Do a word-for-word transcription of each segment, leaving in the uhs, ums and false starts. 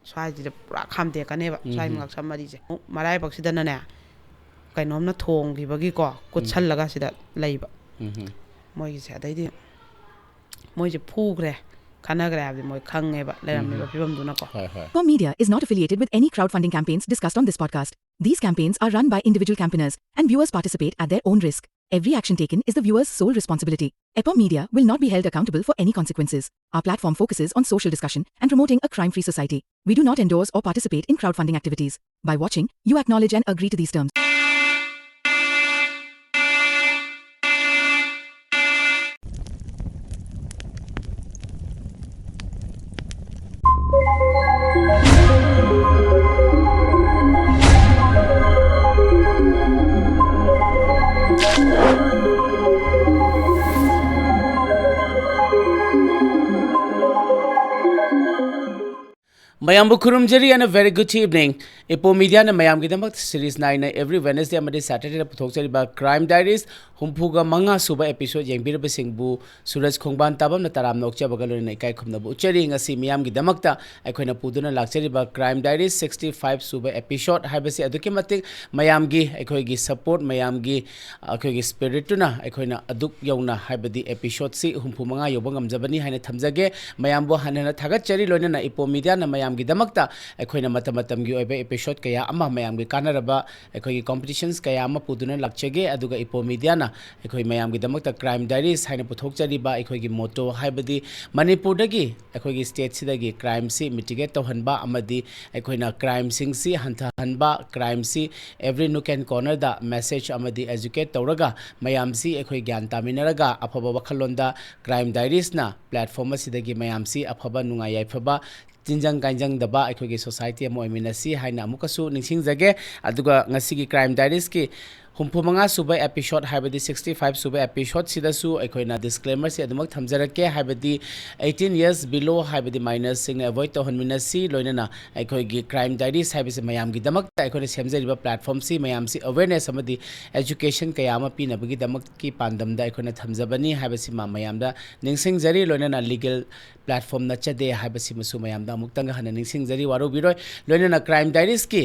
ꯁ꯭ꯋꯥꯏꯁꯤꯗ ꯄꯨꯔꯥ ꯈꯥꯝꯗꯦꯛꯀꯅꯦꯕ, ꯁ꯭ꯋꯥꯏ ꯎꯝ꯫ ꯃꯉꯛꯁꯝ ꯃꯔꯤꯁꯦ꯫ ꯃꯔꯥꯏꯕꯛꯁꯤꯗꯅꯅꯦ, ꯀꯩꯅꯣꯝꯅ ꯊꯣꯡꯈꯤꯕꯒꯤꯀꯣ, ꯀꯨꯠꯁꯜꯂꯒ ꯁꯤꯗ ꯂꯩꯕ꯫ ꯎꯝ꯫ ꯃꯣꯏꯒꯤꯁꯦ꯫ ꯑꯗꯩꯗꯤ ꯃꯣꯏꯁꯦ ꯐꯨꯈ꯭ꯔꯦ, ꯈꯠꯅꯈ꯭ꯔꯦ ꯍꯥꯏꯕꯗꯤ ꯃꯣꯏ ꯈꯪꯉꯦꯕ, ꯂꯩꯔꯝꯃꯤꯕ ꯎꯝ꯫ ꯐꯤꯕꯝꯗꯨꯅꯀꯣ꯫ ꯍꯣꯏ, ꯍꯣꯏ꯫ Media is not affiliated with any crowdfunding campaigns discussed on this podcast. These campaigns are run by individual campaigners, and viewers participate at their own risk. Every action taken is the viewer's sole responsibility. Epom Media will not be held accountable for any consequences. Our platform focuses on social discussion and promoting a crime-free society. We do not endorse or participate in crowdfunding activities. By watching, you acknowledge and agree to these terms. ꯃꯌꯥꯝꯕꯨ ꯈꯨꯔꯨꯝꯖꯔꯤ and a very good evening. ꯏꯄꯣ ꯃꯤꯗꯤꯌꯥꯅ ꯃꯌꯥꯝꯒꯤꯗꯃꯛ series ꯅꯥꯏꯅ every Wednesday ꯑꯃꯗꯤ Saturdayꯗ ꯄꯨꯊꯣꯛꯆꯔꯤꯕ Crime Diaries ꯍꯨꯝꯐꯨꯒ ꯃꯉꯥ ꯁꯨꯕ episode ꯌꯦꯡꯕꯤꯔꯕꯁꯤꯡꯕꯨ ꯁꯨꯔꯖ ꯈꯣꯡꯕꯥꯟ ꯇꯥꯕꯝꯅ ꯇꯔꯥꯝꯅ ꯑꯣꯛꯆꯕꯒ ꯂꯣꯏꯅꯅ ꯏꯀꯥꯏ ꯈꯨꯝꯅꯕ ꯎꯠꯆꯔꯤ꯫ ꯉꯁꯤ ꯃꯤꯌꯥꯝꯒꯤꯗꯃꯛꯇ ꯑꯩꯈꯣꯏꯅ ꯄꯨꯗꯨꯅ ꯂꯥꯛꯆꯔꯤꯕ Crime Diaries sixty five ꯁꯨꯕ episode ꯍꯥꯏꯕꯁꯤ ꯑꯗꯨꯛꯀꯤ ꯃꯇꯤꯛ ꯃꯌꯥꯝꯒꯤ, ꯑꯩꯈꯣꯏꯒꯤ support, ꯃꯌꯥꯝꯒꯤ, ꯑꯩꯈꯣꯏꯒꯤ spiritꯇꯨꯅ ꯑꯩꯈꯣꯏꯅ ꯑꯗꯨꯛ ꯌꯧꯅ, ꯍꯥꯏꯕꯗꯤ episodeꯁꯤ ꯍꯨꯝꯐꯨ ꯃꯉꯥ ꯌꯧꯕ ꯉꯝꯖꯕꯅꯤ ꯍꯥꯏꯅ ꯊꯝꯖꯒꯦ꯫ ꯃꯌꯥꯝꯕꯨ ꯍꯟꯅ ꯍꯟꯅ ꯊꯥꯒꯠꯆꯔꯤ꯫ ꯂꯣꯏꯅꯅ ꯏꯄꯣ ꯃꯤꯗꯤꯌꯥꯅ ꯃꯌꯥꯝꯒꯤꯗꯃꯛꯇ ꯑꯩꯈꯣꯏꯅ ꯃꯇꯝ ꯃꯇꯝꯒꯤ ꯑꯣꯏꯕ episode ꯀꯌꯥ ꯑꯃ, ꯃꯌꯥꯝꯒꯤ ꯀꯥꯟꯅꯔꯕ ꯑꯩꯈꯣꯏꯒꯤ competitions ꯀꯌꯥ ꯑꯃ ꯄꯨꯗꯨꯅ ꯂꯥꯛꯆꯒꯦ꯫ ꯑꯗꯨꯒ ꯏꯄꯣ ꯃꯤꯗꯤꯌꯥꯅ ꯑꯩꯈꯣꯏ ꯃꯌꯥꯝꯒꯤꯗꯃꯛꯇ Crime Diaries ꯍꯥꯏꯅ ꯄꯨꯊꯣꯛꯆꯔꯤꯕ ꯑꯩꯈꯣꯏꯒꯤ motto, ꯍꯥꯏꯕꯗꯤ ꯃꯅꯤꯄꯨꯔꯗꯒꯤ, ꯑꯩꯈꯣꯏꯒꯤ stateꯁꯤꯗꯒꯤ crimeꯁꯤ mitigate ꯇꯧꯍꯟꯕ ꯑꯃꯗꯤ ꯑꯩꯈꯣꯏꯅ crimeꯁꯤꯡꯁꯤ ꯍꯟꯊꯍꯟꯕ, crimeꯁꯤ every nook and cornerꯗ message ꯑꯃꯗꯤ educate ꯇꯧꯔꯒ ꯃꯌꯥꯝꯁꯤ ꯑꯩꯈꯣꯏ ꯒ꯭ꯌꯥꯟ ꯇꯥꯃꯤꯟꯅꯔꯒ ꯑꯐꯕ ꯋꯥꯈꯜꯂꯣꯟꯗ Crime Diariesꯅ platform ꯑꯁꯤꯗꯒꯤ ꯃꯌꯥꯝꯁꯤ ꯑꯐꯕ, ꯅꯨꯡꯉꯥꯏ ꯌꯥꯏꯐꯕ, ꯇꯤꯟꯖꯪ ꯀꯥꯏꯖꯪꯗꯕ ꯑꯩꯈꯣꯏꯒꯤ society ꯑꯃ ꯑꯣꯏꯃꯤꯟꯅꯁꯤ ꯍꯥꯏꯅ ꯑꯃꯨꯛꯀꯁꯨ ꯅꯤꯡꯁꯤꯡꯖꯒꯦ꯫ ꯑꯗꯨꯒ ꯉꯁꯤꯒꯤ Crime Diariesꯀꯤ ꯍꯨꯝꯐꯨ ꯃꯉꯥ ꯁꯨꯕ episode, ꯍꯥꯏꯕꯗꯤ sixty five ꯁꯨꯕ episodeꯁꯤꯗꯁꯨ ꯑꯩꯈꯣꯏꯅ disclaimerꯁꯤ ꯑꯗꯨꯃꯛ ꯊꯝꯖꯔꯛꯀꯦ, ꯍꯥꯏꯕꯗꯤ eighteen years below, ꯍꯥꯏꯕꯗꯤ minorꯁꯤꯡꯅ avoid ꯇꯧꯍꯟꯃꯤꯟꯅꯁꯤ, ꯂꯣꯏꯅꯅ ꯑꯩꯈꯣꯏꯒꯤ Crime Diaries ꯍꯥꯏꯕꯁꯤ ꯃꯌꯥꯝꯒꯤꯗꯃꯛꯇ ꯑꯩꯈꯣꯏꯅ ꯁꯦꯝꯖꯔꯤꯕ platformꯁꯤ ꯃꯌꯥꯝꯁꯤ awareness ꯑꯃꯗꯤ education ꯀꯌꯥ ꯑꯃ ꯄꯤꯅꯕꯒꯤꯗꯃꯛꯀꯤ ꯄꯥꯟꯗꯝꯗ ꯑꯩꯈꯣꯏꯅ ꯊꯝꯖꯕꯅꯤ ꯍꯥꯏꯕꯁꯤꯃ ꯃꯌꯥꯝꯗ ꯅꯤꯡꯁꯤꯡꯖꯔꯤ, ꯂꯣꯏꯅꯅ legal platform ꯅꯠꯆꯗꯦ ꯍꯥꯏꯕꯁꯤꯃꯁꯨ ꯃꯌꯥꯝꯗ ꯑꯃꯨꯛꯇꯪꯒ ꯍꯟꯅ ꯅꯤꯡꯁꯤꯡꯖꯔꯤ꯫ ꯋꯥꯔꯧꯕꯤꯔꯣꯏ, ꯂꯣꯏꯅꯅ Crime Diariesꯀꯤ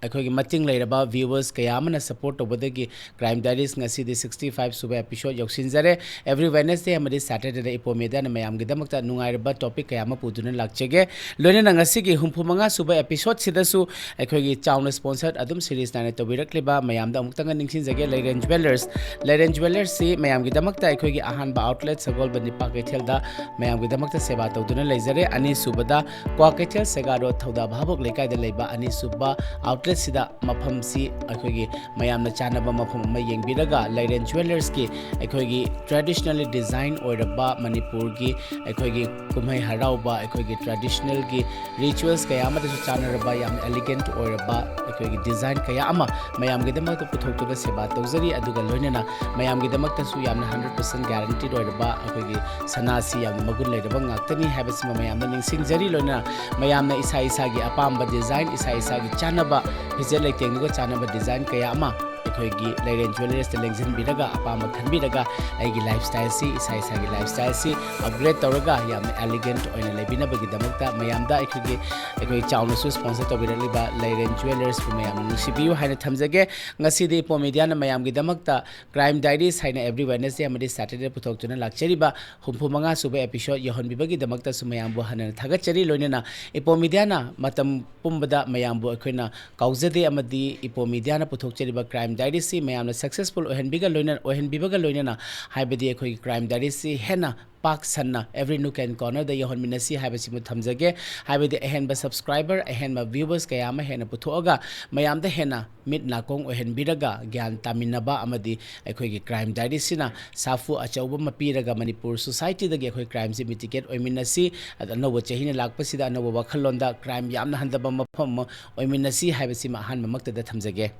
ꯑꯩꯈꯣꯏꯒꯤ ꯃꯇꯤꯡ ꯂꯩꯔꯕ viewers ꯀꯌꯥ ꯑꯃꯅ support ꯇꯧꯕꯗꯒꯤ Crime Diaries ꯉꯁꯤꯗꯤ sixty five ꯁꯨꯕ episode ꯌꯧꯁꯤꯟꯖꯔꯦ꯫ Every Wednesday ꯑꯃꯗꯤ Saturdayꯗ ꯏꯄꯣ Mediaꯅ ꯃꯌꯥꯝꯒꯤꯗꯃꯛꯇ ꯅꯨꯡꯉꯥꯏꯔꯕ topic ꯀꯌꯥ ꯑꯃ ꯄꯨꯗꯨꯅ ꯂꯥꯛꯆꯒꯦ꯫ ꯂꯣꯏꯅꯅ ꯉꯁꯤꯒꯤ ꯍꯨꯝꯐꯨ ꯃꯉꯥ ꯁꯨꯕ episodeꯁꯤꯗꯁꯨ ꯑꯩꯈꯣꯏꯒꯤ ꯆꯥꯎꯅ sponsor ꯑꯗꯨꯝ series ꯅꯥꯏꯅ ꯇꯧꯕꯤꯔꯛꯂꯤꯕ ꯃꯌꯥꯝꯗ ꯑꯃꯨꯛꯇꯪꯒ ꯅꯤꯡꯁꯤꯡꯖꯒꯦ, ꯂꯩꯔꯦꯟ Jewellers꯫ ꯂꯩꯔꯦꯟ Jewellersꯁꯤ ꯃꯌꯥꯝꯒꯤꯗꯃꯛꯇ ꯑꯩꯈꯣꯏꯒꯤ ꯑꯍꯥꯟꯕ outlet ꯁꯒꯣꯜꯕꯟ ꯅꯤꯄꯥ ꯀꯩꯊꯦꯜꯗ ꯃꯌꯥꯝꯒꯤꯗꯃꯛꯇ ꯁꯦꯕꯥ ꯇꯧꯗꯨꯅ ꯂꯩꯖꯔꯦ꯫ ꯑꯅꯤꯁꯨꯕꯗ ꯀ꯭ꯋꯥꯀꯩꯊꯦꯜ ꯁꯦꯒꯥ ꯔꯣꯗ ꯊꯧꯗꯥ ꯚꯥꯕꯣꯛ ꯂꯩꯀꯥꯏꯗ ꯂꯩꯕ ꯑꯅꯤꯁꯨꯕ outletꯁꯤꯗ ꯃꯐꯝꯁꯤ ꯑꯩꯈꯣꯏꯒꯤ ꯃꯌꯥꯝꯅ ꯆꯥꯅꯕ ꯃꯐꯝ ꯑꯃ ꯌꯦꯡꯕꯤꯔꯒ ꯂꯩꯔꯦꯟ Jewellersꯀꯤ ꯑꯩꯈꯣꯏꯒꯤ traditionally design ꯑꯣꯏꯔꯕ ꯃꯅꯤꯄꯨꯔꯒꯤ ꯑꯩꯈꯣꯏꯒꯤ ꯀꯨꯝꯍꯩ ꯍꯔꯥꯎꯕ, ꯑꯩꯈꯣꯏꯒꯤ traditionalꯒꯤ rituals ꯀꯌꯥ ꯑꯃꯗꯁꯨ ꯆꯥꯟꯅꯔꯕ ꯌꯥꯝꯅ elegant ꯑꯣꯏꯔꯕ ꯑꯩꯈꯣꯏꯒꯤ design ꯀꯌꯥ ꯑꯃ ꯃꯌꯥꯝꯒꯤꯗꯃꯛꯇ ꯄꯨꯊꯣꯛꯇꯨꯅ ꯁꯦꯕꯥ ꯇꯧꯖꯔꯤ꯫ ꯑꯗꯨꯒ ꯂꯣꯏꯅꯅ ꯃꯌꯥꯝꯒꯤꯗꯃꯛꯇꯁꯨ ꯌꯥꯝꯅ hundred percent guaranteed ꯑꯣꯏꯔꯕ ꯑꯩꯈꯣꯏꯒꯤ ꯁꯅꯥꯁꯤ ꯌꯥꯝꯅ ꯃꯒꯨꯟ ꯂꯩꯔꯕ ꯉꯥꯛꯇꯅꯤ ꯍꯥꯏꯕꯁꯤꯃ ꯃꯌꯥꯝꯗ ꯅꯤꯡꯁꯤꯡꯖꯔꯤ꯫ ꯂꯣꯏꯅꯅ ꯃꯌꯥꯝꯅ ꯏꯁꯥ ꯏꯁꯥꯒꯤ ꯑꯄꯥꯝꯕ design, ꯏꯁꯥ ꯏꯁꯥꯒꯤ ꯆꯥꯟꯅꯕ, ꯐꯤꯖꯦꯠ ꯂꯩꯇꯦꯡꯗꯨꯒ ꯆꯥꯟꯅꯕ design ꯀꯌꯥ ꯑꯃ ꯑꯩꯈꯣꯏꯒꯤ ꯂꯩꯔꯦꯟ Jewellersꯇ ꯂꯦꯡꯁꯤꯟꯕꯤꯔꯒ, ꯑꯄꯥꯝꯕ ꯈꯟꯕꯤꯔꯒ, ꯑꯩꯒꯤ lifestyleꯁꯤ, ꯏꯁꯥ ꯏꯁꯥꯒꯤ lifestyleꯁꯤ upgrade ꯇꯧꯔꯒ ꯌꯥꯝꯅ elegant ꯑꯣꯏꯅ ꯂꯩꯕꯤꯅꯕꯒꯤꯗꯃꯛꯇ ꯃꯌꯥꯝꯗ ꯑꯩꯈꯣꯏꯒꯤ, ꯑꯩꯈꯣꯏ ꯆꯥꯎꯅꯁꯨ sponsor ꯇꯧꯕꯤꯔꯛꯂꯤꯕ ꯂꯩꯔꯦꯟ Jewellersꯄꯨ ꯃꯌꯥꯝꯅ ꯅꯨꯡꯁꯤꯕꯤꯌꯨ ꯍꯥꯏꯅ ꯊꯝꯖꯒꯦ꯫ ꯉꯁꯤꯗꯤ ꯏꯄꯣ Mediaꯅ ꯃꯌꯥꯝꯒꯤꯗꯃꯛꯇ Crime Diaries ꯍꯥꯏꯅ every Wednesday ꯑꯃꯗꯤ Saturdayꯗ ꯄꯨꯊꯣꯛꯇꯨꯅ ꯂꯥꯛꯆꯔꯤꯕ ꯍꯨꯝꯐꯨ ꯃꯉꯥ ꯁꯨꯕ episode ꯌꯧꯍꯟꯕꯤꯕꯒꯤꯗꯃꯛꯇꯁꯨ ꯃꯌꯥꯝꯕꯨ ꯍꯟꯅ ꯊꯥꯒꯠꯆꯔꯤ꯫ ꯂꯣꯏꯅꯅ ꯏꯄꯣ Mediaꯅ ꯃꯇꯝ ꯄꯨꯝꯕꯗ ꯃꯌꯥꯝꯕꯨ ꯑꯩꯈꯣꯏꯅ ꯀꯥꯎꯖꯗꯦ ꯑꯃꯗꯤ ꯏꯄꯣ Mediaꯅ ꯄꯨꯊꯣꯛꯆꯔꯤꯕ Crime Diariesꯁꯤ ꯃꯌꯥꯝꯅ successful ꯑꯣꯏꯍꯟꯕꯤꯒ ꯂꯣꯏꯅ-, ꯑꯣꯏꯍꯟꯕꯤꯕꯒ ꯂꯣꯏꯅꯅ, ꯍꯥꯏꯕꯗꯤ ꯑꯩꯈꯣꯏꯒꯤ Crime Diariesꯁꯤ ꯍꯦꯟꯅ ꯄꯥꯛ ꯁꯟꯅ every nook and cornerꯗ ꯌꯧꯍꯟꯃꯤꯟꯅꯁꯤ ꯍꯥꯏꯕꯁꯤꯃ ꯊꯝꯖꯒꯦ꯫ ꯍꯥꯏꯕꯗꯤ ꯑꯍꯦꯟꯕ subscriber, ꯑꯍꯦꯟꯕ viewers ꯀꯌꯥ ꯑꯃ ꯍꯦꯟꯅ ꯄꯨꯊꯣꯛꯑꯒ ꯃꯌꯥꯝꯗ ꯍꯦꯟꯅ ꯃꯤꯠ ꯅꯥꯀꯣꯡ ꯑꯣꯏꯍꯟꯕꯤꯔꯒ ꯒ꯭ꯌꯥꯟ ꯇꯥꯃꯤꯟꯅꯕ ꯑꯃꯗꯤ ꯑꯩꯈꯣꯏꯒꯤ Crime Diariesꯁꯤꯅ ꯁꯥꯐꯨ ꯑꯆꯧꯕ ꯑꯃ ꯄꯤꯔꯒ ꯃꯅꯤꯄꯨꯔ societyꯗꯒꯤ ꯑꯩꯈꯣꯏ crimeꯁꯤ mitigate ꯑꯣꯏꯃꯤꯟꯅꯁꯤ꯫ ꯑꯗ ꯑꯅꯧꯕ ꯆꯍꯤꯅ ꯂꯥꯛꯄꯁꯤꯗ ꯑꯅꯧꯕ ꯋꯥꯈꯜꯂꯣꯟꯗ crime ꯌꯥꯝꯅ ꯍꯟꯊꯕ ꯃꯐꯝ ꯑꯃ ꯑꯣꯏꯃꯤꯟꯅꯁꯤ ꯍꯥꯏꯕꯁꯤꯃ ꯑꯍꯥꯟꯕꯃꯛꯇꯗ ꯊꯝꯖꯒꯦ꯫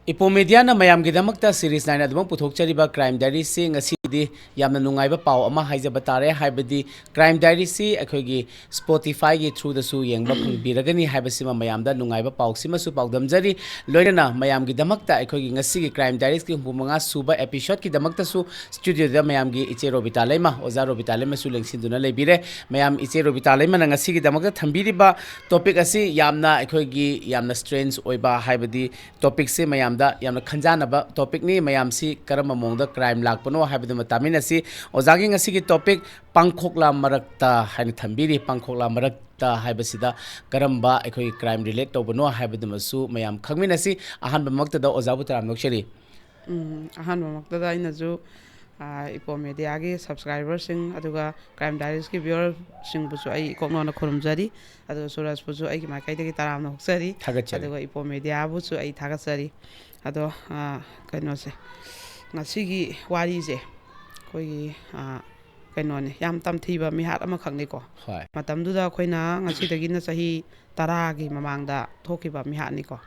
ꯏꯄꯣ ꯃꯦꯗꯤꯌꯥꯅ ꯃꯌꯥꯝꯒꯤꯗꯃꯛꯇ ꯁꯤꯔꯤꯁ ꯅꯥꯏꯅ ꯑꯗꯨꯃꯛ ꯄꯨꯊꯣꯛꯆꯔꯤꯕ ꯀ꯭ꯔꯥꯏꯝ ꯗꯥꯏꯔꯤꯁꯤ ꯉꯁꯤꯗꯤ ꯌꯥꯝꯅ ꯅꯨꯡꯉꯥꯏꯕ ꯄꯥꯎ ꯑꯃ ꯍꯥꯏꯖꯕ ꯇꯥꯔꯦ꯫ ꯍꯥꯏꯕꯗꯤ ꯀ꯭ꯔꯥꯏꯝ ꯗꯥꯏꯔꯤꯁꯤ ꯑꯩꯈꯣꯏꯒꯤ ꯁ꯭ꯄꯣꯇꯤꯐꯥꯏꯒꯤ ꯊ꯭ꯔꯨꯗꯁꯨ ꯌꯦꯡꯕ ꯐꯪꯕꯤꯔꯒꯅꯤ ꯍꯥꯏꯕꯁꯤꯃ ꯃꯌꯥꯝꯗ ꯅꯨꯡꯉꯥꯏꯕ ꯄꯥꯎꯁꯤꯃꯁꯨ ꯄꯥꯎꯗꯝꯖꯔꯤ꯫ ꯂꯣꯏꯅꯅ ꯃꯌꯥꯝꯒꯤꯗꯃꯛꯇ ꯑꯩꯈꯣꯏꯒꯤ ꯉꯁꯤꯒꯤ ꯀ꯭ꯔꯥꯏꯝ ꯗꯥꯏꯔꯤꯁꯀꯤ ꯍꯨꯝꯐꯨ ꯃꯉꯥ ꯁꯨꯕ ꯑꯦꯄꯤꯁꯣꯗꯀꯤꯗꯃꯛꯇꯁꯨ ꯁ꯭ꯇꯨꯗꯤꯑꯣꯗ ꯃꯌꯥꯝꯒꯤ ꯏꯆꯦ ꯔꯣꯕꯤꯇꯥ ꯂꯩꯃ, ꯑꯣꯖꯥ ꯔꯣꯕꯤꯇꯥ ꯂꯩꯃꯁꯨ ꯂꯦꯡꯁꯤꯟꯗꯨꯅ ꯂꯩꯕꯤꯔꯦ꯫ ꯃꯌꯥꯝ, ꯏꯆꯦ ꯔꯣꯕꯤꯇꯥ ꯂꯩꯃꯅ ꯉꯁꯤꯒꯤꯗꯃꯛꯇ ꯊꯝꯕꯤꯔꯤꯕ ꯇꯣꯄꯤꯛ ꯑꯁꯤ ꯌꯥꯝꯅ ꯑꯩꯈꯣꯏꯒꯤ ꯌꯥꯝꯅ ꯁ꯭ꯇ꯭ꯔꯦꯟꯖ ꯑꯣꯏꯕ, ꯍꯥꯏꯕꯗꯤ ꯇꯣꯄꯤꯛꯁꯦ ꯃꯌꯥꯝꯗ ꯌꯥꯝꯅ ꯈꯟꯖꯥꯅꯕ ꯇꯣꯄꯤꯛꯅꯤ꯫ ꯃꯌꯥꯝꯁꯤ ꯀꯔꯝꯕ ꯃꯑꯣꯡꯗ ꯀ꯭ꯔꯥꯏꯝ ꯂꯥꯛꯄꯅꯣ ꯍꯥꯏꯕꯗꯨꯃ ꯇꯥꯃꯤꯟꯅꯁꯤ꯫ ꯑꯣꯖꯥꯒꯤ ꯉꯁꯤꯒꯤ ꯇꯣꯄꯤꯛ "ꯄꯥꯡꯈꯣꯛꯂꯥ ꯃꯔꯛꯇ" ꯍꯥꯏꯅ ꯊꯝꯕꯤꯔꯤ꯫ ꯄꯥꯡꯈꯣꯛꯂꯥ ꯃꯔꯛꯇ ꯍꯥꯏꯕꯁꯤꯗ ꯀꯔꯝꯕ ꯑꯩꯈꯣꯏꯒꯤ ꯀ꯭ꯔꯥꯏꯝ ꯔꯤꯂꯦꯠ ꯇꯧꯕꯅꯣ ꯍꯥꯏꯕꯗꯨꯃꯁꯨ ꯃꯌꯥꯝ ꯈꯪꯃꯤꯟꯅꯁꯤ꯫ ꯑꯍꯥꯟꯕꯃꯛꯇꯗ ꯑꯣꯖꯥꯕꯨ ꯇꯔꯥꯝꯅ ꯑꯣꯛꯆꯔꯤ꯫ ꯎꯝ, ꯑꯍꯥꯟꯕꯃꯛꯇꯗ ꯑꯩꯅꯁꯨ, ꯑꯥ, ꯏꯄꯣ ꯃꯦꯗꯤꯌꯥꯒꯤ ꯁꯕꯁꯀ꯭ꯔꯥꯏꯕꯔꯁꯤꯡ ꯑꯗꯨꯒ ꯀ꯭ꯔꯥꯏꯝ ꯗꯥꯏꯔꯤꯁꯀꯤ ꯚ꯭ꯌꯨꯋꯔꯁꯤꯡꯕꯨꯁꯨ ꯑꯩ ꯏꯀꯣꯛ ꯅꯣꯟꯅ ꯈꯨꯔꯨꯝꯖꯔꯤ꯫ ꯑꯗꯨꯒ ꯁꯨꯔꯖꯄꯨꯁꯨ ꯑꯩꯒꯤ ꯃꯥꯏꯀꯩꯗꯒꯤ ꯇꯔꯥꯝꯅ ꯑꯣꯛꯆꯔꯤ꯫ ꯊꯥꯒꯠꯆꯔꯤ꯫ ꯑꯗꯨꯒ ꯏꯄꯣ ꯃꯦꯗꯤꯌꯥꯕꯨꯁꯨ ꯑꯩ ꯊꯥꯒꯠꯆꯔꯤ꯫ ꯑꯗꯣ, ꯑꯥ, ꯀꯩꯅꯣꯁꯦ, ꯉꯁꯤꯒꯤ ꯋꯥꯔꯤꯁꯦ ꯑꯩꯈꯣꯏꯒꯤ, ꯑꯥ, ꯀꯩꯅꯣꯅꯦ, ꯌꯥꯝ ꯇꯝꯊꯤꯕ ꯃꯤꯍꯥꯠ ꯑꯃꯈꯛꯅꯤꯀꯣ꯫ ꯍꯣꯏ꯫ ꯃꯇꯝꯗꯨꯗ ꯑꯩꯈꯣꯏꯅ ꯉꯁꯤꯗꯒꯤꯅ ꯆꯍꯤ ꯇꯔꯥꯒꯤ ꯃꯃꯥꯡꯗ ꯊꯣꯛꯈꯤꯕ ꯃꯤꯍꯥꯠꯅꯤꯀꯣ꯫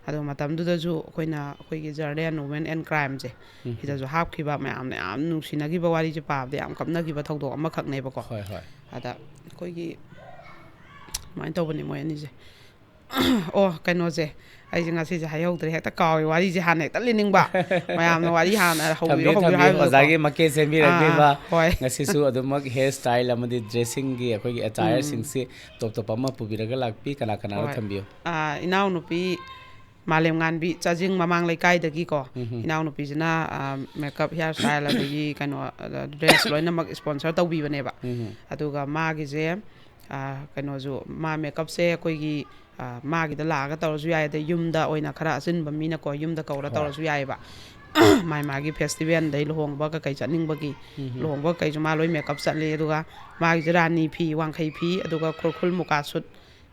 ꯑꯗꯣ ꯃꯇꯝꯗꯨꯗꯁꯨ ꯑꯩꯈꯣꯏꯅ ꯑꯩꯈꯣꯏꯒꯤ Journalist and Women and Crimeꯁꯦ, ꯎꯝ꯫ ꯁꯤꯗꯁꯨ ꯍꯥꯞꯈꯤꯕ, ꯃꯌꯥꯝꯅ ꯌꯥꯝ ꯅꯨꯡꯁꯤꯅꯈꯤꯕ ꯋꯥꯔꯤꯁꯦ ꯄꯥꯕꯗ ꯌꯥꯝ ꯀꯞꯅꯈꯤꯕ ꯊꯧꯗꯣꯛ ꯑꯃꯈꯛꯅꯦꯕꯀꯣ꯫ ꯍꯣꯏ, ꯍꯣꯏ꯫ ꯑꯗ ꯑꯩꯈꯣꯏꯒꯤ ꯁꯨꯃꯥꯏꯅ ꯇꯧꯕꯅꯦ ꯃꯣꯏ ꯑꯅꯤꯁꯦ꯫ ꯑꯣ, ꯀꯩꯅꯣꯁꯦ, ꯑꯩꯁꯦ ꯉꯁꯤꯁꯦ ꯍꯥꯏꯍꯧꯗ꯭ꯔꯦ, ꯍꯦꯛꯇ ꯀꯥꯎꯋꯦ, ꯋꯥꯔꯤꯁꯦ ꯍꯥꯟꯅ ꯍꯦꯛꯇ ꯂꯤꯅꯤꯡꯕ꯫ ꯃꯌꯥꯝꯅ ꯋꯥꯔꯤ ꯍꯥꯟꯅ ꯍꯧꯕꯤꯔꯣ, ꯊꯝꯕꯤꯌꯨ, ꯍꯧꯕꯤꯔꯣ ꯊꯝꯕꯤꯌꯨ꯫ ꯍꯥꯏꯕꯗꯣꯀꯣ꯫ ꯑꯣꯖꯥꯒꯤ ꯃꯀꯦ ꯁꯦꯝꯕꯤꯔꯛꯂꯤꯕ ꯑꯥ, ꯍꯣꯏ꯫ ꯉꯁꯤꯁꯨ ꯑꯗꯨꯃꯛ ꯍꯤꯌꯔ ꯁ꯭ꯇꯥꯏꯜ ꯑꯃꯗꯤ ꯗ꯭ꯔꯦꯁꯤꯡꯒꯤ ꯑꯩꯈꯣꯏꯒꯤ ꯑꯦꯇꯥꯌꯔꯁꯤꯡꯁꯤ ꯇꯣꯞ ꯇꯣꯞꯄ ꯑꯃ ꯄꯨꯕꯤꯔꯒ ꯂꯥꯛꯄꯤ꯫ ꯀꯅꯥ ꯀꯅꯥꯅꯣ ꯍꯣꯏ꯫ ꯊꯝꯕꯤꯌꯨ꯫ ꯑꯥ, ꯏꯅꯥꯎꯅꯨꯄꯤ ꯃꯥꯂꯦꯝꯉꯥꯟꯕꯤ ꯆꯥꯖꯤꯡ ꯃꯃꯥꯡ ꯂꯩꯀꯥꯏꯗꯒꯤꯀꯣ꯫ ꯎꯝ꯫ ꯏꯅꯥꯎꯅꯨꯄꯤꯁꯤꯅ, ꯑꯥ, ꯃꯦꯀꯞ, ꯍꯤꯌꯔ ꯁ꯭ꯇꯥꯏꯜ, ꯑꯗꯒꯤ ꯀꯩꯅꯣ, ꯑ, ꯗ꯭ꯔꯦꯁ ꯂꯣꯏꯅꯃꯛ ꯁ꯭ꯄꯣꯟꯁꯔ ꯇꯧꯕꯤꯕꯅꯦꯕ꯫ ꯎꯝ꯫ ꯑꯗꯨꯒ ꯃꯥꯒꯤꯁꯦ, ꯑꯥ, ꯀꯩꯅꯣꯁꯨ, ꯃꯥ ꯃꯦꯀꯞꯁꯦ ꯑꯩꯈꯣꯏꯒꯤ, ꯑꯥ, ꯃꯥꯒꯤꯗ ꯂꯥꯛꯑꯒ ꯇꯧꯔꯁꯨ ꯌꯥꯏ, ꯑꯗꯩ ꯌꯨꯝꯗ ꯑꯣꯏꯅ ꯈꯔ ꯑꯆꯤꯟꯕ ꯃꯤꯅꯀꯣ, ꯌꯨꯝꯗ ꯀꯧꯔ ꯍꯣꯏ꯫ ꯇꯧꯔꯁꯨ ꯌꯥꯏꯑꯕ꯫ ꯃꯥꯏ ꯃꯥꯒꯤ ꯐꯦꯁꯇꯤꯚꯦꯜ, ꯑꯗꯩ ꯂꯨꯍꯣꯡꯕ ꯀꯩꯀꯩ ꯆꯠꯅꯤꯡꯕꯒꯤ, ꯎꯝ꯫ ꯂꯨꯍꯣꯡꯕ ꯀꯩꯁꯨ ꯃꯥ ꯂꯣꯏ ꯃꯦꯀꯞ ꯆꯠꯂꯤ꯫ ꯑꯗꯨꯒ ꯃꯥꯒꯤꯁꯦ ꯔꯥꯅꯤ ꯐꯤ, ꯋꯥꯡꯈꯩ ꯐꯤ, ꯑꯗꯨꯒ ꯈꯨꯔꯈꯨꯜ ꯃꯨꯀꯥ ꯁꯨꯠ,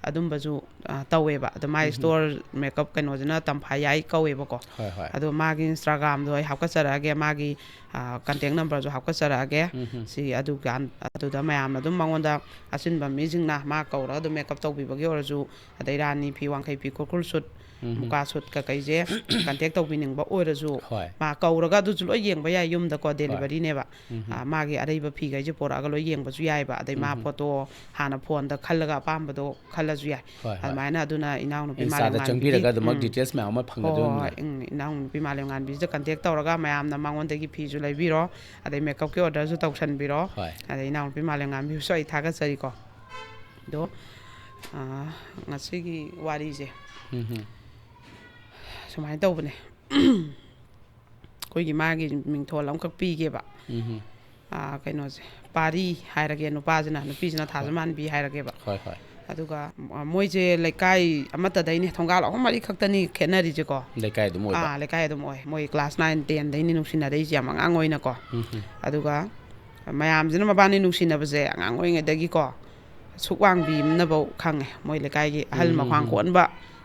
ꯑꯗꯨꯝꯕꯁꯨ ꯑ, ꯇꯧꯋꯦꯕ꯫ ꯑꯗꯣ ꯃꯥꯏ ꯁ꯭ꯇꯣꯔ ꯃꯦꯀꯞ ꯀꯩꯅꯣꯁꯤꯅ ꯇꯝꯐꯥ ꯌꯥꯏ ꯀꯧꯋꯦꯕꯀꯣ꯫ ꯍꯣꯏ, ꯍꯣꯏ꯫ ꯑꯗꯣ ꯃꯥꯒꯤ ꯏꯟꯁꯇꯥꯒ꯭ꯔꯥꯝꯗꯣ ꯑꯩ ꯍꯥꯞꯀꯠꯆꯔꯛꯑꯒꯦ, ꯃꯥꯒꯤ ꯀꯟꯇꯦꯛ ꯅꯝꯕꯔꯁꯨ ꯍꯥꯞꯀꯠꯆꯔꯛꯑꯒꯦ꯫ ꯁꯤ ꯑꯗꯨꯀꯥꯟ ꯑꯗꯨꯗ ꯃꯌꯥꯝꯅ ꯑꯗꯨꯝ ꯃꯉꯣꯟꯗ ꯑꯆꯤꯟꯕ ꯃꯤꯁꯤꯡꯅ ꯃꯥ ꯀꯧꯔꯒ ꯑꯗꯨꯝ ꯃꯦꯀꯞ ꯇꯧꯕꯤꯕꯒꯤ ꯑꯣꯏꯔꯁꯨ, ꯑꯗꯩ ꯔꯥꯅꯤ ꯐꯤ, ꯋꯥꯡꯈꯩ ꯐꯤ, ꯈꯨꯔꯈꯨꯜ ꯁꯨꯠ, ꯃꯨꯀꯥ ꯁꯨꯠ ꯀꯀꯩꯁꯦ ꯀꯟꯇꯦꯛ ꯇꯧꯕꯤꯅꯤꯡꯕ ꯑꯣꯏꯔꯁꯨ, ꯍꯣꯏ꯫ ꯃꯥ ꯀꯧꯔꯒ ꯑꯗꯨꯁꯨ ꯂꯣꯏ ꯌꯦꯡꯕ ꯌꯥꯏ ꯌꯨꯝꯗꯀꯣ, ꯍꯣꯏ꯫ ꯗꯦꯂꯤꯚꯔꯤꯅꯦꯕ꯫ ꯎꯝ꯫ ꯑ, ꯃꯥꯒꯤ ꯑꯔꯩꯕ ꯐꯤꯈꯩꯁꯦ ꯄꯣꯔꯛꯑꯒ ꯂꯣꯏ ꯌꯦꯡꯕꯁꯨ ꯌꯥꯏꯑꯕ꯫ ꯑꯗꯩ ꯃꯥ ꯎꯝ꯫ ꯐꯣꯇꯣ ꯍꯥꯟꯅ ꯐꯣꯟꯗ ꯈꯜꯂꯒ ꯑꯄꯥꯝꯕꯗꯣ ꯈꯜꯂꯁꯨ ꯌꯥꯏ꯫ ꯍꯣꯏ, ꯍꯣꯏ꯫ ꯑꯗꯨꯃꯥꯏꯅ ꯑꯗꯨꯅ ꯏꯅꯥꯎꯅꯨꯄꯤ ꯏꯟꯁꯇꯥꯗ ꯃꯥꯂꯦꯝꯉꯥꯟꯕꯤꯒꯤ, ꯆꯪꯕꯤꯔꯒ ꯑꯗꯨꯃꯛ ꯎꯝ꯫ ꯗꯤꯇꯦꯜꯁ ꯃꯌꯥꯝ ꯑꯃ ꯍꯣꯏ, ꯐꯪꯒꯗꯣꯏꯅꯤꯅꯦ꯫ ꯍꯣꯏ, ꯎꯝ, ꯏꯅꯥꯎꯅꯨꯄꯤ ꯃꯥꯂꯦꯝꯉꯥꯟꯕꯤꯁꯤꯗ ꯀꯟꯇꯦꯛ ꯇꯧꯔꯒ ꯃꯌꯥꯝꯅ ꯃꯉꯣꯟꯗꯒꯤ ꯐꯤꯁꯨ ꯂꯩꯕꯤꯔꯣ, ꯑꯗꯩ ꯃꯦꯀꯞꯀꯤ ꯑꯣꯔꯗꯔꯁꯨ ꯇꯧꯁꯟꯕꯤꯔꯣ꯫ ꯍꯣꯏ꯫ ꯑꯗꯩ ꯏꯅꯥꯎꯅꯨꯄꯤ ꯃꯥꯂꯦꯝꯉꯥꯟꯕꯤꯕꯨꯁꯨ ꯑꯩ ꯊꯥꯒꯠꯆꯔꯤꯀꯣ꯫ ꯑꯗꯣ, ꯑ, ꯉꯁꯤꯒꯤ ꯋꯥꯔꯤꯁꯦ ꯎꯝ꯫ ꯁꯨꯃꯥꯏꯅ ꯇꯧꯕꯅꯦ꯫ ꯑꯩꯈꯣꯏꯒꯤ ꯃꯥꯒꯤ ꯃꯤꯡꯊꯣꯜ ꯑꯃꯈꯛ ꯄꯤꯒꯦꯕ꯫ ꯎꯝ꯫ ꯑꯥ, ꯀꯩꯅꯣꯁꯦ, ꯄꯥꯔꯤ ꯍꯥꯏꯔꯒꯦ ꯅꯨꯄꯥꯁꯤꯅ, ꯅꯨꯄꯤꯁꯤꯅ ꯊꯥꯖꯃꯥꯟꯕꯤ ꯍꯥꯏꯔꯒꯦꯕ꯫ ꯍꯣꯏ, ꯍꯣꯏ꯫ ꯑꯗꯨꯒ, ꯑ, ꯃꯣꯏꯁꯦ ꯂꯩꯀꯥꯏ ꯑꯃꯠꯇꯗꯩꯅꯦ, ꯊꯣꯡꯒꯥꯜ ꯑꯍꯨꯝ ꯃꯔꯤ ꯈꯛꯇꯅꯤ ꯈꯦꯠꯅꯔꯤꯁꯦꯀꯣ꯫ ꯂꯩꯀꯥꯏ ꯑꯗꯨꯝ ꯑꯣꯏꯕ꯫ ꯑꯥ, ꯂꯩꯀꯥꯏ ꯑꯗꯨꯝ ꯑꯣꯏ꯫ ꯃꯣꯏ ꯀ꯭ꯂꯥꯁ ꯅꯥꯏꯟ ꯇꯦꯟꯗꯩꯅꯤ ꯅꯨꯡꯁꯤꯅꯔꯛꯏꯁꯦ ꯌꯥꯝ ꯑꯉꯥꯡ ꯑꯣꯏꯅꯀꯣ꯫ ꯎꯝ꯫ ꯑꯗꯨꯒ ꯃꯌꯥꯝꯁꯤꯅ ꯃꯕꯥꯅꯤ ꯅꯨꯡꯁꯤꯅꯕꯁꯦ ꯑꯉꯥꯡ ꯑꯣꯏꯔꯤꯉꯩꯗꯒꯤꯀꯣ, ꯁꯨꯛ ꯋꯥꯡꯕꯤ ꯑꯃꯅꯐꯧ ꯈꯪꯉꯦ, ꯃꯣꯏ ꯂꯩꯀꯥꯏꯒꯤ ꯑꯍꯜ ꯎꯝ, ꯃꯈ꯭ꯋꯥꯡ ꯎꯝ꯫ ꯀꯣꯟꯕ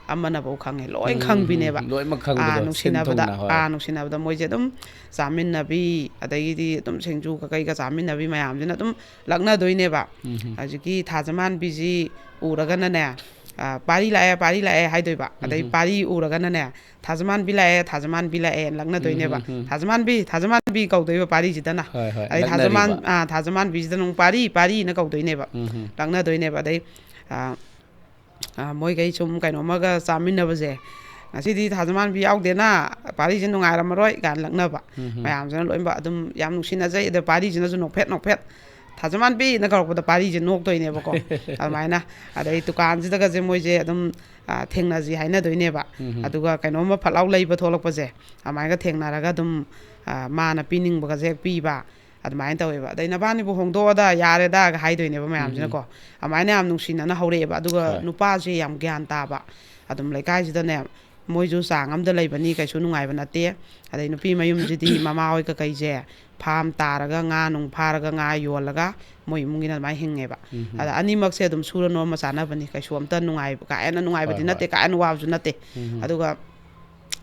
ꯑꯃꯅꯐꯧ ꯈꯪꯉꯦ, ꯂꯣꯏ ꯎꯝ, ꯈꯪꯕꯤꯅꯦꯕ꯫ ꯎꯝ, ꯂꯣꯏꯅꯃꯛ ꯑꯥ, ꯈꯪꯕꯗꯣ, ꯁꯤꯟ ꯅꯨꯡꯁꯤꯅꯕꯗ, ꯊꯨꯡꯅ, ꯍꯣꯏ꯫ ꯑꯥ, ꯅꯨꯡꯁꯤꯅꯕꯗ ꯃꯣꯏꯁꯦ ꯑꯗꯨꯝ ꯆꯥꯃꯤꯟꯅꯕꯤ, ꯑꯗꯒꯤꯗꯤ ꯑꯗꯨꯝ ꯁꯤꯡꯖꯨ ꯀꯀꯩꯒ ꯆꯥꯃꯤꯟꯅꯕꯤ ꯃꯌꯥꯝꯁꯤꯅ ꯑꯗꯨꯝ ꯂꯛꯅꯗꯣꯏꯅꯦꯕ꯫ ꯎꯝ꯫ ꯍꯧꯖꯤꯛꯀꯤ ꯊꯥꯖꯃꯥꯟꯕꯤꯁꯤ ꯎꯔꯒꯅꯅꯦ, ꯑꯥ, "ꯄꯥꯔꯤ ꯂꯥꯛꯑꯦ, ꯄꯥꯔꯤ ꯂꯥꯛꯑꯦ" ꯍꯥꯏꯗꯣꯏꯕ꯫ ꯑꯗꯩ ꯎꯝ꯫ ꯄꯥꯔꯤ ꯎꯔꯒꯅꯅꯦ, "ꯊꯥꯖꯃꯥꯟꯕꯤ ꯂꯥꯛꯑꯦ, ꯊꯥꯖꯃꯥꯟꯕꯤ ꯂꯥꯛꯑꯦ" ꯂꯛꯅꯗꯣꯏꯅꯦꯕ꯫ ꯎꯝ, ꯎꯝ, ꯎꯝ꯫ "ꯊꯥꯖꯃꯥꯟꯕꯤ, ꯊꯥꯖꯃꯥꯟꯕꯤ" ꯀꯧꯗꯣꯏꯕ ꯄꯥꯔꯤꯁꯤꯗꯅ꯫ ꯍꯣꯏ, ꯍꯣꯏ, ꯑꯗꯩ ꯊꯥꯖꯃꯥꯟ-, ꯂꯛꯅꯔꯤꯕ꯫ ꯑꯥ, ꯊꯥꯖꯃꯥꯟꯕꯤꯁꯤꯗꯅ ꯑꯃꯨꯛ "ꯄꯥꯔꯤ, ꯄꯥꯔꯤꯅ" ꯀꯧꯗꯣꯏꯅꯦꯕ꯫ ꯎꯝ, ꯎꯝ꯫ ꯂꯛꯅꯗꯣꯏꯅꯦꯕ꯫ ꯑꯗꯩ, ꯑꯥ, ꯑꯥ, ꯃꯣꯏꯈꯩ ꯁꯨꯝ ꯀꯩꯅꯣꯝꯃꯒ ꯆꯥꯃꯤꯟꯅꯕꯁꯦ, "ꯉꯁꯤꯗꯤ ꯊꯥꯖꯃꯥꯟꯕꯤ ꯌꯥꯎꯗꯦꯅ, ꯄꯥꯔꯤꯁꯦ ꯅꯨꯡꯉꯥꯏꯔꯝꯃꯔꯣꯏ" ꯀꯥꯏꯅ ꯂꯛꯅꯕ꯫ ꯎꯝ, ꯎꯝ꯫ ꯃꯌꯥꯝꯁꯤꯅ ꯂꯣꯏꯅꯃꯛ ꯑꯗꯨꯝ ꯌꯥꯝ ꯅꯨꯡꯁꯤꯅꯖꯩ꯫ ꯑꯗ ꯄꯥꯔꯤꯁꯤꯅꯁꯨ ꯅꯣꯛꯐꯦꯠ ꯅꯣꯛꯐꯦꯠ "ꯊꯥꯖꯃꯥꯟꯕꯤꯅ" ꯀꯧꯔꯛꯄꯗ ꯄꯥꯔꯤꯁꯦ ꯅꯣꯛꯇꯣꯏꯅꯦꯕꯀꯣ꯫ ꯑꯗꯨꯃꯥꯏꯅ꯫ ꯑꯗꯩ ꯗꯨꯀꯥꯟꯁꯤꯗꯒꯁꯦ ꯃꯣꯏꯁꯦ ꯑꯗꯨꯝ, ꯑꯥ, ꯊꯦꯡꯅꯁꯤ ꯍꯥꯏꯅꯗꯣꯏꯅꯦꯕ꯫ ꯎꯝ, ꯎꯝ꯫ ꯑꯗꯨꯒ ꯀꯩꯅꯣꯝꯃ ꯐꯠ ꯂꯥꯎ ꯂꯩꯕ ꯊꯣꯛꯂꯛꯄꯁꯦ, ꯑꯗꯨꯃꯥꯏꯅꯒ ꯊꯦꯡꯅꯔꯒ ꯑꯗꯨꯝ, ꯑꯥ, ꯃꯥꯅ ꯄꯤꯅꯤꯡꯕꯒꯁꯦ ꯍꯦꯛ ꯄꯤꯕ, ꯑꯗꯨꯃꯥꯏꯅ ꯇꯧꯋꯦꯕ꯫ ꯑꯗꯩ "ꯅꯕꯥꯅꯤꯕꯨ ꯍꯣꯡꯗꯣꯛꯑꯣꯗ, ꯌꯥꯔꯦꯗꯒ" ꯍꯥꯏꯗꯣꯏꯅꯦꯕ ꯃꯌꯥꯝꯁꯤꯅꯀꯣ꯫ ꯑꯗꯨꯃꯥꯏꯅ ꯌꯥꯝ ꯅꯨꯡꯁꯤꯅꯅ ꯍꯧꯔꯛꯑꯦꯕ꯫ ꯑꯗꯨꯒ ꯍꯣꯏ꯫ ꯅꯨꯄꯥꯁꯦ ꯌꯥꯝ ꯒ꯭ꯌꯥꯟ ꯇꯥꯕ꯫ ꯑꯗꯨꯝ ꯂꯩꯀꯥꯏꯁꯤꯗꯅꯦ, ꯃꯣꯏꯁꯨ ꯆꯥꯡ ꯑꯃꯗ ꯂꯩꯕꯅꯤ, ꯀꯩꯁꯨ ꯅꯨꯡꯉꯥꯏꯕ ꯅꯠꯇꯦ꯫ ꯑꯗꯩ ꯅꯨꯄꯤ ꯃꯌꯨꯝꯁꯤꯗꯤ ꯃꯃꯥ ꯍꯣꯏ ꯀꯀꯩꯁꯦ ꯐꯥꯝ ꯇꯥꯔꯒ ꯉꯥ ꯅꯨꯡ ꯐꯥꯔꯒ ꯉꯥ ꯌꯣꯜꯂꯒ ꯃꯣꯏ ꯏꯃꯨꯡꯒꯤꯅ ꯑꯗꯨꯃꯥꯏꯅ ꯍꯤꯡꯉꯦꯕ꯫ ꯑꯗ ꯑꯅꯤꯃꯛꯁꯦ ꯑꯗꯨꯝ ꯁꯨꯔ ꯅꯣꯝꯃ ꯆꯥꯅꯕꯅꯤ, ꯀꯩꯁꯨ ꯑꯝꯇ ꯅꯨꯡꯉꯥꯏꯕ, ꯀꯥ ꯍꯦꯟꯅ ꯅꯨꯡꯉꯥꯏꯕꯗꯤ ꯍꯣꯏ, ꯅꯠꯇꯦ, ꯍꯣꯏ꯫ ꯀꯥ ꯍꯦꯟꯅ ꯋꯥꯕꯁꯨ ꯅꯠꯇꯦ꯫ ꯑꯗꯨꯒ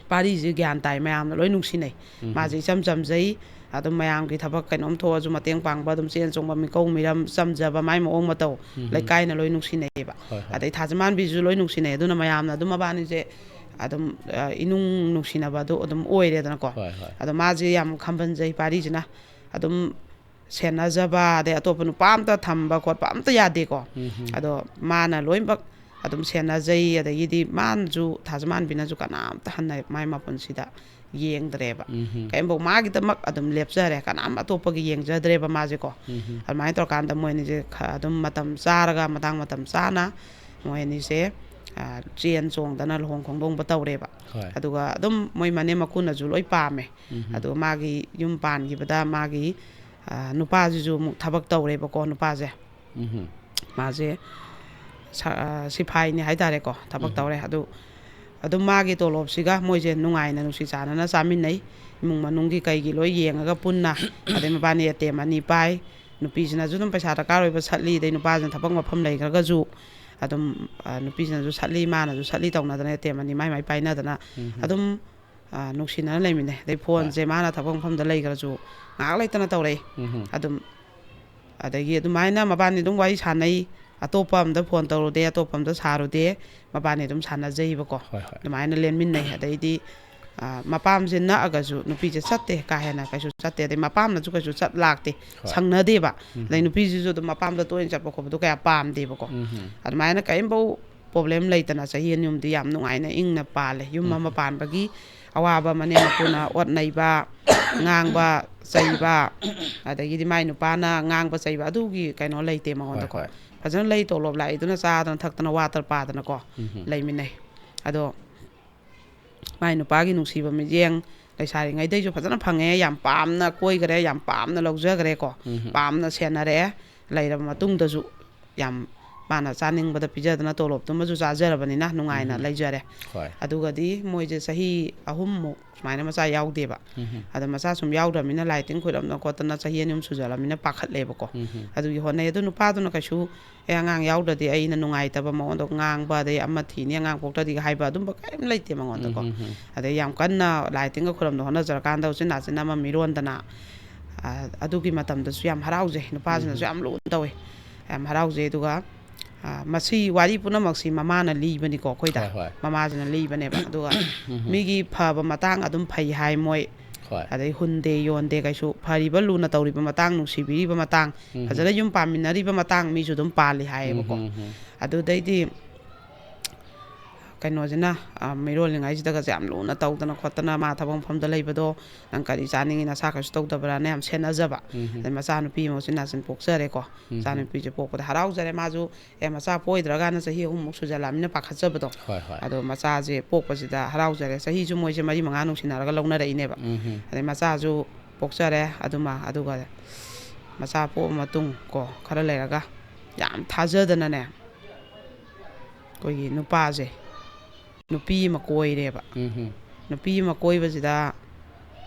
ꯄꯥꯔꯤꯁꯦ ꯒ꯭ꯌꯥꯟ ꯇꯥꯏ, ꯃꯌꯥꯝꯅ ꯂꯣꯏ ꯅꯨꯡꯁꯤꯅꯩ꯫ ꯃꯥꯁꯦ ꯏꯆꯝ ꯆꯝꯖꯩ, ꯑꯗꯨꯝ ꯃꯌꯥꯝꯒꯤ ꯊꯕꯛ ꯀꯩꯅꯣꯝ ꯊꯣꯛꯑꯁꯨ ꯃꯇꯦꯡ ꯄꯥꯡꯕ, ꯑꯗꯨꯝ ꯆꯦꯟ ꯆꯣꯡꯕ, ꯃꯤꯀꯧ ꯃꯤꯔꯝ, ꯆꯝꯖꯕ, ꯃꯥꯏ ꯃꯑꯣꯡ ꯃꯇꯧ꯫ ꯂꯩꯀꯥꯏꯅ ꯂꯣꯏ ꯅꯨꯡꯁꯤꯅꯩꯌꯦꯕ꯫ ꯍꯣꯏ, ꯍꯣꯏ꯫ ꯑꯗꯩ ꯊꯥꯖꯃꯥꯟꯕꯤꯁꯨ ꯂꯣꯏ ꯅꯨꯡꯁꯤꯅꯩ꯫ ꯑꯗꯨꯅ ꯃꯌꯥꯝꯅ ꯑꯗꯨꯝ ꯃꯕꯥꯅꯤꯁꯦ ꯑꯗꯨꯝ, ꯑ, ꯏꯅꯨꯡ ꯅꯨꯡꯁꯤꯅꯕꯗꯣ ꯑꯗꯨꯝ ꯑꯣꯏꯔꯦꯗꯅꯀꯣ꯫ ꯍꯣꯏ, ꯍꯣꯏ꯫ ꯑꯗꯣ ꯃꯥꯁꯦ ꯌꯥꯝ ꯈꯝꯕꯟꯖꯩ ꯄꯥꯔꯤꯁꯤꯅ꯫ ꯑꯗꯨꯝ ꯁꯦꯟꯅꯖꯕ, ꯑꯗꯩ ꯑꯇꯣꯞꯄ ꯅꯨꯄꯥ ꯑꯝꯇ ꯊꯝꯕ ꯈꯣꯠꯄ ꯑꯝꯇ ꯌꯥꯗꯦꯀꯣ꯫ ꯑꯗꯣ ꯃꯥꯅ ꯂꯣꯏꯅꯃꯛ ꯑꯗꯨꯝ ꯁꯦꯟꯅꯖꯩ꯫ ꯑꯗꯒꯤꯗꯤ ꯃꯥꯅꯁꯨ, ꯊꯥꯖꯃꯥꯟꯕꯤꯅꯁꯨ ꯀꯅꯥꯝꯇ ꯍꯟꯅ ꯃꯥꯏ ꯃꯄꯨꯟꯁꯤꯗ ꯌꯦꯡꯗ꯭ꯔꯦꯕ꯫ ꯀꯔꯤꯝꯐꯧ ꯃꯥꯒꯤꯗꯃꯛ ꯑꯗꯨꯝ ꯂꯦꯞꯆꯔꯦ, ꯀꯅꯥꯝ ꯑꯇꯣꯞꯄꯒꯤ ꯌꯦꯡꯖꯗ꯭ꯔꯦꯕ ꯃꯥꯁꯦꯀꯣ꯫ ꯑꯗꯨꯃꯥꯏꯅ ꯇꯧꯔꯀꯥꯟꯗ ꯃꯣꯏ ꯑꯅꯤꯁꯦ ꯈ-, ꯑꯗꯨꯝ ꯃꯇꯝ ꯆꯥꯔꯒ, ꯃꯇꯥꯡ ꯃꯇꯝ ꯆꯥꯅ ꯃꯣꯏ ꯑꯅꯤꯁꯦ, ꯑ, ꯆꯦꯟ ꯆꯣꯡꯗꯅ ꯂꯨꯍꯣꯡ ꯈꯣꯡꯗꯣꯡꯕ ꯇꯧꯔꯦꯕ꯫ ꯍꯣꯏ꯫ ꯑꯗꯨꯒ ꯑꯗꯨꯝ ꯃꯣꯏ ꯃꯅꯦꯝ ꯃꯀꯨꯅꯁꯨ ꯂꯣꯏ ꯄꯥꯝꯃꯦ꯫ ꯑꯗꯨꯒ ꯃꯥꯒꯤ ꯌꯨꯝ ꯄꯥꯟꯈꯤꯕꯗ ꯃꯥꯒꯤ, ꯑ, ꯅꯨꯄꯥꯁꯤꯁꯨ ꯑꯃꯨꯛ ꯊꯕꯛ ꯇꯧꯔꯦꯕꯀꯣ, ꯅꯨꯄꯥꯁꯦ꯫ ꯃꯥꯁꯦ ꯁ-, ꯑ, ꯁꯤꯐꯥꯏꯅꯤ ꯍꯥꯏꯇꯥꯔꯦꯀꯣ, ꯊꯕꯛ ꯇꯧꯔꯦ꯫ ꯑꯗꯨ ꯑꯗꯨꯝ ꯃꯥꯒꯤ ꯇꯣꯂꯣꯞꯁꯤꯒ ꯃꯣꯏꯁꯦ ꯅꯨꯡꯉꯥꯏꯅ ꯅꯨꯡꯁꯤ ꯆꯥꯟꯅꯅ ꯆꯥꯃꯤꯟꯅꯩ꯫ ꯏꯃꯨꯡ ꯃꯅꯨꯡꯒꯤ ꯀꯩꯒꯤ ꯂꯣꯏ ꯌꯦꯡꯉꯒ ꯄꯨꯟꯅ꯫ ꯑꯗꯩ ꯃꯕꯥꯅꯤ ꯑꯦꯇꯦꯝ ꯑꯅꯤ ꯄꯥꯏ꯫ ꯅꯨꯄꯤꯁꯤꯅꯁꯨ ꯑꯗꯨꯝ ꯄꯩꯁꯥ ꯗꯔꯀꯥꯔ ꯑꯣꯏꯕ ꯁꯠꯂꯤ, ꯑꯗꯩ ꯅꯨꯄꯥꯁꯤꯅ ꯊꯕꯛ ꯃꯐꯝ ꯂꯩꯈ꯭ꯔꯒꯁꯨ ꯑꯗꯨꯝ, ꯑ, ꯅꯨꯄꯤꯁꯤꯅꯁꯨ ꯁꯠꯂꯤ, ꯃꯥꯅꯁꯨ ꯁꯠꯂꯤ ꯇꯧꯅꯗꯅ ꯑꯦꯇꯦꯝ ꯑꯅꯤ ꯃꯥꯏ ꯃꯥꯏ ꯄꯥꯏꯅꯗꯅ ꯑꯗꯨꯝ, ꯑ, ꯅꯨꯡꯁꯤꯅꯅ ꯂꯩꯃꯤꯟꯅꯩ꯫ ꯑꯗꯩ ꯐꯣꯟꯁꯦ ꯃꯥꯅ ꯊꯕꯛ ꯃꯐꯝꯗ ꯂꯩꯈ꯭ꯔꯁꯨ ꯉꯥꯏꯍꯥꯛ ꯂꯩꯇꯅ ꯇꯧꯔꯛꯏ꯫ ꯑꯗꯨꯝ ꯑꯗꯒꯤ ꯑꯗꯨꯃꯥꯏꯅ ꯃꯕꯥꯅꯤ ꯑꯗꯨꯝ ꯋꯥꯔꯤ ꯁꯥꯟꯅꯩ꯫ ꯑꯇꯣꯞꯄ ꯑꯝꯗ ꯐꯣꯟ ꯇꯧꯔꯨꯗꯦ, ꯑꯇꯣꯞꯄ ꯑꯝꯗ ꯁꯥꯔꯨꯗꯦ, ꯃꯕꯥꯅꯤ ꯑꯗꯨꯝ ꯁꯥꯟꯅꯖꯩꯕꯀꯣ꯫ ꯍꯣꯏ, ꯍꯣꯏ꯫ ꯑꯗꯨꯃꯥꯏꯅ ꯂꯦꯟꯃꯤꯟꯅꯩ꯫ ꯑꯗꯩꯗꯤ, ꯑ, ꯃꯄꯥꯝꯁꯦ ꯅꯛꯑꯒꯁꯨ ꯅꯨꯄꯤꯁꯦ ꯆꯠꯇꯦ, ꯀꯥ ꯍꯦꯟꯅ ꯀꯩꯁꯨ ꯆꯠꯇꯦ꯫ ꯑꯗꯩ ꯃꯄꯥꯝꯅꯁꯨ ꯀꯩꯁꯨ ꯆꯠ ꯂꯥꯛꯇꯦ, ꯍꯣꯏ꯫ ꯁꯪꯅꯗꯦꯕ꯫ ꯑꯗꯩ ꯅꯨꯄꯤꯁꯤꯁꯨ ꯑꯗꯨꯝ ꯃꯄꯥꯝꯗ ꯇꯣꯏꯅ ꯆꯠꯄ ꯈꯣꯠꯄꯗꯣ ꯀꯌꯥ ꯄꯥꯝꯗꯦꯕꯀꯣ꯫ ꯑꯗꯨꯃꯥꯏꯅ ꯀꯔꯤꯝꯐꯧ ꯄ꯭ꯔꯣꯕ꯭ꯂꯦꯝ ꯂꯩꯇꯅ ꯆꯍꯤ ꯑꯅꯤ ꯑꯍꯨꯝꯗꯤ ꯌꯥꯝ ꯅꯨꯡꯉꯥꯏꯅ ꯏꯪꯅ ꯄꯥꯜꯂꯦ꯫ ꯌꯨꯝ ꯑꯃ ꯄꯥꯟꯕꯒꯤ ꯑꯋꯥꯕ ꯃꯅꯦꯝ ꯃꯀꯨꯅ ꯑꯣꯠ ꯅꯩꯕ, ꯉꯥꯡꯕ, ꯆꯩꯕ, ꯑꯗꯒꯤꯗꯤ ꯃꯥꯏ ꯅꯨꯄꯥꯅ ꯉꯥꯡꯕ ꯆꯩꯕ, ꯑꯗꯨꯒꯤ ꯀꯩꯅꯣ ꯂꯩꯇꯦ ꯃꯉꯣꯟꯗꯀꯣ꯫ ꯍꯣꯏ, ꯍꯣꯏ꯫ ꯐꯖꯅ ꯂꯩ, ꯇꯣꯂꯣꯞ ꯂꯥꯛꯏꯗꯨꯅ ꯆꯥꯗꯅ ꯊꯛꯇꯅ ꯋꯥꯇꯔ ꯄꯥꯗꯅꯀꯣ ꯂꯩꯃꯤꯟꯅꯩ꯫ ꯑꯗꯣ ꯃꯥꯏ ꯅꯨꯄꯥꯒꯤ ꯅꯨꯡꯁꯤꯕ ꯃꯤꯠꯌꯦꯡ ꯂꯩꯁꯥꯔꯤꯉꯩꯗꯩꯁꯨ ꯐꯖꯅ ꯐꯪꯉꯦ, ꯌꯥꯝ ꯄꯥꯝꯅ ꯀꯣꯏꯈꯔꯦ, ꯌꯥꯝ ꯄꯥꯝꯅ ꯂꯧꯖꯈ꯭ꯔꯦꯀꯣ꯫ ꯄꯥꯝꯅ ꯁꯦꯟꯅꯔꯛꯑꯦ꯫ ꯂꯩꯔꯕ ꯃꯇꯨꯡꯗꯁꯨ ꯌꯥꯝ ꯃꯥꯅ ꯆꯥꯅꯤꯡꯕꯗ ꯄꯤꯖꯗꯅ ꯇꯣꯂꯣꯞꯇꯨꯃꯁꯨ ꯆꯥꯖꯔꯕꯅꯤꯅ ꯅꯨꯡꯉꯥꯏꯅ ꯎꯝ꯫ ꯂꯩꯖꯔꯦ꯫ ꯍꯣꯏ꯫ ꯑꯗꯨꯒꯗꯤ ꯃꯣꯏꯁꯦ ꯆꯍꯤ ꯑꯍꯨꯝꯃꯨꯛ ꯁꯨꯃꯥꯏꯅ ꯃꯆꯥ ꯌꯥꯎꯗꯦꯕ꯫ ꯎꯝ꯫ ꯑꯗ ꯃꯆꯥ ꯁꯨꯝ ꯌꯥꯎꯗ꯭ꯔꯕꯅꯤꯅ ꯂꯥꯏ ꯇꯤꯟ ꯈꯣꯏꯔꯝꯗꯅ ꯈꯣꯠꯇꯅ ꯆꯍꯤ ꯑꯅꯤ ꯑꯍꯨꯝ ꯁꯨꯖꯜꯂꯕꯅꯤꯅ ꯄꯥꯈꯠꯂꯦꯕꯀꯣ꯫ ꯎꯝ꯫ ꯑꯗꯨꯒꯤ ꯍꯣꯠꯅꯩ꯫ ꯑꯗꯨ ꯅꯨꯄꯥꯗꯨꯅ ꯀꯩꯁꯨ "ꯑꯦ, ꯑꯉꯥꯡ ꯌꯥꯎꯗ꯭ꯔꯗꯤ ꯑꯩꯅ ꯅꯨꯡꯉꯥꯏꯇꯕ ꯃꯉꯣꯟꯗ ꯉꯥꯡꯕ, ꯑꯗꯩ ꯑꯃ ꯊꯤꯅꯤ, ꯑꯉꯥꯡ ꯄꯣꯛꯇ꯭ꯔꯗꯤꯒ" ꯍꯥꯏꯕ ꯑꯗꯨꯝꯕ ꯀꯔꯤꯝ ꯂꯩꯇꯦ ꯃꯉꯣꯟꯗꯀꯣ꯫ ꯎꯝ꯫ ꯑꯗꯩ ꯌꯥꯝ ꯀꯟꯅ ꯂꯥꯏ ꯇꯤꯟꯒ ꯈꯨꯔꯨꯝꯗ ꯍꯣꯠꯅꯖꯔꯀꯥꯟꯗ ꯎꯆꯤꯟ ꯅꯥꯆꯤꯟ ꯑꯃ ꯃꯤꯔꯣꯟꯗꯅ, ꯑ, ꯑꯗꯨꯒꯤ ꯃꯇꯝꯗꯁꯨ ꯌꯥꯝ ꯍꯔꯥꯎꯖꯩ꯫ ꯅꯨꯄꯥꯁꯤꯅꯁꯨ ꯎꯝ꯫ ꯌꯥꯝ ꯂꯨꯅ ꯇꯧꯋꯦ꯫ ꯌꯥꯝ ꯍꯔꯥꯎꯖꯩ꯫ ꯑꯗꯨꯒ, ꯑ, ꯃꯁꯤ ꯋꯥꯔꯤ ꯄꯨꯝꯅꯃꯛꯁꯤ ꯃꯃꯥꯅ ꯂꯤꯕꯅꯤꯀꯣ ꯑꯩꯈꯣꯏꯗ꯫ ꯍꯣꯏ, ꯍꯣꯏ꯫ ꯃꯃꯥꯁꯤꯅ ꯂꯤꯕꯅꯦꯕ꯫ ꯑꯗꯨꯒ ꯎꯝ꯫ ꯃꯤꯒꯤ ꯐꯕ ꯃꯇꯥꯡ ꯑꯗꯨꯝ ꯐꯩ ꯍꯥꯏ ꯃꯣꯏ꯫ ꯍꯣꯏ꯫ ꯑꯗꯩ ꯍꯨꯟꯗꯦ ꯌꯣꯟꯗꯦ ꯀꯩꯁꯨ꯫ ꯐꯔꯤꯕ, ꯂꯨꯅ ꯇꯧꯔꯤꯕ ꯃꯇꯥꯡ, ꯅꯨꯡꯁꯤꯕꯤꯔꯤꯕ ꯃꯇꯥꯡ, ꯎꯝ꯫ ꯐꯖꯅ ꯌꯨꯝ ꯄꯥꯟꯃꯤꯟꯅꯔꯤꯕ ꯃꯇꯥꯡ ꯃꯤꯁꯨ ꯑꯗꯨꯝ ꯄꯥꯜꯂꯤ ꯍꯥꯏꯌꯦꯕꯀꯣ꯫ ꯎꯝ, ꯎꯝ꯫ ꯑꯗꯨꯗꯩꯗꯤ ꯀꯩꯅꯣꯁꯤꯅ, ꯑ, ꯃꯤꯔꯣꯜꯂꯤꯉꯩꯁꯤꯗꯒꯁꯦ ꯌꯥꯝ ꯂꯨꯅ ꯇꯧꯗꯅ ꯈꯣꯠꯇꯅ, ꯃꯥ ꯊꯕꯛ ꯃꯐꯝꯗ ꯂꯩꯕꯗꯣ "ꯅꯪ ꯀꯔꯤ ꯆꯥꯅꯤꯡꯉꯤ, ꯅꯁꯥ ꯀꯩꯁꯨ ꯇꯧꯗꯕ꯭ꯔꯥꯅ" ꯌꯥꯝ ꯁꯦꯟꯅꯖꯕ꯫ ꯎꯝ꯫ ꯑꯗꯩ ꯃꯆꯥꯅꯨꯄꯤ ꯑꯃ ꯎꯆꯤꯟ ꯅꯥꯆꯤꯟ ꯄꯣꯛꯆꯔꯦꯀꯣ꯫ ꯎꯝ꯫ ꯃꯆꯥꯅꯨꯄꯤꯁꯦ ꯄꯣꯛꯄꯗ ꯍꯔꯥꯎꯖꯔꯦ꯫ ꯃꯥꯁꯨ "ꯑꯦ, ꯃꯆꯥ ꯄꯣꯏꯗ꯭ꯔꯒꯥꯅ" ꯆꯍꯤ ꯑꯍꯨꯝꯃꯨꯛ ꯁꯨꯖꯜꯂꯛꯑꯃꯤꯅ ꯄꯥꯈꯠꯆꯕꯗꯣ꯫ ꯍꯣꯏ, ꯍꯣꯏ꯫ ꯑꯗꯣ ꯃꯆꯥꯁꯦ ꯄꯣꯛꯄꯁꯤꯗ ꯍꯔꯥꯎꯖꯔꯦ꯫ ꯆꯍꯤꯁꯨ ꯃꯣꯏꯁꯦ ꯃꯔꯤ ꯃꯉꯥ ꯅꯨꯡꯁꯤꯅꯔꯒ ꯂꯧꯅꯔꯛꯏꯅꯦꯕ꯫ ꯎꯝ꯫ ꯑꯗꯩ ꯃꯆꯥꯁꯨ ꯄꯣꯛꯆꯔꯦ꯫ ꯑꯗꯨꯃ, ꯑꯗꯨꯒ ꯃꯆꯥ ꯄꯣꯛꯑ ꯃꯇꯨꯡ ꯀꯣ, ꯈꯔ ꯂꯩꯔꯒ ꯌꯥꯝ ꯊꯥꯖꯗꯅꯅꯦ, ꯑꯩꯈꯣꯏꯒꯤ ꯅꯨꯄꯥꯁꯦ ꯅꯨꯄꯤ ꯑꯃ ꯀꯣꯏꯔꯦꯕ꯫ ꯎꯝ꯫ ꯅꯨꯄꯤ ꯑꯃ ꯀꯣꯏꯕꯁꯤꯗ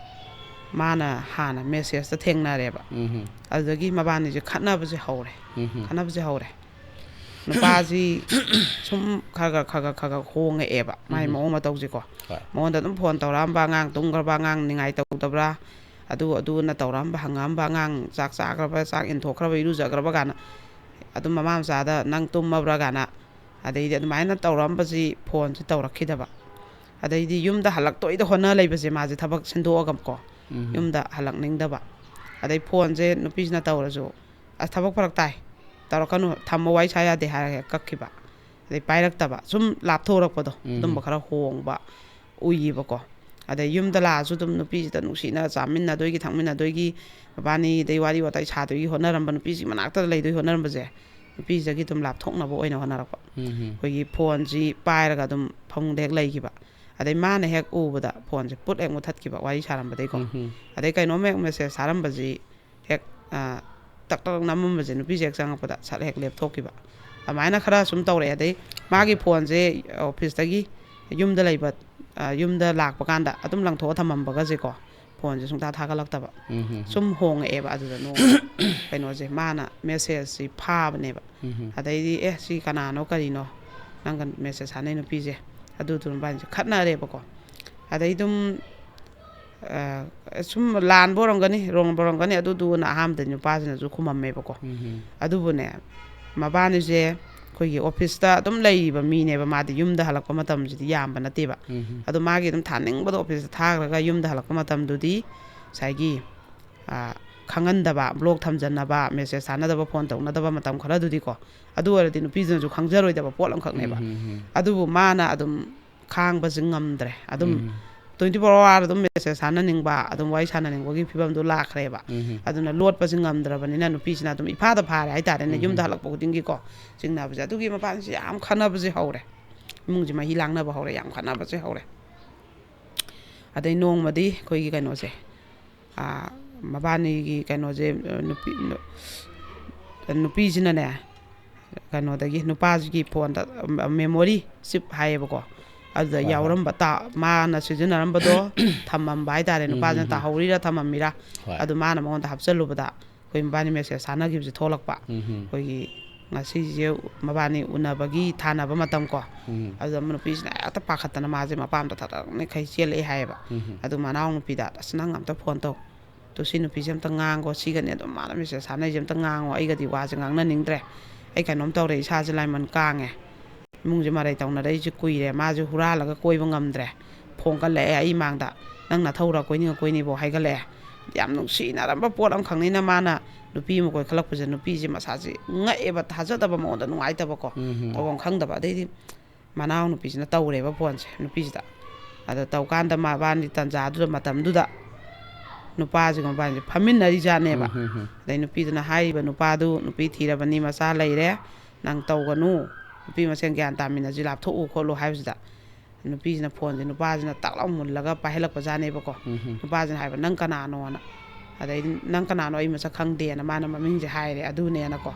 ꯃꯥꯅ ꯍꯥꯟꯅ ꯃꯦꯁꯦꯖꯇ ꯊꯦꯡꯅꯔꯦꯕ꯫ ꯎꯝ꯫ ꯑꯗꯨꯗꯒꯤ ꯃꯕꯥꯅꯤꯁꯦ ꯈꯠꯅꯕꯁꯦ ꯍꯧꯔꯦ꯫ ꯎꯝ꯫ ꯈꯠꯅꯕꯁꯦ ꯍꯧꯔꯦ꯫ ꯅꯨꯄꯥꯁꯤ ꯁꯨꯝ ꯈꯔ ꯈꯔ, ꯈꯔ ꯈꯔ, ꯈꯔ ꯈꯔ ꯍꯣꯡꯉꯛꯑꯦꯕ ꯃꯥꯏ ꯎꯝ꯫ ꯃꯑꯣꯡ ꯃꯇꯧꯁꯦꯀꯣ꯫ ꯍꯣꯏ꯫ ꯃꯉꯣꯟꯗ ꯑꯗꯨꯝ ꯐꯣꯟ ꯇꯧꯔꯛꯑꯝꯕ, "ꯑꯉꯥꯡ ꯇꯨꯝꯈ꯭ꯔꯕ, ꯑꯉꯥꯡ ꯅꯤꯡꯉꯥꯏ ꯇꯧꯗꯕ꯭ꯔꯥ, ꯑꯗꯨ ꯑꯗꯨꯅ ꯇꯧꯔꯛꯑꯝꯕ", ꯍꯪꯉꯛꯑꯝꯕ, "ꯑꯉꯥꯡ ꯆꯥꯛ ꯆꯥꯈ꯭ꯔꯕ, ꯆꯥꯛ ꯏꯟꯊꯣꯛꯈ꯭ꯔꯕ, ꯏꯔꯨꯖꯈ꯭ꯔꯕ?" ꯀꯥꯏꯅ, ꯑꯗꯨꯝ ꯃꯃꯥ ꯃꯆꯥꯗ "ꯅꯪ ꯇꯨꯝꯃꯕ꯭ꯔꯥ?" ꯀꯥꯏꯅ꯫ ꯑꯗꯩꯗꯤ ꯑꯗꯨꯃꯥꯏꯅ ꯇꯧꯔꯛꯑꯝꯕꯁꯤ ꯐꯣꯟꯁꯤ ꯇꯧꯔꯛꯈꯤꯗꯕ꯫ ꯑꯗꯩꯗꯤ ꯌꯨꯝꯗ ꯍꯜꯂꯛꯇꯣꯏꯗ ꯍꯣꯠꯅ ꯂꯩꯕꯁꯦ, ꯃꯥꯁꯦ ꯊꯕꯛ ꯁꯤꯟꯗꯣꯛꯑꯒꯀꯣ, ꯎꯝ꯫ ꯌꯨꯝꯗ ꯍꯜꯂꯛꯅꯤꯡꯗꯕ꯫ ꯑꯗꯩ ꯐꯣꯟꯁꯦ ꯅꯨꯄꯤꯁꯤꯅ ꯇꯧꯔꯁꯨ, "ꯑꯁ, ꯊꯕꯛ ꯐꯔꯛ ꯇꯥꯏ, ꯇꯧꯔꯛꯀꯅꯨ, ꯊꯝꯃꯣ, ꯋꯥꯔꯤ ꯁꯥ ꯌꯥꯗꯦ" ꯍꯥꯏꯔꯒ ꯍꯦꯛ ꯀꯛꯈꯤꯕ꯫ ꯑꯗꯩ ꯄꯥꯏꯔꯛꯇꯕ, ꯁꯨꯝ ꯂꯥꯞꯊꯣꯔꯛꯄꯗꯣ, ꯎꯝ꯫ ꯑꯗꯨꯝꯕ ꯈꯔ ꯍꯣꯡꯕ ꯎꯏꯌꯦꯕꯀꯣ꯫ ꯑꯗꯩ ꯌꯨꯝꯗ ꯂꯥꯛꯑꯁꯨ ꯑꯗꯨꯝ ꯅꯨꯄꯤꯁꯤꯗ ꯅꯨꯡꯁꯤꯅ ꯆꯥꯃꯤꯟꯅꯗꯣꯏꯒꯤ ꯊꯛꯃꯤꯟꯅꯗꯣꯏꯒꯤ, ꯃꯕꯥꯅꯤꯗꯩ ꯋꯥꯔꯤ ꯋꯥꯇꯥꯏ ꯁꯥꯗꯣꯏꯒꯤ ꯍꯣꯠꯅꯔꯝꯕ, ꯅꯨꯄꯤꯁꯤꯒꯤ ꯃꯅꯥꯛꯇ ꯂꯩꯗꯣꯏ ꯍꯣꯠꯅꯔꯝꯕꯁꯦ, ꯅꯨꯄꯤꯁꯤꯗꯒꯤ ꯑꯗꯨꯝ ꯂꯥꯞꯊꯣꯛꯅꯕ ꯑꯣꯏꯅ ꯍꯣꯠꯅꯔꯛꯄ꯫ ꯎꯝ꯫ ꯑꯩꯈꯣꯏꯒꯤ ꯐꯣꯟꯁꯤ ꯄꯥꯏꯔꯒ ꯑꯗꯨꯝ ꯐꯃꯨꯡꯗ ꯍꯦꯛ ꯂꯩꯈꯤꯕ꯫ ꯑꯗꯩ ꯃꯥꯅ ꯍꯦꯛ ꯎꯕꯗ ꯐꯣꯟꯁꯦ ꯄꯨꯠ ꯍꯦꯛ ꯃꯨꯠꯊꯠꯈꯤꯕ, ꯋꯥꯔꯤ ꯁꯥꯔꯝꯕꯗꯩꯀꯣ꯫ ꯎꯝ꯫ ꯑꯗꯩ ꯀꯩꯅꯣꯝ ꯍꯦꯛ ꯃꯦꯁꯦꯖ ꯊꯥꯔꯝꯕꯁꯤ ꯍꯦꯛ, ꯑ, ꯇꯛ ꯇꯛ ꯅꯝꯃꯝꯕꯁꯦ, ꯅꯨꯄꯤꯁꯦ ꯍꯦꯛ ꯆꯪꯉꯛꯄꯗ ꯁꯠ ꯍꯦꯛ ꯂꯦꯞꯊꯣꯛꯈꯤꯕ꯫ ꯑꯗꯨꯃꯥꯏꯅ ꯈꯔ ꯁꯨꯝ ꯇꯧꯔꯛꯑꯦ꯫ ꯑꯗꯩ ꯃꯥꯒꯤ ꯐꯣꯟꯁꯦ ꯑꯣꯐꯤꯁꯇꯒꯤ ꯌꯨꯝꯗ ꯂꯩꯕ, ꯑ, ꯌꯨꯝꯗ ꯂꯥꯛꯄ ꯀꯥꯟꯗ ꯑꯗꯨꯝ ꯂꯪꯊꯣꯛꯑ ꯊꯝꯃꯝꯕꯒꯁꯦꯀꯣ, ꯐꯣꯟꯁꯦ ꯁꯨꯡꯊꯥ ꯊꯥꯒꯠꯂꯛꯇꯕ꯫ ꯎꯝ꯫ ꯁꯨꯝ ꯍꯣꯡꯉꯛꯑꯦꯕ꯫ ꯑꯗꯨꯗ ꯅꯣꯡꯃ ꯀꯩꯅꯣꯁꯦ, ꯃꯥꯅ ꯃꯦꯁꯦꯖꯁꯤ ꯐꯥꯕꯅꯦꯕ꯫ ꯎꯝ꯫ ꯑꯗꯩꯗꯤ, "ꯑꯦ, ꯁꯤ ꯀꯅꯥꯅꯣ ꯀꯔꯤꯅꯣ ꯅꯪꯒ ꯃꯦꯁꯦꯖ ꯊꯥꯅꯩ ꯅꯨꯄꯤꯁꯦ?" ꯑꯗꯨꯗꯨ ꯃꯕꯥꯅꯤꯁꯦ ꯈꯠꯅꯔꯦꯕꯀꯣ꯫ ꯑꯗꯩ ꯑꯗꯨꯝ, ꯑ, ꯁꯨꯝ ꯂꯥꯟꯕ ꯑꯣꯏꯔꯝꯒꯅꯤ, ꯔꯣꯡꯕ ꯑꯣꯏꯔꯝꯒꯅꯤ, ꯑꯗꯨꯗꯨꯅ ꯑꯍꯥꯟꯕꯗ ꯅꯨꯄꯥꯁꯤꯅꯁꯨ ꯈꯨꯝꯃꯝꯃꯦꯕꯀꯣ꯫ ꯎꯝ꯫ ꯑꯗꯨꯕꯨꯅꯦ, ꯃꯕꯥꯅꯤꯁꯦ ꯑꯩꯈꯣꯏꯒꯤ ꯑꯣꯐꯤꯁꯇ ꯑꯗꯨꯝ ꯂꯩꯔꯤꯕ ꯃꯤꯅꯦꯕ꯫ ꯃꯥꯗꯤ ꯌꯨꯝꯗ ꯍꯜꯂꯛꯄ ꯃꯇꯝꯁꯤꯗꯤ ꯌꯥꯝꯕ ꯅꯠꯇꯦꯕ꯫ ꯎꯝ꯫ ꯑꯗꯣ ꯃꯥꯒꯤ ꯑꯗꯨꯝ ꯊꯥꯅꯤꯡꯕꯗꯣ ꯑꯣꯐꯤꯁꯇ ꯊꯥꯈ꯭ꯔꯒ ꯌꯨꯝꯗ ꯍꯜꯂꯛꯄ ꯃꯇꯝꯗꯨꯗꯤ ꯉꯁꯥꯏꯒꯤ, ꯑ, ꯈꯪꯍꯟꯗꯕ, ꯕ꯭ꯂꯣꯛ ꯊꯝꯖꯟꯅꯕ, ꯃꯦꯁꯦꯖ ꯊꯥꯅꯗꯕ, ꯐꯣꯟ ꯇꯧꯅꯗꯕ ꯃꯇꯝ ꯈꯔꯗꯨꯗꯤꯀꯣ, ꯑꯗꯨ ꯑꯣꯏꯔꯗꯤ ꯅꯨꯄꯤꯗꯨꯅꯁꯨ ꯈꯪꯖꯔꯣꯏꯗꯕ ꯄꯣꯠ ꯑꯃꯈꯛꯅꯦꯕ꯫ ꯎꯝ, ꯎꯝ, ꯎꯝ꯫ ꯑꯗꯨꯕꯨ ꯃꯥꯅ ꯑꯗꯨꯝ ꯈꯥꯡꯕꯁꯤ ꯉꯝꯗ꯭ꯔꯦ꯫ ꯑꯗꯨꯝ ꯎꯝ꯫ twenty four hour ꯑꯗꯨꯝ ꯃꯦꯁꯦꯖ ꯊꯥꯅꯅꯤꯡꯕ, ꯑꯗꯨꯝ ꯋꯥꯔꯤ ꯁꯥꯟꯅꯅꯤꯡꯕꯒꯤ ꯐꯤꯕꯝꯗꯣ ꯂꯥꯛꯈ꯭ꯔꯦꯕ꯫ ꯎꯝ꯫ ꯑꯗꯨꯅ ꯂꯣꯠꯄꯁꯤ ꯉꯝꯗ꯭ꯔꯕꯅꯤꯅ ꯅꯨꯄꯤꯁꯤꯅ ꯑꯗꯨꯝ ꯏꯐꯥꯗ ꯐꯥꯔꯦ ꯍꯥꯏꯇꯥꯔꯦꯅꯦ꯫ ꯎꯝ꯫ ꯌꯨꯝꯗ ꯍꯜꯂꯛꯄ ꯈꯨꯗꯤꯡꯒꯤꯀꯣ, ꯆꯤꯡꯅꯕꯁꯦ꯫ ꯑꯗꯨꯒꯤ ꯃꯄꯥꯟꯁꯤ ꯌꯥꯝ ꯈꯠꯅꯕꯁꯦ ꯍꯧꯔꯦ꯫ ꯏꯃꯨꯡꯁꯤ ꯃꯍꯤ ꯂꯥꯡꯅꯕ ꯍꯧꯔꯦ, ꯌꯥꯝ ꯈꯠꯅꯕꯁꯦ ꯍꯧꯔꯦ꯫ ꯑꯗꯩ ꯅꯣꯡꯃꯗꯤ ꯑꯩꯈꯣꯏꯒꯤ ꯀꯩꯅꯣꯁꯦ, ꯑ, ꯃꯕꯥꯅꯤꯒꯤ ꯀꯩꯅꯣꯁꯦ, ꯑ, ꯅꯨꯄꯤ, ꯅꯨ-, ꯅꯨꯄꯤꯁꯤꯅꯅꯦ, ꯀꯩꯅꯣꯗꯒꯤ, ꯅꯨꯄꯥꯁꯤꯒꯤ ꯐꯣꯟꯗ, ꯑ, ꯃꯦꯃꯣꯔꯤ ꯆꯤꯞ ꯍꯥꯏꯌꯦꯕꯀꯣ, ꯑꯗꯨꯗ ꯍꯣꯏ, ꯍꯣꯏ꯫ ꯌꯥꯎꯔꯝꯕ, ꯇꯥ-, ꯃꯥꯅ ꯁꯤꯖꯤꯟꯅꯔꯝꯕꯗꯣ ꯊꯝꯃꯝꯕ ꯍꯥꯏꯇꯥꯔꯦ꯫ ꯎꯝ, ꯅꯨꯄꯥꯁꯤꯅ ꯎꯝ, ꯎꯝ꯫ ꯇꯥꯍꯧꯔꯤꯔꯥ ꯊꯝꯃꯝꯃꯤꯔꯥ, ꯍꯣꯏ꯫ ꯑꯗꯨ ꯃꯥꯅ ꯃꯉꯣꯟꯗ ꯍꯥꯞꯆꯜꯂꯨꯕꯗ ꯑꯩꯈꯣꯏ ꯃꯕꯥꯅꯤ ꯃꯦꯁꯦꯖ ꯊꯥꯅꯈꯤꯕꯁꯦ ꯊꯣꯛꯂꯛꯄ꯫ ꯎꯝ, ꯎꯝ꯫ ꯑꯩꯈꯣꯏꯒꯤ ꯉꯁꯤꯁꯦ ꯃꯕꯥꯅꯤ ꯎꯅꯕꯒꯤ ꯊꯥꯅꯕ ꯃꯇꯝ ꯀꯣ, ꯎꯝ꯫ ꯑꯗꯨꯗ ꯅꯨꯄꯤꯁꯤꯅ ꯍꯦꯛꯇ ꯄꯥꯈꯠꯇꯅ ꯃꯥꯁꯦ ꯃꯄꯥꯝꯗ ꯊꯛꯊꯛꯅꯤꯈꯩ ꯆꯦꯜꯂꯛꯑꯦ ꯍꯥꯏꯌꯦꯕ꯫ ꯎꯝ꯫ ꯑꯗꯨ ꯃꯅꯥꯎ ꯅꯨꯄꯤꯗ, "ꯑꯁ, ꯅꯪ ꯑꯝꯇ ꯐꯣꯟ ꯇꯧ, ꯇꯨ ꯁꯤ ꯅꯨꯄꯤꯁꯦ ꯑꯝꯇ ꯉꯥꯡꯉꯣ, ꯁꯤꯒꯅꯦ ꯑꯗꯨꯝ ꯃꯥꯅ ꯃꯦꯁꯦꯖ ꯊꯥꯅꯩꯁꯦ ꯑꯝꯇ ꯉꯥꯡꯉꯣ, ꯑꯩꯒꯗꯤ ꯋꯥꯁꯦ ꯉꯥꯡꯅꯅꯤꯡꯗ꯭ꯔꯦ, ꯑꯩ ꯀꯩꯅꯣꯝ ꯇꯧꯔꯦ, ꯏꯁꯥꯁꯦ ꯂꯥꯏꯃꯟ ꯀꯥꯡꯉꯦ, ꯏꯃꯨꯡꯁꯦ ꯃꯔꯩ ꯇꯧꯅꯔꯛꯏꯁꯦ ꯀꯨꯏꯔꯦ, ꯃꯥꯁꯦ ꯍꯨꯔꯥꯜꯂꯒ ꯀꯣꯏꯕ ꯉꯝꯗ꯭ꯔꯦ, ꯐꯣꯡꯒꯠꯂꯛꯑꯦ ꯑꯩ ꯃꯥꯡꯗ, ꯅꯪ ꯅꯊꯧꯔ ꯀꯣꯏꯅꯤꯡꯉ ꯀꯣꯏꯅꯤꯕꯣ ꯍꯥꯏꯒꯠꯂꯛꯑꯦ꯫ ꯌꯥꯝ ꯅꯨꯡꯁꯤꯅꯔꯝꯕ ꯄꯣꯠ ꯑꯃꯈꯛꯅꯤꯅ ꯃꯥꯅ ꯅꯨꯄꯤ ꯑꯃ ꯀꯣꯏꯈꯠꯂꯛꯄꯁꯦ ꯅꯨꯄꯤꯁꯦ ꯃꯁꯥꯁꯦ ꯉꯛꯑꯦꯕ, ꯊꯥꯖꯗꯕ ꯃꯉꯣꯟꯗ ꯅꯨꯡꯉꯥꯏꯇꯕꯀꯣ, ꯎꯝ, ꯎꯝ꯫ ꯇꯧꯐꯝ ꯈꯪꯗꯕ꯫ ꯑꯗꯩꯗꯤ ꯃꯅꯥꯎ ꯅꯨꯄꯤꯁꯤꯅ ꯇꯧꯔꯦꯕ ꯐꯣꯟꯁꯦ ꯅꯨꯄꯤꯁꯤꯗ꯫ ꯑꯗꯣ ꯇꯧꯀꯥꯟꯗ ꯃꯕꯥꯅꯤ ꯇꯟꯖꯥꯗꯨꯗ, ꯃꯇꯝꯗꯨꯗ ꯅꯨꯄꯥꯁꯤꯒ ꯃꯕꯥꯅꯤꯁꯦ ꯐꯝꯃꯤꯟꯅꯔꯤꯖꯥꯠꯅꯦꯕ꯫ ꯎꯝ, ꯎꯝ, ꯎꯝ꯫ ꯑꯗꯩ ꯅꯨꯄꯤꯗꯨꯅ ꯍꯥꯏꯔꯤꯕ ꯅꯨꯄꯥꯗꯨ, "ꯅꯨꯄꯤ ꯊꯤꯔꯕꯅꯤ, ꯃꯆꯥ ꯂꯩꯔꯦ, ꯅꯪ ꯇꯧꯒꯅꯨ, ꯅꯨꯄꯤ ꯃꯁꯦꯟ ꯒ꯭ꯌꯥꯟ ꯇꯥꯃꯤꯟꯅꯁꯤ, ꯂꯥꯞꯊꯣꯛꯎ ꯈꯣꯠꯂꯨ" ꯍꯥꯏꯕꯁꯤꯗ ꯅꯨꯄꯤꯁꯤꯅ ꯐꯣꯟꯁꯦ ꯅꯨꯄꯥꯁꯤꯅ ꯇꯥꯛ ꯂꯥꯎ ꯃꯨꯜꯂꯒ ꯄꯥꯏꯍꯜꯂꯛꯄꯖꯥꯠꯅꯦꯕꯀꯣ꯫ ꯎꯝ, ꯎꯝ꯫ ꯅꯨꯄꯥꯁꯤꯅ ꯍꯥꯏꯕ, "ꯅꯪ ꯀꯅꯥꯅꯣꯅ?" ꯑꯗꯩꯗꯤ, "ꯅꯪ ꯀꯅꯥꯅꯣ? ꯑꯩ ꯃꯁꯛ ꯈꯪꯗꯦꯅ" ꯃꯥꯅ ꯃꯃꯤꯡꯁꯦ ꯍꯥꯏꯔꯦ, "ꯑꯗꯨꯅꯦꯅꯀꯣ"꯫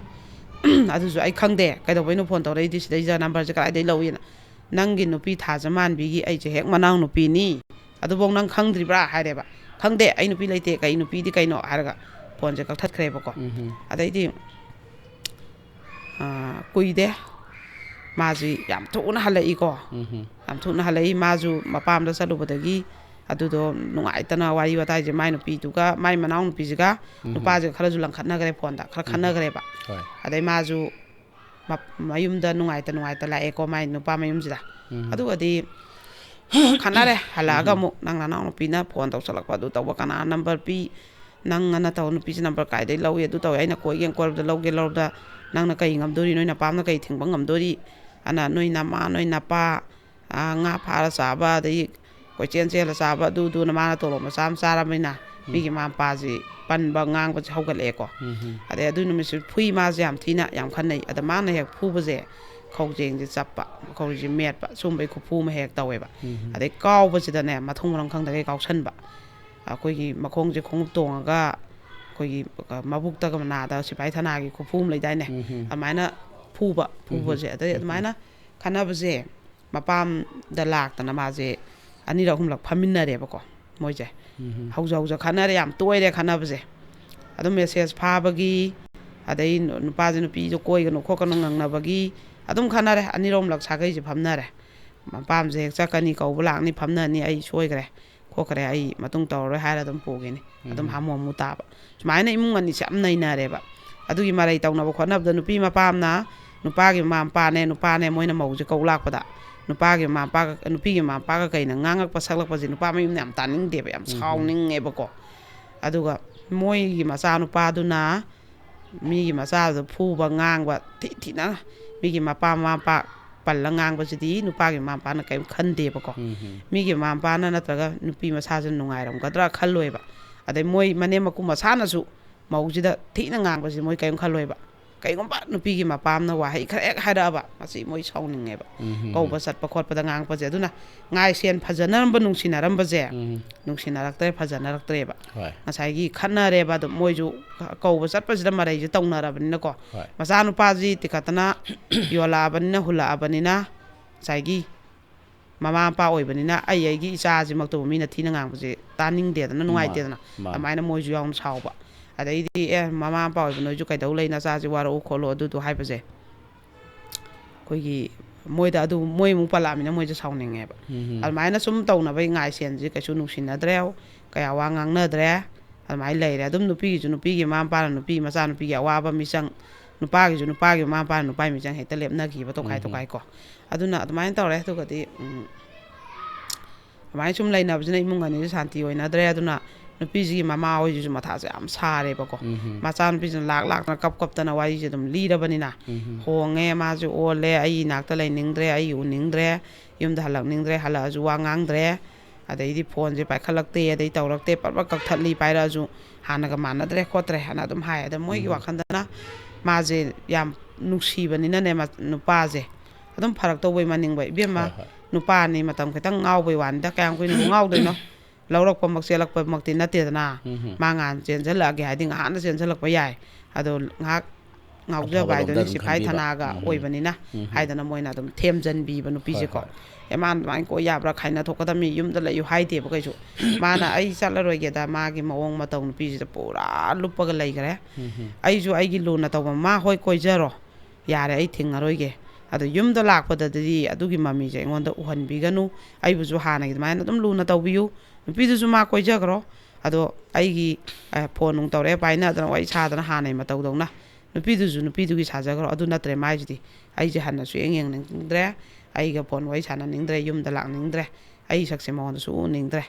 ꯑꯗꯨꯁꯨ ꯑꯩ ꯈꯪꯗꯦ, ꯀꯩꯗꯧꯕꯩꯅꯣ ꯐꯣꯟ ꯇꯧꯔꯛꯏꯗꯤ ꯁꯤꯗꯩꯁꯤꯗ, ꯅꯝꯕꯔꯁꯦ ꯀꯗꯥꯏꯗꯩ ꯂꯧꯏꯅ꯫ "ꯅꯪꯒꯤ ꯅꯨꯄꯤ ꯊꯥꯖꯃꯥꯟꯕꯤꯒꯤ ꯑꯩꯁꯦ ꯍꯦꯛ ꯃꯅꯥꯎ ꯅꯨꯄꯤꯅꯤ, ꯑꯗꯨꯐꯧ ꯅꯪ ꯈꯪꯗ꯭ꯔꯤꯕ꯭ꯔꯥ?" ꯍꯥꯏꯔꯦꯕ꯫ "ꯈꯪꯗꯦ, ꯑꯩ ꯅꯨꯄꯤ ꯂꯩꯇꯦ, ꯀꯩ ꯅꯨꯄꯤꯗꯤ ꯀꯩꯅꯣ?" ꯍꯥꯏꯔꯒ ꯐꯣꯟꯁꯦ ꯀꯛꯊꯠꯈ꯭ꯔꯦꯕꯀꯣ꯫ ꯎꯝ꯫ ꯑꯗꯩꯗꯤ ꯑꯥ, ꯀꯨꯏꯗꯦ꯫ ꯃꯥꯁꯤ ꯌꯥꯝ ꯊꯨꯅ ꯍꯜꯂꯛꯏꯀꯣ꯫ ꯎꯝ꯫ ꯌꯥꯝ ꯊꯨꯅ ꯍꯜꯂꯛꯏ꯫ ꯃꯥꯁꯨ ꯃꯄꯥꯝꯗ ꯆꯠꯂꯨꯕꯗꯒꯤ ꯑꯗꯨꯗꯣ ꯅꯨꯡꯉꯥꯏꯇꯅ ꯋꯥꯔꯤ ꯋꯥꯇꯥꯏꯁꯦ ꯃꯥꯏ ꯅꯨꯄꯤꯗꯨꯒ, ꯃꯥꯏ ꯃꯅꯥꯎ ꯅꯨꯄꯤꯁꯤꯒ ꯎꯝ꯫ ꯅꯨꯄꯥꯁꯤꯒ ꯈꯔꯁꯨ ꯂꯪꯈꯠꯅꯈ꯭ꯔꯦ ꯐꯣꯟꯗ꯫ ꯈꯔ ꯎꯝ꯫ ꯈꯟꯅꯈ꯭ꯔꯦꯕ꯫ ꯍꯣꯏ꯫ ꯑꯗꯩ ꯃꯥꯁꯨ ꯃ-, ꯃꯌꯨꯝꯗ ꯅꯨꯡꯉꯥꯏꯇ ꯅꯨꯡꯉꯥꯏꯇ ꯂꯥꯛꯑꯦꯀꯣ, ꯃꯥꯏ ꯅꯨꯄꯥ ꯃꯌꯨꯝꯁꯤꯗ꯫ ꯎꯝ꯫ ꯑꯗꯨꯒꯗꯤ ꯈꯟꯅꯔꯦ꯫ ꯍꯜꯂꯛꯑꯒ ꯎꯝ꯫ ꯑꯃꯨꯛ ꯅꯪ ꯅꯅꯥꯎ ꯅꯨꯄꯤꯅ ꯐꯣꯟ ꯇꯧꯁꯜꯂꯛꯄ, ꯑꯗꯨ ꯇꯧꯕ, ꯀꯅꯥ ꯅꯝꯕꯔ ꯄꯤ? ꯅꯪ ꯑꯅ ꯇꯧ ꯅꯨꯄꯤꯁꯦ ꯅꯝꯕꯔ ꯀꯥꯏꯗꯩ ꯂꯧꯏ? ꯑꯗꯨ ꯇꯧꯏ꯫ ꯑꯩꯅ ꯀꯣꯏꯒꯦꯅ ꯀꯣꯏꯔꯕꯗ, ꯂꯧꯒꯦ ꯂꯧꯔꯕꯗ, ꯅꯪꯅ ꯀꯩ ꯉꯝꯗꯣꯔꯤ? ꯅꯣꯏ ꯅꯄꯥꯝꯅ ꯀꯩ ꯊꯤꯡꯕ ꯉꯝꯗꯣꯔꯤ? ꯑꯅ ꯅꯣꯏ ꯅꯃꯥ, ꯅꯣꯏ ꯅꯄꯥ, ꯑꯥ, ꯉꯥ ꯐꯥꯔ ꯆꯥꯕ, ꯑꯗꯩ ꯀꯣꯏꯆꯦꯟ ꯆꯦꯜꯂ ꯆꯥꯕ, ꯑꯗꯨ, ꯑꯗꯨꯅ ꯃꯥꯅ ꯇꯣꯂꯣꯞ ꯃꯆꯥ ꯑꯃ ꯆꯥꯔꯕꯅꯤꯅ, ꯎꯝ꯫ ꯃꯤꯒꯤ ꯃꯃꯥ ꯃꯄꯥꯁꯤ ꯄꯟꯕ ꯉꯥꯡꯕꯁꯦ ꯍꯧꯒꯠꯂꯛꯑꯦꯀꯣ꯫ ꯎꯝ꯫ ꯑꯗꯩ ꯑꯗꯨ ꯅꯨꯃꯤꯠꯁꯨ ꯐꯨꯏ ꯃꯥꯁꯦ ꯌꯥꯝ ꯊꯤꯅ, ꯌꯥꯝ ꯈꯟꯅꯩ꯫ ꯑꯗ ꯃꯥꯅ ꯍꯦꯛ ꯐꯨꯕꯁꯦ, ꯈꯧꯖꯦꯡꯁꯦ ꯆꯞꯄ, ꯈꯧꯔꯤꯁꯦ ꯃꯦꯠꯄ, ꯁꯨꯝꯕꯩ ꯈꯨꯐꯨ ꯑꯃ ꯍꯦꯛ ꯇꯧꯋꯦꯕ꯫ ꯎꯝ꯫ ꯑꯗꯩ ꯀꯥꯎꯕꯁꯤꯗꯅꯦ, ꯃꯊꯣꯡ ꯃꯔꯝ ꯈꯪꯗꯈꯩ ꯀꯥꯎꯁꯟꯕ꯫ ꯑꯩꯈꯣꯏꯒꯤ ꯃꯈꯣꯡꯁꯦ ꯈꯣꯡꯎꯞ ꯇꯣꯡꯉꯒ, ꯑꯩꯈꯣꯏꯒꯤ ꯃꯕꯨꯛꯇꯒ ꯃꯅꯥꯗ ꯁꯤꯐꯥꯏ ꯊꯥꯅꯥꯒꯤ ꯈꯨꯐꯨ ꯑꯃ ꯂꯩꯗꯥꯏꯅꯦ? ꯎꯝ꯫ ꯑꯗꯨꯃꯥꯏꯅ ꯐꯨꯕ, ꯎꯝ꯫ ꯐꯨꯕꯁꯦ꯫ ꯑꯗꯩ ꯎꯝ꯫ ꯑꯗꯨꯃꯥꯏꯅ ꯈꯠꯅꯕꯁꯦ ꯃꯄꯥꯝꯗ ꯂꯥꯛꯇꯅ ꯃꯥꯁꯦ ꯑꯅꯤꯔꯛ ꯑꯍꯨꯝꯂꯛ ꯐꯝꯃꯤꯟꯅꯔꯦꯕꯀꯣ ꯃꯣꯏꯁꯦ꯫ ꯎꯝ꯫ ꯍꯧꯖ ꯍꯧꯖ ꯈꯠꯅꯔꯦ, ꯌꯥꯝ ꯇꯣꯏꯔꯦ ꯈꯠꯅꯕꯁꯦ꯫ ꯑꯗꯨꯝ ꯃꯦꯁꯦꯖ ꯐꯥꯕꯒꯤ, ꯑꯗꯩ ꯅꯨ-, ꯅꯨꯄꯥꯁꯦ ꯅꯨꯄꯤꯗꯣ ꯀꯣꯏꯒꯅꯨ ꯈꯣꯠꯀꯅꯨ ꯉꯪꯅꯕꯒꯤ ꯑꯗꯨꯝ ꯈꯠꯅꯔꯦ꯫ ꯑꯅꯤꯔꯛ ꯑꯍꯨꯝꯂꯛ ꯁꯥꯒꯩꯁꯦ ꯐꯝꯅꯔꯦ꯫ ꯃꯄꯥꯝꯁꯦ ꯍꯦꯛ ꯆꯠꯀꯅꯤ, ꯀꯧꯕ ꯂꯥꯛꯅꯤ, ꯐꯝꯅꯅꯤ, "ꯑꯩ ꯁꯣꯏꯈ꯭ꯔꯦ, ꯈꯣꯠꯈ꯭ꯔꯦ, ꯑꯩ ꯃꯇꯨꯡ ꯇꯧꯔꯔꯣꯏ" ꯍꯥꯏꯔ ꯑꯗꯨꯝ ꯄꯨꯒꯤꯅꯤ꯫ ꯑꯗꯨꯝ ꯎꯝ꯫ ꯍꯥꯃꯨ ꯍꯥꯃꯨ ꯇꯥꯕ꯫ ꯁꯨꯃꯥꯏꯅ ꯏꯃꯨꯡ ꯑꯅꯤꯁꯦ ꯌꯥꯝ ꯅꯩꯅꯔꯦꯕ꯫ ꯑꯗꯨꯒꯤ ꯃꯔꯩ ꯇꯧꯅꯕ ꯈꯣꯠꯅꯕꯗ ꯅꯨꯄꯤ ꯃꯄꯥꯝꯅ, ꯅꯨꯄꯥꯒꯤ ꯃꯃꯥ ꯃꯄꯥꯅꯦ, ꯅꯨꯄꯥꯅꯦ, ꯃꯣꯏꯅ ꯃꯧꯁꯦ ꯀꯧ ꯂꯥꯛꯄꯗ, ꯅꯨꯄꯥꯒꯤ ꯃꯃꯥ ꯃꯄꯥꯒ, ꯅꯨꯄꯤꯒꯤ ꯃꯃꯥ ꯃꯄꯥꯒ ꯀꯩꯅ ꯉꯥꯡꯉꯛꯄ ꯁꯛꯂꯛꯄꯁꯦ ꯅꯨꯄꯥ ꯃꯌꯨꯝꯅ ꯌꯥꯝ ꯇꯥꯅꯤꯡꯗꯦꯕ, ꯌꯥꯝ ꯎꯝ꯫ ꯁꯥꯎꯅꯤꯡꯉꯦꯕꯀꯣ꯫ ꯑꯗꯨꯒ ꯃꯣꯏꯒꯤ ꯃꯆꯥꯅꯨꯄꯥꯗꯨꯅ ꯃꯤꯒꯤ ꯃꯆꯥꯗꯨꯗ ꯐꯨꯕ, ꯉꯥꯡꯕ, ꯊꯤ ꯊꯤꯅ ꯃꯤꯒꯤ ꯃꯄꯥ ꯃꯃꯥ ꯃꯄꯥ ꯄꯜꯂ ꯉꯥꯡꯕꯁꯤꯗꯤ ꯅꯨꯄꯥꯒꯤ ꯃꯃꯥ ꯃꯄꯥꯅ ꯀꯔꯤꯝ ꯈꯟꯗꯦꯕꯀꯣ꯫ ꯎꯝ꯫ ꯃꯤꯒꯤ ꯃꯃꯥ ꯃꯄꯥꯅ ꯅꯠꯇ꯭ꯔꯒ ꯅꯨꯄꯤ ꯃꯁꯥꯁꯤꯅ ꯅꯨꯡꯉꯥꯏꯔꯝꯒꯗ꯭ꯔꯥ ꯈꯜꯂꯣꯏꯕ꯫ ꯑꯗꯩ ꯃꯣꯏ ꯃꯅꯦꯝ ꯃꯀꯨ ꯃꯁꯥꯅꯁꯨ ꯃꯧꯁꯤꯗ ꯊꯤꯅ ꯉꯥꯡꯕꯁꯤ ꯃꯣꯏ ꯀꯔꯤꯝ ꯈꯜꯂꯣꯏꯕ꯫ ꯀꯩꯒꯨꯝꯕ ꯅꯨꯄꯤꯒꯤ ꯃꯄꯥꯝꯅ ꯋꯥꯍꯩ ꯈꯔ ꯍꯦꯛ ꯍꯥꯏꯔꯛꯑꯕ, ꯃꯁꯤ ꯃꯣꯏ ꯁꯥꯎꯅꯤꯡꯉꯦꯕ꯫ ꯎꯝ. ꯀꯧꯕ ꯆꯠꯄ ꯈꯣꯠꯄꯗ ꯉꯥꯡꯉꯛꯄꯁꯦ꯫ ꯑꯗꯨꯅ ꯉꯥꯏ ꯁꯦꯟ ꯐꯖꯅꯔꯝꯕ, ꯅꯨꯡꯁꯤꯅꯔꯝꯕꯁꯦ ꯎꯝ. ꯅꯨꯡꯁꯤꯅꯔꯛꯇ꯭ꯔꯦ, ꯐꯖꯅꯔꯛꯇ꯭ꯔꯦꯕ꯫ ꯍꯣꯏ. ꯉꯁꯥꯏꯒꯤ ꯈꯠꯅꯔꯦꯕ꯫ ꯑꯗꯨꯝ ꯃꯣꯏꯁꯨ ꯀꯧꯕ ꯆꯠꯄꯁꯤꯗ ꯃꯔꯩꯁꯦ ꯇꯧꯅꯔꯕꯅꯤꯅꯀꯣ꯫ ꯍꯣꯏ. ꯃꯆꯥꯅꯨꯄꯥꯁꯤ ꯇꯤꯈꯠꯇꯅ ꯌꯣꯜꯂꯛꯑꯕꯅꯤꯅ, ꯍꯨꯜꯂꯛꯑꯕꯅꯤꯅ, ꯉꯁꯥꯏꯒꯤ ꯃꯃꯥ ꯃꯄꯥ ꯑꯣꯏꯕꯅꯤꯅ ꯑꯩ ꯑꯩꯒꯤ ꯏꯆꯥꯁꯤꯃꯛꯇꯕꯨ ꯃꯤꯅ ꯊꯤꯅ ꯉꯥꯡꯕꯁꯦ ꯇꯥꯅꯤꯡꯗꯦꯗꯅ, ꯃꯥ-, ꯅꯨꯡꯉꯥꯏꯇꯦꯗꯅ꯫ ꯃꯥ-, ꯑꯗꯨꯃꯥꯏꯅ ꯃꯣꯏꯁꯨ ꯌꯥꯎꯅ ꯁꯥꯎꯕ꯫ ꯑꯗꯩꯗꯤ, "ꯑꯦ, ꯃꯃꯥ ꯃꯄꯥ ꯑꯣꯏꯕ ꯅꯣꯏꯁꯨ ꯀꯩꯗꯧ ꯂꯩ? ꯅꯆꯥꯁꯤ ꯋꯥꯔꯛꯎ ꯈꯣꯠꯂꯨ ꯑꯗꯨꯗꯨ" ꯍꯥꯏꯕꯁꯦ꯫ ꯑꯩꯈꯣꯏꯒꯤ ꯃꯣꯏꯗ ꯑꯗꯨ ꯃꯣꯏ ꯑꯃꯨꯛ ꯄꯜꯂꯛꯑꯃꯤꯅ ꯃꯣꯏꯁꯦ ꯁꯥꯎꯅꯤꯡꯉꯦꯕ꯫ ꯎꯝ. ꯑꯗꯨꯃꯥꯏꯅ ꯁꯨꯝ ꯇꯧꯅꯕꯩ ꯉꯥꯏ ꯁꯦꯟꯁꯦ ꯀꯩꯁꯨ ꯅꯨꯡꯁꯤꯅꯗ꯭ꯔꯦ, ꯀꯌꯥ ꯋꯥ ꯉꯥꯡꯅꯗ꯭ꯔꯦ꯫ ꯑꯗꯨꯃꯥꯏꯅ ꯂꯩꯔꯦ꯫ ꯑꯗꯨꯝ ꯅꯨꯄꯤꯒꯤꯁꯨ ꯅꯨꯄꯤꯒꯤ ꯃꯃꯥ ꯃꯄꯥꯅ ꯅꯨꯄꯤ, ꯃꯆꯥꯅꯨꯄꯤꯒꯤ ꯑꯋꯥꯕ ꯃꯤꯆꯪ, ꯅꯨꯄꯥꯒꯤꯁꯨ ꯅꯨꯄꯥꯒꯤ ꯃꯃꯥ ꯃꯄꯥꯅ ꯅꯨꯄꯥꯒꯤ ꯃꯤꯆꯪ ꯍꯦꯛꯇ ꯂꯦꯞꯅꯈꯤꯕ, ꯇꯣꯈꯥꯏ ꯎꯝ. ꯇꯣꯈꯥꯏ ꯀꯣ꯫ ꯑꯗꯨꯅ ꯑꯗꯨꯃꯥꯏꯅ ꯇꯧꯔꯦ꯫ ꯑꯗꯨꯒꯗꯤ, ꯎꯝ, ꯑꯗꯨꯃꯥꯏꯅ ꯁꯨꯝ ꯂꯩꯅꯕꯁꯤꯅ ꯏꯃꯨꯡ ꯑꯅꯤꯁꯨ ꯁꯥꯟꯇꯤ ꯑꯣꯏꯅꯗ꯭ꯔꯦ꯫ ꯑꯗꯨꯅ ꯅꯨꯄꯤꯁꯤꯒꯤ ꯃꯃꯥ ꯍꯣꯏꯁꯤꯁꯨ ꯃꯊꯥꯁꯦ ꯌꯥꯝ ꯁꯥꯔꯦꯕꯀꯣ꯫ ꯎꯝ. ꯃꯆꯥꯅꯨꯄꯤꯁꯤꯅ ꯂꯥꯛ ꯂꯥꯛꯇꯅ ꯀꯞ ꯀꯞꯇꯅ ꯋꯥꯔꯤꯁꯦ ꯑꯗꯨꯝ ꯂꯤꯔꯕꯅꯤꯅ, ꯎꯝ. "ꯍꯣꯡꯉꯦ, ꯃꯥꯁꯦ ꯑꯣꯜꯂꯦ, ꯑꯩ ꯏꯅꯥꯛꯇ ꯂꯩꯅꯤꯡꯗ꯭ꯔꯦ, ꯑꯩ ꯎꯅꯤꯡꯗ꯭ꯔꯦ, ꯌꯨꯝꯗ ꯍꯜꯂꯛꯅꯤꯡꯗ꯭ꯔꯦ, ꯍꯜꯂꯛꯑꯁꯨ ꯋꯥ ꯉꯥꯡꯗ꯭ꯔꯦ, ꯑꯗꯩꯗꯤ ꯐꯣꯟꯁꯦ ꯄꯥꯏꯈꯠꯂꯛꯇꯦ, ꯑꯗꯩ ꯇꯧꯔꯛꯇꯦ, ꯄꯠ ꯄꯠ ꯀꯛꯊꯠꯂꯤ, ꯄꯥꯏꯔꯛꯑꯁꯨ ꯍꯥꯟꯅꯒ ꯃꯥꯟꯅꯗ꯭ꯔꯦ ꯈꯣꯠꯇ꯭ꯔꯦ" ꯍꯥꯏꯅ ꯑꯗꯨꯝ ꯍꯥꯏ꯫ ꯑꯗ ꯃꯣꯏꯒꯤ ꯎꯝ. ꯋꯥꯈꯜꯗꯅ ꯃꯥꯁꯦ ꯌꯥꯝ ꯅꯨꯡꯁꯤꯕꯅꯤꯅꯅꯦ, ꯃ-, ꯅꯨꯄꯥꯁꯦ ꯑꯗꯨꯝ ꯐꯔꯛꯇꯧꯕꯩ ꯃꯅꯤꯡꯕ, "ꯏꯕꯦꯝꯃ, ꯍꯣꯏ, ꯍꯣꯏ. ꯅꯨꯄꯥꯅꯤ, ꯃꯇꯝ ꯈꯤꯇꯪ ꯉꯥꯎꯕꯩ ꯋꯥꯅꯤꯗ, ꯀꯌꯥꯝ ꯀꯨꯏꯅ ꯉꯥꯎꯗꯣꯏꯅꯣ? ꯂꯧꯔꯛꯄꯃꯛ ꯆꯦꯜꯂꯛꯄꯃꯛꯇꯤ ꯅꯠꯇꯦꯗꯅ꯫ ꯎꯝ. ꯃꯥ ꯉꯍꯥꯟ ꯆꯦꯟꯁꯤꯜꯂꯛꯑꯒꯦ ꯍꯥꯏꯗꯤ ꯉꯍꯥꯟꯅ ꯆꯦꯟꯁꯤꯜꯂꯛꯄ ꯌꯥꯏ꯫ ꯑꯗꯣ ꯉꯥꯏꯍꯥꯛ ꯉꯥꯎꯖꯕ ꯑꯐꯕꯔꯣꯝꯗ ꯍꯥꯏꯗꯨꯅꯤ, ꯑꯗꯨꯝ ꯁꯤꯐꯥꯏ ꯈꯟꯕꯤꯕ꯫ ꯊꯅꯥꯒ ꯎꯝ. ꯑꯣꯏꯕꯅꯤꯅ" ꯎꯝ. ꯍꯥꯏꯗꯅ ꯃꯣꯏꯅ ꯑꯗꯨꯝ ꯊꯦꯝꯖꯤꯟꯕꯤꯕ ꯅꯨꯄꯤꯁꯦꯀꯣ꯫ ꯍꯣꯏ, "ꯑꯦ, ꯃꯥꯅ ꯑꯗꯨꯃꯥꯏꯅ ꯀꯣꯏ ꯌꯥꯕ꯭ꯔꯥ? ꯈꯥꯏꯅ ꯊꯣꯛꯀꯗꯕꯅꯤ, ꯌꯨꯝꯗ ꯂꯩꯌꯨ" ꯍꯥꯏꯗꯦꯕ ꯀꯩꯁꯨ꯫ ꯃꯥꯅ "ꯑꯩ ꯆꯠꯂꯔꯣꯏꯒꯦꯗ", ꯃꯥꯒꯤ ꯃꯑꯣꯡ ꯃꯇꯧ ꯅꯨꯄꯤꯁꯤꯗ ꯄꯨꯔꯥ ꯂꯨꯞꯄꯒ ꯂꯩꯈ꯭ꯔꯦ꯫ ꯎꯝ. ꯑꯩꯁꯨ ꯑꯩꯒꯤ ꯂꯨꯅ ꯇꯧꯕ, "ꯃꯥ ꯍꯣꯏ ꯀꯣꯏꯖꯔꯣ, ꯌꯥꯔꯦ, ꯑꯩ ꯊꯤꯡꯉꯔꯣꯏꯒꯦ꯫ ꯑꯗꯣ ꯌꯨꯝꯗ ꯂꯥꯛꯄꯗꯗꯤ ꯑꯗꯨꯒꯤ ꯃꯃꯤꯁꯦ ꯑꯩꯉꯣꯟꯗ ꯎꯍꯟꯕꯤꯒꯅꯨ꯫ ꯑꯩꯕꯨꯁꯨ ꯍꯥꯟꯅꯒꯤ ꯑꯗꯨꯃꯥꯏꯅ ꯑꯗꯨꯝ ꯂꯨꯅ ꯇꯧꯕꯤꯌꯨ꯫ ꯅꯨꯄꯤꯗꯨꯁꯨ ꯃꯥ ꯀꯣꯏꯖꯈ꯭ꯔꯣ꯫ ꯑꯗꯣ ꯑꯩꯒꯤ, ꯑ, ꯐꯣꯟ ꯅꯨꯡ ꯇꯧꯔꯛꯑꯦ, ꯄꯥꯏꯅꯗꯅ ꯋꯥꯔꯤ ꯁꯥꯗꯅ ꯍꯥꯟꯅꯩ ꯃꯇꯧꯗꯧꯅ꯫ ꯅꯨꯄꯤꯗꯨꯁꯨ ꯅꯨꯄꯤꯗꯨꯒꯤ ꯁꯥꯖꯈ꯭ꯔꯣ꯫ ꯑꯗꯨ ꯅꯠꯇ꯭ꯔꯦ ꯃꯥꯏꯁꯤꯗꯤ꯫ ꯑꯩꯁꯦ ꯍꯟꯅ ꯁꯨꯌꯦꯡ ꯌꯦꯡꯅꯤꯡꯗ꯭ꯔꯦ꯫ ꯑꯩꯒ ꯐꯣꯟ ꯋꯥꯔꯤ ꯁꯥꯟꯅꯅꯤꯡꯗ꯭ꯔꯦ꯫ ꯌꯨꯝꯗ ꯂꯥꯛꯅꯤꯡꯗ꯭ꯔꯦ꯫ ꯑꯩ ꯁꯛꯁꯦ ꯃꯉꯣꯟꯗ ꯁꯨꯛꯎ ꯎꯅꯤꯡꯗ꯭ꯔꯦ꯫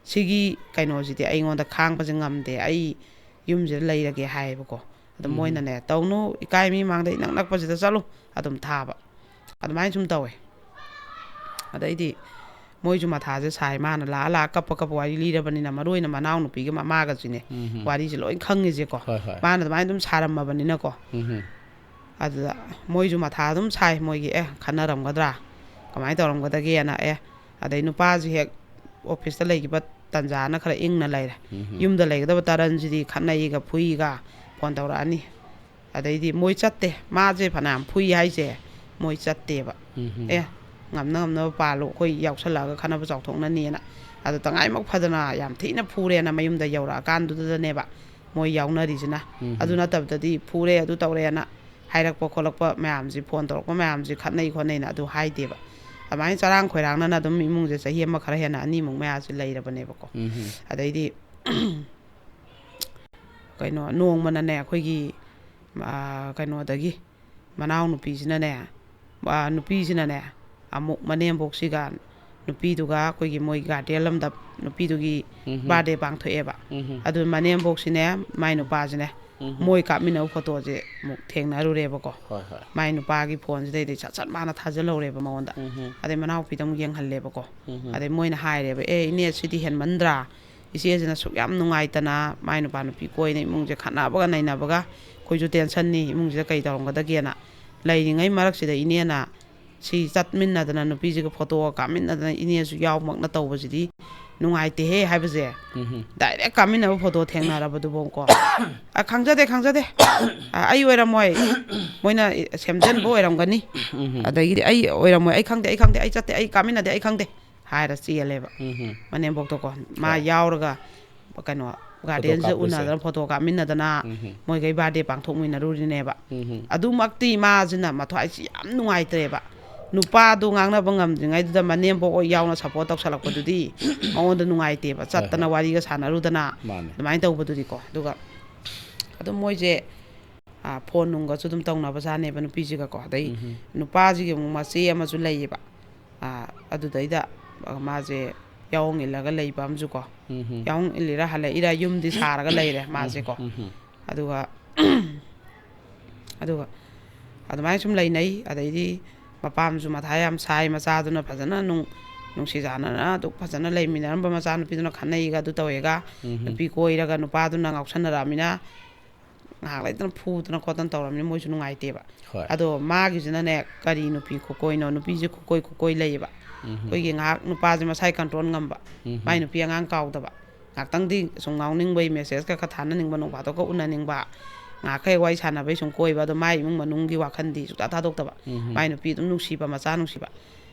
ꯁꯤꯒꯤ ꯀꯩꯅꯣꯁꯤꯗꯤ ꯑꯩꯉꯣꯟꯗ ꯈꯥꯡꯕꯁꯦ ꯉꯝꯗꯦ꯫ ꯑꯩ ꯌꯨꯝꯁꯤꯗ ꯂꯩꯔꯒꯦ ꯍꯥꯏꯌꯦꯕꯀꯣ꯫ ꯑꯗꯣ ꯎꯝ. ꯃꯣꯏꯅꯅꯦ, "ꯇꯧꯅꯨ, ꯏꯀꯥꯏ, ꯃꯤ ꯃꯥꯡꯗ ꯏꯅꯛ ꯅꯛꯄꯁꯤꯗ ꯆꯠꯂꯨ", ꯑꯗꯨꯝ ꯊꯥꯕ꯫ ꯑꯗꯨꯃꯥꯏꯅ ꯁꯨꯝ ꯇꯧꯋꯦ꯫ ꯑꯗꯩꯗꯤ ꯃꯣꯏꯁꯨ ꯃꯊꯥꯁꯦ ꯁꯥꯏ꯫ ꯃꯥꯅ ꯂꯥꯛꯑ ꯂꯥꯛꯑ ꯀꯞꯄ ꯀꯞꯄ ꯋꯥꯔꯤ ꯂꯤꯔꯕꯅꯤꯅ, ꯃꯔꯨ ꯑꯣꯏꯅ ꯃꯅꯥꯎ ꯅꯨꯄꯤꯒ ꯃꯃꯥꯒꯁꯤꯅꯦ ꯎꯝ ꯍꯝ꯫ ꯋꯥꯔꯤꯁꯦ ꯂꯣꯏ ꯈꯪꯉꯤꯁꯦꯀꯣ꯫ ꯍꯣꯏ, ꯍꯣꯏ꯫ ꯃꯥꯅ ꯑꯗꯨꯃꯥꯏꯅ ꯑꯗꯨꯝ ꯁꯥꯔꯝꯃꯕꯅꯤꯅꯀꯣ꯫ ꯎꯝ ꯍꯝ꯫ ꯑꯗꯨꯗ ꯃꯣꯏꯁꯨ ꯃꯊꯥ ꯑꯗꯨꯝ ꯁꯥꯏ, ꯃꯣꯏꯒꯤ ꯑꯦ ꯈꯟꯅꯔꯝꯒꯗ꯭ꯔꯥ, ꯀꯃꯥꯏꯅ ꯇꯧꯔꯝꯒꯗꯒꯦꯅ꯫ ꯑꯦ ꯑꯗꯩ ꯅꯨꯄꯥꯁꯤ ꯍꯦꯛ ꯑꯣꯐꯤꯁꯇ ꯂꯩꯈꯤꯕ ꯇꯟꯖꯥꯅ ꯈꯔ ꯏꯪꯅ ꯂꯩꯔꯦ꯫ ꯎꯝ ꯍꯝ꯫ ꯌꯨꯝꯗ ꯂꯩꯒꯗꯕ ꯇꯔꯟꯁꯤꯗꯤ ꯈꯠꯅꯩꯒ ꯐꯨꯏꯒ ꯐꯣꯟ ꯇꯧꯔꯛꯑꯅꯤ꯫ ꯑꯗꯩꯗꯤ ꯃꯣꯏ ꯆꯠꯇꯦ꯫ ꯃꯥꯁꯦ ꯐꯅꯌꯥꯝ ꯐꯨꯏ ꯍꯥꯏꯁꯦ, ꯃꯣꯏ ꯆꯠꯇꯦꯕ꯫ ꯎꯝ ꯍꯝ꯫ ꯑꯦ ꯉꯝꯅ ꯉꯝꯅꯕ ꯄꯥꯜꯂꯨ, ꯑꯩꯈꯣꯏ ꯌꯥꯎꯁꯜꯂꯛꯑꯒ ꯈꯠꯅꯕ ꯆꯥꯎꯊꯣꯛꯅꯅꯦꯅ꯫ ꯑꯗꯣ ꯇꯉꯥꯏꯃꯛ ꯐꯗꯅ ꯌꯥꯝ ꯊꯤꯅ ꯐꯨꯔꯦꯅ ꯃꯌꯨꯝꯗ ꯌꯧꯔꯛꯑꯀꯥꯟꯗꯨꯗꯅꯦꯕ ꯃꯣꯏ ꯌꯥꯎꯅꯔꯤꯁꯤꯅ꯫ ꯎꯝ ꯍꯝ꯫ ꯑꯗꯨ ꯅꯠꯇꯕꯗꯗꯤ ꯐꯨꯔꯦ ꯑꯗꯨ ꯇꯧꯔꯦꯅ ꯍꯥꯏꯔꯛꯄ ꯈꯣꯠꯂꯛꯄ ꯃꯌꯥꯝꯁꯤ, ꯐꯣꯟ ꯇꯧꯔꯛꯄ ꯃꯌꯥꯝꯁꯤ ꯈꯠꯅꯩ ꯈꯣꯠꯅꯩꯅ ꯑꯗꯨ ꯍꯥꯏꯗꯦꯕ꯫ ꯑꯗꯨꯃꯥꯏꯅ ꯆꯔꯥꯡ ꯈꯣꯏꯔꯥꯡꯅꯅ ꯑꯗꯨꯝ ꯏꯃꯨꯡꯁꯦ ꯆꯍꯤ ꯑꯃ ꯈꯔ ꯍꯦꯟꯅ ꯑꯅꯤꯃꯨꯛ ꯃꯌꯥꯁꯤ ꯂꯩꯔꯕꯅꯦꯕꯀꯣ꯫ ꯎꯝ ꯍꯝ꯫ ꯑꯗꯩꯗꯤ ꯀꯩꯅꯣ ꯅꯣꯡꯃꯅꯅꯦ ꯑꯩꯈꯣꯏꯒꯤ ꯑꯥ, ꯀꯩꯅꯣꯗꯒꯤ ꯃꯅꯥꯎꯅꯨꯄꯤꯁꯤꯅꯅꯦ, ꯑꯥ, ꯅꯨꯄꯤꯁꯤꯅꯅꯦ ꯑꯃꯨꯛ ꯃꯅꯦꯝꯕꯣꯛꯁꯤꯒ ꯅꯨꯄꯤꯗꯨꯒ ꯑꯩꯈꯣꯏꯒꯤ ꯃꯣꯏ ꯒꯥꯔꯗꯦꯟ ꯑꯃꯗ ꯅꯨꯄꯤꯗꯨꯒꯤ ꯎꯝ ꯍꯝ꯫ ꯕꯥꯔꯗꯦ ꯄꯥꯡꯊꯣꯛꯑꯦꯕ꯫ ꯎꯝ ꯍꯝ꯫ ꯑꯗꯨ ꯃꯅꯦꯝꯕꯣꯛꯁꯤꯅꯦ ꯃꯥꯏ ꯅꯨꯄꯥꯁꯤꯅꯦ ꯎꯝ ꯍꯝ꯫ ꯃꯣꯏ ꯀꯥꯞꯃꯤꯟꯅꯕ ꯐꯣꯇꯣꯁꯦ ꯑꯃꯨꯛ ꯊꯦꯡꯅꯔꯨꯔꯦꯕꯀꯣ꯫ ꯍꯣꯏ, ꯍꯣꯏ꯫ ꯃꯥꯏ ꯅꯨꯄꯥꯒꯤ ꯐꯣꯟꯁꯤꯗꯩꯗꯤ ꯁꯠ ꯁꯠ ꯃꯥꯅ ꯊꯥꯖꯤꯜꯍꯧꯔꯦꯕ ꯃꯉꯣꯟꯗ꯫ ꯎꯝ ꯍꯝ꯫ ꯑꯗꯩ ꯃꯅꯥꯎꯄꯤꯗ ꯑꯃꯨꯛ ꯌꯦꯡꯍꯜꯂꯦꯕꯀꯣ꯫ ꯎꯝ ꯍꯝ꯫ ꯑꯗꯩ ꯃꯣꯏꯅ ꯍꯥꯏꯔꯦꯕ, "ꯑꯦ ꯏꯅꯦ, ꯁꯤꯗꯤ ꯍꯦꯟꯃꯟꯗ꯭ꯔꯥ? ꯏꯆꯦꯁꯤꯅ ꯁꯨꯛ ꯌꯥꯝ ꯅꯨꯡꯉꯥꯏꯇꯅ ꯃꯥꯏ ꯅꯨꯄꯥ ꯅꯨꯄꯤ ꯀꯣꯏꯅ ꯏꯃꯨꯡꯁꯦ ꯈꯠꯅꯕꯒ ꯅꯩꯅꯕꯒ ꯑꯩꯈꯣꯏꯁꯨ ꯇꯦꯟꯁꯟꯅꯤ, ꯏꯃꯨꯡꯁꯤꯗ ꯀꯩ ꯇꯧꯔꯝꯒꯗꯒꯦꯅ ꯂꯩꯔꯤꯉꯩ ꯃꯔꯛꯁꯤꯗ ꯏꯅꯦꯅ ꯁꯤ ꯆꯠꯃꯤꯟꯅꯗꯅ ꯅꯨꯄꯤꯁꯤꯒ ꯐꯣꯇꯣꯒ ꯀꯥꯞꯃꯤꯟꯅꯗꯅ ꯏꯅꯦꯁꯨ ꯌꯥꯎꯃꯛꯅ ꯇꯧꯕꯁꯤꯗꯤ ꯅꯨꯡꯉꯥꯏꯇꯦꯍꯦ" ꯍꯥꯏꯕꯁꯦ꯫ ꯎꯝ ꯍꯝ꯫ ꯗꯥꯏꯔꯦꯛ ꯀꯥꯞꯃꯤꯟꯅꯕ ꯐꯣꯇꯣ ꯊꯦꯡꯅꯔꯕꯗꯨꯐꯥꯎꯀꯣ꯫ "ꯑ, ꯈꯪꯖꯗꯦ, ꯈꯪꯖꯗꯦ꯫ ꯑ, ꯑꯩ ꯑꯣꯏꯔꯝꯃꯣꯏ꯫ ꯃꯣꯏꯅ ꯁꯦꯝꯖꯤꯟꯕ ꯑꯣꯏꯔꯝꯒꯅꯤ꯫ ꯎꯝ ꯍꯝ꯫ ꯑꯗꯒꯤꯗꯤ ꯑꯩ ꯑꯣꯏꯔꯝꯃꯣꯏ, ꯑꯩ ꯈꯪꯗꯦ, ꯑꯩ ꯈꯪꯗꯦ, ꯑꯩ ꯀꯥꯞꯃꯤꯟꯅꯗꯦ, ꯑꯩ ꯈꯪꯗꯦ" ꯍꯥꯏꯔ ꯆꯦꯜꯂꯦꯕ꯫ ꯎꯝ ꯍꯝ꯫ ꯃꯅꯦꯝꯕꯣꯛꯇꯣꯀꯣ꯫ ꯃꯥ ꯍꯣꯏ꯫ ꯌꯥꯎꯔꯒ ꯀꯩꯅꯣ ꯐꯣꯇꯣ ꯒꯥꯔꯗꯦꯟꯁꯤꯗ ꯀꯥꯞꯄꯁꯦ꯫ ꯎꯅꯗꯅ ꯐꯣꯇꯣ ꯀꯥꯞꯃꯤꯟꯅꯗꯅ ꯎꯝ ꯍꯝ꯫ ꯃꯣꯏꯈꯩ ꯕꯥꯔꯗꯦ ꯄꯥꯡꯊꯣꯛꯃꯤꯟꯅꯔꯨꯔꯤꯅꯦꯕ꯫ ꯎꯝ ꯍꯝ꯫ ꯑꯗꯨꯃꯛꯇꯤ ꯃꯥꯁꯤꯅ ꯃꯊ꯭ꯋꯥꯏꯁꯤ ꯌꯥꯝ ꯅꯨꯡꯉꯥꯏꯇ꯭ꯔꯦꯕ꯫ ꯅꯨꯄꯥꯗꯨ ꯉꯥꯡꯅꯕ ꯉꯝꯗ꯭ꯔꯤꯉꯩꯗꯨꯗ ꯃꯅꯦꯝꯕꯣꯛ ꯍꯣꯏ ꯌꯥꯎꯅ ꯁꯞꯄꯣꯔꯠ ꯇꯧꯁꯜꯂꯛꯄꯗꯨꯗꯤ ꯃꯉꯣꯟꯗ ꯅꯨꯡꯉꯥꯏꯇꯦꯕ꯫ ꯍꯣꯏ, ꯆꯠꯇꯅ ꯍꯣꯏ꯫ ꯋꯥꯔꯤꯒ ꯁꯥꯟꯅꯔꯨꯗꯅ ꯃꯥꯅꯦ꯫ ꯑꯗꯨꯃꯥꯏꯅ ꯇꯧꯕꯗꯨꯗꯤꯀꯣ꯫ ꯑꯗꯨꯒ ꯑꯗꯨꯝ ꯃꯣꯏꯁꯦ, ꯑꯥ, ꯐꯣꯟ ꯅꯨꯡꯒꯁꯨ ꯑꯗꯨꯝ ꯇꯧꯅꯕꯖꯥꯠꯅꯦꯕ ꯅꯨꯄꯤꯁꯤꯒꯀꯣ꯫ ꯑꯗꯩ ꯎꯝ ꯍꯝ꯫ ꯅꯨꯄꯥꯁꯤꯒꯤ ꯑꯃꯨꯛ ꯃꯆꯦ ꯑꯃꯁꯨ ꯂꯩꯌꯦꯕ꯫ ꯑꯥ, ꯑꯗꯨꯗꯩꯗ ꯃꯥꯁꯦ ꯌꯥꯑꯣꯡ ꯏꯜꯂꯒ ꯂꯩꯕ ꯑꯃꯁꯨꯀꯣ꯫ ꯎꯝ ꯍꯝ꯫ ꯌꯥꯑꯣꯡ ꯏꯜꯂꯤꯔꯥ ꯍꯜꯂꯛꯏꯔꯥ ꯌꯨꯝꯗꯤ ꯁꯥꯔꯒ ꯂꯩꯔꯦ ꯎꯝ ꯃꯥꯁꯦꯀꯣ꯫ ꯎꯝ ꯍꯝ꯫ ꯑꯗꯨꯒ, ꯑꯗꯨꯒ ꯑꯗꯨꯃꯥꯏꯅ ꯁꯨꯝ ꯂꯩꯅꯩ꯫ ꯑꯗꯩꯗꯤ ꯃꯄꯥꯝꯁꯨ ꯃꯊꯥ ꯌꯥꯝ ꯁꯥꯏ, ꯃꯆꯥꯗꯨꯅ ꯐꯖꯅ ꯅꯨꯡ-, ꯅꯨꯡꯁꯤ ꯆꯥꯟꯅꯅ ꯑꯗꯨ ꯐꯖꯅ ꯂꯩꯃꯤꯟꯅꯔꯝꯕ ꯃꯆꯥꯅꯨꯄꯤꯗꯨꯅ ꯈꯠꯅꯩꯒ ꯑꯗꯨ ꯇꯧꯋꯦꯒ, ꯎꯝ꯫ ꯅꯨꯄꯤ ꯀꯣꯏꯔꯒ ꯅꯨꯄꯥꯗꯨꯅ ꯉꯥꯎꯁꯟꯅꯔꯛꯑꯃꯤꯅ, ꯉꯥꯏꯍꯥꯛ ꯂꯩꯇꯅ ꯐꯨꯗꯅ ꯈꯣꯠꯇꯅ ꯇꯧꯔꯕꯅꯤꯅ ꯃꯣꯏꯁꯨ ꯅꯨꯡꯉꯥꯏꯇꯦꯕ꯫ ꯍꯣꯏ꯫ ꯑꯗꯣ ꯃꯥꯒꯤꯁꯤꯅꯅꯦ, ꯀꯔꯤ ꯅꯨꯄꯤ ꯈꯨꯀꯣꯏꯅꯣ, ꯅꯨꯄꯤꯁꯦ ꯈꯨꯀꯣꯏ ꯈꯨꯀꯣꯏ ꯂꯩꯌꯦꯕ꯫ ꯎꯝ꯫ ꯑꯩꯈꯣꯏꯒꯤ ꯉꯥꯏꯍꯥꯛ ꯅꯨꯄꯥꯁꯦ ꯃꯁꯥꯏ ꯀꯟꯇ꯭ꯔꯣꯜ ꯉꯝꯕ, ꯎꯝ꯫ ꯃꯥꯏ ꯅꯨꯄꯤ ꯑꯉꯥꯡ ꯀꯥꯎꯗꯕ, ꯉꯥꯏꯍꯥꯛꯇꯪꯗꯤ ꯁꯨꯝ ꯉꯥꯎꯅꯤꯡꯕꯩ, ꯃꯦꯁꯦꯖꯀ ꯈꯔ ꯊꯥꯅꯅꯤꯡꯕ, ꯅꯣꯡ ꯐꯥꯗꯣꯛꯀ ꯎꯅꯅꯤꯡꯕ, ꯉꯥꯏꯍꯥꯛꯀ ꯍꯦꯛ ꯋꯥꯔꯤ ꯁꯥꯟꯅꯕꯩ ꯁꯨꯝ ꯀꯣꯏꯕ, ꯑꯗꯣ ꯃꯥꯏ ꯏꯃꯨꯡ ꯃꯅꯨꯡꯒꯤ ꯋꯥꯈꯜꯗꯤ ꯁꯨꯡꯊꯥ ꯊꯥꯗꯣꯛꯇꯕ꯫ ꯎꯝ꯫ ꯃꯥꯏ ꯅꯨꯄꯤ ꯑꯗꯨꯝ ꯅꯨꯡꯁꯤꯕ, ꯃꯆꯥ ꯅꯨꯡꯁꯤꯕ,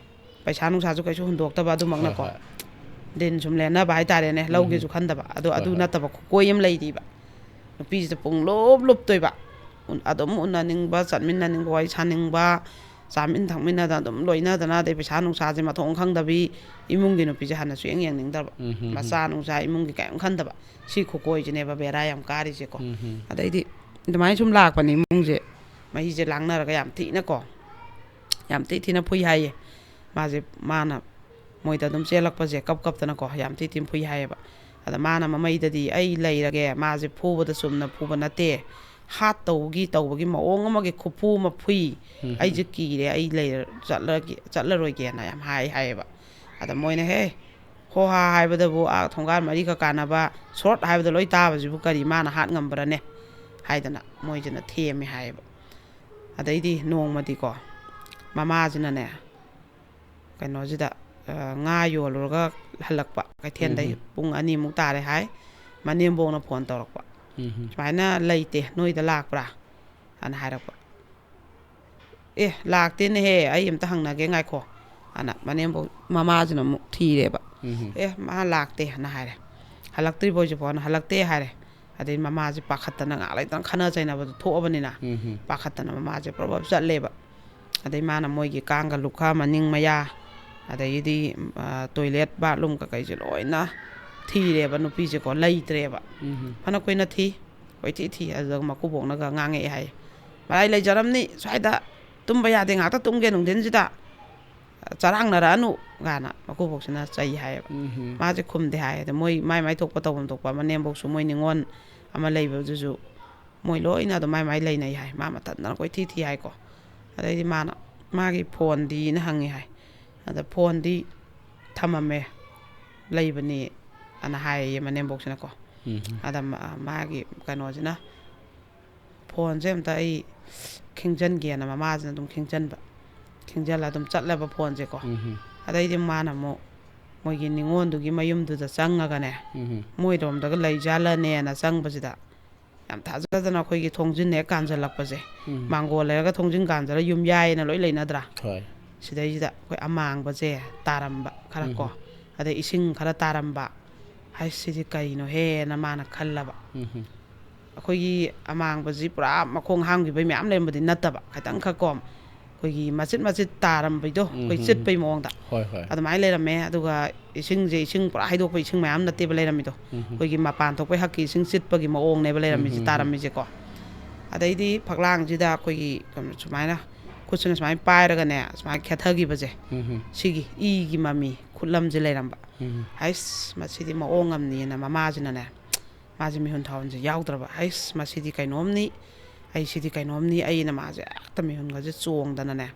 ꯄꯩꯁꯥ ꯅꯨꯡꯁꯥꯁꯨ ꯀꯩꯁꯨ ꯍꯨꯟꯗꯣꯛꯇꯕ ꯑꯗꯨꯃꯛꯅꯀꯣ꯫ ꯍꯣꯏ, ꯍꯣꯏ꯫ ꯗꯤꯟ ꯁꯨꯝ ꯂꯦꯟꯅꯕ ꯍꯥꯏꯇꯥꯔꯦꯅꯦ, ꯎꯝ꯫ ꯂꯧꯒꯦꯁꯨ ꯈꯟꯗꯕ꯫ ꯑꯗꯣ ꯍꯣꯏ, ꯑꯗꯨ ꯍꯣꯏ꯫ ꯅꯠꯇꯕ ꯈꯨꯀꯣꯏ ꯑꯃ ꯂꯩꯔꯤꯕ꯫ ꯅꯨꯄꯤꯁꯤꯗ ꯄꯨꯡ ꯂꯨꯞ ꯂꯨꯞꯇꯣꯏꯕ꯫ ꯎꯟ-, ꯑꯗꯨꯝ ꯎꯅꯅꯤꯡꯕ, ꯆꯠꯃꯤꯟꯅꯅꯤꯡꯕ, ꯋꯥꯔꯤ ꯁꯥꯅꯤꯡꯕ, ꯆꯥꯃꯤꯟ ꯊꯛꯃꯤꯟꯅꯗꯅ ꯑꯗꯨꯝ ꯂꯣꯏꯅꯗꯅ, ꯑꯗꯩ ꯄꯩꯁꯥ ꯅꯨꯡꯁꯥꯁꯦ ꯃꯊꯣꯡ ꯈꯪꯗꯕꯤ, ꯏꯃꯨꯡꯒꯤ ꯅꯨꯄꯤꯁꯦ ꯍꯥꯟꯅ ꯁꯨꯌꯦꯡ ꯌꯦꯡꯅꯤꯡꯗꯕ꯫ ꯎꯝ, ꯎꯝ, ꯎꯝ꯫ ꯃꯆꯥ ꯅꯨꯡꯆꯥ ꯏꯃꯨꯡꯒꯤ ꯀꯔꯤꯝ ꯈꯟꯗꯕ꯫ ꯁꯤ ꯈꯨꯀꯣꯏꯁꯤꯅꯦꯕ ꯕꯦꯔꯥ ꯌꯥꯝ ꯀꯥꯔꯤꯁꯦꯀꯣ꯫ ꯎꯝ, ꯎꯝ꯫ ꯑꯗꯩꯗꯤ ꯑꯗꯨꯃꯥꯏꯅ ꯁꯨꯝ ꯂꯥꯛꯄꯅꯦ ꯏꯃꯨꯡꯁꯦ꯫ ꯃꯍꯤꯁꯦ ꯂꯥꯡꯅꯔꯒ ꯌꯥꯝ ꯊꯤꯅꯀꯣ, ꯌꯥꯝ ꯊꯤ ꯊꯤꯅ ꯐꯨꯏ ꯍꯥꯏꯌꯦ꯫ ꯃꯥꯁꯦ, ꯃꯥꯅ ꯃꯣꯏꯗ ꯑꯗꯨꯝ ꯆꯦꯜꯂꯛꯄꯁꯦ ꯀꯞ ꯀꯞꯇꯅꯀꯣ, ꯌꯥꯝ ꯊꯤ ꯊꯤꯅ ꯐꯨꯏ ꯍꯥꯏꯌꯦꯕ꯫ ꯑꯗ ꯃꯥꯅ ꯃꯃꯩꯗꯗꯤ, "ꯑꯩ ꯂꯩꯔꯒꯦ, ꯃꯥꯁꯦ ꯐꯨꯕꯗ ꯆꯨꯝꯅ ꯐꯨꯕ ꯅꯠꯇꯦ, ꯍꯥꯠꯇꯧꯒꯤ ꯇꯧꯕꯒꯤ ꯃꯑꯣꯡ ꯑꯃꯒꯤ ꯈꯨꯐꯨ ꯑꯃ ꯐꯨꯏ꯫ ꯎꯝ꯫ ꯑꯩꯁꯦ ꯀꯤꯔꯦ, ꯑꯩ ꯂꯩꯔ-, ꯆꯠꯂꯒꯦ-, ꯆꯠꯂꯔꯣꯏꯒꯦꯅ" ꯌꯥꯝ ꯍꯥꯏ ꯍꯥꯏꯌꯦꯕ꯫ ꯑꯗ ꯃꯣꯏꯅ, "ꯍꯦ, ꯍꯣ ꯍꯥ ꯍꯥꯏꯕꯗꯕꯨ, ꯑꯥ ꯊꯣꯡꯒꯥꯟ ꯃꯔꯤꯒ ꯀꯥꯟꯅꯕ ꯁꯣꯔꯠ ꯍꯥꯏꯕꯗ ꯂꯣꯏ ꯇꯥꯕꯁꯤꯕꯨ ꯀꯔꯤ ꯃꯥꯅ ꯍꯥꯠ ꯉꯝꯕ꯭ꯔꯅꯦ?" ꯍꯥꯏꯗꯅ ꯃꯣꯏꯁꯤꯅ ꯊꯦꯝꯃꯦ ꯍꯥꯏꯌꯦꯕ꯫ ꯑꯗꯩꯗꯤ ꯅꯣꯡꯃꯗꯤꯀꯣ, ꯃꯃꯥꯁꯤꯅꯅꯦ, ꯀꯩꯅꯣꯁꯤꯗ, ꯑ, ꯉꯥ ꯌꯣꯜꯂꯨꯔꯒ ꯍꯜꯂꯛꯄ ꯀꯩꯊꯦꯜꯗꯩ꯫ ꯎꯝ꯫ ꯄꯨꯡ ꯑꯅꯤꯃꯨꯛ ꯇꯥꯔꯦ ꯍꯥꯏ꯫ ꯃꯅꯦꯝꯕꯣꯛꯅ ꯐꯣꯟ ꯇꯧꯔꯛꯄ, ꯎꯝ꯫ "ꯁꯨꯃꯥꯏꯅ ꯂꯩꯇꯦ, ꯅꯣꯏꯗ ꯂꯥꯛꯄ꯭ꯔꯥ?" ꯑꯅ ꯍꯥꯏꯔꯛꯄ꯫ "ꯑꯦ, ꯂꯥꯛꯇꯦꯅꯦꯍꯦ, ꯑꯩ ꯑꯝꯇ ꯍꯪꯅꯒꯦ, ꯉꯥꯏꯈꯣ" ꯑꯅ ꯃꯅꯦꯝꯕꯣꯛ ꯃꯃꯥꯁꯤꯅ ꯑꯃꯨꯛ ꯊꯤꯔꯦꯕ꯫ ꯎꯝ꯫ "ꯑꯦ, ꯃꯥ ꯂꯥꯛꯇꯦ" ꯑꯅ ꯍꯥꯏꯔꯦ꯫ "ꯍꯜꯂꯛꯇ꯭ꯔꯤꯕꯣ ꯍꯧꯖꯤꯛꯐꯥꯎ?" ꯑꯅ, "ꯍꯜꯂꯛꯇꯦ" ꯍꯥꯏꯔꯦ꯫ ꯑꯗꯩ ꯃꯃꯥꯁꯦ ꯄꯥꯈꯠꯇꯅ, ꯉꯥꯏꯍꯥꯛ ꯂꯩꯇꯅ ꯈꯠꯅ ꯆꯩꯅꯕꯗꯣ ꯊꯣꯛꯑꯕꯅꯤꯅ, ꯎꯝ꯫ ꯄꯥꯈꯠꯇꯅ ꯃꯃꯥꯁꯦ ꯄ꯭ꯔꯞ ꯄ꯭ꯔꯞ ꯆꯠꯂꯦꯕ꯫ ꯑꯗꯩ ꯃꯥꯅ ꯃꯣꯏꯒꯤ ꯀꯥꯡꯒ ꯂꯨꯈꯥ ꯃꯅꯤꯡ ꯃꯌꯥ, ꯑꯗꯒꯤꯗꯤ, ꯑ, ꯇꯣꯏꯂꯦꯠ, ꯕꯥꯠꯔꯨꯝ ꯀꯀꯩꯁꯦ ꯂꯣꯏꯅ ꯊꯤꯔꯦꯕ ꯅꯨꯄꯤꯁꯦꯀꯣ, ꯂꯩꯇ꯭ꯔꯦꯕ꯫ ꯎꯝ꯫ ꯐꯅ ꯀꯨꯏꯅ ꯊꯤ, ꯀꯣꯏꯊꯤ ꯊꯤ꯫ ꯑꯗꯨꯗ ꯃꯀꯨꯕꯣꯛꯅꯒ ꯉꯥꯡꯉꯛꯑꯦ ꯍꯥꯏ, "ꯃꯔꯥꯏ ꯂꯩꯖꯔꯝꯅꯤ, ꯁ꯭ꯋꯥꯏꯗ ꯇꯨꯝꯕ ꯌꯥꯗꯦ, ꯉꯥꯛꯇ ꯇꯨꯝꯒꯦ ꯅꯨꯡꯊꯤꯟꯁꯤꯗ, ꯆꯔꯥꯡꯅꯔꯛꯑꯅꯨ" ꯀꯥꯏꯅ ꯃꯀꯨꯕꯣꯛꯁꯤꯅ ꯆꯩ ꯍꯥꯏꯌꯦꯕ꯫ ꯎꯝ꯫ ꯃꯥꯁꯦ ꯈꯨꯝꯗꯦ ꯍꯥꯏ꯫ ꯑꯗ ꯃꯣꯏ ꯃꯥꯏ ꯃꯥꯏ ꯊꯣꯛꯄ ꯇꯧꯐꯝ ꯊꯣꯛꯄ, ꯃꯅꯦꯝꯕꯣꯛꯁꯨ ꯃꯣꯏ ꯅꯤꯉꯣꯜ ꯑꯃ ꯂꯩꯕꯗꯨꯁꯨ ꯃꯣꯏ ꯂꯣꯏꯅ ꯑꯗꯨꯝ ꯃꯥꯏ ꯃꯥꯏ ꯂꯩꯅꯩ ꯍꯥꯏ꯫ ꯃꯥ ꯃꯊꯟꯇꯅ ꯀꯣꯏꯊꯤ ꯊꯤ ꯍꯥꯏꯀꯣ꯫ ꯑꯗꯩꯗꯤ ꯃꯥꯅ ꯃꯥꯒꯤ ꯐꯣꯟꯗꯤꯅ ꯍꯪꯉꯦ ꯍꯥꯏ꯫ ꯑꯗ ꯐꯣꯟꯗꯤ ꯊꯝꯃꯝꯃꯦ, ꯂꯩꯕꯅꯤ ꯑꯅ ꯍꯥꯏꯌꯦ ꯃꯅꯦꯝꯕꯣꯛꯁꯤꯅꯀꯣ꯫ ꯎꯝ꯫ ꯑꯗ ꯃꯥꯒꯤ ꯀꯩꯅꯣꯁꯤꯅ ꯐꯣꯟꯁꯦ ꯑꯝꯇ ꯑꯩ ꯈꯤꯡꯖꯤꯟꯒꯦꯅ ꯃꯃꯥꯁꯤꯅ ꯑꯗꯨꯝ ꯈꯤꯡꯖꯤꯟꯕ꯫ ꯈꯤꯡꯖꯤꯜꯂ ꯑꯗꯨꯝ ꯆꯠꯂꯕ ꯐꯣꯟꯁꯦꯀꯣ꯫ ꯎꯝ꯫ ꯑꯗꯩꯗꯤ ꯃꯥꯅ ꯑꯃꯨꯛ ꯃꯣꯏꯒꯤ ꯅꯤꯉꯣꯜꯗꯨꯒꯤ ꯃꯌꯨꯝꯗꯨꯗ ꯆꯪꯉꯒꯅꯦ, ꯎꯝ꯫ ꯃꯣꯏꯔꯣꯝꯗꯒ ꯂꯩꯖꯥꯠꯂꯅꯦꯅ ꯆꯪꯕꯁꯤꯗ, ꯌꯥꯝ ꯊꯥꯖꯗꯅ ꯑꯩꯈꯣꯏꯒꯤ ꯊꯣꯡꯖꯤꯟ ꯍꯦꯛ ꯀꯥꯟꯁꯤꯜꯂꯛꯄꯁꯦ, ꯎꯝ꯫ ꯃꯥꯡꯒꯣꯜ ꯂꯩꯔꯒ ꯊꯣꯡꯖꯤꯟ ꯀꯥꯟꯁꯤꯜꯂꯒ ꯌꯨꯝ ꯌꯥꯏꯌꯦꯅ ꯂꯣꯏ ꯂꯩꯅꯗ꯭ꯔꯥ? ꯍꯣꯏ꯫ ꯁꯤꯗꯩꯁꯤꯗ ꯑꯩꯈꯣꯏ ꯑꯃꯥꯡꯕꯁꯦ ꯇꯥꯔꯝꯕ ꯈꯔ ꯀꯣ, ꯎꯝ꯫ ꯑꯗꯩ ꯏꯁꯤꯡ ꯈꯔ ꯇꯥꯔꯝꯕ, ꯍꯥꯏ, ꯁꯤꯗꯤ ꯀꯩꯅꯣꯍꯦꯅ ꯃꯥꯅ ꯈꯜꯂꯕ꯫ ꯎꯝ꯫ ꯑꯩꯈꯣꯏꯒꯤ ꯑꯃꯥꯡꯕꯁꯤ ꯄꯨꯔꯥ ꯃꯈꯣꯡ ꯍꯥꯝꯈꯤꯕꯩ ꯃꯌꯥꯝ ꯂꯩꯔꯝꯕꯗꯤ ꯅꯠꯇꯕ, ꯈꯤꯇꯪꯈꯛ ꯀꯣ, ꯑꯩꯈꯣꯏꯒꯤ ꯃꯆꯤꯠ ꯃꯆꯤꯠ ꯇꯥꯔꯝꯕꯩꯗꯣ, ꯑꯩꯈꯣꯏ ꯎꯝ꯫ ꯆꯤꯠꯄꯩ ꯃꯑꯣꯡꯗ꯫ ꯍꯣꯏ, ꯍꯣꯏ꯫ ꯑꯗꯨꯃꯥꯏꯅ ꯂꯩꯔꯝꯃꯦ꯫ ꯑꯗꯨꯒ ꯏꯁꯤꯡꯁꯦ, ꯏꯁꯤꯡ ꯄꯨꯔꯥ ꯍꯩꯗꯣꯛꯄ ꯏꯁꯤꯡ ꯃꯌꯥꯝ ꯅꯠꯇꯦꯕ ꯂꯩꯔꯝꯃꯤꯗꯣ, ꯎꯝ꯫ ꯑꯩꯈꯣꯏꯒꯤ ꯃꯄꯥꯟ ꯊꯣꯛꯄꯩ ꯍꯛꯀꯤ ꯏꯁꯤꯡ ꯆꯤꯠꯄꯒꯤ ꯃꯑꯣꯡꯅꯦꯕ ꯂꯩꯔꯝꯃꯤꯁꯦ, ꯎꯝ꯫ ꯇꯥꯔꯝꯃꯤꯁꯦꯀꯣ꯫ ꯑꯗꯩꯗꯤ ꯐꯛꯂꯥꯡꯁꯤꯗ ꯑꯩꯈꯣꯏꯒꯤ ꯀꯩꯅꯣ ꯁꯨꯃꯥꯏꯅ ꯈꯨꯠꯁꯤꯅ ꯁꯨꯃꯥꯏꯅ ꯄꯥꯏꯔꯒꯅꯦ, ꯁꯨꯃꯥꯏꯅ ꯈꯦꯠꯊꯈꯤꯕꯁꯦ, ꯎꯝ꯫ ꯁꯤꯒꯤ ꯏꯒꯤ ꯃꯃꯤ ꯈꯨꯠꯂꯝꯁꯦ ꯂꯩꯔꯝꯕ꯫ ꯎꯝ꯫ ꯍꯩꯁ, ꯃꯁꯤꯗꯤ ꯃꯑꯣꯡ ꯑꯃꯅꯤꯅ ꯃꯃꯥꯁꯤꯅꯅꯦ, ꯃꯥꯁꯦ ꯃꯤꯍꯨꯟ ꯊꯥꯍꯨꯟꯁꯦ ꯌꯥꯎꯗ꯭ꯔꯕ꯫ ꯍꯩꯁ, ꯃꯁꯤꯗꯤ ꯀꯩꯅꯣꯝꯅꯤ, ꯑꯩ ꯁꯤꯗꯤ ꯀꯩꯅꯣꯝꯅꯤ, ꯑꯩꯅ ꯃꯥꯁꯦ ꯍꯦꯛꯇ ꯃꯤꯍꯨꯟꯒꯁꯦ ꯆꯣꯡꯗꯅꯅꯦ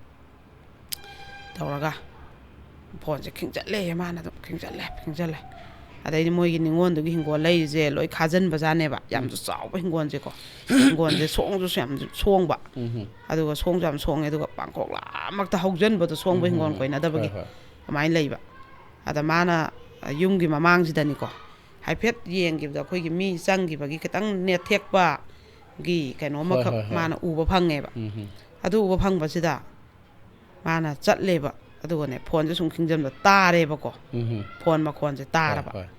ꯇꯧꯔꯒ ꯐꯣꯟꯁꯦ ꯈꯤꯡꯖꯜꯂꯦ, ꯃꯥꯅ ꯑꯗꯨꯝ ꯈꯤꯡꯖꯜꯂꯦ, ꯈꯤꯡꯖꯜꯂꯦ꯫ ꯑꯗꯩꯗꯤ ꯃꯣꯏꯒꯤ ꯅꯤꯉꯣꯜꯗꯨꯒꯤ ꯍꯤꯡꯒꯣꯜ ꯂꯩꯔꯤꯁꯦ ꯂꯣꯏ ꯈꯥꯖꯤꯟꯕꯖꯥꯠꯅꯦꯕ, ꯌꯥꯝꯁꯨ ꯎꯝ꯫ ꯆꯥꯎꯕ ꯍꯤꯡꯒꯣꯜꯁꯦꯀꯣ꯫ ꯍꯤꯡꯒꯣꯜꯁꯦ ꯁꯣꯡꯁꯨ ꯌꯥꯝ ꯁꯣꯡꯕ, ꯎꯝ꯫ ꯑꯗꯨꯒ ꯁꯣꯡꯁꯨ ꯌꯥꯝ ꯁꯣꯡꯉꯦ, ꯑꯗꯨꯒ ꯄꯥꯡꯈꯣꯛꯂꯥꯃꯛꯇ ꯍꯧꯖꯟꯕꯗꯣ, ꯁꯣꯡꯕ ꯎꯝ꯫ ꯍꯤꯡꯒꯣꯜ ꯀꯣꯏꯅꯗꯕꯒꯤ꯫ ꯍꯣꯏ, ꯍꯣꯏ꯫ ꯑꯗꯨꯃꯥꯏꯅ ꯂꯩꯕ꯫ ꯑꯗ ꯃꯥꯅ, ꯑ, ꯌꯨꯝꯒꯤ ꯃꯃꯥꯡꯁꯤꯗꯅꯤꯀꯣ, ꯍꯥꯏꯐꯦꯠ ꯌꯦꯡꯈꯤꯕꯗ ꯑꯩꯈꯣꯏꯒꯤ ꯃꯤ ꯆꯪꯈꯤꯕꯒꯤ ꯈꯤꯇꯪ ꯅꯦꯠꯊꯦꯛꯄꯒꯤ ꯀꯩꯅꯣ ꯍꯣꯏ, ꯑꯃꯈꯛ ꯍꯣꯏ, ꯍꯣꯏ꯫ ꯃꯥꯅ ꯎꯕ ꯐꯪꯉꯦꯕ꯫ ꯎꯝ꯫ ꯑꯗꯨ ꯎꯕ ꯐꯪꯕꯁꯤꯗ ꯃꯥꯅ ꯆꯠꯂꯦꯕ, ꯑꯗꯨꯒꯅꯦ ꯐꯣꯟꯁꯦ ꯁꯨꯝ ꯈꯤꯡꯖꯤꯟꯕ ꯇꯥꯔꯦꯕꯀꯣ꯫ ꯎꯝ꯫ ꯐꯣꯟ ꯃꯈꯣꯟꯁꯦ ꯇꯥꯔꯕ꯫ ꯍꯣꯏ, ꯍꯣꯏ꯫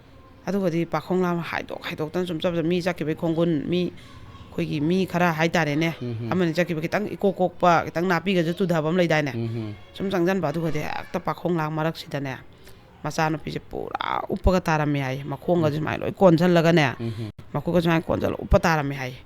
ꯑꯗꯨꯒꯗꯤ ꯄꯥꯈꯣꯡꯂꯥ ꯍꯥꯏꯗꯣꯛ ꯍꯥꯏꯗꯣꯛꯇꯅ ꯁꯨꯝ ꯆꯠꯄꯗ ꯃꯤ ꯆꯠꯈꯤꯕꯒꯤ ꯈꯣꯡꯒꯨꯟ, ꯃꯤ, ꯑꯩꯈꯣꯏꯒꯤ ꯃꯤ ꯈꯔ ꯍꯥꯏꯇꯥꯔꯦꯅꯦ, ꯎꯝ꯫ ꯑꯃꯅꯤ ꯆꯠꯈꯤꯕ ꯈꯤꯇꯪ ꯏꯀꯣꯛ ꯀꯣꯛꯄ, ꯈꯤꯇꯪ ꯅꯥꯄꯤꯒꯁꯦ ꯆꯨꯊꯕ ꯑꯃ ꯂꯩꯗꯥꯏꯅꯦ? ꯎꯝ꯫ ꯁꯨꯝ ꯆꯪꯁꯤꯟꯕ, ꯑꯗꯨꯒꯗꯤ ꯍꯦꯛꯇ ꯄꯥꯈꯣꯡꯂꯥ ꯃꯔꯛꯁꯤꯗꯅꯦ ꯃꯆꯥꯅꯨꯄꯤꯁꯦ ꯄꯨꯔꯥ ꯎꯞꯄꯒ ꯇꯥꯔꯝꯃꯦ ꯍꯥꯏꯌꯦ꯫ ꯃꯈꯣꯡꯒꯁꯦ ꯎꯝ꯫ ꯁꯨꯃꯥꯏꯅ ꯂꯣꯏ ꯀꯣꯟꯁꯤꯜꯂꯒꯅꯦ, ꯎꯝ꯫ ꯃꯈꯨꯠꯀ ꯁꯨꯃꯥꯏꯅ ꯀꯣꯟꯁꯤꯜꯂ ꯎꯞꯄ ꯇꯥꯔꯝꯃꯦ ꯍꯥꯏꯌꯦ꯫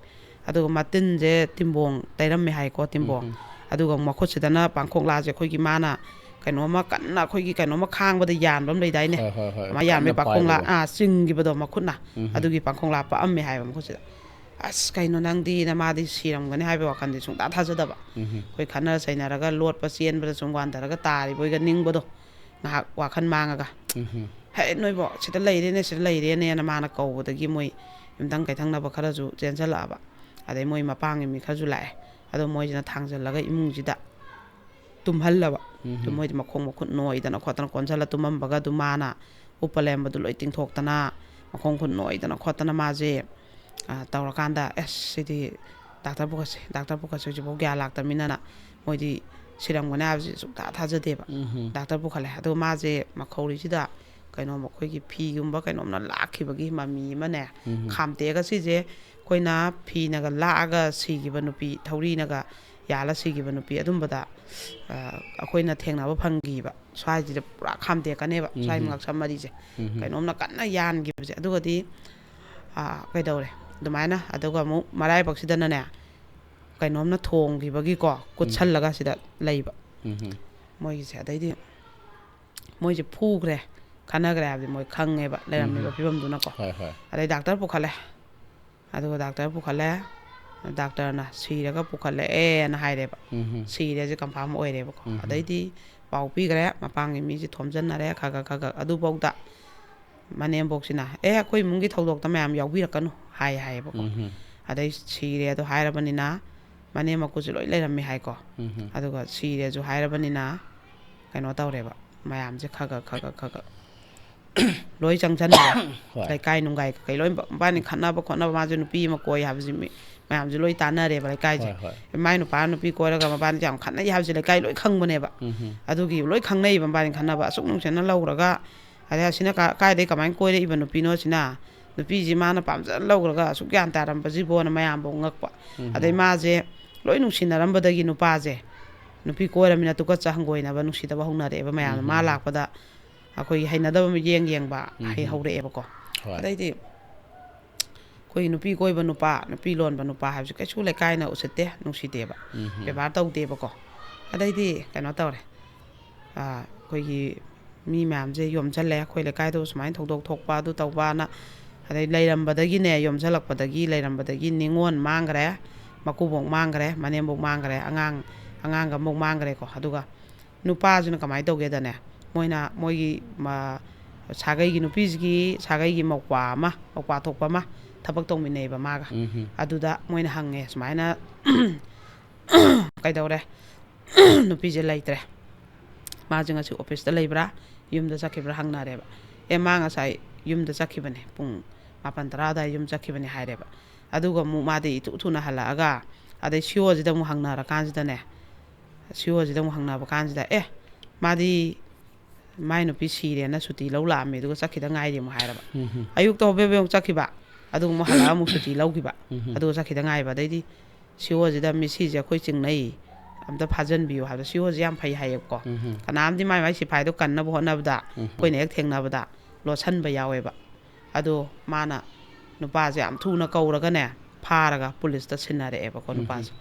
ꯑꯗꯨꯒ ꯃꯇꯤꯟꯁꯦ ꯇꯤꯝꯕꯣꯡ ꯇꯩꯔꯝꯃꯦ ꯍꯥꯏꯀꯣ, ꯇꯤꯝꯕꯣꯡ꯫ ꯎꯝ꯫ ꯑꯗꯨꯒ ꯃꯈꯨꯠꯁꯤꯗꯅ ꯄꯥꯡꯈꯣꯛꯂꯥꯁꯦ ꯑꯩꯈꯣꯏꯒꯤ ꯃꯥꯅ ꯀꯩꯅꯣꯝꯃ ꯀꯟꯅ ꯑꯩꯈꯣꯏꯒꯤ ꯀꯩꯅꯣꯝꯃ ꯈꯥꯡꯕꯗ ꯌꯥꯟꯕ ꯑꯃ ꯂꯩꯗꯥꯏꯅꯦ? ꯍꯣꯏ, ꯍꯣꯏ, ꯍꯣꯏ꯫ ꯑꯗꯨꯃꯥꯏꯅ ꯌꯥꯟꯕꯒꯤ ꯀꯟꯅ ꯄꯥꯡꯈꯣꯛꯂꯥ, ꯄꯥꯏꯕꯗꯣ꯫ ꯑꯥ, ꯆꯤꯡꯈꯤꯕꯗꯣ ꯃꯈꯨꯠꯅ꯫ ꯎꯝ꯫ ꯑꯗꯨꯒꯤ ꯄꯥꯡꯈꯣꯛꯂꯥ ꯄꯛꯑꯝꯃꯦ ꯍꯥꯏꯕ ꯃꯈꯨꯠꯁꯤꯗ꯫ ꯑꯁ, ꯀꯩꯅꯣ ꯅꯪꯗꯤꯅ, ꯃꯥꯗꯤ ꯁꯤꯔꯝꯒꯅꯤ ꯍꯥꯏꯕꯒꯤ ꯋꯥꯈꯜꯗꯤ ꯁꯨꯡꯇꯥ ꯊꯥꯖꯗꯕ꯫ ꯎꯝ꯫ ꯑꯩꯈꯣꯏ ꯈꯠꯅ ꯆꯩꯅꯔꯒ ꯂꯣꯠꯄ ꯆꯦꯟꯕꯗ ꯁꯨꯝ ꯋꯥꯟꯊꯔꯒ ꯇꯥꯔꯤꯕꯣꯏꯒ ꯅꯤꯡꯕꯗꯣ꯫ ꯉꯥꯏꯍꯥꯛ ꯋꯥꯈꯜ ꯃꯥꯡꯉꯒ, ꯎꯝ. "ꯍꯦ, ꯅꯣꯏꯕꯣ, ꯁꯤꯗ ꯂꯩꯔꯦꯅꯦ, ꯁꯤꯗ ꯂꯩꯔꯦꯅꯦꯅ" ꯃꯥꯅ ꯀꯧꯕꯗꯒꯤ ꯃꯣꯏ ꯌꯨꯝꯊꯪ ꯀꯩꯊꯪꯅꯕ ꯈꯔꯁꯨ ꯆꯦꯟꯁꯤꯜꯂꯛꯑꯕ꯫ ꯑꯗꯩ ꯃꯣꯏ ꯃꯄꯥꯡꯒꯤ ꯃꯤ ꯈꯔꯁꯨ ꯂꯥꯛꯑꯦ꯫ ꯑꯗꯣ ꯃꯣꯏꯁꯤꯅ ꯊꯥꯡꯖꯜꯂꯒ ꯏꯃꯨꯡꯁꯤꯗ ꯇꯨꯝꯍꯜꯂꯕ꯫ ꯎꯝ. ꯑꯗꯨ ꯃꯣꯏꯗꯤ ꯃꯈꯣꯡ ꯃꯈꯨꯠ ꯅꯣꯏꯗꯅ ꯈꯣꯠꯇꯅ ꯀꯣꯟꯁꯤꯜꯂ ꯇꯨꯝꯃꯝꯕꯒ, ꯑꯗꯨ ꯃꯥꯅ ꯎꯞꯄ ꯂꯩꯔꯝꯕꯗꯨ ꯂꯣꯏ ꯇꯤꯡꯊꯣꯛꯇꯅ, ꯃꯈꯣꯡ ꯈꯨꯠ ꯅꯣꯏꯗꯅ ꯈꯣꯠꯇꯅ ꯃꯥꯁꯦ, ꯑ, ꯇꯧꯔꯀꯥꯟꯗ, "ꯑꯁ, ꯁꯤꯗꯤ ꯗꯥꯛꯇꯔ ꯄꯨꯈꯠꯁꯦ, ꯗꯥꯛꯇꯔ ꯄꯨꯈꯠꯁꯦ, ꯍꯧꯖꯤꯛꯐꯥꯎ ꯒ꯭ꯌꯥꯟ ꯂꯥꯛꯇꯃꯤꯅꯅ", ꯃꯣꯏꯗꯤ ꯁꯤꯔꯝꯒꯅꯤ ꯍꯥꯏꯕꯁꯤ ꯁꯨꯡꯊꯥ ꯊꯥꯖꯗꯦꯕ꯫ ꯎꯝ. ꯗꯥꯛꯇꯔ ꯄꯨꯈꯠꯂꯦ꯫ ꯑꯗꯨꯒ ꯃꯥꯁꯦ ꯃꯈꯧꯔꯤꯁꯤꯗ ꯀꯩꯅꯣꯝ, ꯑꯩꯈꯣꯏꯒꯤ ꯐꯤꯒꯨꯝꯕ ꯀꯩꯅꯣꯝꯅ ꯂꯥꯛꯈꯤꯕꯒꯤ ꯃꯃꯤ ꯑꯃꯅꯦ, ꯎꯝ. ꯈꯥꯝꯇꯦꯛꯑꯒ, ꯁꯤꯁꯦ ꯑꯩꯈꯣꯏꯅ ꯐꯤꯅꯒ ꯂꯥꯛꯑꯒ ꯁꯤꯈꯤꯕ ꯅꯨꯄꯤ, ꯊꯧꯔꯤꯅꯒ ꯌꯥꯜꯂ ꯁꯤꯈꯤꯕ ꯅꯨꯄꯤ, ꯑꯗꯨꯝꯕꯗ, ꯑ, ꯑꯩꯈꯣꯏꯅ ꯊꯦꯡꯅꯕ ꯐꯪꯈꯤꯕ꯫ ꯁ꯭ꯋꯥꯏꯁꯤꯗ ꯄꯨꯔꯥ ꯈꯥꯝꯇꯦꯛꯀꯅꯦꯕ, ꯁ꯭ꯋꯥꯏ ꯎꯝ. ꯉꯛꯁꯝ ꯃꯔꯤꯁꯦ ꯎꯝ. ꯀꯩꯅꯣꯝꯅ ꯀꯟꯅ ꯌꯥꯟꯈꯤꯕꯁꯦ꯫ ꯑꯗꯨꯒꯗꯤ, ꯑ, ꯀꯩꯗꯧꯔꯦ ꯑꯗꯨꯃꯥꯏꯅ꯫ ꯑꯗꯨꯒ ꯑꯃꯨꯛ ꯃꯔꯥꯏꯕꯛꯁꯤꯗꯅꯅꯦ, ꯀꯩꯅꯣꯝꯅ ꯊꯣꯡꯈꯤꯕꯒꯤꯀꯣ, ꯀꯨꯠꯁꯜꯂꯒ ꯁꯤꯗ ꯂꯩꯕ ꯎꯝ. ꯃꯣꯏꯒꯤꯁꯦ꯫ ꯑꯗꯩꯗꯤ ꯃꯣꯏꯁꯦ ꯐꯨꯈ꯭ꯔꯦ, ꯈꯠꯅꯈ꯭ꯔꯦ ꯍꯥꯏꯕꯗꯤ ꯃꯣꯏ ꯈꯪꯉꯦꯕ, ꯂꯩꯔꯝꯃꯤꯕ ꯎꯝ. ꯐꯤꯕꯝꯗꯨꯅꯀꯣ꯫ ꯍꯣꯏ, ꯍꯣꯏ. ꯑꯗꯩ ꯗꯥꯛꯇꯔ ꯄꯨꯈꯠꯂꯦ꯫ ꯑꯗꯨꯒ ꯗꯥꯛꯇꯔ ꯄꯨꯈꯠꯂꯦ, ꯗꯥꯛꯇꯔꯅ ꯁꯤꯔꯒ ꯄꯨꯈꯠꯂꯛꯑꯦꯅ ꯍꯥꯏꯔꯦꯕ꯫ ꯎꯝ. ꯁꯤꯔꯦꯁꯦ ꯀꯟꯐꯥꯝ ꯑꯣꯏꯔꯦꯕꯀꯣ꯫ ꯎꯝ. ꯑꯗꯩꯗꯤ ꯄꯥꯎ ꯄꯤꯈ꯭ꯔꯦ, ꯃꯄꯥꯡꯒꯤ ꯃꯤꯁꯦ ꯊꯣꯝꯖꯤꯟꯅꯔꯦ, ꯈꯔ ꯈꯔ ꯈꯔ ꯈꯔ꯫ ꯑꯗꯨꯐꯧꯗ ꯃꯅꯦꯝꯕꯣꯛꯁꯤꯅ, "ꯑꯦ, ꯑꯩꯈꯣꯏ ꯏꯃꯨꯡꯒꯤ ꯊꯧꯗꯣꯛꯇ ꯃꯌꯥꯝ ꯌꯥꯎꯕꯤꯔꯛꯀꯅꯨ" ꯍꯥꯏ ꯍꯥꯏꯌꯦꯕꯀꯣ꯫ ꯎꯝ. ꯑꯗꯩ ꯁꯤꯔꯦ ꯑꯗꯣ ꯍꯥꯏꯔꯕꯅꯤꯅ, ꯃꯅꯦꯝ ꯃꯀꯨꯁꯨ ꯂꯣꯏ ꯂꯩꯔꯝꯃꯤ ꯍꯥꯏꯀꯣ꯫ ꯎꯝ. ꯑꯗꯨꯒ ꯁꯤꯔꯦꯁꯨ ꯍꯥꯏꯔꯕꯅꯤꯅ, ꯀꯩꯅꯣ ꯇꯧꯔꯦꯕ, ꯃꯌꯥꯝꯁꯦ ꯈꯔ ꯈꯔ ꯈꯔ ꯈꯔ ꯈꯔ ꯈꯔ ꯂꯣꯏ ꯆꯪꯁꯟꯅꯔꯦ꯫ ꯍꯣꯏ. ꯂꯩꯀꯥꯏ ꯅꯨꯡꯒꯥꯏ ꯀꯩꯀꯩ ꯂꯣꯏ, ꯃꯕꯥꯅꯤ ꯈꯠꯅꯕ ꯈꯣꯠꯅꯕ, ꯃꯥꯁꯦ ꯅꯨꯄꯤ ꯑꯃ ꯀꯣꯏ ꯍꯥꯏꯕꯁꯤ ꯃꯤ ꯃꯌꯥꯝꯁꯦ ꯂꯣꯏ ꯇꯥꯟꯅꯔꯦꯕ ꯂꯩꯀꯥꯏꯁꯦ꯫ ꯍꯣꯏ, ꯍꯣꯏ. ꯃꯥꯏ ꯅꯨꯄꯥ ꯅꯨꯄꯤ ꯀꯣꯏꯔꯒ ꯃꯕꯥꯅꯤꯁꯦ ꯌꯥꯝ ꯈꯠꯅꯩ ꯍꯥꯏꯕꯁꯦ ꯂꯩꯀꯥꯏ ꯂꯣꯏ ꯈꯪꯕꯅꯦꯕ꯫ ꯎꯝ. ꯑꯗꯨꯒꯤ ꯂꯣꯏ ꯈꯪꯅꯩꯕ, ꯃꯕꯥꯅꯤ ꯈꯠꯅꯕ꯫ ꯑꯁꯨꯛ ꯅꯨꯡꯁꯤꯅ ꯂꯧꯔꯒ, ꯑꯗꯩ ꯑꯁꯤꯅ ꯀꯥ-, ꯀꯥꯏꯗꯩ ꯀꯃꯥꯏꯅ ꯀꯣꯏꯔꯛꯏꯕ ꯅꯨꯄꯤꯅꯣ ꯁꯤꯅ? ꯅꯨꯄꯤꯁꯤ ꯃꯥꯅ ꯄꯥꯝꯖꯅ ꯂꯧꯈ꯭ꯔꯒ ꯑꯁꯨꯛ ꯒ꯭ꯌꯥꯟ ꯇꯥꯔꯝꯕꯁꯤꯕꯣꯅ ꯃꯌꯥꯝꯕꯨ ꯉꯛꯄ꯫ ꯎꯝ. ꯑꯗꯩ ꯃꯥꯁꯦ ꯂꯣꯏ ꯅꯨꯡꯁꯤꯅꯔꯝꯕꯗꯒꯤ ꯅꯨꯄꯥꯁꯦ ꯅꯨꯄꯤ ꯀꯣꯏꯔꯃꯤꯅ ꯇꯨꯀꯠꯆ ꯍꯪꯒꯣꯏꯅꯕ, ꯅꯨꯡꯁꯤꯗꯕ ꯍꯧꯅꯔꯛꯑꯦꯕ ꯃꯌꯥꯝꯅ꯫ ꯎꯝ. ꯃꯥ ꯂꯥꯛꯄꯗ ꯑꯩꯈꯣꯏꯒꯤ ꯍꯩꯅꯗꯕ ꯃꯤꯠꯌꯦꯡ ꯌꯦꯡꯕ ꯎꯝ. ꯍꯩ ꯍꯧꯔꯛꯑꯦꯕꯀꯣ꯫ ꯍꯣꯏ. ꯑꯗꯩꯗꯤ ꯑꯩꯈꯣꯏꯒꯤ ꯅꯨꯄꯤ ꯀꯣꯏꯕ ꯅꯨꯄꯥ, ꯅꯨꯄꯤ ꯂꯣꯟꯕ ꯅꯨꯄꯥ ꯍꯥꯏꯕꯁꯦ ꯀꯩꯁꯨ ꯂꯩꯀꯥꯏꯅ ꯎꯁꯤꯠꯇꯦ, ꯅꯨꯡꯁꯤꯗꯦꯕ, ꯎꯝ. ꯕꯦꯕꯥꯔ ꯇꯧꯗꯦꯕꯀꯣ꯫ ꯑꯗꯩꯗꯤ ꯀꯩꯅꯣ ꯇꯧꯔꯦ, ꯑꯥ, ꯑꯩꯈꯣꯏꯒꯤ ꯃꯤ ꯃꯌꯥꯝꯁꯦ ꯌꯣꯝꯁꯜꯂꯦ, "ꯑꯩꯈꯣꯏ ꯂꯩꯀꯥꯏꯗ ꯁꯨꯃꯥꯏꯅ ꯊꯧꯗꯣꯛ ꯊꯣꯛꯄ, ꯑꯗꯨ ꯇꯧꯕꯅ", ꯑꯗꯩ ꯂꯩꯔꯝꯕꯗꯒꯤꯅꯦ, ꯌꯣꯝꯁꯜꯂꯛꯄꯗꯒꯤ, ꯂꯩꯔꯝꯕꯗꯒꯤ ꯅꯤꯉꯣꯜ ꯃꯥꯡꯈ꯭ꯔꯦ, ꯃꯀꯨꯕꯣꯛ ꯃꯥꯡꯈ꯭ꯔꯦ, ꯃꯅꯦꯝꯕꯣꯛ ꯃꯥꯡꯈ꯭ꯔꯦ, ꯑꯉꯥꯡ, ꯑꯉꯥꯡ ꯑꯃꯐꯥꯎ ꯃꯥꯡꯈ꯭ꯔꯦꯀꯣ꯫ ꯑꯗꯨꯒ ꯅꯨꯄꯥꯁꯤꯅ ꯀꯃꯥꯏꯅ ꯇꯧꯒꯦꯗꯅꯦ, ꯃꯣꯏꯅ ꯃꯣꯏꯒꯤ ꯃ-, ꯁꯥꯒꯩꯒꯤ ꯅꯨꯄꯤꯁꯤꯒꯤ ꯁꯥꯒꯩꯒꯤ ꯃꯧꯄ꯭ꯋꯥ ꯑꯃ, ꯃꯧꯄ꯭ꯋꯥ ꯊꯣꯛꯄ ꯑꯃ ꯊꯕꯛ ꯇꯧꯃꯤꯟꯅꯩꯕ ꯃꯥꯒ꯫ ꯎꯝ꯫ ꯑꯗꯨꯗ ꯃꯣꯏꯅ ꯍꯪꯉꯦ ꯁꯨꯃꯥꯏꯅ, "ꯀꯩꯗꯧꯔꯦ? ꯅꯨꯄꯤꯁꯦ ꯂꯩꯇ꯭ꯔꯦ꯫ ꯃꯥꯁꯦ ꯉꯁꯤ ꯑꯣꯐꯤꯁꯇ ꯂꯩꯕ꯭ꯔꯥ, ꯌꯨꯝꯗ ꯆꯠꯈꯤꯕ꯭ꯔꯥ?" ꯍꯪꯅꯔꯦꯕ꯫ "ꯑꯦ, ꯃꯥ ꯉꯁꯥꯏ ꯌꯨꯝꯗ ꯆꯠꯈꯤꯕꯅꯦ, ꯄꯨꯡ ꯃꯥꯄꯟ ꯇꯔꯥ ꯑꯗꯨꯋꯥꯏ ꯌꯨꯝ ꯆꯠꯈꯤꯕꯅꯦ" ꯍꯥꯏꯔꯦꯕ꯫ ꯑꯗꯨꯒ ꯑꯃꯨꯛ ꯃꯥꯗꯤ ꯏꯊꯨ ꯊꯨꯅ ꯍꯜꯂꯛꯑꯒ, ꯑꯗꯩ ꯁꯤ ꯏ ꯑꯣꯁꯤꯗ ꯑꯃꯨꯛ ꯍꯪꯅꯔꯀꯥꯟꯁꯤꯗꯅꯦ, ꯁꯤ ꯏ ꯑꯣꯁꯤꯗ ꯑꯃꯨꯛ ꯍꯪꯅꯕ ꯀꯥꯟꯁꯤꯗ, "ꯑꯦ, ꯃꯥꯗꯤ ꯃꯥꯏ ꯅꯨꯄꯤ ꯁꯤꯔꯦꯅ ꯁꯨꯇꯤ ꯂꯧ ꯂꯥꯛꯑꯝꯃꯦ, ꯑꯗꯨꯒ ꯆꯠꯈꯤꯗ ꯉꯥꯏꯔꯤ" ꯑꯃꯨꯛ ꯍꯥꯏꯔꯕ꯫ ꯎꯝ꯫ ꯑꯌꯨꯛꯇ ꯍꯣꯕꯦ ꯍꯣꯕꯦ ꯑꯃꯨꯛ ꯆꯠꯈꯤꯕ, ꯑꯗꯨꯒ ꯑꯃꯨꯛ ꯍꯜꯂꯛꯑ ꯑꯃꯨꯛ ꯁꯨꯇꯤ ꯂꯧꯈꯤꯕ, ꯎꯝ꯫ ꯑꯗꯨꯒ ꯆꯠꯈꯤꯗ ꯉꯥꯏꯕ꯫ ꯑꯗꯩꯗꯤ ꯁꯤ ꯏ ꯑꯣꯁꯤꯗ, "ꯃꯤꯁꯤꯁꯦ ꯑꯩꯈꯣꯏ ꯆꯤꯡꯅꯩ, ꯑꯝꯇ ꯐꯥꯖꯟꯕꯤꯌꯨ" ꯍꯥꯏꯕꯗ, ꯁꯤ ꯏ ꯑꯣꯁꯤ ꯌꯥꯝ ꯐꯩ ꯍꯥꯏꯌꯦꯕꯀꯣ꯫ ꯎꯝ꯫ ꯀꯅꯥꯝꯗꯤ ꯃꯥꯏ ꯃꯥꯏ ꯁꯤꯐꯥꯏꯗꯣ ꯀꯟꯅꯕ ꯍꯣꯠꯅꯕꯗ, ꯎꯝ꯫ ꯑꯩꯈꯣꯏꯅ ꯍꯦꯛ ꯊꯦꯡꯅꯕꯗ ꯂꯣꯠꯁꯟꯕ ꯌꯥꯎꯋꯦꯕ꯫ ꯑꯗꯣ ꯃꯥꯅ ꯅꯨꯄꯥꯁꯦ ꯌꯥꯝ ꯊꯨꯅ ꯀꯧꯔꯒꯅꯦ, ꯐꯥꯔꯒ ꯄꯨꯂꯤꯁꯇ ꯁꯤꯟꯅꯔꯛꯑꯦꯕꯀꯣ ꯎꯝ꯫ ꯅꯨꯄꯥꯁꯦ꯫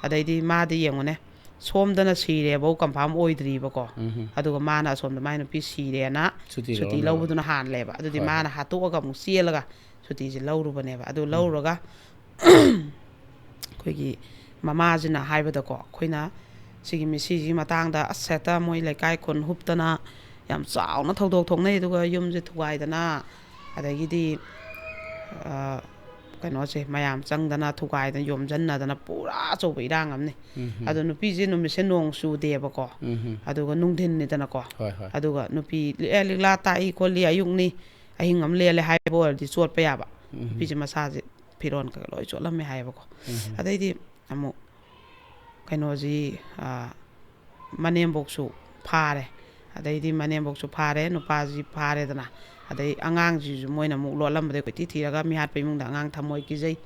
ꯑꯗꯩꯗꯤ ꯃꯥꯗꯤ ꯌꯦꯡꯉꯨꯅꯦ, ꯁꯣꯝꯗꯅ ꯁꯤꯔꯦꯐꯧ ꯀꯟꯐꯥꯔꯝ ꯑꯣꯏꯗ꯭ꯔꯤꯕꯀꯣ꯫ ꯎꯝ꯫ ꯑꯗꯨꯒ ꯃꯥꯅ ꯑꯁꯣꯝꯗ ꯃꯥꯏ ꯅꯨꯄꯤ ꯁꯤꯔꯦꯅ ꯁꯨꯇꯤ ꯁꯨꯇꯤ ꯂꯧꯔꯝꯃꯦꯕ꯫ ꯂꯧꯕꯗꯨꯅ ꯍꯥꯜꯂꯦꯕ꯫ ꯑꯗꯨꯗꯤ ꯍꯣꯏ, ꯃꯥꯅ ꯍꯣꯏ꯫ ꯍꯥꯠꯇꯣꯛꯑꯒ ꯑꯃꯨꯛ ꯆꯦꯜꯂꯒ ꯁꯨꯇꯤꯁꯦ ꯂꯧꯔꯨꯕꯅꯦꯕ꯫ ꯑꯗꯨ ꯎꯝ꯫ ꯂꯧꯔꯨꯔꯒ ꯑꯩꯈꯣꯏꯒꯤ ꯃꯃꯥꯁꯤꯅ ꯍꯥꯏꯕꯗꯀꯣ, ꯑꯩꯈꯣꯏꯅ ꯁꯤꯒꯤ ꯃꯤꯁꯤꯁꯤꯒꯤ ꯃꯇꯥꯡꯗ ꯑꯁ ꯍꯦꯛꯇ ꯃꯣꯏ ꯂꯩꯀꯥꯏ ꯈꯨꯟ ꯍꯨꯞꯇꯅ ꯌꯥꯝ ꯆꯥꯎꯅ ꯊꯧꯗꯣꯛ ꯊꯣꯛꯅꯩ, ꯑꯗꯨꯒ ꯌꯨꯝꯁꯦ ꯊꯨꯒꯥꯏꯗꯅ, ꯑꯗꯒꯤꯗꯤ, ꯑ, ꯀꯩꯅꯣꯁꯦ ꯃꯌꯥꯝ ꯆꯪꯗꯅ ꯊꯨꯒꯥꯏꯗꯅ ꯌꯣꯝꯁꯤꯟꯅꯗꯅ ꯄꯨꯔꯥ ꯑꯆꯧꯕ ꯏꯔꯥꯡ ꯑꯃꯅꯤ꯫ ꯎꯝ꯫ ꯑꯗꯣ ꯅꯨꯄꯤꯁꯦ ꯅꯨꯃꯤꯠꯁꯦ ꯅꯣꯡ ꯆꯨꯗꯦꯕꯀꯣ, ꯎꯝ꯫ ꯑꯗꯨꯒ ꯅꯨꯡꯊꯤꯟꯅꯤꯗꯅꯀꯣ, ꯍꯣꯏ, ꯍꯣꯏ꯫ ꯑꯗꯨꯒ ꯅꯨꯄꯤ, "ꯑꯦ, ꯂꯤꯛꯂꯥ ꯇꯥꯛꯏ ꯈꯣꯠꯂꯤ, ꯑꯌꯨꯛꯅꯤ, ꯑꯍꯤꯡ ꯑꯃ ꯂꯦꯜꯂꯦ" ꯍꯥꯏꯕ ꯑꯣꯏꯔꯗꯤ ꯆꯣꯠꯄ ꯌꯥꯕ꯫ ꯎꯝ꯫ ꯅꯨꯄꯤꯁꯦ ꯃꯁꯥꯁꯦ ꯐꯤꯔꯣꯟ ꯀꯩꯀꯥ ꯂꯣꯏ ꯆꯣꯠꯂꯝꯃꯦ ꯍꯥꯏꯌꯦꯕꯀꯣ꯫ ꯎꯝ꯫ ꯑꯗꯩꯗꯤ ꯑꯃꯨꯛ ꯀꯩꯅꯣꯁꯤ, ꯑ, ꯃꯅꯦꯝꯕꯣꯛꯁꯨ ꯐꯥꯔꯦ꯫ ꯑꯗꯩꯗꯤ ꯃꯅꯦꯝꯕꯣꯛꯁꯨ ꯐꯥꯔꯦ, ꯅꯨꯄꯥꯁꯤ ꯐꯥꯔꯦꯗꯅ꯫ ꯑꯗꯩ ꯑꯉꯥꯡꯁꯤꯁꯨ ꯃꯣꯏꯅ ꯑꯃꯨꯛ ꯂꯣꯠꯂꯝꯕꯗꯩ ꯀꯣꯏꯊꯤ ꯊꯤꯔꯒ ꯃꯤꯍꯥꯠꯄ ꯏꯃꯨꯡꯗ ꯑꯉꯥꯡ ꯊꯝꯃꯣꯏ ꯀꯤꯖꯩ,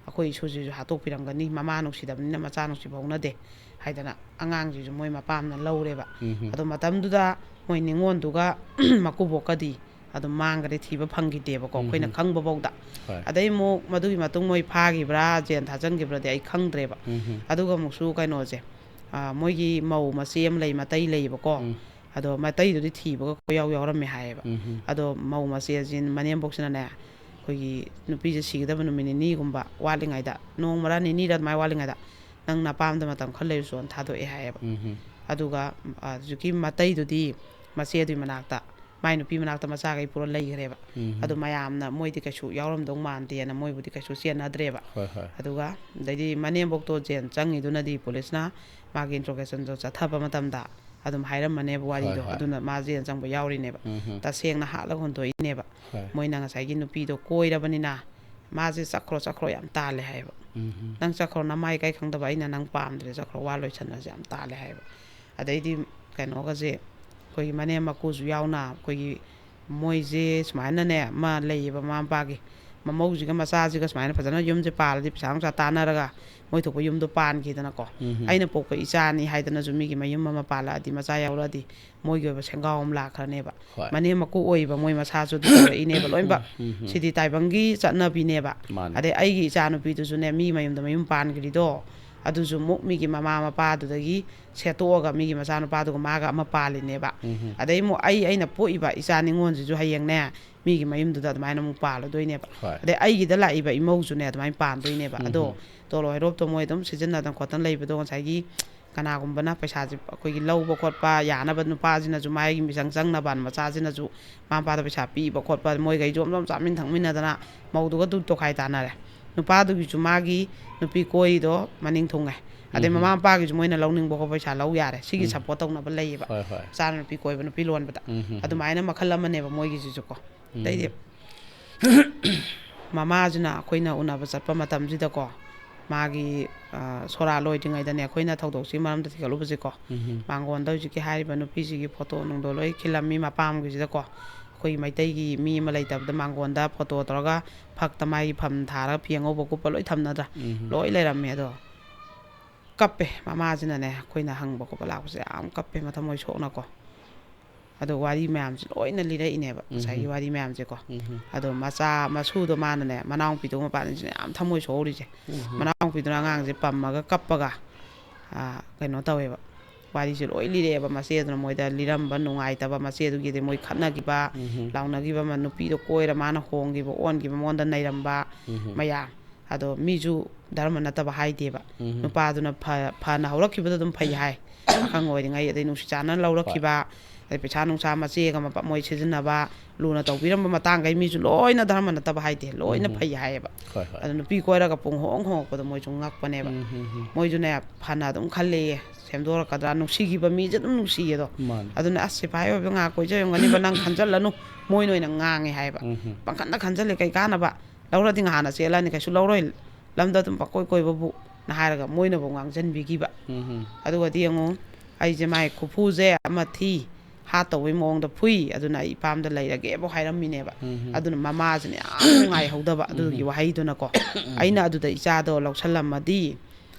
ꯑꯩꯈꯣꯏ ꯏꯁꯨꯁꯤꯁꯨ ꯍꯥꯠꯇꯣꯛꯄꯤꯔꯝꯒꯅꯤ, ꯃꯃꯥ ꯅꯨꯡꯁꯤꯗꯕꯅꯤꯅ ꯃꯆꯥ ꯅꯨꯡꯁꯤꯕ ꯍꯧꯅꯗꯦ ꯍꯥꯏꯗꯅ ꯑꯉꯥꯡꯁꯤꯁꯨ ꯃꯣꯏ ꯃꯄꯥꯝꯅ ꯂꯧꯔꯦꯕ꯫ ꯎꯝ꯫ ꯑꯗꯣ ꯃꯇꯝꯗꯨꯗ ꯃꯣꯏ ꯅꯤꯉꯣꯟꯗꯨꯒ ꯃꯀꯨꯕꯣꯛꯀꯗꯤ ꯑꯗꯨꯝ ꯃꯥꯡꯈ꯭ꯔꯦ, ꯊꯤꯕ ꯐꯪꯈꯤꯗꯦꯕꯀꯣ, ꯑꯩꯈꯣꯏꯅ ꯎꯝ꯫ ꯈꯪꯕꯐꯧꯗ꯫ ꯍꯣꯏ꯫ ꯑꯗꯩ ꯑꯃꯨꯛ ꯃꯗꯨꯒꯤ ꯃꯇꯨꯡ ꯃꯣꯏ ꯐꯥꯈꯤꯕ꯭ꯔꯥ, ꯖꯦꯜ ꯊꯥꯖꯤꯟꯈꯤꯕ꯭ꯔꯥꯗꯤ ꯑꯩ ꯈꯪꯗ꯭ꯔꯦꯕ꯫ ꯎꯝ꯫ ꯑꯗꯨꯒ ꯑꯃꯨꯛꯁꯨ ꯀꯩꯅꯣꯁꯦ, ꯑ, ꯃꯣꯏꯒꯤ ꯃꯧ ꯃꯆꯦ ꯑꯃ ꯂꯩ, ꯃꯇꯩ ꯂꯩꯌꯦꯕꯀꯣ꯫ ꯎꯝ꯫ ꯑꯗꯣ ꯃꯇꯩꯗꯨꯗꯤ ꯊꯤꯕꯒ ꯀꯣꯏꯌꯥꯎ ꯌꯥꯎꯔꯝꯃꯦ ꯍꯥꯏꯌꯦꯕ꯫ ꯎꯝ꯫ ꯑꯗꯣ ꯃꯧ ꯃꯆꯦꯁꯤ ꯃꯅꯦꯝꯕꯣꯛꯁꯤꯅꯅꯦ, ꯑꯩꯈꯣꯏꯒꯤ ꯅꯨꯄꯤꯁꯦ ꯁꯤꯒꯗꯕ ꯅꯨꯃꯤꯠ ꯅꯤꯅꯤꯒꯨꯝꯕ ꯋꯥꯠꯂꯤꯉꯩꯗ, ꯅꯣꯡꯃꯔ ꯅꯤꯅꯤꯔ ꯑꯗꯨꯃꯥꯏꯅ ꯋꯥꯠꯂꯤꯉꯩꯗ, "ꯅꯪ ꯅꯄꯥꯝꯗ ꯃꯇꯝ ꯈꯔ ꯂꯩꯔꯨꯆꯣꯅ" ꯊꯥꯗꯣꯛꯑꯦ ꯍꯥꯏꯌꯦꯕ꯫ ꯎꯝ꯫ ꯑꯗꯨꯒ, ꯑ, ꯍꯧꯖꯤꯛꯀꯤ ꯃꯇꯩꯗꯨꯗꯤ ꯃꯆꯦꯗꯨꯒꯤ ꯃꯅꯥꯛꯇ, ꯃꯥꯏ ꯅꯨꯄꯤ ꯃꯅꯥꯛꯇ ꯃꯆꯥꯈꯩ ꯄꯨꯔ ꯂꯩꯈ꯭ꯔꯦꯕ꯫ ꯑꯗꯨ ꯃꯌꯥꯝꯅ ꯃꯣꯏꯗꯤ ꯀꯩꯁꯨ ꯌꯥꯎꯔꯝꯗꯧ ꯃꯥꯟꯗꯦꯅ ꯃꯣꯏꯕꯨꯗꯤ ꯀꯩꯁꯨ ꯆꯦꯟꯅꯗ꯭ꯔꯦꯕ꯫ ꯍꯣꯏ, ꯍꯣꯏ꯫ ꯑꯗꯨꯒ ꯑꯗꯩꯗꯤ ꯃꯅꯦꯝꯕꯣꯛꯇꯣ ꯖꯦꯜ ꯆꯪꯉꯤꯗꯨꯅꯗꯤ ꯄꯨꯂꯤꯁꯅ ꯃꯥꯒꯤ ꯏꯟꯇ꯭ꯔꯣꯒꯦꯁꯟꯗꯣ ꯆꯠꯊꯕ ꯃꯇꯝꯗ ꯑꯗꯨꯝ ꯍꯥꯏꯔꯝꯕꯅꯦꯕ ꯋꯥꯔꯤꯗꯣ꯫ ꯍꯣꯏ, ꯍꯣꯏ꯫ ꯑꯗꯨꯅ ꯃꯥ ꯖꯦꯜ ꯆꯪꯕ ꯌꯥꯎꯔꯤꯅꯦꯕ꯫ ꯎꯝ꯫ ꯇꯁꯦꯡꯅ ꯍꯥꯠꯂꯒ ꯍꯨꯟꯗꯣꯛꯏꯅꯦꯕ꯫ ꯍꯣꯏ꯫ ꯃꯣꯏꯅ ꯉꯁꯥꯏꯒꯤ ꯅꯨꯄꯤꯗꯣ ꯀꯣꯏꯔꯕꯅꯤꯅ ꯃꯥꯁꯦ "ꯆꯠꯈ꯭ꯔꯣ, ꯆꯠꯈ꯭ꯔꯣ" ꯌꯥꯝ ꯇꯥꯜꯂꯦ ꯍꯥꯏꯌꯦꯕ꯫ ꯎꯝ꯫ "ꯅꯪ ꯆꯠꯈ꯭ꯔꯣ, ꯅꯃꯥꯏ ꯀꯩ ꯈꯪꯗꯕ, ꯑꯩꯅ ꯅꯪ ꯄꯥꯝꯗ꯭ꯔꯦ, ꯆꯠꯈ꯭ꯔꯣ, ꯋꯥ ꯂꯣꯏꯁꯟꯅꯁꯦ" ꯌꯥꯝ ꯇꯥꯜꯂꯦ ꯍꯥꯏꯌꯦꯕ꯫ ꯑꯗꯩꯗꯤ ꯀꯩꯅꯣꯒꯁꯦ, ꯑꯩꯈꯣꯏꯒꯤ ꯃꯅꯦꯝ ꯃꯀꯨꯁꯨ ꯌꯥꯎꯅ, ꯑꯩꯈꯣꯏꯒꯤ ꯃꯣꯏꯁꯦ ꯁꯨꯃꯥꯏꯅꯅꯦ, ꯑꯃ ꯂꯩꯌꯦꯕ ꯃꯃꯥ ꯃꯄꯥꯒꯤ, ꯃꯃꯧꯁꯤꯒ ꯃꯆꯥꯁꯤꯒ ꯁꯨꯃꯥꯏꯅ ꯐꯖꯅ ꯌꯨꯝꯁꯦ ꯄꯥꯜꯂꯗꯤ ꯄꯩꯁꯥ ꯅꯨꯡꯁꯥ ꯇꯥꯟꯅꯔꯒ ꯃꯣꯏ ꯊꯣꯛꯄ ꯌꯨꯝꯗꯣ ꯄꯥꯟꯈꯤꯗꯅꯀꯣ꯫ ꯎꯝ꯫ ꯑꯩꯅ ꯄꯣꯛꯄ ꯏꯆꯥꯅꯤ ꯍꯥꯏꯗꯅꯁꯨ ꯃꯤꯒꯤ ꯃꯌꯨꯝ ꯑꯃ ꯄꯥꯜꯂꯛꯑꯗꯤ, ꯃꯆꯥ ꯌꯥꯎꯔꯛꯑꯗꯤ, ꯃꯣꯏꯒꯤ ꯑꯣꯏꯕ ꯁꯦꯡꯒꯥꯎ ꯑꯃ ꯂꯥꯛꯈ꯭ꯔꯅꯦꯕ꯫ ꯍꯣꯏ꯫ ꯃꯅꯦꯝ ꯃꯀꯨ ꯑꯣꯏꯕ ꯃꯣꯏ ꯃꯁꯥꯁꯨ ꯑꯗꯨ ꯇꯧꯔꯛꯏꯅꯦꯕ ꯂꯣꯏꯅꯃꯛ꯫ ꯎꯝ, ꯎꯝ꯫ ꯁꯤꯗꯤ ꯇꯥꯏꯕꯪꯒꯤ ꯆꯠꯅꯕꯤꯅꯦꯕ꯫ ꯃꯥꯅꯦ꯫ ꯑꯗꯩ ꯑꯩꯒꯤ ꯏꯆꯥꯅꯨꯄꯤꯗꯨꯁꯨꯅꯦ, ꯃꯤ ꯃꯌꯨꯝꯗ ꯃꯌꯨꯝ ꯄꯥꯟꯈ꯭ꯔꯤꯗꯣ, ꯑꯗꯨꯁꯨ ꯑꯃꯨꯛ ꯃꯤꯒꯤ ꯃꯃꯥ ꯃꯄꯥꯗꯨꯗꯒꯤ ꯁꯦꯠꯇꯣꯛꯑꯒ ꯃꯤꯒꯤ ꯃꯆꯥꯅꯨꯄꯥꯗꯨꯒ ꯃꯥꯒ ꯑꯃ ꯄꯥꯜꯂꯤꯅꯦꯕ꯫ ꯎꯝ꯫ ꯑꯗꯩ ꯑꯃꯨꯛ ꯑꯩ, ꯑꯩꯅ ꯄꯣꯛꯏꯕ ꯏꯆꯥ ꯅꯤꯉꯣꯜꯁꯤꯁꯨ ꯍꯌꯦꯡꯅꯦ, ꯃꯤꯒꯤ ꯃꯌꯨꯝꯗꯨꯗ ꯑꯗꯨꯃꯥꯏꯅ ꯑꯃꯨꯛ ꯄꯥꯜꯂꯗꯣꯏꯅꯦꯕ꯫ ꯍꯣꯏ꯫ ꯑꯗꯩ ꯑꯩꯒꯤꯗ ꯂꯥꯛꯏꯕ ꯏꯃꯧꯁꯨꯅꯦ ꯑꯗꯨꯃꯥꯏꯅ ꯄꯥꯟꯗꯣꯏꯅꯦꯕ꯫ ꯑꯗꯣ ꯎꯝ꯫ ꯇꯣꯂꯣꯞ ꯍꯩꯔꯣꯞꯇꯣ ꯃꯣꯏ ꯑꯗꯨꯝ ꯁꯤꯖꯤꯟꯅꯗꯅ ꯈꯣꯠꯇꯅ ꯂꯩꯕꯗꯣ, ꯉꯁꯥꯏꯒꯤ ꯀꯅꯥꯒꯨꯝꯕꯅ ꯄꯩꯁꯥꯁꯦ ꯑꯩꯈꯣꯏꯒꯤ ꯂꯧꯕ ꯈꯣꯠꯄ ꯌꯥꯅꯕ, ꯅꯨꯄꯥꯁꯤꯅꯁꯨ ꯃꯥꯒꯤ ꯃꯤꯆꯪ ꯆꯪꯅꯕ, ꯃꯆꯥꯁꯤꯅꯁꯨ ꯃꯃꯥ ꯃꯄꯥꯗ ꯄꯩꯁꯥ ꯄꯤꯕ ꯈꯣꯠꯄ, ꯃꯣꯏꯈꯩꯁꯨ ꯑꯝ ꯑꯝ ꯆꯥꯃꯤꯟ ꯊꯛꯃꯤꯟꯅꯗꯅ ꯃꯧꯗꯨꯒ ꯑꯗꯨ ꯇꯣꯈꯥꯏ ꯇꯥꯅꯔꯦ꯫ ꯅꯨꯄꯥꯗꯨꯒꯤꯁꯨ ꯃꯥꯒꯤ ꯅꯨꯄꯤ ꯀꯣꯏꯔꯤꯗꯣ ꯃꯅꯤꯡ ꯊꯨꯡꯉꯦ꯫ ꯑꯗꯩ ꯎꯝ꯫ ꯃꯃꯥ ꯃꯄꯥꯒꯤꯁꯨ ꯃꯣꯏꯅ ꯂꯧꯅꯤꯡꯕ ꯈꯣꯠꯄ ꯄꯩꯁꯥ ꯂꯧ ꯌꯥꯔꯦ꯫ ꯁꯤꯒꯤ ꯎꯝ꯫ ꯁꯞꯄꯣꯔꯠ ꯇꯧꯅꯕ ꯂꯩꯌꯦꯕ꯫ ꯍꯣꯏ, ꯍꯣꯏ꯫ ꯃꯆꯥꯅ ꯅꯨꯄꯤ ꯀꯣꯏꯕ, ꯅꯨꯄꯤ ꯂꯣꯟꯕꯗ꯫ ꯎꯝ, ꯎꯝ, ꯎꯝ꯫ ꯑꯗꯨꯃꯥꯏꯅ ꯃꯈꯜ ꯑꯃꯅꯦꯕ ꯃꯣꯏꯒꯤꯁꯤꯁꯨꯀꯣ꯫ ꯎꯝ꯫ ꯑꯗꯩꯗꯤ ꯃꯃꯥꯁꯤꯅ ꯑꯩꯈꯣꯏꯅ ꯎꯅꯕ ꯆꯠꯄ ꯃꯇꯝꯁꯤꯗꯀꯣ, ꯃꯥꯒꯤ, ꯑ, ꯁꯣꯔꯥ ꯂꯣꯏꯗ꯭ꯔꯤꯉꯩꯗꯅꯦ, ꯑꯩꯈꯣꯏꯅ ꯊꯧꯗꯣꯛꯁꯤꯒꯤ ꯃꯔꯝꯗ ꯊꯤꯒꯠꯂꯨꯕꯁꯦꯀꯣ, ꯎꯝ꯫ ꯃꯥꯡꯒꯣꯟꯗ ꯍꯧꯖꯤꯛꯀꯤ ꯍꯥꯏꯔꯤꯕ ꯅꯨꯄꯤꯁꯤꯒꯤ ꯐꯣꯇꯣ ꯅꯨꯡꯗꯣ ꯂꯣꯏ ꯈꯤꯜꯂꯝꯃꯤ꯫ ꯃꯄꯥꯝꯒꯤꯁꯤꯗꯀꯣ, ꯑꯩꯈꯣꯏꯒꯤ ꯃꯩꯇꯩꯒꯤ ꯃꯤ ꯑꯃ ꯂꯩꯇꯕꯗ ꯃꯥꯡꯒꯣꯟꯗ ꯐꯣꯇꯣ ꯇꯧꯔꯒ ꯐꯛꯇ ꯃꯥꯒꯤ ꯐꯝ ꯊꯥꯔꯒ ꯐꯤ ꯑꯉꯧꯕ ꯀꯨꯞꯄ ꯂꯣꯏ ꯊꯝꯅꯗ꯭ꯔꯥ? ꯎꯝ꯫ ꯂꯣꯏ ꯂꯩꯔꯝꯃꯦ꯫ ꯑꯗꯣ ꯀꯞꯄꯦ꯫ ꯃꯃꯥꯁꯤꯅꯅꯦ, ꯑꯩꯈꯣꯏꯅ ꯍꯪꯕ ꯈꯣꯠꯄ ꯂꯥꯛꯄꯁꯦ ꯌꯥꯝ ꯀꯞꯄꯦ, ꯃꯊꯃꯣꯏ ꯁꯣꯛꯅꯀꯣ꯫ ꯑꯗꯣ ꯋꯥꯔꯤ ꯃꯌꯥꯝꯁꯦ ꯂꯣꯏꯅ ꯂꯤꯔꯛꯏꯅꯦꯕ, ꯉꯁꯥꯏꯒꯤ ꯎꯝ꯫ ꯋꯥꯔꯤ ꯃꯌꯥꯝꯁꯦꯀꯣ꯫ ꯎꯝ꯫ ꯑꯗꯣ ꯃꯆꯥ, ꯃꯁꯨꯗꯣ ꯃꯥꯅꯅꯦ, ꯃꯅꯥꯎꯄꯤꯗꯨꯒ ꯃꯄꯥꯟꯁꯤꯅ ꯌꯥꯝ ꯊꯃꯣꯏ ꯁꯣꯛꯍꯧꯔꯤꯁꯦ꯫ ꯎꯝ꯫ ꯃꯅꯥꯎꯄꯤꯗꯨꯅ ꯑꯉꯥꯡꯁꯦ ꯄꯝꯃꯒ ꯀꯞꯄꯒ, ꯑꯥ, ꯀꯩꯅꯣ ꯇꯧꯋꯦꯕ꯫ ꯋꯥꯔꯤꯁꯦ ꯂꯣꯏ ꯂꯤꯔꯛꯑꯦꯕ ꯃꯆꯦꯗꯨꯅ ꯃꯣꯏꯗ ꯂꯤꯔꯝꯕ ꯅꯨꯡꯉꯥꯏꯇꯕ, ꯃꯆꯦꯗꯨꯒꯤꯗꯤ ꯃꯣꯏ ꯈꯠꯅꯈꯤꯕ, ꯎꯝ꯫ ꯂꯥꯎꯅꯈꯤꯕ, ꯃ-, ꯅꯨꯄꯤꯗꯣ ꯀꯣꯏꯔ ꯃꯥꯅ ꯍꯣꯡꯈꯤꯕ, ꯑꯣꯟꯈꯤꯕ, ꯃꯉꯣꯟꯗ ꯅꯩꯔꯝꯕ ꯎꯝ꯫ ꯃꯌꯥꯝ꯫ ꯑꯗꯣ ꯃꯤꯁꯨ ꯙꯔꯃ ꯅꯠꯇꯕ ꯍꯥꯏꯗꯦꯕ꯫ ꯎꯝ꯫ ꯅꯨꯄꯥꯗꯨꯅ ꯐ-, ꯐꯅ ꯍꯧꯔꯛꯈꯤꯕꯗ ꯑꯗꯨꯝ ꯐꯩ ꯍꯥꯏ꯫ ꯑꯈꯪ ꯑꯣꯏꯔꯤꯉꯩ, ꯑꯗꯩ ꯅꯨꯡꯁꯤ ꯆꯥꯟꯅꯅ ꯂꯧꯔꯛꯈꯤꯕ, ꯑꯗꯩ ꯄꯩꯁꯥ ꯅꯨꯡꯁꯥ ꯃꯆꯦꯒ ꯃꯄ-, ꯃꯣꯏ ꯁꯤꯖꯤꯟꯅꯕ, ꯂꯨꯅ ꯇꯧꯕꯤꯔꯝꯕ ꯃꯇꯥꯡꯈꯩ ꯃꯤꯁꯨ ꯂꯣꯏꯅ ꯙꯔꯃ ꯅꯠꯇꯕ ꯍꯥꯏꯗꯦ, ꯂꯣꯏꯅ ꯎꯝ꯫ ꯐꯩ ꯍꯥꯏꯌꯦꯕ꯫ ꯍꯣꯏ, ꯍꯣꯏ꯫ ꯑꯗꯣ ꯅꯨꯄꯤ ꯀꯣꯏꯔꯒ ꯄꯨꯡ ꯍꯣꯡ ꯍꯣꯡꯉꯛꯄꯗꯣ ꯃꯣꯏꯁꯨ ꯉꯛꯄꯅꯦꯕ꯫ ꯎꯝ, ꯎꯝ, ꯎꯝ꯫ ꯃꯣꯏꯁꯨꯅꯦ ꯐꯅ ꯑꯗꯨꯝ ꯈꯜꯂꯦꯌꯦ, ꯁꯦꯝꯗꯣꯔꯛꯀꯗ꯭ꯔꯥ, ꯅꯨꯡꯁꯤꯈꯤꯕ ꯃꯤꯁꯦ ꯑꯗꯨꯝ ꯅꯨꯡꯁꯤꯌꯦꯗꯣ꯫ ꯃꯥꯅꯤ꯫ ꯑꯗꯨꯅ "ꯑꯁ, ꯁꯤꯐꯥꯏ ꯑꯣꯏꯕ ꯉꯥꯏꯍꯥꯛ ꯀꯣꯏꯖꯔꯝꯒꯅꯤꯕ, ꯅꯪ ꯈꯟꯖꯜꯂꯅꯨ", ꯃꯣꯏꯅ ꯑꯣꯏꯅ ꯉꯥꯡꯉꯦ ꯍꯥꯏꯕ꯫ ꯎꯝ, ꯎꯝ꯫ "ꯄꯪꯈꯟꯗ ꯈꯟꯖꯜꯂꯦ, ꯀꯩ ꯀꯥꯟꯅꯕ? ꯂꯧꯔꯗꯤ ꯉꯍꯥꯟꯅ ꯆꯦꯜꯂꯅꯤ, ꯀꯩꯁꯨ ꯂꯧꯔꯣꯏ, ꯂꯝꯗ ꯑꯗꯨꯝ ꯄꯪꯀꯣꯏ ꯀꯣꯏꯕꯕꯨ"ꯅ ꯍꯥꯏꯔꯒ ꯃꯣꯏꯅꯕꯨ ꯉꯥꯡꯖꯟꯕꯤꯈꯤꯕ꯫ ꯎꯝ, ꯎꯝ꯫ ꯑꯗꯨꯒꯗꯤ ꯌꯦꯡꯉꯨ, ꯑꯩꯁꯦ ꯃꯥꯏ ꯈꯨꯐꯨꯁꯦ ꯑꯃ ꯊꯤ, ꯍꯥꯠꯇꯧꯕꯩ ꯃꯑꯣꯡꯗ ꯐꯨꯏ, ꯑꯗꯨꯅ ꯑꯩ ꯏꯄꯥꯝꯗ ꯂꯩꯔꯒꯦꯕꯨ ꯍꯥꯏꯔꯝꯃꯤꯅꯦꯕ꯫ ꯎꯝ, ꯎꯝ꯫ ꯑꯗꯨꯅ ꯃꯃꯥꯁꯤꯅ ꯌꯥꯝ ꯅꯨꯡꯉꯥꯏꯍꯧꯗꯕ ꯑꯗꯨꯒꯤ ꯋꯥꯍꯩꯗꯨꯅꯀꯣ꯫ ꯑꯩꯅ ꯑꯗꯨꯗ ꯏꯆꯥꯗꯣ ꯂꯧꯁꯜꯂꯝꯃꯗꯤ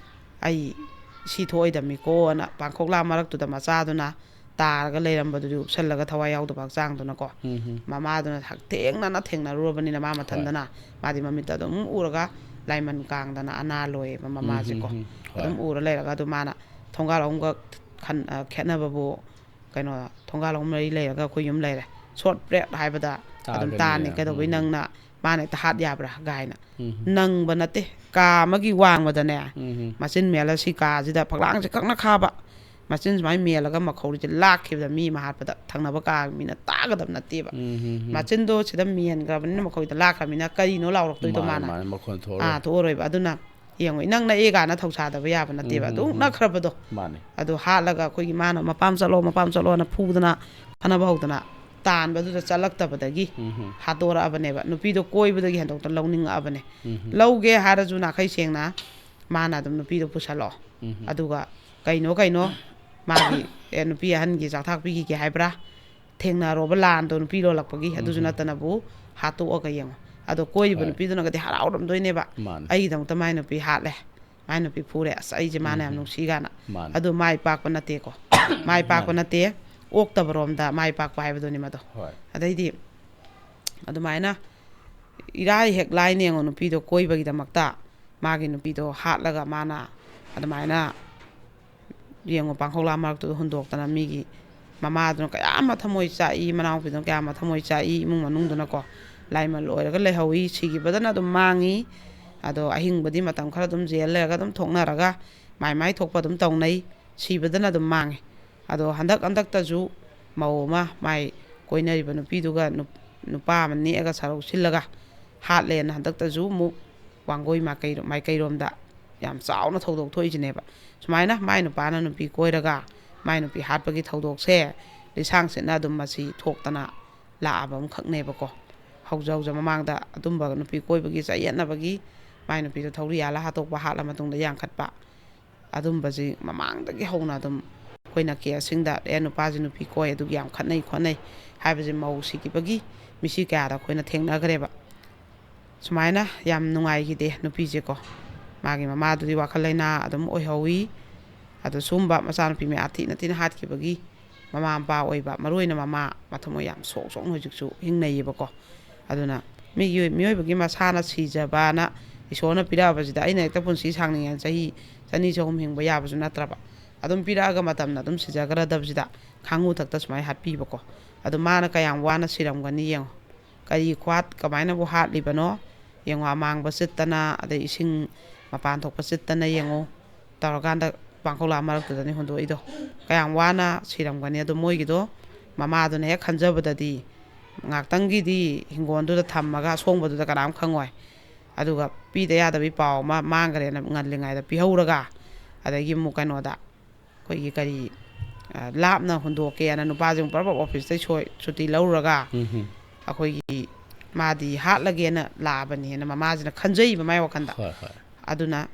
ꯑꯩ ꯁꯤ ꯊꯣꯛꯑꯣꯏꯗꯕꯅꯤꯀꯣꯅ ꯄꯥꯡꯈꯣꯛꯂꯥ ꯃꯔꯛꯇꯨꯗ ꯃꯆꯥꯗꯨꯅ ꯇꯥꯔꯒ ꯂꯩꯔꯝꯕꯗꯨꯗꯤ ꯎꯞꯁꯜꯂꯒ ꯊꯋꯥꯏ ꯌꯥꯎꯗꯕ ꯍꯛꯆꯥꯡꯗꯨꯅꯀꯣ꯫ ꯎꯝ, ꯎꯝ꯫ ꯃꯃꯥꯗꯨꯅ ꯍꯛꯊꯦꯡꯅꯅ ꯊꯦꯡꯅꯔꯨꯔꯕꯅꯤꯅ ꯃꯥ ꯍꯣꯏ꯫ ꯃꯊꯟꯗꯅ, ꯃꯥꯗꯤ ꯃꯃꯤꯠꯇ ꯑꯗꯨꯝ ꯎꯔꯒ ꯂꯥꯏꯃꯟ ꯀꯥꯡꯗꯅ ꯑꯅꯥ ꯂꯣꯏꯌꯦꯕ ꯃꯃꯥꯁꯦꯀꯣ꯫ ꯎꯝ, ꯎꯝ, ꯎꯝ꯫ ꯍꯣꯏ꯫ ꯑꯗꯨꯝ ꯎꯔ ꯂꯩꯔꯒ ꯑꯗꯨ ꯃꯥꯅ ꯊꯣꯡꯒꯥꯜ ꯑꯍꯨꯝꯒ ꯈꯟ-, ꯑ, ꯈꯦꯠꯅꯕꯕꯨ ꯀꯩꯅꯣ, ꯊꯣꯡꯒꯥꯜ ꯑꯍꯨꯝ ꯃꯔꯤ ꯂꯩꯔꯒ ꯑꯩꯈꯣꯏ ꯌꯨꯝ ꯂꯩꯔꯦ꯫ ꯁꯣꯔꯠ ꯕ꯭ꯔꯦꯛ ꯍꯥꯏꯕꯗ ꯑꯗꯨꯝ ꯇꯥꯒꯅꯤ꯫ ꯇꯥꯅꯤ꯫ ꯀꯩꯗꯧꯕꯩ ꯎꯝ꯫ ꯅꯪꯅ, ꯃꯥꯅ ꯍꯦꯛꯇ ꯍꯥꯠ ꯌꯥꯕ꯭ꯔꯥ ꯀꯥꯏꯅ꯫ ꯎꯝ꯫ ꯅꯪꯕ ꯅꯠꯇꯦ, ꯀꯥ ꯑꯃꯒꯤ ꯋꯥꯡꯃꯗꯅꯦ, ꯎꯝ꯫ ꯃꯆꯤꯟ ꯃꯦꯜꯂ ꯁꯤ ꯀꯥꯁꯤꯗ ꯐꯛꯂꯥꯡꯁꯦ ꯀꯛꯅ ꯈꯥꯕ꯫ ꯃꯆꯤꯟ ꯁꯨꯃꯥꯏꯅ ꯃꯦꯜꯂꯒ ꯃꯈꯧꯔꯤꯁꯦ ꯂꯥꯛꯈꯤꯕꯗ ꯃꯤ ꯑꯃ ꯍꯥꯠꯄꯗ ꯊꯪꯅꯕ ꯀꯥ ꯃꯤꯅ ꯇꯥꯒꯗꯕ ꯅꯠꯇꯦꯕ꯫ ꯎꯝ, ꯎꯝ, ꯎꯝ꯫ ꯃꯆꯤꯟꯗꯣ ꯁꯤꯗ ꯃꯦꯟꯈ꯭ꯔꯕꯅꯤꯅ, ꯃꯈꯧꯔꯤꯗ ꯂꯥꯛꯈ꯭ꯔꯕꯅꯤꯅ ꯀꯔꯤꯅꯣ ꯂꯥꯎꯔꯛꯇꯣꯏꯗꯣ ꯃꯥꯅꯦ, ꯃꯥꯅ? ꯃꯥꯅꯦ, ꯃꯈꯣꯟ ꯑꯥ, ꯊꯣꯛꯑꯔꯣꯏ꯫ ꯊꯣꯛꯑꯔꯣꯏꯕ꯫ ꯑꯗꯨꯅ ꯌꯦꯡꯉꯣ, ꯏꯅꯛ ꯅꯛꯑꯦ ꯀꯥꯏꯅ ꯊꯧꯁꯥꯗꯕ ꯌꯥꯕ ꯅꯠꯇꯦꯕ꯫ ꯎꯝ, ꯑꯗꯨꯝ ꯎꯝ, ꯎꯝ꯫ ꯅꯛꯈ꯭ꯔꯕꯗꯣ꯫ ꯃꯥꯅꯦ꯫ ꯑꯗꯨ ꯍꯥꯠꯂꯒ ꯑꯩꯈꯣꯏꯒꯤ ꯃꯥꯅ "ꯃꯄꯥꯝ ꯆꯠꯂꯣ, ꯃꯄꯥꯝ ꯆꯠꯂꯣꯅ" ꯐꯨꯗꯅ, ꯐꯅꯕ ꯍꯧꯗꯅ ꯇꯥꯟꯕꯗꯨꯗ ꯆꯠꯂꯛꯇꯕꯗꯒꯤ ꯎꯝ, ꯎꯝ꯫ ꯍꯥꯠꯇꯣꯔꯛꯑꯕꯅꯦꯕ꯫ ꯅꯨꯄꯤꯗꯣ ꯀꯣꯏꯕꯗꯒꯤ ꯍꯟꯗꯣꯛꯇ ꯂꯧꯅꯤꯡꯉꯛꯑꯕꯅꯦ꯫ ꯎꯝ, ꯎꯝ꯫ ꯂꯧꯒꯦ ꯍꯥꯏꯔꯁꯨ ꯅꯥꯈꯩ ꯁꯦꯡꯅ ꯃꯥꯅ ꯑꯗꯨꯝ "ꯅꯨꯄꯤꯗꯣ ꯄꯨꯁꯜꯂꯛꯑꯣ꯫ ꯎꯝ, ꯎꯝ꯫ ꯑꯗꯨꯒ ꯀꯩꯅꯣ ꯀꯩꯅꯣ ꯃꯥꯒꯤ, ꯑꯦ, ꯅꯨꯄꯤ ꯑꯍꯟꯒꯤ ꯆꯥꯛꯊꯥꯛ ꯄꯤꯈꯤꯒꯦ ꯍꯥꯏꯕ꯭ꯔꯥ?" ꯊꯦꯡꯅꯔꯣꯕ ꯂꯥꯟꯗꯣ ꯅꯨꯄꯤ ꯂꯣꯜꯂꯛꯄꯒꯤ꯫ ꯑꯗꯨꯁꯨ ꯎꯝ꯫ ꯅꯠꯇꯅꯕꯨ ꯍꯥꯠꯇꯣꯛꯑꯒ ꯌꯦꯡꯉꯣ꯫ ꯑꯗꯣ ꯀꯣꯏꯔꯤꯕ ꯍꯣꯏ꯫ ꯅꯨꯄꯤꯗꯨꯅꯒꯗꯤ ꯍꯔꯥꯎꯔꯝꯗꯣꯏꯅꯦꯕ꯫ ꯃꯥꯅꯦ꯫ "ꯑꯩꯒꯤꯗꯃꯛꯇ ꯃꯥꯏ ꯅꯨꯄꯤ ꯍꯥꯠꯂꯦ, ꯃꯥꯏ ꯅꯨꯄꯤ ꯐꯨꯔꯦ, ꯑꯁ, ꯑꯩꯁꯦ ꯃꯥꯅ ꯌꯥꯝ ꯎꯝ꯫ ꯅꯨꯡꯁꯤ" ꯀꯥꯏꯅ꯫ ꯃꯥꯅꯦ꯫ ꯑꯗꯨ ꯃꯥꯏ ꯄꯥꯛꯄ ꯅꯠꯇꯦꯀꯣ꯫ ꯃꯥꯏ ꯄꯥꯛꯄ ꯃꯥꯅꯦ꯫ ꯅꯠꯇꯦ꯫ ꯑꯣꯛꯇꯕꯔꯣꯝꯗ ꯃꯥꯏ ꯄꯥꯛꯄ ꯍꯥꯏꯕꯗꯨꯅꯤ ꯃꯗꯣ꯫ ꯍꯣꯏ꯫ ꯑꯗꯩꯗꯤ ꯑꯗꯨꯃꯥꯏꯅ ꯏꯔꯥꯏ ꯍꯦꯛ ꯂꯥꯏꯅ ꯌꯦꯡꯉꯣ, ꯅꯨꯄꯤꯗꯣ ꯀꯣꯏꯕꯒꯤꯗꯃꯛꯇ ꯃꯥꯒꯤ ꯅꯨꯄꯤꯗꯣ ꯍꯥꯠꯂꯒ ꯃꯥꯅ ꯑꯗꯨꯃꯥꯏꯅ, ꯌꯦꯡꯉꯣ, ꯄꯥꯡꯈꯧꯂꯥ ꯃꯔꯛꯇꯨꯗ ꯍꯨꯟꯗꯣꯛꯇꯅ ꯃꯤꯒꯤ ꯃꯃꯥꯗꯨꯅ ꯀꯌꯥ ꯑꯃ ꯊꯃꯣꯏ ꯆꯥꯛꯏ, ꯃꯅꯥꯎꯄꯤꯗꯨꯅ ꯀꯌꯥ ꯑꯃ ꯊꯃꯣꯏ ꯆꯥꯛꯏ, ꯏꯃꯨꯡ ꯃꯅꯨꯡꯗꯨꯅꯀꯣ꯫ ꯂꯥꯏꯃꯜ ꯑꯣꯏꯔꯒ ꯂꯩꯍꯧꯏ, ꯁꯤꯈꯤꯕꯗꯅ ꯑꯗꯨꯝ ꯃꯥꯡꯉꯤ꯫ ꯑꯗꯣ ꯑꯍꯤꯡꯕꯗꯤ ꯃꯇꯝ ꯈꯔ ꯑꯗꯨꯝ ꯖꯦꯜ ꯂꯩꯔꯒ ꯑꯗꯨꯝ ꯊꯣꯛꯅꯔꯒ ꯃꯥꯏ ꯃꯥꯏ ꯊꯣꯛꯄ ꯑꯗꯨꯝ ꯇꯧꯅꯩ, ꯁꯤꯕꯗꯅ ꯑꯗꯨꯝ ꯃꯥꯡꯉꯤ꯫ ꯑꯗꯣ ꯍꯟꯗꯛ ꯍꯟꯗꯛꯇꯁꯨ ꯃꯧ ꯑꯃ ꯃꯥꯏ ꯀꯣꯏꯅꯔꯤꯕ ꯅꯨꯄꯤꯗꯨꯒ ꯅꯨꯞ- ꯅꯨꯄꯥ ꯑꯃ ꯅꯦꯛꯑꯒ ꯁꯔꯧ ꯁꯤꯜꯂꯒ ꯍꯥꯠꯂꯦꯅ ꯍꯟꯗꯛꯇꯁꯨ ꯑꯃꯨꯛ ꯋꯥꯡꯒꯣꯏ ꯃꯥꯏꯀꯩꯔꯣ- ꯃꯥꯏꯀꯩꯔꯣꯝꯗ ꯌꯥꯝ ꯆꯥꯎꯅ ꯊꯧꯗꯣꯛ ꯊꯣꯛꯏꯁꯤꯅꯦꯕ꯫ ꯁꯨꯃꯥꯏꯅ ꯃꯥꯏ ꯅꯨꯄꯥꯅ ꯅꯨꯄꯤ ꯀꯣꯏꯔꯒ ꯃꯥꯏ ꯅꯨꯄꯤ ꯍꯥꯠꯄꯒꯤ ꯊꯧꯗꯣꯛꯁꯦ ꯂꯤꯁꯥꯡ ꯁꯤꯠꯅ ꯑꯗꯨꯝ ꯃꯁꯤ ꯊꯣꯛꯇꯅ ꯂꯥꯛꯑꯕ ꯑꯃꯈꯛꯅꯦꯕꯀꯣ꯫ ꯍꯧꯖ ꯍꯧꯖ ꯃꯃꯥꯡꯗ ꯑꯗꯨꯝꯕ ꯅꯨꯄꯤ ꯀꯣꯏꯕꯒꯤ ꯆꯌꯦꯠꯅꯕꯒꯤ ꯃꯥꯏ ꯅꯨꯄꯤꯗꯣ ꯊꯧꯔꯤ ꯌꯥꯜꯂ ꯍꯥꯠꯇꯣꯛꯄ, ꯍꯥꯠꯂ ꯃꯇꯨꯡꯗ ꯌꯥꯟꯈꯠꯄ, ꯑꯗꯨꯝꯕꯁꯤ ꯃꯃꯥꯡꯗꯒꯤ ꯍꯧꯅ ꯑꯗꯨꯝ ꯑꯩꯈꯣꯏꯅ ꯀꯦꯁꯁꯤꯡꯗ "ꯑꯦ, ꯅꯨꯄꯥꯁꯤ ꯅꯨꯄꯤ ꯀꯣꯏ", ꯑꯗꯨꯒꯤ ꯌꯥꯝ ꯈꯠꯅꯩ ꯈꯣꯠꯅꯩ ꯍꯥꯏꯕꯁꯦ ꯃꯧ ꯁꯤꯈꯤꯕꯒꯤ ꯃꯤꯁꯤ ꯀꯌꯥꯗ ꯑꯩꯈꯣꯏꯅ ꯊꯦꯡꯅꯈ꯭ꯔꯦꯕ꯫ ꯁꯨꯃꯥꯏꯅ ꯌꯥꯝ ꯅꯨꯡꯉꯥꯏꯈꯤꯗꯦ ꯅꯨꯄꯤꯁꯦꯀꯣ꯫ ꯃꯥꯒꯤ ꯃꯃꯥꯗꯨꯗꯤ ꯋꯥꯈꯜ ꯂꯩꯅꯥ ꯑꯗꯨꯝ ꯑꯣꯏꯍꯧꯋꯤ꯫ ꯑꯗꯣ ꯁꯨꯝꯕ ꯃꯆꯥꯅꯨꯄꯤ ꯃꯌꯥꯝ ꯊꯤꯅ ꯊꯤꯅ ꯍꯥꯠꯈꯤꯕꯒꯤ ꯃꯃꯥ ꯃꯄꯥ ꯑꯣꯏꯕ, ꯃꯔꯨ ꯑꯣꯏꯅ ꯃꯃꯥ, ꯃꯊꯃꯣꯏ ꯌꯥꯝ ꯁꯣꯛ ꯁꯣꯛꯅ ꯍꯧꯖꯤꯛꯁꯨ ꯍꯤꯡꯅꯩꯌꯦꯕꯀꯣ꯫ ꯑꯗꯨꯅ ꯃꯤꯒꯤ, ꯃꯤꯑꯣꯏꯕꯒꯤ ꯃꯁꯥꯅ ꯁꯤꯖꯕꯅ ꯏꯁꯣꯔꯅ ꯄꯤꯔꯛꯑꯕꯁꯤꯗ ꯑꯩꯅ ꯍꯦꯛꯇ ꯄꯨꯟꯁꯤ ꯁꯥꯡꯅꯤꯡꯉꯦꯅ ꯆꯍꯤ ꯆꯅꯤ ꯆꯍꯨꯝ ꯍꯤꯡꯕ ꯌꯥꯕꯁꯨ ꯅꯠꯇ꯭ꯔꯕ꯫ ꯑꯗꯨꯝ ꯄꯤꯔꯛꯑꯒ ꯃꯇꯝꯅ ꯑꯗꯨꯝ ꯁꯤꯖꯈ꯭ꯔꯗꯕꯁꯤꯗ ꯈꯥꯡꯉꯨ ꯊꯛꯇ ꯁꯨꯃꯥꯏꯅ ꯍꯥꯠꯄꯤꯕꯀꯣ꯫ ꯑꯗꯣ ꯃꯥꯅ ꯀꯌꯥꯝ ꯋꯥꯅ ꯁꯤꯔꯝꯒꯅꯤ ꯌꯦꯡꯉꯣ꯫ ꯀꯔꯤ ꯈ꯭ꯋꯥꯠ ꯀꯃꯥꯏꯅꯕꯨ ꯍꯥꯠꯂꯤꯕꯅꯣ ꯌꯦꯡꯉꯣ꯫ ꯑꯃꯥꯡꯕ ꯆꯤꯠꯇꯅ, ꯑꯗꯩ ꯏꯁꯤꯡ ꯃꯄꯥꯟ ꯊꯣꯛꯄ ꯆꯤꯠꯇꯅ ꯌꯦꯡꯉꯣ꯫ ꯇꯧꯔꯀꯥꯟꯗ ꯄꯥꯡꯈꯣꯛꯂꯥ ꯃꯔꯛꯇꯨꯗꯅꯤ ꯍꯨꯟꯗꯣꯛꯏꯗꯣ꯫ ꯀꯌꯥꯝ ꯋꯥꯅ ꯁꯤꯔꯝꯒꯅꯤ꯫ ꯑꯗꯣ ꯃꯣꯏꯒꯤꯗꯣ ꯃꯃꯥꯗꯨꯅ ꯍꯦꯛ ꯈꯟꯖꯕꯗꯗꯤ ꯉꯥꯛꯇꯪꯒꯤꯗꯤ ꯍꯤꯡꯒꯣꯜꯗꯨꯗ ꯊꯝꯃꯒ ꯑꯁꯣꯡꯕꯗꯨꯗ ꯀꯅꯥꯝ ꯈꯪꯉꯣꯏ꯫ ꯑꯗꯨꯒ ꯄꯤꯗ ꯌꯥꯗꯕꯒꯤ ꯄꯥꯎ ꯑꯃ ꯃꯥꯡꯈ꯭ꯔꯦꯅ ꯉꯜꯂꯤꯉꯩꯗ ꯄꯤꯍꯧꯔꯒ, ꯑꯗꯒꯤ ꯑꯃꯨꯛ ꯀꯩꯅꯣꯗ ꯑꯩꯈꯣꯏꯒꯤ ꯀꯔꯤ, ꯑ, ꯂꯥꯞꯅ ꯍꯨꯟꯗꯣꯛꯀꯦꯅ ꯅꯨꯄꯥꯁꯦ ꯑꯃꯨꯛ ꯄ꯭ꯔꯞ ꯄ꯭ꯔꯞ ꯑꯣꯐꯤꯁꯇꯩ ꯁꯣꯏ ꯁꯨꯇꯤ ꯂꯧꯔꯨꯔꯒ ꯎꯝ ꯍꯨꯝ꯫ ꯑꯩꯈꯣꯏꯒꯤ ꯃꯥꯗꯤ ꯍꯥꯠꯂꯒꯦꯅ ꯂꯥꯛꯑꯕꯅꯦꯅ ꯃꯃꯥꯁꯤꯅ ꯈꯟꯖꯩꯕ ꯃꯥꯏ ꯋꯥꯈꯟꯗ꯫ ꯍꯣꯏ, ꯍꯣꯏ꯫ ꯑꯗꯨꯅ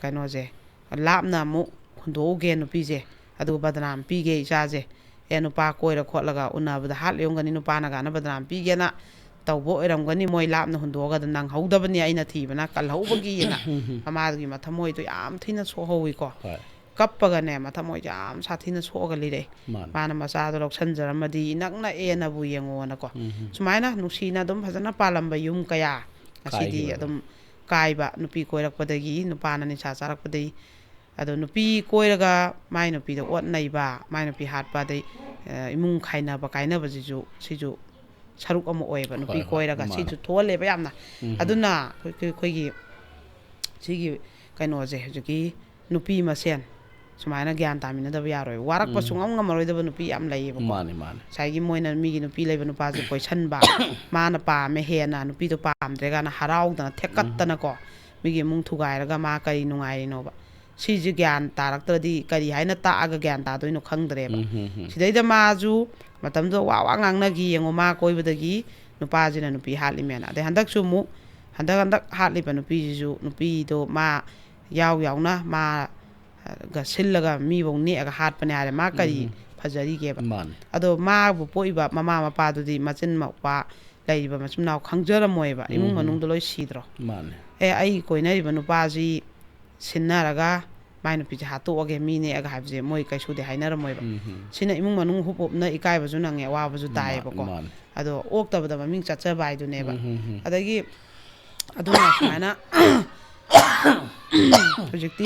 ꯀꯩꯅꯣꯁꯦ, ꯂꯥꯞꯅ ꯑꯃꯨꯛ ꯍꯨꯟꯗꯣꯛꯎꯒꯦ ꯅꯨꯄꯤꯁꯦ, ꯑꯗꯨꯒ ꯕꯗꯅꯥꯝ ꯄꯤꯒꯦ ꯏꯆꯥꯁꯦ, ꯑꯦ, ꯅꯨꯄꯥ ꯀꯣꯏꯔ ꯈꯣꯠꯂꯒ ꯎꯅꯕꯗ ꯍꯥꯠꯂꯤꯔꯝꯒꯅꯤ, ꯅꯨꯄꯥꯅ ꯀꯥꯟꯅ ꯕꯗꯅꯥꯝ ꯄꯤꯒꯦꯅ ꯇꯧꯕ ꯑꯣꯏꯔꯝꯒꯅꯤ, ꯃꯣꯏ ꯂꯥꯞꯅ ꯍꯨꯟꯗꯣꯛꯑꯒ ꯑꯗꯨꯝ ꯅꯪꯍꯧꯗꯕꯅꯤ ꯑꯩꯅ ꯊꯤꯕꯅ ꯀꯜꯍꯧꯕꯒꯤꯅ꯫ ꯃꯃꯥꯗꯨꯒꯤ ꯃꯊꯃꯣꯏꯗꯣ ꯌꯥꯝ ꯊꯤꯅ ꯁꯣꯛꯍꯧꯋꯤꯀꯣ꯫ ꯍꯣꯏ꯫ ꯀꯞꯄꯒꯅꯦ ꯃꯊꯃꯣꯏꯗꯣ ꯌꯥꯝ ꯁꯥꯊꯤꯅ ꯁꯣꯛꯑꯒ ꯂꯤꯔꯛꯑꯦ꯫ ꯃꯥꯅꯦ꯫ ꯃꯥꯅ ꯃꯆꯥꯗꯣ ꯂꯧꯁꯟꯖꯔꯝꯃꯗꯤ ꯏꯅꯛ ꯅꯛꯑꯦꯅꯕꯨ ꯌꯦꯡꯉꯣꯅꯀꯣ꯫ ꯎꯝ ꯍꯨꯝ꯫ ꯁꯨꯃꯥꯏꯅ ꯅꯨꯡꯁꯤꯅ ꯑꯗꯨꯝ ꯐꯖꯅ ꯄꯥꯜꯂꯝꯕ ꯌꯨꯝ ꯀꯌꯥ ꯉꯁꯤꯗꯤ ꯀꯥꯏꯈꯤꯕ꯫ ꯑꯗꯨꯝ ꯀꯥꯏꯕ, ꯅꯨꯄꯤ ꯀꯣꯏꯔꯛꯄꯗꯒꯤ, ꯅꯨꯄꯥꯅ ꯅꯤꯁꯥ ꯆꯥꯔꯛꯄꯗꯒꯤ꯫ ꯑꯗꯣ ꯅꯨꯄꯤ ꯀꯣꯏꯔꯒ ꯃꯥꯏ ꯅꯨꯄꯤꯗ ꯑꯣꯠ ꯅꯩꯕ, ꯃꯥꯏ ꯅꯨꯄꯤ ꯍꯥꯠꯄ, ꯑꯗꯩ, ꯑ, ꯏꯃꯨꯡ ꯈꯥꯏꯅꯕ ꯀꯥꯏꯅꯕꯁꯤꯁꯨ, ꯁꯤꯁꯨ ꯁꯔꯨꯛ ꯑꯃ ꯑꯣꯏꯌꯦꯕ꯫ ꯅꯨꯄꯤ ꯍꯣꯏ, ꯍꯣꯏ, ꯀꯣꯏꯔꯒ ꯃꯥꯅꯦ꯫ ꯁꯤꯁꯨ ꯊꯣꯛꯍꯜꯂꯦꯕ ꯌꯥꯝꯅ꯫ ꯎꯝ ꯍꯨꯝ꯫ ꯑꯗꯨꯅ ꯑꯩꯈꯣꯏ, ꯑꯩꯈꯣꯏꯒꯤ ꯁꯤꯒꯤ ꯀꯩꯅꯣꯁꯦ, ꯍꯧꯖꯤꯛꯀꯤ ꯅꯨꯄꯤ ꯃꯁꯦꯟ ꯁꯨꯃꯥꯏꯅ ꯒ꯭ꯌꯥꯟ ꯇꯥꯃꯤꯟꯅꯗꯕ ꯌꯥꯔꯣꯏ꯫ ꯋꯥꯔꯛꯄ ꯎꯝ꯫ ꯁꯨꯡꯉꯝ ꯉꯝꯃꯔꯣꯏꯗꯕ ꯅꯨꯄꯤ ꯌꯥꯝ ꯂꯩꯌꯦꯕꯀꯣ꯫ ꯃꯥꯅꯤ, ꯃꯥꯅꯤ꯫ ꯉꯁꯥꯏꯒꯤ ꯃꯣꯏꯅ ꯃꯤꯒꯤ ꯅꯨꯄꯤ ꯂꯩꯕ ꯅꯨꯄꯥꯁꯦ ꯀꯣꯏꯁꯟꯕ, ꯃꯥꯅ ꯄꯥꯝꯃꯦ ꯍꯦꯟꯅ, ꯅꯨꯄꯤꯗꯣ ꯄꯥꯝꯗ꯭ꯔꯦ ꯀꯥꯏꯅ ꯍꯔꯥꯎꯗꯅ ꯊꯦꯛꯀꯠꯇꯅꯀꯣ, ꯃꯤꯒꯤ ꯏꯃꯨꯡ ꯊꯨꯒꯥꯏꯔꯒ ꯃꯥ ꯀꯔꯤ ꯅꯨꯡꯉꯥꯏꯔꯤꯅꯣꯕ? ꯁꯤꯁꯦ ꯒ꯭ꯌꯥꯟ ꯇꯥꯔꯛꯇ꯭ꯔꯗꯤ ꯀꯔꯤ ꯍꯥꯏꯅ ꯇꯥꯛꯑꯒ ꯒ꯭ꯌꯥꯟ ꯇꯥꯗꯣꯏꯅꯣ ꯈꯪꯗ꯭ꯔꯦꯕ꯫ ꯎꯝ, ꯍꯝ, ꯍꯝ꯫ ꯁꯤꯗꯩꯗ ꯃꯥꯁꯨ ꯃꯇꯝꯗꯨꯗ ꯋꯥ ꯋꯥ ꯉꯥꯡꯅꯈꯤ ꯌꯦꯡꯉꯣ, ꯃꯥ ꯀꯣꯏꯕꯗꯒꯤ ꯅꯨꯄꯥꯁꯤꯅ ꯅꯨꯄꯤ ꯍꯥꯠꯂꯤꯃꯦꯅ꯫ ꯑꯗꯩ ꯍꯟꯗꯛꯁꯨ ꯑꯃꯨꯛ ꯍꯟꯗꯛ ꯍꯟꯗꯛ ꯍꯥꯠꯂꯤꯕ ꯅꯨꯄꯤꯁꯤꯁꯨ, ꯅꯨꯄꯤꯗꯣ ꯃꯥ ꯌꯥꯎ ꯌꯥꯎꯅ ꯃꯥ ꯒ ꯁꯤꯜꯂꯒ ꯃꯤꯐꯧ ꯅꯦꯛꯑꯒ ꯍꯥꯠꯄꯅꯦ ꯍꯥꯏꯔꯦ꯫ ꯃꯥ ꯀꯔꯤ ꯎꯝ꯫ ꯐꯖꯔꯤꯒꯦꯕ? ꯃꯥꯅꯦ꯫ ꯑꯗꯣ ꯃꯥꯕꯨ ꯄꯣꯛꯏꯕ ꯃꯃꯥ ꯃꯄꯥꯗꯨꯗꯤ ꯃꯆꯤꯟ ꯃꯧꯄꯥ ꯂꯩꯔꯤꯕ ꯃꯆꯤꯟ ꯃꯅꯥꯎ ꯈꯪꯖꯔꯝꯃꯣꯏꯕ꯫ ꯏꯃꯨꯡ ꯎꯝ꯫ ꯃꯅꯨꯡꯗ ꯂꯣꯏ ꯁꯤꯗ꯭ꯔꯣ? ꯃꯥꯅꯦ꯫ "ꯑꯦ, ꯑꯩ ꯀꯣꯏꯅꯔꯤꯕ ꯅꯨꯄꯥꯁꯤ ꯁꯤꯟꯅꯔꯒ ꯃꯥꯏ ꯅꯨꯄꯤꯁꯦ ꯍꯥꯠꯇꯣꯛꯑꯒꯦ, ꯃꯤ ꯅꯦꯛꯑꯒ" ꯍꯥꯏꯕꯁꯦ ꯃꯣꯏ ꯀꯩꯁꯨꯗꯤ ꯍꯥꯏꯅꯔꯝꯃꯣꯏꯕ꯫ ꯎꯝ, ꯎꯝ꯫ ꯁꯤꯅ ꯏꯃꯨꯡ ꯃꯅꯨꯡ ꯍꯨꯞ ꯍꯨꯞꯅ ꯏꯀꯥꯏꯕꯁꯨ ꯅꯪꯉꯦ, ꯑꯋꯥꯕꯁꯨ ꯃꯥ-, ꯇꯥꯏꯌꯦꯕꯀꯣ꯫ ꯃꯥꯅꯦ꯫ ꯑꯗꯣ ꯑꯣꯛꯇꯕꯗ ꯃꯃꯤꯡ ꯆꯠꯆꯕ ꯍꯥꯏꯗꯨꯅꯦꯕ꯫ ꯎꯝ, ꯎꯝ, ꯎꯝ꯫ ꯑꯗꯒꯤ ꯑꯗꯨꯅ ꯁꯨꯃꯥꯏꯅ ꯍꯧꯖꯤꯛꯇꯤ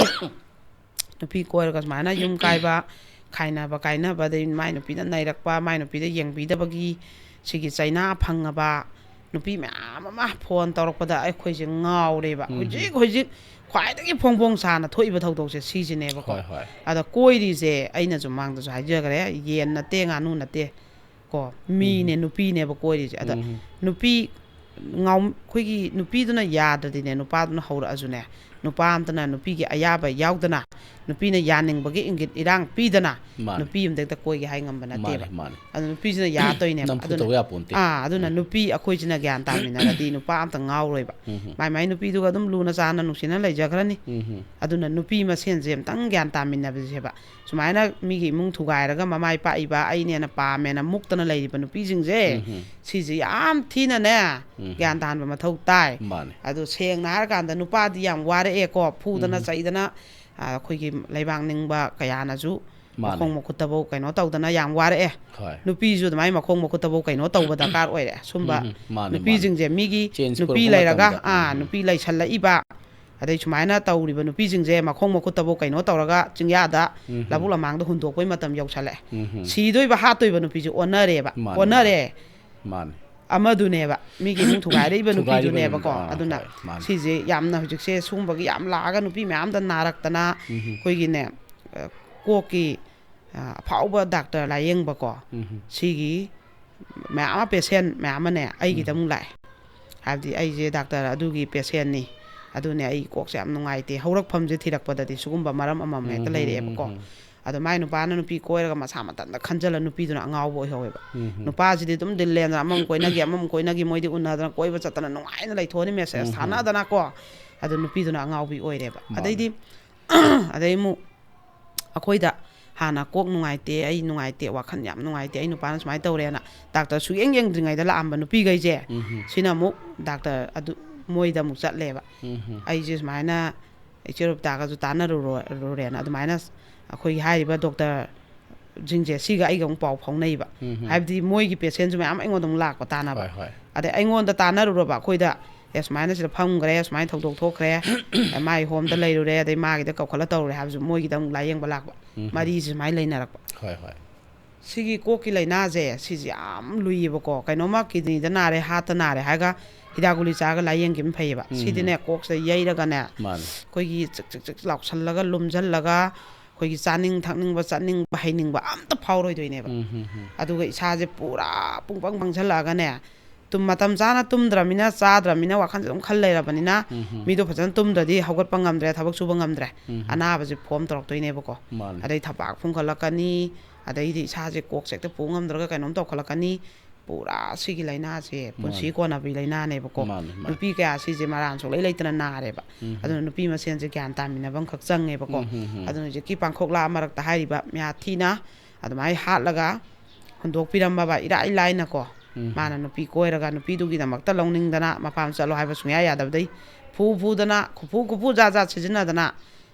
ꯅꯨꯄꯤ ꯀꯣꯏꯔꯒ ꯁꯨꯃꯥꯏꯅ ꯌꯨꯝ ꯀꯥꯏꯕ, ꯈꯥꯏꯅꯕ ꯀꯥꯏꯅꯕ, ꯑꯗꯩ ꯃꯥꯏ ꯅꯨꯄꯤꯗ ꯅꯩꯔꯛꯄ, ꯃꯥꯏ ꯅꯨꯄꯤꯗ ꯌꯦꯡꯕꯤꯗꯕꯒꯤ ꯁꯤꯒꯤ ꯆꯩꯅꯥ ꯐꯪꯉꯕ ꯅꯨꯄꯤ ꯃꯌꯥꯝ ꯑꯃ ꯐꯣꯟ ꯇꯧꯔꯛꯄꯗ ꯑꯩꯈꯣꯏꯁꯦ ꯉꯥꯎꯔꯦꯕ꯫ ꯎꯝ꯫ ꯍꯧꯖꯤꯛ ꯍꯧꯖꯤꯛ ꯈ꯭ꯋꯥꯏꯗꯒꯤ ꯐꯣꯡ ꯐꯣꯡ ꯁꯥꯅ ꯊꯣꯛꯏꯕ ꯊꯧꯗꯣꯛꯁꯦ ꯁꯤꯁꯤꯅꯦꯕꯀꯣ꯫ ꯍꯣꯏ, ꯍꯣꯏ꯫ ꯑꯗ ꯀꯣꯏꯔꯤꯁꯦ ꯑꯩꯅꯁꯨ ꯃꯥꯡꯗꯁꯨ ꯍꯥꯏꯖꯈ꯭ꯔꯦ, ꯌꯦꯟ ꯅꯠꯇꯦ, ꯉꯥꯅꯨ ꯅꯠꯇꯦ, ꯀꯣ, ꯃꯤꯅꯦ, ꯅꯨꯄꯤꯅꯦꯕ ꯀꯣꯏꯔꯤꯁꯦ꯫ ꯑꯗ ꯎꯝ꯫ ꯅꯨꯄꯤ ꯉꯥꯎ-, ꯑꯩꯈꯣꯏꯒꯤ ꯅꯨꯄꯤꯗꯨꯅ ꯌꯥꯗ꯭ꯔꯗꯤꯅꯦ, ꯅꯨꯄꯥꯗꯨꯅ ꯍꯧꯔꯛꯑꯁꯨꯅꯦ, ꯅꯨꯄꯥ ꯑꯝꯇꯅ ꯅꯨꯄꯤꯒꯤ ꯑꯌꯥꯕ ꯌꯥꯎꯗꯅ, ꯅꯨꯄꯤꯅ ꯌꯥꯅꯤꯡꯕꯒꯤ ꯏꯪꯒꯤꯠ ꯏꯔꯥꯡ ꯄꯤꯗꯅ ꯃꯥꯅꯦ꯫ ꯅꯨꯄꯤ ꯑꯝꯗ ꯍꯦꯛꯇ ꯀꯣꯏꯒꯦ ꯍꯥꯏ ꯉꯝꯕ ꯅꯠꯇꯦꯕ꯫ ꯃꯥꯅꯦ, ꯃꯥꯅꯦ꯫ ꯑꯗꯨ ꯅꯨꯄꯤꯁꯤꯅ ꯌꯥꯗꯣꯏꯅꯦꯕ꯫ ꯅꯝꯐꯨ ꯑꯗꯨꯅ, ꯇꯧ ꯌꯥꯄꯣꯟꯇꯦ꯫ ꯑꯥ, ꯑꯗꯨꯅ ꯎꯝ꯫ ꯅꯨꯄꯤ ꯑꯩꯈꯣꯏꯁꯤꯅ ꯒ꯭ꯌꯥꯟ ꯇꯥꯃꯤꯟꯅꯔꯗꯤ ꯅꯨꯄꯥ ꯑꯝꯇ ꯉꯥꯎꯔꯣꯏꯕ꯫ ꯎꯝ꯫ ꯃꯥꯏ ꯃꯥꯏ ꯅꯨꯄꯤꯗꯨꯒ ꯑꯗꯨꯝ ꯂꯨꯅ ꯆꯥꯟꯅ ꯅꯨꯡꯁꯤꯅ ꯂꯩꯖꯈ꯭ꯔꯅꯤ꯫ ꯎꯝ꯫ ꯑꯗꯨꯅ ꯅꯨꯄꯤ ꯃꯁꯦꯟꯁꯦ ꯑꯝꯇꯪ ꯒ꯭ꯌꯥꯟ ꯇꯥꯃꯤꯟꯅꯕꯁꯦꯕ꯫ ꯁꯨꯃꯥꯏꯅ ꯃꯤꯒꯤ ꯏꯃꯨꯡ ꯊꯨꯒꯥꯏꯔꯒ ꯃꯃꯥꯏ ꯄꯥꯛꯏꯕ, ꯑꯩꯅꯦꯅ ꯄꯥꯝꯃꯦꯅ ꯃꯨꯛꯇꯅ ꯂꯩꯔꯤꯕ ꯅꯨꯄꯤꯁꯤꯡꯁꯦ, ꯎꯝ꯫ ꯁꯤꯁꯦ ꯌꯥꯝ ꯊꯤꯅꯅꯦ, ꯎꯝ꯫ ꯒ꯭ꯌꯥꯟ ꯇꯥꯍꯟꯕ ꯃꯊꯧ ꯇꯥꯏ꯫ ꯃꯥꯅꯦ꯫ ꯑꯗꯣ ꯁꯦꯡꯅ ꯍꯥꯏꯔꯀꯥꯟꯗ ꯅꯨꯄꯥꯗꯤ ꯌꯥꯝ ꯋꯥꯔꯛꯑꯦꯀꯣ, ꯐꯨꯗꯅ ꯎꯝ꯫ ꯆꯩꯗꯅ, ꯑ, ꯑꯩꯈꯣꯏꯒꯤ ꯂꯩꯕꯥꯛ ꯅꯤꯡꯕ ꯀꯌꯥꯅꯁꯨ ꯃꯥꯅꯦ꯫ ꯃꯈꯣꯡ ꯃꯈꯨꯠꯇꯐꯧ ꯀꯩꯅꯣ ꯇꯧꯗꯅ ꯌꯥꯝ ꯋꯥꯔꯛꯑꯦ꯫ ꯍꯣꯏ꯫ ꯅꯨꯄꯤꯁꯨ ꯑꯗꯨꯃꯥꯏꯅ ꯃꯈꯣꯡ ꯃꯈꯨꯠꯇꯐꯧ ꯀꯩꯅꯣ ꯇꯧꯕ ꯗꯔꯀꯥꯔ ꯑꯣꯏꯔꯦ꯫ ꯁꯨꯝꯕ ꯎꯝ, ꯃꯥꯅꯦ, ꯅꯨꯄꯤꯁꯤꯡꯁꯦ, ꯃꯤꯒꯤ Change ꯅꯨꯄꯤ ꯄꯨꯔꯛꯄ ꯂꯩꯔꯒ, ꯃꯇꯝꯗ꯫ ꯑꯥ, ꯎꯝ꯫ ꯅꯨꯄꯤ ꯂꯩꯁꯜꯂꯛꯏꯕ, ꯑꯗꯩ ꯁꯨꯃꯥꯏꯅ ꯇꯧꯔꯤꯕ ꯅꯨꯄꯤꯁꯤꯡꯁꯦ ꯃꯈꯣꯡ ꯃꯈꯨꯠꯇꯐꯧ ꯀꯩꯅꯣ ꯇꯧꯔꯒ ꯆꯤꯡꯌꯥꯗ ꯎꯝ꯫ ꯂꯧꯕꯨꯛ ꯂꯃꯥꯡꯗ ꯍꯨꯟꯗꯣꯛꯄꯩ ꯃꯇꯝ ꯌꯧꯁꯜꯂꯛꯑꯦ꯫ ꯎꯝ꯫ ꯁꯤꯗꯣꯏꯕ ꯍꯥꯠꯇꯣꯏꯕ ꯅꯨꯄꯤꯁꯦ ꯑꯣꯟꯅꯔꯦꯕ꯫ ꯃꯥꯅꯦ, ꯑꯣꯟꯅꯔꯦ꯫ ꯃꯥꯅꯦ꯫ ꯑꯃꯗꯨꯅꯦꯕ, ꯃꯤꯒꯤ ꯏꯃꯨꯡ ꯊꯨꯒꯥꯏꯔꯛꯏꯕ ꯊꯨꯒꯥꯏꯔꯤꯕ ꯅꯨꯄꯤꯗꯨꯅꯦꯕꯀꯣ꯫ ꯅꯨꯄꯤꯗꯣ, ꯑꯥ, ꯑꯗꯨꯅ ꯍꯣꯏ, ꯃꯥꯅꯦ꯫ ꯁꯤꯁꯦ ꯌꯥꯝꯅ ꯍꯧꯖꯤꯛꯁꯦ ꯁꯨꯝꯕꯒꯤ ꯌꯥꯝ ꯂꯥꯛꯑꯒ ꯅꯨꯄꯤ ꯃꯌꯥꯝꯗ ꯅꯥꯔꯛꯇꯅ ꯎꯝ꯫ ꯑꯩꯈꯣꯏꯒꯤꯅꯦ, ꯀꯣꯛꯀꯤ ꯑꯐꯥꯎꯕ ꯗꯥꯛꯇꯔ ꯂꯥꯏꯌꯦꯡꯕꯀꯣ, ꯁꯤꯒꯤ ꯃꯌꯥꯝ ꯑꯃ, ꯄꯦꯁꯦꯟ ꯃꯌꯥꯝ ꯑꯃꯅꯦ ꯑꯩꯒꯤꯗ ꯑꯃꯨꯛ ꯂꯥꯛꯑꯦ꯫ ꯍꯥꯏꯕꯗꯤ ꯑꯩꯁꯦ ꯗꯥꯛꯇꯔ ꯑꯗꯨꯒꯤ ꯄꯦꯁꯦꯟꯅꯤ, ꯑꯗꯨꯅꯦ ꯑꯩ ꯀꯣꯛꯁꯦ ꯌꯥꯝ ꯅꯨꯡꯉꯥꯏꯇꯦ, ꯍꯧꯔꯛꯐꯝꯁꯦ ꯊꯤꯔꯛꯄꯗ ꯁꯤꯒꯨꯝꯕ ꯃꯔꯝ ꯑꯃꯃꯝ ꯍꯦꯛꯇ ꯂꯩꯔꯛꯑꯦꯕꯀꯣ꯫ ꯑꯗꯣ ꯃꯥꯏ ꯅꯨꯄꯥꯅ ꯅꯨꯄꯤ ꯀꯣꯏꯔꯒ ꯃꯁꯥ ꯃꯊꯟꯇ ꯈꯟꯖꯜꯂ ꯅꯨꯄꯤꯗꯨꯅ ꯑꯉꯥꯎꯕ ꯑꯣꯏꯍꯧꯋꯦꯕ꯫ ꯅꯨꯄꯥꯁꯤꯗꯤ ꯑꯗꯨꯝ ꯗꯤꯜ ꯂꯦꯟꯗꯅ ꯑꯃꯃꯨꯛ ꯀꯣꯏꯅꯈꯤ, ꯑꯃꯃꯨꯛ ꯀꯣꯏꯅꯈꯤ, ꯃꯣꯏꯗꯤ ꯎꯅꯗꯅ ꯀꯣꯏꯕ ꯆꯠꯇꯅ ꯅꯨꯡꯉꯥꯏꯅ ꯂꯩꯊꯣꯛꯑꯅꯤ, ꯃꯦꯁꯦꯖ ꯊꯥꯅꯗꯅꯀꯣ꯫ ꯑꯗꯨ ꯅꯨꯄꯤꯗꯨꯅ ꯑꯉꯥꯎꯕꯤ ꯑꯣꯏꯔꯦꯕ꯫ ꯑꯗꯩꯗꯤ ꯑꯗꯩ ꯑꯃꯨꯛ ꯑꯩꯈꯣꯏꯗ ꯍꯥꯟꯅ ꯀꯣꯛ ꯅꯨꯡꯉꯥꯏꯇꯦ, ꯑꯩ ꯅꯨꯡꯉꯥꯏꯇꯦ, ꯋꯥꯈꯜ ꯌꯥꯝ ꯅꯨꯡꯉꯥꯏꯇꯦ, ꯑꯩ ꯅꯨꯄꯥꯅ ꯁꯨꯃꯥꯏꯅ ꯇꯧꯔꯦꯅ ꯗꯥꯛꯇꯔ ꯁꯨꯛꯌꯦꯡ ꯌꯦꯡꯗ꯭ꯔꯤꯉꯩꯗ ꯂꯥꯛꯑꯝꯕ ꯅꯨꯄꯤꯈꯩꯁꯦ, ꯁꯤꯅ ꯑꯃꯨꯛ ꯗꯥꯛꯇꯔ ꯑꯗꯨ ꯃꯣꯏꯗ ꯑꯃꯨꯛ ꯆꯠꯂꯦꯕ꯫ ꯑꯩꯁꯦ ꯁꯨꯃꯥꯏꯅ ꯏꯆꯦ ꯔꯨꯕꯤꯇꯥꯒꯁꯨ ꯇꯥꯟꯅꯔꯨꯔꯦꯅ ꯑꯗꯨꯃꯥꯏꯅ ꯑꯩꯈꯣꯏꯒꯤ ꯍꯥꯏꯔꯤꯕ ꯗꯣꯛꯇꯔꯁꯤꯡꯁꯦ ꯁꯤꯒ ꯑꯩꯒ ꯑꯃꯨꯛ ꯄꯥꯎ ꯐꯥꯎꯅꯩꯕ꯫ ꯍꯥꯏꯕꯗꯤ ꯃꯣꯏꯒꯤ ꯄꯦꯁꯦꯟꯁꯨ ꯃꯌꯥꯝ ꯑꯩꯉꯣꯟꯗ ꯑꯃꯨꯛ ꯂꯥꯛꯄ ꯇꯥꯟꯅꯕ꯫ ꯍꯣꯏ, ꯍꯣꯏ꯫ ꯑꯗꯩ ꯑꯩꯉꯣꯟꯗ ꯇꯥꯟꯅꯔꯨꯔꯕ ꯑꯩꯈꯣꯏꯗ, "ꯑꯦ, ꯁꯨꯃꯥꯏꯅ ꯁꯤꯗ ꯐꯝꯈ꯭ꯔꯦ, ꯁꯨꯃꯥꯏꯅ ꯊꯧꯗꯣꯛ ꯊꯣꯛꯈ꯭ꯔꯦ, ꯑꯦ, ꯃꯥꯒꯤ ꯍꯣꯝꯗ ꯂꯩꯔꯨꯔꯦ, ꯑꯗꯩ ꯃꯥꯒꯤꯗ ꯀꯧꯈꯠꯂ ꯇꯧꯔꯨꯔꯦ" ꯍꯥꯏꯕꯁꯨ ꯃꯣꯏꯒꯤꯗ ꯑꯃꯨꯛ ꯂꯥꯏꯌꯦꯡꯕ ꯂꯥꯛꯄ꯫ ꯃꯔꯤꯁꯤ ꯁꯨꯃꯥꯏꯅ ꯂꯩꯅꯔꯛꯄ꯫ ꯍꯣꯏ, ꯍꯣꯏ꯫ ꯁꯤꯒꯤ ꯀꯣꯛꯀꯤ ꯂꯥꯏꯅꯥꯁꯦ ꯁꯤꯁꯦ ꯌꯥꯝ ꯂꯨꯏꯌꯦꯕꯀꯣ꯫ ꯀꯩꯅꯣꯝꯃ ꯀꯤꯗꯅꯤꯗ ꯅꯥꯔꯦ, ꯍꯥꯔꯠꯇ ꯅꯥꯔꯦ ꯍꯥꯏꯔꯒ ꯍꯤꯗꯥꯛ ꯒꯨꯂꯤ ꯆꯥꯔꯒ ꯂꯥꯏꯌꯦꯡꯈꯤꯕꯅ ꯐꯩꯌꯦꯕ꯫ ꯁꯤꯗꯤꯅꯦ, ꯀꯣꯛꯁꯦ ꯌꯩꯔꯒꯅꯦ, ꯃꯥꯅꯤ꯫ ꯑꯩꯈꯣꯏꯒꯤ ꯆꯤꯛ ꯆꯤꯛ ꯆꯤꯛ ꯂꯥꯎꯁꯜꯂꯒ ꯂꯨꯝꯁꯤꯜꯂꯒ ꯑꯩꯈꯣꯏꯒꯤ ꯆꯥꯅꯤꯡ ꯊꯛꯅꯤꯡꯕ, ꯆꯠꯅꯤꯡꯕ, ꯍꯩꯅꯤꯡꯕ ꯑꯝꯇ ꯐꯥꯎꯔꯣꯏꯗꯣꯏꯅꯦꯕ꯫ ꯑꯗꯨꯒ ꯏꯁꯥꯁꯦ ꯄꯨꯔꯥ ꯄꯨꯡꯄꯪ ꯄꯪꯁꯜꯂꯛꯑꯒꯅꯦ, ꯇꯨꯝ-, ꯃꯇꯝ ꯆꯥꯅ ꯇꯨꯝꯗ꯭ꯔꯃꯤꯅ, ꯆꯥꯗ꯭ꯔꯃꯤꯅ, ꯋꯥꯈꯜꯁꯦ ꯑꯗꯨꯝ ꯈꯜ ꯂꯩꯔꯕꯅꯤꯅ, ꯃꯤꯗꯣ ꯐꯖꯅ ꯇꯨꯝꯗ꯭ꯔꯗꯤ ꯍꯧꯒꯠꯄ ꯉꯝꯗ꯭ꯔꯦ, ꯊꯕꯛ ꯁꯨꯕ ꯉꯝꯗ꯭ꯔꯦ, ꯑꯅꯥꯕꯁꯦ ꯐꯣꯝ ꯇꯧꯔꯛꯇꯣꯏꯅꯦꯕꯀꯣ꯫ ꯃꯥꯅꯤ꯫ ꯑꯗꯩ ꯊꯕꯥꯛ ꯐꯨꯝꯒꯠꯂꯛꯀꯅꯤ, ꯑꯗꯩꯗꯤ ꯏꯁꯥꯁꯦ ꯀꯣꯛꯁꯦ ꯍꯦꯛꯇ ꯄꯨ ꯉꯝꯗ꯭ꯔꯒ ꯀꯩꯅꯣꯝ ꯇꯧꯈꯠꯂꯛꯀꯅꯤ꯫ ꯄꯨꯔꯥ ꯁꯤꯒꯤ ꯂꯥꯏꯅꯥꯁꯦ ꯄꯨꯟꯁꯤ ꯃꯥꯅꯤ꯫ ꯀꯣꯟꯅꯕꯤ ꯂꯥꯏꯅꯥꯅꯦꯕꯀꯣ꯫ ꯃꯥꯅꯤ, ꯃꯥꯅꯤ꯫ ꯅꯨꯄꯤ ꯀꯌꯥ ꯁꯤꯁꯦ ꯃꯔꯥꯟ ꯁꯨꯛꯂꯩ ꯂꯩꯇꯅ ꯅꯥꯔꯦꯕ꯫ ꯑꯗꯨꯅ ꯅꯨꯄꯤ ꯃꯁꯦꯟꯁꯦ ꯒ꯭ꯌꯥꯟ ꯇꯥꯃꯤꯟꯅꯕ ꯑꯃꯈꯛ ꯆꯪꯉꯦꯕꯀꯣ꯫ ꯑꯗꯨꯅ ꯍꯧꯖꯤꯛꯀꯤ ꯄꯥꯡꯈꯣꯛꯂꯥ ꯃꯔꯛꯇ ꯍꯥꯏꯔꯤꯕ ꯃꯌꯥꯊꯤꯅ ꯑꯗꯨꯃꯥꯏꯅ ꯍꯥꯠꯂꯒ ꯍꯨꯟꯗꯣꯛꯄꯤꯔꯝꯃꯕ ꯏꯔꯥꯏ ꯂꯥꯏꯅꯀꯣ꯫ ꯃꯥꯅ ꯅꯨꯄꯤ ꯀꯣꯏꯔꯒ ꯅꯨꯄꯤꯗꯨꯒꯤꯗꯃꯛꯇ ꯂꯧꯅꯤꯡꯗꯅ ꯃꯄꯥꯝ ꯆꯠꯂꯣ ꯍꯥꯏꯕ ꯁꯨꯡꯌꯥ ꯌꯥꯗꯕꯗꯩ ꯐꯨ ꯐꯨꯗꯅ, ꯈꯨꯐꯨ ꯈꯨꯐꯨ ꯖꯥꯠ ꯖꯥꯠ ꯁꯤꯖꯤꯟꯅꯗꯅ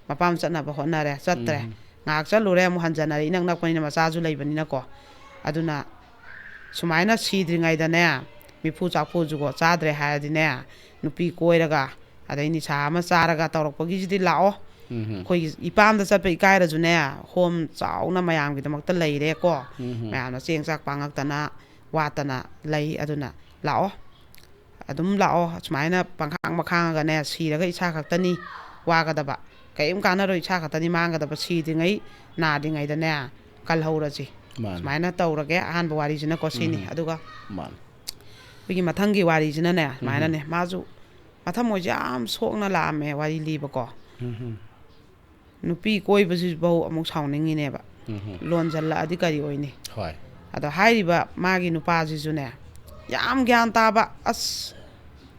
ꯃꯄꯥꯝ ꯆꯠꯅꯕ ꯍꯣꯠꯅꯔꯦ, ꯆꯠꯇ꯭ꯔꯦ꯫ ꯉꯥꯏꯍꯥꯛ ꯆꯠꯂꯨꯔꯦ, ꯑꯃꯨꯛ ꯍꯟꯖꯟꯅꯔꯦ, ꯏꯅꯛ ꯅꯛꯄꯅꯤꯅ ꯃꯆꯥꯁꯨ ꯂꯩꯕꯅꯤꯅꯀꯣ꯫ ꯑꯗꯨꯅ ꯁꯨꯃꯥꯏꯅ ꯁꯤꯗ꯭ꯔꯤꯉꯩꯗꯅꯦ, ꯃꯤꯐꯨ ꯆꯥꯐꯨꯁꯨꯀꯣ ꯆꯥꯗ꯭ꯔꯦ ꯍꯥꯏꯔꯗꯤꯅꯦ, ꯅꯨꯄꯤ ꯀꯣꯏꯔꯒ ꯑꯗꯩ ꯅꯤꯁꯥ ꯑꯃ ꯆꯥꯔꯒ ꯇꯧꯔꯛꯄꯒꯤꯁꯤꯗꯤ ꯂꯥꯛꯑꯣ꯫ ꯑꯩꯈꯣꯏꯒꯤ ꯏꯄꯥꯝꯗ ꯆꯠꯄ ꯏꯀꯥꯏꯔꯁꯨꯅꯦ, ꯍꯣꯝ ꯆꯥꯎꯅ ꯃꯌꯥꯝꯒꯤꯗꯃꯛꯇ ꯂꯩꯔꯦꯀꯣ꯫ ꯃꯌꯥꯝꯅ ꯆꯦꯡ ꯆꯥꯛ ꯄꯥꯡꯉꯛꯇꯅ, ꯋꯥꯠꯇꯅ ꯂꯩ꯫ ꯑꯗꯨꯅ ꯂꯥꯛꯑꯣ, ꯑꯗꯨꯝ ꯂꯥꯛꯑꯣ꯫ ꯁꯨꯃꯥꯏꯅ ꯄꯪꯈꯥꯡ ꯃꯈꯥꯡꯉꯒꯅꯦ, ꯁꯤꯔꯒ ꯏꯁꯥ ꯈꯛꯇꯅꯤ ꯋꯥꯒꯗꯕ꯫ ꯀꯔꯤꯝ ꯀꯥꯟꯅꯔꯣꯏ, ꯏꯁꯥ ꯈꯛꯇꯅꯤ ꯃꯥꯡꯒꯗꯕ, ꯁꯤꯗ꯭ꯔꯤꯉꯩ ꯅꯥꯗ꯭ꯔꯤꯉꯩꯗꯅꯦ ꯀꯜꯍꯧꯔꯁꯤ꯫ ꯃꯥꯅꯤ꯫ ꯁꯨꯃꯥꯏꯅ ꯇꯧꯔꯒꯦ ꯑꯍꯥꯟꯕ ꯋꯥꯔꯤꯁꯤꯅꯀꯣ, ꯁꯤꯅꯤ꯫ ꯎꯝ꯫ ꯑꯗꯨꯒ ꯃꯥꯅꯤ꯫ ꯑꯩꯈꯣꯏꯒꯤ ꯃꯊꯪꯒꯤ ꯋꯥꯔꯤꯁꯤꯅꯅꯦ ꯁꯨꯃꯥꯏꯅꯅꯦ, ꯃꯥꯁꯨ ꯃꯊꯃꯣꯏꯁꯦ ꯌꯥꯝ ꯁꯣꯛꯅ ꯂꯥꯛꯑꯝꯃꯦ ꯋꯥꯔꯤ ꯂꯤꯕꯀꯣ꯫ ꯎꯝ꯫ ꯅꯨꯄꯤ ꯀꯣꯏꯕꯁꯤꯐꯧ ꯑꯃꯨꯛ ꯁꯥꯎꯅꯤꯡꯉꯤꯅꯦꯕ꯫ ꯎꯝ꯫ ꯂꯣꯟꯁꯤꯜꯂꯛꯑꯗꯤ ꯀꯔꯤ ꯑꯣꯏꯅꯤ? ꯍꯣꯏ꯫ ꯑꯗꯣ ꯍꯥꯏꯔꯤꯕ ꯃꯥꯒꯤ ꯅꯨꯄꯥꯁꯤꯁꯨꯅꯦ ꯌꯥꯝ ꯒ꯭ꯌꯥꯟ ꯇꯥꯕ, ꯑꯁ,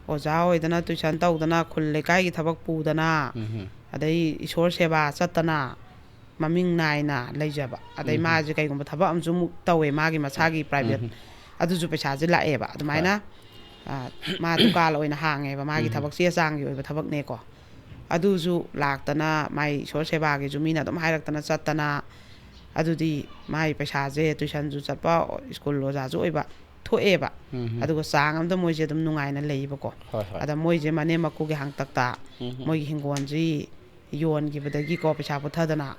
ꯑꯣꯖꯥ ꯑꯣꯏꯗꯅ, ꯇꯨꯏꯁꯟ ꯇꯧꯗꯅ, ꯈꯨꯜ ꯂꯩꯀꯥꯏꯒꯤ ꯊꯕꯛ ꯄꯨꯗꯅ, ꯎꯝ꯫ ꯑꯗꯩ ꯏꯁꯣꯔ ꯁꯦꯕꯥ ꯆꯠꯇꯅ ꯃꯃꯤꯡ ꯅꯥꯏꯅ ꯂꯩꯖꯕ꯫ ꯑꯗꯩ ꯎꯝ꯫ ꯃꯥꯁꯦ ꯀꯩꯒꯨꯝꯕ ꯊꯕꯛ ꯑꯃꯁꯨ ꯑꯃꯨꯛ ꯇꯧꯋꯦ, ꯃꯥꯒꯤ ꯃꯁꯥꯒꯤ ꯄ꯭ꯔꯥꯏꯚꯦꯠ, ꯎꯝ꯫ ꯑꯗꯨꯁꯨ ꯄꯩꯁꯥꯁꯦ ꯂꯥꯛꯑꯦꯕ꯫ ꯑꯗꯨꯃꯥꯏꯅ ꯑ, ꯃꯥ ꯗꯨꯀꯥꯟ ꯑꯣꯏꯅ ꯍꯥꯡꯉꯦꯕ, ꯃꯥꯒꯤ ꯎꯝ꯫ ꯊꯕꯛ ꯆꯦ ꯆꯥꯡꯒꯤ ꯑꯣꯏꯕ ꯊꯕꯛꯅꯦꯀꯣ꯫ ꯑꯗꯨꯁꯨ ꯂꯥꯛꯇꯅ, ꯃꯥꯏ ꯏꯁꯣꯔ ꯁꯦꯕꯥꯒꯤꯁꯨ ꯃꯤꯅ ꯑꯗꯨꯝ ꯍꯥꯏꯔꯛꯇꯅ ꯆꯠꯇꯅ, ꯑꯗꯨꯗꯤ ꯃꯥꯏ ꯄꯩꯁꯥꯁꯦ ꯇꯨꯏꯁꯟꯁꯨ ꯆꯠꯄ, ꯁ꯭ꯀꯨꯜ ꯑꯣꯖꯥꯁꯨ ꯑꯣꯏꯕ ꯊꯣꯛꯑꯦꯕ꯫ ꯎꯝ꯫ ꯑꯗꯨꯒ ꯆꯥꯡ ꯑꯃꯗ ꯃꯣꯏꯁꯦ ꯑꯗꯨꯝ ꯅꯨꯡꯉꯥꯏꯅ ꯂꯩꯕꯀꯣ꯫ ꯍꯣꯏ, ꯍꯣꯏ꯫ ꯑꯗ ꯃꯣꯏꯁꯦ ꯃꯅꯦꯝ ꯃꯀꯨꯒꯤ ꯍꯥꯡꯇꯛꯇ ꯎꯝ꯫ ꯃꯣꯏꯒꯤ ꯍꯤꯡꯒꯣꯜꯁꯤ ꯌꯣꯟꯈꯤꯕꯗꯒꯤꯀꯣ, ꯄꯩꯁꯥ ꯄꯨꯊꯗꯅ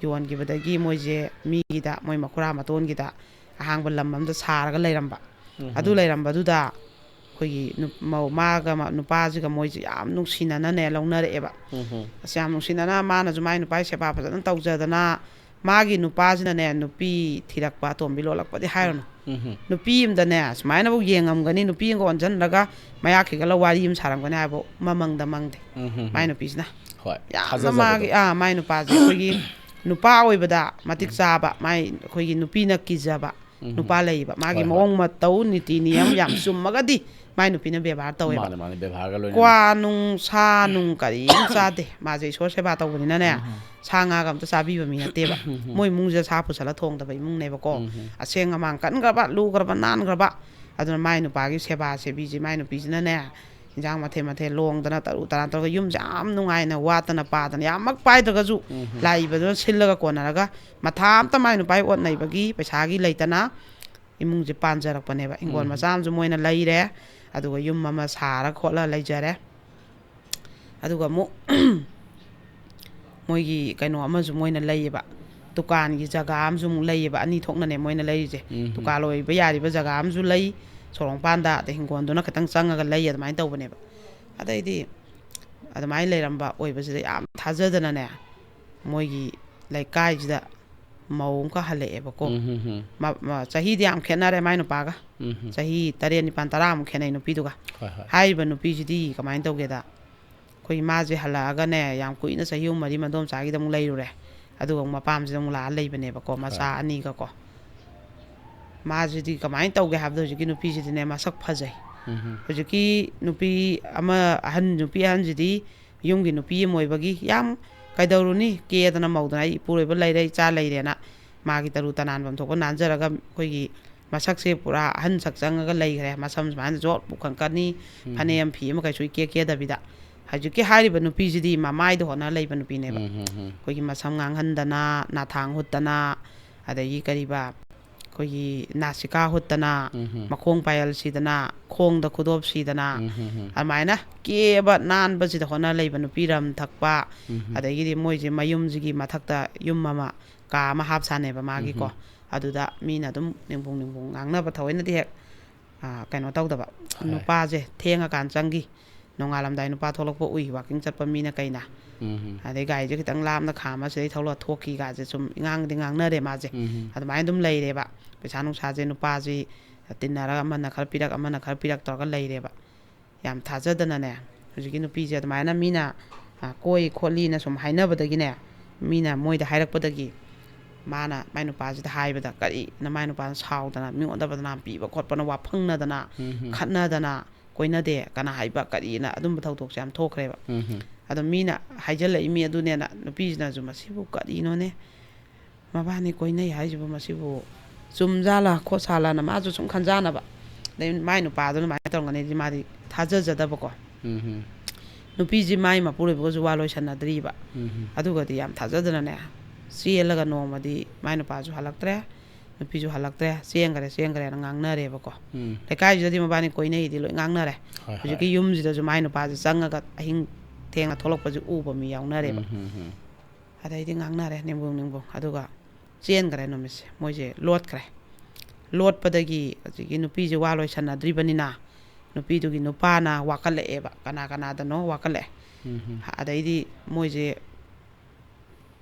ꯌꯣꯟꯈꯤꯕꯗꯒꯤ ꯃꯣꯏꯁꯦ ꯃꯤꯒꯤꯗ, ꯃꯣꯏ ꯃꯈꯨꯔꯥ ꯃꯇꯣꯟꯒꯤꯗ ꯑꯍꯥꯡꯕ ꯂꯝ ꯑꯃꯗ ꯁꯥꯔꯒ ꯂꯩꯔꯝꯕ꯫ ꯎꯝ꯫ ꯑꯗꯨ ꯂꯩꯔꯝꯕꯗꯨꯗ ꯑꯩꯈꯣꯏꯒꯤ ꯅꯨ-, ꯃꯧ-, ꯃꯥꯒ ꯃ-, ꯅꯨꯄꯥꯁꯤꯒ ꯃꯣꯏꯁꯦ ꯌꯥꯝ ꯅꯨꯡꯁꯤꯅꯅꯅꯦ ꯂꯧꯅꯔꯛꯑꯦꯕ꯫ ꯎꯝ꯫ ꯑꯁ, ꯌꯥꯝ ꯅꯨꯡꯁꯤꯅꯅ ꯃꯥꯅꯁꯨ ꯃꯥꯏ ꯅꯨꯄꯥꯒꯤ ꯁꯦꯕꯥ ꯐꯖꯅ ꯇꯧꯖꯗꯅ, ꯃꯥꯒꯤ ꯅꯨꯄꯥꯁꯤꯅꯅꯦ ꯅꯨꯄꯤ ꯊꯤꯔꯛꯄ, ꯑꯇꯣꯝꯕꯤ ꯂꯣꯜꯂꯛꯄꯗꯤ ꯍꯥꯏꯔꯨꯅꯨ꯫ ꯎꯝ꯫ ꯅꯨꯄꯤ ꯑꯃꯗꯅꯦ ꯁꯨꯃꯥꯏꯅꯕꯨ ꯌꯦꯡꯉꯝꯒꯅꯤ, ꯅꯨꯄꯤ ꯑꯃꯒ ꯑꯣꯟꯁꯤꯟꯔꯒ ꯃꯌꯥ ꯈꯤꯒꯠꯂ ꯋꯥꯔꯤ ꯑꯃ ꯁꯥꯔꯝꯒꯅꯤ ꯍꯥꯏꯕ ꯃꯃꯪꯗ ꯃꯪꯗꯦ꯫ ꯎꯝ꯫ ꯃꯥꯏ ꯅꯨꯄꯤꯁꯤꯅ ꯍꯣꯏ꯫ ꯌꯥꯝꯅ ꯊꯥꯖꯖꯕꯗꯣ꯫ ꯃꯥꯒꯤ, ꯑꯥ, ꯃꯥꯏ ꯅꯨꯄꯥꯁꯦ ꯑꯩꯈꯣꯏꯒꯤ ꯅꯨꯄꯥ ꯑꯣꯏꯕꯗ ꯃꯇꯤꯛ ꯆꯥꯕ, ꯃꯥꯏ, ꯑꯩꯈꯣꯏꯒꯤ ꯅꯨꯄꯤꯅ ꯀꯤꯖꯕ ꯎꯝ꯫ ꯅꯨꯄꯥ ꯂꯩꯌꯦꯕ꯫ ꯃꯥꯒꯤ ꯍꯣꯏ, ꯍꯣꯏ꯫ ꯃꯑꯣꯡ ꯃꯇꯧ, ꯅꯤꯇꯤ ꯅꯤꯌꯝ ꯌꯥꯝ ꯆꯨꯝꯃꯒꯗꯤ ꯃꯥꯏ ꯅꯨꯄꯤꯅ ꯕꯦꯕꯥꯔ ꯇꯧꯋꯦꯕ꯫ ꯃꯥꯅꯦ, ꯃꯥꯅꯦ, ꯕꯦꯕꯥꯔꯒ ꯂꯣꯏꯅꯅ꯫ ꯀ꯭ꯋꯥ ꯅꯨꯡ, ꯁꯥ ꯅꯨꯡ ꯀꯔꯤꯝ ꯆꯥꯗꯦ꯫ ꯃꯥꯁꯦ ꯏꯁꯣꯔ ꯁꯦꯕꯥ ꯇꯧꯕꯅꯤꯅꯅꯦ, ꯁꯥ ꯉꯥꯒ ꯑꯝꯇ ꯆꯥꯕꯤꯕ ꯃꯤ ꯅꯠꯇꯦꯕ꯫ ꯃꯣꯏ ꯏꯃꯨꯡꯁꯦ ꯁꯥ ꯄꯨꯁꯜꯂ ꯊꯣꯡꯗꯕ ꯏꯃꯨꯡꯅꯦꯕꯀꯣ꯫ ꯎꯝ꯫ ꯑꯁꯦꯡ ꯑꯃꯥꯟ ꯀꯟꯈ꯭ꯔꯕ, ꯂꯨꯈ꯭ꯔꯕ, ꯅꯥꯟꯈ꯭ꯔꯕ꯫ ꯑꯗꯨꯅ ꯃꯥꯏ ꯅꯨꯄꯥꯒꯤ ꯁꯦꯕꯥ ꯁꯦꯕꯤꯁꯦ, ꯃꯥꯏ ꯅꯨꯄꯤꯁꯤꯅꯅꯦ, ꯏꯟꯖꯥꯡ ꯃꯊꯦꯜ ꯃꯊꯦꯜ ꯂꯣꯡꯗꯅ, ꯇꯔꯨ ꯇꯔꯥꯟ ꯇꯧꯔꯒ ꯌꯨꯝꯁꯦ ꯌꯥꯝ ꯅꯨꯡꯉꯥꯏꯅ, ꯋꯥꯠꯇꯅ ꯄꯥꯗꯅ, ꯌꯥꯝꯃꯛ ꯄꯥꯏꯗ꯭ꯔꯒꯁꯨ, ꯎꯝ꯫ ꯂꯥꯛꯏꯕꯗꯨꯅ ꯁꯤꯜꯂꯒ ꯀꯣꯟꯅꯔꯒ, ꯃꯊꯥ ꯑꯝꯇ ꯃꯥꯏ ꯅꯨꯄꯥꯒꯤ ꯑꯣꯠ ꯅꯩꯕꯒꯤ ꯄꯩꯁꯥꯒꯤ ꯂꯩꯇꯅ ꯏꯃꯨꯡꯁꯦ ꯄꯥꯟꯖꯔꯛꯄꯅꯦꯕ꯫ ꯍꯤꯡꯒꯣꯜ ꯎꯝ꯫ ꯃꯆꯥ ꯑꯃꯁꯨ ꯃꯣꯏꯅ ꯂꯩꯔꯦ, ꯑꯗꯨꯒ ꯌꯨꯝ ꯑꯃ ꯁꯥꯔ ꯈꯣꯠꯂ ꯂꯩꯖꯔꯦ꯫ ꯑꯗꯨꯒ ꯑꯃꯨꯛ ꯃꯣꯏꯒꯤ ꯀꯩꯅꯣ ꯑꯃꯁꯨ ꯃꯣꯏꯅ ꯂꯩꯌꯦꯕ, ꯗꯨꯀꯥꯟꯒꯤ ꯖꯒꯥ ꯑꯃꯁꯨ ꯑꯃꯨꯛ ꯂꯩꯌꯦꯕ, ꯑꯅꯤ ꯊꯣꯛꯅꯅꯦ ꯃꯣꯏꯅ ꯂꯩꯔꯤꯁꯦ꯫ ꯎꯝ꯫ ꯗꯨꯀꯥꯟ ꯑꯣꯏꯕ ꯌꯥꯔꯤꯕ ꯖꯒꯥ ꯑꯃꯁꯨ ꯂꯩ, ꯁꯣꯔꯣꯛ ꯃꯄꯥꯟꯗ, ꯑꯗꯩ ꯍꯤꯡꯒꯣꯜꯗꯨꯅ ꯈꯤꯇꯪ ꯆꯪꯉꯒ ꯂꯩ, ꯑꯗꯨꯃꯥꯏꯅ ꯇꯧꯕꯅꯦꯕ꯫ ꯑꯗꯩꯗꯤ ꯑꯗꯨꯃꯥꯏꯅ ꯂꯩꯔꯝꯕ ꯑꯣꯏꯕꯁꯤꯗ ꯌꯥꯝ ꯊꯥꯖꯗꯅꯅꯦ, ꯃꯣꯏꯒꯤ ꯂꯩꯀꯥꯏꯁꯤꯗ ꯃꯧ ꯑꯃꯈꯛ ꯍꯜꯂꯛꯑꯦꯕꯀꯣ꯫ ꯎꯝ, ꯎꯝ, ꯎꯝ, ꯃ- ꯃ- ꯆꯍꯤꯗꯤ ꯌꯥꯝ ꯈꯦꯠꯅꯔꯦ ꯃꯥꯏ ꯅꯨꯄꯥꯒ꯫ ꯎꯝ, ꯎꯝ꯫ ꯆꯍꯤ ꯇꯔꯦꯠ, ꯅꯤꯄꯥꯜ, ꯇꯔꯥꯃꯨꯛ ꯈꯦꯠꯅꯩ ꯅꯨꯄꯤꯗꯨꯒ꯫ ꯍꯣꯏ, ꯍꯣꯏ꯫ ꯍꯥꯏꯔꯤꯕ ꯅꯨꯄꯤꯁꯤꯗꯤ ꯀꯃꯥꯏꯅ ꯇꯧꯒꯦꯗ, ꯑꯩꯈꯣꯏꯒꯤ ꯃꯥꯁꯦ ꯍꯜꯂꯛꯑꯒꯅꯦ, ꯌꯥꯝ ꯀꯨꯏꯅ ꯆꯍꯤ ꯑꯍꯨꯝ ꯃꯔꯤ ꯃꯗꯣꯝꯆꯥꯒꯤꯗ ꯑꯃꯨꯛ ꯂꯩꯔꯨꯔꯦ꯫ ꯑꯗꯨꯒ ꯑꯃꯨꯛ ꯃꯄꯥꯝꯁꯤꯗ ꯑꯃꯨꯛ ꯂꯥꯛꯑ ꯂꯩꯕꯅꯦꯕꯀꯣ, ꯃꯆꯥ ꯍꯣꯏ꯫ ꯑꯅꯤꯒꯀꯣ꯫ ꯃꯥꯁꯤꯗꯤ ꯀꯃꯥꯏꯅ ꯇꯧꯒꯦ ꯍꯥꯏꯕꯗ, ꯍꯧꯖꯤꯛꯀꯤ ꯅꯨꯄꯤꯁꯤꯗꯤꯅꯦ, ꯃꯁꯛ ꯐꯖꯩ꯫ ꯎꯝ, ꯎꯝ꯫ ꯍꯧꯖꯤꯛꯀꯤ ꯅꯨꯄꯤ ꯑꯃ, ꯑꯍꯟ, ꯅꯨꯄꯤ ꯑꯍꯟꯁꯤꯗꯤ ꯌꯨꯝꯒꯤ ꯅꯨꯄꯤ ꯑꯃ ꯑꯣꯏꯕꯒꯤ ꯌꯥꯝ ꯀꯩꯗꯧꯔꯨꯅꯤ, ꯀꯦꯗꯅ ꯃꯧꯗꯅ, "ꯑꯩ ꯏꯄꯨꯔꯣꯏꯕ ꯂꯩꯔꯦ, ꯏꯆꯥ ꯂꯩꯔꯦꯅ", ꯃꯥꯒꯤ ꯇꯔꯨ ꯇꯅꯥꯟꯐꯝ ꯊꯣꯛꯄ ꯅꯥꯟꯖꯔꯒ, ꯑꯩꯈꯣꯏꯒꯤ ꯃꯁꯛꯁꯦ ꯄꯨꯔꯥ ꯑꯍꯟ ꯁꯛ ꯆꯪꯉꯒ ꯂꯩꯈ꯭ꯔꯦ꯫ ꯃꯁꯝ ꯁꯨꯃꯥꯏꯅ ꯖꯣꯠ ꯄꯨꯈꯠꯀꯅꯤ, ꯎꯝ꯫ ꯐꯅꯦꯛ ꯑꯃ, ꯐꯤ ꯑꯃ, ꯀꯩꯁꯨ ꯏꯀꯦ ꯀꯦꯗꯕꯤꯗ꯫ ꯍꯧꯖꯤꯛꯀꯤ ꯍꯥꯏꯔꯤꯕ ꯅꯨꯄꯤꯁꯤꯗꯤ ꯃꯃꯥꯏꯗ ꯍꯣꯠꯅ ꯂꯩꯕ ꯅꯨꯄꯤꯅꯦꯕ꯫ ꯎꯝ, ꯎꯝ, ꯎꯝ꯫ ꯑꯩꯈꯣꯏꯒꯤ ꯃꯁꯝ ꯉꯥꯡꯍꯟꯗꯅ, ꯅꯥꯊꯥꯡ ꯍꯨꯠꯇꯅ, ꯑꯗꯒꯤ ꯀꯔꯤꯕ, ꯑꯩꯈꯣꯏꯒꯤ ꯅꯥꯁꯤꯀꯥ ꯍꯨꯠꯇꯅ, ꯎꯝ, ꯎꯝ꯫ ꯃꯈꯣꯡ ꯄꯥꯌꯦꯜ ꯁꯤꯗꯅ, ꯈꯣꯡꯗ ꯈꯨꯗꯣꯞ ꯁꯤꯗꯅ, ꯎꯝ, ꯎꯝ, ꯎꯝ꯫ ꯑꯗꯨꯃꯥꯏꯅ ꯀꯦꯕ ꯅꯥꯟꯕꯁꯤꯗ ꯍꯣꯠꯅ ꯂꯩꯕ ꯅꯨꯄꯤ, ꯔꯝ ꯊꯛꯄ, ꯎꯝ, ꯎꯝ꯫ ꯑꯗꯒꯤꯗꯤ ꯃꯣꯏꯁꯦ ꯃꯌꯨꯝꯁꯤꯒꯤ ꯃꯊꯛꯇ ꯌꯨꯝ ꯑꯃ, ꯀꯥ ꯑꯃ ꯍꯥꯞ ꯁꯥꯅꯦꯕ ꯃꯥꯒꯤꯀꯣ꯫ ꯎꯝ, ꯎꯝ꯫ ꯑꯗꯨꯗ ꯃꯤꯅ ꯑꯗꯨꯝ ꯅꯤꯡꯕꯨꯡ ꯅꯤꯡꯕꯨꯡ ꯉꯥꯡꯅꯕ, ꯊꯑꯣꯏꯅꯗꯤ ꯍꯦꯛ, ꯑ, ꯀꯩꯅꯣ ꯇꯧꯗꯕ, ꯍꯣꯏ꯫ ꯅꯨꯄꯥꯁꯦ ꯊꯦꯡꯉꯀꯥꯟ ꯆꯪꯈꯤ, ꯅꯣꯡꯉꯥꯂꯝꯗꯥꯏ ꯅꯨꯄꯥ ꯊꯣꯛꯂꯛꯄ ꯎꯏ, ꯋꯥꯀꯤꯡ ꯆꯠꯄ ꯃꯤꯅ ꯀꯩꯅ꯫ ꯎꯝ, ꯎꯝ꯫ ꯑꯗꯩ ꯒꯥꯔꯤꯁꯦ ꯈꯤꯇꯪ ꯂꯥꯞꯅ ꯈꯥꯝꯃ ꯁꯤꯗꯩ ꯊꯧꯂ ꯊꯣꯛꯈꯤ ꯀꯥꯁꯦ ꯁꯨꯝ ꯏꯉꯥꯡꯗꯤ ꯉꯥꯡꯅꯔꯦ ꯃꯥꯁꯦ꯫ ꯎꯝ, ꯎꯝ꯫ ꯑꯗꯨꯃꯥꯏꯅ ꯑꯗꯨꯝ ꯂꯩꯔꯦꯕ꯫ ꯄꯩꯁꯥ ꯅꯨꯡꯁꯥꯁꯦ ꯅꯨꯄꯥꯁꯤ ꯇꯤꯟꯅꯔꯒ ꯑꯃꯅ ꯈꯔ ꯄꯤꯔꯛ, ꯑꯃꯅ ꯈꯔ ꯄꯤꯔꯛ ꯇꯧꯔꯒ ꯂꯩꯔꯦꯕ꯫ ꯌꯥꯝ ꯊꯥꯖꯗꯅꯅꯦ, ꯍꯧꯖꯤꯛꯀꯤ ꯅꯨꯄꯤꯁꯦ ꯑꯗꯨꯃꯥꯏꯅ ꯃꯤꯅ, ꯑ, ꯀꯣꯏ ꯈꯣꯠꯂꯤꯅ ꯁꯨꯝ ꯍꯥꯏꯅꯕꯗꯒꯤꯅꯦ, ꯃꯤꯅ ꯃꯣꯏꯗ ꯍꯥꯏꯔꯛꯄꯗꯒꯤ ꯃꯥꯅ ꯃꯥꯏ ꯅꯨꯄꯥꯁꯤꯗ ꯍꯥꯏꯕꯗ, ꯀꯔꯤ, ꯅꯃꯥꯏ ꯅꯨꯄꯥꯅ ꯁꯥꯎꯗꯅ ꯃꯤꯉꯣꯟꯗ ꯕꯗꯅꯥꯝ ꯄꯤꯕ ꯈꯣꯠꯄꯅ, ꯋꯥꯐꯪꯅꯗꯅ, ꯎꯝ, ꯎꯝ꯫ ꯈꯠꯅꯗꯅ, ꯀꯣꯏꯅꯗꯦ ꯀꯅꯥ ꯍꯥꯏꯕ, ꯀꯔꯤꯅ, ꯑꯗꯨꯝꯕ ꯊꯧꯗꯣꯛꯁꯦ ꯌꯥꯝ ꯊꯣꯛꯈ꯭ꯔꯦꯕ꯫ ꯎꯝ, ꯎꯝ꯫ ꯑꯗꯣ ꯃꯤꯅ ꯍꯥꯏꯖꯤꯜꯂꯛꯏ ꯃꯤ ꯑꯗꯨꯅꯦꯅ, ꯅꯨꯄꯤꯁꯤꯅꯁꯨ, "ꯃꯁꯤꯕꯨ ꯀꯔꯤꯅꯣꯅꯦ, ꯃꯕꯥꯅꯤ ꯀꯣꯏꯅꯩ ꯍꯥꯏꯁꯤꯕꯨ, ꯃꯁꯤꯕꯨ ꯆꯨꯝꯖꯥꯠꯂꯥ ꯈꯣꯠꯁꯥꯠꯂꯥꯅ" ꯃꯥꯁꯨ ꯁꯨꯝ ꯈꯟꯖꯥꯅꯕ꯫ ꯑꯗꯩ ꯃꯥꯏ ꯅꯨꯄꯥꯗꯣ ꯑꯗꯨꯃꯥꯏꯅ ꯇꯧꯔꯝꯒꯅꯤꯗꯤ ꯃꯥꯗꯤ ꯊꯥꯖꯖꯗꯕꯀꯣ꯫ ꯎꯝ, ꯎꯝ꯫ ꯅꯨꯄꯤꯁꯤ ꯃꯥꯏ ꯃꯄꯨꯔꯣꯏꯕꯒꯁꯨ ꯋꯥ ꯂꯣꯏꯁꯟꯅꯗ꯭ꯔꯤꯕ꯫ ꯎꯝ, ꯎꯝ꯫ ꯑꯗꯨꯒꯗꯤ ꯌꯥꯝ ꯊꯥꯖꯗꯅꯅꯦ, ꯆꯦꯜꯂꯒ ꯅꯣꯡꯃꯗꯤ ꯃꯥꯏ ꯅꯨꯄꯥꯁꯨ ꯍꯜꯂꯛꯇ꯭ꯔꯦ, ꯅꯨꯄꯤꯁꯨ ꯍꯜꯂꯛꯇ꯭ꯔꯦ, "ꯆꯦꯟꯈꯔꯦ, ꯆꯦꯟꯈꯔꯦꯅ" ꯉꯥꯡꯅꯔꯦꯕꯀꯣ꯫ ꯎꯝ꯫ ꯂꯩꯀꯥꯏꯁꯤꯗꯗꯤ ꯃꯕꯥꯅꯤ ꯀꯣꯏꯅꯩꯗꯤ ꯂꯣꯏ ꯉꯥꯡꯅꯔꯦ꯫ ꯍꯣꯏ, ꯍꯣꯏ꯫ ꯍꯧꯖꯤꯛꯀꯤ ꯌꯨꯝꯁꯤꯗꯁꯨ ꯃꯥꯏ ꯅꯨꯄꯥꯁꯦ ꯆꯪꯉꯒ ꯑꯍꯤꯡ ꯊꯦꯡꯅ ꯊꯣꯛꯂꯛꯄꯁꯦ ꯎꯕ ꯃꯤ ꯌꯥꯎꯅꯔꯦꯕ꯫ ꯎꯝ, ꯎꯝ, ꯎꯝ꯫ ꯑꯗꯩꯗꯤ ꯉꯥꯡꯅꯔꯦ ꯅꯤꯡꯕꯨꯡ ꯅꯤꯡꯕꯨꯡ꯫ ꯑꯗꯨꯒ ꯆꯦꯟꯈ꯭ꯔꯦ ꯅꯨꯃꯤꯠꯁꯦ꯫ ꯃꯣꯏꯁꯦ ꯂꯣꯠꯈ꯭ꯔꯦ꯫ ꯂꯣꯠꯄꯗꯒꯤ ꯍꯧꯖꯤꯛꯀꯤ ꯅꯨꯄꯤꯁꯦ ꯋꯥ ꯂꯣꯏꯁꯟꯅꯗ꯭ꯔꯤꯕꯅꯤꯅ, ꯅꯨꯄꯤꯗꯨꯒꯤ ꯅꯨꯄꯥꯅ ꯋꯥꯀꯠꯂꯛꯑꯦꯕ꯫ ꯀꯅꯥ ꯀꯅꯥꯗꯅꯣ ꯋꯥꯀꯠꯂꯛꯑꯦ꯫ ꯎꯝ, ꯎꯝ꯫ ꯑꯗꯩꯗꯤ ꯃꯣꯏꯁꯦ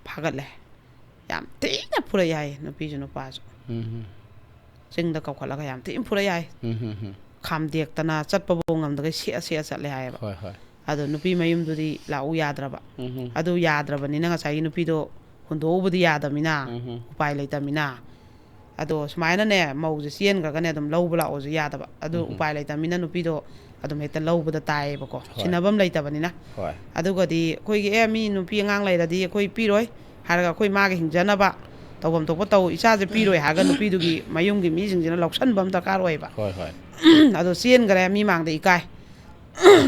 ꯐꯥꯒꯠꯂꯦ꯫ ꯌꯥꯝ ꯊꯤꯅ ꯐꯨꯔꯛꯏ ꯍꯥꯏ, ꯅꯨꯄꯤꯁꯨ ꯅꯨꯄꯥꯁꯨ꯫ ꯎꯝ, ꯎꯝ꯫ ꯆꯤꯡꯗ ꯀꯧꯈꯠꯂꯒ ꯌꯥꯝ ꯊꯤꯅ ꯐꯨꯔꯛꯏ ꯍꯥꯏ꯫ ꯎꯝ, ꯎꯝ, ꯎꯝ꯫ ꯈꯥꯝꯗꯦꯛꯇꯅ ꯆꯠꯄꯕꯨ ꯉꯝꯗꯒꯩ ꯁꯦꯛꯑ ꯁꯦꯛꯑ ꯆꯠꯂꯦ ꯍꯥꯏꯌꯦꯕ꯫ ꯍꯣꯏ, ꯍꯣꯏ꯫ ꯑꯗꯣ ꯅꯨꯄꯤ ꯃꯌꯨꯝꯗꯨꯗꯤ ꯂꯥꯛꯎ ꯌꯥꯗ꯭ꯔꯕ꯫ ꯎꯝ, ꯎꯝ꯫ ꯑꯗꯨ ꯌꯥꯗ꯭ꯔꯕꯅꯤꯅ ꯉꯁꯥꯏꯒꯤ ꯅꯨꯄꯤꯗꯣ ꯍꯨꯟꯗꯣꯛꯎꯕꯗꯤ ꯌꯥꯗꯕꯅꯤꯅ, ꯎꯝ, ꯎꯝ꯫ ꯎꯄꯥꯏ ꯂꯩꯇꯕꯅꯤꯅ꯫ ꯑꯗꯣ ꯁꯨꯃꯥꯏꯅꯅꯦ, ꯃꯧꯁꯦ ꯆꯦꯟꯈ꯭ꯔꯒꯅꯦ ꯑꯗꯨꯝ ꯂꯧꯕ ꯂꯥꯛꯑꯣꯁꯨ ꯌꯥꯗꯕ꯫ ꯑꯗꯨ ꯎꯝ, ꯎꯝ꯫ ꯎꯄꯥꯏ ꯂꯩꯇꯕꯅꯤꯅ ꯅꯨꯄꯤꯗꯣ ꯑꯗꯨꯝ ꯍꯦꯛꯇ ꯂꯧꯕꯗ ꯇꯥꯏꯌꯦꯕꯀꯣ, ꯍꯣꯏ꯫ ꯁꯤꯟꯅꯐꯝ ꯂꯩꯇꯕꯅꯤꯅ꯫ ꯍꯣꯏ꯫ ꯑꯗꯨꯒꯗꯤ ꯑꯩꯈꯣꯏꯒꯤ, "ꯑꯦ, ꯃꯤ ꯅꯨꯄꯤ ꯑꯉꯥꯡ ꯂꯩꯔꯗꯤ ꯑꯩꯈꯣꯏ ꯄꯤꯔꯣꯏ" ꯍꯥꯏꯔꯒ, ꯑꯩꯈꯣꯏ ꯃꯥꯒꯤ ꯍꯤꯡꯖꯅꯕ ꯇꯧꯐꯝ ꯊꯣꯛꯄ ꯇꯧ, ꯏꯆꯥꯁꯦ ꯄꯤꯔꯣꯏ ꯍꯥꯏꯔꯒ ꯅꯨꯄꯤꯗꯨꯒꯤ ꯃꯌꯨꯝꯒꯤ ꯃꯤꯁꯤꯡꯁꯤꯅ ꯂꯧꯁꯟꯕ ꯑꯃ ꯗꯔꯀꯥꯔ ꯑꯣꯏꯕ꯫ ꯍꯣꯏ, ꯍꯣꯏ꯫ ꯑꯗꯣ ꯆꯦꯟꯈ꯭ꯔꯦ, ꯃꯤ ꯃꯥꯡꯗ ꯏꯀꯥꯏ꯫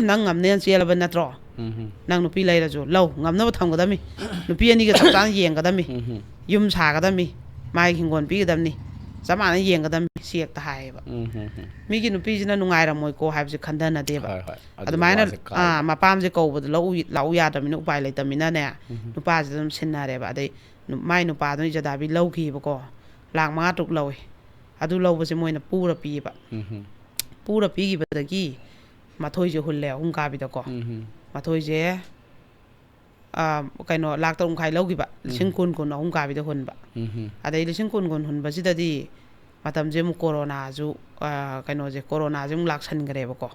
ꯅꯪ ꯉꯝꯅꯦꯅ ꯆꯦꯜꯂꯕ ꯅꯠꯇ꯭ꯔꯣ? ꯎꯝ, ꯎꯝ꯫ ꯅꯪ ꯅꯨꯄꯤ ꯂꯩꯔꯁꯨ ꯂꯧ, ꯉꯝꯅꯕ ꯊꯝꯒꯗꯕꯅꯤ꯫ ꯅꯨꯄꯤ ꯑꯅꯤꯒ ꯆꯞ ꯆꯥꯅ ꯌꯦꯡꯒꯗꯕꯅꯤ꯫ ꯎꯝ, ꯎꯝ꯫ ꯌꯨꯝ ꯁꯥꯒꯗꯕꯅꯤ, ꯃꯥꯒꯤ ꯍꯤꯡꯒꯣꯜ ꯄꯤꯒꯗꯕꯅꯤ, ꯆꯞ ꯃꯥꯟꯅ ꯌꯦꯡꯒꯗꯕꯅꯤ, ꯁꯤ ꯍꯦꯛꯇ ꯍꯥꯏꯌꯦꯕ꯫ ꯎꯝ, ꯎꯝ, ꯎꯝ꯫ ꯃꯤꯒꯤ ꯅꯨꯄꯤꯁꯤꯅ ꯅꯨꯡꯉꯥꯏꯔꯝꯃꯣꯏꯀꯣ ꯍꯥꯏꯕꯁꯦ ꯈꯟꯊꯅꯗꯦꯕ꯫ ꯍꯣꯏ, ꯍꯣꯏ꯫ ꯑꯗꯨ ꯑꯗꯨꯃꯥꯏꯅ, ꯅꯨꯄꯥꯁꯦ ꯀꯥꯏꯕ꯫ ꯑꯥ, ꯃꯄꯥꯝꯁꯦ ꯀꯧꯕꯗ ꯂꯧ-, ꯂꯥꯛꯎ ꯌꯥꯗ꯭ꯔꯕꯅꯤꯅ, ꯎꯄꯥꯏ ꯂꯩꯇꯕꯅꯤꯅꯅꯦ, ꯎꯝ, ꯎꯝ꯫ ꯅꯨꯄꯥꯁꯦ ꯑꯗꯨꯝ ꯁꯤꯟꯅꯔꯦꯕ꯫ ꯑꯗꯩ ꯅꯨ-, ꯃꯥꯏ ꯅꯨꯄꯥꯗꯨꯅ ꯏꯖꯗꯥꯕꯤ ꯂꯧꯈꯤꯕꯀꯣ, ꯂꯥꯛ ꯃꯉꯥ ꯇꯔꯨꯛ ꯂꯧꯋꯦ꯫ ꯑꯗꯨ ꯂꯧꯕꯁꯦ ꯃꯣꯏꯅ ꯄꯨꯔ ꯄꯤꯌꯦꯕ꯫ ꯎꯝ, ꯎꯝ꯫ ꯄꯨꯔ ꯄꯤꯈꯤꯕꯗꯒꯤ ꯃꯊꯣꯏꯁꯦ ꯍꯨꯜꯂꯦ, ꯑꯍꯨꯝ ꯀꯥꯕꯤꯗꯀꯣ꯫ ꯎꯝ, ꯎꯝ꯫ ꯃꯊꯣꯏꯁꯦ, ꯑ, ꯀꯩꯅꯣ, ꯂꯥꯛ ꯇꯔꯨꯛ ꯃꯈꯥꯏ ꯂꯧꯈꯤꯕ, ꯎꯝ꯫ ꯂꯤꯁꯤꯡ ꯀꯨꯟ, ꯀꯨꯟ ꯑꯍꯨꯝ ꯀꯥꯕꯤꯗ ꯍꯨꯟꯕ꯫ ꯎꯝ, ꯎꯝ꯫ ꯑꯗꯩ ꯂꯤꯁꯤꯡ ꯀꯨꯟ, ꯀꯨꯟ ꯍꯨꯟꯕꯁꯤꯗꯗꯤ ꯃꯇꯝꯁꯦ ꯑꯃꯨꯛ ꯀꯣꯔꯣꯅꯥꯁꯨ, ꯑ, ꯀꯩꯅꯣꯁꯦ, ꯀꯣꯔꯣꯅꯥꯁꯦ ꯑꯃꯨꯛ ꯂꯥꯛꯁꯟꯈ꯭ꯔꯦꯕꯀꯣ꯫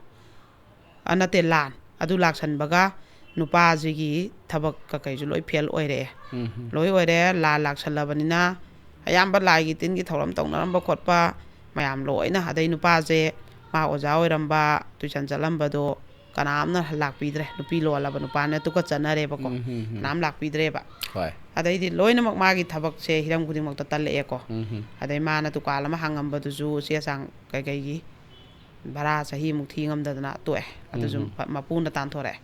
ꯑ, ꯅꯠꯇꯦ, ꯂꯥꯟ꯫ ꯑꯗꯨ ꯂꯥꯛꯁꯟꯕꯒ ꯅꯨꯄꯥꯁꯤꯒꯤ ꯊꯕꯛ ꯀꯀꯩꯁꯨ ꯂꯣꯏ ꯐꯦꯜ ꯑꯣꯏꯔꯛꯑꯦ꯫ ꯎꯝ, ꯎꯝ꯫ ꯂꯣꯏ ꯑꯣꯏꯔꯦ, ꯂꯥꯟ ꯂꯥꯛꯁꯜꯂꯕꯅꯤꯅ ꯑꯌꯥꯝꯕ ꯂꯥꯏꯒꯤ ꯇꯤꯟꯒꯤ ꯊꯧꯔꯝ ꯇꯧꯅꯔꯝꯕ ꯈꯣꯠꯄ ꯃꯌꯥꯝ ꯂꯣꯏꯅ, ꯑꯗꯩ ꯅꯨꯄꯥꯁꯦ ꯃꯥ ꯑꯣꯖꯥ ꯑꯣꯏꯔꯝꯕ, ꯇꯨꯏꯁꯟ ꯆꯠꯂꯝꯕꯗꯣ ꯀꯅꯥꯝꯅ ꯂꯥꯛꯄꯤꯗ꯭ꯔꯦ꯫ ꯅꯨꯄꯤ ꯂꯣꯜꯂꯕ ꯅꯨꯄꯥꯅ ꯇꯨꯀꯠꯆꯅꯔꯦꯕꯀꯣ꯫ ꯎꯝ, ꯎꯝ, ꯎꯝ꯫ ꯀꯅꯥꯝ ꯂꯥꯛꯄꯤꯗ꯭ꯔꯦꯕ꯫ ꯍꯣꯏ꯫ ꯑꯗꯩꯗꯤ ꯂꯣꯏꯅꯃꯛ ꯃꯥꯒꯤ ꯊꯕꯛꯁꯦ ꯍꯤꯔꯝ ꯈꯨꯗꯤꯡꯃꯛꯇ ꯇꯜꯂꯛꯑꯦꯀꯣ꯫ ꯎꯝ, ꯎꯝ꯫ ꯑꯗꯩ ꯃꯥꯅ ꯗꯨꯀꯥꯟ ꯑꯃ ꯍꯥꯡꯉꯝꯕꯗꯨꯁꯨ ꯆꯦ ꯆꯥꯡ ꯀꯩꯀꯩꯒꯤ ꯚꯔꯥ ꯆꯍꯤꯃꯨꯛ ꯊꯤ ꯉꯝꯗꯗꯅ ꯇꯣꯛꯑꯦ꯫ ꯑꯗꯨꯁꯨ ꯎꯝ, ꯎꯝ꯫ ꯃ-, ꯃꯄꯨꯅ ꯇꯥꯟꯊꯣꯔꯛꯑꯦ꯫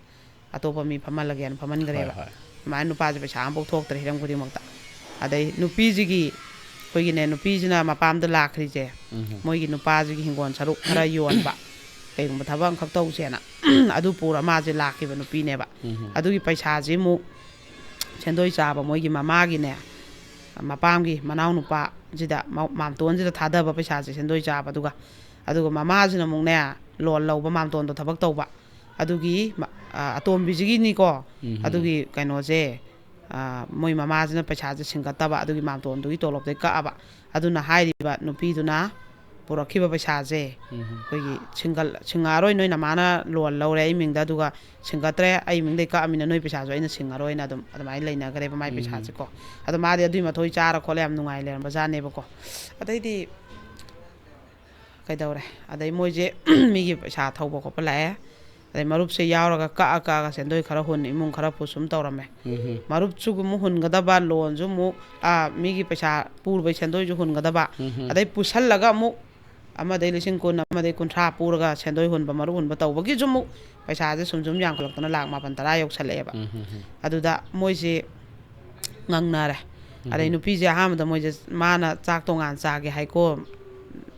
ꯑꯇꯣꯞꯄ ꯃꯤ ꯐꯝꯍꯜꯂꯒꯦꯅ ꯐꯝꯍꯟꯈ꯭ꯔꯦꯕ꯫ ꯍꯣꯏ, ꯍꯣꯏ꯫ ꯑꯗꯨꯃꯥꯏꯅ ꯅꯨꯄꯥꯁꯦ ꯄꯩꯁꯥ ꯑꯃꯐꯥꯎ ꯊꯣꯛꯇ꯭ꯔꯦ ꯍꯤꯔꯝ ꯈꯨꯗꯤꯡꯃꯛꯇ꯫ ꯑꯗꯩ ꯅꯨꯄꯤꯁꯤꯒꯤ, ꯑꯩꯈꯣꯏꯒꯤꯅꯦ, ꯅꯨꯄꯤꯁꯤꯅ ꯃꯄꯥꯝꯗ ꯂꯥꯛꯈ꯭ꯔꯤꯁꯦ, ꯎꯝ, ꯎꯝ꯫ ꯃꯣꯏꯒꯤ ꯅꯨꯄꯥꯁꯤꯒꯤ ꯍꯤꯡꯒꯣꯜ ꯁꯔꯨꯛ ꯈꯔ ꯌꯣꯟꯕ, ꯀꯩꯒꯨꯝꯕ ꯊꯕꯛ ꯑꯃꯈꯛ ꯇꯧꯁꯦꯅ, ꯑꯗꯨ ꯄꯨꯔ ꯃꯥꯁꯦ ꯂꯥꯛꯈꯤꯕ ꯅꯨꯄꯤꯅꯦꯕ꯫ ꯎꯝ, ꯎꯝ꯫ ꯑꯗꯨꯒꯤ ꯄꯩꯁꯥꯁꯤ ꯑꯃꯨꯛ ꯁꯦꯟꯗꯣꯏ ꯆꯥꯕ ꯃꯣꯏꯒꯤ ꯃꯃꯥꯒꯤꯅꯦ, ꯃꯄꯥꯝꯒꯤ ꯃꯅꯥꯎꯅꯨꯄꯥꯁꯤꯗ, ꯃ-, ꯃꯥꯝꯇꯣꯟꯁꯤꯗ ꯊꯥꯗꯕ ꯄꯩꯁꯥꯁꯦ ꯁꯦꯟꯗꯣꯏ ꯆꯥꯕ꯫ ꯑꯗꯨꯒ, ꯑꯗꯨꯒ ꯃꯃꯥꯁꯤꯅ ꯑꯃꯨꯛꯅꯦ, ꯂꯣꯟ ꯂꯧꯕ, ꯃꯥꯝꯇꯣꯟꯗꯣ ꯊꯕꯛ ꯇꯧꯕ꯫ ꯑꯗꯨꯒꯤ ꯃ-, ꯑ, ꯑꯇꯣꯝꯕꯤꯁꯤꯒꯤꯅꯤꯀꯣ꯫ ꯎꯝ꯫ ꯑꯗꯨꯒꯤ ꯀꯩꯅꯣꯁꯦ, ꯑ, ꯃꯣꯏ ꯃꯃꯥꯁꯤꯅ ꯄꯩꯁꯥꯁꯦ ꯁꯤꯡꯒꯠꯇꯕ, ꯑꯗꯨꯒꯤ ꯃꯥꯝꯇꯣꯟꯗꯨꯒꯤ ꯇꯣꯂꯣꯞꯇꯩ ꯀꯛꯑꯕ꯫ ꯑꯗꯨꯅ ꯍꯥꯏꯔꯤꯕ ꯅꯨꯄꯤꯗꯨꯅ ꯄꯨꯔꯛꯈꯤꯕ ꯄꯩꯁꯥꯁꯦ ꯎꯝ꯫ ꯑꯩꯈꯣꯏꯒꯤ ꯁꯤꯡꯒꯜ-, ꯁꯤꯡꯉꯛꯑꯔꯣꯏ, ꯅꯣꯏ ꯅꯃꯥꯅ ꯂꯣꯟ ꯂꯧꯔꯦ ꯑꯩ ꯃꯤꯡꯗ, ꯑꯗꯨꯒ ꯁꯤꯡꯒꯠꯇ꯭ꯔꯦ, ꯑꯩ ꯃꯤꯡꯗꯩ ꯀꯛꯑꯃꯤꯅ ꯅꯣꯏ ꯄꯩꯁꯥꯁꯨ ꯑꯩꯅ ꯁꯤꯡꯉꯔꯣꯏꯅ ꯑꯗꯨꯝ ꯑꯗꯨꯃꯥꯏꯅ ꯂꯩꯅꯈ꯭ꯔꯦꯕ ꯃꯥꯏ ꯎꯝ꯫ ꯄꯩꯁꯥꯁꯦꯀꯣ꯫ ꯑꯗꯣ ꯃꯥꯗꯤ ꯑꯗꯨꯏ ꯃꯊꯣꯏ ꯆꯥꯔ ꯈꯣꯠꯂ ꯌꯥꯝ ꯅꯨꯡꯉꯥꯏ ꯂꯩꯔꯝꯕ ꯖꯥꯠꯅꯦꯕꯀꯣ꯫ ꯑꯗꯩꯗꯤ ꯀꯩꯗꯧꯔꯦ? ꯑꯗꯩ ꯃꯣꯏꯁꯦ ꯃꯤꯒꯤ ꯄꯩꯁꯥ ꯊꯧꯕ ꯈꯣꯠꯄ ꯂꯥꯛꯑꯦ꯫ ꯑꯗꯩ ꯃꯔꯨꯞꯁꯦ ꯌꯥꯎꯔꯒ ꯀꯛꯑ ꯀꯛꯑꯒ ꯁꯦꯟꯗꯣꯏ ꯈꯔ ꯍꯨꯟ, ꯏꯃꯨꯡ ꯈꯔ ꯄꯨ ꯁꯨꯝ ꯇꯧꯔꯝꯃꯦ꯫ ꯎꯝ꯫ ꯃꯔꯨꯞꯁꯨ ꯑꯃꯨꯛ ꯍꯨꯟꯒꯗꯕ, ꯂꯣꯟꯁꯨ ꯑꯃꯨꯛ, ꯑꯥ, ꯃꯤꯒꯤ ꯄꯩꯁꯥ ꯄꯨꯔꯨꯕꯩ ꯁꯦꯟꯗꯣꯏꯁꯨ ꯍꯨꯟꯒꯗꯕ꯫ ꯎꯝ꯫ ꯑꯗꯩ ꯄꯨꯁꯜꯂꯒ ꯑꯃꯨꯛ ꯑꯃꯗꯩ ꯂꯤꯁꯤꯡ ꯀꯨꯟ, ꯑꯃꯗꯩ ꯀꯨꯟꯊ꯭ꯔꯥ ꯄꯨꯔꯒ ꯁꯦꯟꯗꯣꯏ ꯍꯨꯟꯕ, ꯃꯔꯨꯞ ꯍꯨꯟꯕ ꯇꯧꯕꯒꯤꯁꯨ ꯑꯃꯨꯛ ꯄꯩꯁꯥꯁꯦ ꯁꯨꯝ ꯁꯨꯝ ꯌꯥꯝꯈꯠꯂꯛꯇꯅ ꯂꯥꯛ ꯃꯥꯄꯟ ꯇꯔꯥ ꯌꯧꯁꯜꯂꯛꯑꯦꯕ꯫ ꯎꯝ, ꯎꯝ, ꯎꯝ꯫ ꯑꯗꯨꯗ ꯃꯣꯏꯁꯦ ꯉꯪꯅꯔꯦ꯫ ꯎꯝ꯫ ꯑꯗꯩ ꯅꯨꯄꯤꯁꯦ ꯑꯍꯥꯟꯕꯗ ꯃꯣꯏꯁꯦ, ꯃꯥꯅ ꯆꯥꯛ ꯇꯣꯉꯥꯟ ꯆꯥꯒꯦ ꯍꯥꯏꯀꯣ,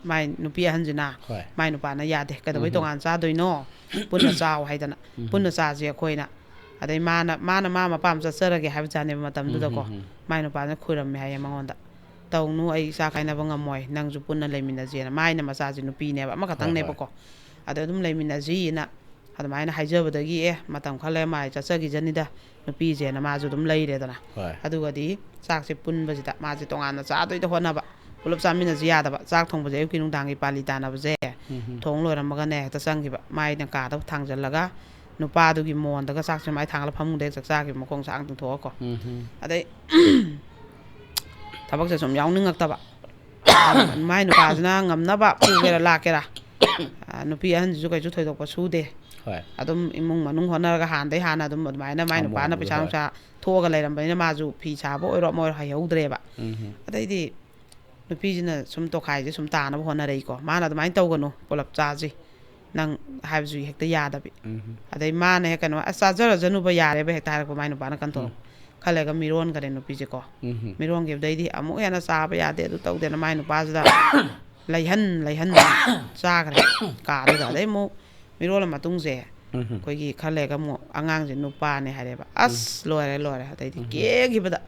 ꯃꯥꯏ ꯅꯨꯄꯤ ꯑꯍꯟꯁꯤꯅ꯫ ꯍꯣꯏ꯫ ꯃꯥꯏ ꯅꯨꯄꯥꯅ ꯌꯥꯗꯦ, "ꯀꯩꯗꯧꯕꯩ ꯎꯝ꯫ ꯇꯣꯉꯥꯟ ꯆꯥꯗꯣꯏꯅꯣ? ꯄꯨꯟꯅ ꯆꯥꯎ" ꯍꯥꯏꯗꯅ꯫ ꯎꯝ꯫ "ꯄꯨꯟꯅ ꯆꯥꯁꯦ ꯑꯩꯈꯣꯏꯅ"꯫ ꯑꯗꯩ ꯃꯥꯅ, ꯃꯥꯅ ꯃꯥ ꯃꯄꯥꯝ ꯆꯠꯆꯔꯒꯦ ꯍꯥꯏꯕꯖꯥꯠꯅꯦꯕ ꯃꯇꯝꯗꯨꯗꯀꯣ꯫ ꯎꯝ, ꯎꯝ, ꯎꯝ꯫ ꯃꯥꯏ ꯅꯨꯄꯥꯅ ꯈꯨꯔꯝꯃꯦ ꯍꯥꯏꯌꯦ ꯃꯉꯣꯟꯗ, "ꯇꯧꯅꯨ, ꯑꯩ ꯏꯆꯥ ꯀꯥꯏꯅꯕ ꯉꯝꯃꯣꯏ, ꯅꯪꯁꯨ ꯄꯨꯟꯅ ꯂꯩꯃꯤꯟꯅꯁꯦꯅ"꯫ ꯃꯥꯏꯅ ꯃꯆꯥꯁꯦ ꯅꯨꯄꯤꯅꯦꯕ, ꯍꯣꯏ, ꯍꯣꯏ꯫ ꯑꯃꯈꯛꯇꯪꯅꯦꯕꯀꯣ꯫ ꯑꯗ ꯑꯗꯨꯝ ꯂꯩꯃꯤꯟꯅꯁꯤꯅ ꯑꯗꯨꯃꯥꯏꯅ ꯍꯥꯏꯖꯕꯗꯒꯤ, ꯑꯦ, ꯃꯇꯝ ꯈꯔ ꯂꯩꯔ ꯃꯥꯏ ꯆꯠꯆꯈꯤꯖꯅꯤꯗ ꯅꯨꯄꯤꯁꯦꯅ ꯃꯥꯁꯨ ꯑꯗꯨꯝ ꯂꯩꯔꯦꯗꯅ꯫ ꯍꯣꯏ꯫ ꯑꯗꯨꯒꯗꯤ ꯆꯥꯛꯁꯦ ꯄꯨꯟꯕꯁꯤꯗ ꯃꯥꯁꯦ ꯇꯣꯉꯥꯟꯅ ꯆꯥꯗꯣꯏꯗ ꯍꯣꯠꯅꯕ, ꯄꯨꯂꯞ ꯆꯥꯃꯤꯟꯅꯁꯤ ꯌꯥꯗꯕ꯫ ꯆꯥꯛ ꯊꯣꯡꯕꯁꯦ ꯑꯌꯨꯛꯀꯤ ꯅꯨꯡꯗꯥꯡꯒꯤ ꯄꯥꯂꯤ ꯇꯥꯅꯕꯁꯦ ꯎꯝ꯫ ꯊꯣꯡ ꯂꯣꯏꯔꯝꯃꯒꯅꯦ ꯍꯦꯛꯇ ꯆꯪꯈꯤꯕ꯫ ꯃꯥꯏꯅ ꯀꯥꯗ ꯊꯥꯡꯖꯜꯂꯒ ꯅꯨꯄꯥꯗꯨꯒꯤ ꯃꯣꯟꯗꯒ ꯆꯥꯛꯁꯦ ꯃꯥꯏ ꯊꯥꯡꯒꯠꯂ ꯐꯃꯨꯡꯗ ꯍꯦꯛ ꯆꯥꯛ ꯆꯥꯈꯤꯕ, ꯃꯈꯣꯡ ꯁꯥꯡ ꯇꯤꯡꯊꯣꯛꯑꯀꯣ꯫ ꯎꯝ꯫ ꯑꯗꯩ ꯊꯕꯛꯁꯦ ꯁꯨꯝ ꯌꯥꯎꯅꯤꯡꯉꯛꯇꯕ꯫ ꯃꯥꯏ ꯅꯨꯄꯥꯁꯤꯅ ꯉꯝꯅꯕ ꯄꯨꯒꯦꯔꯥ ꯂꯥꯛꯀꯦꯔꯥ꯫ ꯑ, ꯅꯨꯄꯤ ꯑꯍꯟꯁꯤꯁꯨ ꯀꯩꯁꯨ ꯊꯣꯏꯗꯣꯛꯄ ꯁꯨꯗꯦ꯫ ꯍꯣꯏ꯫ ꯑꯗꯨꯝ ꯏꯃꯨꯡ ꯃꯅꯨꯡ ꯍꯣꯠꯅꯔꯒ ꯍꯥꯟꯅꯗꯩ ꯍꯥꯟꯅ ꯑꯗꯨꯝ ꯑꯗꯨꯃꯥꯏꯅ ꯃꯥꯏ ꯅꯨꯄꯥꯅ ꯑꯃꯣꯝꯗꯨ, ꯄꯩꯁꯥ ꯍꯣꯏ꯫ ꯅꯨꯡꯁꯥ ꯊꯣꯛꯑꯒ ꯂꯩꯔꯝꯕꯅꯤꯅ ꯃꯥꯁꯨ ꯐꯤ ꯁꯥꯕ ꯑꯣꯏꯔꯣ ꯑꯃ ꯑꯣꯏꯔꯣ ꯍꯩꯍꯧꯗ꯭ꯔꯦꯕ꯫ ꯎꯝ꯫ ꯑꯗꯩꯗꯤ ꯅꯨꯄꯤꯁꯤꯅ ꯁꯨꯝ ꯇꯣꯈꯥꯏꯁꯦ ꯁꯨꯝ ꯇꯥꯅꯕ ꯍꯣꯠꯅꯔꯛꯏꯀꯣ꯫ ꯃꯥꯅ ꯑꯗꯨꯃꯥꯏꯅ ꯇꯧꯒꯅꯨ, ꯄꯨꯂꯞ ꯆꯥꯁꯤ, ꯅꯪ ꯍꯥꯏꯕꯁꯨ ꯍꯦꯛꯇ ꯌꯥꯗꯕꯤ꯫ ꯎꯝ꯫ ꯑꯗꯩ ꯃꯥꯅ ꯍꯦꯛ ꯀꯩꯅꯣ, "ꯑꯁ, ꯆꯥꯖꯔꯖꯅꯨꯕ ꯌꯥꯔꯦꯕ" ꯍꯦꯛꯇ ꯍꯥꯏꯔꯛꯄ ꯃꯥꯏ ꯅꯨꯄꯥꯅ ꯀꯟꯊꯣꯔꯛꯄ꯫ ꯎꯝ꯫ ꯈꯔ ꯂꯩꯔꯒ ꯃꯤꯔꯣꯟꯈꯔꯦ ꯅꯨꯄꯤꯁꯦꯀꯣ꯫ ꯎꯝ꯫ ꯃꯤꯔꯣꯟꯈꯤꯕꯗꯩꯗꯤ ꯑꯃꯨꯛ ꯍꯦꯟꯅ ꯆꯥꯕ ꯌꯥꯗꯦ, ꯑꯗꯨ ꯇꯧꯗꯦꯅ ꯃꯥꯏ ꯅꯨꯄꯥꯁꯤꯗ ꯂꯩꯍꯟ ꯂꯩꯍꯟꯗꯅ ꯆꯥꯈ꯭ꯔꯦ ꯀꯥꯗꯨꯗ꯫ ꯑꯗꯩ ꯑꯃꯨꯛ ꯃꯤꯔꯣꯜꯂ ꯃꯇꯨꯡꯁꯦ ꯎꯝ꯫ ꯑꯩꯈꯣꯏꯒꯤ ꯈꯔ ꯂꯩꯔꯒ ꯑꯃꯨꯛ ꯑꯉꯥꯡꯁꯦ ꯅꯨꯄꯥꯅꯦ ꯍꯥꯏꯔꯦꯕ꯫ ꯑꯁ, ꯎꯝ꯫ ꯂꯣꯏꯔꯦ, ꯂꯣꯏꯔꯦ꯫ ꯑꯗꯩꯗꯤ ꯎꯝ꯫ ꯀꯦꯈꯤꯕꯗ,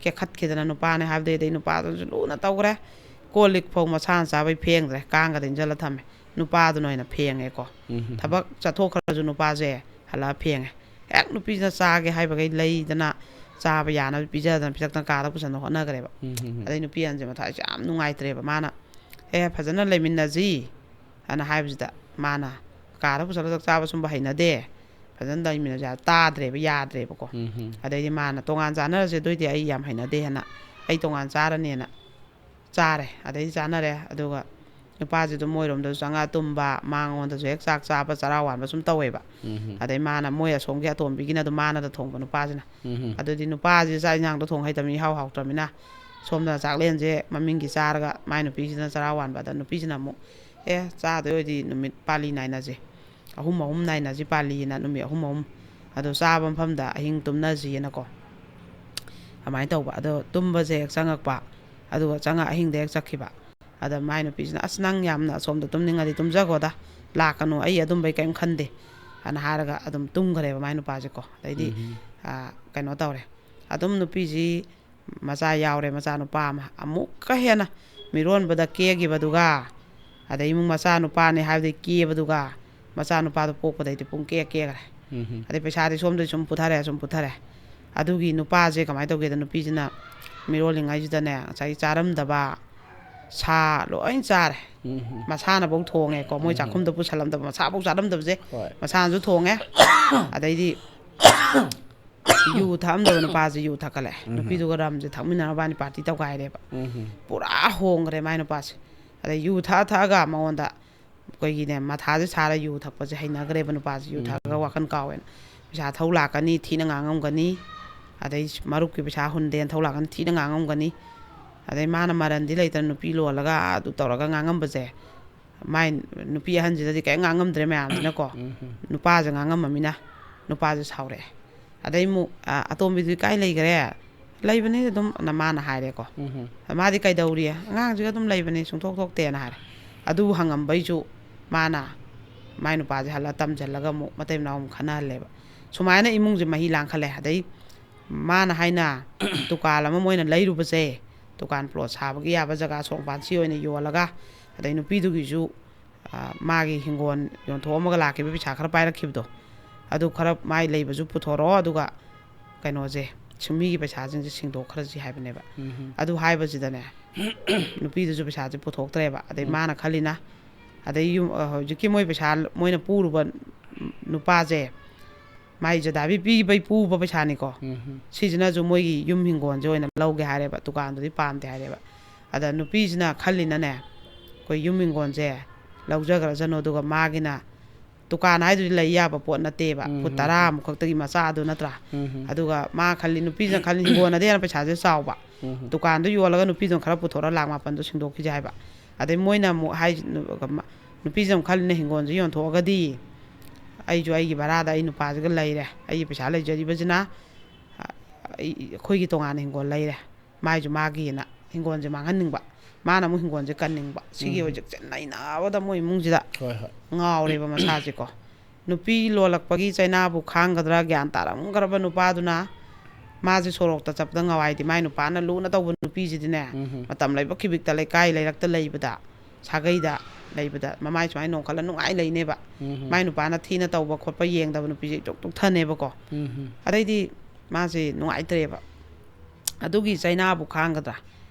ꯀꯦꯈꯠꯈꯤꯗꯅ ꯅꯨꯄꯥꯅꯦ ꯍꯥꯏꯕꯗꯩ, ꯑꯗꯩ ꯅꯨꯄꯥꯗꯨꯅꯁꯨ ꯂꯨꯅ ꯇꯧꯈ꯭ꯔꯦ꯫ ꯀꯣꯜ ꯂꯤꯛ ꯐꯥꯎ ꯃꯁꯥꯅ ꯆꯥꯕꯩ ꯐꯦꯡꯗ꯭ꯔꯦ, ꯀꯥꯡꯒꯗ ꯏꯟꯁꯤꯜꯂ ꯊꯝꯃꯦ꯫ ꯅꯨꯄꯥꯗꯨꯅ ꯑꯣꯏꯅ ꯐꯦꯡꯉꯦꯀꯣ꯫ ꯎꯝ, ꯎꯝ, ꯎꯝ꯫ ꯊꯕꯛ ꯆꯠꯊꯣꯛꯈ꯭ꯔꯁꯨ ꯅꯨꯄꯥꯁꯦ ꯍꯜꯂꯛꯑ ꯐꯦꯡꯉꯦ꯫ ꯍꯦꯛ ꯅꯨꯄꯤꯁꯤꯅ ꯆꯥꯒꯦ ꯍꯥꯏꯕꯈꯩ ꯂꯩꯗꯅ, ꯆꯥꯕ ꯌꯥꯅꯕ ꯄꯤꯖꯗꯅ ꯄꯤꯔꯛꯇꯅ ꯀꯥꯗ ꯄꯨꯁꯟꯅ ꯍꯣꯠꯅꯈ꯭ꯔꯦꯕ꯫ ꯎꯝ, ꯎꯝ, ꯎꯝ꯫ ꯑꯗꯩ ꯅꯨꯄꯤ ꯑꯍꯟꯁꯦ ꯃꯊꯥꯁꯦ ꯌꯥꯝ ꯅꯨꯡꯉꯥꯏꯇ꯭ꯔꯦꯕ꯫ ꯃꯥꯅ "ꯑꯦ, ꯐꯖꯅ ꯂꯩꯃꯤꯟꯅꯁꯤ" ꯑꯅ ꯍꯥꯏꯕꯁꯤꯗ, ꯃꯥꯅ "ꯀꯥꯗ ꯄꯨꯁꯜꯂꯒ ꯆꯥꯛ ꯆꯥꯕ ꯁꯨꯝꯕ ꯍꯩꯅꯗꯦ, ꯐꯖꯅ ꯂꯩꯃꯤꯟꯅꯁꯤ" ꯍꯥꯏꯕ ꯇꯥꯗ꯭ꯔꯦꯕ, ꯌꯥꯗ꯭ꯔꯦꯕꯀꯣ꯫ ꯎꯝ, ꯎꯝ꯫ ꯑꯗꯩꯗꯤ ꯃꯥꯅ "ꯇꯣꯉꯥꯟ ꯆꯥꯅꯔꯁꯦ, ꯑꯗꯨꯏꯗꯤ ꯑꯩ ꯌꯥꯝ ꯍꯩꯅꯗꯦ" ꯍꯥꯏꯅ, "ꯑꯩ ꯇꯣꯉꯥꯟ ꯆꯥꯔꯅꯦꯅ" ꯆꯥꯔꯦ꯫ ꯑꯗꯩꯗꯤ ꯆꯥꯅꯔꯦ꯫ ꯑꯗꯨꯒ ꯅꯨꯄꯥꯁꯦ ꯑꯗꯨꯝ ꯃꯣꯏꯔꯣꯝꯗꯁꯨ ꯆꯪꯉꯛꯑ ꯇꯨꯝꯕ, ꯃꯉꯣꯟꯗꯁꯨ ꯍꯦꯛ ꯆꯥꯛ ꯆꯥꯕ, ꯆꯔꯥ ꯋꯥꯟꯕ ꯁꯨꯝ ꯇꯧꯋꯦꯕ꯫ ꯎꯝ, ꯎꯝ꯫ ꯑꯗꯩ ꯃꯥꯅ, ꯃꯣꯏ ꯑꯁꯣꯝꯒꯤ ꯑꯇꯣꯝꯕꯤꯒꯤꯅ ꯑꯗꯨꯝ ꯃꯥꯅꯗ ꯊꯣꯡꯕ ꯅꯨꯄꯥꯁꯤꯅ꯫ ꯎꯝ, ꯎꯝ꯫ ꯑꯗꯨꯗꯤ ꯅꯨꯄꯥꯁꯤ ꯆꯥꯛ ꯏꯟꯁꯥꯡꯗꯣ ꯊꯣꯡ ꯍꯩꯇꯕꯅꯤ, ꯏꯍꯥꯎ ꯍꯥꯎꯇ꯭ꯔꯃꯤꯅ, ꯁꯣꯝꯗꯅ ꯆꯥꯛꯂꯦꯟꯁꯦ ꯃꯃꯤꯡꯒꯤ ꯆꯥꯔꯒ ꯃꯥꯏ ꯅꯨꯄꯤꯁꯤꯅ ꯆꯔꯥ ꯋꯥꯟꯕ꯫ ꯑꯗ ꯅꯨꯄꯤꯁꯤꯅ ꯑꯃꯨꯛ, "ꯑꯦ, ꯆꯥꯗꯣꯏ ꯑꯣꯏꯗꯤ ꯅꯨꯃꯤꯠ ꯄꯥꯜꯂꯤ ꯅꯥꯏꯅꯁꯦ, ꯑꯍꯨꯝ ꯑꯍꯨꯝ ꯅꯥꯏꯅꯁꯤ ꯄꯥꯜꯂꯤꯅ", ꯅꯨꯃꯤꯠ ꯑꯍꯨꯝ ꯑꯍꯨꯝ ꯑꯗꯣ ꯆꯥꯕ ꯃꯐꯝꯗ ꯑꯍꯤꯡ ꯇꯨꯝꯅꯁꯤꯅꯀꯣ, ꯑꯗꯨꯃꯥꯏꯅ ꯇꯧꯕ꯫ ꯑꯗꯣ ꯇꯨꯝꯕꯁꯦ ꯍꯦꯛ ꯆꯪꯉꯛꯄ, ꯑꯗꯨꯒ ꯆꯪꯉ ꯑꯍꯤꯡꯗ ꯍꯦꯛ ꯆꯠꯈꯤꯕ꯫ ꯑꯗ ꯃꯥꯏ ꯅꯨꯄꯤꯁꯤꯅ, "ꯑꯁ, ꯅꯪ ꯌꯥꯝꯅ ꯑꯁꯣꯝꯗ ꯇꯨꯝꯅꯤꯡꯉꯗꯤ ꯇꯨꯝꯖꯈꯣꯗ, ꯂꯥꯛꯀꯅꯨ, ꯑꯩ ꯑꯗꯨꯝꯕꯩ ꯀꯔꯤꯝ ꯈꯟꯗꯦ" ꯑꯅ ꯍꯥꯏꯔꯒ ꯑꯗꯨꯝ ꯇꯨꯝꯈ꯭ꯔꯦꯕ ꯃꯥꯏ ꯅꯨꯄꯥꯁꯦꯀꯣ꯫ ꯑꯗꯩꯗꯤ, ꯎꯝ꯫ ꯑ, ꯀꯩꯅꯣ ꯇꯧꯔꯦ, ꯑꯗꯨꯝ ꯅꯨꯄꯤꯁꯤ ꯃꯆꯥ ꯌꯥꯎꯔꯦ, ꯃꯆꯥꯅꯨꯄꯥ ꯑꯃ꯫ ꯑꯃꯨꯛꯀ ꯍꯦꯟꯅ ꯃꯤꯔꯣꯟꯕꯗ ꯀꯦꯈꯤꯕꯗꯨꯒ, ꯑꯗꯩ ꯏꯃꯨꯡ ꯃꯆꯥꯅꯨꯄꯥꯅꯦ ꯍꯥꯏꯕꯗꯤ ꯀꯦꯕꯗꯨꯒ, ꯃꯆꯥꯅꯨꯄꯥꯗꯣ ꯄꯣꯛꯄꯗꯩꯗꯤ ꯄꯨꯡ ꯀꯦ ꯀꯦꯈ꯭ꯔꯦ꯫ ꯎꯝ꯫ ꯑꯗꯩ ꯄꯩꯁꯥꯗꯤ ꯁꯣꯝꯗꯩ ꯁꯨꯝ ꯄꯨꯊꯔꯦ, ꯁꯨꯝ ꯄꯨꯊꯔꯦ꯫ ꯑꯗꯨꯒꯤ ꯅꯨꯄꯥꯁꯦ ꯀꯃꯥꯏꯅ ꯇꯧꯒꯦꯗ, ꯅꯨꯄꯤꯁꯤꯅ ꯃꯤꯔꯣꯜꯂꯤꯉꯩꯁꯤꯗꯅꯦ, ꯉꯁꯥꯏꯒꯤ ꯆꯥꯔꯝꯗꯐꯥꯎ ꯂꯣꯏ ꯆꯥꯔꯦ꯫ ꯎꯝ꯫ ꯃꯁꯥꯅꯐꯧ ꯊꯣꯡꯉꯦꯀꯣ, ꯃꯣꯏ ꯎꯝ꯫ ꯆꯥꯛꯈꯨꯝꯗ ꯄꯨꯁꯜꯂꯝꯗꯕ, ꯃꯁꯥꯐꯧ ꯆꯥꯔꯝꯗꯕꯁꯦ ꯍꯣꯏ꯫ ꯃꯁꯥꯅꯁꯨ ꯊꯣꯡꯉꯦ꯫ ꯑꯗꯩꯗꯤ ꯌꯨ ꯊꯛꯑꯝꯗꯕ ꯅꯨꯄꯥꯁꯦ ꯌꯨ ꯊꯛꯀꯠꯂꯛꯑꯦ꯫ ꯎꯝ꯫ ꯅꯨꯄꯤꯗꯨꯒ ꯔꯝꯁꯦ ꯊꯛꯃꯤꯟꯅꯔ ꯃꯕꯥꯅꯤ ꯄꯥꯔꯇꯤ ꯇꯧꯒꯥꯏꯔꯦꯕ꯫ ꯎꯝ꯫ ꯄꯨꯔꯥ ꯍꯣꯡꯈ꯭ꯔꯦ ꯃꯥꯏ ꯅꯨꯄꯥꯁꯦ꯫ ꯑꯗꯩ ꯌꯨ ꯊꯛꯑ ꯊꯛꯑꯒ ꯃꯉꯣꯟꯗ ꯑꯩꯈꯣꯏꯒꯤꯅꯦ, ꯃꯊꯥꯁꯦ ꯁꯥꯔ ꯌꯨ ꯊꯛꯄꯁꯦ ꯍꯩꯅꯈ꯭ꯔꯦꯕ ꯅꯨꯄꯥꯁꯦ꯫ ꯌꯨ ꯎꯝ꯫ ꯊꯛꯑꯒ ꯋꯥꯈꯜ ꯀꯥꯎꯋꯦꯅ, ꯄꯩꯁꯥ ꯊꯧ ꯂꯥꯛꯀꯅꯤ, ꯊꯤꯅ ꯉꯥꯡꯉꯝꯒꯅꯤ, ꯑꯗꯩ ꯃꯔꯨꯞꯀꯤ ꯄꯩꯁꯥ ꯍꯨꯟꯗꯦꯅ ꯊꯧ ꯂꯥꯛꯀꯅꯤ, ꯊꯤꯅ ꯉꯥꯡꯉꯝꯒꯅꯤ꯫ ꯑꯗꯩ ꯃꯥꯅ ꯃꯔꯟꯗꯤ ꯂꯩꯇꯅ ꯅꯨꯄꯤ ꯂꯣꯜꯂꯒ ꯑꯗꯨ ꯇꯧꯔꯒ ꯉꯥꯡꯉꯝꯕꯁꯦ, ꯃꯥꯏ ꯅꯨꯄꯤ ꯑꯍꯟꯁꯤꯗꯗꯤ ꯀꯔꯤꯝ ꯉꯥꯡꯉꯝꯗ꯭ꯔꯦ ꯃꯌꯥꯝꯁꯤꯅꯀꯣ꯫ ꯎꯝ꯫ ꯅꯨꯄꯥꯁꯦ ꯉꯥꯡꯉꯝꯃꯃꯤꯅ ꯅꯨꯄꯥꯁꯦ ꯁꯥꯎꯔꯛꯑꯦ꯫ ꯑꯗꯩ ꯑꯃꯨꯛ, "ꯑ, ꯑꯇꯣꯝꯕꯤꯗꯨꯗꯤ ꯀꯥꯏ ꯂꯩꯈ꯭ꯔꯦ?" "ꯂꯩꯕꯅꯤ ꯑꯗꯨꯝ", ꯑꯅ ꯃꯥꯅ ꯍꯥꯏꯔꯦꯀꯣ꯫ ꯎꯝ꯫ "ꯃꯥꯗꯤ ꯀꯩꯗꯧꯔꯤ?" "ꯑꯉꯥꯡꯁꯤꯒ ꯑꯗꯨꯝ ꯂꯩꯕꯅꯤ, ꯁꯨꯡꯊꯣꯛ ꯊꯣꯛꯇꯦꯅ" ꯍꯥꯏꯔꯦ꯫ ꯑꯗꯨ ꯍꯪꯉꯝꯕꯩꯁꯨ ꯃꯥꯅ ꯃꯥꯏ ꯅꯨꯄꯥꯁꯦ ꯍꯜꯂ ꯇꯝꯁꯤꯜꯂꯒ ꯑꯃꯨꯛ ꯃꯇꯩ ꯃꯅꯥꯎ ꯑꯃꯨꯛ ꯈꯠꯅꯍꯜꯂꯦꯕ꯫ ꯁꯨꯃꯥꯏꯅ ꯏꯃꯨꯡꯁꯦ ꯃꯍꯤ ꯂꯥꯡꯈꯠꯂꯦ꯫ ꯑꯗꯩ ꯃꯥꯅ ꯍꯥꯏꯅ ꯗꯨꯀꯥꯟ ꯑꯃ ꯃꯣꯏꯅ ꯂꯩꯔꯨꯕꯁꯦ, ꯗꯨꯀꯥꯟ ꯄ꯭ꯂꯣꯠ ꯁꯥꯕꯒꯤ ꯌꯥꯕ ꯖꯒꯥ ꯁꯣꯔꯣꯛ ꯃꯄꯥꯟ ꯁꯤ ꯑꯣꯏꯅ ꯌꯣꯜꯂꯒ, ꯑꯗꯩ ꯅꯨꯄꯤꯗꯨꯒꯤꯁꯨ ꯑ, ꯃꯥꯒꯤ ꯍꯤꯡꯒꯣꯜ ꯌꯣꯟꯊꯣꯛꯑꯝꯃꯒ ꯂꯥꯛꯈꯤꯕ ꯄꯩꯁꯥ ꯈꯔ ꯄꯥꯏꯔꯛꯈꯤꯕꯗꯣ, ꯑꯗꯨ ꯈꯔ ꯃꯥꯏ ꯂꯩꯕꯁꯨ ꯄꯨꯊꯣꯔꯛꯑꯣ, ꯑꯗꯨꯒ ꯀꯩꯅꯣꯁꯦ, ꯁꯨꯝ ꯃꯤꯒꯤ ꯄꯩꯁꯥꯁꯤꯡꯁꯦ ꯁꯤꯡꯗꯣꯛꯈ꯭ꯔꯁꯤ ꯍꯥꯏꯕꯅꯦꯕ꯫ ꯎꯝ꯫ ꯑꯗꯨ ꯍꯥꯏꯕꯁꯤꯗꯅꯦ, ꯅꯨꯄꯤꯗꯨꯁꯨ ꯄꯩꯁꯥꯁꯦ ꯄꯨꯊꯣꯛꯇ꯭ꯔꯦꯕ꯫ ꯑꯗꯩ ꯎꯝ꯫ ꯃꯥꯅ ꯈꯜꯂꯤꯅ, ꯑꯗꯩ ꯌꯨꯝ, ꯑ, ꯍꯧꯖꯤꯛꯀꯤ ꯃꯣꯏ ꯄꯩꯁꯥ ꯃꯣꯏꯅ ꯄꯨꯔꯨꯕ ꯅꯨꯄꯥꯁꯦ, ꯃꯥꯏ ꯖꯗꯥꯕꯤ ꯄꯤꯕꯩ ꯄꯨꯕ ꯄꯩꯁꯥꯅꯤꯀꯣ꯫ ꯎꯝ꯫ ꯁꯤꯁꯤꯅꯁꯨ ꯃꯣꯏꯒꯤ ꯌꯨꯝ ꯍꯤꯡꯒꯣꯜꯁꯦ ꯑꯣꯏꯅ ꯂꯧꯒꯦ ꯍꯥꯏꯔꯦꯕ, ꯗꯨꯀꯥꯟꯗꯨꯗꯤ ꯄꯥꯝꯗꯦ ꯍꯥꯏꯔꯦꯕ꯫ ꯑꯗ ꯅꯨꯄꯤꯁꯤꯅ ꯈꯜꯂꯤꯅꯅꯦ, ꯑꯩꯈꯣꯏ ꯌꯨꯝ ꯍꯤꯡꯒꯣꯜꯁꯦ ꯂꯧꯖꯈ꯭ꯔꯖꯅꯨ, ꯑꯗꯨꯒ ꯃꯥꯒꯤꯅ, ꯗꯨꯀꯥꯟ ꯍꯥꯏꯗꯨꯗꯤ ꯂꯩ ꯌꯥꯕ ꯄꯣꯠ ꯅꯠꯇꯦꯕ, ꯎꯝ, ꯐꯨꯠ ꯎꯝ, ꯇꯔꯥ ꯎꯝ꯫ ꯑꯃꯨꯛ ꯈꯛꯇꯒꯤ ꯃꯆꯥꯗꯨ ꯅꯠꯇ꯭ꯔꯥ? ꯎꯝ, ꯎꯝ꯫ ꯑꯗꯨꯒ ꯃꯥ ꯈꯜꯂꯤ, ꯅꯨꯄꯤꯁꯤꯅ ꯈꯜꯂꯤ, ꯍꯤꯡꯒꯣꯜꯅꯗꯤ ꯍꯦꯟꯅ ꯄꯩꯁꯥꯁꯦ ꯆꯥꯎꯕ, ꯎꯝ꯫ ꯗꯨꯀꯥꯟꯗꯣ ꯌꯣꯜꯂꯒ ꯅꯨꯄꯤꯗꯨꯅ ꯈꯔ ꯄꯨꯊꯣꯔꯒ ꯂꯥꯛ ꯃꯥꯄꯟꯗꯣ ꯁꯤꯡꯗꯣꯛꯈꯤꯁꯦ ꯍꯥꯏꯕ꯫ ꯑꯗꯩ ꯃꯣꯏꯅ ꯑꯃꯨꯛ ꯍꯥꯏ, ꯅꯨꯄꯤꯁꯤꯅ ꯑꯃꯨꯛ ꯈꯜꯂꯤꯅ, ꯍꯤꯡꯒꯣꯜꯁꯦ ꯌꯣꯟꯊꯣꯛꯑꯒꯗꯤ ꯑꯩꯁꯨ ꯑꯩꯒꯤ ꯚꯔꯥꯗ ꯑꯩ ꯅꯨꯄꯥꯁꯤꯒ ꯂꯩꯔꯦ, ꯑꯩꯒꯤ ꯄꯩꯁꯥ ꯂꯩꯖꯔꯤꯕꯁꯤꯅ, ꯑ, ꯑꯩ, ꯑꯩꯈꯣꯏꯒꯤ ꯇꯣꯉꯥꯟꯅ ꯍꯤꯡꯒꯣꯜ ꯂꯩꯔꯦ, ꯃꯥꯏꯁꯨ ꯃꯥꯒꯤꯅ ꯍꯤꯡꯒꯣꯜꯁꯦ ꯃꯥꯡꯍꯟꯅꯤꯡꯕ, ꯃꯥꯅ ꯑꯃꯨꯛ ꯍꯤꯡꯒꯣꯜꯁꯦ ꯀꯟꯅꯤꯡꯕ, ꯁꯤꯒꯤ ꯎꯝ꯫ ꯍꯧꯖꯤꯛꯁꯦ ꯅꯩꯅꯕꯗ ꯃꯣꯏ ꯏꯃꯨꯡꯁꯤꯗ ꯍꯣꯏ, ꯍꯣꯏ꯫ ꯉꯥꯎꯔꯦꯕ ꯃꯁꯥꯁꯦꯀꯣ꯫ ꯅꯨꯄꯤ ꯂꯣꯜꯂꯛꯄꯒꯤ ꯆꯩꯅꯥꯕꯨ ꯈꯥꯡꯒꯗ꯭ꯔꯥ ꯒ꯭ꯌꯥꯟ ꯇꯥꯔꯝꯈ꯭ꯔꯕ ꯅꯨꯄꯥꯗꯨꯅ, ꯃꯥꯁꯦ ꯁꯣꯔꯣꯛꯇ ꯆꯠꯄꯗ ꯉꯥꯎ ꯍꯥꯏꯗꯤ ꯃꯥꯏ ꯅꯨꯄꯥꯅ ꯂꯨꯅ ꯇꯧꯕ ꯅꯨꯄꯤꯁꯤꯗꯤꯅꯦ, ꯎꯝ꯫ ꯃꯇꯝ ꯂꯩꯕ ꯈꯤꯕꯤꯛꯇ ꯂꯩꯀꯥꯏ ꯂꯩꯔꯛꯇ ꯂꯩꯕꯗ, ꯁꯥꯒꯩꯗ ꯂꯩꯕꯗ ꯃꯃꯥꯏ ꯁꯨꯃꯥꯏꯅ ꯅꯣꯡꯈꯠꯂ ꯅꯨꯡꯉꯥꯏ ꯂꯩꯅꯦꯕ꯫ ꯎꯝ꯫ ꯃꯥꯏ ꯅꯨꯄꯥꯅ ꯊꯤꯅ ꯇꯧꯕ ꯈꯣꯠꯄ ꯌꯦꯡꯗꯕ ꯅꯨꯄꯤꯁꯦ ꯏꯇꯨꯛ ꯇꯨꯛꯊꯅꯦꯕꯀꯣ꯫ ꯎꯝ꯫ ꯑꯗꯩꯗꯤ ꯃꯥꯁꯦ ꯅꯨꯡꯉꯥꯏꯇ꯭ꯔꯦꯕ꯫ ꯑꯗꯨꯒꯤ ꯆꯩꯅꯥꯕꯨ ꯈꯥꯡꯒꯗ꯭ꯔꯥ?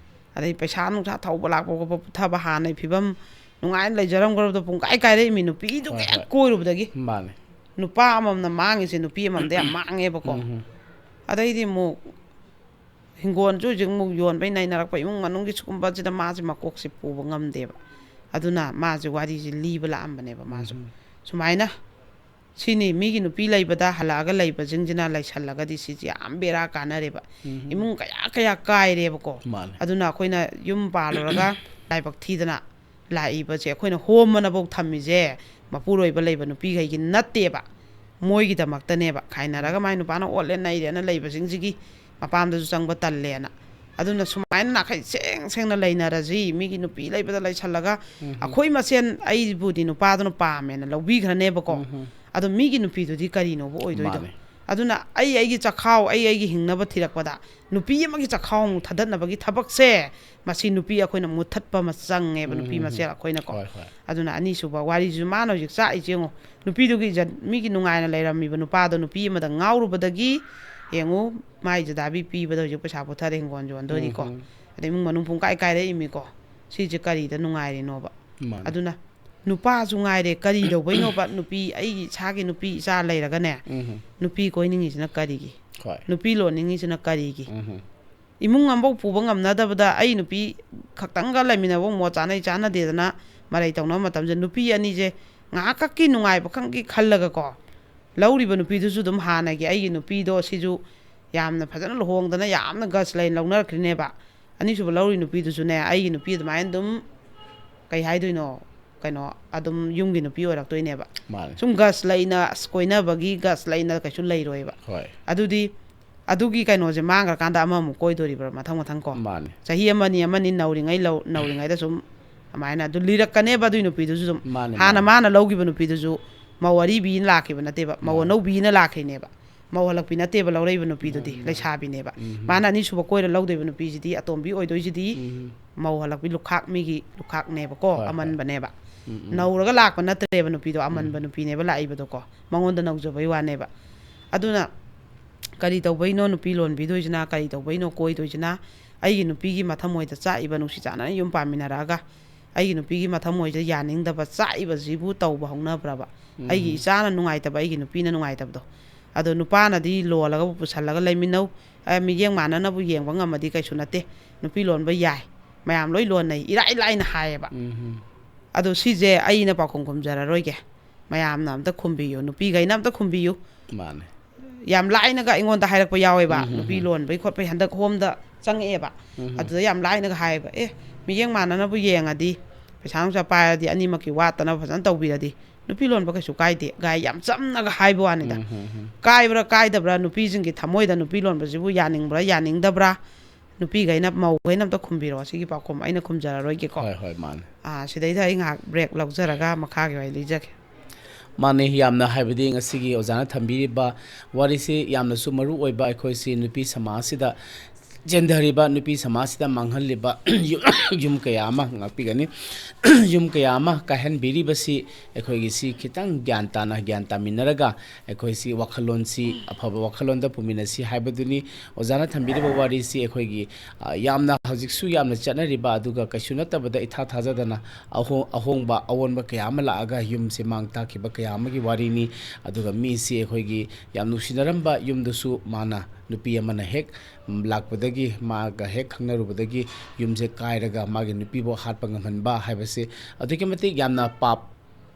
ꯑꯗꯩ ꯄꯩꯁꯥ ꯅꯨꯡꯁꯥ ꯊꯧꯕ ꯂꯥꯛꯄ ꯈꯣꯠꯄ ꯄꯨꯊꯕ, ꯍꯥꯟꯅꯩ ꯐꯤꯕꯝ ꯅꯨꯡꯉꯥꯏꯅ ꯂꯩꯖꯔꯝꯈ꯭ꯔꯕꯗꯣ ꯄꯨꯡꯀꯥꯏ ꯀꯥꯏꯔꯛꯏꯃꯤ, ꯅꯨꯄꯤꯗꯨ ꯍꯣꯏ, ꯍꯦꯛ ꯍꯣꯏ꯫ ꯀꯣꯏꯔꯨꯕꯗꯒꯤ꯫ ꯃꯥꯅꯦ꯫ ꯅꯨꯄꯥ ꯑꯃꯃꯝꯅ ꯃꯥꯡꯉꯤꯁꯦ ꯅꯨꯄꯤ ꯑꯃꯃꯝꯗ ꯌꯥꯝ ꯃꯥꯡꯉꯦꯕꯀꯣ꯫ ꯎꯝ꯫ ꯑꯗꯩꯗꯤ ꯑꯃꯨꯛ ꯍꯤꯡꯒꯣꯜꯁꯨ ꯍꯧꯖꯤꯛ ꯑꯃꯨꯛ ꯌꯣꯟꯕꯩ ꯅꯩꯅꯔꯛꯄ, ꯏꯃꯨꯡ ꯃꯅꯨꯡꯒꯤ ꯁꯤꯒꯨꯝꯕꯁꯤꯗ ꯃꯥꯁꯦ ꯃꯀꯣꯛꯁꯦ ꯄꯨꯕ ꯉꯝꯗꯦꯕ꯫ ꯑꯗꯨꯅ ꯃꯥꯁꯦ ꯋꯥꯔꯤꯁꯦ ꯂꯤꯕ ꯂꯥꯛꯑꯝꯕꯅꯦꯕ ꯃꯥꯁꯨ꯫ ꯎꯝ꯫ ꯁꯨꯃꯥꯏꯅ ꯁꯤꯅꯤ ꯃꯤꯒꯤ ꯅꯨꯄꯤ ꯂꯩꯕꯗ ꯍꯜꯂꯛꯑꯒ ꯂꯩꯕꯁꯤꯡꯁꯤꯅ ꯂꯩꯁꯜꯂꯒꯗꯤ ꯁꯤꯁꯦ ꯌꯥꯝ ꯕꯦꯔꯥ ꯀꯥꯟꯅꯔꯦꯕ꯫ ꯎꯝ꯫ ꯏꯃꯨꯡ ꯀꯌꯥ ꯀꯌꯥ ꯀꯥꯏꯔꯦꯕꯀꯣ꯫ ꯃꯥꯅꯦ꯫ ꯑꯗꯨꯅ ꯑꯩꯈꯣꯏꯅ ꯌꯨꯝ ꯄꯥꯜꯂꯨꯔꯒ ꯂꯥꯏꯕꯛ ꯊꯤꯗꯅ ꯂꯥꯛꯏꯕꯁꯦ ꯑꯩꯈꯣꯏꯅ ꯍꯣꯝꯃꯅꯐꯧ ꯊꯝꯃꯤꯁꯦ ꯃꯄꯨꯔꯣꯏꯕ ꯂꯩꯕ ꯅꯨꯄꯤꯈꯩꯒꯤ ꯅꯠꯇꯦꯕ, ꯃꯣꯏꯒꯤꯗꯃꯛꯇꯅꯦꯕ꯫ ꯈꯥꯏꯅꯔꯒ ꯃꯥꯏ ꯅꯨꯄꯥꯅ ꯑꯣꯠꯂꯦ ꯅꯩꯔꯦꯅ ꯂꯩꯕꯁꯤꯡꯁꯤꯒꯤ ꯃꯄꯥꯝꯗꯁꯨ ꯆꯪꯕ ꯇꯜꯂꯦꯅ꯫ ꯑꯗꯨꯅ ꯁꯨꯃꯥꯏꯅ ꯅꯥꯈꯩ ꯁꯦꯡ ꯁꯦꯡꯅ ꯂꯩꯅꯔꯁꯤ, ꯃꯤꯒꯤ ꯅꯨꯄꯤ ꯂꯩꯕꯗ ꯂꯩꯁꯜꯂꯒ ꯎꯝ꯫ ꯑꯩꯈꯣꯏ ꯃꯁꯦꯟ ꯑꯩꯕꯨꯗꯤ ꯅꯨꯄꯥꯗꯨꯅ ꯄꯥꯝꯃꯦꯅ ꯂꯧꯕꯤꯈ꯭ꯔꯅꯦꯕꯀꯣ꯫ ꯎꯝ꯫ ꯑꯗꯣ ꯃꯤꯒꯤ ꯅꯨꯄꯤꯗꯨꯗꯤ ꯀꯔꯤꯅꯣꯕ ꯑꯣꯏꯗꯣꯏꯗꯣ? ꯃꯥꯅꯦ꯫ ꯑꯗꯨꯅ ꯑꯩ ꯑꯩꯒꯤ ꯆꯈꯥꯎ, ꯑꯩ ꯑꯩꯒꯤ ꯍꯤꯡꯅꯕ ꯊꯤꯔꯛꯄꯗ ꯅꯨꯄꯤ ꯑꯃꯒꯤ ꯆꯈꯥꯎ ꯑꯃꯨꯛ ꯊꯥꯗꯠꯅꯕꯒꯤ ꯊꯕꯛꯁꯦ, ꯃꯁꯤ ꯅꯨꯄꯤ ꯑꯩꯈꯣꯏꯅ ꯃꯨꯠꯊꯠꯄ ꯑꯃ ꯆꯪꯉꯦꯕ, ꯅꯨꯄꯤ ꯎꯝ, ꯃꯁꯦꯜ ꯑꯩꯈꯣꯏꯅꯀꯣ꯫ ꯍꯣꯏ, ꯍꯣꯏ꯫ ꯑꯗꯨꯅ ꯑꯅꯤꯁꯨꯕ ꯋꯥꯔꯤꯁꯤꯁꯨ ꯃꯥꯅ ꯍꯧꯖꯤꯛ ꯆꯥꯛꯏꯁꯦ ꯌꯦꯡꯉꯣ, ꯅꯨꯄꯤꯗꯨꯒꯤ ꯏꯖꯠ, ꯃꯤꯒꯤ ꯅꯨꯡꯉꯥꯏꯅ ꯂꯩꯔꯝꯃꯤꯕ ꯅꯨꯄꯥꯗꯣ ꯅꯨꯄꯤ ꯑꯃꯗ ꯉꯥꯎꯔꯨꯕꯗꯒꯤ ꯌꯦꯡꯉꯨ, ꯃꯥꯏ ꯖꯗꯥꯕꯤ ꯄꯤꯕꯗ ꯍꯧꯖꯤꯛ ꯄꯩꯁꯥ ꯄꯨꯊꯔꯦ, ꯍꯤꯡꯒꯣꯜ ꯌꯣꯟꯗꯣꯔꯤꯀꯣ꯫ ꯎꯝ, ꯎꯝ꯫ ꯑꯗꯩ ꯏꯃꯨꯡ ꯃꯅꯨꯡ ꯄꯨꯡꯀꯥꯏ ꯀꯥꯏꯔꯛꯏꯃꯤꯀꯣ꯫ ꯁꯤꯁꯦ ꯀꯔꯤꯗ ꯅꯨꯡꯉꯥꯏꯔꯤꯅꯣꯕ? ꯃꯥꯅꯦ꯫ ꯑꯗꯨꯅ ꯅꯨꯄꯥꯁꯨ ꯉꯥꯏꯔꯦ, ꯀꯔꯤꯗꯧꯕꯩꯅꯣꯕ? ꯅꯨꯄꯤ, ꯑꯩꯒꯤ ꯏꯁꯥꯒꯤ ꯅꯨꯄꯤ ꯏꯆꯥ ꯂꯩꯔꯒꯅꯦ, ꯎꯝ꯫ ꯅꯨꯄꯤ ꯀꯣꯏꯅꯤꯡꯉꯤꯁꯤꯅ ꯀꯔꯤꯒꯤ? ꯍꯣꯏ꯫ ꯅꯨꯄꯤ ꯂꯣꯟꯅꯤꯡꯉꯤꯁꯤꯅ ꯀꯔꯤꯒꯤ? ꯎꯝ꯫ ꯏꯃꯨꯡ ꯑꯃꯐꯥꯎ ꯄꯨꯕ ꯉꯝꯅꯗꯕꯗ, ꯑꯩ ꯅꯨꯄꯤ ꯈꯛꯇꯪꯒ ꯂꯩꯃꯤꯟꯅꯕ ꯃꯣꯠ ꯆꯥꯅꯩ ꯆꯥꯟꯅꯗꯦꯗꯅ ꯃꯔꯩ ꯇꯧꯅꯕ ꯃꯇꯝꯁꯤꯗ, ꯅꯨꯄꯤ ꯑꯅꯤꯁꯦ ꯉꯥꯏꯍꯥꯛꯈꯛꯀꯤ ꯅꯨꯡꯉꯥꯏꯕ ꯈꯪꯒꯤ ꯈꯜꯂꯒꯀꯣ, ꯂꯧꯔꯤꯕ ꯅꯨꯄꯤꯗꯨꯁꯨ ꯑꯗꯨꯝ ꯍꯥꯟꯅꯒꯤ ꯑꯩꯒꯤ ꯅꯨꯄꯤꯗꯣ, ꯁꯤꯁꯨ ꯌꯥꯝꯅ ꯐꯖꯅ ꯂꯨꯍꯣꯡꯗꯅ ꯌꯥꯝꯅ ꯒꯁ ꯂꯩꯅ ꯂꯧꯅꯔꯛꯈ꯭ꯔꯤꯅꯦꯕ꯫ ꯑꯅꯤꯁꯨꯕ ꯂꯧꯔꯤ ꯅꯨꯄꯤꯗꯨꯁꯨꯅꯦ, ꯑꯩꯒꯤ ꯅꯨꯄꯤ ꯑꯗꯨꯃꯥꯏꯅ ꯑꯗꯨꯝ, ꯀꯩ ꯍꯥꯏꯗꯣꯏꯅꯣ, ꯀꯩꯅꯣ, ꯑꯗꯨꯝ ꯌꯨꯝꯒꯤ ꯅꯨꯄꯤ ꯑꯣꯏꯔꯛꯇꯣꯏꯅꯦꯕ꯫ ꯃꯥꯅꯦ꯫ ꯁꯨꯝ ꯒꯁ ꯂꯩꯅ, ꯑꯁ, ꯀꯣꯏꯅꯕꯒꯤ ꯒꯁ ꯂꯩꯅ ꯀꯩꯁꯨ ꯂꯩꯔꯣꯏꯕ꯫ ꯍꯣꯏ꯫ ꯑꯗꯨꯗꯤ ꯑꯗꯨꯒꯤ ꯀꯩꯅꯣꯁꯦ ꯃꯥꯡꯈ꯭ꯔꯀꯥꯟꯗ ꯑꯃꯃꯨꯛ ꯀꯣꯏꯗꯣꯔꯤꯕ꯭ꯔꯥ ꯃꯊꯪ ꯃꯊꯪ ꯀꯣ? ꯃꯥꯅꯦ꯫ ꯆꯍꯤ ꯑꯃꯅꯤ, ꯑꯃꯅꯤ ꯅꯧꯔꯤꯉꯩ ꯂꯧ-, ꯅꯧꯔꯤꯉꯩꯗ ꯁꯨꯝ ꯑꯗꯨꯃꯥꯏꯅ ꯑꯗꯨ ꯂꯤꯔꯛꯀꯅꯦꯕ ꯑꯗꯨꯏ ꯅꯨꯄꯤꯗꯨꯁꯨ ꯑꯗꯨꯝ꯫ ꯃꯥꯅꯦ, ꯍꯥꯟꯅ ꯃꯥꯅꯦ꯫ ꯃꯥꯅ ꯂꯧꯈꯤꯕ ꯅꯨꯄꯤꯗꯨꯁꯨ ꯃꯧ ꯑꯔꯤꯕꯤꯅ ꯂꯥꯛꯈꯤꯕ ꯅꯠꯇꯦꯕ, ꯃꯧ ꯃꯥꯅꯦ꯫ ꯑꯅꯧꯕꯤꯅ ꯂꯥꯛꯈꯤꯅꯦꯕ꯫ ꯃꯧ ꯍꯜꯂꯛꯄꯤ ꯅꯠꯇꯦꯕ ꯂꯧꯔꯛꯏꯕ ꯅꯨꯄꯤꯗꯨꯗꯤ, ꯃꯥꯅꯦ, ꯃꯥꯅꯦ꯫ ꯂꯩꯁꯥꯕꯤꯅꯦꯕ꯫ ꯎꯝ꯫ ꯃꯥꯅ ꯑꯅꯤꯁꯨꯕ ꯀꯣꯏꯔ ꯂꯧꯗꯣꯏꯕ ꯅꯨꯄꯤꯁꯤꯗꯤ, ꯑꯇꯣꯝꯕꯤ ꯑꯣꯏꯗꯣꯏꯁꯤꯗꯤ ꯎꯝ꯫ ꯃꯧ ꯍꯜꯂꯛꯄꯤ ꯂꯨꯈꯥꯛ, ꯃꯤꯒꯤ ꯂꯨꯈꯥꯛꯅꯦꯕꯀꯣ, ꯍꯣꯏ, ꯍꯣꯏ꯫ ꯑꯃꯟꯕꯅꯦꯕ꯫ ꯎꯝ, ꯎꯝ꯫ ꯅꯧꯔꯒ ꯂꯥꯛꯄ ꯅꯠꯇ꯭ꯔꯦꯕ ꯅꯨꯄꯤꯗꯣ, ꯑꯃꯟꯕ ꯎꯝ꯫ ꯅꯨꯄꯤꯅꯦꯕ ꯂꯥꯛꯏꯕꯗꯣꯀꯣ꯫ ꯃꯉꯣꯟꯗ ꯅꯧꯖꯕꯩ ꯋꯥꯅꯦꯕ꯫ ꯑꯗꯨꯅ ꯀꯔꯤ ꯇꯧꯕꯩꯅꯣ ꯅꯨꯄꯤ ꯂꯣꯟꯕꯤꯗꯣꯏꯁꯤꯅ? ꯀꯔꯤ ꯇꯧꯕꯩꯅꯣ ꯀꯣꯏꯗꯣꯏꯁꯤꯅ? ꯑꯩꯒꯤ ꯅꯨꯄꯤꯒꯤ ꯃꯊꯃꯣꯏꯗ ꯆꯥꯛꯏꯕ, ꯅꯨꯡꯁꯤ ꯆꯥꯟꯅꯅ ꯌꯨꯝ ꯄꯥꯟꯃꯤꯟꯅꯔꯛꯑꯒ ꯑꯩꯒꯤ ꯅꯨꯄꯤꯒꯤ ꯃꯊꯃꯣꯏꯗ ꯌꯥꯅꯤꯡꯗꯕ ꯆꯥꯛꯏꯕꯁꯤꯕꯨ ꯇꯧꯕ ꯍꯧꯅꯕ꯭ꯔꯕ? ꯑꯩꯒꯤ ꯎꯝ꯫ ꯏꯆꯥꯅ ꯅꯨꯡꯉꯥꯏꯇꯕ, ꯑꯩꯒꯤ ꯅꯨꯄꯤꯅ ꯅꯨꯡꯉꯥꯏꯇꯕꯗꯣ꯫ ꯑꯗꯣ ꯅꯨꯄꯥꯅꯗꯤ ꯂꯣꯜꯂꯒꯕꯨ ꯄꯨꯁꯜꯂꯒ ꯂꯩꯃꯤꯟꯅꯧ, ꯑ, ꯃꯤꯠꯌꯦꯡ ꯃꯥꯟꯅꯅꯕꯨ ꯌꯦꯡꯕ ꯉꯝꯃꯗꯤ ꯀꯩꯁꯨ ꯅꯠꯇꯦ꯫ ꯅꯨꯄꯤ ꯂꯣꯟꯕ ꯌꯥꯏ, ꯃꯌꯥꯝ ꯂꯣꯏ ꯂꯣꯟꯅꯩ, ꯏꯔꯥꯏ ꯂꯥꯏꯅ ꯍꯥꯏꯌꯦꯕ꯫ ꯎꯝ꯫ ꯑꯗꯣ ꯁꯤꯁꯦ ꯑꯩꯅ ꯄꯥꯎꯈꯨꯝ ꯈꯨꯝꯖꯔꯔꯣꯏꯒꯦ, ꯃꯌꯥꯝꯅ ꯑꯝꯇ ꯈꯨꯝꯕꯤꯌꯨ, ꯅꯨꯄꯤꯈꯩꯅ ꯑꯝꯇ ꯈꯨꯝꯕꯤꯌꯨ꯫ ꯃꯥꯅꯦ꯫ ꯌꯥꯝ ꯂꯥꯏꯅꯒ ꯑꯩꯉꯣꯟꯗ ꯍꯥꯏꯔꯛꯄ ꯌꯥꯎꯋꯦꯕ, ꯎꯝ, ꯎꯝ, ꯅꯨꯄꯤ ꯎꯝ꯫ ꯂꯣꯟꯕꯒꯤ ꯈꯣꯠꯄꯒꯤ ꯍꯟꯗꯛ ꯍꯣꯝꯗ ꯆꯪꯉꯛꯑꯦꯕ꯫ ꯎꯝ, ꯎꯝ꯫ ꯑꯗꯨꯗ ꯌꯥꯝ ꯂꯥꯏꯅꯒ ꯍꯥꯏꯌꯦꯕ, "ꯑꯦ, ꯃꯤꯠꯌꯦꯡ ꯃꯥꯟꯅꯅꯕꯨ ꯌꯦꯡꯉꯗꯤ, ꯄꯩꯁꯥ ꯅꯨꯡꯁꯥ ꯄꯥꯏꯔꯗꯤ ꯑꯅꯤꯃꯛꯀꯤ ꯋꯥꯠꯇꯅꯕ ꯐꯖꯅ ꯇꯧꯕꯤꯔꯗꯤ ꯅꯨꯄꯤ ꯂꯣꯟꯕ ꯀꯩꯁꯨ ꯀꯥꯏꯗꯦ" ꯒꯥꯏ ꯌꯥꯝ ꯆꯝꯅꯒ ꯍꯥꯏꯕ ꯋꯥꯅꯤꯗ꯫ ꯎꯝ, ꯎꯝ, ꯎꯝ꯫ ꯀꯥꯏꯕ꯭ꯔꯥ ꯀꯥꯏꯗꯕ꯭ꯔꯥ, ꯅꯨꯄꯤꯁꯤꯡꯒꯤ ꯊꯃꯣꯏꯗ ꯅꯨꯄꯤ ꯂꯣꯟꯕꯁꯤꯕꯨ ꯌꯥꯅꯤꯡꯕ꯭ꯔꯥ ꯌꯥꯅꯤꯡꯗꯕ꯭ꯔꯥ, ꯅꯨꯄꯤꯈꯩꯅ, ꯃꯧꯈꯩꯅ ꯑꯝꯇ ꯈꯨꯝꯕꯤꯔꯛꯑꯣ ꯁꯤꯒꯤ ꯄꯥꯎꯈꯨꯝ, ꯑꯩꯅ ꯈꯨꯝꯖꯔꯔꯣꯏꯒꯦꯀꯣ꯫ ꯍꯣꯏ, ꯍꯣꯏ, ꯃꯥꯅꯦ꯫ ꯑꯥ, ꯁꯤꯗꯩꯗ ꯑꯩ ꯉꯥꯏꯍꯥꯛ ꯕ꯭ꯔꯦꯛ ꯂꯧꯖꯔꯒ ꯃꯈꯥꯒꯤ ꯋꯥꯔꯤ ꯂꯤꯖꯒꯦ꯫ ꯃꯥꯅꯦ, ꯌꯥꯝꯅ, ꯍꯥꯏꯕꯗꯤ ꯉꯁꯤꯒꯤ ꯑꯣꯖꯥꯅ ꯊꯝꯕꯤꯔꯤꯕ ꯋꯥꯔꯤꯁꯤ ꯌꯥꯝꯅꯁꯨ ꯃꯔꯨ ꯑꯣꯏꯕ, ꯑꯩꯈꯣꯏꯁꯤ ꯅꯨꯄꯤ ꯁꯃꯥꯖꯁꯤꯗ ꯆꯦꯟꯊꯔꯤꯕ, ꯅꯨꯄꯤ ꯁꯃꯥꯖꯁꯤꯗ ꯃꯥꯡꯍꯜꯂꯤꯕ ꯌꯨꯝ, ꯌꯨꯝ ꯀꯌꯥ ꯑꯃ ꯉꯥꯛꯄꯤꯒꯅꯤ꯫ ꯌꯨꯝ ꯀꯌꯥ ꯑꯃ ꯀꯥꯏꯍꯟꯕꯤꯔꯤꯕꯁꯤ ꯑꯩꯈꯣꯏꯒꯤ ꯁꯤ ꯈꯤꯇꯪ ꯒ꯭ꯌꯥꯟ ꯇꯥꯅ, ꯒ꯭ꯌꯥꯟ ꯇꯥꯃꯤꯟꯅꯔꯒ ꯑꯩꯈꯣꯏꯁꯤ ꯋꯥꯈꯜꯂꯣꯟꯁꯤ ꯑꯐꯕ ꯋꯥꯈꯜꯂꯣꯟꯗ ꯄꯨꯃꯤꯟꯅꯁꯤ ꯍꯥꯏꯕꯗꯨꯅꯤ꯫ ꯑꯣꯖꯥꯅ ꯊꯝꯕꯤꯔꯤꯕ ꯋꯥꯔꯤꯁꯤ ꯑꯩꯈꯣꯏꯒꯤ, ꯑ, ꯌꯥꯝꯅ, ꯍꯧꯖꯤꯛꯁꯨ ꯌꯥꯝꯅ ꯆꯠꯅꯔꯤꯕ, ꯑꯗꯨꯒ ꯀꯩꯁꯨ ꯅꯠꯇꯕꯗ ꯏꯊꯥ ꯊꯥꯖꯗꯅ ꯑꯍꯣ-, ꯑꯍꯣꯡꯕ, ꯑꯑꯣꯟꯕ ꯀꯌꯥ ꯑꯃ ꯂꯥꯛꯑꯒ ꯌꯨꯝꯁꯦ ꯃꯥꯡ ꯇꯥꯛꯈꯤꯕ ꯀꯌꯥ ꯑꯃꯒꯤ ꯋꯥꯔꯤꯅꯤ꯫ ꯑꯗꯨꯒ ꯃꯤꯁꯤ ꯑꯩꯈꯣꯏꯒꯤ ꯌꯥꯝ ꯅꯨꯡꯁꯤꯅꯔꯝꯕ ꯌꯨꯝꯗꯨꯁꯨ ꯃꯥꯅ, ꯅꯨꯄꯤ ꯑꯃꯅ ꯍꯦꯛ ꯂꯥꯛꯄꯗꯒꯤ, ꯃꯥꯒ ꯍꯦꯛ ꯈꯪꯅꯔꯨꯕꯗꯒꯤ ꯌꯨꯝꯁꯦ ꯀꯥꯏꯔꯒ ꯃꯥꯒꯤ ꯅꯨꯄꯤꯕꯨ ꯍꯥꯠꯄ ꯉꯝꯍꯟꯕ ꯍꯥꯏꯕꯁꯤ ꯑꯗꯨꯛꯀꯤ ꯃꯇꯤꯛ ꯌꯥꯝꯅ ꯄꯥꯞ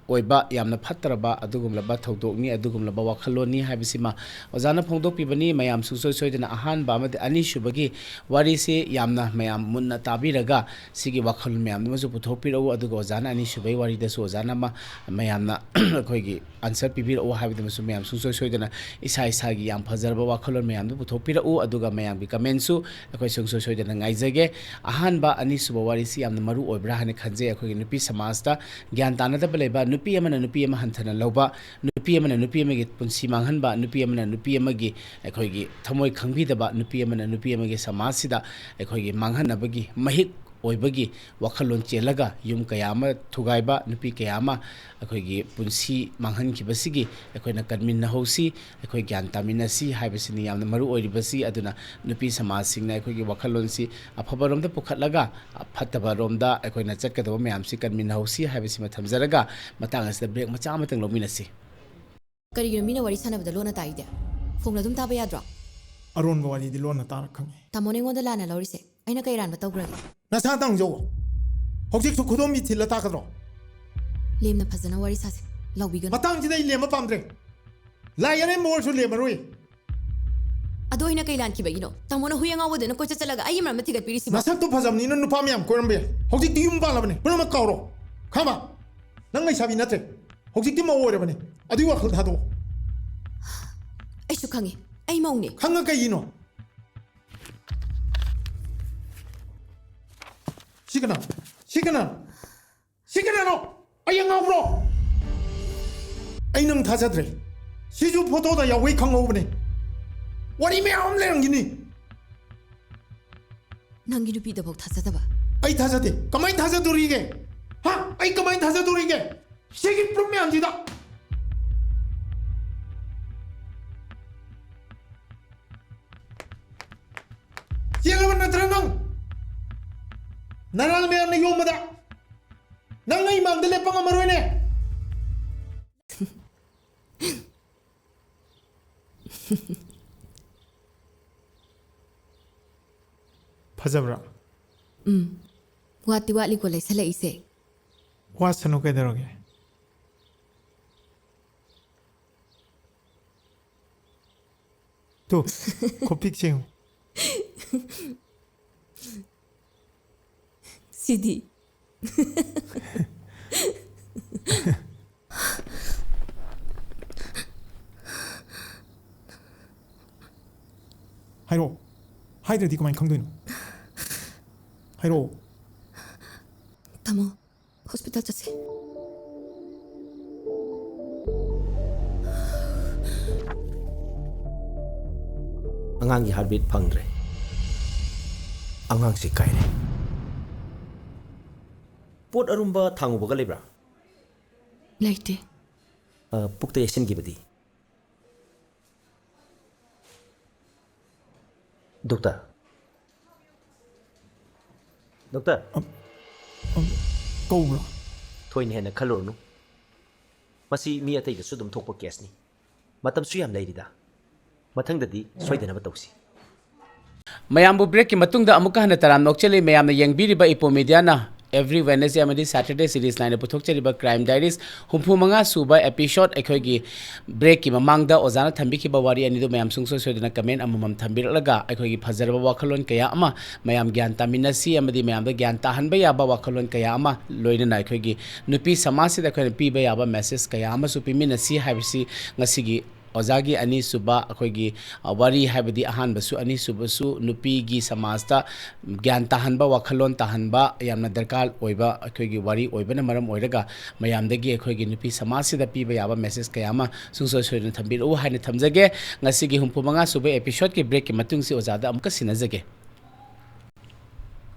ꯑꯣꯏꯕ, ꯌꯥꯝꯅ ꯐꯠꯇ꯭ꯔꯕ ꯑꯗꯨꯒꯨꯝꯂꯕ ꯊꯧꯗꯣꯛꯅꯤ, ꯑꯗꯨꯒꯨꯝꯂꯕ ꯋꯥꯈꯜꯂꯣꯟꯅꯤ ꯍꯥꯏꯕꯁꯤꯃ ꯑꯣꯖꯥꯅ ꯐꯣꯡꯗꯣꯛꯄꯤꯕꯅꯤ꯫ ꯃꯌꯥꯝ ꯁꯨꯡꯁꯣꯏ ꯁꯣꯏꯗꯅ ꯑꯍꯥꯟꯕ ꯑꯃꯗꯤ ꯑꯅꯤꯁꯨꯕꯒꯤ ꯋꯥꯔꯤꯁꯤ ꯌꯥꯝꯅ ꯃꯌꯥꯝ ꯃꯨꯟꯅ ꯇꯥꯕꯤꯔꯒ ꯁꯤꯒꯤ ꯋꯥꯈꯜꯂꯣꯟ ꯃꯌꯥꯝꯗꯨꯃꯁꯨ ꯄꯨꯊꯣꯛꯄꯤꯔꯛꯎ꯫ ꯑꯗꯨꯒ ꯑꯣꯖꯥꯅ ꯑꯅꯤꯁꯨꯕꯒꯤ ꯋꯥꯔꯤꯗꯁꯨ ꯑꯣꯖꯥꯅ ꯑꯃ ꯃꯌꯥꯝꯅ ꯑꯩꯈꯣꯏꯒꯤ answer ꯄꯤꯕꯤꯔꯛꯎ ꯍꯥꯏꯕꯗꯨꯃꯁꯨ ꯃꯌꯥꯝ ꯁꯨꯡꯁꯣꯏ ꯁꯣꯏꯗꯅ ꯏꯁꯥ ꯏꯁꯥꯒꯤ ꯌꯥꯝ ꯐꯖꯔꯕ ꯋꯥꯈꯜꯂꯣꯟ ꯃꯌꯥꯝꯗꯨ ꯄꯨꯊꯣꯛꯄꯤꯔꯛꯎ꯫ ꯑꯗꯨꯒ ꯃꯌꯥꯝꯒꯤ commentꯁꯨ ꯑꯩꯈꯣꯏ ꯁꯨꯡꯁꯣꯏ ꯁꯣꯏꯗꯅ ꯉꯥꯏꯖꯒꯦ꯫ ꯑꯍꯥꯟꯕ, ꯑꯅꯤꯁꯨꯕ ꯋꯥꯔꯤꯁꯤ ꯌꯥꯝꯅ ꯃꯔꯨ ꯑꯣꯏꯕ꯭ꯔꯥ ꯍꯥꯏꯅ ꯈꯟꯖꯩ꯫ ꯑꯩꯈꯣꯏꯒꯤ ꯅꯨꯄꯤ ꯁꯃꯥꯖꯇ ꯒ꯭ꯌꯥꯟ ꯇꯥꯅꯗꯕ ꯂꯩꯕ, ꯅꯨꯄꯤ ꯑꯃꯅ ꯅꯨꯄꯤ ꯑꯃ ꯍꯟꯊꯅ ꯂꯧꯕ, ꯅꯨꯄꯤ ꯑꯃꯅ ꯅꯨꯄꯤ ꯑꯃꯒꯤ ꯄꯨꯟꯁꯤ ꯃꯥꯡꯍꯟꯕ, ꯅꯨꯄꯤ ꯑꯃꯅ ꯅꯨꯄꯤ ꯑꯃꯒꯤ ꯑꯩꯈꯣꯏꯒꯤ ꯊꯃꯣꯏ ꯈꯪꯕꯤꯗꯕ, ꯅꯨꯄꯤ ꯑꯃꯅ ꯅꯨꯄꯤ ꯑꯃꯒꯤ ꯁꯃꯥꯖꯁꯤꯗ ꯑꯩꯈꯣꯏꯒꯤ ꯃꯥꯡꯍꯟꯅꯕꯒꯤ ꯃꯍꯤꯛ ꯑꯣꯏꯕꯒꯤ ꯋꯥꯈꯜꯂꯣꯟ ꯆꯦꯜꯂꯒ ꯌꯨꯝ ꯀꯌꯥ ꯑꯃ ꯊꯨꯒꯥꯏꯕ, ꯅꯨꯄꯤ ꯀꯌꯥ ꯑꯃ ꯑꯩꯈꯣꯏꯒꯤ ꯄꯨꯟꯁꯤ ꯃꯥꯡꯍꯟꯈꯤꯕꯁꯤꯒꯤ ꯑꯩꯈꯣꯏꯅ ꯀꯟꯃꯤꯟꯅꯍꯧꯁꯤ, ꯑꯩꯈꯣꯏ ꯒ꯭ꯌꯥꯟ ꯇꯥꯃꯤꯟꯅꯁꯤ ꯍꯥꯏꯕꯁꯤꯅꯤ ꯌꯥꯝꯅ ꯃꯔꯨ ꯑꯣꯏꯔꯤꯕꯁꯤ꯫ ꯑꯗꯨꯅ ꯅꯨꯄꯤ ꯁꯃꯥꯖꯁꯤꯡꯅ ꯑꯩꯈꯣꯏꯒꯤ ꯋꯥꯈꯜꯂꯣꯟꯁꯤ ꯑꯐꯕꯔꯣꯝꯗ ꯄꯨꯈꯠꯂꯒ ꯐꯠꯇꯕꯔꯣꯝꯗ ꯑꯩꯈꯣꯏꯅ ꯆꯠꯀꯗꯕ ꯃꯌꯥꯝꯁꯤ ꯀꯟꯃꯤꯟꯅꯍꯧꯁꯤ ꯍꯥꯏꯕꯁꯤꯃ ꯊꯝꯖꯔꯒ ꯃꯇꯥꯡ ꯑꯁꯤꯗ break ꯃꯆꯥ ꯑꯃꯇꯪ ꯂꯧꯃꯤꯟꯅꯁꯤ꯫ ꯀꯔꯤꯒꯤꯅꯣ ꯃꯤꯅ ꯋꯥꯔꯤ ꯁꯥꯟꯅꯕꯗ ꯂꯣꯟꯅ ꯇꯥꯔꯤꯗꯤ? ꯐꯣꯟ ꯑꯗꯨꯝ ꯇꯥꯕ ꯌꯥꯗ꯭ꯔꯣ? ꯑꯔꯣꯟꯕ ꯋꯥꯔꯤꯗꯤ ꯂꯣꯟꯅ ꯇꯥꯔ ꯈꯪꯉꯤ꯫ ꯇꯥꯃꯣꯅ ꯑꯩꯉꯣꯟꯗ ꯂꯥꯟꯅ ꯂꯧꯔꯤꯁꯦ ꯑꯩꯅ ꯀꯩ ꯑꯔꯥꯟꯕ ꯇꯧꯈ꯭ꯔꯒꯦ? ꯅꯁꯥ ꯇꯥꯡꯖꯧ꯫ ꯍꯧꯖꯤꯛꯁꯨ ꯈꯨꯗꯣꯝꯕꯤ ꯊꯤꯜꯂ ꯇꯥꯛꯀꯗ꯭ꯔꯣ? ꯂꯦꯝꯅ ꯐꯖꯅ ꯋꯥꯔꯤ ꯁꯥꯁꯦ꯫ ꯂꯥꯎꯕꯤꯒꯅꯨ꯫ ꯃꯇꯥꯡꯁꯤꯗ ꯑꯩ ꯂꯦꯝꯕ ꯄꯥꯝꯗ꯭ꯔꯦ꯫ ꯂꯥꯏ ꯑꯔꯦꯝꯕ ꯑꯣꯏꯔꯁꯨ ꯂꯦꯝꯃꯔꯣꯏ꯫ ꯑꯗꯣ ꯑꯩꯅ ꯀꯩ ꯂꯥꯟꯈꯤꯕꯒꯤꯅꯣ? ꯇꯥꯃꯣꯅ ꯍꯨꯏ ꯑꯉꯥꯎꯕꯗꯨꯅ ꯀꯣꯏꯆꯠ ꯆꯠꯂꯒ ꯑꯩꯒꯤ ꯃꯔꯝꯗ ꯊꯤꯒꯠꯄꯤꯔꯤꯁꯤꯕꯣ? ꯅꯁꯛꯇꯣ ꯐꯖꯕꯅꯤꯅ ꯅꯨꯄꯥ ꯃꯌꯥꯝ ꯀꯣꯏꯔꯝꯕ ꯌꯥꯏ꯫ ꯍꯧꯖꯤꯛꯇꯤ ꯌꯨꯝ ꯄꯥꯜꯂꯕꯅꯦ꯫ ꯄꯨꯝꯅꯃꯛ ꯀꯥꯎꯔꯣ꯫ ꯈꯪꯉꯕ? ꯅꯪ ꯂꯩꯁꯥꯕꯤ ꯅꯠꯇ꯭ꯔꯦ꯫ ꯍꯧꯖꯤꯛꯇꯤ ꯃꯧ ꯑꯣꯏꯔꯕꯅꯦ꯫ ꯑꯗꯨꯒꯤ ꯋꯥꯈꯜ ꯊꯥꯗꯣꯛꯑꯣ꯫ ꯑꯩꯁꯨ ꯈꯪꯉꯤ꯫ ꯑꯩ ꯃꯧꯅꯦ꯫ ꯈꯪꯉ ꯀꯩꯒꯤꯅꯣ? ꯁꯤ ꯀꯅꯥ? ꯁꯤ ꯀꯅꯥ? ꯁꯤ ꯀꯅꯥꯅꯣ? ꯑꯩ ꯑꯉꯥꯎꯕ꯭ꯔꯣ? ꯑꯩ ꯅꯪ ꯊꯥꯖꯗ꯭ꯔꯦ꯫ ꯁꯤꯁꯨ ꯐꯣꯇꯣꯗ ꯌꯥꯎꯕꯩ ꯈꯪꯍꯧꯕꯅꯦ꯫ ꯋꯥꯔꯤ ꯃꯌꯥꯝ ꯑꯃ ꯂꯩꯔꯝꯒꯤꯅꯤ꯫ ꯅꯪꯒꯤ ꯅꯨꯄꯤꯗꯐꯥꯎ ꯊꯥꯖꯗꯕ? ꯑꯩ ꯊꯥꯖꯗꯦ꯫ ꯀꯃꯥꯏꯅ ꯊꯥꯖꯗꯣꯔꯤꯒꯦ? ꯍꯥ? ꯑꯩ ꯀꯃꯥꯏꯅ ꯊꯥꯖꯗꯣꯔꯤꯒꯦ? ꯁꯤꯒꯤ ꯄ꯭ꯔꯨꯐ ꯃꯌꯥꯝꯁꯤꯗ꯫ ꯆꯦꯜꯂꯕ ꯅꯠꯇ꯭ꯔ ꯅꯪ? ꯅꯔꯥꯜ ꯃꯌꯥꯝꯅ ꯌꯣꯝꯕꯗ ꯅꯪ ꯑꯩ ꯃꯥꯡꯗ ꯂꯦꯞꯄ ꯉꯝꯃꯔꯣꯏꯅꯦ꯫ ꯐꯖꯕ꯭ꯔꯥ? ꯎꯝ꯫ ꯋꯥꯠꯇꯤ ꯋꯥꯠꯂꯤꯀꯣ ꯂꯩꯁꯜꯂꯛꯏꯁꯦ꯫ ꯋꯥꯠꯁꯅꯨ ꯀꯩꯗꯧꯔꯒꯦ? ꯇꯨ, ꯈꯨꯄꯤꯛꯁꯦ ꯌꯦꯡꯉꯨ꯫ ꯁꯤꯗꯤ꯫ ꯍꯥꯏꯔꯛꯑꯣ꯫ ꯍꯥꯏꯗ꯭ꯔꯗꯤ ꯀꯃꯥꯏꯅ ꯈꯪꯗꯣꯏꯅꯣ? ꯍꯥꯏꯔꯛꯑꯣ꯫ ꯇꯥꯃꯣ, ꯍꯣꯁꯄꯤꯇꯥꯜ ꯆꯠꯁꯦ꯫ ꯑꯉꯥꯡꯒꯤ ꯍꯥꯔꯠꯕꯤꯠ ꯐꯪꯗ꯭ꯔꯦ꯫ ꯑꯉꯥꯡꯁꯤ ꯀꯥꯏꯔꯦ꯫ ꯄꯣꯠ ꯑꯔꯨꯝꯕ ꯊꯥꯡꯉꯨꯕꯒ ꯂꯩꯕ꯭ꯔꯥ? ꯂꯩꯇꯦ꯫ ꯑ, ꯄꯨꯛꯇ ꯌꯩꯁꯤꯟꯈꯤꯕꯗꯤ? ꯗꯣꯛꯇꯔ? ꯗꯣꯛꯇꯔ? ꯑꯝ, ꯑꯝ, ꯀꯧꯕ꯭ꯔꯣ? ꯊꯣꯏꯅ ꯍꯦꯟꯅ ꯈꯜꯂꯨꯔꯅꯨ꯫ ꯃꯁꯤ ꯃꯤ ꯑꯇꯩꯗꯁꯨ ꯑꯗꯨꯝ ꯊꯣꯛꯄ ꯀꯦꯁꯅꯤ꯫ ꯃꯇꯝꯁꯨ ꯌꯥꯝ ꯂꯩꯔꯤꯗ꯫ ꯃꯊꯪꯗꯗꯤ ꯁꯣꯏꯗꯅꯕ ꯇꯧꯁꯤ꯫ ꯃꯌꯥꯝꯕꯨ ꯕ꯭ꯔꯦꯛꯀꯤ ꯃꯇꯨꯡꯗ ꯑꯃꯨꯛꯀ ꯍꯟꯅ ꯇꯔꯥꯝꯅ ꯑꯣꯛꯆꯔꯤ꯫ ꯃꯌꯥꯝꯅ ꯌꯦꯡꯕꯤꯔꯤꯕ ꯏꯄꯣ ꯃꯤꯗꯤꯌꯥꯅ every Wednesday ꯑꯃꯗꯤ Saturday series ꯅꯥꯏꯅ ꯄꯨꯊꯣꯛꯆꯔꯤꯕ Crime Diaries ꯍꯨꯝꯐꯨ ꯃꯉꯥ ꯁꯨꯕ episode꯫ ꯑꯩꯈꯣꯏꯒꯤ ꯕ꯭ꯔꯦꯛꯀꯤ ꯃꯃꯥꯡꯗ ꯑꯣꯖꯥꯅ ꯊꯝꯕꯤꯈꯤꯕ ꯋꯥꯔꯤ ꯑꯅꯤꯗꯨ ꯃꯌꯥꯝ ꯁꯨꯡꯁꯣꯏ ꯁꯣꯏꯗꯅ comment ꯑꯃꯃꯝ ꯊꯝꯕꯤꯔꯛꯂꯒ ꯑꯩꯈꯣꯏꯒꯤ ꯐꯖꯔꯕ ꯋꯥꯈꯜꯂꯣꯟ ꯀꯌꯥ ꯑꯃ ꯃꯌꯥꯝ ꯒ꯭ꯌꯥꯟ ꯇꯥꯃꯤꯟꯅꯁꯤ ꯑꯃꯗꯤ ꯃꯌꯥꯝꯗ ꯒ꯭ꯌꯥꯟ ꯇꯥꯍꯟꯕ ꯌꯥꯕ ꯋꯥꯈꯜꯂꯣꯟ ꯀꯌꯥ ꯑꯃ, ꯂꯣꯏꯅꯅ ꯑꯩꯈꯣꯏꯒꯤ ꯅꯨꯄꯤ ꯁꯃꯥꯖꯁꯤꯗ ꯑꯩꯈꯣꯏꯅ ꯄꯤꯕ ꯌꯥꯕ message ꯀꯌꯥ ꯑꯃꯁꯨ ꯄꯤꯃꯤꯟꯅꯁꯤ ꯍꯥꯏꯕꯁꯤ ꯉꯁꯤꯒꯤ ꯑꯣꯖꯥꯒꯤ ꯑꯅꯤꯁꯨꯕ ꯑꯩꯈꯣꯏꯒꯤ, ꯑ, ꯋꯥꯔꯤ, ꯍꯥꯏꯕꯗꯤ ꯑꯍꯥꯟꯕꯁꯨ ꯑꯅꯤꯁꯨꯕꯁꯨ ꯅꯨꯄꯤꯒꯤ ꯁꯃꯥꯖꯇ ꯒ꯭ꯌꯥꯟ ꯇꯥꯍꯟꯕ, ꯋꯥꯈꯜꯂꯣꯟ ꯇꯥꯍꯟꯕ ꯌꯥꯝꯅ ꯗꯔꯀꯥꯔ ꯑꯣꯏꯕ ꯑꯩꯈꯣꯏꯒꯤ ꯋꯥꯔꯤ ꯑꯣꯏꯕꯅ ꯃꯔꯝ ꯑꯣꯏꯔꯒ ꯃꯌꯥꯝꯗꯒꯤ ꯑꯩꯈꯣꯏꯒꯤ ꯅꯨꯄꯤ ꯁꯃꯥꯖꯁꯤꯗ ꯄꯤꯕ ꯌꯥꯕ message ꯀꯌꯥ ꯑꯃ ꯁꯨꯡꯁꯣꯏ ꯁꯣꯏꯗꯅ ꯊꯝꯕꯤꯔꯛꯎ ꯍꯥꯏꯅ ꯊꯝꯖꯒꯦ꯫ ꯉꯁꯤꯒꯤ ꯍꯨꯝꯐꯨ ꯃꯉꯥ ꯁꯨꯕ episodeꯀꯤ breakꯀꯤ ꯃꯇꯨꯡꯁꯤ ꯑꯣꯖꯥꯗ ꯑꯃꯨꯛꯀ ꯁꯤꯟꯅꯖꯒꯦ꯫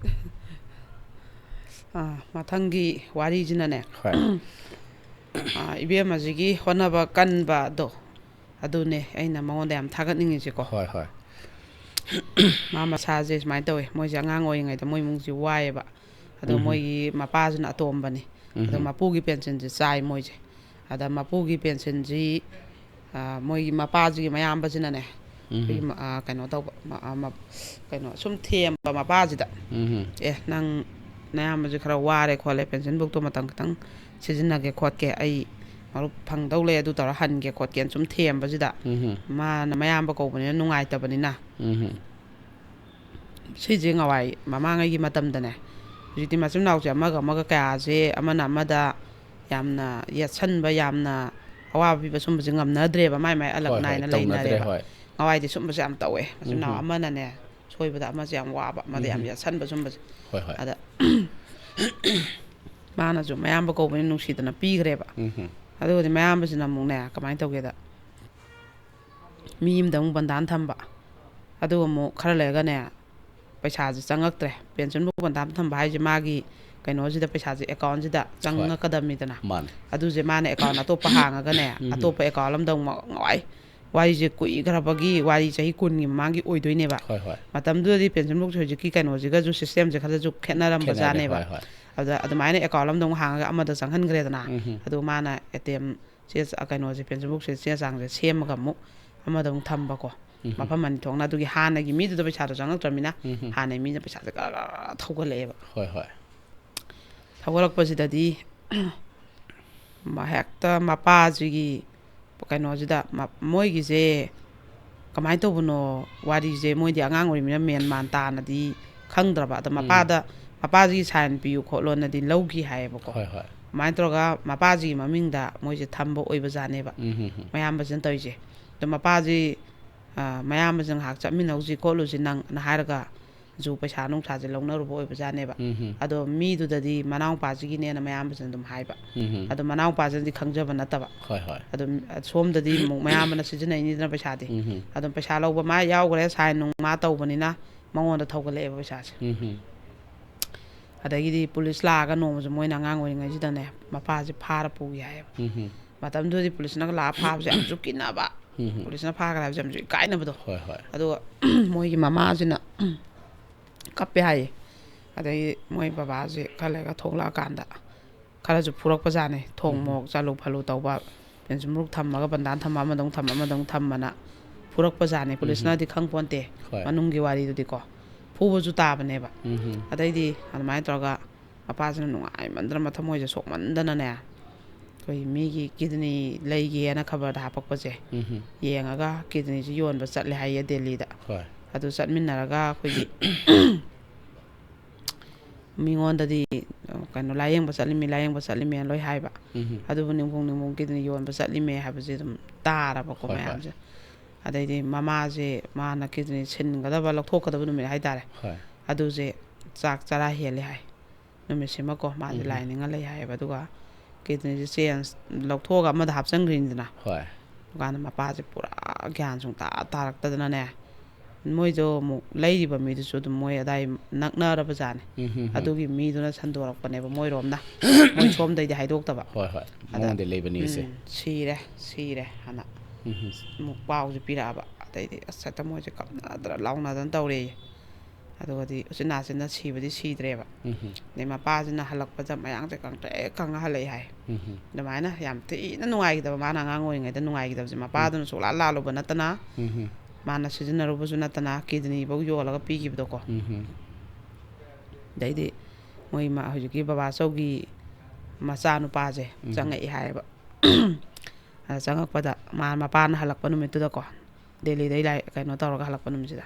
ꯑꯥ, ꯃꯊꯪꯒꯤ ꯋꯥꯔꯤꯁꯤꯅꯅꯦ, ꯍꯣꯏ꯫ ꯑꯥ, ꯏꯕꯦꯝꯃꯁꯤꯒꯤ ꯍꯣꯠꯅꯕ ꯀꯟꯕꯗꯣ, ꯑꯗꯨꯅꯦ ꯑꯩꯅ ꯃꯉꯣꯟꯗ ꯌꯥꯝ ꯊꯥꯒꯠꯅꯤꯡꯉꯤꯁꯦꯀꯣ꯫ ꯍꯣꯏ, ꯍꯣꯏ꯫ ꯃꯥ ꯃꯁꯥꯁꯦ ꯁꯨꯃꯥꯏꯅ ꯇꯧꯋꯦ, ꯃꯣꯏꯁꯦ ꯑꯉꯥꯡ ꯑꯣꯏꯔꯤꯉꯩꯗ ꯃꯣꯏ ꯏꯃꯨꯡꯁꯤ ꯋꯥꯏꯑꯦꯕ꯫ ꯑꯗꯣ ꯎꯝ꯫ ꯃꯣꯏꯒꯤ ꯃꯄꯥꯁꯤꯅ ꯑꯇꯣꯝꯕꯅꯤ꯫ ꯑꯗꯣ ꯎꯝ꯫ ꯃꯄꯨꯒꯤ ꯄꯦꯟꯁꯤꯟꯁꯦ ꯆꯥꯏ ꯃꯣꯏꯁꯦ꯫ ꯑꯗ ꯃꯄꯨꯒꯤ ꯄꯦꯟꯁꯤꯟꯁꯤ, ꯑ, ꯃꯣꯏꯒꯤ ꯃꯄꯥꯁꯤꯒꯤ ꯃꯌꯥꯝꯕꯁꯤꯅꯅꯦ, ꯑꯩꯈꯣꯏꯒꯤ ꯎꯝ꯫ ꯃ-, ꯑ, ꯀꯩꯅꯣ ꯇꯧꯕ, ꯃ-, ꯑ, ꯃ-, ꯀꯩꯅꯣ ꯁꯨꯝ ꯊꯦꯝꯕ ꯃꯄꯥꯁꯤꯗ, ꯎꯝ꯫ "ꯑꯦ, ꯅꯪ ꯅꯌꯥꯝꯕꯁꯦ ꯈꯔ ꯋꯥꯔꯦ ꯈꯣꯠꯂꯦ, ꯄꯦꯟꯁꯤꯟ ꯕꯨꯛꯇꯣ ꯃꯇꯝ ꯈꯤꯇꯪ ꯁꯤꯖꯤꯟꯅꯒꯦ ꯈꯣꯠꯀꯦ, ꯑꯩ ꯃꯔꯨꯞ ꯐꯪꯗꯧ ꯂꯩ, ꯑꯗꯨ ꯇꯧꯔ ꯍꯟꯒꯦ ꯈꯣꯠꯀꯦꯅ" ꯁꯨꯝ ꯊꯦꯝꯕꯁꯤꯗ, ꯎꯝ꯫ ꯃꯥꯅ ꯃꯌꯥꯝꯕ ꯀꯧꯕꯅꯤꯅ ꯅꯨꯡꯉꯥꯏꯇꯕꯅꯤꯅ, ꯎꯝ꯫ ꯁꯤꯁꯦ ꯉꯋꯥꯏ ꯃꯃꯥꯡꯉꯩꯒꯤ ꯃꯇꯝꯗꯅꯦ, ꯍꯧꯖꯤꯛꯇꯤ ꯃꯆꯤꯟ ꯃꯅꯥꯎꯁꯦ ꯑꯃꯒ ꯑꯃꯒ ꯀꯌꯥꯁꯦ, ꯑꯃꯅ ꯑꯃꯗ ꯌꯥꯝꯅ ꯌꯦꯠꯁꯟꯕ, ꯌꯥꯝꯅ ꯑꯋꯥꯕ ꯄꯤꯕ, ꯁꯨꯝꯕꯁꯦ ꯉꯝꯅꯗ꯭ꯔꯦꯕ, ꯃꯥꯏ ꯃꯥꯏ ꯑꯂꯛ ꯍꯣꯏ, ꯍꯣꯏ, ꯅꯥꯏꯅ ꯇꯧꯅꯗ꯭ꯔꯦ, ꯂꯩꯅꯔꯦꯕ꯫ ꯍꯣꯏ꯫ ꯉꯋꯥꯏꯗꯤ ꯁꯨꯝꯕꯁꯦ ꯌꯥꯝ ꯇꯧꯋꯦ, ꯃꯆꯤꯟ ꯃꯅꯥꯎ ꯎꯝ꯫ ꯑꯃꯅꯅꯦ ꯁꯣꯏꯕꯗ ꯑꯃꯁꯦ ꯌꯥꯝ ꯋꯥꯕ, ꯑꯃꯗ ꯌꯥꯝ ꯎꯝ꯫ ꯌꯦꯠꯁꯟꯕ, ꯁꯨꯝꯕꯁꯦ꯫ ꯍꯣꯏ, ꯍꯣꯏ꯫ ꯑꯗ ꯃꯥꯅꯁꯨ ꯃꯌꯥꯝꯕ ꯀꯧꯕꯅꯤ ꯅꯨꯡꯁꯤꯗꯅ ꯄꯤꯈ꯭ꯔꯦꯕ꯫ ꯎꯝ꯫ ꯑꯗꯨꯒꯗꯤ ꯃꯌꯥꯝꯕꯁꯤꯅ ꯑꯃꯨꯛꯅꯦ, ꯀꯃꯥꯏꯅ ꯇꯧꯒꯦꯗ, ꯃꯤ ꯑꯃꯗ ꯑꯃꯨꯛ ꯕꯟꯗꯥꯟ ꯊꯝꯕ, ꯑꯗꯨꯒ ꯑꯃꯨꯛ ꯈꯔ ꯂꯩꯔꯒꯅꯦ, ꯄꯩꯁꯥꯁꯦ ꯆꯪꯉꯛꯇ꯭ꯔꯦ꯫ ꯄꯦꯟꯁꯤꯟꯕꯨ ꯕꯟꯗꯥꯟ ꯊꯝꯕ ꯍꯥꯏꯁꯦ ꯃꯥꯒꯤ ꯀꯩꯅꯣꯁꯤꯗ, ꯄꯩꯁꯥꯁꯦ ꯑꯦꯀꯥꯎꯟꯁꯤꯗ ꯍꯣꯏ꯫ ꯆꯪꯉꯛꯀꯗꯕꯅꯤꯗꯅ꯫ ꯃꯥꯅꯦ꯫ ꯑꯗꯨꯁꯦ ꯃꯥꯅ ꯑꯦꯀꯥꯎꯟ ꯑꯇꯣꯞꯄ ꯍꯥꯡꯉꯒꯅꯦ, ꯎꯝ꯫ ꯑꯇꯣꯞꯄ ꯑꯦꯀꯥꯎꯟ ꯑꯃꯗ ꯑꯃꯨꯛ ꯉꯥꯏ-, ꯋꯥꯔꯤꯁꯦ ꯀꯨꯏꯈ꯭ꯔꯕꯒꯤ, ꯋꯥꯔꯤ ꯆꯍꯤ ꯀꯨꯟꯒꯤ ꯃꯃꯥꯡꯒꯤ ꯑꯣꯏꯗꯣꯏꯅꯦꯕ꯫ ꯍꯣꯏ, ꯍꯣꯏ꯫ ꯃꯇꯝꯗꯨꯗꯗꯤ ꯄꯦꯟꯁꯤꯟ ꯕꯨꯛꯁꯦ ꯍꯧꯖꯤꯛꯀꯤ ꯀꯩꯅꯣꯁꯤꯒꯁꯨ, ꯁꯤꯁꯇꯦꯝꯁꯦ ꯈꯔꯁꯨ ꯈꯦꯠꯅꯔꯝꯕ ꯈꯦꯠꯅꯔꯦ, ꯖꯥꯠꯅꯦꯕ꯫ ꯍꯣꯏ, ꯍꯣꯏ꯫ ꯑꯗ ꯑꯗꯨꯃꯥꯏꯅ ꯑꯦꯀꯥꯎꯟ ꯑꯃꯗ ꯑꯃꯨꯛ ꯍꯥꯡꯉꯒ ꯑꯃꯗ ꯆꯪꯍꯟꯈ꯭ꯔꯦꯗꯅ꯫ ꯎꯝ꯫ ꯑꯗꯨ ꯃꯥꯅ ꯑꯦ ꯇꯤ ꯑꯦꯝ ꯆꯦ ꯆꯥ-, ꯀꯩꯅꯣꯁꯦ, ꯄꯦꯟꯁꯤꯟ ꯕꯨꯛꯁꯦ, ꯆꯦ ꯆꯥꯡꯁꯦ ꯁꯦꯝꯃꯒ ꯑꯃꯨꯛ ꯑꯃꯗ ꯑꯃꯨꯛ ꯊꯝꯕꯀꯣ꯫ ꯎꯝ꯫ ꯃꯐꯝ ꯑꯅꯤ ꯊꯣꯛꯅ꯫ ꯑꯗꯨꯒꯤ ꯍꯥꯟꯅꯒꯤ ꯃꯤꯗꯨꯗ ꯄꯩꯁꯥꯗꯣ ꯆꯪꯉꯛꯇ꯭ꯔꯕꯅꯤꯅ, ꯎꯝ꯫ ꯍꯥꯟꯅꯒꯤ ꯃꯤꯅ ꯄꯩꯁꯥꯁꯦ ꯒꯔ ꯒꯔ ꯊꯧꯒꯠꯂꯛꯑꯦꯕ꯫ ꯍꯣꯏ, ꯍꯣꯏ꯫ ꯊꯧꯒꯠꯂꯛꯄꯁꯤꯗꯗꯤ ꯃ-, ꯍꯦꯛꯇ ꯃꯄꯥꯁꯤꯒꯤ ꯀꯩꯅꯣꯁꯤꯗ, ꯃ-, ꯃꯣꯏꯒꯤꯁꯦ ꯀꯃꯥꯏꯅ ꯇꯧꯕꯅꯣ, ꯋꯥꯔꯤꯁꯦ ꯃꯣꯏꯗꯤ ꯑꯉꯥꯡ ꯑꯣꯏꯔꯤꯃꯤꯅ ꯃꯦꯟ ꯃꯥꯟ ꯇꯥꯅꯗꯤ ꯈꯪꯗ꯭ꯔꯕ꯫ ꯑꯗ ꯎꯝ꯫ ꯃꯄꯥꯗ, ꯃꯄꯥꯁꯤꯒꯤ ꯁꯥꯏꯟ ꯄꯤꯌꯨ ꯈꯣꯠꯂꯣꯅꯗꯤ ꯂꯧꯈꯤ ꯍꯥꯏꯌꯦꯕꯀꯣ꯫ ꯍꯣꯏ, ꯍꯣꯏ꯫ ꯑꯗꯨꯃꯥꯏꯅ ꯇꯧꯔꯒ ꯃꯄꯥꯁꯤꯒꯤ ꯃꯃꯤꯡꯗ ꯃꯣꯏꯁꯦ ꯊꯝꯕ ꯑꯣꯏꯕꯖꯥꯠꯅꯦꯕ, ꯎꯝ, ꯍꯝ, ꯍꯝ꯫ ꯃꯌꯥꯝꯕꯁꯤꯅ ꯇꯧꯔꯤꯁꯦ꯫ ꯑꯗꯣ ꯃꯄꯥꯁꯤ, "ꯑ, ꯃꯌꯥꯝꯕꯁꯤ ꯉꯥꯏꯍꯥꯛ ꯆꯠꯃꯤꯟꯅꯧꯁꯤ ꯈꯣꯠꯂꯨꯁꯤ ꯅꯪ"ꯅ ꯍꯥꯏꯔꯒ ꯖꯨ ꯄꯩꯁꯥ ꯅꯨꯡꯁꯥꯁꯦ ꯂꯧꯅꯔꯨꯕ ꯑꯣꯏꯕꯖꯥꯠꯅꯦꯕ꯫ ꯎꯝ ꯍꯝ꯫ ꯑꯗꯣ ꯃꯤꯗꯨꯗꯗꯤ ꯃꯅꯥꯎꯄꯥꯁꯤꯒꯤꯅꯦꯅ ꯃꯌꯥꯝꯕꯁꯤꯅ ꯑꯗꯨꯝ ꯍꯥꯏꯕ꯫ ꯎꯝ ꯍꯝ꯫ ꯑꯗꯣ ꯃꯅꯥꯎꯄꯥꯁꯤꯅꯗꯤ ꯈꯪꯖꯕ ꯅꯠꯇꯕ꯫ ꯍꯣꯏ ꯍꯣꯏ꯫ ꯑꯗꯨꯝ ꯁꯣꯝꯗꯗꯤ ꯑꯃꯨꯛ ꯃꯌꯥꯝꯕꯅ ꯁꯤꯖꯤꯟꯅꯩꯅꯤꯗꯅ ꯄꯩꯁꯥꯗꯤ꯫ ꯎꯝ ꯍꯝ꯫ ꯑꯗꯨꯝ ꯄꯩꯁꯥ ꯂꯧꯕ ꯃꯥ ꯌꯥꯎꯈ꯭ꯔꯦ, ꯁꯥꯏꯟ ꯅꯨꯡ ꯃꯥ ꯇꯧꯕꯅꯤꯅ ꯃꯉꯣꯟꯗ ꯊꯧꯒꯠꯂꯛꯑꯦꯕ ꯄꯩꯁꯥꯁꯦ꯫ ꯎꯝ ꯍꯝ꯫ ꯑꯗꯒꯤꯗꯤ ꯄꯨꯂꯤꯁ ꯂꯥꯛꯑꯒ ꯅꯣꯡꯃꯁꯦ ꯃꯣꯏꯅ ꯑꯉꯥꯡ ꯑꯣꯏꯔꯤꯉꯩꯁꯤꯗꯅꯦ ꯃꯄꯥꯁꯦ ꯐꯥꯔ ꯄꯨꯒꯦ ꯍꯥꯏꯌꯦꯕ꯫ ꯎꯝ ꯍꯝ꯫ ꯃꯇꯝꯗꯨꯗꯗꯤ ꯄꯨꯂꯤꯁꯅꯒ ꯂꯥꯛꯑ ꯐꯥꯕꯁꯦ ꯌꯥꯝꯁꯨ ꯀꯤꯅꯕ꯫ ꯎꯝ ꯍꯝ꯫ ꯄꯨꯂꯤꯁꯅ ꯐꯥꯈ꯭ꯔꯦ ꯍꯥꯏꯕꯁꯦ ꯌꯥꯝꯁꯨ ꯏꯀꯥꯏꯅꯕꯗꯣ꯫ ꯍꯣꯏ ꯍꯣꯏ꯫ ꯑꯗꯨꯒ ꯃꯣꯏꯒꯤ ꯃꯃꯥꯁꯤꯅ ꯀꯞꯄꯦ ꯍꯥꯏꯌꯦ꯫ ꯑꯗꯩ ꯃꯣꯏ ꯕꯕꯥꯁꯦ ꯈꯔ ꯂꯩꯔꯒ ꯊꯣꯛꯂꯛꯑꯀꯥꯟꯗ ꯈꯔꯁꯨ ꯐꯨꯔꯛꯄꯖꯥꯠꯅꯦ꯫ ꯊꯣꯡ ꯎꯝ꯫ ꯃꯣꯔꯣꯛ ꯆꯥꯂꯨ ꯐꯥꯂꯨ ꯇꯧꯕ, ꯄꯦꯟꯁꯤꯜ ꯃꯔꯨ ꯊꯝꯃꯒ ꯕꯟꯗꯥꯟ ꯊꯝꯕ, ꯑꯃꯗ ꯑꯃꯨꯛ ꯊꯝꯕ, ꯑꯃꯗ ꯑꯃꯨꯛ ꯊꯝꯕꯅ ꯐꯨꯔꯛꯄꯖꯥꯠꯅꯦ꯫ ꯎꯝ꯫ ꯄꯨꯂꯤꯁꯅꯗꯤ ꯈꯪꯄꯣꯟꯇꯦ ꯍꯣꯏ꯫ ꯃꯅꯨꯡꯒꯤ ꯋꯥꯔꯤꯗꯨꯗꯤꯀꯣ꯫ ꯐꯨꯕꯁꯨ ꯇꯥꯕꯅꯦꯕ꯫ ꯎꯝ ꯍꯝ꯫ ꯑꯗꯩꯗꯤ ꯑꯗꯨꯃꯥꯏꯅ ꯇꯧꯔꯒ ꯃꯄꯥꯁꯤꯅ ꯅꯨꯡꯉꯥꯏꯃꯟꯗꯅ, ꯃꯊꯃꯣꯏꯁꯦ ꯁꯣꯛꯃꯟꯗꯅꯅꯦ, ꯑꯩꯈꯣꯏ ꯃꯤꯒꯤ ꯀꯤꯗꯅꯤ ꯂꯩꯒꯦꯅ ꯈꯕꯔꯗ ꯍꯥꯞꯄꯛꯄꯁꯦ ꯎꯝ ꯍꯝ꯫ ꯌꯦꯡꯉꯒ ꯀꯤꯗꯅꯤꯁꯤ ꯌꯣꯟꯕ ꯆꯠꯂꯦ ꯍꯥꯏꯌꯦ ꯗꯦꯜꯂꯤꯗ꯫ ꯍꯣꯏ꯫ ꯑꯗꯨ ꯆꯠꯃꯤꯟꯅꯔꯒ ꯑꯩꯈꯣꯏꯒꯤ ꯃꯤꯉꯣꯟꯗꯗꯤ, ꯑ, ꯀꯩꯅꯣ, "ꯂꯥꯏꯌꯦꯡꯕ ꯆꯠꯂꯤꯃꯤ, ꯂꯥꯏꯌꯦꯡꯕ ꯆꯠꯂꯤꯃꯤ"ꯅ ꯂꯣꯏ ꯍꯥꯏꯕ꯫ ꯎꯝ ꯍꯝ꯫ ꯑꯗꯨꯕꯨ ꯅꯤꯡꯕꯨꯡ ꯅꯤꯡꯕꯨꯡ ꯀꯤꯗꯅꯤ ꯌꯣꯟꯕ ꯆꯠꯂꯤꯃꯦ ꯍꯥꯏꯕꯁꯦ ꯑꯗꯨꯝ ꯇꯥꯔꯕꯀꯣ ꯍꯣꯏ, ꯍꯣꯏ꯫ ꯃꯌꯥꯝꯁꯦ꯫ ꯑꯗꯩꯗꯤ ꯃꯃꯥꯁꯦ ꯃꯥꯅ ꯀꯤꯗꯅꯤ ꯁꯤꯟꯒꯗꯕ, ꯂꯧꯊꯣꯛꯀꯗꯕ ꯅꯨꯃꯤꯠ ꯍꯥꯏꯇꯥꯔꯦ꯫ ꯍꯣꯏ꯫ ꯑꯗꯨꯁꯦ ꯆꯥꯛ ꯆꯔꯥ ꯍꯦꯜꯂꯦ ꯍꯥꯏ꯫ ꯅꯨꯃꯤꯠꯁꯤꯃꯀꯣ ꯃꯥꯁꯦ ꯎꯝ꯫ ꯂꯥꯏ ꯅꯤꯡꯉ ꯂꯩ ꯍꯥꯏꯌꯦꯕ꯫ ꯑꯗꯨꯒ ꯀꯤꯗꯅꯤꯁꯦ ꯆꯦꯟꯖ ꯂꯧꯊꯣꯛꯑꯒ ꯑꯃꯗ ꯍꯥꯞꯆꯟꯈ꯭ꯔꯤꯅꯤꯗꯅ꯫ ꯍꯣꯏ꯫ ꯑꯗꯨꯀꯥꯟꯗ ꯃꯄꯥꯁꯦ ꯄꯨꯔꯥ ꯒ꯭ꯌꯥꯟ ꯁꯨꯡꯇꯥ ꯇꯥꯔꯛꯇꯗꯅꯅꯦ, ꯃꯣꯏꯗꯣ ꯑꯃꯨꯛ ꯂꯩꯔꯤꯕ ꯃꯤꯗꯨꯁꯨ ꯑꯗꯨꯝ ꯃꯣꯏ ꯑꯗꯥꯏ ꯅꯛꯅꯔꯕ ꯖꯥꯠꯅꯦ꯫ ꯎꯝ ꯍꯝ ꯍꯝ꯫ ꯑꯗꯨꯒꯤ ꯃꯤꯗꯨꯅ ꯁꯟꯗꯣꯔꯛꯄꯅꯦꯕ ꯃꯣꯏꯔꯣꯝꯅ꯫ ꯃꯣꯏ ꯁꯣꯝꯗꯩꯗꯤ ꯍꯥꯏꯗꯣꯛꯇꯕ꯫ ꯍꯣꯏ ꯍꯣꯏ꯫ ꯑꯗ, ꯃꯉꯣꯟꯗ ꯂꯩꯕꯅꯤ ꯁꯦ꯫ "ꯎꯝ, ꯁꯤꯔꯦ, ꯁꯤꯔꯦ" ꯍꯥꯏꯅ ꯎꯝ ꯍꯝ꯫ ꯑꯃꯨꯛ ꯄꯥꯎꯁꯦ ꯄꯤꯔꯛꯑꯕ꯫ ꯑꯗꯩꯗꯤ ꯑꯁ ꯍꯦꯛꯇ ꯃꯣꯏꯁꯦ ꯀꯞꯅꯗꯅ ꯂꯥꯎꯅꯗꯅ ꯇꯧꯔꯦꯌꯦ꯫ ꯑꯗꯨꯒꯗꯤ ꯎꯆꯤꯟ ꯅꯥꯆꯤꯟꯅ ꯁꯤꯕꯗꯤ ꯁꯤꯗ꯭ꯔꯦꯕ꯫ ꯎꯝ ꯍꯝ꯫ ꯑꯗꯩ ꯃꯄꯥꯁꯤꯅ ꯍꯜꯂꯛꯄꯗ ꯃꯌꯥꯡꯁꯦ ꯀꯪꯇ꯭ꯔꯤꯛ ꯀꯪꯉ ꯍꯜꯂꯛꯑꯦ ꯍꯥꯏ꯫ ꯎꯝ ꯍꯝ꯫ ꯑꯗꯨꯃꯥꯏꯅ ꯌꯥꯝ ꯊꯤꯅ ꯅꯨꯡꯉꯥꯏꯈꯤꯗꯕ, ꯃꯥꯅ ꯑꯉꯥꯡ ꯑꯣꯏꯔꯤꯉꯩꯗ ꯅꯨꯡꯉꯥꯏꯈꯤꯗꯕꯁꯦ ꯃꯄꯥꯗꯨꯅ ꯁꯨꯛꯂꯥ ꯂꯥꯜꯂꯨꯕ ꯅꯠꯇꯅ, ꯎꯝ ꯍꯝ꯫ ꯃꯥꯅ ꯁꯤꯖꯤꯟꯅꯔꯨꯕꯁꯨ ꯅꯠꯇꯅ ꯀꯤꯗꯅꯤꯐꯧ ꯌꯣꯜꯂꯒ ꯄꯤꯈꯤꯕꯗꯣꯀꯣ꯫ ꯎꯝ ꯍꯝ꯫ ꯑꯗꯩꯗꯤ ꯃꯣꯏ ꯃꯥ-, ꯍꯧꯖꯤꯛꯀꯤ ꯕꯕꯥꯆꯧꯒꯤ ꯃꯆꯥꯅꯨꯄꯥꯁꯦ ꯎꯝ꯫ ꯆꯪꯉꯛꯑꯦ ꯍꯥꯏꯌꯦꯕ꯫ ꯑꯗ ꯆꯪꯉꯛꯄꯗ ꯃꯥ, ꯃꯄꯥꯅ ꯍꯜꯂꯛꯄ ꯅꯨꯃꯤꯠꯇꯨꯗꯀꯣ, ꯗꯦꯜꯂꯤꯗꯩ ꯂꯥꯏ-, ꯀꯩꯅꯣ ꯇꯧꯔꯒ ꯍꯜꯂꯛꯄ ꯅꯨꯃꯤꯠꯁꯤꯗ,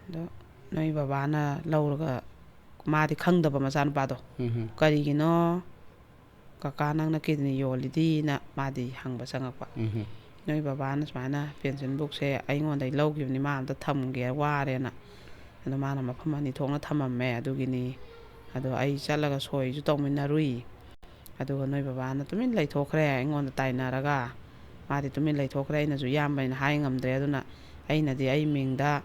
ꯑꯗꯣ ꯅꯣꯏ ꯕꯕꯥꯅ ꯂꯧꯔꯒ, ꯃꯥꯗꯤ ꯈꯪꯗꯕ ꯃꯆꯥꯅꯨꯄꯥꯗꯣ, ꯎꯝ ꯍꯝ꯫ "ꯀꯔꯤꯒꯤꯅꯣ ꯀꯀꯥ ꯅꯪꯅ ꯀꯤꯗꯅꯤ ꯌꯣꯜꯂꯤꯗꯤꯅ?" ꯃꯥꯗꯤ ꯍꯪꯕ ꯆꯪꯉꯛꯄ꯫ ꯎꯝ ꯍꯝ꯫ ꯅꯣꯏ ꯕꯕꯥꯅ ꯁꯨꯃꯥꯏꯅ ꯄꯦꯟꯁꯤꯟ ꯕꯨꯛꯁꯦ ꯑꯩꯉꯣꯟꯗꯩ ꯂꯧꯈꯤꯕꯅꯤ, ꯃꯥ ꯑꯝꯇ ꯊꯝꯒꯦ ꯋꯥꯔꯦꯅ꯫ ꯑꯗꯣ ꯃꯥꯅ ꯃꯐꯝ ꯑꯅꯤ ꯊꯣꯛꯅ ꯊꯝꯃꯝꯃꯦ, ꯑꯗꯨꯒꯤꯅꯤ꯫ ꯑꯗꯣ ꯑꯩ ꯆꯠꯂꯒ ꯁꯣꯏꯁꯨ ꯇꯧꯃꯤꯟꯅꯔꯨꯏ꯫ ꯑꯗꯨꯒ ꯅꯣꯏ ꯕꯕꯥꯅ ꯇꯨꯃꯤꯟ ꯂꯩꯊꯣꯛꯈ꯭ꯔꯦ ꯑꯩꯉꯣꯟꯗ ꯇꯥꯏꯅꯔꯒ꯫ ꯃꯥꯗꯤ ꯇꯨꯃꯤꯟ ꯂꯩꯊꯣꯛꯈ꯭ꯔꯦ, ꯑꯩꯅꯁꯨ ꯏꯌꯥꯝꯕꯅꯤꯅ ꯍꯥꯏ ꯉꯝꯗ꯭ꯔꯦ꯫ ꯑꯗꯨꯅ ꯑꯩꯅꯗꯤ ꯑꯩ ꯃꯤꯡꯗ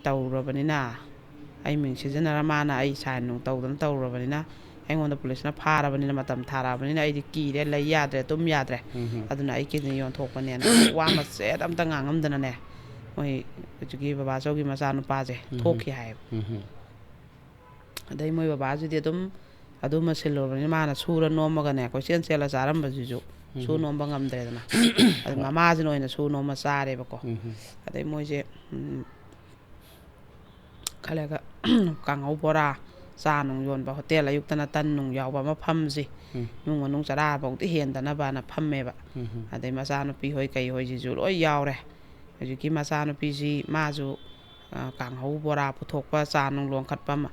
ꯇꯧꯔꯨꯔꯕꯅꯤꯅ, ꯑꯩ ꯃꯤꯡ ꯁꯤꯖꯤꯟꯅꯔ ꯃꯥꯅ ꯑꯩ ꯁꯥꯏꯟ ꯅꯨꯡ ꯇꯧꯗꯅ ꯇꯧꯔꯨꯔꯕꯅꯤꯅ, ꯑꯩꯉꯣꯟꯗ ꯄꯨꯂꯤꯁꯅ ꯐꯥꯔꯕꯅꯤꯅ, ꯃꯇꯝ ꯊꯥꯔꯛꯑꯕꯅꯤꯅ ꯑꯩꯗꯤ ꯀꯤꯔꯦ, ꯂꯩ ꯌꯥꯗ꯭ꯔꯦ, ꯇꯨꯝ ꯌꯥꯗ꯭ꯔꯦ꯫ ꯎꯝ꯫ ꯑꯗꯨꯅ ꯑꯩ ꯀꯤꯗꯅꯤ ꯌꯣꯟꯊꯣꯛꯄꯅꯦꯅ ꯋꯥ ꯃꯆꯦꯠ ꯑꯝꯇ ꯉꯥꯡꯉꯝꯗꯅꯅꯦ, ꯃꯣꯏ ꯍꯧꯖꯤꯛꯀꯤ ꯕꯕꯥꯆꯧꯒꯤ ꯃꯆꯥꯅꯨꯄꯥꯁꯦ ꯎꯝ꯫ ꯊꯣꯛꯈꯤ ꯍꯥꯏꯌꯦꯕ꯫ ꯎꯝ꯫ ꯑꯗꯩ ꯃꯣꯏ ꯕꯕꯥꯁꯤꯗꯤ ꯑꯗꯨꯝ ꯑꯗꯨꯃ ꯁꯤꯜꯂꯨꯔꯕꯅꯤꯅ ꯃꯥꯅ ꯁꯨꯔ ꯅꯣꯝꯃꯒꯅꯦ ꯀꯣꯏꯆꯦꯟ ꯆꯦꯜꯂ ꯆꯥꯔꯝꯕꯁꯤꯁꯨ ꯁꯨ ꯎꯝ꯫ ꯅꯣꯝꯕ ꯉꯝꯗ꯭ꯔꯦꯗꯅ꯫ ꯑꯗꯨ ꯃꯃꯥꯁꯤꯅ ꯑꯣꯏꯅ ꯁꯨ ꯅꯣꯝꯃ ꯆꯥꯔꯦꯕꯀꯣ꯫ ꯎꯝ꯫ ꯑꯗꯩ ꯃꯣꯏꯁꯦ ꯎꯝ, ꯈꯜꯂꯒ ꯀꯥꯡꯍꯧ ꯕꯣꯔꯥ, ꯆꯥ ꯅꯨꯡ ꯌꯣꯟꯕ ꯍꯣꯇꯦꯜ, ꯑꯌꯨꯛꯇꯅ ꯇꯟ ꯅꯨꯡ ꯌꯥꯎꯕ ꯑꯃ ꯐꯝꯁꯤ, ꯎꯝ꯫ ꯏꯃꯨꯡ ꯃꯅꯨꯡ ꯆꯔꯥꯐꯧꯗꯤ ꯍꯦꯟꯗꯅꯕꯅ ꯐꯝꯃꯦꯕ꯫ ꯎꯝ꯫ ꯑꯗꯩ ꯃꯆꯥꯅꯨꯄꯤ ꯍꯣꯏ ꯀꯩ ꯍꯣꯏꯁꯤꯁꯨ ꯂꯣꯏ ꯌꯥꯎꯔꯦ꯫ ꯍꯧꯖꯤꯛꯀꯤ ꯃꯆꯥꯅꯨꯄꯤꯁꯤ ꯃꯥꯁꯨ ꯑ, ꯀꯥꯡꯍꯧ ꯕꯣꯔꯥ ꯄꯨꯊꯣꯛꯄ, ꯆꯥ ꯅꯨꯡ ꯂꯣꯟꯈꯠꯄ ꯑꯃ,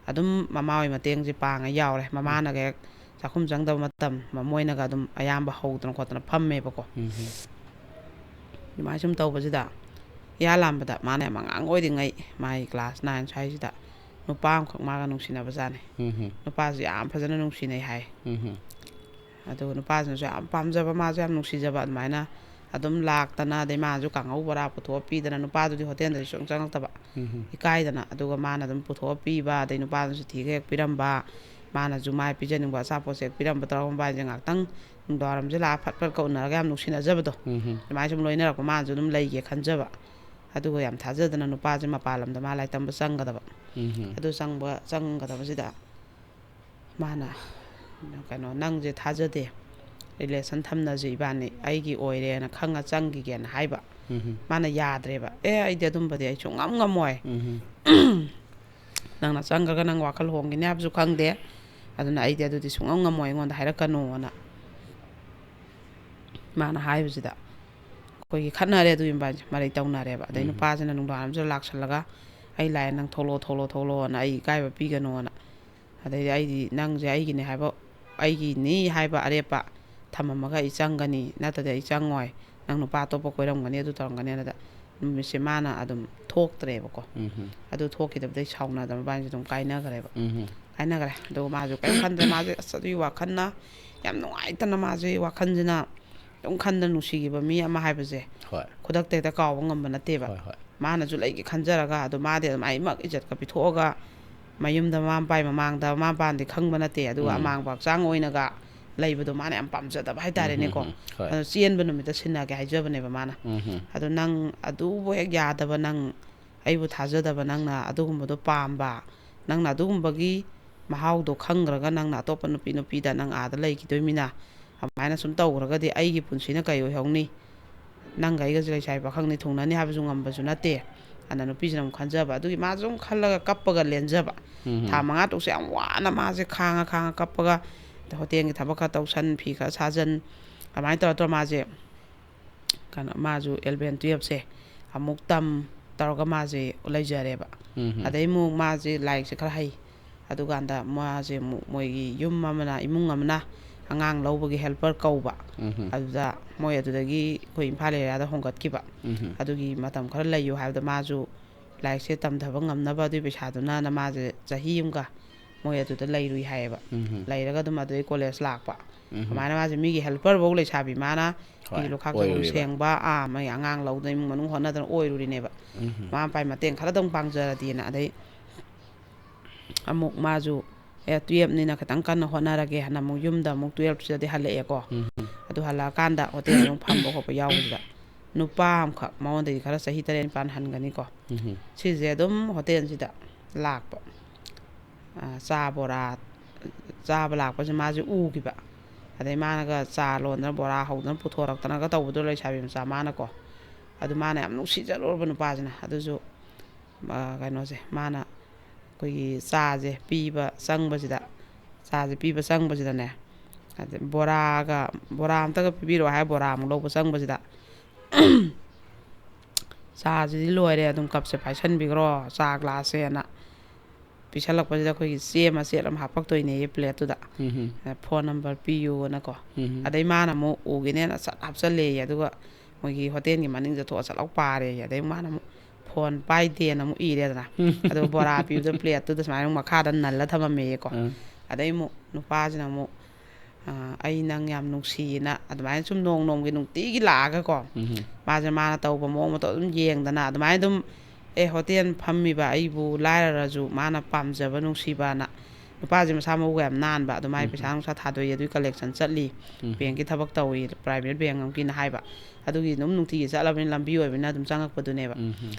ꯑꯗꯨꯝ ꯃꯃꯥ ꯍꯣꯏ ꯃꯇꯦꯡꯁꯦ ꯄꯥꯡꯉ ꯌꯥꯎꯔꯦ꯫ ꯎꯝ꯫ ꯃꯃꯥꯅꯒ ꯍꯦꯛ ꯆꯥꯛꯈꯨꯝ ꯆꯪꯗꯕ ꯃꯇꯝ, ꯃ-, ꯃꯣꯏꯅꯒ ꯑꯗꯨꯝ ꯑꯌꯥꯝꯕ ꯍꯧꯗꯅ ꯈꯣꯠꯇꯅ ꯐꯝꯃꯦꯕꯀꯣ꯫ ꯎꯝ꯫ ꯑꯗꯨꯃꯥꯏꯅ ꯁꯨꯝ ꯇꯧꯕꯁꯤꯗ, ꯏꯌꯥ ꯂꯥꯝꯕꯗ ꯃꯥꯅ ꯌꯥꯝ ꯑꯉꯥꯡ ꯑꯣꯏꯔꯤꯉꯩ, ꯃꯥꯒꯤ ꯀ꯭ꯂꯥꯁ ꯅꯥꯏꯟ ꯁ꯭ꯋꯥꯏꯁꯤꯗ ꯅꯨꯄꯥ ꯑꯃꯈꯛ ꯃꯥꯒ ꯅꯨꯡꯁꯤꯅꯕꯖꯥꯠꯅꯤ꯫ ꯎꯝ꯫ ꯅꯨꯄꯥꯁꯤ ꯌꯥꯝ ꯐꯖꯅ ꯅꯨꯡꯁꯤꯅꯩ ꯍꯥꯏ꯫ ꯎꯝ꯫ ꯑꯗꯨꯒ ꯅꯨꯄꯥꯁꯤꯅꯁꯨ ꯌꯥꯝ ꯄꯥꯝꯖꯕ, ꯃꯥꯁꯨ ꯌꯥꯝ ꯅꯨꯡꯁꯤꯖꯕ, ꯑꯗꯨꯃꯥꯏꯅ ꯑꯗꯨꯝ ꯂꯥꯛꯇꯅ, ꯑꯗꯩ ꯃꯥꯅꯁꯨ ꯀꯥꯡꯍꯧ ꯕꯣꯔꯥ ꯄꯨꯊꯣꯛꯑ ꯄꯤꯗꯅ, ꯅꯨꯄꯥꯗꯨꯗꯤ ꯍꯣꯇꯦꯜꯗꯗꯤ ꯁꯨꯡꯆꯪ ꯆꯪꯉꯛꯇꯕ, ꯎꯝ꯫ ꯏꯀꯥꯏꯗꯅ꯫ ꯑꯗꯨꯒ ꯃꯥꯅ ꯑꯗꯨꯝ ꯄꯨꯊꯣꯛꯑ ꯄꯤꯕ, ꯑꯗꯩ ꯅꯨꯄꯥꯗꯨꯅꯁꯨ ꯊꯤꯒ ꯍꯦꯛ ꯄꯤꯔꯝꯕ, ꯃꯥꯅꯁꯨ ꯃꯥꯏ ꯄꯤꯖꯅꯤꯡꯕ ꯑꯆꯥꯄꯣꯠꯁꯦ ꯍꯦꯛ ꯄꯤꯔꯝꯕ, ꯇꯧꯔꯒ ꯃꯕꯥꯅꯤꯁꯦ ꯉꯥꯛꯇꯪ ꯅꯨꯡꯗꯥꯡꯋꯥꯏꯔꯝꯁꯦ ꯂꯥꯛꯑ ꯐꯠ ꯐꯠꯀ ꯎꯅꯔꯒ ꯌꯥꯝ ꯅꯨꯡꯁꯤꯅꯖꯕꯗꯣ, ꯎꯝ꯫ ꯑꯗꯨꯃꯥꯏꯅ ꯁꯨꯝ ꯂꯣꯏꯅꯔꯛꯄ, ꯃꯥꯅꯁꯨ ꯑꯗꯨꯝ ꯂꯩꯒꯦ ꯈꯟꯖꯕ꯫ ꯑꯗꯨꯒ ꯌꯥꯝ ꯊꯥꯖꯗꯅ ꯅꯨꯄꯥꯁꯦ ꯃꯄꯥꯟ ꯂꯝꯗ ꯃꯥ ꯂꯥꯏꯔꯤꯛ ꯇꯝꯕ ꯆꯪꯒꯗꯕ꯫ ꯎꯝ꯫ ꯑꯗꯨ ꯆꯪꯕ, ꯆꯪꯒꯗꯕꯁꯤꯗ ꯃꯥꯅ, ꯀꯩꯅꯣ, "ꯅꯪꯁꯦ ꯊꯥꯖꯗꯦ, ꯔꯤꯂꯦꯁꯟ ꯊꯝꯅꯁꯦ ꯏꯕꯥꯅꯤ, ꯑꯩꯒꯤ ꯑꯣꯏꯔꯦꯅ ꯈꯪꯉ ꯆꯪꯈꯤꯒꯦꯅ" ꯍꯥꯏꯕ꯫ ꯎꯝ꯫ ꯃꯥꯅ ꯌꯥꯗ꯭ꯔꯦꯕ꯫ "ꯑꯦ, ꯑꯩꯗꯤ ꯑꯗꯨꯝꯕꯗꯤ ꯑꯩ ꯁꯨꯡꯉꯝ ꯉꯝꯃꯣꯏ꯫ ꯎꯝ꯫ ꯅꯪꯅ ꯆꯪꯈ꯭ꯔꯒ ꯅꯪ ꯋꯥꯈꯜ ꯍꯣꯡꯈꯤꯅꯤ ꯍꯥꯏꯕꯁꯨ ꯈꯪꯗꯦ, ꯑꯗꯨꯅ ꯑꯩꯗꯤ ꯑꯗꯨꯗꯤ ꯁꯨꯡꯉꯝ ꯉꯝꯃꯣꯏ, ꯑꯩꯉꯣꯟꯗ ꯍꯥꯏꯔꯛꯀꯅꯣꯅ" ꯃꯥꯅ ꯍꯥꯏꯕꯁꯤꯗ ꯑꯩꯈꯣꯏꯒꯤ ꯈꯠꯅꯔꯦ꯫ ꯑꯗꯨ ꯏꯕꯥꯅꯤꯁꯦ ꯃꯔꯩ ꯇꯧꯅꯔꯦꯕ꯫ ꯑꯗꯩ ꯎꯝ꯫ ꯅꯨꯄꯥꯁꯤꯅ ꯅꯨꯡꯗꯥꯡꯋꯥꯏꯔꯝꯁꯤꯗ ꯂꯥꯛꯁꯜꯂꯒ, "ꯑꯩ ꯂꯥꯛꯑꯦ, ꯅꯪ ꯊꯣꯛꯂꯛꯑꯣ, ꯊꯣꯛꯂꯛꯑꯣ, ꯊꯣꯛꯂꯛꯑꯣꯅ, ꯑꯩ ꯏꯀꯥꯏꯕ ꯄꯤꯒꯅꯣꯅ꯫ ꯑꯗꯩꯗꯤ ꯑꯩꯗꯤ ꯅꯪꯁꯦ ꯑꯩꯒꯤꯅꯦ ꯍꯥꯏꯕ, ꯑꯩꯒꯤꯅꯤ ꯍꯥꯏꯕ ꯑꯔꯦꯞꯄ ꯊꯝꯃꯝꯃꯒ ꯑꯩ ꯆꯪꯒꯅꯤ, ꯅꯠꯇ꯭ꯔꯗꯤ ꯑꯩ ꯆꯪꯉꯣꯏ꯫ "ꯅꯪ ꯅꯨꯄꯥ ꯑꯇꯣꯞꯄ ꯀꯣꯏꯔꯝꯒꯅꯤ, ꯑꯗꯨ ꯇꯧꯔꯝꯒꯅꯤ" ꯑꯗ ꯅꯨꯃꯤꯠꯁꯦ ꯃꯥꯅ ꯑꯗꯨꯝ ꯊꯣꯛꯇ꯭ꯔꯦꯕꯀꯣ꯫ ꯎꯝ. ꯑꯗꯨ ꯊꯣꯛꯈꯤꯗꯕꯗꯩ ꯁꯥꯎꯅꯗꯅ ꯃꯕꯥꯅꯤꯁꯦ ꯑꯗꯨꯝ ꯀꯥꯏꯅꯈ꯭ꯔꯦꯕ꯫ ꯎꯝ. ꯀꯥꯏꯅꯈ꯭ꯔꯦ꯫ ꯑꯗꯨꯒ ꯃꯥꯁꯨ ꯀꯔꯤꯝ ꯈꯟꯗ꯭ꯔꯦ꯫ ꯃꯥꯁꯦ ꯑꯁ ꯑꯗꯨꯒꯤ ꯋꯥꯈꯜꯅ ꯌꯥꯝ ꯅꯨꯡꯉꯥꯏꯇꯅ ꯃꯥꯁꯦ ꯋꯥꯈꯜꯁꯤꯅ ꯑꯗꯨꯝ ꯈꯟꯗꯅ ꯅꯨꯡꯁꯤꯈꯤꯕ ꯃꯤ ꯑꯃ ꯍꯥꯏꯕꯁꯦ ꯍꯣꯏ. ꯈꯨꯗꯛꯇ ꯍꯦꯛꯇ ꯀꯥꯎꯕ ꯉꯝꯕ ꯅꯠꯇꯦꯕ꯫ ꯍꯣꯏ, ꯍꯣꯏ. ꯃꯥꯅꯁꯨ ꯂꯩꯒꯦ ꯈꯟꯖꯔꯒ ꯑꯗꯣ ꯃꯥꯗꯤ ꯑꯗꯨꯃꯥꯏꯅꯃꯛ ꯏꯖꯠꯀ ꯄꯤꯊꯣꯛꯑꯒ ꯃꯌꯨꯝꯗ ꯃꯃꯥ ꯃꯄꯥꯒꯤ ꯃꯃꯥꯡꯗ, ꯃꯃꯥ ꯃꯄꯥꯗꯤ ꯈꯪꯕ ꯅꯠꯇꯦ, ꯑꯗꯨꯒ ꯎꯝ. ꯑꯃꯥꯡꯕ ꯍꯛꯆꯥꯡ ꯑꯣꯏꯅꯒ ꯂꯩꯕꯗꯣ ꯃꯥꯅ ꯌꯥꯝ ꯄꯥꯝꯖꯗꯕ ꯍꯥꯏꯇꯥꯔꯦꯅꯦꯀꯣ꯫ ꯎꯝ, ꯎꯝ, ꯍꯣꯏ. ꯑꯗꯣ ꯆꯦꯟꯕ ꯅꯨꯃꯤꯠꯇ ꯁꯤꯟꯅꯒꯦ ꯍꯥꯏꯖꯕꯅꯦꯕ ꯃꯥꯅ꯫ ꯎꯝ, ꯎꯝ. ꯑꯗꯣ ꯅꯪ ꯑꯗꯨꯕꯨ ꯍꯦꯛ ꯌꯥꯗꯕ, ꯅꯪ ꯑꯩꯕꯨ ꯊꯥꯖꯗꯕ, ꯅꯪꯅ ꯑꯗꯨꯒꯨꯝꯕꯗꯣ ꯄꯥꯝꯕ, ꯅꯪꯅ ꯑꯗꯨꯒꯨꯝꯕꯒꯤ ꯃꯍꯥꯎꯗꯣ ꯈꯪꯈ꯭ꯔꯒ ꯅꯪꯅ ꯑꯇꯣꯞꯄ ꯅꯨꯄꯤ, ꯅꯨꯄꯤꯗ ꯅꯪ ꯑꯥꯗ ꯂꯩꯈꯤꯗꯣꯏꯃꯤꯅ, ꯑꯗꯨꯃꯥꯏꯅ ꯁꯨꯝ ꯇꯧꯈ꯭ꯔꯒꯗꯤ ꯑꯩꯒꯤ ꯄꯨꯟꯁꯤꯅ ꯀꯩ ꯑꯣꯏꯍꯧꯅꯤ? ꯅꯪꯒ ꯑꯩꯒꯁꯦ ꯂꯩꯁꯥꯕꯤ ꯄꯥꯈꯪꯅꯤ ꯊꯨꯡꯅꯅꯤ ꯍꯥꯏꯕꯁꯨ ꯉꯝꯕꯁꯨ ꯅꯠꯇꯦ꯫ ꯑꯗ ꯅꯨꯄꯤꯁꯤꯅ ꯑꯃꯨꯛ ꯈꯟꯖꯕ, ꯑꯗꯨꯒꯤ ꯃꯥꯁꯨ ꯑꯗꯨꯝ ꯈꯜꯂꯒ ꯀꯞꯄꯒ ꯂꯦꯟꯖꯕ꯫ ꯎꯝ. ꯊꯥ ꯃꯉꯥ ꯇꯔꯨꯛꯁꯦ ꯌꯥꯝ ꯋꯥꯅ ꯃꯥꯁꯦ ꯈꯥꯡꯉ ꯈꯥꯡꯉ ꯀꯞꯄꯒ, ꯍꯣꯇꯦꯜꯒꯤ ꯊꯕꯛ ꯈꯔ ꯇꯧꯁꯟ, ꯐꯤ ꯈꯔ ꯁꯥꯖꯟ, ꯑꯗꯨꯃꯥꯏꯅ ꯇꯧꯔ ꯇꯧꯔ ꯃꯥꯁꯦ ꯀꯩꯅꯣ, ꯃꯥꯁꯨ ꯑꯦꯂꯚꯦꯟ ꯇꯨꯌꯦꯜꯞꯁꯦ ꯑꯃꯨꯛ ꯇꯝ ꯇꯧꯔꯒ ꯃꯥꯁꯦ ꯂꯩꯖꯔꯦꯕ꯫ ꯎꯝ. ꯑꯗꯩ ꯑꯃꯨꯛ ꯃꯥꯁꯦ ꯂꯥꯏꯔꯤꯛꯁꯦ ꯈꯔ ꯍꯩ꯫ ꯑꯗꯨꯀꯥꯟꯗ ꯃꯥꯁꯦ ꯑꯃꯨꯛ ꯃꯣꯏꯒꯤ ꯌꯨꯝ ꯑꯃꯅ, ꯏꯃꯨꯡ ꯑꯃꯅ ꯑꯉꯥꯡ ꯂꯧꯕꯒꯤ ꯍꯦꯜꯄꯔ ꯀꯧꯕ꯫ ꯎꯝ. ꯑꯗꯨꯗ ꯃꯣꯏ ꯑꯗꯨꯗꯒꯤ ꯑꯩꯈꯣꯏ ꯏꯝꯐꯥꯜ ꯑꯦꯔꯤꯌꯥꯗ ꯍꯣꯡꯒꯠꯈꯤꯕ꯫ ꯎꯝ. ꯑꯗꯨꯒꯤ ꯃꯇꯝ ꯈꯔ ꯂꯩꯌꯨ ꯍꯥꯏꯕꯗ ꯃꯥꯁꯨ ꯂꯥꯏꯔꯤꯛꯁꯦ ꯇꯝꯊꯕ ꯉꯝꯅꯕ ꯑꯗꯨꯒꯤ ꯄꯩꯁꯥꯗꯨꯅꯅ ꯃꯥꯁꯦ ꯆꯍꯤ ꯑꯃꯒ ꯃꯣꯏ ꯑꯗꯨꯗ ꯂꯩꯔꯨꯏ ꯍꯥꯏꯌꯦꯕ꯫ ꯎꯝ. ꯂꯩꯔꯒ ꯑꯗꯨꯝ ꯑꯗꯨꯗꯩ ꯀꯣꯂꯦꯖ ꯂꯥꯛꯄ꯫ ꯎꯝ. ꯑꯗꯨꯃꯥꯏꯅ ꯃꯥꯁꯦ ꯃꯤꯒꯤ ꯍꯦꯜꯄꯔꯐꯧ ꯂꯩꯁꯥꯕꯤ ꯃꯥꯅ ꯍꯣꯏ, ꯃꯤꯒꯤ ꯂꯨꯈꯥꯛ ꯆꯒꯨꯝ ꯑꯣꯏꯔꯨꯔꯦꯕ. ꯁꯦꯡꯕ, ꯑꯥ, ꯃꯣꯏ ꯑꯉꯥꯡ ꯂꯧꯗꯅ ꯏꯃꯨꯡ ꯃꯅꯨꯡ ꯍꯣꯠꯅꯗꯅ ꯑꯣꯏꯔꯨꯔꯤꯅꯦꯕ꯫ ꯎꯝ. ꯃꯃꯥ ꯃꯄꯥꯒꯤ ꯃꯇꯦꯡ ꯈꯔꯗꯪ ꯄꯥꯡꯖꯔꯗꯤꯅ꯫ ꯑꯗꯩ ꯑꯃꯨꯛ ꯃꯥꯁꯨ ꯑꯦ ꯇꯨꯌꯦꯞꯅꯤꯅ ꯈꯤꯇꯪ ꯀꯟꯅ ꯍꯣꯠꯅꯔꯒꯦ ꯍꯥꯏꯅ ꯑꯃꯨꯛ ꯌꯨꯝꯗ ꯑꯃꯨꯛ ꯇꯨꯌꯦꯜꯞꯁꯤꯗꯗꯤ ꯍꯜꯂꯛꯑꯦꯀꯣ꯫ ꯎꯝ. ꯑꯗꯨ ꯍꯜꯂꯛꯑꯀꯥꯟꯗ ꯍꯣꯇꯦꯜ ꯑꯃꯨꯛ ꯐꯝꯕ ꯈꯣꯠꯄ ꯌꯥꯎꯕꯁꯤꯗ ꯅꯨꯄꯥ ꯑꯃꯈꯛ, ꯃꯉꯣꯟꯗꯒꯤ ꯈꯔ ꯆꯍꯤ ꯇꯔꯦꯠ ꯅꯤꯄꯥꯟ ꯍꯟꯒꯅꯤꯀꯣ꯫ ꯎꯝ. ꯁꯤꯁꯦ ꯑꯗꯨꯝ ꯍꯣꯇꯦꯜꯁꯤꯗ ꯂꯥꯛꯄ꯫ ꯑ, ꯆꯥ ꯕꯣꯔꯥ ꯆꯥꯕ ꯂꯥꯛꯄꯁꯦ ꯃꯥꯁꯦ ꯎꯈꯤꯕ꯫ ꯑꯗꯩ ꯃꯥꯅꯒ ꯆꯥ ꯂꯣꯟꯗꯅ ꯕꯣꯔꯥ ꯍꯧꯗꯅ ꯄꯨꯊꯣꯔꯛꯇꯅꯒ ꯇꯧꯕꯗꯣ ꯂꯩꯁꯥꯕꯤ ꯃꯆꯥ ꯃꯥꯅꯀꯣ꯫ ꯑꯗꯨ ꯃꯥꯅ ꯌꯥꯝ ꯅꯨꯡꯁꯤꯖꯔꯨꯔꯕ ꯅꯨꯄꯥꯁꯤꯅ꯫ ꯑꯗꯨꯁꯨ, ꯑ, ꯀꯩꯅꯣꯁꯦ, ꯃꯥꯅ ꯑꯩꯈꯣꯏꯒꯤ ꯆꯥꯁꯦ ꯄꯤꯕ ꯆꯪꯕꯁꯤꯗ, ꯆꯥꯁꯦ ꯄꯤꯕ ꯆꯪꯕꯁꯤꯗꯅꯦ, ꯑꯗ ꯕꯣꯔꯥꯒ, "ꯕꯣꯔꯥ ꯑꯝꯇꯒ ꯄꯤꯕꯤꯔꯛꯑꯣ" ꯍꯥꯏꯔ ꯕꯣꯔꯥ ꯑꯃꯨꯛ ꯂꯧꯕ ꯆꯪꯕꯁꯤꯗ, "ꯆꯥꯁꯤꯗꯤ ꯂꯣꯏꯔꯦ, ꯑꯗꯨꯝ ꯀꯞꯁꯦ ꯄꯥꯏꯁꯟꯕꯤꯈ꯭ꯔꯣ, ꯆꯥ ꯒ꯭ꯂꯥꯁꯁꯦꯅ" ꯄꯤꯁꯜꯂꯛꯄꯁꯤꯗ ꯑꯩꯈꯣꯏꯒꯤ ꯆꯦ ꯃꯆꯦꯠ ꯑꯃ ꯍꯥꯞꯄꯛꯇꯣꯏꯅꯦꯌꯦ ꯄ꯭ꯂꯦꯠꯇꯨꯗ꯫ ꯎꯝ꯫ Phone number ꯄꯤꯌꯨꯅꯀꯣ꯫ ꯎꯝ꯫ ꯑꯗꯩ ꯃꯥꯅ ꯑꯃꯨꯛ ꯎꯒꯦꯅꯦꯅ ꯁꯠ ꯍꯥꯞꯆꯜꯂꯦꯌꯦ꯫ ꯑꯗꯨꯒ ꯃꯣꯏꯒꯤ ꯍꯣꯇꯦꯜꯒꯤ ꯃꯅꯤꯡꯗ ꯊꯣꯛꯑ ꯁꯠ ꯂꯥꯎ ꯄꯥꯔꯦꯌꯦ꯫ ꯑꯗꯩ ꯃꯥꯅ ꯑꯃꯨꯛ "ꯐꯣꯟ ꯄꯥꯏꯗꯦꯅ" ꯑꯃꯨꯛ ꯏꯔꯦꯗꯅ꯫ ꯎꯝ꯫ ꯑꯗꯨꯒ ꯕꯣꯔꯥ ꯄꯤꯕꯗꯣ ꯄ꯭ꯂꯦꯠꯇꯨꯗ ꯁꯨꯃꯥꯏꯅ ꯑꯃꯨꯛ ꯃꯈꯥꯗ ꯅꯜꯂ ꯊꯝꯃꯝꯃꯦꯌꯦꯀꯣ꯫ ꯎꯝ꯫ ꯑꯗꯩ ꯑꯃꯨꯛ ꯅꯨꯄꯥꯁꯤꯅ ꯑꯃꯨꯛ, "ꯑꯥ, ꯑꯩ ꯅꯪ ꯌꯥꯝ ꯅꯨꯡꯁꯤꯌꯦꯅ" ꯑꯗꯨꯃꯥꯏꯅ ꯁꯨꯝ ꯅꯣꯡ ꯅꯣꯡꯃꯒꯤ ꯅꯨꯡꯇꯤꯒꯤ ꯂꯥꯛꯑꯒꯀꯣ꯫ ꯎꯝ꯫ ꯃꯥꯁꯦ ꯃꯥꯅ ꯇꯧꯕ ꯃꯑꯣꯡ ꯃꯇꯧ ꯑꯗꯨꯝ ꯌꯦꯡꯗꯅ ꯑꯗꯨꯃꯥꯏꯅ ꯑꯗꯨꯝ, ꯑꯦ, ꯍꯣꯇꯦꯜ ꯐꯝꯃꯤꯕ ꯑꯩꯕꯨ ꯂꯥꯏꯔꯔꯁꯨ ꯃꯥꯅ ꯄꯥꯝꯖꯕ ꯅꯨꯡꯁꯤꯕꯅ꯫ ꯅꯨꯄꯥꯁꯦ ꯃꯁꯥ ꯃꯎꯒ ꯌꯥꯝ ꯅꯥꯟꯕ, ꯑꯗꯨ ꯃꯥꯏ ꯎꯝ꯫ ꯄꯩꯁꯥ ꯅꯨꯡꯁꯥ ꯊꯥꯗꯣꯛꯏ, ꯑꯗꯨꯒꯤ ꯀꯂꯦꯛꯁꯟ ꯆꯠꯂꯤ, ꯎꯝ꯫ ꯕꯦꯡꯀꯤ ꯊꯕꯛ ꯇꯧꯏ, ꯄ꯭ꯔꯥꯏꯚꯦꯠ ꯕꯦꯡ ꯑꯃꯒꯤꯅ ꯍꯥꯏꯕ꯫ ꯑꯗꯨꯒꯤ ꯑꯗꯨꯝ ꯅꯨꯡꯇꯤꯒꯤ ꯆꯠꯂꯕꯅꯤꯅ ꯂꯝꯕꯤ ꯑꯣꯏꯕꯅꯤꯅ ꯑꯗꯨꯝ ꯆꯪꯉꯛꯄꯗꯨꯅꯦꯕ꯫ ꯎꯝ꯫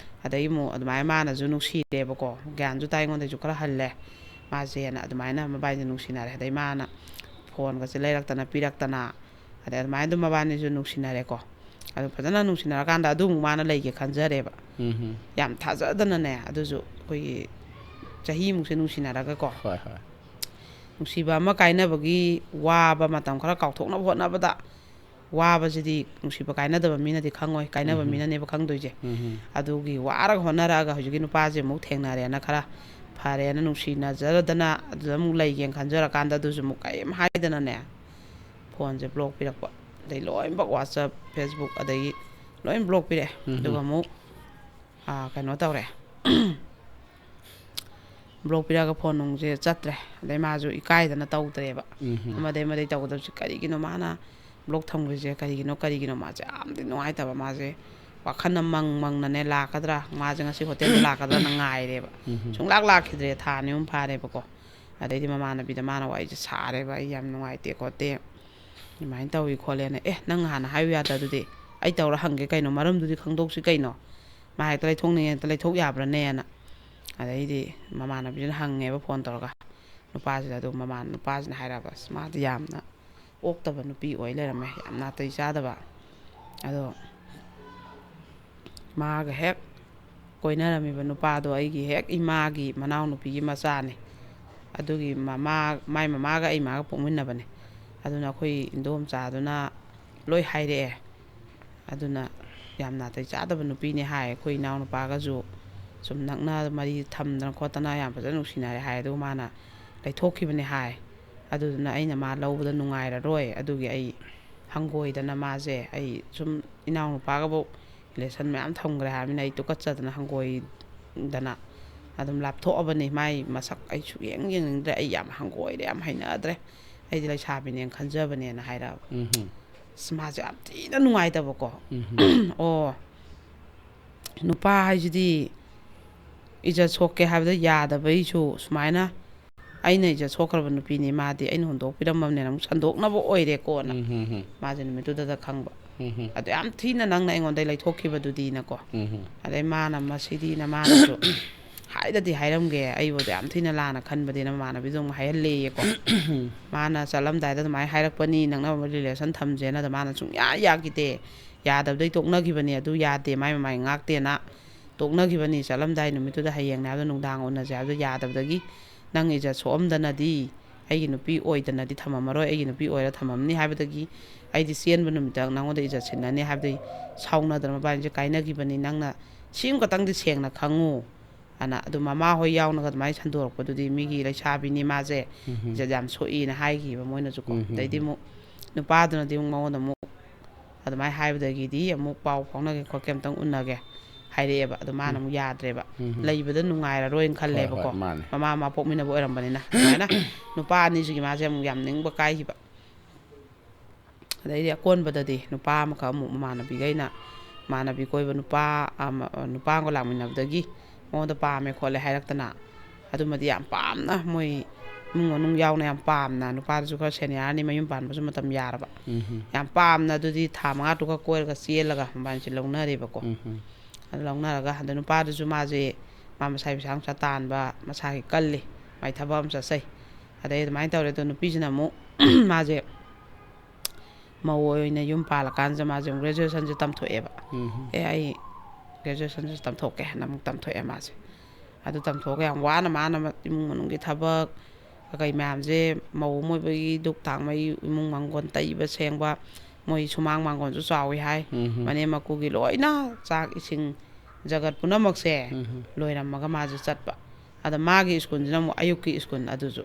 ꯑꯗꯩ ꯑꯃꯨꯛ ꯑꯗꯨꯃꯥꯏꯅ ꯃꯥꯅꯁꯨ ꯅꯨꯡꯁꯤꯔꯦꯕꯀꯣ, ꯒ꯭ꯌꯥꯟꯁꯨ ꯇꯥꯏ, ꯑꯩꯉꯣꯟꯗꯁꯨ ꯈꯔ ꯍꯜꯂꯦ ꯃꯥꯁꯦꯅ꯫ ꯑꯗꯨꯃꯥꯏꯅ ꯃꯕꯥꯏꯁꯦ ꯅꯨꯡꯁꯤꯅꯔꯦ꯫ ꯑꯗꯩ ꯃꯥꯅ ꯐꯣꯟꯒꯁꯦ ꯂꯩꯔꯛꯇꯅ ꯄꯤꯔꯛꯇꯅ, ꯑꯗꯩ ꯑꯗꯨꯃꯥꯏꯅ ꯑꯗꯨꯝ ꯃꯕꯥꯅꯤꯁꯨ ꯅꯨꯡꯁꯤꯅꯔꯦꯀꯣ꯫ ꯑꯗꯨ ꯐꯖꯅ ꯅꯨꯡꯁꯤꯅꯔꯀꯥꯟꯗ ꯑꯗꯨꯃꯨꯛ ꯃꯥꯅ ꯂꯩꯒꯦ ꯈꯟꯖꯔꯦꯕ꯫ ꯎꯝ꯫ ꯌꯥꯝ ꯊꯥꯖꯗꯅꯅꯦ, ꯑꯗꯨꯁꯨ ꯑꯩꯈꯣꯏꯒꯤ ꯆꯍꯤꯃꯨꯛꯁꯦ ꯅꯨꯡꯁꯤꯅꯔꯒꯀꯣ꯫ ꯍꯣꯏ, ꯍꯣꯏ꯫ ꯅꯨꯡꯁꯤꯕ ꯑꯃ ꯀꯥꯏꯅꯕꯒꯤ ꯋꯥꯕ ꯃꯇꯝ ꯈꯔ ꯀꯥꯎꯊꯣꯛꯅꯕ ꯍꯣꯠꯅꯕꯗ ꯋꯥꯕꯁꯤꯗꯤ ꯅꯨꯡꯁꯤꯕ ꯀꯥꯏꯅꯗꯕ ꯃꯤꯅꯗꯤ ꯈꯪꯉꯣꯏ, ꯀꯥꯏꯅꯕ ꯎꯝ꯫ ꯃꯤꯅꯅꯦꯕ ꯈꯪꯗꯣꯏꯁꯦ꯫ ꯎꯝ꯫ ꯑꯗꯨꯒꯤ ꯋꯥꯔꯒ ꯍꯣꯠꯅꯔꯛꯑꯒ ꯍꯧꯖꯤꯛꯀꯤ ꯅꯨꯄꯥꯁꯦ ꯑꯃꯨꯛ ꯊꯦꯡꯅꯔꯦꯅ ꯈꯔ ꯐꯔꯦꯅ ꯅꯨꯡꯁꯤꯅꯖꯔꯗꯅ ꯑꯗꯨꯗ ꯑꯃꯨꯛ ꯂꯩꯒꯦꯅ ꯈꯟꯖꯔꯀꯥꯟꯗ ꯑꯗꯨꯁꯨ ꯑꯃꯨꯛ ꯀꯔꯤꯝ ꯍꯥꯏꯗꯅꯅꯦ, ꯐꯣꯟꯁꯦ ꯕ꯭ꯂꯣꯛ ꯄꯤꯔꯛꯄ꯫ ꯑꯗꯩ ꯂꯣꯏꯅꯃꯛ WhatsApp, Facebook, ꯑꯗꯒꯤ ꯂꯣꯏ ꯕ꯭ꯂꯣꯛ ꯄꯤꯔꯛꯑꯦ꯫ ꯎꯝ꯫ ꯑꯗꯨꯒ ꯑꯃꯨꯛ, ꯑꯥ, ꯀꯩꯅꯣ ꯇꯧꯔꯦ꯫ ꯕ꯭ꯂꯣꯛ ꯄꯤꯔꯛꯑꯒ ꯐꯣꯟ ꯅꯨꯡꯁꯦ ꯆꯠꯇ꯭ꯔꯦ꯫ ꯑꯗꯩ ꯃꯥꯁꯨ ꯏꯀꯥꯏꯗꯅ ꯇꯧꯗ꯭ꯔꯦꯕ꯫ ꯎꯝ꯫ ꯑꯃꯗꯩ ꯑꯃꯗꯩ ꯇꯧꯒꯗꯕꯁꯦ ꯀꯔꯤꯒꯤꯅꯣ ꯃꯥꯅ ꯕ꯭ꯂꯣꯛ ꯊꯝꯈ꯭ꯔꯤꯁꯦ ꯀꯔꯤꯒꯤꯅꯣ, ꯀꯔꯤꯒꯤꯅꯣ? ꯃꯥꯁꯦ ꯌꯥꯝꯗꯤ ꯅꯨꯡꯉꯥꯏꯇꯕ, ꯃꯥꯁꯦ ꯋꯥꯈꯜꯅ ꯃꯪ ꯃꯪꯅꯅꯦ ꯂꯥꯛꯀꯗ꯭ꯔꯥ, ꯃꯥꯁꯦ ꯉꯁꯤ ꯍꯣꯇꯦꯜꯗ ꯂꯥꯛꯀꯗ꯭ꯔꯥꯅ ꯉꯥꯏꯔꯦꯕ꯫ ꯎꯝ꯫ ꯁꯨꯡꯂꯥꯛ ꯂꯥꯛꯈꯤꯗ꯭ꯔꯦ, ꯊꯥ ꯑꯅꯤ ꯑꯍꯨꯝ ꯐꯥꯔꯦꯕꯀꯣ꯫ ꯑꯗꯩꯗꯤ ꯃꯃꯥꯟꯅꯕꯤꯗ ꯃꯥꯅ ꯋꯥꯔꯤꯁꯦ ꯁꯥꯔꯦꯕ, "ꯑꯩ ꯌꯥꯝ ꯅꯨꯡꯉꯥꯏꯇꯦ ꯈꯣꯠꯇꯦ, ꯑꯗꯨꯃꯥꯏꯅ ꯇꯧꯏ ꯈꯣꯠꯂꯦꯅ"꯫ "ꯑꯦ, ꯅꯪ ꯍꯥꯟꯅ ꯍꯥꯏꯌꯨ ꯌꯥꯗ꯭ꯔꯥ? ꯑꯗꯨꯗꯤ ꯑꯩ ꯇꯧꯔ ꯍꯪꯒꯦ ꯀꯩꯅꯣ, ꯃꯔꯝꯗꯨꯗꯤ ꯈꯪꯗꯣꯛꯁꯤ ꯀꯩꯅꯣ, ꯃꯥ ꯍꯦꯛꯇ ꯂꯩꯊꯣꯛꯅꯤꯡꯉꯦ ꯍꯦꯛꯇ ꯂꯩꯊꯣꯛ ꯌꯥꯕ꯭ꯔꯥꯅꯦꯅ"꯫ ꯑꯗꯩꯗꯤ ꯃꯃꯥꯟꯅꯕꯤꯗꯨꯅ ꯍꯪꯉꯦꯕ ꯐꯣꯟ ꯇꯧꯔꯒ ꯅꯨꯄꯥꯁꯤꯗ꯫ ꯑꯗꯨ ꯃꯃꯥꯟ-, ꯅꯨꯄꯥꯁꯤꯅ ꯍꯥꯏꯔꯛꯑꯕ, "ꯑꯁ, ꯃꯥꯗꯤ ꯌꯥꯝꯅ ꯑꯣꯛꯇꯕ ꯅꯨꯄꯤ ꯑꯣꯏ ꯂꯩꯔꯝꯃꯦ, ꯌꯥꯝ ꯅꯥꯇꯩ ꯆꯥꯗꯕ꯫ ꯑꯗꯣ ꯃꯥꯒ ꯍꯦꯛ ꯀꯣꯏꯅꯔꯝꯃꯤꯕ ꯅꯨꯄꯥꯗꯣ ꯑꯩꯒꯤ ꯍꯦꯛ ꯏꯃꯥꯒꯤ ꯃꯅꯥꯎꯅꯨꯄꯤꯒꯤ ꯃꯆꯥꯅꯤ꯫ ꯑꯗꯨꯒꯤ ꯃꯃꯥ, ꯃꯥꯏ ꯃꯃꯥꯒ ꯑꯩ ꯃꯥꯒ ꯄꯣꯛꯃꯤꯟꯅꯕꯅꯦ꯫ ꯑꯗꯨꯅ ꯑꯩꯈꯣꯏ ꯏꯟꯗꯣꯝꯆꯥꯗꯨꯅ ꯂꯣꯏ ꯍꯥꯏꯔꯛꯑꯦ꯫ ꯑꯗꯨꯅ ꯌꯥꯝ ꯅꯥꯇꯩ ꯆꯥꯗꯕ ꯅꯨꯄꯤꯅꯦ ꯍꯥꯏ꯫ ꯑꯩꯈꯣꯏ ꯏꯅꯥꯎꯅꯨꯄꯥꯒꯁꯨ ꯁꯨꯝ ꯅꯛꯅ ꯃꯔꯤ ꯊꯝꯗꯅ ꯈꯣꯠꯇꯅ ꯌꯥꯝ ꯐꯖꯅ ꯅꯨꯡꯁꯤꯅꯔꯦ ꯍꯥꯏ꯫ ꯑꯗꯨꯒ ꯃꯥꯅ ꯂꯩꯊꯣꯛꯈꯤꯕꯅꯦ ꯍꯥꯏ꯫ ꯑꯗꯨꯗꯨꯅ ꯑꯩꯅ ꯃꯥ ꯂꯧꯕꯗ ꯅꯨꯡꯉꯥꯏꯔꯔꯣꯏ, ꯑꯗꯨꯒꯤ ꯑꯩ ꯍꯪꯒꯣꯏꯗꯅ ꯃꯥꯁꯦ, ꯑꯩ ꯁꯨꯝ ꯏꯅꯥꯎꯅꯨꯄꯥꯒꯕꯨ ꯔꯤꯂꯦꯁꯟ ꯃꯌꯥꯝ ꯊꯝꯈ꯭ꯔꯦ ꯍꯥꯏꯕꯅꯤꯅ ꯑꯩ ꯇꯨꯀꯠꯆꯗꯅ ꯍꯪꯒꯣꯏꯗꯅ ꯑꯗꯨꯝ ꯂꯥꯞꯊꯣꯛꯑꯕꯅꯤ꯫ ꯃꯥꯏ ꯃꯁꯛ ꯑꯩ ꯁꯨꯛꯌꯦꯡ ꯌꯦꯡꯅꯤꯡꯗ꯭ꯔꯦ꯫ ꯑꯩ ꯌꯥꯝ ꯍꯪꯒꯣꯏꯔꯦ, ꯌꯥꯝ ꯍꯩꯅꯗ꯭ꯔꯦ, ꯑꯩꯗꯤ ꯂꯩꯁꯥꯕꯤꯅꯦꯅ ꯈꯟꯖꯕꯅꯦꯅ ꯍꯥꯏꯔꯛꯑꯕ꯫ ꯎꯝ ꯑꯁ, ꯃꯥꯁꯦ ꯌꯥꯝ ꯊꯤꯅ ꯅꯨꯡꯉꯥꯏꯇꯕꯀꯣ꯫ ꯎꯝ ꯑꯣ, ꯅꯨꯄꯥ ꯍꯥꯏꯁꯤꯗꯤ ꯏꯖꯠ ꯁꯣꯛꯀꯦ ꯍꯥꯏꯕꯗ ꯌꯥꯗꯕꯩꯁꯨ ꯁꯨꯃꯥꯏꯅ ꯑꯩꯅ ꯏꯖꯠ ꯁꯣꯛꯈ꯭ꯔꯕ ꯅꯨꯄꯤꯅꯤ, ꯃꯥꯗꯤ ꯑꯩꯅ ꯍꯨꯟꯗꯣꯛꯄꯤꯔꯝꯃꯕꯅꯤꯅ ꯑꯃꯨꯛ ꯁꯟꯗꯣꯛꯅꯕ ꯑꯣꯏꯔꯦꯀꯣꯅ ꯎꯝ ꯎꯝ ꯃꯥꯁꯦ ꯅꯨꯃꯤꯠꯇꯨꯗ ꯈꯪꯕ꯫ ꯎꯝ ꯑꯗꯣ ꯌꯥꯝ ꯊꯤꯅ ꯅꯪꯅ ꯑꯩꯉꯣꯟꯗ ꯂꯩꯊꯣꯛꯈꯤꯕꯗꯨꯗꯤꯅꯀꯣ꯫ ꯎꯝ ꯑꯗꯩ ꯃꯥꯅ ꯃꯁꯤꯗꯤ ꯅꯃꯥꯅꯁꯨ ꯍꯥꯏꯗꯗꯤ ꯍꯥꯏꯔꯝꯒꯦ, ꯑꯩꯕꯨꯗꯤ ꯌꯥꯝ ꯊꯤꯅ ꯂꯥꯟꯅ ꯈꯟꯕꯗꯤ ꯅꯃꯥꯟꯅꯕꯤꯗꯣ ꯑꯃꯨꯛ ꯍꯥꯏꯍꯜꯂꯦꯌꯦꯀꯣ꯫ ꯃꯥꯅ ꯆꯠꯂꯝꯗꯥꯏꯗ ꯑꯗꯨꯃꯥꯏꯅ ꯍꯥꯏꯔꯛꯄꯅꯤ, ꯅꯛꯅꯕ ꯔꯤꯂꯦꯁꯟ ꯊꯝꯁꯦꯅ꯫ ꯑꯗ ꯃꯥꯅ ꯁꯨꯡꯌꯥ ꯌꯥꯈꯤꯗꯦ, ꯌꯥꯗꯕꯗꯩ ꯇꯣꯛꯅꯈꯤꯕꯅꯤ꯫ ꯑꯗꯨ ꯌꯥꯗꯦ, ꯃꯥꯏ ꯃꯃꯥꯏ ꯉꯥꯛꯇꯦꯅ ꯇꯣꯛꯅꯈꯤꯕꯅꯤ꯫ ꯆꯠꯂꯝꯗꯥꯏ ꯅꯨꯃꯤꯠꯇꯨꯗ ꯍꯌꯦꯡꯅꯦ ꯍꯥꯏꯕꯗ ꯅꯨꯡꯗꯥꯡ ꯎꯅꯁꯦ ꯍꯥꯏꯕꯗꯣ ꯌꯥꯗꯕꯗꯒꯤ ꯅꯪ ꯏꯖꯠ ꯁꯣꯛꯑꯝꯗꯅꯗꯤ ꯑꯩꯒꯤ ꯅꯨꯄꯤ ꯑꯣꯏꯗꯅꯗꯤ ꯊꯝꯃꯝꯃꯔꯣꯏ, ꯑꯩꯒꯤ ꯅꯨꯄꯤ ꯑꯣꯏꯔ ꯊꯝꯃꯝꯅꯤ ꯍꯥꯏꯕꯗꯒꯤ ꯑꯩꯗꯤ ꯆꯦꯟꯕ ꯅꯨꯃꯤꯠꯇ ꯅꯪꯉꯣꯟꯗ ꯏꯖꯠ ꯁꯤꯟꯅꯅꯤ ꯍꯥꯏꯕꯗꯒꯤ ꯁꯥꯎꯅꯗꯅ ꯃꯕꯥꯅꯤꯁꯦ ꯀꯥꯏꯅꯈꯤꯕꯅꯤ꯫ ꯅꯪꯅ ꯁꯤ ꯑꯃꯈꯛꯇꯪꯗꯤ ꯁꯦꯡꯅ ꯈꯪꯉꯨ꯫ ꯑꯅ ꯑꯗꯨ ꯃꯃꯥ ꯍꯣꯏ ꯌꯥꯎꯅꯒ ꯑꯗꯨꯃꯥꯏꯅ ꯁꯟꯗꯣꯔꯛꯄꯗꯨꯗꯤ ꯃꯤꯒꯤ ꯂꯩꯁꯥꯕꯤꯅꯤ ꯃꯥꯁꯦ, ꯎꯝ ꯏꯖꯠ ꯌꯥꯝ ꯁꯣꯛꯏꯅ ꯍꯥꯏꯈꯤꯕ ꯃꯣꯏꯅꯁꯨꯀꯣ꯫ ꯎꯝ ꯑꯗꯩꯗꯤ ꯑꯃꯨꯛ ꯅꯨꯄꯥꯗꯨꯅꯗꯤ ꯑꯃꯨꯛ ꯃꯉꯣꯟꯗ ꯑꯃꯨꯛ ꯑꯗꯨꯃꯥꯏꯅ ꯍꯥꯏꯕꯗꯒꯤꯗꯤ ꯑꯃꯨꯛ ꯄꯥꯎ ꯐꯥꯎꯅꯒꯦ ꯈꯣꯠꯀꯦ, ꯑꯝꯇꯪ ꯎꯅꯒꯦ ꯍꯥꯏꯔꯛꯑꯦꯕ꯫ ꯑꯗꯨ ꯃꯥꯅ ꯑꯃꯨꯛ ꯌꯥꯗ꯭ꯔꯦꯕ, ꯎꯝ ꯂꯩꯕꯗ ꯅꯨꯡꯉꯥꯏꯔꯔꯣꯏꯅ ꯍꯣꯏ ꯈꯜꯂꯦꯕꯀꯣ꯫ ꯍꯣꯏ ꯃꯥꯅꯦ ꯃꯃꯥ ꯃꯃꯥ ꯄꯣꯛꯃꯤꯟꯅꯕ ꯑꯣꯏꯔꯝꯕꯅꯤꯅ ꯑꯗꯨꯃꯥꯏꯅ ꯅꯨꯄꯥ ꯑꯅꯤꯁꯤꯒꯤ ꯃꯥꯁꯦ ꯑꯃꯨꯛ ꯌꯥꯝ ꯅꯤꯡꯕ ꯀꯥꯏꯈꯤꯕ꯫ ꯑꯗꯩꯗꯤ ꯑꯀꯣꯟꯕꯗꯗꯤ ꯅꯨꯄꯥ ꯑꯃꯈꯛ ꯑꯃꯨꯛ ꯃꯃꯥꯟꯅꯕꯤꯈꯩꯅ, ꯃꯃꯥꯟꯅꯕꯤ ꯀꯣꯏꯕ ꯅꯨꯄꯥ ꯑꯃ, ꯅꯨꯄꯥ ꯑꯃꯒ ꯂꯥꯛꯃꯤꯟꯅꯕꯗꯒꯤ ꯃꯉꯣꯟꯗ ꯄꯥꯝꯃꯦ ꯈꯣꯠꯂꯦ ꯍꯥꯏꯔꯛꯇꯅ, ꯑꯗꯨꯃꯗꯤ ꯌꯥꯝ ꯄꯥꯝꯅ ꯃꯣꯏ ꯏꯃꯨꯡ ꯃꯅꯨꯡ ꯌꯥꯎꯅ ꯌꯥꯝ ꯄꯥꯝꯅ, ꯅꯨꯄꯥꯗꯨꯁꯨ ꯈꯔ ꯁꯦꯅꯤꯌꯥꯔꯅꯤ, ꯃꯌꯨꯝ ꯄꯥꯟꯕꯁꯨ ꯃꯇꯝ ꯌꯥꯔꯕ, ꯎꯝ ꯌꯥꯝ ꯄꯥꯝꯅ ꯑꯗꯨꯗꯤ ꯊꯥ ꯃꯉꯥ ꯇꯔꯨꯛ ꯈꯛ ꯀꯣꯏꯔꯒ ꯆꯦꯜꯂꯒ ꯃꯕꯥꯅꯤꯁꯦ ꯂꯧꯅꯔꯦꯕꯀꯣ꯫ ꯎꯝ ꯑꯗꯨ ꯂꯧꯅꯔꯒ ꯑꯗ ꯅꯨꯄꯥꯗꯨꯁꯨ ꯃꯥꯁꯦ ꯃꯥ ꯃꯁꯥꯒꯤ ꯄꯩꯁꯥ ꯅꯨꯡꯁꯥ ꯇꯥꯟꯕ ꯃꯁꯥꯒꯤ ꯀꯜꯂꯤ, ꯃꯥꯏ ꯊꯕꯛ ꯑꯃ ꯆꯠꯆꯩ꯫ ꯑꯗꯩ ꯑꯗꯨꯃꯥꯏꯅ ꯇꯧꯔꯦ꯫ ꯑꯗꯣ ꯅꯨꯄꯤꯁꯤꯅ ꯑꯃꯨꯛ ꯃꯥꯁꯦ ꯃꯧ ꯑꯣꯏꯅ ꯌꯨꯝ ꯄꯥꯜꯂꯀꯥꯟꯁꯤꯗ ꯃꯥꯁꯦ ꯑꯃꯨꯛ ꯒ꯭ꯔꯦꯖꯨꯑꯦꯁꯟꯁꯦ ꯇꯝꯊꯣꯛꯑꯦꯕ꯫ ꯎꯝ ꯑꯦ, ꯑꯩ ꯒ꯭ꯔꯦꯖꯨꯑꯦꯁꯟꯁꯦ ꯇꯝꯊꯣꯛꯀꯦ ꯍꯥꯏꯅ ꯑꯃꯨꯛ ꯇꯝꯊꯣꯛꯑꯦ ꯃꯥꯁꯦ꯫ ꯑꯗꯨ ꯇꯝꯊꯣꯛꯑꯒ ꯌꯥꯝ ꯋꯥꯅ ꯃꯥꯅ ꯃ-, ꯏꯃꯨꯡ ꯃꯅꯨꯡꯒꯤ ꯊꯕꯛ ꯀꯩꯀꯩ ꯃꯌꯥꯝꯁꯦ, ꯃꯧ ꯑꯃ ꯑꯣꯏꯕꯒꯤ ꯗꯨꯛ ꯊꯥꯡꯃꯩ ꯏꯃꯨꯡ ꯃꯥꯡꯒꯣꯟ ꯇꯩꯕ ꯁꯦꯡꯕ, ꯃꯣꯏ ꯁꯨꯃꯥꯡ ꯃꯥꯡꯒꯣꯟꯁꯨ ꯆꯥꯎꯋꯤ ꯍꯥꯏ꯫ ꯎꯝ ꯃꯅꯦꯝ ꯃꯀꯨꯒꯤ ꯂꯣꯏꯅ ꯆꯥꯛ ꯏꯁꯤꯡ ꯖꯒꯠ ꯄꯨꯝꯅꯃꯛꯁꯦ ꯎꯝ꯫ ꯂꯣꯏꯔꯝꯃꯒ ꯃꯥꯁꯦ ꯆꯠꯄ꯫ ꯑꯗ ꯃꯥꯒꯤ ꯁ꯭ꯀꯨꯜꯁꯤꯅ ꯑꯃꯨꯛ ꯑꯌꯨꯛꯀꯤ ꯁ꯭ꯀꯨꯜ ꯑꯗꯨꯁꯨ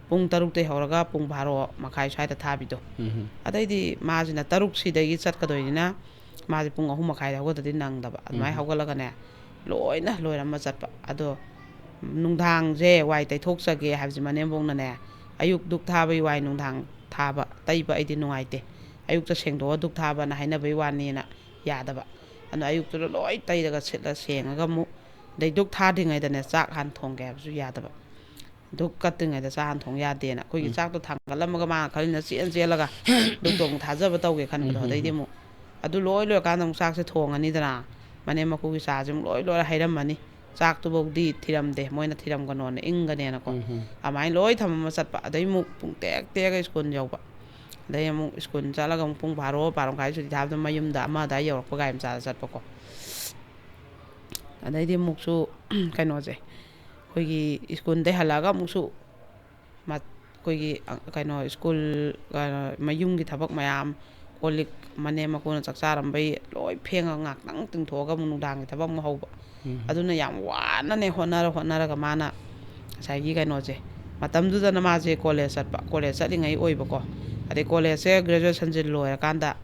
ꯄꯨꯡ ꯇꯔꯨꯛꯇꯩ ꯍꯧꯔꯒ ꯄꯨꯡ ꯕꯥꯔꯣ ꯃꯈꯥꯏ ꯁ꯭ꯋꯥꯏꯗ ꯊꯥꯕꯤꯗꯣ꯫ ꯎꯝ꯫ ꯑꯗꯩꯗꯤ ꯃꯥꯁꯤꯅ ꯇꯔꯨꯛꯁꯤꯗꯒꯤ ꯆꯠꯀꯗꯣꯏꯅꯤꯅ ꯃꯥꯁꯦ ꯄꯨꯡ ꯑꯍꯨꯝ ꯃꯈꯥꯏꯗ ꯍꯧꯒꯠꯇꯗꯤ ꯅꯪꯗꯕ꯫ ꯑꯗꯨꯃꯥꯏꯅ ꯎꯝ꯫ ꯍꯧꯒꯠꯂꯒꯅꯦ ꯂꯣꯏꯅ ꯂꯣꯏꯔꯝꯃ ꯆꯠꯄ꯫ ꯑꯗꯣ ꯅꯨꯡꯗꯥꯡꯁꯦ ꯋꯥꯏ ꯇꯩꯊꯣꯛꯆꯒꯦ ꯍꯥꯏꯕꯁꯤ ꯃꯅꯦꯝꯕꯣꯛꯅꯅꯦ, ꯑꯌꯨꯛ ꯙꯨꯛ ꯊꯥꯕꯒꯤ ꯋꯥꯏ ꯅꯨꯡꯗꯥꯡ ꯊꯥꯕ ꯇꯩꯕ ꯑꯩꯗꯤ ꯅꯨꯡꯉꯥꯏꯇꯦ, ꯑꯌꯨꯛꯇ ꯁꯦꯡꯗꯣꯛꯑ ꯙꯨꯛ ꯊꯥꯕꯅ ꯍꯥꯏꯅꯕꯒꯤ ꯋꯥꯅꯤꯅ ꯌꯥꯗꯕ꯫ ꯑꯗꯨꯅ ꯑꯌꯨꯛꯇꯨꯗ ꯂꯣꯏ ꯇꯩꯔꯒ ꯁꯤꯠꯂ ꯁꯦꯡꯉꯒ ꯑꯃꯨꯛ, ꯑꯗꯩ ꯙꯨꯛ ꯊꯥꯗ꯭ꯔꯤꯉꯩꯗꯅꯦ ꯆꯥꯛ ꯍꯥꯟꯅ ꯊꯣꯡꯒꯦ ꯍꯥꯏꯕꯁꯨ ꯌꯥꯗꯕ꯫ ꯙꯨꯛ ꯀꯠꯇ꯭ꯔꯤꯉꯩꯗ ꯆꯥꯛ ꯍꯥꯟꯅ ꯊꯣꯡ ꯌꯥꯗꯦꯅ ꯑꯩꯈꯣꯏꯒꯤ ꯎꯝ꯫ ꯆꯥꯛꯇꯣ ꯊꯥꯡꯒꯠꯂꯝꯃꯒ ꯃꯥꯅ ꯈꯜꯂꯤꯅ ꯆꯦꯟ ꯆꯦꯜꯂꯒ ꯙꯨꯛꯇꯣ ꯑꯃꯨꯛ ꯊꯥꯖꯕ ꯇꯧꯒꯦ ꯈꯟꯕꯗꯣ꯫ ꯎꯝ, ꯎꯝ, ꯑꯗꯩꯗꯤ ꯎꯝ꯫ ꯑꯃꯨꯛ ꯑꯗꯨ ꯂꯣꯏ ꯂꯣꯏꯔꯀꯥꯟꯗ ꯑꯃꯨꯛ ꯆꯥꯛꯁꯦ ꯊꯣꯡꯉꯅꯤꯗꯅ, ꯃꯅꯦꯝ ꯃꯀꯨꯒꯤ ꯆꯥꯁꯦ ꯑꯃꯨꯛ ꯂꯣꯏ ꯂꯣꯏꯔ ꯍꯩꯔꯝꯃꯅꯤ꯫ ꯆꯥꯛꯇꯨꯐꯧꯗꯤ ꯊꯤꯔꯝꯗꯦ, ꯃꯣꯏꯅ ꯊꯤꯔꯝꯒꯅꯣꯅ ꯏꯪꯒꯅꯦꯅꯀꯣ꯫ ꯎꯝ, ꯎꯝ꯫ ꯑꯗꯨꯃꯥꯏꯅ ꯂꯣꯏ ꯊꯝꯃꯝꯃ ꯆꯠꯄ꯫ ꯑꯗꯩ ꯑꯃꯨꯛ ꯄꯨꯡ ꯇꯦꯛ ꯇꯦꯛꯑꯒ ꯁ꯭ꯀꯨꯜ ꯌꯧꯕ꯫ ꯑꯗꯩ ꯑꯃꯨꯛ ꯁ꯭ꯀꯨꯜ ꯆꯠꯂꯒ ꯑꯃꯨꯛ ꯄꯨꯡ ꯕꯥꯔꯣ, ꯕꯥꯔꯣ ꯃꯈꯥꯏ ꯁꯨꯇꯤ ꯊꯥꯕꯗ ꯃꯌꯨꯝꯗ ꯑꯃ ꯑꯗꯥꯏ ꯌꯧꯔꯛꯄ ꯒꯥꯔꯤ ꯃꯆꯥꯗ ꯆꯠꯄꯀꯣ꯫ ꯑꯗꯩꯗꯤ ꯑꯃꯨꯛꯁꯨ ꯀꯩꯅꯣꯁꯦ, ꯑꯩꯈꯣꯏꯒꯤ ꯁ꯭ꯀꯨꯜꯗꯩ ꯍꯜꯂꯛꯑꯒ ꯑꯃꯨꯛꯁꯨ ꯃ-, ꯑꯩꯈꯣꯏꯒꯤ, ꯑ, ꯀꯩꯅꯣ, ꯁ꯭ꯀꯨꯜ, ꯀꯩꯅꯣ, ꯃꯌꯨꯝꯒꯤ ꯊꯕꯛ ꯃꯌꯥꯝ, ꯀꯣꯜ ꯂꯤꯛ ꯃꯅꯦꯝ ꯃꯀꯨꯅ ꯆꯥꯛ ꯆꯥꯔꯝꯕꯩ ꯂꯣꯏ ꯐꯦꯡꯉꯒ ꯉꯥꯛꯇꯪ ꯇꯤꯡꯊꯣꯛꯑꯒ ꯑꯃꯨꯛ ꯅꯨꯡꯗꯥꯡꯒꯤ ꯊꯕꯛ ꯑꯃꯨꯛ ꯍꯧꯕ꯫ ꯎꯝ꯫ ꯑꯗꯨꯅ ꯌꯥꯝ ꯋꯥꯅꯅꯦ ꯍꯣꯠꯅꯔ ꯍꯣꯠꯅꯔꯒ ꯃꯥꯅ ꯉꯁꯥꯏꯒꯤ ꯀꯩꯅꯣꯁꯦ, ꯃꯇꯝꯗꯨꯗꯅ ꯃꯥꯁꯦ ꯀꯣꯂꯦꯖ ꯆꯠꯄ, ꯀꯣꯂꯦꯖ ꯆꯠꯂꯤꯉꯩ ꯑꯣꯏꯕꯀꯣ꯫ ꯑꯗꯩ ꯀꯣꯂꯦꯖꯁꯦ ꯒ꯭ꯔꯦꯖꯨꯑꯦꯁꯟꯁꯦ ꯂꯣꯏꯔꯀꯥꯟꯗ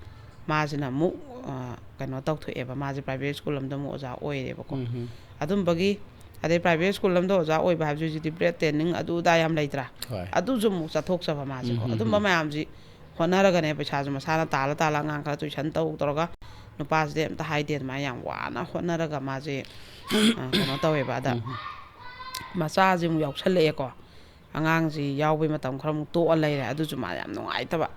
ꯃꯥꯁꯤꯅ ꯑꯃꯨꯛ, ꯑ, ꯀꯩꯅꯣ ꯇꯧꯊꯣꯛꯑꯦꯕ, ꯃꯥꯁꯦ ꯄ꯭ꯔꯥꯏꯚꯦꯠ ꯁ꯭ꯀꯨꯜ ꯑꯃꯗ ꯑꯃꯨꯛ ꯑꯣꯖꯥ ꯑꯣꯏꯔꯦꯕꯀꯣ꯫ ꯎꯝ꯫ ꯑꯗꯨꯝꯕꯒꯤ, ꯑꯗꯩ ꯄ꯭ꯔꯥꯏꯚꯦꯠ ꯁ꯭ꯀꯨꯜ ꯑꯃꯗ ꯑꯣꯖꯥ ꯑꯣꯏꯕ ꯍꯥꯏꯕꯁꯤ ꯍꯧꯖꯤꯛꯇꯤ ꯕ꯭ꯔꯦꯗ ꯇ꯭ꯔꯦꯅꯤꯡ ꯑꯗꯨ ꯑꯗꯥ ꯌꯥꯝ ꯂꯩꯇ꯭ꯔꯥ? ꯍꯣꯏ꯫ ꯑꯗꯨꯁꯨ ꯑꯃꯨꯛ ꯆꯠꯊꯣꯛꯆꯕ ꯃꯥꯁꯦꯀꯣ꯫ ꯎꯝ, ꯎꯝ, ꯑꯗꯨꯝꯕ ꯎꯝ꯫ ꯃꯌꯥꯝꯁꯤ ꯍꯣꯠꯅꯔꯒꯅꯦ, ꯄꯩꯁꯥꯁꯨ ꯃꯁꯥꯅ ꯇꯥꯜꯂ ꯇꯥꯜꯂ ꯑꯉꯥꯡ ꯈꯔ ꯇꯨꯏꯁꯟ ꯇꯧ ꯇꯧꯔꯒ ꯅꯨꯄꯥꯁꯤꯗꯤ ꯑꯝꯇ ꯍꯥꯏꯗꯦ꯫ ꯑꯗꯨꯃꯥꯏꯅ ꯌꯥꯝ ꯋꯥꯅ ꯍꯣꯠꯅꯔꯒ ꯃꯥꯁꯦ, ꯑ, ꯀꯩꯅꯣ ꯇꯧꯋꯦꯕ꯫ ꯑꯗ ꯎꯝ꯫ ꯃꯆꯥꯁꯦ ꯑꯃꯨꯛ ꯌꯥꯎꯁꯜꯂꯛꯑꯦꯀꯣ꯫ ꯑꯉꯥꯡꯁꯤ ꯌꯥꯎꯕꯩ ꯃꯇꯝ ꯈꯔ ꯑꯃꯨꯛ ꯇꯣꯛꯑ ꯂꯩꯔꯦ꯫ ꯑꯗꯨꯁꯨ ꯃꯥ ꯌꯥꯝ ꯅꯨꯡꯉꯥꯏꯇꯕ꯫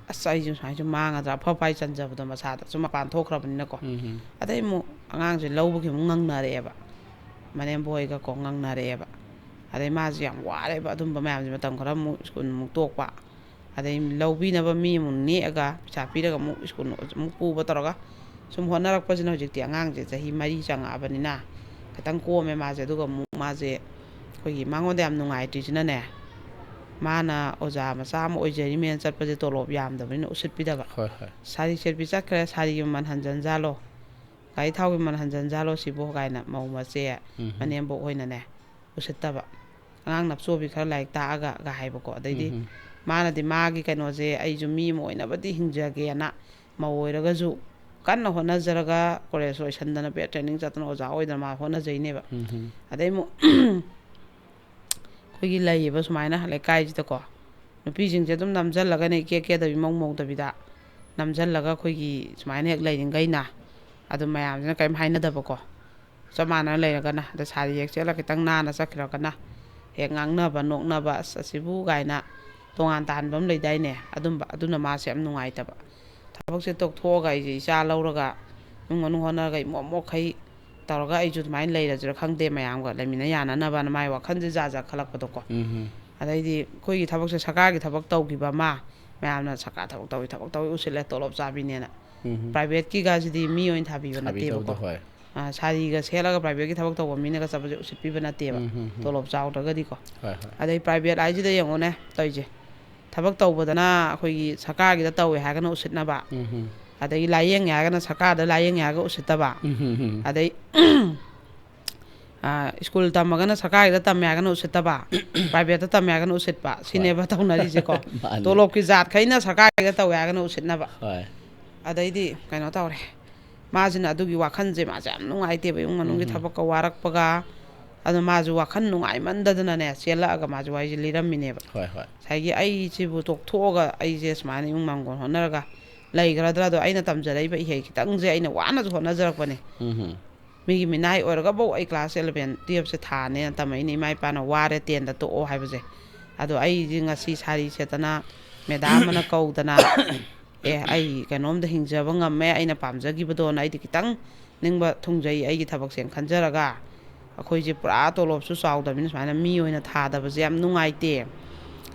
"ꯑꯁ, ꯑꯩꯁꯨ ꯁꯨꯃꯥꯏꯅ ꯁꯨꯝ ꯃꯥꯡꯒꯗ꯭ꯔꯥ?" ꯑꯐ ꯐꯥꯏ ꯆꯟꯖꯕꯗꯣ ꯃꯁꯥꯗ, ꯁꯨꯝ ꯃꯄꯥꯟ ꯊꯣꯛꯈ꯭ꯔꯕꯅꯤꯅꯀꯣ꯫ ꯎꯝ꯫ ꯑꯗꯩ ꯑꯃꯨꯛ ꯑꯉꯥꯡꯁꯦ ꯂꯧꯕꯒꯤ ꯑꯃꯨꯛ ꯉꯪꯅꯔꯛꯑꯦꯕ꯫ ꯃꯅꯦꯝꯕꯣꯏꯒꯀꯣ ꯉꯪꯅꯔꯛꯑꯦꯕ꯫ ꯑꯗꯩ ꯃꯥꯁꯦ ꯌꯥꯝ ꯋꯥꯔꯦꯕ꯫ ꯑꯗꯨꯝꯕ ꯃꯌꯥꯝꯁꯦ ꯃꯇꯝ ꯈꯔ ꯑꯃꯨꯛ ꯁ꯭ꯀꯨꯜ ꯑꯃꯨꯛ ꯇꯣꯛꯄ꯫ ꯑꯗꯩ ꯂꯧꯕꯤꯅꯕ ꯃꯤ ꯑꯃꯨꯛ ꯅꯦꯛꯑꯒ, ꯄꯩꯁꯥ ꯄꯤꯔꯒ ꯑꯃꯨꯛ ꯁ꯭ꯀꯨꯜ ꯑꯃꯨꯛ ꯄꯨꯕ ꯇꯧꯔꯒ ꯁꯨꯝ ꯍꯣꯠꯅꯔꯛꯄꯁꯤꯅ ꯍꯧꯖꯤꯛꯇꯤ ꯑꯉꯥꯡꯁꯦ ꯆꯍꯤ ꯃꯔꯤ ꯆꯪꯉꯛꯑꯕꯅꯤꯅ ꯈꯤꯇꯪ ꯀꯣꯝꯃꯦ ꯃꯥꯁꯦ꯫ ꯑꯗꯨꯒ ꯑꯃꯨꯛ ꯃꯥꯁꯦ ꯑꯩꯈꯣꯏꯒꯤ ꯃꯉꯣꯟꯗ ꯌꯥꯝ ꯅꯨꯡꯉꯥꯏꯇ꯭ꯔꯤꯁꯤꯅꯅꯦ, ꯃꯥꯅ ꯑꯣꯖꯥ ꯃꯆꯥ ꯑꯃ ꯑꯣꯏꯖꯔꯤꯃꯦꯅ ꯆꯠꯄꯁꯦ ꯇꯣꯂꯣꯞ ꯌꯥꯝꯗꯕꯅꯤꯅ ꯎꯁꯤꯠꯄꯤꯗꯕ꯫ ꯍꯣꯏ, ꯍꯣꯏ꯫ ꯁꯥꯔꯤ ꯁꯦꯠꯄꯤ ꯆꯠꯈ꯭ꯔꯦ, ꯁꯥꯔꯤꯒꯤ ꯃꯃꯜ ꯍꯟꯖꯟꯖꯥꯠꯂꯣ? "ꯒꯥꯔꯤ ꯊꯥꯎꯒꯤ ꯃꯃꯜ ꯍꯟꯖꯤꯟꯖꯥꯠꯂꯣ ꯁꯤꯕꯣ?" ꯀꯥꯏꯅ ꯃꯧ ꯃꯆꯦ ꯎꯝ꯫ ꯃꯅꯦꯝꯕꯣꯛ ꯍꯣꯏꯅꯒ ꯎꯁꯤꯠꯇꯕ꯫ "ꯑꯉꯥꯡ ꯅꯞꯆꯣꯕꯤ ꯈꯔ ꯂꯥꯏꯔꯤꯛ ꯇꯥꯛꯑꯒ" ꯒ ꯍꯥꯏꯕꯀꯣ꯫ ꯑꯗꯩꯗꯤ ꯎꯝ꯫ ꯃꯥꯅꯗꯤ ꯃꯥꯒꯤ ꯀꯩꯅꯣꯁꯦ, "ꯑꯩꯁꯨ ꯃꯤ ꯑꯃ ꯑꯣꯏꯅꯕꯗꯤ ꯍꯤꯡꯖꯒꯦꯅ", ꯃꯧ ꯑꯣꯏꯔꯒꯁꯨ ꯀꯟꯅ ꯍꯣꯠꯅꯖꯔꯒ, ꯀꯣꯂꯦꯖ ꯂꯣꯏꯁꯟꯗꯅ, ꯄꯦꯠ ꯇ꯭ꯔꯦꯅꯤꯡ ꯆꯠꯇꯅ ꯑꯣꯖꯥ ꯑꯣꯏꯗꯅ ꯃꯥ ꯍꯣꯠꯅꯖꯩꯅꯦꯕ꯫ ꯎꯝ꯫ ꯑꯗꯩ ꯑꯃꯨꯛ ꯑꯩꯈꯣꯏꯒꯤ ꯂꯩꯌꯦꯕ ꯁꯨꯃꯥꯏꯅ ꯂꯩꯀꯥꯏꯁꯤꯗꯀꯣ, ꯅꯨꯄꯤꯁꯤꯡꯁꯦ ꯑꯗꯨꯝ ꯅꯝꯁꯤꯜꯂꯒꯅꯦ, ꯏꯀꯦ ꯀꯦꯗꯕꯤ, ꯃꯧ ꯃꯧꯗꯕꯤꯗ ꯅꯝꯁꯤꯜꯂꯒ, ꯑꯩꯈꯣꯏꯒꯤ ꯁꯨꯃꯥꯏꯅ ꯍꯦꯛ ꯂꯩꯔꯤꯉꯩꯅ ꯑꯗꯨꯝ ꯃꯌꯥꯝꯁꯤꯅ ꯀꯔꯤꯝ ꯍꯥꯏꯅꯗꯕꯀꯣ, ꯆꯞ ꯃꯥꯟꯅꯅ ꯂꯩꯔꯒꯅ, ꯑꯗ ꯁꯥꯔꯤ ꯍꯦꯛ ꯁꯦꯠꯂꯒ ꯈꯤꯇꯪ ꯅꯥꯟꯅ ꯆꯠꯈ꯭ꯔꯒꯅ ꯍꯦꯛ ꯉꯥꯡꯅꯕ, ꯅꯣꯛꯅꯕ, "ꯑꯁ, ꯑꯁꯤꯕꯨ" ꯀꯥꯏꯅ ꯇꯣꯉꯥꯟ ꯇꯥꯍꯟꯕ ꯑꯃ ꯂꯩꯗꯥꯏꯅꯦ, ꯑꯗꯨꯝꯕ꯫ ꯑꯗꯨꯅ ꯃꯥꯁꯦ ꯌꯥꯝ ꯅꯨꯡꯉꯥꯏꯇꯕ꯫ ꯊꯕꯛꯁꯦ ꯇꯣꯛꯊꯣꯛꯑꯒ ꯑꯩꯁꯦ ꯏꯆꯥ ꯂꯧꯔꯒ ꯏꯃꯨꯡ ꯃꯅꯨꯡ ꯍꯣꯠꯅꯔꯒ ꯏꯃꯣꯠ ꯃꯣꯠꯈꯩ ꯇꯧꯔꯒ ꯑꯩꯁꯨ ꯑꯗꯨꯃꯥꯏꯅ ꯂꯩꯔꯁꯤꯔꯥ ꯈꯪꯗꯦ, ꯃꯌꯥꯝꯒ ꯂꯩꯃꯤꯟꯅ ꯌꯥꯅꯅꯕꯅ ꯃꯥꯏ ꯋꯥꯈꯜꯁꯦ ꯖꯥꯠ ꯖꯥꯠ ꯈꯜꯂꯛꯄꯗꯣꯀꯣ꯫ ꯎꯝ꯫ ꯑꯗꯩꯗꯤ ꯑꯩꯈꯣꯏꯒꯤ ꯊꯕꯛꯁꯦ, ꯁꯔꯀꯥꯔꯒꯤ ꯊꯕꯛ ꯇꯧꯈꯤꯕ ꯑꯃ, ꯃꯌꯥꯝꯅ "ꯁꯔꯀꯥꯔ ꯊꯕꯛ ꯇꯧꯏ, ꯊꯕꯛ ꯇꯧꯏ" ꯎꯁꯤꯜꯂꯦ, ꯇꯣꯂꯣꯞ ꯆꯥꯕꯤꯅꯦꯅ꯫ ꯎꯝ꯫ ꯄ꯭ꯔꯥꯏꯚꯦꯠꯀꯤꯒꯁꯤꯗꯤ ꯃꯤ ꯑꯣꯏꯅ ꯊꯥꯕꯤꯕ ꯅꯠꯇꯦꯕꯀꯣ꯫ ꯊꯥꯕꯤꯗꯕꯗꯣ, ꯍꯣꯏ꯫ ꯑ, ꯁꯥꯔꯤꯒ ꯁꯦꯠꯂꯒ ꯄ꯭ꯔꯥꯏꯚꯦꯠꯀꯤ ꯊꯕꯛ ꯇꯧꯕ ꯃꯤꯅꯒ ꯆꯠꯄꯁꯦ ꯎꯁꯤꯠꯄꯤꯕ ꯅꯠꯇꯦꯕ, ꯎꯝ, ꯎꯝ, ꯎꯝ꯫ ꯇꯣꯂꯣꯞ ꯆꯥꯎꯗ꯭ꯔꯒꯗꯤꯀꯣ꯫ ꯍꯣꯏ, ꯍꯣꯏ꯫ ꯑꯗꯩ ꯄ꯭ꯔꯥꯏꯚꯦꯠ ꯍꯥꯏꯁꯤꯗ ꯌꯦꯡꯉꯨꯅꯦ ꯇꯧꯔꯤꯁꯦ, ꯊꯕꯛ ꯇꯧꯕꯗꯅ ꯑꯩꯈꯣꯏꯒꯤ ꯁꯔꯀꯥꯔꯒꯤꯗ ꯇꯧꯋꯦ ꯍꯥꯏꯔꯒꯅ ꯎꯁꯤꯠꯅꯕ, ꯎꯝ, ꯎꯝ꯫ ꯑꯗꯒꯤ ꯂꯥꯏꯌꯦꯡꯉꯦ ꯍꯥꯏꯔꯒꯅ ꯁꯔꯀꯥꯔꯗ ꯂꯥꯏꯌꯦꯡꯉꯦ ꯍꯥꯏꯔꯒ ꯎꯁꯤꯠꯇꯕ, ꯎꯝ, ꯎꯝ, ꯎꯝ꯫ ꯑꯗꯩ ꯑ, ꯁ꯭ꯀꯨꯜ ꯇꯝꯃꯒꯅ ꯁꯔꯀꯥꯔꯒꯤꯗ ꯇꯝꯃꯦ ꯍꯥꯏꯔꯒꯅ ꯎꯁꯤꯠꯇꯕ, ꯄ꯭ꯔꯥꯏꯚꯦꯠꯇ ꯇꯝꯃꯦ ꯍꯥꯏꯔꯒꯅ ꯎꯁꯤꯠꯄ, ꯍꯣꯏ꯫ ꯁꯤꯅꯦꯕ ꯇꯧꯅꯔꯤꯁꯦꯀꯣ꯫ ꯃꯥꯅꯤ꯫ ꯇꯣꯂꯣꯞꯀꯤ ꯖꯥꯠꯈꯩꯅ ꯁꯔꯀꯥꯔꯒꯤꯗ ꯇꯧꯋꯦ ꯍꯥꯏꯔꯒꯅ ꯎꯁꯤꯠꯅꯕ꯫ ꯍꯣꯏ꯫ ꯑꯗꯩꯗꯤ ꯀꯩꯅꯣ ꯇꯧꯔꯦ, ꯃꯥꯁꯤꯅ ꯑꯗꯨꯒꯤ ꯋꯥꯈꯜꯁꯦ ꯃꯥꯁꯦ ꯌꯥꯝ ꯅꯨꯡꯉꯥꯏꯇꯦꯕ, ꯏꯃꯨꯡ ꯃꯅꯨꯡꯒꯤ ꯎꯝ꯫ ꯊꯕꯛꯀ ꯋꯥꯔꯛꯄꯒ꯫ ꯑꯗꯣ ꯃꯥꯁꯨ ꯋꯥꯈꯜ ꯅꯨꯡꯉꯥꯏꯃꯟꯗꯗꯅꯅꯦ, ꯆꯦꯜꯂꯛꯑꯒ ꯃꯥꯁꯨ ꯋꯥꯔꯤꯁꯦ ꯂꯤꯔꯝꯃꯤꯅꯦꯕ꯫ ꯍꯣꯏ, ꯍꯣꯏ꯫ "ꯉꯁꯥꯏꯒꯤ ꯑꯩꯁꯤꯕꯨ ꯇꯣꯛꯊꯣꯛꯑꯒ ꯑꯩꯁꯦ ꯁꯨꯃꯥꯏꯅ ꯏꯃꯨꯡ ꯃꯪꯒꯣꯜ ꯍꯣꯠꯅꯔꯒ ꯂꯩꯈ꯭ꯔꯗ꯭ꯔꯥ? ꯑꯗꯣ ꯑꯩꯅ ꯇꯝꯖꯔꯛꯏꯕ ꯏꯍꯩ ꯈꯤꯇꯪꯁꯦ, ꯑꯩꯅ ꯋꯥꯅꯁꯨ ꯍꯣꯠꯅꯖꯔꯛꯄꯅꯦ꯫ ꯎꯝ꯫ ꯃꯤꯒꯤ ꯃꯤꯅꯥꯏ ꯑꯣꯏꯔꯒꯐꯧ ꯑꯩ class eleven twelve ꯁꯦ ꯊꯥꯅꯦꯅ ꯇꯝꯃꯛꯏꯅꯦ, ꯏꯃꯥ ꯏꯄꯥꯅ ꯋꯥꯔꯦ, ten ꯗ ꯇꯣꯛꯑꯣ ꯍꯥꯏꯕꯁꯦ꯫ ꯑꯗꯣ ꯑꯩꯁꯦ ꯉꯁꯤ ꯁꯥꯔꯤ ꯁꯦꯠꯇꯅ, ꯃꯦꯗꯥꯝ ꯑꯃꯅ ꯀꯧꯗꯅ, ꯑꯦ, ꯑꯩ ꯀꯩꯅꯣꯝꯗ ꯍꯤꯡꯖꯕ ꯉꯝꯃꯦ, ꯑꯩꯅ ꯄꯥꯝꯖꯈꯤꯕꯗꯣꯅ ꯑꯩꯗꯤ ꯈꯤꯇꯪ ꯅꯤꯡꯕ ꯊꯨꯡꯖꯩ, ꯑꯩꯒꯤ ꯊꯕꯛꯁꯦꯅ ꯈꯟꯖꯔꯒ꯫ ꯑꯩꯈꯣꯏꯁꯦ ꯄꯨꯔꯥ ꯇꯣꯂꯣꯞꯁꯨ ꯆꯥꯎꯗꯕꯅꯤꯅ ꯁꯨꯃꯥꯏꯅ ꯃꯤ ꯑꯣꯏꯅ ꯊꯥꯗꯕꯁꯦ ꯌꯥꯝ ꯅꯨꯡꯉꯥꯏꯇꯦ꯫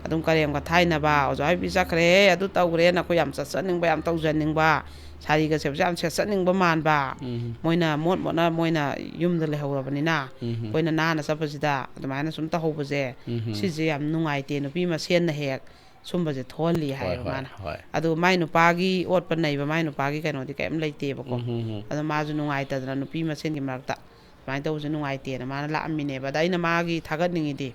ꯑꯗꯨꯝ ꯀꯔꯦꯝ ꯀꯊꯥꯏꯅꯕ, "ꯑꯣꯖꯥ ꯑꯣꯏꯕꯤ ꯆꯠꯈ꯭ꯔꯦ, ꯑꯗꯨ ꯇꯧꯈ꯭ꯔꯦꯅ" ꯑꯩꯈꯣꯏ ꯌꯥꯝ ꯆꯠꯆꯅꯤꯡꯕ, ꯌꯥꯝ ꯇꯧꯖꯅꯤꯡꯕ, ꯁꯥꯔꯤꯒ ꯁꯦꯠꯄꯁꯦ ꯌꯥꯝ ꯁꯦꯠꯆꯅꯤꯡꯕ ꯃꯥꯟꯕ꯫ ꯎꯝ꯫ ꯃꯣꯏꯅ ꯃꯣꯠ ꯃꯣꯠꯅ ꯃꯣꯏꯅ ꯌꯨꯝꯗ ꯂꯩꯍꯧꯔꯕꯅꯤꯅ, ꯎꯝ꯫ ꯑꯩꯈꯣꯏꯅ ꯅꯥꯟꯅ ꯆꯠꯄꯁꯤꯗ ꯑꯗꯨꯃꯥꯏꯅ ꯁꯨꯝ ꯇꯧꯍꯧꯕꯁꯦ, ꯎꯝ꯫ ꯁꯤꯁꯦ ꯌꯥꯝ ꯅꯨꯡꯉꯥꯏꯇꯦ꯫ ꯅꯨꯄꯤ ꯃꯁꯦꯟꯅ ꯍꯦꯛ ꯁꯨꯝꯕꯁꯦ ꯊꯣꯛꯍꯜꯂꯤ ꯍꯣꯏ ꯍꯥꯏꯌꯦꯕ ꯍꯣꯏ ꯃꯥꯅ꯫ ꯍꯣꯏ ꯑꯗꯨ ꯃꯥꯏ ꯅꯨꯄꯥꯒꯤ ꯑꯣꯠꯄ ꯅꯩꯕ, ꯃꯥꯏ ꯅꯨꯄꯥꯒꯤ ꯀꯩꯅꯣꯗꯤ ꯀꯩꯝ ꯂꯩꯇꯦꯕꯀꯣ꯫ ꯎꯝ ꯍꯝ ꯍꯝ ꯑꯗꯣ ꯃꯥꯁꯨ ꯅꯨꯡꯉꯥꯏꯇꯗꯅ ꯅꯨꯄꯤ ꯃꯁꯦꯟꯒꯤ ꯃꯔꯛꯇ ꯁꯨꯃꯥꯏꯅ ꯇꯧꯕꯁꯦ ꯅꯨꯡꯉꯥꯏꯇꯦꯅ ꯃꯥꯅ ꯂꯥꯛꯑꯝꯃꯤꯅꯦꯕ꯫ ꯑꯗ ꯑꯩꯅ ꯃꯥꯒꯤ ꯊꯥꯒꯠꯅꯤꯡꯉꯤꯗꯤ,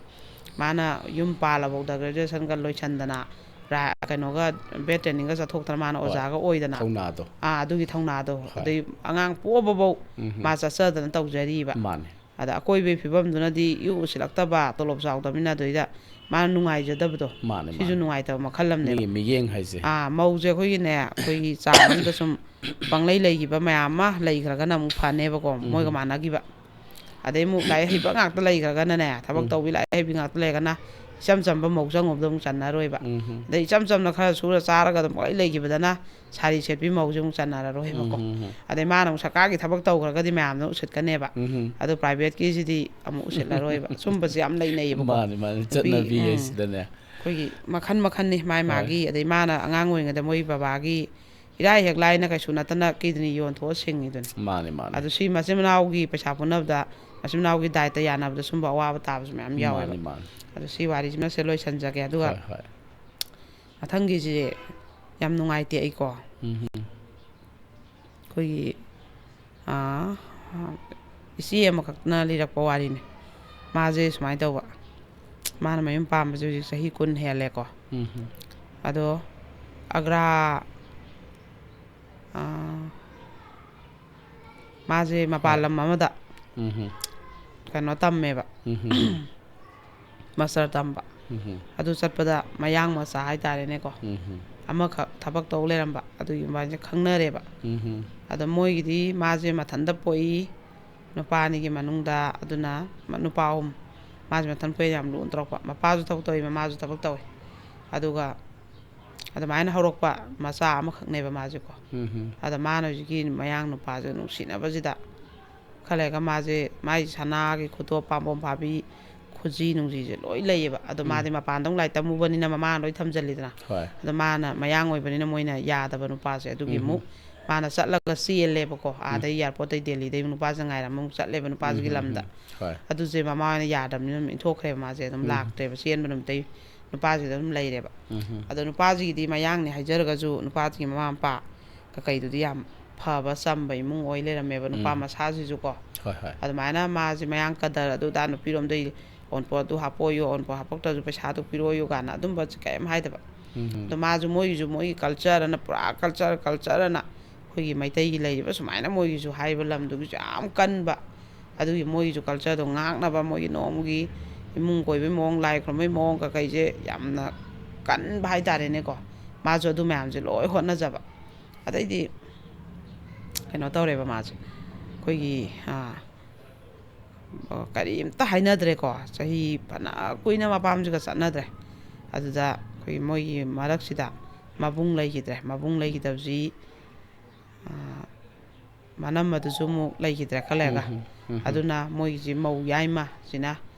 ꯃꯥꯅ ꯌꯨꯝ ꯄꯥꯜꯂꯐꯥꯎꯗ graduation ꯒ ꯂꯣꯏꯁꯟꯗꯅ, ꯔꯥ- ꯀꯩꯅꯣꯒ ꯕꯦꯠ ꯇ꯭ꯔꯦꯅꯤꯡꯒ ꯆꯠꯊꯣꯛꯇꯅ ꯃꯥꯅ ꯍꯣꯏ ꯑꯣꯖꯥꯒ ꯑꯣꯏꯗꯅ, ꯊꯧꯅꯥꯗꯣ ꯑꯥ, ꯑꯗꯨꯒꯤ ꯊꯧꯅꯥꯗꯣ꯫ ꯍꯣꯏ ꯑꯗꯩ ꯑꯉꯥꯡ ꯄꯣꯛꯑꯕꯐꯥꯎ ꯎꯝ ꯍꯝ ꯃꯥ ꯆꯠꯆꯗꯅ ꯇꯧꯖꯔꯤꯕ꯫ ꯃꯥꯅꯦ ꯑꯗ ꯑꯀꯣꯏꯕꯒꯤ ꯐꯤꯕꯝꯗꯨꯅꯗꯤ ꯏꯎ ꯎꯁꯤꯜꯂꯛꯇꯕ, ꯇꯣꯂꯣꯞ ꯆꯥꯎꯗꯕꯅꯤꯅ, ꯑꯗꯨꯏꯗ ꯃꯥꯅ ꯅꯨꯡꯉꯥꯏꯖꯗꯕꯗꯣ, ꯃꯥꯅꯦ ꯁꯤꯁꯨ ꯃꯥꯅꯦ ꯅꯨꯡꯉꯥꯏꯇꯕ ꯃꯈꯜ ꯑꯃꯅꯦꯕ꯫ ꯃꯤꯒꯤ ꯃꯤꯠꯌꯦꯡ ꯍꯥꯏꯁꯦ ꯑꯥ, ꯃꯧꯁꯦ ꯑꯩꯈꯣꯏꯒꯤꯅꯦ, ꯑꯩꯈꯣꯏꯒꯤ ꯆꯥꯡ ꯑꯃꯗ ꯁꯨꯝ ꯄꯪꯂꯩ ꯂꯩꯈꯤꯕ ꯃꯌꯥꯝ ꯑꯃ ꯂꯩꯈ꯭ꯔꯒꯅ ꯑꯃꯨꯛ ꯐꯅꯦꯕꯀꯣ, ꯃꯣꯏꯒ ꯎꯝ ꯃꯥꯟꯅꯈꯤꯕ꯫ ꯑꯗꯩ ꯑꯃꯨꯛ ꯂꯥꯏꯔꯤꯛ ꯍꯩꯕ ꯉꯥꯛꯇ ꯂꯩꯈ꯭ꯔꯒꯅꯅꯦ, ꯊꯕꯛ ꯎꯝ ꯇꯧꯕꯤ ꯂꯥꯏꯔꯤꯛ ꯍꯩꯕꯤ ꯉꯥꯛꯇ ꯂꯩꯔꯒꯅ ꯏꯆꯝ ꯆꯝꯕ ꯃꯧ ꯆꯪꯉꯨꯕꯗ ꯑꯃꯨꯛ ꯆꯟꯅꯔꯣꯏꯕ꯫ ꯎꯝ ꯑꯗꯩ ꯏꯆꯝ ꯆꯝꯅ ꯈꯔ ꯁꯨꯔ ꯆꯥꯔꯒ ꯑꯗꯨꯝ ꯄꯪꯂꯩ ꯂꯩꯈꯤꯕꯗꯅ ꯁꯥꯔꯤ ꯁꯦꯠꯄꯤ ꯃꯧꯁꯦ ꯑꯃꯨꯛ ꯆꯟꯅꯔꯔꯣꯏꯕꯀꯣ꯫ ꯎꯝ ꯑꯗꯩ ꯃꯥꯅ ꯑꯃꯨꯛ ꯁꯔꯀꯥꯔꯒꯤ ꯊꯕꯛ ꯇꯧꯈ꯭ꯔꯒꯗꯤ ꯃꯌꯥꯝꯅ ꯎꯁꯤꯠꯀꯅꯦꯕ꯫ ꯎꯝ ꯑꯗꯣ privateꯀꯤꯁꯤꯗꯤ ꯑꯃꯨꯛ ꯎꯁꯤꯠꯂꯔꯣꯏꯕ꯫ ꯁꯨꯝꯕꯁꯦ ꯌꯥꯝ ꯂꯩꯅꯩꯌꯦꯕꯀꯣ꯫ ꯃꯥꯅꯦ ꯃꯥꯅꯦ ꯅꯨꯄꯤ ꯆꯠꯅꯕꯤ ꯎꯝ ꯍꯥꯏꯁꯤꯗꯅꯦ ꯑꯩꯈꯣꯏꯒꯤ ꯃꯈꯟ ꯃꯈꯟꯅꯤ ꯃꯥꯏ ꯍꯣꯏ ꯃꯥꯒꯤ꯫ ꯑꯗꯩ ꯃꯥꯅ ꯑꯉꯥꯡ ꯑꯣꯏꯔꯤꯉꯩꯗ ꯃꯣꯏ ꯕꯕꯥꯒꯤ ꯏꯔꯥꯏ ꯍꯦꯛ ꯂꯥꯏꯅ ꯀꯩꯁꯨ ꯅꯠꯇꯅ kidney ꯌꯣꯟꯊꯣꯛꯑ ꯁꯤꯡꯉꯤꯗꯨꯅꯤ꯫ ꯃꯥꯅꯦ ꯃꯥꯅꯦ ꯑꯗꯨ ꯁꯤ ꯃꯆꯤꯟ ꯃꯅꯥꯎꯒꯤ ꯄꯩꯁꯥ ꯄꯨꯅꯕꯗ ꯃꯆꯤꯟ ꯃꯅꯥꯎꯒꯤ dietꯇ ꯌꯥꯅꯕꯗ ꯁꯨꯝꯕ ꯑꯋꯥꯕ ꯇꯥꯕꯁꯨ ꯃꯌꯥꯝ ꯌꯥꯎꯋꯦꯕ꯫ ꯃꯥꯅꯦ ꯃꯥꯅꯦ ꯑꯗꯨ ꯁꯤ ꯋꯥꯔꯤꯁꯤꯃꯁꯦ ꯂꯣꯏꯁꯟꯖꯒꯦ꯫ ꯑꯗꯨꯒ ꯍꯣꯏ ꯍꯣꯏ ꯃꯊꯪꯒꯤꯁꯦ ꯌꯥꯝ ꯅꯨꯡꯉꯥꯏꯇꯦ ꯑꯩꯀꯣ꯫ ꯎꯝ ꯍꯝ ꯑꯩꯈꯣꯏꯒꯤ ꯑꯥ, ꯏꯆꯦ ꯑꯃꯈꯛꯅ ꯂꯤꯔꯛꯄ ꯋꯥꯔꯤꯅꯤ꯫ ꯃꯥꯁꯦ ꯁꯨꯃꯥꯏꯅ ꯇꯧꯕ, ꯃꯥꯅ ꯃꯌꯨꯝ ꯄꯥꯝꯕꯁꯦ ꯍꯧꯖꯤꯛ ꯆꯍꯤ ꯀꯨꯟ ꯍꯦꯜꯂꯦꯀꯣ꯫ ꯎꯝ ꯍꯝ ꯑꯗꯣ ꯑꯒ꯭ꯔꯥ, ꯑꯥ, ꯃꯥꯁꯦ ꯃꯄꯥꯟ ꯍꯣꯏ ꯂꯝ ꯑꯃꯗ ꯎꯝ ꯍꯝ ꯀꯩꯅꯣ ꯇꯝꯃꯦꯕ, ꯎꯝ ꯍꯝ ꯃꯥꯁꯇꯔ ꯇꯝꯕ꯫ ꯎꯝ ꯍꯝ ꯑꯗꯨ ꯆꯠꯄꯗ ꯃꯌꯥꯡ ꯃꯆꯥ ꯍꯥꯏꯇꯥꯔꯦꯅꯦꯀꯣ, ꯎꯝ ꯍꯝ ꯑꯃꯈꯛ ꯊꯕꯛ ꯇꯧ ꯂꯩꯔꯝꯕ, ꯑꯗꯨꯒꯤ ꯃꯕꯥꯅꯤꯁꯦ ꯈꯪꯅꯔꯦꯕ꯫ ꯎꯝ ꯍꯝ ꯑꯗꯣ ꯃꯣꯏꯒꯤꯗꯤ ꯃꯥꯁꯦ ꯃꯊꯟꯇ ꯄꯣꯛꯏ, ꯅꯨꯄꯥ ꯑꯅꯤꯒꯤ ꯃꯅꯨꯡꯗ꯫ ꯑꯗꯨꯅ ꯅꯨꯄꯥ ꯑꯍꯨꯝ꯫ ꯃꯥꯁꯦ ꯃꯊꯟ ꯄꯣꯛꯑꯦ, ꯌꯥꯝ ꯂꯨꯅ ꯇꯧꯔꯛꯄ꯫ ꯃꯄꯥꯁꯨ ꯊꯕꯛ ꯇꯧꯋꯤ, ꯃꯃꯥꯁꯨ ꯊꯕꯛ ꯇꯧꯋꯤ꯫ ꯑꯗꯨꯒ ꯑꯗꯨꯃꯥꯏꯅ ꯍꯧꯔꯛꯄ ꯃꯆꯥ ꯑꯃꯈꯛꯅꯦꯕ ꯃꯥꯁꯦꯀꯣ꯫ ꯎꯝ ꯍꯝ ꯑꯗ ꯃꯥꯅ ꯍꯧꯖꯤꯛꯀꯤ ꯃꯌꯥꯡ ꯅꯨꯄꯥꯁꯦ ꯅꯨꯡꯁꯤꯅꯕꯁꯤꯗ, ꯈꯔ ꯂꯩꯔꯒ ꯃꯥꯁꯦ ꯃꯥꯏ ꯁꯅꯥꯒꯤ ꯈꯨꯗꯣꯞ, ꯄꯥꯝꯕꯣꯝ ꯐꯥꯕꯤ, ꯈꯨꯖꯤ ꯅꯨꯡꯖꯤꯁꯦ ꯂꯣꯏ ꯂꯩꯌꯦꯕ꯫ ꯑꯗꯣ ꯎꯝ ꯃꯥꯗꯤ ꯃꯄꯥꯟꯗ ꯑꯃꯨꯛ ꯂꯥꯏꯔꯤꯛ ꯇꯝꯃꯨꯕꯅꯤꯅ ꯃꯃꯥꯅ ꯂꯣꯏ ꯊꯝꯖꯜꯂꯤꯗꯅ꯫ ꯍꯣꯏ ꯑꯗꯣ ꯃꯥꯅ ꯃꯌꯥꯡ ꯑꯣꯏꯕꯅꯤꯅ ꯃꯣꯏꯅ ꯌꯥꯗꯕ ꯅꯨꯄꯥꯁꯦ꯫ ꯑꯗꯨꯒꯤ ꯎꯝ ꯍꯝ ꯑꯃꯨꯛ ꯃꯥꯅ ꯆꯠꯂꯒ ꯆꯦꯜꯂꯦꯕꯀꯣ꯫ ꯎꯝ ꯑꯥꯗꯩ ꯑꯦꯌꯥꯔꯄꯣꯔꯠꯇꯩ, ꯗꯦꯜꯂꯤꯗꯩ ꯅꯨꯄꯥꯁꯦ ꯉꯥꯏꯔꯝꯃ ꯑꯃꯨꯛ ꯆꯠꯂꯦꯕ ꯎꯝ ꯅꯨꯄꯥꯁꯤꯒꯤ ꯍꯝ ꯂꯝꯗ꯫ ꯍꯝ ꯍꯣꯏ ꯑꯗꯨꯁꯦ ꯃꯃꯥ ꯍꯣꯏꯅ ꯌꯥꯗꯕꯅꯤꯅ ꯑꯗꯨꯝ ꯏꯟꯊꯣꯛꯈ꯭ꯔꯦꯕ꯫ ꯃꯥꯁꯦ ꯑꯗꯨꯝ ꯎꯝ ꯂꯥꯛꯇ꯭ꯔꯦꯕ꯫ ꯆꯦꯟꯕ ꯅꯨꯃꯤꯠꯇꯩ ꯅꯨꯄꯥꯁꯤꯗ ꯑꯗꯨꯝ ꯂꯩꯔꯦꯕ꯫ ꯎꯝ. ꯑꯗꯣ ꯅꯨꯄꯥꯁꯤꯒꯤꯗꯤ ꯃꯌꯥꯡꯅꯦ ꯍꯥꯏꯖꯔꯒꯁꯨ ꯅꯨꯄꯥꯁꯤꯒꯤ ꯃꯃꯥ ꯃꯄꯥ ꯀꯀꯩꯗꯨꯗꯤ ꯌꯥꯝ ꯐꯕ ꯆꯝꯕ ꯏꯃꯨꯡ ꯑꯣꯏ ꯂꯩꯔꯝꯃꯦꯕ, ꯅꯨꯄꯥ ꯎꯝ. ꯃꯁꯥꯁꯤꯁꯨꯀꯣ꯫ ꯍꯣꯏ, ꯍꯣꯏ. ꯑꯗꯨꯃꯥꯏꯅ ꯃꯥꯁꯦ ꯃꯌꯥꯡ ꯀꯗꯔ ꯑꯗꯨ ꯑꯗꯥ ꯅꯨꯄꯤꯔꯣꯝꯗꯩ ꯑꯣꯟꯄꯣꯠ ꯑꯗꯨ ꯍꯥꯞꯄꯣꯌꯨ, ꯑꯣꯟꯄꯣꯠ ꯍꯥꯞꯄꯛꯇ꯭ꯔꯁꯨ ꯄꯩꯁꯥꯗꯨ ꯄꯤꯔꯛꯑꯣꯌꯨ ꯀꯥꯏꯅ ꯑꯗꯨꯝꯕꯁꯦ ꯀꯔꯤꯝ ꯍꯥꯏꯗꯕ꯫ ꯎꯝ. ꯑꯗꯣ ꯃꯥꯁꯨ ꯃꯣꯏꯒꯤꯁꯨ ꯃꯣꯏꯒꯤ culture ꯑꯅ ꯄꯨꯔꯥ culture, culture ꯑꯅ ꯑꯩꯈꯣꯏꯒꯤ ꯃꯩꯇꯩꯒꯤ ꯂꯩꯔꯤꯕ ꯁꯨꯃꯥꯏꯅ ꯃꯣꯏꯒꯤꯁꯨ ꯍꯥꯏꯔꯤꯕ ꯂꯝꯗꯨꯒꯤꯁꯨ ꯌꯥꯝ ꯀꯟꯕ, ꯑꯗꯨꯒꯤ ꯃꯣꯏꯒꯤꯁꯨ cultureꯗꯣ ꯉꯥꯛꯅꯕ, ꯃꯣꯏꯒꯤ ꯅꯣꯡꯃꯒꯤ ꯏꯃꯨꯡ ꯀꯣꯏꯕꯒꯤ ꯃꯑꯣꯡ, ꯂꯥꯏ ꯈꯨꯔꯨꯝꯕꯒꯤ ꯃꯑꯣꯡ ꯀꯀꯩꯁꯦ ꯌꯥꯝꯅ ꯀꯟꯕ ꯍꯥꯏꯇꯥꯔꯦꯅꯦꯀꯣ꯫ ꯃꯥꯁꯨ ꯑꯗꯨ ꯃꯌꯥꯝꯁꯦ ꯂꯣꯏ ꯍꯣꯠꯅꯖꯕ꯫ ꯑꯗꯩꯗꯤ ꯀꯩꯅꯣ ꯇꯧꯔꯦꯕ ꯃꯥꯁꯦ, ꯑꯩꯈꯣꯏꯒꯤ, ꯑꯥ, ꯑ, ꯀꯔꯤꯝꯇ ꯍꯥꯏꯅꯗ꯭ꯔꯦꯀꯣ꯫ ꯆꯍꯤ ꯐꯅ ꯀꯨꯏꯅ ꯃꯄꯥꯝꯁꯤꯒ ꯆꯠꯅꯗ꯭ꯔꯦ꯫ ꯑꯗꯨꯗ ꯑꯩꯈꯣꯏꯒꯤ ꯃꯣꯏꯒꯤ ꯃꯔꯛꯁꯤꯗ ꯃꯕꯨꯡ ꯂꯩꯈꯤꯗ꯭ꯔꯦ꯫ ꯃꯕꯨꯡ ꯂꯩꯈꯤꯗꯕꯁꯤ, ꯑ, ꯃꯅꯝꯃꯗꯨꯁꯨ ꯑꯃꯨꯛ ꯂꯩꯈꯤꯗ꯭ꯔꯦ ꯈꯔ ꯂꯩꯔꯒ꯫ ꯎꯝ, ꯎꯝ. ꯑꯗꯨꯅ ꯃꯣꯏꯒꯤꯁꯤ ꯃꯧ ꯌꯥꯏꯃꯁꯤꯅ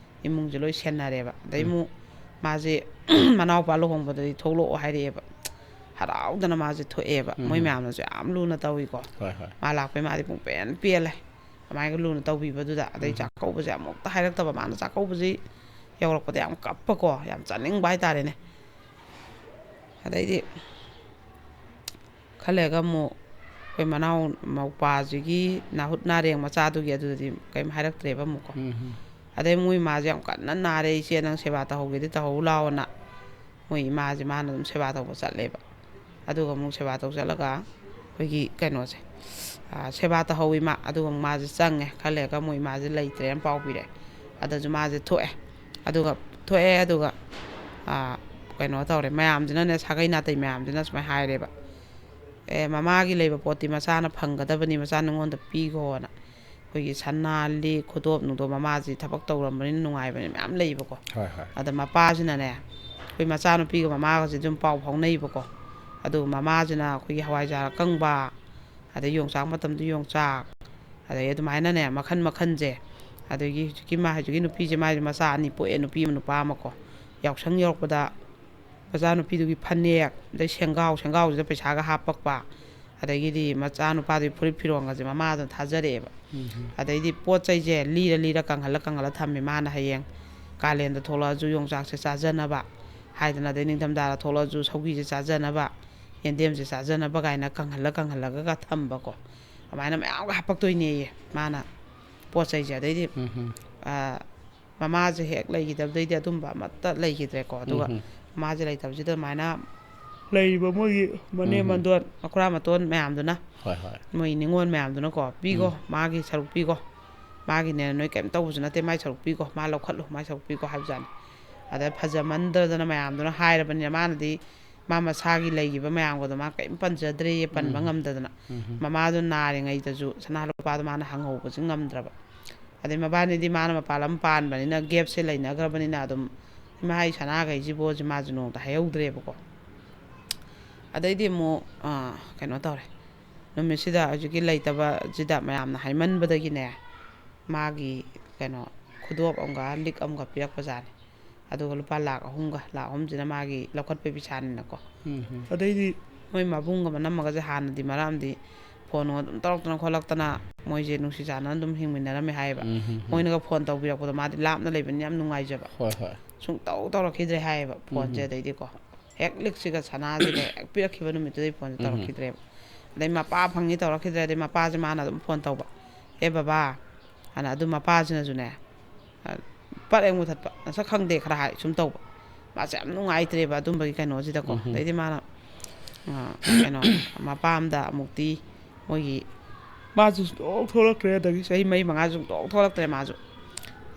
ꯏꯃꯨꯡꯁꯦ ꯂꯣꯏ ꯁꯦꯟꯅꯔꯦꯕ꯫ ꯑꯗꯩ ꯎꯝ. ꯑꯃꯨꯛ ꯃꯥꯁꯦ ꯃꯅꯥꯎꯄꯥ ꯂꯨꯍꯣꯡꯕꯗꯗꯤ ꯊꯣꯛꯂꯛꯑꯣ ꯍꯥꯏꯔꯛꯑꯦꯕ꯫ ꯍꯔꯥꯎꯗꯅ ꯃꯥꯁꯦ ꯊꯣꯛꯑꯦꯕ꯫ ꯃꯣꯏ ꯎꯝ. ꯃꯌꯥꯝꯅꯁꯨ ꯌꯥꯝ ꯂꯨꯅ ꯇꯧꯏꯀꯣ꯫ ꯍꯣꯏ, ꯍꯣꯏ. ꯃꯥ ꯂꯥꯛꯄꯩ ꯃꯥꯗꯤ ꯄꯨꯡ ꯄꯦꯟ ꯄꯦꯜꯂꯦ꯫ ꯑꯗꯨꯃꯥꯏꯅ ꯂꯨꯅ ꯇꯧꯕꯤꯕꯗꯨꯗ꯫ ꯑꯗꯩ ꯎꯝ. ꯆꯥꯛꯀꯧꯕꯁꯦ ꯑꯃꯨꯛꯇ ꯍꯥꯏꯔꯛꯇꯕ꯫ ꯃꯥꯅ ꯆꯥꯛꯀꯧꯕꯁꯤ ꯌꯧꯔꯛꯄꯗ ꯌꯥꯝ ꯀꯞꯄꯀꯣ, ꯌꯥꯝ ꯆꯥꯅꯤꯡꯕ ꯍꯥꯏꯇꯥꯔꯦꯅꯦ꯫ ꯑꯗꯩꯗꯤ ꯈꯔ ꯂꯩꯔꯒ ꯑꯃꯨꯛ ꯑꯩꯈꯣꯏ ꯃꯅꯥꯎ ꯃꯧꯄꯥꯁꯤꯒꯤ ꯅꯥꯍꯨꯠ ꯅꯥꯔꯦꯡ ꯃꯆꯥꯗꯨꯒꯤ ꯑꯗꯨꯗꯗꯤ ꯀꯔꯤꯝ ꯍꯥꯏꯔꯛꯇ꯭ꯔꯦꯕ ꯑꯃꯨꯛꯀꯣ꯫ ꯎꯝ. ꯑꯗꯩ ꯃꯣꯏ ꯏꯃꯥꯁꯦ ꯌꯥꯝ ꯀꯟꯅ ꯅꯥꯔꯦ, "ꯏꯆꯦ, ꯅꯪ ꯁꯦꯕꯥ ꯇꯧꯍꯧꯒꯦꯗꯤ ꯇꯧꯍꯧ ꯂꯥꯎꯑꯣꯅ" ꯃꯣꯏ ꯏꯃꯥꯁꯦ ꯃꯥꯅ ꯑꯗꯨꯝ ꯁꯦꯕꯥ ꯇꯧꯕ ꯆꯠꯂꯦꯕ꯫ ꯑꯗꯨꯒ ꯑꯃꯨꯛ ꯁꯦꯕꯥ ꯇꯧ ꯆꯠꯂꯒ ꯑꯩꯈꯣꯏꯒꯤ ꯀꯩꯅꯣꯁꯦ, ꯑ, ꯁꯦꯕꯥ ꯇꯧꯍꯧꯋꯤ ꯃꯥ꯫ ꯑꯗꯨꯒ ꯑꯃꯨꯛ ꯃꯥꯁꯦ ꯆꯪꯉꯦ꯫ ꯈꯔ ꯂꯩꯔꯒ ꯃꯣꯏ ꯏꯃꯥꯁꯦ ꯂꯩꯇ꯭ꯔꯦꯅ ꯄꯥꯎ ꯄꯤꯔꯛꯑꯦ꯫ ꯑꯗꯨꯁꯨ ꯃꯥꯁꯦ ꯊꯣꯛꯑꯦ꯫ ꯑꯗꯨꯒ ꯊꯣꯛꯑꯦ, ꯑꯗꯨꯒ, ꯑ, ꯀꯩꯅꯣ ꯇꯧꯔꯦ꯫ ꯃꯌꯥꯝꯁꯤꯅꯅꯦ, ꯁꯥꯒꯩ ꯅꯥꯇꯩ ꯃꯌꯥꯝꯁꯤꯅ ꯁꯨꯃꯥꯏꯅ ꯍꯥꯏꯔꯦꯕ, "ꯑꯦ, ꯃꯃꯥꯒꯤ ꯂꯩꯕ ꯄꯣꯠꯇꯤ ꯃꯆꯥꯅ ꯐꯪꯒꯗꯕꯅꯤ, ꯃꯆꯥ ꯅꯉꯣꯟꯗ ꯄꯤꯈꯣꯅ"꯫ ꯑꯩꯈꯣꯏꯒꯤ ꯁꯅꯥ, ꯂꯤꯛ, ꯈꯨꯗꯣꯞ ꯅꯨꯡꯗꯣꯞ, ꯃꯃꯥꯁꯤ ꯊꯕꯛ ꯇꯧꯔꯝꯕꯅꯤꯅ ꯅꯨꯡꯉꯥꯏꯕꯅꯤ ꯃꯌꯥꯝ ꯂꯩꯕꯀꯣ꯫ ꯍꯣꯏ, ꯍꯣꯏ. ꯑꯗ ꯃꯄꯥꯁꯤꯅꯅꯦ, ꯑꯩꯈꯣꯏ ꯃꯆꯥꯅꯨꯄꯤꯒ ꯃꯃꯥꯒꯁꯦ ꯑꯗꯨꯝ ꯄꯥꯎ ꯐꯥꯎꯅꯩꯕꯀꯣ꯫ ꯑꯗꯨꯒ ꯃꯃꯥꯁꯤꯅ ꯑꯩꯈꯣꯏꯒꯤ ꯍꯋꯥꯏꯖꯥꯔ ꯑꯀꯪꯕ, ꯑꯗꯩ ꯌꯣꯡꯆꯥꯛ ꯃꯇꯝꯗ ꯌꯣꯡꯆꯥꯛ, ꯑꯗꯩ ꯑꯗꯨꯃꯥꯏꯅꯅꯦ, ꯃꯈꯟ ꯃꯈꯟꯁꯦ꯫ ꯑꯗꯒꯤ ꯍꯧꯖꯤꯛꯀꯤ ꯃꯥ-, ꯍꯧꯖꯤꯛꯀꯤ ꯅꯨꯄꯤꯁꯦ, ꯃꯥꯏꯁꯦ ꯃꯆꯥ ꯑꯅꯤ ꯄꯣꯛꯑꯦ, ꯅꯨꯄꯤ ꯑꯃ ꯅꯨꯄꯥ ꯑꯃꯀꯣ꯫ ꯌꯥꯎꯁꯪ ꯌꯧꯔꯛꯄꯗ ꯃꯆꯥꯅꯨꯄꯤꯗꯨꯒꯤ ꯐꯅꯦꯛ, ꯑꯗꯩ ꯁꯦꯡꯒꯥꯎ, ꯁꯦꯡꯒꯥꯎꯁꯤꯗ ꯄꯩꯁꯥꯒ ꯍꯥꯞꯄꯛꯄ, ꯑꯗꯒꯤꯗꯤ ꯃꯆꯥꯅꯨꯄꯥꯗꯨꯒꯤ ꯐꯨꯔꯤꯠ ꯐꯤꯔꯣꯟꯒꯁꯦ ꯃꯃꯥꯗꯨꯅ ꯊꯥꯖꯔꯛꯑꯦꯕ꯫ ꯎꯝ. ꯑꯗꯩꯗꯤ ꯄꯣꯠ ꯆꯩꯁꯦ ꯂꯤꯔ ꯂꯤꯔ ꯀꯪꯍꯜꯂ ꯀꯪꯍꯜꯂ ꯊꯝꯃꯦ꯫ ꯃꯥꯅ ꯍꯌꯦꯡ ꯀꯥꯂꯦꯟꯗ ꯊꯣꯛꯂꯛꯑꯁꯨ ꯌꯣꯡꯆꯥꯛꯁꯦ ꯆꯥꯖꯅꯕ, ꯍꯥꯏꯗꯅ, ꯑꯗꯩ ꯅꯤꯡꯊꯝꯊꯥꯗ ꯊꯣꯛꯂꯛꯑꯁꯨ ꯁꯧꯒꯤꯁꯦ ꯆꯥꯖꯅꯕ, ꯌꯦꯟꯗꯦꯝꯁꯦ ꯆꯥꯖꯅꯕ ꯀꯥꯏꯅ ꯀꯪꯍꯜꯂ ꯀꯪꯍꯜꯂꯒꯒ ꯊꯝꯕꯀꯣ꯫ ꯑꯗꯨꯃꯥꯏꯅ ꯃꯌꯥꯝꯒ ꯍꯥꯄꯛꯇꯣꯏꯅꯦꯌꯦ ꯃꯥꯅ ꯄꯣꯠ ꯆꯩꯁꯦ꯫ ꯑꯗꯩꯗꯤ, ꯎꯝ ꯍꯝ꯫ ꯑ, ꯃꯃꯥꯁꯦ ꯍꯦꯛ ꯂꯩꯈꯤꯗꯕꯗꯩꯗꯤ ꯑꯗꯨꯝꯕ ꯑꯃꯠꯇ ꯂꯩꯈꯤꯗ꯭ꯔꯦꯀꯣ꯫ ꯑꯗꯨꯒ ꯎꯝ ꯍꯝ꯫ ꯃꯃꯥꯁꯦ ꯂꯩꯇꯕꯁꯤꯗ ꯑꯗꯨꯃꯥꯏꯅ ꯂꯩꯔꯤꯕ ꯃꯣꯏꯒꯤ ꯃꯅꯦꯝ ꯎꯝ ꯍꯝ꯫ ꯃꯟꯗꯣꯟ, ꯃꯈꯨꯔꯥ ꯃꯇꯣꯟ ꯃꯌꯥꯝꯗꯨꯅ, ꯍꯣꯏ, ꯍꯣꯏ꯫ ꯃꯣꯏ ꯅꯤꯉꯣꯜ ꯃꯌꯥꯝꯗꯨꯅꯀꯣ, "ꯄꯤꯈꯣ, ꯎꯝ꯫ ꯃꯥꯒꯤ ꯁꯔꯨꯛ ꯄꯤꯈꯣ, ꯃꯥꯒꯤꯅꯦ, ꯅꯣꯏ ꯀꯩꯝ ꯇꯧꯕꯁꯨ ꯅꯠꯇꯦ, ꯃꯥꯏ ꯁꯔꯨꯛ ꯄꯤꯈꯣ, ꯃꯥ ꯂꯧꯈꯠꯂꯨ, ꯃꯥꯏ ꯁꯔꯨꯛ ꯄꯤꯈꯣ" ꯍꯥꯏꯕꯖꯥꯠꯅꯤ꯫ ꯑꯗ ꯐꯖꯃꯟꯗꯗꯅ ꯃꯌꯥꯝꯗꯨꯅ ꯍꯥꯏꯔꯕꯅꯤꯅ, ꯃꯥꯅꯗꯤ ꯃꯥ ꯃꯁꯥꯒꯤ ꯂꯩꯈꯤꯕ ꯃꯌꯥꯝꯒꯗꯣ ꯃꯥ ꯀꯔꯤꯝ ꯄꯟꯖꯗ꯭ꯔꯦꯌꯦ, ꯄꯟꯕ ꯎꯝ꯫ ꯉꯝꯗꯗꯅ꯫ ꯎꯝ꯫ ꯃꯃꯥꯗꯣ ꯅꯥꯔꯤꯉꯩꯗꯁꯨ ꯁꯅꯥ ꯂꯨꯄꯥꯗꯣ ꯃꯥꯅ ꯍꯪꯍꯧꯕꯁꯨ ꯉꯝꯗ꯭ꯔꯕ꯫ ꯑꯗꯩ ꯃꯕꯥꯅꯤꯗꯤ, ꯃꯥꯅ ꯃꯄꯥꯟ ꯂꯝ ꯄꯥꯟꯕꯅꯤꯅ, ꯒꯦꯞꯁꯦ ꯂꯩꯅꯈ꯭ꯔꯕꯅꯤꯅ, ꯑꯗꯨꯝ "ꯏꯃꯥ, ꯑꯩ ꯁꯅꯥꯈꯩꯁꯤꯕꯣ" ꯁꯤ ꯃꯥꯁꯨ ꯅꯣꯡꯃꯇ ꯍꯥꯏꯍꯧꯗ꯭ꯔꯦꯕꯀꯣ꯫ ꯑꯗꯩꯗꯤ ꯑꯃꯨꯛ, ꯑꯥ, ꯀꯩꯅꯣ ꯇꯧꯔꯦ, ꯅꯨꯃꯤꯠꯁꯤꯗ ꯍꯧꯖꯤꯛꯀꯤ ꯂꯩꯇꯕꯁꯤꯗ ꯃꯌꯥꯝꯅ ꯍꯥꯏꯃꯟꯕꯗꯒꯤꯅꯦ, ꯃꯥꯒꯤ ꯀꯩꯅꯣ, ꯈꯨꯗꯣꯞ ꯑꯃꯒ ꯂꯤꯛ ꯑꯃꯒ ꯄꯤꯔꯛꯄꯖꯥꯠꯅꯤ꯫ ꯑꯗꯨꯒ ꯂꯨꯄꯥ ꯂꯥꯛ ꯑꯍꯨꯝꯒ, ꯂꯥꯛ ꯑꯍꯨꯝꯁꯤꯅ ꯃꯥꯒꯤ ꯂꯧꯈꯠꯄꯒꯤ ꯄꯩꯁꯥꯅꯤꯅꯀꯣ꯫ ꯎꯝ ꯍꯝ꯫ ꯑꯗꯩꯗꯤ ꯃꯣꯏ ꯃꯕꯨꯡꯒ ꯃꯅꯝꯃꯒꯁꯦ ꯍꯥꯟꯅꯗꯤ ꯃꯔꯛ ꯑꯃꯗꯤ ꯐꯣꯟ ꯑꯗꯨꯝ ꯇꯧꯔꯛꯇꯅ ꯈꯣꯠꯂꯛꯇꯅ, ꯃꯣꯏꯁꯦ ꯅꯨꯡꯁꯤ ꯆꯥꯟꯅꯅ ꯑꯗꯨꯝ ꯍꯤꯡꯃꯤꯟꯅꯔꯝꯃꯦ ꯍꯥꯏꯌꯦꯕ꯫ ꯎꯝ ꯍꯝ ꯍꯝ꯫ ꯃꯣꯏꯅꯒ ꯐꯣꯟ ꯇꯧꯕꯤꯔꯛꯄꯗꯣ ꯃꯥꯗꯤ ꯂꯥꯞꯅ ꯂꯩꯕꯅꯤꯅ ꯌꯥꯝ ꯅꯨꯡꯉꯥꯏꯖꯕ꯫ ꯍꯣꯏ, ꯍꯣꯏ꯫ ꯁꯨꯡꯇꯧ ꯇꯧꯔꯛꯈꯤꯗ꯭ꯔꯦ ꯍꯥꯏꯌꯦꯕ ꯐꯣꯟꯁꯦ꯫ ꯎꯝ꯫ ꯑꯗꯩꯗꯤꯀꯣ, ꯍꯦꯛ ꯂꯤꯛꯁꯤꯒ ꯁꯅꯥꯁꯤꯒ ꯍꯦꯛ ꯄꯤꯔꯛꯈꯤꯕ ꯅꯨꯃꯤꯠꯇꯨꯗꯩ ꯐꯣꯟꯁꯦ ꯎꯝ꯫ ꯇꯧꯔꯛꯈꯤꯗ꯭ꯔꯦꯕ꯫ ꯑꯗꯩ ꯃꯄꯥ ꯐꯪꯉꯤ ꯇꯧꯔꯛꯈꯤꯗ꯭ꯔꯦ꯫ ꯑꯗꯩ ꯃꯄꯥꯁꯦ ꯃꯥꯅ ꯑꯗꯨꯝ ꯐꯣꯟ ꯇꯧꯕ, "ꯑꯦ ꯕꯕꯥ", ꯍꯥꯏꯅ꯫ ꯑꯗꯨ ꯃꯄꯥꯁꯤꯅꯁꯨꯅꯦ, ꯑ, ꯄꯠ ꯍꯦꯛ ꯃꯨꯊꯠꯄ, "ꯅꯁꯛ ꯈꯪꯗꯦ" ꯈꯔ ꯍꯥꯏ ꯁꯨꯝ ꯇꯧꯕ꯫ ꯃꯥꯁꯦ ꯌꯥꯝ ꯅꯨꯡꯉꯥꯏꯇ꯭ꯔꯦꯕ ꯑꯗꯨꯝꯕꯒꯤ ꯀꯩꯅꯣꯁꯤꯗꯀꯣ꯫ ꯎꯝ꯫ ꯑꯗꯩꯗꯤ ꯃꯥꯅ, ꯑ, ꯀꯩꯅꯣ, ꯃꯄꯥ ꯑꯝꯗ ꯑꯃꯨꯛꯇꯤ ꯃꯣꯏꯒꯤ, ꯃꯥꯁꯨ ꯁꯨꯡꯊꯣꯛ ꯊꯣꯛꯂꯛꯇ꯭ꯔꯦ꯫ ꯑꯗꯒꯤ ꯆꯍꯤ ꯃꯔꯤ ꯃꯉꯥ ꯁꯨꯡꯊꯣꯛ ꯊꯣꯛꯂꯛꯇ꯭ꯔꯦ ꯃꯥꯁꯨ꯫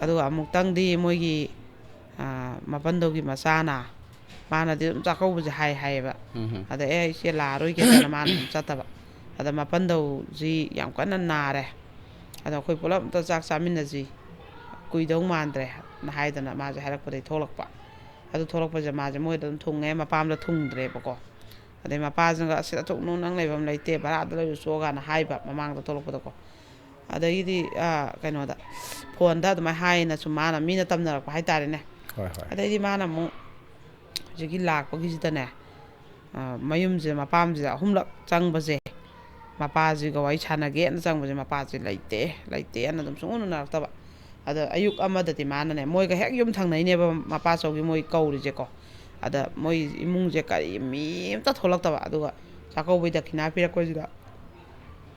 ꯑꯗꯨꯒ ꯑꯃꯨꯛꯇꯪꯗꯤ ꯃꯣꯏꯒꯤ, ꯑ, ꯃꯄꯟꯗꯧꯒꯤ ꯃꯆꯥꯅ, ꯃꯥꯅꯗꯤ ꯑꯗꯨꯝ ꯆꯥꯛꯀꯧꯕꯁꯦ ꯍꯥꯏ ꯍꯥꯏꯌꯦꯕ꯫ ꯎꯝ ꯍꯝ꯫ ꯑꯗ "ꯑꯦ, ꯏꯆꯦ ꯂꯥꯛꯑꯔꯣꯏꯒꯦ" ꯍꯥꯏꯅ ꯃꯥꯅ ꯑꯗꯨꯝ ꯆꯠꯇꯕ꯫ ꯑꯗ ꯃꯄꯟꯗꯧꯁꯤ ꯌꯥꯝ ꯀꯟꯅ ꯅꯥꯔꯦ, ꯑꯗꯣ "ꯑꯩꯈꯣꯏ ꯄꯨꯂꯞ ꯑꯝꯇ ꯆꯥꯛ ꯆꯥꯃꯤꯟꯅꯁꯤ, ꯀꯨꯏꯗꯧ ꯃꯥꯟꯗ꯭ꯔꯦ" ꯅ ꯍꯥꯏꯗꯅ ꯃꯥꯁꯦ ꯍꯥꯏꯔꯛꯄꯗꯒꯤ ꯊꯣꯛꯂꯛꯄ꯫ ꯑꯗꯨ ꯊꯣꯛꯂꯛꯄꯁꯦ ꯃꯥꯁꯦ ꯃꯣꯏꯗ ꯑꯗꯨꯝ ꯊꯨꯡꯉꯦ, ꯃꯄꯥꯝꯗ ꯊꯨꯡꯗ꯭ꯔꯦꯕꯀꯣ꯫ ꯑꯗꯩ ꯃꯄꯥꯁꯤꯅꯒ "ꯑꯁꯤꯗ ꯊꯨꯡꯅꯨ, ꯅꯪ ꯂꯩꯐꯝ ꯂꯩꯇꯦ, ꯚꯔꯥꯗ ꯂꯩꯔꯨꯆꯣ" ꯀꯥꯏꯅ ꯍꯥꯏꯕ ꯃꯃꯥꯡꯗ ꯊꯣꯛꯂꯛꯄꯗꯀꯣ꯫ ꯑꯗꯒꯤꯗꯤ, ꯑ, ꯀꯩꯅꯣꯗ, ꯐꯣꯟꯗ ꯑꯗꯨꯃꯥꯏꯅ ꯍꯥꯏꯌꯦꯅ ꯁꯨꯝ ꯃꯥꯅ, ꯃꯤꯅ ꯇꯝꯅꯔꯛꯄ ꯍꯥꯏꯇꯥꯔꯦꯅꯦ꯫ ꯍꯣꯏ, ꯍꯣꯏ꯫ ꯑꯗꯩꯗꯤ ꯃꯥꯅ ꯑꯃꯨꯛ ꯍꯧꯖꯤꯛꯀꯤ ꯂꯥꯛꯄꯒꯤꯁꯤꯗꯅꯦ, ꯑ, ꯃꯌꯨꯝꯁꯦ, ꯃꯄꯥꯝꯁꯤꯗ ꯑꯍꯨꯝꯂꯛ ꯆꯪꯕꯁꯦ, ꯃꯄꯥꯁꯤꯒ ꯋꯥꯔꯤ ꯁꯥꯟꯅꯒꯦꯅ ꯆꯪꯕꯁꯦ, ꯃꯄꯥꯁꯦ ꯂꯩꯇꯦ, ꯂꯩꯇꯦꯅ ꯑꯗꯨꯝ ꯁꯨꯡꯎ ꯎꯅꯔꯛꯇꯕ꯫ ꯑꯗ ꯑꯌꯨꯛ ꯑꯃꯗꯗꯤ ꯃꯥꯅꯅꯦ, ꯃꯣꯏꯒ ꯍꯦꯛ ꯌꯨꯝ ꯊꯪꯅꯩꯅꯦꯕ ꯃꯄꯥꯆꯧꯒꯤ ꯃꯣꯏ ꯀꯧꯔꯤꯁꯦꯀꯣ꯫ ꯑꯗ ꯃꯣꯏ ꯏꯃꯨꯡꯁꯦ ꯀꯔꯤ ꯃꯤ ꯑꯝꯇ ꯊꯣꯛꯂꯛꯇꯕ꯫ ꯑꯗꯨꯒ ꯆꯥꯛꯀꯧꯕꯩ ꯗꯈꯤꯅꯥ ꯄꯤꯔꯛꯄꯁꯤꯗ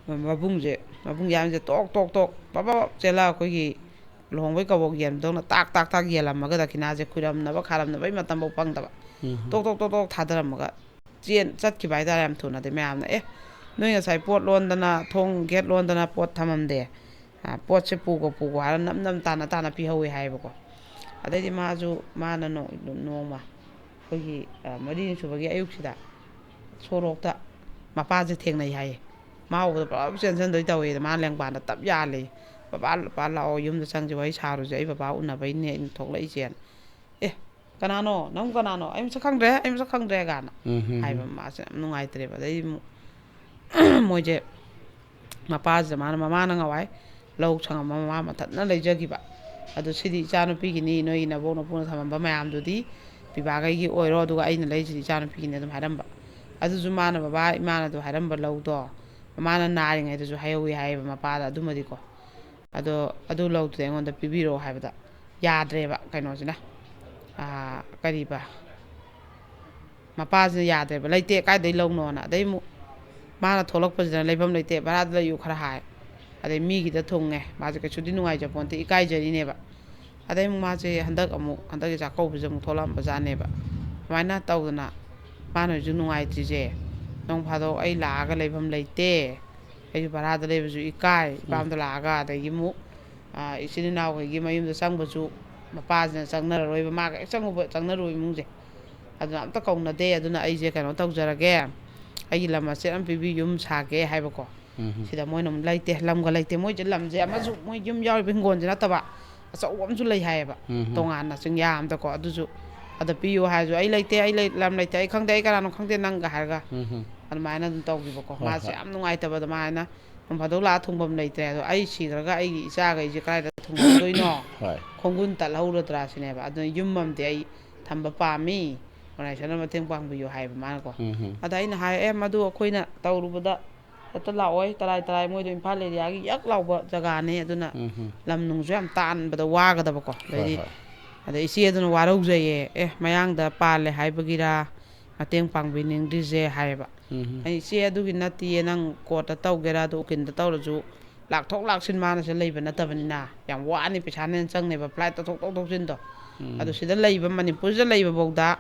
ꯃꯕꯨꯡꯁꯦ, ꯃꯕꯨꯡ ꯌꯥꯝꯁꯦ ꯇꯣꯛ ꯇꯣꯛ ꯇꯣꯛ ꯄꯞ ꯄꯞ ꯆꯦꯜꯂꯒ ꯑꯩꯈꯣꯏꯒꯤ ꯂꯨꯍꯣꯡꯕꯩ ꯀꯕꯣꯛ ꯌꯦꯟꯕꯗꯧꯅ ꯇꯥꯛ ꯇꯥꯛ ꯇꯥꯛ ꯌꯦꯜꯂꯝꯃꯒ, ꯗꯈꯤꯅꯥꯁꯦ ꯈꯨꯏꯔꯝꯅꯕ ꯈꯥꯔꯝꯅꯕꯩ ꯃꯇꯝꯐꯥꯎ ꯐꯪꯗꯕ꯫ ꯎꯝ꯫ ꯇꯣꯛ ꯇꯣꯛ ꯇꯣꯛ ꯇꯣꯛ ꯊꯥꯗꯔꯝꯃꯒ ꯆꯦꯟ ꯆꯠꯈꯤꯕ ꯍꯥꯏꯇꯥꯔꯦ꯫ ꯌꯥꯝ ꯊꯨꯅꯗꯤ ꯃꯌꯥꯝꯅ, "ꯑꯦ, ꯅꯣꯏ ꯉꯁꯥꯏ ꯄꯣꯠ ꯂꯣꯟꯗꯅ, ꯊꯣꯡ ꯒꯦꯠ ꯂꯣꯟꯗꯅ ꯄꯣꯠ ꯊꯝꯃꯝꯗꯦ꯫ ꯑ, ꯄꯣꯠꯁꯦ ꯄꯨꯒꯣ, ꯄꯨꯒꯣ" ꯍꯥꯏꯔ ꯅꯝ ꯅꯝ ꯇꯥꯅ ꯇꯥꯅ ꯄꯤꯍꯧꯋꯦ ꯍꯥꯏꯌꯦꯕꯀꯣ꯫ ꯑꯗꯩꯗꯤ ꯃꯥꯁꯨ, ꯃꯥꯅ ꯅꯣ-, ꯅꯣꯡꯃ ꯑꯩꯈꯣꯏꯒꯤ, ꯑ, ꯃꯔꯤꯅꯤ ꯁꯨꯕꯒꯤ ꯑꯌꯨꯛꯁꯤꯗ ꯁꯣꯔꯣꯛꯇ ꯃꯄꯥꯁꯦ ꯊꯦꯡꯅꯩ ꯍꯥꯏꯌꯦ꯫ ꯃꯥ ꯎꯕꯗ ꯄꯨꯂꯞ ꯆꯦꯟꯁꯤꯟꯗꯣꯏ ꯇꯧꯋꯦ꯫ ꯃꯥ ꯂꯦꯡꯕꯥꯟꯗ ꯇꯞ ꯌꯥꯜꯂꯦ꯫ "ꯕꯕꯥ, ꯕꯕꯥ ꯂꯥꯛꯑꯣ, ꯌꯨꯝꯗ ꯆꯪꯁꯤ, ꯋꯥꯔꯤ ꯁꯥꯔꯨꯁꯦ, ꯑꯩ ꯕꯕꯥ ꯎꯅꯕꯩꯅꯦ ꯑꯩꯅ ꯊꯣꯛꯂꯛꯏꯁꯦꯅ"꯫ "ꯑꯦ, ꯀꯅꯥꯅꯣ? ꯅꯪ ꯀꯅꯥꯅꯣ? ꯑꯩ ꯃꯁꯛ ꯈꯪꯗ꯭ꯔꯦ, ꯑꯩ ꯃꯁꯛ ꯈꯪꯗ꯭ꯔꯦ" ꯀꯥꯏꯅ ꯎꯝ, ꯍꯝ, ꯍꯥꯏꯕ꯫ ꯍꯝ꯫ ꯃꯥꯁꯦ ꯌꯥꯝ ꯅꯨꯡꯉꯥꯏꯇ꯭ꯔꯦꯕ꯫ ꯑꯗꯩ ꯑꯃꯨꯛ ꯃꯣꯏꯁꯦ ꯃꯄꯥꯁꯤꯗ ꯃꯥꯅ, ꯃꯃꯥꯅ ꯉꯋꯥꯏ ꯂꯧ ꯁꯪꯉꯝꯕ ꯃꯃꯥ ꯃꯊꯟꯇ ꯂꯩꯖꯈꯤꯕ꯫ "ꯑꯗꯨ ꯁꯤꯗꯤ ꯏꯆꯥꯅꯨꯄꯤꯒꯤꯅꯤ, ꯅꯣꯏꯒꯤ ꯅꯕꯣꯛ ꯅꯄꯨꯅ ꯊꯝꯃꯝꯕ ꯃꯌꯥꯝꯗꯨꯗꯤ ꯄꯤꯕꯥꯒꯩꯒꯤ ꯑꯣꯏꯔꯣ, ꯑꯗꯨꯒ ꯑꯩꯅ ꯂꯩꯁꯤꯗꯤ ꯏꯆꯥꯅꯨꯄꯤꯒꯤꯅꯤ" ꯑꯗꯨꯝ ꯍꯥꯏꯔꯝꯕ꯫ ꯑꯗꯨꯁꯨ ꯃꯥꯅ, ꯕꯕꯥ ꯏꯃꯥꯅ ꯑꯗꯨ ꯍꯥꯏꯔꯝꯕ ꯂꯧꯗꯣ ꯃꯃꯥꯅ ꯅꯥꯔꯤꯉꯩꯗꯁꯨ ꯍꯥꯏꯍꯧꯋꯤ ꯍꯥꯏꯌꯦꯕ ꯃꯄꯥꯗ ꯑꯗꯨꯃꯗꯤꯀꯣ꯫ ꯑꯗꯣ ꯑꯗꯨ ꯂꯧꯗꯨꯗꯤ ꯑꯩꯉꯣꯟꯗ ꯄꯤꯕꯤꯔꯛꯑꯣ ꯍꯥꯏꯕꯗ ꯌꯥꯗ꯭ꯔꯦꯕ ꯀꯩꯅꯣꯁꯤꯅ, ꯑꯥ, ꯀꯔꯤꯕ, ꯃꯄꯥꯁꯤꯅ ꯌꯥꯗ꯭ꯔꯦꯕ, "ꯂꯩꯇꯦ, ꯀꯥꯏꯗꯩ ꯂꯧꯅꯣꯅ"꯫ ꯑꯗꯩ ꯑꯃꯨꯛ ꯃꯥꯅ ꯊꯣꯛꯂꯛꯄꯁꯤꯗꯅ "ꯂꯩꯐꯝ ꯂꯩꯇꯦ, ꯚꯔꯥꯗ ꯂꯩꯌꯨ" ꯈꯔ ꯍꯥꯏ꯫ ꯑꯗꯩ ꯃꯤꯒꯤꯗ ꯊꯨꯡꯉꯦ꯫ ꯃꯥꯁꯦ ꯀꯩꯁꯨꯗꯤ ꯅꯨꯡꯉꯥꯏꯖꯄꯣꯟꯇꯦ, ꯏꯀꯥꯏꯖꯔꯤꯅꯦꯕ꯫ ꯑꯗꯩ ꯑꯃꯨꯛ ꯃꯥꯁꯦ ꯍꯟꯗꯛ ꯑꯃꯨꯛ, ꯍꯟꯗꯛꯀꯤ ꯆꯥꯛꯀꯧꯕꯁꯤꯗ ꯑꯃꯨꯛ ꯊꯣꯛꯂꯛꯑꯝꯕꯖꯥꯠꯅꯦꯕ꯫ ꯑꯗꯨꯃꯥꯏꯅ ꯇꯧꯗꯅ ꯃꯥꯅ ꯍꯧꯖꯤꯛ ꯅꯨꯡꯉꯥꯏꯇ꯭ꯔꯤꯁꯦ, "ꯅꯣꯡ ꯐꯥꯗꯣꯛ ꯑꯩ ꯂꯥꯛꯑꯒ ꯂꯩꯐꯝ ꯂꯩꯇꯦ, ꯑꯩꯁꯨ ꯚꯔꯥꯗ ꯂꯩꯕꯁꯨ ꯏꯀꯥꯏ", ꯎꯝ꯫ ꯏꯄꯥꯝꯗ ꯂꯥꯛꯑꯒ, ꯑꯗꯒꯤ ꯑꯃꯨꯛ, ꯑ, ꯏꯆꯤꯟ ꯏꯅꯥꯎꯈꯩꯒꯤ ꯃꯌꯨꯝꯗ ꯆꯪꯕꯁꯨ ꯃꯄꯥꯁꯤꯅ ꯆꯪꯅꯔꯔꯣꯏꯕ, ꯃꯥꯒ ꯍꯦꯛ ꯆꯪꯉꯨꯕ ꯆꯪꯅꯔꯣꯏ ꯏꯃꯨꯡꯁꯦ꯫ ꯑꯗꯨꯅ ꯑꯝꯇ ꯀꯧꯅꯗꯦ꯫ ꯑꯗꯨꯅ ꯑꯩꯁꯦ ꯀꯩꯅꯣ ꯇꯧꯖꯔꯒꯦ, ꯑꯩꯒꯤ ꯂꯝ ꯃꯆꯦꯠ ꯑꯃ ꯄꯤꯕꯤ, ꯌꯨꯝ ꯁꯥꯒꯦ ꯍꯥꯏꯕꯀꯣ꯫ ꯎꯝ꯫ ꯁꯤꯗ ꯃꯣꯏꯅ ꯑꯃꯨꯛ, "ꯂꯩꯇꯦ, ꯂꯝꯒ ꯂꯩꯇꯦ", ꯃꯣꯏꯁꯦ ꯂꯝꯁꯦ ꯑꯃꯁꯨ, ꯃꯣꯏ ꯌꯨꯝ ꯌꯥꯎꯔꯤꯕ ꯍꯤꯡꯒꯣꯜꯁꯦ ꯅꯠꯇꯕ ꯑꯆꯧꯕ ꯑꯃꯁꯨ ꯂꯩ ꯍꯥꯏꯌꯦꯕ, ꯎꯝ꯫ ꯇꯣꯉꯥꯟꯅ ꯆꯤꯡꯌꯥ ꯑꯝꯗꯀꯣ꯫ ꯑꯗꯨꯁꯨ ꯑꯗ ꯄꯤꯌꯨ ꯍꯥꯏꯔꯁꯨ, "ꯑꯩ ꯂꯩꯇꯦ, ꯑꯩ ꯂꯩ-, ꯂꯝ ꯂꯩꯇꯦ, ꯑꯩ ꯈꯪꯗꯦ, ꯑꯩ ꯀꯅꯥꯅꯣ ꯈꯪꯗꯦ ꯅꯪꯒ" ꯍꯥꯏꯔꯒ ꯎꯝ꯫ ꯑꯗꯨꯃꯥꯏꯅ ꯑꯗꯨꯝ ꯇꯧꯈꯤꯕꯀꯣ꯫ ꯍꯣꯏ, ꯃꯥꯁꯦ ꯍꯣꯏ꯫ ꯌꯥꯝ ꯅꯨꯡꯉꯥꯏꯇꯕ ꯑꯗꯨꯃꯥꯏꯅ꯫ ꯅꯣꯡ ꯐꯥꯗꯣꯛ ꯂꯥꯛꯑ ꯊꯨꯡꯐꯝ ꯂꯩꯇ꯭ꯔꯦ꯫ ꯑꯗꯣ ꯑꯩ ꯁꯤꯈ꯭ꯔꯒ ꯑꯩꯒꯤ ꯏꯆꯥꯈꯩꯁꯦ ꯀꯗꯥꯏꯗ ꯊꯨꯡꯍꯧꯗꯣꯏꯅꯣ? ꯍꯣꯏ꯫ ꯈꯣꯡꯒꯨꯟ ꯇꯠꯍꯧꯔꯗ꯭ꯔꯥ ꯁꯤꯅꯦꯕ꯫ ꯑꯗꯨꯅ ꯌꯨꯝ ꯑꯃꯗꯤ ꯑꯩ ꯊꯝꯕ ꯄꯥꯝꯃꯤ, ꯑꯣꯔꯒꯅꯥꯏꯖꯦꯁꯟ ꯑꯃ ꯃꯇꯦꯡ ꯄꯥꯡꯕꯤꯌꯨ ꯍꯥꯏꯕ ꯃꯥꯅꯀꯣ꯫ ꯎꯝ ꯍꯝ꯫ ꯑꯗ ꯑꯩꯅ ꯍꯥꯏ, "ꯑꯦ, ꯃꯗꯨ ꯑꯩꯈꯣꯏꯅ ꯇꯧꯔꯨꯕꯗ ꯍꯦꯛꯇ ꯂꯥꯛꯑꯣꯏ, ꯇꯔꯥꯏ ꯇꯔꯥꯏ ꯃꯣꯏꯗꯣ ꯏꯝꯐꯥꯜ ꯑꯦꯔꯤꯌꯥꯒꯤ ꯌꯛ ꯂꯥꯎꯕ ꯖꯒꯥꯅꯦ, ꯑꯗꯨꯅ ꯎꯝ ꯍꯝ꯫ ꯂꯝ ꯅꯨꯡꯁꯨ ꯌꯥꯝ ꯇꯥꯟꯕꯗ ꯋꯥꯒꯗꯕꯀꯣ꯫ ꯍꯣꯏ, ꯑꯗꯩꯗꯤ ꯍꯣꯏ꯫ ꯑꯗ ꯏꯆꯦ ꯑꯗꯨꯅ ꯋꯥꯔꯧꯖꯩꯌꯦ, "ꯑꯦ, ꯃꯌꯥꯡꯗ ꯄꯥꯜꯂꯦ ꯍꯥꯏꯕꯒꯤꯔꯥ ꯃꯇꯦꯡ ꯄꯥꯡꯕꯤꯅꯤꯡꯗ꯭ꯔꯤꯁꯦ?" ꯍꯥꯏꯌꯦꯕ꯫ ꯎꯝ꯫ ꯑꯩ, "ꯏꯆꯦ, ꯑꯗꯨꯒꯤ ꯅꯠꯇꯤꯌꯦ, ꯅꯪ ꯀꯣꯔꯠꯇ ꯇꯧꯒꯦꯔꯥ, ꯑꯗꯨ ꯎꯀꯤꯜꯗ ꯇꯧꯔꯁꯨ ꯂꯥꯛꯊꯣꯛ ꯂꯥꯛꯁꯤꯟ ꯃꯥꯅꯁꯨ ꯂꯩꯕ ꯅꯠꯇꯕꯅꯤꯅ ꯌꯥꯝ ꯋꯥꯅꯤ, ꯄꯩꯁꯥꯅ ꯍꯦꯟꯅ ꯆꯪꯅꯦꯕ, ꯐ꯭ꯂꯥꯏꯠꯇ ꯊꯣꯛꯇꯣꯛ ꯊꯣꯛꯆꯤꯟꯗꯣ꯫ ꯎꯝ꯫ ꯑꯗꯨ ꯁꯤꯗ ꯂꯩꯕ, ꯃꯅꯤꯄꯨꯔꯁꯤꯗ ꯂꯩꯕ ꯐꯥꯎꯗ,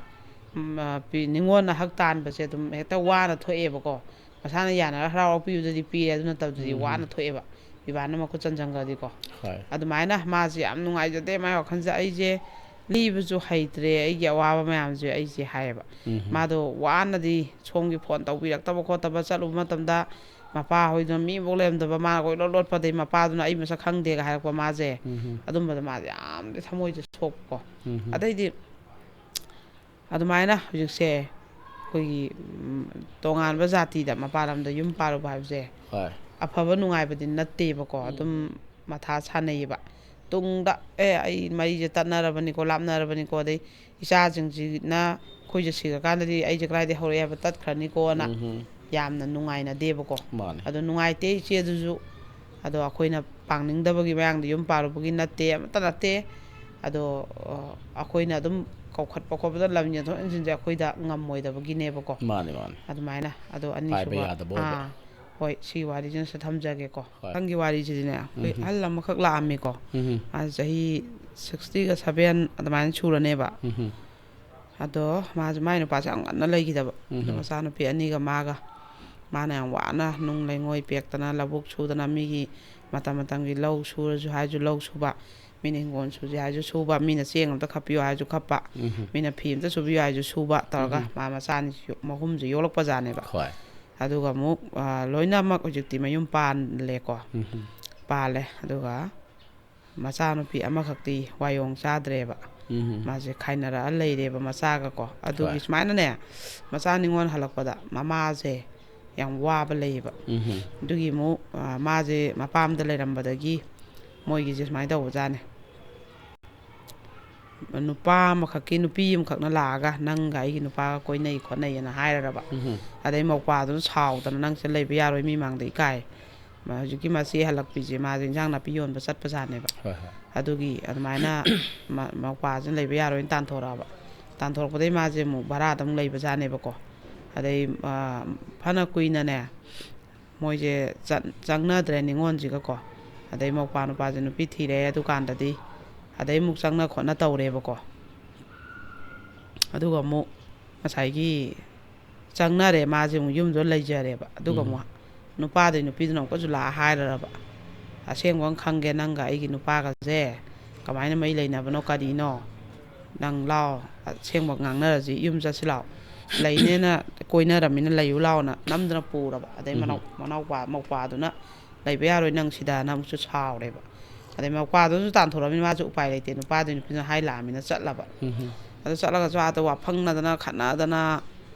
ꯎꯝ, ꯑ, ꯄꯤ-, ꯅꯤꯉꯣꯜꯅ ꯍꯛ ꯇꯥꯟꯕꯁꯦ ꯑꯗꯨꯝ ꯍꯦꯛꯇ ꯋꯥꯅ ꯊꯣꯛꯑꯦꯕꯀꯣ꯫ ꯃꯁꯥꯅ ꯌꯥꯅꯔ ꯍꯔꯥꯎ ꯍꯔꯥꯎ ꯄꯤꯕꯗꯗꯤ ꯄꯤꯔꯦ, ꯑꯗꯨ ꯅꯠꯇꯕꯗꯗꯤ ꯎꯝ꯫ ꯋꯥꯅ ꯊꯣꯛꯑꯦꯕ꯫ ꯄꯤꯕꯥꯅ ꯃꯈꯨꯠ ꯆꯟꯁꯤꯟꯈ꯭ꯔꯗꯤꯀꯣ꯫ ꯍꯣꯏ꯫ ꯑꯗꯨꯃꯥꯏꯅ ꯃꯥꯁꯦ ꯌꯥꯝ ꯅꯨꯡꯉꯥꯏꯖꯗꯦ ꯃꯥꯏ ꯋꯥꯈꯜꯁꯦ꯫ "ꯑꯩꯁꯦ ꯂꯤꯕꯁꯨ ꯍꯩꯇ꯭ꯔꯦ, ꯑꯩꯒꯤ ꯑꯋꯥꯕ ꯃꯌꯥꯝꯁꯦ ꯑꯩꯁꯦ", ꯍꯥꯏꯌꯦꯕ꯫ ꯎꯝ꯫ ꯃꯥꯗꯣ ꯋꯥꯅꯗꯤ ꯁꯣꯝꯒꯤ ꯐꯣꯟ ꯇꯧꯕꯤꯔꯛꯇꯕ ꯈꯣꯠꯇꯕ, ꯆꯠꯂꯨꯕ ꯃꯇꯝꯗ ꯃꯄꯥ ꯍꯣꯏꯗꯣ ꯃꯤ ꯑꯃꯐꯥꯎ ꯂꯩꯔꯝꯗꯕ, ꯃꯥꯅ ꯀꯣꯏꯂꯣꯠ ꯂꯣꯠꯄꯗꯩ ꯃꯄꯥꯗꯨꯅ ꯑꯩ ꯃꯁꯛ ꯈꯪꯗꯦꯒ ꯍꯥꯏꯔꯛꯄ ꯃꯥꯁꯦ꯫ ꯎꯝ꯫ ꯑꯗꯨꯝꯕꯗ ꯃꯥꯁꯦ ꯌꯥꯝꯗꯤ ꯊꯃꯣꯏꯁꯦ ꯁꯣꯛꯄꯀꯣ꯫ ꯎꯝ꯫ ꯑꯗꯩꯗꯤ ꯑꯗꯨꯃꯥꯏꯅ ꯍꯧꯖꯤꯛꯁꯦ ꯑꯩꯈꯣꯏꯒꯤ, ꯎꯝ, ꯇꯣꯉꯥꯟꯕ ꯖꯥꯇꯤꯗ ꯃꯄꯥꯟ ꯂꯝꯗ ꯌꯨꯝ ꯄꯥꯜꯂꯨꯕ ꯍꯥꯏꯕꯁꯦ ꯍꯣꯏ꯫ ꯑꯐꯕ ꯅꯨꯡꯉꯥꯏꯕꯗꯤ ꯅꯠꯇꯦꯕꯀꯣ꯫ ꯎꯝ꯫ ꯑꯗꯨꯝ ꯃꯊꯥ ꯁꯥꯅꯩꯌꯦꯕ꯫ ꯇꯨꯡꯗ, "ꯑꯦ, ꯑꯩ ꯃꯔꯤꯁꯦ ꯇꯠꯅꯔꯕꯅꯤꯀꯣ, ꯂꯥꯞꯅꯔꯕꯅꯤꯀꯣ, ꯑꯗꯩ ꯏꯆꯥꯁꯤꯡꯁꯤꯅ ꯑꯩꯈꯣꯏꯁꯦ ꯁꯤꯈ꯭ꯔꯀꯥꯟꯗꯗꯤ ꯑꯩꯁꯦ ꯀꯗꯥꯏꯗꯒꯤ ꯍꯧꯔꯛꯑꯦ ꯍꯥꯏꯕ ꯇꯠꯈ꯭ꯔꯅꯤꯀꯣꯅ" ꯎꯝ꯫ ꯌꯥꯝꯅ ꯅꯨꯡꯉꯥꯏꯅꯗꯦꯕꯀꯣ꯫ ꯃꯥꯅꯦ꯫ ꯑꯗꯣ ꯅꯨꯡꯉꯥꯏꯇꯦ ꯏꯆꯦ ꯑꯗꯨꯁꯨ꯫ ꯑꯗꯣ ꯑꯩꯈꯣꯏꯅ ꯄꯥꯡꯅꯤꯡꯗꯕꯒꯤ ꯃꯌꯥꯡꯗ ꯌꯨꯝ ꯄꯥꯜꯂꯨꯕꯒꯤ ꯅꯠꯇꯦ, ꯑꯃꯠꯇ ꯅꯠꯇꯦ꯫ ꯑꯗꯣ, ꯑ, ꯑꯩꯈꯣꯏꯅ ꯑꯗꯨꯝ ꯀꯧꯈꯠꯄ ꯈꯣꯠꯄꯗ ꯂꯝ ꯌꯦꯟꯊꯣꯛ ꯌꯦꯟꯁꯤꯟꯁꯦ ꯑꯩꯈꯣꯏꯗ ꯉꯝꯃꯣꯏꯗꯕꯒꯤꯅꯦꯕꯀꯣ꯫ ꯃꯥꯅꯦ, ꯃꯥꯅꯦ꯫ ꯑꯗꯨꯃꯥꯏꯅ꯫ ꯑꯗꯣ ꯍꯥꯏꯕ ꯑꯅꯤꯁꯨꯕ, ꯌꯥꯗꯕ ꯑꯣꯏꯕ꯫ ꯑꯥ, ꯍꯣꯏ, ꯁꯤ ꯋꯥꯔꯤꯁꯤꯅ ꯁꯤꯗ ꯊꯝꯖꯒꯦꯀꯣ꯫ ꯍꯣꯏ꯫ ꯃꯊꯪꯒꯤ ꯋꯥꯔꯤꯁꯤꯗꯤꯅꯦ, ꯑꯩꯈꯣꯏ ꯎꯝ꯫ ꯑꯍꯜ ꯑꯃꯈꯛ ꯂꯥꯛꯑꯝꯃꯤꯀꯣ꯫ ꯎꯝ꯫ ꯃꯥꯁꯦ ꯆꯍꯤ sixtyꯒ seven ꯑꯗꯨꯃꯥꯏꯅ ꯁꯨꯔꯅꯦꯕ꯫ ꯎꯝ꯫ ꯑꯗꯣ ꯃꯥꯁꯦ, ꯃꯥꯏ ꯅꯨꯄꯥꯁꯦ ꯌꯥꯝ ꯉꯟꯅ ꯂꯩꯈꯤꯗꯕ꯫ ꯑꯗꯣ ꯎꯝ꯫ ꯃꯆꯥꯅꯨꯄꯤ ꯑꯅꯤꯒ ꯃꯥꯒ, ꯃꯥꯅ ꯌꯥꯝ ꯋꯥꯅ ꯅꯨꯡ ꯂꯩꯉꯣꯏ ꯄꯦꯛꯇꯅ, ꯂꯧꯕꯨꯛ ꯁꯨꯗꯅ, ꯃꯤꯒꯤ ꯃꯇꯝ ꯃꯇꯝꯒꯤ ꯂꯧ ꯁꯨꯔꯁꯨ ꯍꯥꯏꯔꯁꯨ ꯂꯧ ꯁꯨꯕ, ꯃꯤꯅ ꯍꯤꯡꯒꯣꯜ ꯁꯨꯁꯦ ꯍꯥꯏꯔꯁꯨ ꯁꯨꯕ, ꯃꯤꯅ ꯆꯦꯡ ꯑꯝꯇ ꯈꯞꯄꯤꯌꯨ ꯍꯥꯏꯔꯁꯨ ꯈꯞꯄ, ꯎꯝ꯫ ꯃꯤꯅ ꯐꯤ ꯑꯝꯇ ꯁꯨꯕꯤꯌꯨ ꯍꯥꯏꯔꯁꯨ ꯁꯨꯕ ꯇꯧꯔꯒ ꯎꯝ꯫ ꯃꯥ ꯃꯆꯥ ꯑꯅꯤ ꯌꯣ-, ꯑꯍꯨꯝꯁꯦ ꯌꯣꯛꯂꯛꯄꯖꯥꯠꯅꯦꯕ꯫ ꯍꯣꯏ꯫ ꯑꯗꯨꯒ ꯑꯃꯨꯛ, ꯑ, ꯂꯣꯏꯅꯃꯛ ꯍꯧꯖꯤꯛꯇꯤ ꯃꯌꯨꯝ ꯄꯥꯜꯂꯦꯀꯣ꯫ ꯎꯝ꯫ ꯄꯥꯜꯂꯦ꯫ ꯑꯗꯨꯒ ꯃꯆꯥꯅꯨꯄꯤ ꯑꯃꯈꯛꯇꯤ ꯋꯥꯌꯣꯡ ꯆꯥꯗ꯭ꯔꯦꯕ꯫ ꯎꯝ꯫ ꯃꯥꯁꯦ ꯈꯥꯏꯅꯔꯛꯑ ꯂꯩꯔꯦꯕ ꯃꯆꯥꯒꯀꯣ꯫ ꯑꯗꯨꯒꯤ ꯍꯣꯏ꯫ ꯁꯨꯃꯥꯏꯅꯅꯦ, ꯃꯆꯥ ꯅꯤꯉꯣꯜ ꯍꯜꯂꯛꯄꯗ ꯃꯃꯥꯁꯦ ꯌꯥꯝ ꯋꯥꯕ ꯂꯩꯌꯦꯕ꯫ ꯎꯝ꯫ ꯑꯗꯨꯒꯤ ꯑꯃꯨꯛ, ꯑ, ꯃꯥꯁꯦ ꯃꯄꯥꯝꯗ ꯂꯩꯔꯝꯕꯗꯒꯤ ꯃꯣꯏꯒꯤꯁꯦ ꯁꯨꯃꯥꯏꯅ ꯇꯧꯕꯖꯥꯠꯅꯦ꯫ ꯅꯨꯄꯥ ꯑꯃꯈꯛꯀꯤ, ꯅꯨꯄꯤ ꯑꯃꯈꯛꯅ ꯂꯥꯛꯑꯒ ꯅꯪꯒ ꯑꯩꯒꯤ ꯅꯨꯄꯥꯒ ꯀꯣꯏꯅꯩ ꯈꯣꯠꯅꯩꯌꯦꯅ ꯍꯥꯏꯔꯔꯕ꯫ ꯎꯝ꯫ ꯑꯗꯩ ꯃꯧꯄꯥꯗꯨꯅ ꯁꯥꯎꯗꯅ, "ꯅꯪꯁꯦ ꯂꯩꯕ ꯌꯥꯔꯣꯏ, ꯃꯤ ꯃꯥꯡꯗ ꯏꯀꯥꯏ꯫ ꯍꯧꯖꯤꯛꯀꯤ ꯃꯆꯦ ꯍꯜꯂꯛꯄꯤꯁꯦ, ꯃꯥꯁꯦ ꯏꯟꯁꯥꯡ ꯅꯥꯄꯤ ꯌꯣꯟꯕ ꯆꯠꯄꯖꯥꯠꯅꯦꯕ꯫ ꯍꯣꯏ ꯍꯣꯏ꯫ ꯑꯗꯨꯒꯤ ꯑꯗꯨꯃꯥꯏꯅ ꯃ- ꯃꯧꯄ꯭ꯋꯥꯁꯤꯅ ꯂꯩꯕ ꯌꯥꯔꯣꯏꯅ ꯇꯥꯟꯊꯣꯔꯛꯑꯕ꯫ ꯇꯥꯟꯊꯣꯔꯛꯄꯗꯩ ꯃꯥꯁꯦ ꯑꯃꯨꯛ ꯚꯔꯥꯗ ꯑꯃꯨꯛ ꯂꯩꯕꯖꯥꯠꯅꯦꯕꯀꯣ꯫ ꯑꯗꯩ ꯑ, ꯐꯅ ꯀꯨꯏꯅꯅꯦ, ꯃꯣꯏꯁꯦ ꯆꯠ- ꯆꯪꯅꯗ꯭ꯔꯦ ꯅꯤꯉꯣꯜꯁꯤꯒꯀꯣ꯫ ꯑꯗꯩ ꯃꯧꯄ꯭ꯋꯥ ꯅꯨꯄꯥꯁꯦ ꯅꯨꯄꯤ ꯊꯤꯔꯦ ꯑꯗꯨꯀꯥꯟꯗꯗꯤ꯫ ꯑꯗꯩ ꯑꯃꯨꯛ ꯆꯪꯅ ꯈꯣꯠꯅ ꯇꯧꯔꯦꯕꯀꯣ꯫ ꯑꯗꯨꯒ ꯑꯃꯨꯛ ꯉꯁꯥꯏꯒꯤ ꯆꯪꯅꯔꯦ, ꯃꯥꯁꯦ ꯑꯃꯨꯛ ꯌꯨꯝꯗ ꯂꯩꯖꯔꯦꯕ꯫ ꯑꯗꯨꯒ ꯎꯝ꯫ ꯑꯃꯨꯛ ꯅꯨꯄꯥꯗꯨꯒꯤ ꯅꯨꯄꯤꯗꯨꯅ ꯑꯃꯨꯛꯀꯁꯨ ꯂꯥꯛꯑ ꯍꯥꯏꯔꯔꯕ, "ꯑꯁꯦꯡꯕ ꯑꯃ ꯈꯪꯒꯦ, ꯅꯪꯒ ꯑꯩꯒꯤ ꯅꯨꯄꯥꯒꯁꯦ ꯀꯃꯥꯏꯅ ꯃꯔꯤ ꯂꯩꯅꯕꯅꯣ, ꯀꯔꯤꯅꯣ? ꯅꯪ ꯂꯥꯎ, ꯑꯁꯦꯡꯕ ꯉꯥꯡꯅꯔꯁꯤ, ꯌꯨꯝ ꯆꯠꯁꯤ ꯂꯥꯎ꯫ ꯂꯩꯅꯦꯅ ꯀꯣꯏꯅꯔꯝꯃꯤꯅ ꯂꯩꯌꯨ ꯂꯥꯎꯅ" ꯅꯝꯗꯅ ꯄꯨꯔꯕ꯫ ꯑꯗꯩ ꯃꯅꯥꯎ ꯎꯝ꯫ ꯃꯅꯥꯎꯄꯥ ꯃꯧꯄ꯭ꯋꯥꯗꯨꯅ "ꯂꯩꯕ ꯌꯥꯔꯣꯏ ꯅꯪ ꯁꯤꯗꯅ" ꯑꯃꯨꯛꯁꯨ ꯁꯥꯎꯔꯦꯕ꯫ ꯑꯗꯩ ꯃꯧꯄ꯭ꯋꯥꯗꯨꯅꯁꯨ ꯇꯥꯟꯊꯣꯔꯛꯑꯃꯤꯅ ꯃꯥꯁꯨ ꯎꯄꯥꯏ ꯂꯩꯇꯦ, ꯅꯨꯄꯥꯗꯨꯒꯤ ꯅꯨꯄꯤꯗꯨꯅ ꯍꯥꯏ ꯂꯥꯛꯑꯃꯤꯅ ꯆꯠꯂꯕ꯫ ꯎꯝ꯫ ꯑꯗꯨ ꯆꯠꯂꯒꯁꯨ ꯑꯥꯗ ꯋꯥꯐꯪꯅꯗꯅ ꯈꯠꯅꯗꯅ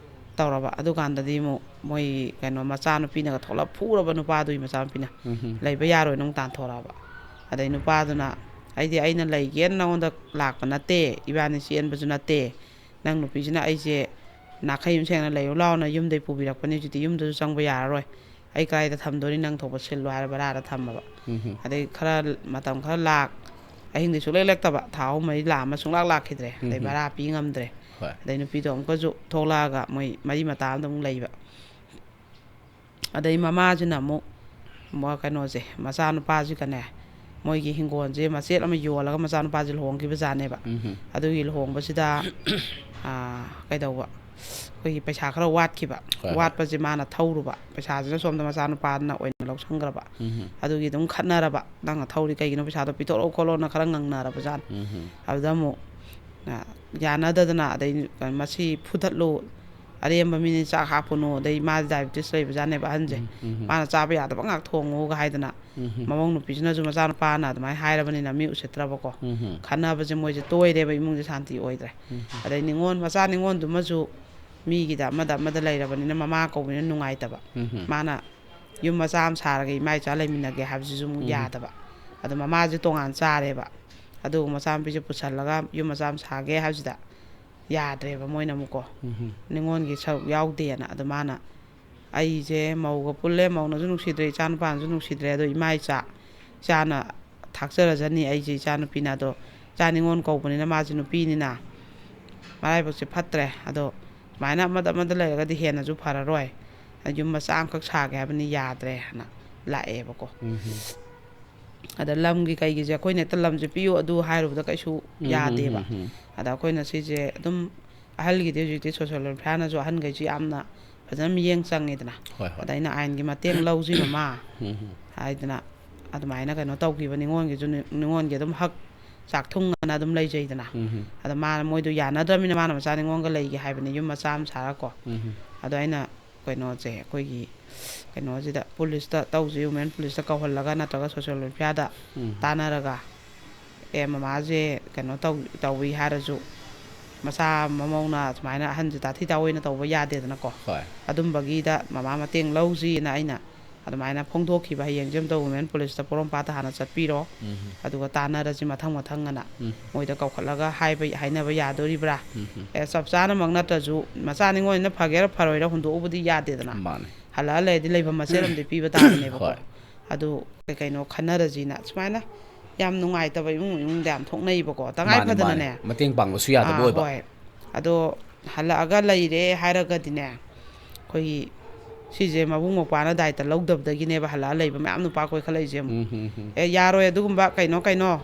ꯇꯧꯔꯕ꯫ ꯑꯗꯨꯀꯥꯟꯗꯗꯤ ꯑꯃꯨꯛ ꯃꯣꯏ ꯀꯩꯅꯣ ꯃꯆꯥꯅꯨꯄꯤꯅꯒ ꯊꯣꯛꯂꯛ ꯐꯨꯔꯕ, ꯅꯨꯄꯥꯗꯨꯒꯤ ꯃꯆꯥꯅꯨꯄꯤꯅ꯫ ꯎꯝ꯫ ꯂꯩꯕ ꯌꯥꯔꯣꯏ ꯅꯪ ꯇꯥꯟꯊꯣꯔꯛꯑꯕ꯫ ꯑꯗꯩ ꯅꯨꯄꯥꯗꯨꯅ, "ꯑꯩꯗꯤ ꯑꯩꯅ ꯂꯩꯒꯦꯅ ꯅꯉꯣꯟꯗ ꯂꯥꯛꯄ ꯅꯠꯇꯦ, ꯏꯕꯥꯅꯤ ꯆꯦꯟꯕꯁꯨ ꯅꯠꯇꯦ, ꯅꯪ ꯅꯨꯄꯤꯁꯤꯅ ꯑꯩꯁꯦ ꯅꯥꯈꯩ ꯌꯨꯝ ꯁꯦꯡꯅ ꯂꯩꯌꯨ ꯂꯥꯎꯅ ꯌꯨꯝꯗꯩ ꯄꯨꯕꯤꯔꯛꯄꯅꯤ, ꯍꯧꯖꯤꯛꯇꯤ ꯌꯨꯝꯗꯁꯨ ꯆꯪꯕ ꯌꯥꯔꯔꯣꯏ, ꯑꯩ ꯀꯗꯥꯏꯗ ꯊꯝꯗꯣꯔꯤ, ꯅꯪ ꯊꯣꯛꯄ ꯁꯤꯜꯂꯣ" ꯍꯥꯏꯔ ꯚꯔꯥꯗ ꯊꯝꯃꯕ꯫ ꯎꯝ꯫ ꯑꯗꯩ ꯈꯔ ꯃꯇꯝ ꯈꯔ ꯂꯥꯛ, ꯑꯍꯤꯡꯗꯤ ꯁꯨꯡꯂꯦꯛ ꯂꯦꯛꯇꯕ, ꯊꯥ ꯑꯍꯨꯝ ꯃꯔꯤ ꯂꯥꯛꯑꯃ ꯁꯨꯡꯂꯥꯛ ꯂꯥꯛꯈꯤꯗ꯭ꯔꯦ꯫ ꯑꯗꯩ ꯎꯝ꯫ ꯚꯔꯥ ꯄꯤ ꯉꯝꯗ꯭ꯔꯦ꯫ ꯍꯣꯏ꯫ ꯑꯗꯩ ꯅꯨꯄꯤꯗꯣ ꯑꯃꯨꯛꯀꯁꯨ ꯊꯣꯛꯂꯛꯑꯒ ꯃꯣꯏ ꯃꯔꯤ ꯃꯇꯥ ꯑꯃꯗ ꯑꯃꯨꯛ ꯂꯩꯕ꯫ ꯑꯗꯩ ꯃꯃꯥꯁꯤꯅ ꯑꯃꯨꯛ ꯃ- ꯀꯩꯅꯣꯁꯦ, ꯃꯆꯥꯅꯨꯄꯥꯁꯤꯒꯅꯦ, ꯃꯣꯏꯒꯤ ꯍꯤꯡꯒꯣꯜꯁꯦ ꯃꯆꯦꯠ ꯑꯃ ꯌꯣꯜꯂꯒ ꯃꯆꯥꯅꯨꯄꯥꯁꯦ ꯂꯨꯍꯣꯡꯈꯤꯕꯖꯥꯠꯅꯦꯕ꯫ ꯎꯝ꯫ ꯑꯗꯨꯒꯤ ꯂꯨꯍꯣꯡꯕꯁꯤꯗ, ꯑꯥ, ꯀꯩꯗꯧꯕ, ꯑꯩꯈꯣꯏꯒꯤ ꯄꯩꯁꯥ ꯈꯔ ꯋꯥꯠꯈꯤꯕ꯫ ꯍꯣꯏ, ꯍꯣꯏ꯫ ꯋꯥꯠꯄꯁꯦ ꯃꯥꯅ ꯊꯧꯔꯨꯕ, ꯄꯩꯁꯥꯁꯤꯅ ꯁꯣꯝꯗ ꯃꯆꯥꯅꯨꯄꯥꯗꯨꯅ ꯑꯣꯏꯅ ꯂꯧꯁꯟꯈ꯭ꯔꯕ꯫ ꯎꯝ꯫ ꯑꯗꯨꯒꯤ ꯑꯗꯨꯝ ꯈꯠꯅꯔꯕ, "ꯅꯪꯅ ꯊꯧꯔꯤ ꯀꯩꯒꯤꯅꯣ? ꯄꯩꯁꯥꯗꯣ ꯄꯤꯊꯣꯔꯛꯑꯣ" ꯈꯣꯠꯂꯣꯅ ꯈꯔ ꯉꯥꯡꯅꯔꯕꯖꯥꯠꯅꯤ꯫ ꯎꯝ꯫ ꯑꯗꯨꯗ ꯑꯃꯨꯛ, ꯑ, ꯌꯥꯅꯗꯗꯅ, ꯑꯗꯩ, "ꯃꯁꯤ ꯐꯨꯊꯠꯂꯨ, ꯑꯔꯦꯝꯕ ꯃꯤꯅ ꯆꯥꯛ ꯍꯥꯞꯄꯨꯅꯨ, ꯑꯗꯩ ꯃꯥ ꯗꯥꯏꯕꯤꯇꯤꯁ ꯂꯩꯕꯖꯥꯠꯅꯦꯕ ꯑꯍꯟꯁꯦ꯫ ꯎꯝ, ꯎꯝ꯫ ꯃꯥꯅ ꯆꯥꯕ ꯌꯥꯗꯕ ꯉꯥꯛ ꯊꯣꯡꯉꯨꯒ" ꯍꯥꯏꯗꯅ꯫ ꯎꯝ꯫ ꯃꯃꯧ ꯅꯨꯄꯤꯁꯤꯅꯁꯨ ꯃꯆꯥꯅꯨꯄꯥꯅ ꯑꯗꯨꯃꯥꯏꯅ ꯍꯥꯏꯔꯕꯅꯤꯅ ꯃꯤ ꯎꯁꯤꯠꯇ꯭ꯔꯕꯀꯣ꯫ ꯎꯝ꯫ ꯈꯠꯅꯕꯁꯦ ꯃꯣꯏꯁꯦ ꯇꯣꯏꯔꯦꯕ, ꯏꯃꯨꯡꯁꯦ ꯁꯥꯟꯇꯤ ꯑꯣꯏꯗ꯭ꯔꯦ꯫ ꯎꯝ꯫ ꯑꯗꯩ ꯅꯤꯉꯣꯜ, ꯃꯆꯥ ꯅꯤꯉꯣꯜꯗꯨꯃꯁꯨ ꯃꯤꯒꯤꯗ ꯑꯃꯗ ꯑꯃꯗ ꯂꯩꯔꯕꯅꯤꯅ ꯃꯃꯥ ꯀꯧꯕꯅꯤꯅ ꯅꯨꯡꯉꯥꯏꯇꯕ꯫ ꯎꯝ꯫ ꯃꯥꯅ ꯌꯨꯝ ꯃꯆꯥ ꯑꯃ ꯁꯥꯔꯒ ꯏꯃꯥ ꯏꯆꯥ ꯂꯩꯃꯤꯟꯅꯒꯦ ꯍꯥꯏꯕꯁꯤꯁꯨ ꯑꯃꯨꯛ ꯎꯝ꯫ ꯌꯥꯗꯕ꯫ ꯑꯗꯣ ꯃꯃꯥꯁꯦ ꯇꯣꯉꯥꯟ ꯆꯥꯔꯦꯕ꯫ ꯑꯗꯨꯒ ꯃꯆꯥꯅꯨꯄꯤꯁꯦ ꯄꯨꯁꯜꯂꯒ ꯌꯨꯝ ꯃꯆꯥ ꯑꯃ ꯁꯥꯒꯦ ꯍꯥꯏꯕꯁꯤꯗ ꯌꯥꯗ꯭ꯔꯦꯕ ꯃꯣꯏꯅ ꯑꯃꯨꯛꯀꯣ꯫ ꯎꯝ꯫ ꯅꯤꯉꯣꯜꯒꯤ ꯁꯔꯨꯛ ꯌꯥꯎꯗꯦꯅ꯫ ꯑꯗꯣ ꯃꯥꯅ ꯑꯩꯁꯦ ꯃꯧꯒ ꯄꯨꯜꯂꯦ, ꯃꯧꯅꯁꯨ ꯅꯨꯡꯁꯤꯗ꯭ꯔꯦ, ꯏꯆꯥ ꯅꯨꯄꯥꯅꯁꯨ ꯅꯨꯡꯁꯤꯗ꯭ꯔꯦ, ꯑꯗꯣ ꯏꯃꯥ ꯏꯆꯥ, ꯏꯆꯥꯅ ꯊꯥꯛꯆꯔꯖꯅꯤ ꯑꯩꯁꯦ, ꯏꯆꯥ ꯅꯨꯄꯤꯅ, ꯑꯗꯣ ꯏꯆꯥ ꯅꯤꯉꯣꯜ ꯀꯧꯕꯅꯤꯅ ꯃꯥꯁꯦ ꯅꯨꯄꯤꯅꯤꯅ ꯃꯔꯥꯏꯕꯛꯁꯦ ꯐꯠꯇ꯭ꯔꯦ꯫ ꯑꯗꯣ ꯁꯨꯃꯥꯏꯅ ꯑꯃꯗ ꯑꯃꯗ ꯂꯩꯔꯒꯗꯤ ꯍꯦꯟꯅꯁꯨ ꯐꯔꯔꯣꯏ, ꯌꯨꯝ ꯃꯆꯥ ꯑꯃꯈꯛ ꯁꯥꯒꯦ ꯍꯥꯏꯕꯅꯤ, ꯌꯥꯗ꯭ꯔꯦ ꯍꯥꯏꯅ ꯂꯥꯛꯑꯦꯕꯀꯣ꯫ ꯑꯗ ꯂꯝꯒꯤ ꯀꯩꯒꯤꯁꯦ ꯑꯩꯈꯣꯏꯅ ꯍꯦꯛꯇ ꯂꯝꯁꯦ ꯄꯤꯌꯨ ꯑꯗꯨ ꯍꯥꯏꯔꯨꯕꯗ ꯀꯩꯁꯨ ꯌꯥꯗꯦꯕ꯫ ꯑꯗ ꯑꯩꯈꯣꯏꯅ ꯁꯤꯁꯦ ꯑꯗꯨꯝ, ꯑꯍꯜꯒꯤꯗꯤ ꯍꯧꯖꯤꯛꯇꯤ ꯁꯣꯁꯤꯌꯦꯜ ꯋꯦꯜꯐꯤꯌꯥꯔꯅꯁꯨ ꯑꯍꯟꯈꯩꯁꯤ ꯌꯥꯝꯅ ꯐꯖꯅ ꯃꯤꯠꯌꯦꯡ ꯆꯪꯉꯤꯗꯅ꯫ ꯍꯣꯏ, ꯍꯣꯏ꯫ ꯑꯗ ꯑꯩꯅ ꯑꯥꯏꯟꯒꯤ ꯃꯇꯦꯡ ꯂꯧꯁꯤ ꯃꯃꯥ ꯎꯝ, ꯎꯝ꯫ ꯍꯥꯏꯗꯅ ꯑꯗꯨꯃꯥꯏꯅ ꯀꯩꯅꯣ ꯇꯧꯈꯤꯕ꯫ ꯅꯤꯉꯣꯜꯒꯤꯁꯨ ꯅꯤ-, ꯅꯤꯉꯣꯜꯒꯤ ꯑꯗꯨꯝ ꯍꯛ ꯆꯥꯛ ꯊꯨꯡꯉꯅ ꯑꯗꯨꯝ ꯂꯩꯖꯩꯗꯅ꯫ ꯎꯝ, ꯎꯝ꯫ ꯑꯗ ꯃꯥꯅ ꯃꯣꯏꯗꯣ ꯌꯥꯅꯗ꯭ꯔꯕꯅꯤꯅ ꯃꯥꯅ ꯃꯆꯥ ꯅꯤꯉꯣꯜꯒ ꯂꯩꯒꯦ ꯍꯥꯏꯕꯅꯤ, ꯌꯨꯝ ꯃꯆꯥ ꯑꯃ ꯁꯥꯔꯀꯣ꯫ ꯎꯝ, ꯎꯝ꯫ ꯑꯗꯣ ꯑꯩꯅ ꯀꯩꯅꯣꯁꯦ, ꯑꯩꯈꯣꯏꯒꯤ ꯀꯩꯅꯣꯁꯤꯗ, ꯄꯨꯂꯤꯁꯇ ꯇꯧꯁꯤ, ꯋꯨꯃꯦꯟ ꯄꯨꯂꯤꯁꯇ ꯀꯧꯍꯜꯂꯒ ꯅꯠꯇ꯭ꯔꯒ ꯁꯣꯁꯤꯌꯦꯜ ꯋꯦꯜꯐꯤꯌꯥꯔꯗ ꯎꯝ꯫ ꯇꯥꯟꯅꯔꯒ, ꯑꯦ, ꯃꯃꯥꯁꯦ ꯀꯩꯅꯣ ꯇꯧ-, ꯇꯧꯏ ꯍꯥꯏꯔꯁꯨ, ꯃꯆꯥ ꯃꯃꯧꯅ ꯁꯨꯃꯥꯏꯅ ꯑꯍꯟꯁꯦ ꯇꯥꯊꯤ ꯇꯥꯑꯣꯏꯅ ꯇꯧꯕ ꯌꯥꯗꯦꯗꯅꯀꯣ꯫ ꯍꯣꯏ꯫ ꯑꯗꯨꯝꯕꯒꯤꯗ ꯃꯃꯥ ꯃꯇꯦꯡ ꯂꯧꯁꯤꯅ ꯑꯩꯅ ꯑꯗꯨꯃꯥꯏꯅ ꯐꯣꯡꯗꯣꯛꯈꯤꯕ꯫ ꯍꯌꯦꯡꯁꯦ ꯑꯝꯇ ꯋꯨꯃꯦꯟ ꯄꯨꯂꯤꯁꯇ ꯄꯣꯔꯣꯝꯄꯥꯠꯇ ꯍꯥꯟꯅ ꯆꯠꯄꯤꯔꯣ, ꯎꯝ꯫ ꯑꯗꯨꯒ ꯇꯥꯟꯅꯔꯁꯤ ꯃꯊꯪ ꯃꯊꯪ ꯑꯅ ꯎꯝ꯫ ꯃꯣꯏꯗ ꯀꯧꯈꯠꯂꯒ ꯍꯥꯏꯕ, ꯍꯥꯏꯅꯕ ꯌꯥꯗꯣꯔꯤꯕ꯭ꯔꯥ? ꯎꯝ, ꯎꯝ꯫ ꯑꯦ, ꯆꯞ ꯆꯥꯅꯃꯛ ꯅꯠꯇ꯭ꯔꯁꯨ, ꯃꯆꯥ ꯅꯤꯉꯣꯜꯅꯤꯅ ꯐꯒꯦꯔꯥ ꯐꯔꯣꯏꯔꯥ ꯍꯨꯟꯗꯣꯛꯎꯕꯗꯤ ꯌꯥꯗꯦꯗꯅ꯫ ꯃꯥꯅꯦ꯫ ꯍꯜꯂꯛꯑ ꯂꯩꯔꯗꯤ ꯂꯩꯐꯝ ꯃꯆꯦꯠ ꯑꯃꯗꯤ ꯄꯤꯕ ꯇꯥꯕꯅꯦꯕꯀꯣ꯫ ꯍꯣꯏ꯫ ꯑꯗꯨ ꯀꯩ ꯀꯩꯅꯣ ꯈꯟꯅꯔꯁꯤꯅ ꯁꯨꯃꯥꯏꯅ ꯌꯥꯝ ꯅꯨꯡꯉꯥꯏꯇꯕ ꯏꯃꯨꯡ ꯏꯃꯨꯡꯗ ꯌꯥꯝ ꯊꯣꯛꯅꯩꯕꯀꯣ, ꯇꯉꯥꯏ ꯃꯥꯅꯦ, ꯐꯗꯅꯅꯦ꯫ ꯃꯥꯅꯦ꯫ ꯃꯇꯦꯡ ꯄꯥꯡꯕꯁꯨ ꯌꯥꯗꯕ ꯑꯥ, ꯑꯣꯏꯕ꯫ ꯍꯣꯏ꯫ ꯑꯗꯣ ꯍꯜꯂꯛꯑꯒ ꯂꯩꯔꯦ ꯍꯥꯏꯔꯒꯗꯤꯅꯦ, ꯑꯩꯈꯣꯏꯒꯤ ꯁꯤꯁꯦ ꯃꯕꯨꯡ ꯃꯧꯄ꯭ꯋꯥꯅ ꯗꯥꯏꯇ ꯂꯧꯗꯕꯗꯒꯤꯅꯦꯕ ꯍꯜꯂꯛꯑ ꯂꯩꯕ ꯃꯌꯥꯝ ꯅꯨꯄꯥ ꯀꯣꯏꯈꯠꯂꯛꯏꯁꯦ ꯑꯃꯨꯛ꯫ ꯎꯝ, ꯎꯝ, ꯎꯝ꯫ ꯑꯦ, ꯌꯥꯔꯣꯏ ꯑꯗꯨꯒꯨꯝꯕ ꯀꯩꯅꯣ ꯀꯩꯅꯣ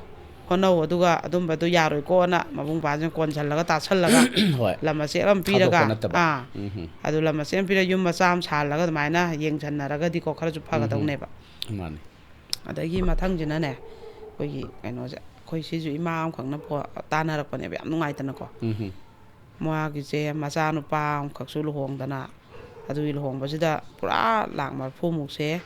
ꯍꯣꯠꯅꯧ, ꯑꯗꯨꯒ ꯑꯗꯨꯝꯕꯗꯣ ꯌꯥꯔꯣꯏꯀꯣꯅ ꯃꯕꯨꯡ ꯃꯧꯄ꯭ꯋꯥꯁꯤꯡ ꯀꯣꯟꯁꯤꯜꯂꯒ ꯇꯥꯁꯜꯂꯒ ꯍꯣꯏ꯫ ꯂꯝ ꯃꯆꯦꯠ ꯑꯃ ꯊꯥꯗꯣꯛꯄ ꯄꯤꯔꯒ, ꯅꯠꯇꯕ꯫ ꯑꯥ, ꯎꯝ, ꯎꯝ꯫ ꯑꯗꯨ ꯂꯝ ꯃꯆꯦꯠ ꯑꯃ ꯄꯤꯔꯒ ꯌꯨꯝ ꯃꯆꯥ ꯑꯃ ꯁꯥꯍꯜꯂꯒ ꯑꯗꯨꯃꯥꯏꯅ ꯌꯦꯡꯁꯟꯅꯔꯒꯗꯤꯀꯣ ꯈꯔꯁꯨ ꯐꯒꯗꯧꯅꯦꯕ꯫ ꯃꯥꯅꯦ꯫ ꯑꯗꯒꯤ ꯃꯊꯪꯁꯤꯅꯅꯦ, ꯑꯩꯈꯣꯏꯒꯤ ꯀꯩꯅꯣꯁꯦ, ꯑꯩꯈꯣꯏ ꯁꯤꯁꯨ ꯏꯃꯥ ꯑꯃꯈꯛꯅ ꯐꯣ-, ꯇꯥꯟꯅꯔꯛꯄꯅꯦꯕ, ꯌꯥꯝ ꯅꯨꯡꯉꯥꯏꯇꯅꯀꯣ꯫ ꯎꯝ, ꯎꯝ꯫ ꯃꯥꯒꯤꯁꯦ ꯃꯆꯥꯅꯨꯄꯥ ꯑꯃꯈꯛꯁꯨ ꯂꯨꯍꯣꯡꯗꯅ, ꯑꯗꯨꯒꯤ ꯂꯨꯍꯣꯡꯕꯁꯤꯗ ꯄꯨꯔꯥ ꯂꯥꯛ ꯃꯔꯤꯐꯨꯃꯨꯛꯁꯦ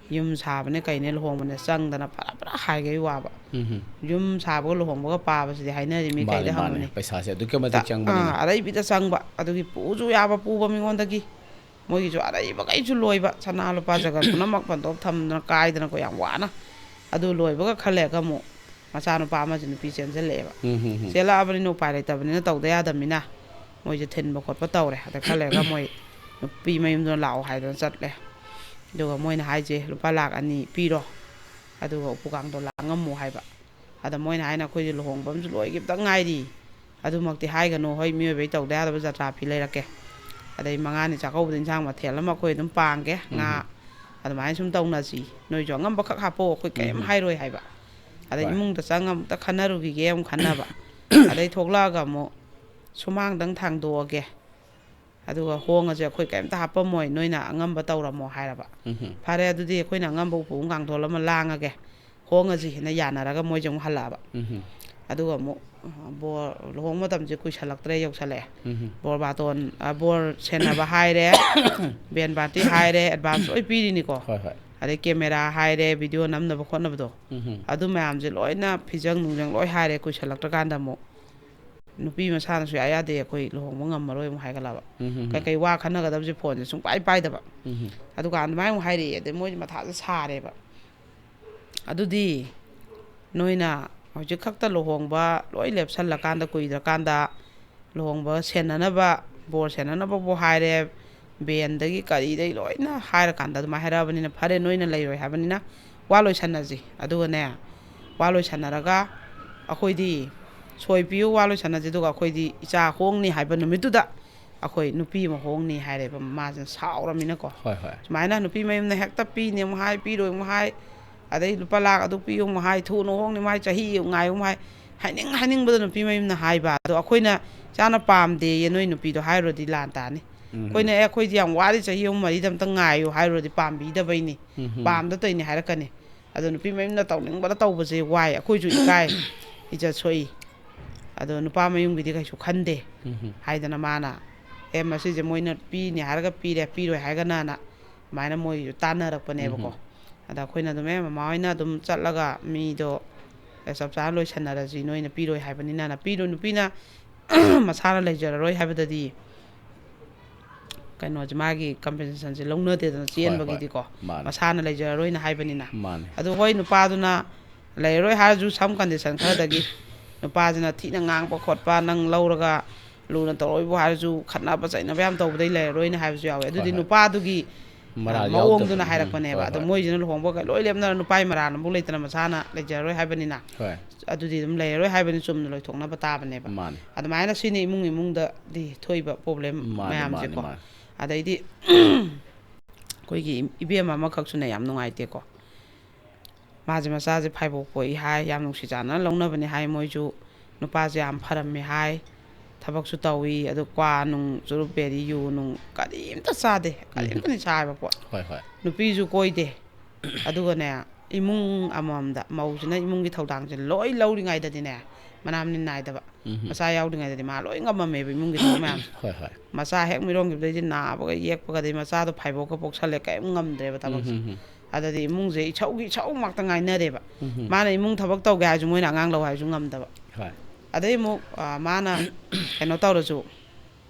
ꯌꯨꯝ ꯁꯥꯕꯅꯦ ꯀꯩꯅꯦ ꯂꯨꯍꯣꯡꯕꯅꯦ ꯆꯪꯗꯅ ꯐꯔꯥ ꯐꯔꯥ ꯍꯥꯏꯒꯩ ꯋꯥꯕ꯫ ꯎꯝ, ꯎꯝ꯫ ꯌꯨꯝ ꯁꯥꯕꯒ ꯂꯨꯍꯣꯡꯕꯒ ꯄꯥꯕꯁꯤꯗꯤ ꯍꯥꯏꯅꯔꯤ ꯃꯤ ꯃꯥꯅꯦ, ꯀꯩꯗ ꯃꯥꯅꯦ꯫ ꯍꯪꯉꯨꯅꯤ? ꯄꯩꯁꯥꯁꯦ ꯑꯗꯨꯛꯀꯤ ꯃꯇꯤꯛ ꯇ-, ꯆꯪꯕꯅꯤꯅ꯫ ꯑꯥ, ꯑꯔꯩꯕꯤꯗ ꯆꯪꯕ, ꯑꯗꯨꯒꯤ ꯄꯨꯁꯨ ꯌꯥꯕ ꯄꯨꯕ ꯃꯤꯉꯣꯟꯗꯒꯤ, ꯃꯣꯏꯒꯤꯁꯨ ꯑꯔꯩꯕꯈꯩꯁꯨ ꯂꯣꯏꯕ, ꯁꯅꯥ ꯂꯨꯄꯥ ꯖꯒꯠ ꯄꯨꯝꯅꯃꯛ ꯕꯟꯗꯣꯞ ꯊꯝꯗꯅ ꯀꯥꯏꯗꯅꯀꯣ ꯌꯥꯝ ꯋꯥꯅ꯫ ꯑꯗꯨ ꯂꯣꯏꯕꯒ ꯈꯔ ꯂꯩꯔꯒ ꯑꯃꯨꯛ ꯃꯆꯥꯅꯨꯄꯥ ꯑꯃꯁꯦ ꯅꯨꯄꯤ ꯆꯦꯟꯁꯤꯜꯂꯛꯑꯦꯕ꯫ ꯎꯝ, ꯎꯝ, ꯎꯝ꯫ ꯆꯦꯜꯂꯛꯑꯕꯅꯤꯅ ꯎꯄꯥꯏ ꯂꯩꯇꯕꯅꯤꯅ ꯇꯧꯗ ꯌꯥꯗꯕꯅꯤꯅ ꯃꯣꯏꯁꯦ ꯊꯤꯟꯕ ꯈꯣꯠꯄ ꯇꯧꯔꯦ꯫ ꯑꯗ ꯈꯔ ꯂꯩꯔꯒ ꯃꯣꯏ ꯅꯨꯄꯤ ꯃꯌꯨꯝꯗꯨꯅ ꯂꯥꯛꯑꯣ ꯍꯥꯏꯗꯅ ꯆꯠꯂꯦ꯫ ꯑꯗꯨꯒ ꯃꯣꯏꯅ ꯍꯥꯏꯁꯦ, "ꯂꯨꯄꯥ ꯂꯥꯛ ꯑꯅꯤ ꯄꯤꯔꯣ, ꯑꯗꯨꯒ ꯎꯄꯨ ꯀꯥꯡꯊꯣꯜ ꯂꯥꯡꯉꯝꯃꯨ" ꯍꯥꯏꯕ꯫ ꯑꯗ ꯃꯣꯏꯅ ꯍꯥꯏꯅ, "ꯑꯩꯈꯣꯏꯁꯦ ꯂꯨꯍꯣꯡꯕ ꯑꯃꯁꯨ ꯂꯣꯏꯈꯤꯕꯇ ꯉꯥꯏꯔꯤ, ꯑꯗꯨꯃꯛꯇꯤ ꯍꯥꯏꯒꯅꯨ, ꯍꯣꯏ, ꯃꯤꯑꯣꯏꯕꯒꯤ ꯇꯧꯗ ꯌꯥꯗꯕ ꯖꯇ꯭ꯔꯥ ꯐꯤ ꯂꯩꯔꯛꯀꯦ, ꯑꯗꯩ ꯃꯉꯥꯅꯤ ꯆꯥꯛꯀꯧꯕꯗ ꯏꯟꯁꯥꯡ ꯃꯊꯦꯜ ꯑꯃ ꯑꯩꯈꯣꯏ ꯑꯗꯨꯝ ꯄꯥꯡꯒꯦ, ꯉꯥ, ꯎꯝ꯫ ꯑꯗꯨꯃꯥꯏꯅ ꯁꯨꯝ ꯇꯧꯅꯁꯤ, ꯅꯣꯏꯁꯨ ꯑꯉꯝꯕ ꯈꯛ ꯍꯥꯞꯄꯛꯑꯣ, ꯑꯩꯈꯣꯏ ꯀꯔꯤꯝ ꯎꯝ꯫ ꯍꯥꯏꯔꯣꯏ" ꯍꯥꯏꯕ꯫ ꯑꯗꯩ ꯍꯣꯏ꯫ ꯏꯃꯨꯡꯗ ꯆꯪꯉ ꯑꯃꯨꯛꯇ ꯈꯟꯅꯔꯨꯈꯤꯒꯦ ꯑꯃꯨꯛ ꯈꯟꯅꯕ, ꯑꯗꯩ ꯊꯣꯛꯂꯛꯑꯒ ꯑꯃꯨꯛ ꯁꯨꯃꯥꯡꯗꯪ ꯊꯥꯡꯗꯣꯛꯑꯒꯦ, ꯑꯗꯨꯒ ꯍꯣꯡꯉꯁꯦ, ꯑꯩꯈꯣꯏ ꯀꯔꯤꯝꯇ ꯍꯥꯞꯄꯝꯃꯣꯏ, ꯅꯣꯏꯅ ꯑꯉꯝꯕ ꯇꯧꯔꯝꯃꯣ ꯍꯥꯏꯔꯕ꯫ ꯎꯝ꯫ "ꯐꯔꯦ, ꯑꯗꯨꯗꯤ ꯑꯩꯈꯣꯏꯅ ꯑꯉꯝꯕ ꯎꯄꯨ ꯑꯃ ꯀꯥꯡꯊꯣꯜ ꯑꯃ ꯂꯥꯡꯉꯒꯦ, ꯍꯣꯡꯉꯁꯤ" ꯍꯥꯏꯅ ꯌꯥꯅꯔꯒ ꯃꯣꯏꯁꯦ ꯑꯃꯨꯛ ꯍꯜꯂꯛꯑꯕ꯫ ꯎꯝ꯫ ꯑꯗꯨꯒ ꯑꯃꯨꯛ, ꯑ, ꯕꯣꯔ ꯂꯨꯍꯣꯡꯕ ꯃꯇꯝꯁꯦ ꯀꯨꯏꯁꯜꯂꯛꯇ꯭ꯔꯦ, ꯌꯧꯁꯜꯂꯛꯑꯦ꯫ ꯎꯝ꯫ ꯕꯣꯔ ꯕꯥꯇꯣꯟ, ꯑ, ꯕꯣꯔ ꯁꯦꯟꯅꯕ ꯍꯥꯏꯔꯦ, ꯕꯦꯟ ꯄꯥꯔꯇꯤ ꯍꯥꯏꯔꯦ, ꯑꯦꯗꯚꯥꯟꯁ ꯂꯣꯏ ꯄꯤꯔꯤꯅꯤꯀꯣ꯫ ꯍꯣꯏ, ꯍꯣꯏ꯫ ꯑꯗꯩ ꯀꯦꯃꯦꯔꯥ ꯍꯥꯏꯔꯦ, ꯚꯤꯗꯤꯑꯣ ꯅꯝꯅꯕ ꯈꯣꯠꯅꯕꯗꯣ, ꯎꯝ꯫ ꯑꯗꯨ ꯃꯌꯥꯝꯁꯦ ꯂꯣꯏꯅ ꯐꯤꯖꯪ ꯅꯨꯡꯖꯪ ꯂꯣꯏ ꯍꯥꯏꯔꯦ꯫ ꯀꯨꯏꯁꯜꯂꯛꯇ꯭ꯔꯀꯥꯟꯗ ꯑꯃꯨꯛ ꯅꯨꯄꯤ ꯃꯁꯥꯅ ꯁꯨꯡꯌꯥ ꯌꯥꯗꯦ, "ꯑꯩꯈꯣꯏ ꯂꯨꯍꯣꯡꯕ ꯉꯝꯃꯔꯣꯏ" ꯑꯃꯨꯛ ꯍꯥꯏꯒꯠꯂꯛꯑꯕ꯫ ꯎꯝ, ꯎꯝ, ꯎꯝ꯫ ꯀꯩꯀꯩ ꯋꯥ ꯈꯟꯅꯒꯗꯕꯁꯦ ꯐꯣꯟꯁꯦ ꯁꯨꯡꯄꯥꯏ ꯄꯥꯏꯗꯕ꯫ ꯎꯝ, ꯎꯝ꯫ ꯑꯗꯨꯒ ꯑꯗꯨꯃꯥꯏꯅ ꯑꯃꯨꯛ ꯍꯥꯏꯔꯛꯑꯦ꯫ ꯑꯗꯩ ꯃꯣꯏꯁꯦ ꯃꯊꯥꯁꯦ ꯁꯥꯔꯦꯕ꯫ "ꯑꯗꯨꯗꯤ ꯅꯣꯏꯅ ꯍꯧꯖꯤꯛ ꯈꯛꯇ ꯂꯨꯍꯣꯡꯕ ꯂꯣꯏ ꯂꯦꯞꯁꯜꯂꯀꯥꯟꯗ, ꯀꯨꯏꯗ꯭ꯔꯀꯥꯟꯗ ꯂꯨꯍꯣꯡꯕ ꯁꯦꯟꯅꯅꯕ, ꯕꯣꯔ ꯁꯦꯟꯅꯅꯕꯕꯨ ꯍꯥꯏꯔꯦ, ꯕꯦꯟꯗꯒꯤ ꯀꯔꯤꯗꯩ ꯂꯣꯏꯅ ꯍꯥꯏꯔꯀꯥꯟꯗ ꯑꯗꯨꯃꯥꯏꯅ ꯍꯥꯏꯔꯛꯑꯕꯅꯤꯅ, ꯐꯔꯦ, ꯅꯣꯏꯅ ꯂꯩꯔꯣꯏ ꯍꯥꯏꯕꯅꯤꯅ ꯋꯥ ꯂꯣꯏꯁꯟꯅꯁꯤ꯫ ꯑꯗꯨꯒꯅꯦ, ꯋꯥ ꯂꯣꯏꯁꯟꯅꯔꯒ ꯑꯩꯈꯣꯏꯗꯤ ꯁꯣꯏ ꯄꯤꯌꯨ, ꯋꯥ ꯂꯣꯏꯁꯟꯅꯁꯤ, ꯑꯗꯨꯒ ꯑꯩꯈꯣꯏꯗꯤ ꯏꯆꯥ ꯍꯣꯡꯅꯤ ꯍꯥꯏꯕ ꯅꯨꯃꯤꯠꯇꯨꯗ ꯑꯩꯈꯣꯏ ꯅꯨꯄꯤ ꯑꯃ ꯍꯣꯡꯅꯤ" ꯍꯥꯏꯔꯦꯕ꯫ ꯃꯥꯁꯤꯅ ꯁꯥꯎꯔꯃꯤꯅꯀꯣ꯫ ꯍꯣꯏ, ꯍꯣꯏ꯫ ꯁꯨꯃꯥꯏꯅ ꯅꯨꯄꯤ ꯃꯌꯨꯝꯅ ꯍꯦꯛꯇ ꯄꯤꯅꯤ ꯑꯃꯨꯛ ꯍꯥꯏ, ꯄꯤꯔꯣꯏ ꯑꯃꯨꯛ ꯍꯥꯏ, ꯑꯗꯩ "ꯂꯨꯄꯥ ꯂꯥꯛ ꯑꯗꯨ ꯄꯤꯌꯨ" ꯑꯃꯨꯛ ꯍꯥꯏ, "ꯊꯨꯅ ꯍꯣꯡꯅꯤ" ꯑꯃꯨꯛ ꯍꯥꯏ, "ꯆꯍꯤ ꯑꯃꯨꯛ ꯉꯥꯏꯌꯨ" ꯑꯃꯨꯛ ꯍꯥꯏ, ꯍꯥꯏꯅꯤꯡ ꯍꯥꯏꯅꯤꯡꯕꯗ ꯅꯨꯄꯤ ꯃꯌꯨꯝꯅ ꯍꯥꯏꯕ꯫ ꯑꯗꯣ ꯑꯩꯈꯣꯏꯅ, "ꯏꯆꯥꯅ ꯄꯥꯝꯗꯦꯌꯦ ꯅꯣꯏ ꯅꯨꯄꯤꯗꯣ" ꯍꯥꯏꯔꯨꯔꯗꯤ ꯂꯥꯟ ꯇꯥꯅꯤ꯫ ꯎꯝ꯫ ꯑꯩꯈꯣꯏꯅ, "ꯑꯦ, ꯑꯩꯈꯣꯏꯗꯤ ꯌꯥꯝ ꯋꯥꯔꯤ, ꯆꯍꯤ ꯑꯍꯨꯝ ꯃꯔꯤꯗ ꯑꯝꯇ ꯉꯥꯏꯌꯨ" ꯍꯥꯏꯔꯨꯔꯗꯤ ꯄꯥꯝꯕꯤꯗꯕꯩꯅꯤ, ꯎꯝ꯫ "ꯄꯥꯝꯗ ꯇꯧꯔꯤꯅꯤ" ꯍꯥꯏꯔꯛꯀꯅꯤ꯫ ꯑꯗꯣ ꯅꯨꯄꯤ ꯃꯌꯨꯝꯅ ꯇꯧꯅꯤꯡꯕꯗ ꯇꯧꯕꯁꯦ ꯋꯥꯏ, ꯑꯩꯈꯣꯏꯁꯨ ꯏꯀꯥꯏ, ꯏꯖꯠ ꯁꯣꯛꯏ꯫ ꯑꯗꯣ ꯅꯨꯄꯥ ꯃꯌꯨꯝꯒꯤꯗꯤ ꯀꯩꯁꯨ ꯈꯟꯗꯦ ꯎꯝ꯫ ꯍꯥꯏꯗꯅ ꯃꯥꯅ, "ꯑꯦ, ꯃꯁꯤꯁꯦ ꯃꯣꯏꯅ ꯄꯤꯅꯤ ꯍꯥꯏꯔꯒ ꯄꯤꯔꯦ, ꯄꯤꯔꯣꯏ ꯍꯥꯏꯔꯒꯅꯅ" ꯑꯗꯨꯃꯥꯏꯅ ꯃꯣꯏꯒꯤꯁꯨ ꯇꯥꯟꯅꯔꯛꯄꯅꯦꯕꯀꯣ꯫ ꯎꯝ꯫ ꯑꯗ ꯑꯩꯈꯣꯏꯅ ꯑꯗꯨꯝ, "ꯑꯦ, ꯃꯃꯥ ꯍꯣꯏꯅ ꯑꯗꯨꯝ ꯆꯠꯂꯒ ꯃꯤꯗꯣ, ꯑꯦ, ꯆꯞ ꯆꯥꯅ ꯂꯣꯏꯁꯟꯅꯔꯁꯤ, ꯅꯣꯏꯅ ꯄꯤꯔꯣꯏ ꯍꯥꯏꯕꯅꯤꯅꯅ" ꯄꯤꯔꯣꯏ, ꯅꯨꯄꯤꯅ ꯃꯁꯥꯅ ꯂꯩꯖꯔꯔꯣꯏ ꯍꯥꯏꯕꯗꯗꯤ ꯀꯩꯅꯣꯁꯦ, ꯃꯥꯒꯤ ꯀꯝꯄꯦꯟꯁꯦꯁꯟꯁꯦ ꯂꯧꯅꯗꯦꯗꯅ, ꯍꯣꯏ, ꯍꯣꯏ꯫ ꯆꯦꯟꯕꯒꯤꯗꯤꯀꯣ, ꯃꯥꯅꯦ꯫ ꯃꯁꯥꯅ ꯂꯩꯖꯔꯔꯣꯏꯅ ꯍꯥꯏꯕꯅꯤꯅ꯫ ꯃꯥꯅꯦ꯫ ꯑꯗꯨ ꯍꯣꯏ, ꯅꯨꯄꯥꯗꯨꯅ ꯂꯩꯔꯔꯣꯏ ꯍꯥꯏꯔꯁꯨ, some condition ꯈꯔꯗꯒꯤ ꯅꯨꯄꯥꯁꯤꯅ ꯊꯤꯅ ꯉꯥꯡꯕ ꯈꯣꯠꯄ, ꯅꯪ ꯂꯧꯔꯒ ꯂꯨꯅ ꯇꯧꯔꯣꯏꯕꯨ ꯍꯥꯏꯔꯁꯨ ꯈꯠꯅꯕ ꯆꯩꯅꯕ ꯌꯥꯝ ꯇꯧꯕꯗꯩ ꯂꯩꯔꯔꯣꯏꯅ ꯍꯥꯏꯕꯁꯨ ꯌꯥꯎꯋꯦ꯫ ꯑꯗꯨꯗꯤ ꯍꯣꯏ, ꯍꯣꯏ꯫ ꯅꯨꯄꯥꯗꯨꯒꯤ ꯃꯔꯥꯜ ꯃꯑꯣꯡꯗꯨꯅ ꯌꯥꯎꯗꯕ꯫ ꯍꯥꯏꯔꯛꯄꯅꯦꯕ꯫ ꯍꯣꯏ, ꯑꯗꯣ ꯍꯣꯏ꯫ ꯃꯣꯏꯁꯤꯅ ꯂꯨꯍꯣꯡꯕꯒ ꯂꯣꯏ ꯂꯦꯞꯅꯔ ꯅꯨꯄꯥꯒꯤ ꯃꯔꯥꯜ ꯑꯃꯐꯥꯎ ꯂꯩꯇꯅ ꯃꯁꯥꯅ ꯂꯩꯖꯔꯔꯣꯏ ꯍꯥꯏꯕꯅꯤꯅ꯫ ꯍꯣꯏ꯫ ꯑꯗꯨꯗꯤ ꯑꯗꯨꯝ ꯂꯩꯔꯔꯣꯏ ꯍꯥꯏꯕꯅꯤ, ꯆꯨꯝꯅ ꯂꯣꯏꯊꯣꯛꯅꯕ ꯇꯥꯕꯅꯦꯕ꯫ ꯃꯥꯅꯦ꯫ ꯑꯗꯨꯃꯥꯏꯅ ꯁꯤꯅꯤ ꯏꯃꯨꯡ ꯏꯃꯨꯡꯗꯗꯤ ꯊꯣꯛꯏꯕ ꯄ꯭ꯔꯣꯕ꯭ꯂꯦꯝ ꯃꯥꯅꯦ, ꯃꯌꯥꯝꯁꯦꯀꯣ꯫ ꯃꯥꯅꯦ, ꯃꯥꯅꯦ꯫ ꯑꯗꯩꯗꯤ ꯑꯩꯈꯣꯏꯒꯤ ꯏꯕꯦꯝꯃ ꯑꯃꯈꯛꯁꯨꯅꯦ ꯌꯥꯝ ꯅꯨꯡꯉꯥꯏꯇꯦꯀꯣ꯫ ꯃꯥꯁꯦ ꯃꯆꯥꯁꯦ ꯐꯥꯏꯕꯣꯛ ꯄꯣꯛꯏ ꯍꯥꯏ, ꯌꯥꯝ ꯅꯨꯡꯁꯤ ꯆꯥꯟꯅꯅ ꯂꯧꯅꯕꯅꯤ ꯍꯥꯏ꯫ ꯃꯣꯏꯁꯨ ꯅꯨꯄꯥꯁꯦ ꯌꯥꯝ ꯐꯔꯝꯃꯦ ꯍꯥꯏ, ꯊꯕꯛꯁꯨ ꯇꯧꯏ, ꯑꯗꯨ ꯀ꯭ꯋꯥ ꯅꯨꯡ, ꯆꯨꯔꯨꯞ ꯕꯦꯔꯤ, ꯌꯨ ꯅꯨꯡ ꯀꯔꯤꯝꯇ ꯆꯥꯗꯦ, ꯀꯔꯤꯝꯇ ꯅꯤꯁꯥ ꯍꯥꯏꯕ ꯄꯣꯠ꯫ ꯍꯣꯏ, ꯍꯣꯏ꯫ ꯅꯨꯄꯤꯁꯨ ꯀꯣꯏꯗꯦ꯫ ꯑꯗꯨꯒꯅꯦ, ꯏꯃꯨꯡ ꯑꯃꯃꯝꯗ ꯃꯧꯁꯤꯅ ꯏꯃꯨꯡꯒꯤ ꯊꯧꯗꯥꯡꯁꯦ ꯂꯣꯏ ꯂꯧꯔꯤꯉꯩꯗꯗꯤꯅꯦ, ꯃꯅꯥ ꯃꯅꯤꯟ ꯅꯥꯏꯗꯕ꯫ ꯎꯝ꯫ ꯃꯆꯥ ꯌꯥꯎꯗ꯭ꯔꯤꯉꯩꯗꯗꯤ ꯃꯥ ꯂꯣꯏ ꯉꯝꯃꯝꯃꯦꯕ ꯏꯃꯨꯡꯒꯤ ꯊꯕꯛ ꯃꯌꯥꯝꯁꯦ꯫ ꯍꯣꯏ, ꯍꯣꯏ꯫ ꯃꯆꯥ ꯍꯦꯛ ꯃꯤꯔꯣꯟꯈꯤꯕꯗꯩꯗꯤ ꯅꯥꯕꯒ ꯌꯦꯛꯄꯒꯗꯤ ꯃꯆꯥꯗꯣ ꯐꯥꯏꯕꯣꯛꯀ ꯄꯣꯛꯁꯜꯂꯦ, ꯀꯔꯤꯝ ꯉꯝꯗ꯭ꯔꯦꯕ ꯊꯕꯛꯁꯦ꯫ ꯎꯝ, ꯎꯝ, ꯎꯝ꯫ ꯑꯗꯗꯤ ꯏꯃꯨꯡꯁꯦ ꯏꯁꯧꯒꯤ ꯏꯁꯧ ꯉꯥꯛꯇ ꯉꯥꯏꯅꯔꯦꯕ꯫ ꯎꯝ, ꯎꯝ꯫ ꯃꯥꯅ ꯏꯃꯨꯡ ꯊꯕꯛ ꯇꯧꯒꯦ ꯍꯥꯏꯔꯁꯨ ꯃꯣꯏꯅ ꯑꯉꯥꯡ ꯂꯧ ꯍꯥꯏꯔꯁꯨ ꯉꯝꯗꯕ꯫ ꯍꯣꯏ꯫ ꯑꯗꯩ ꯑꯃꯨꯛ, ꯑ, ꯃꯥꯅ ꯀꯩꯅꯣ ꯇꯧꯔꯁꯨ,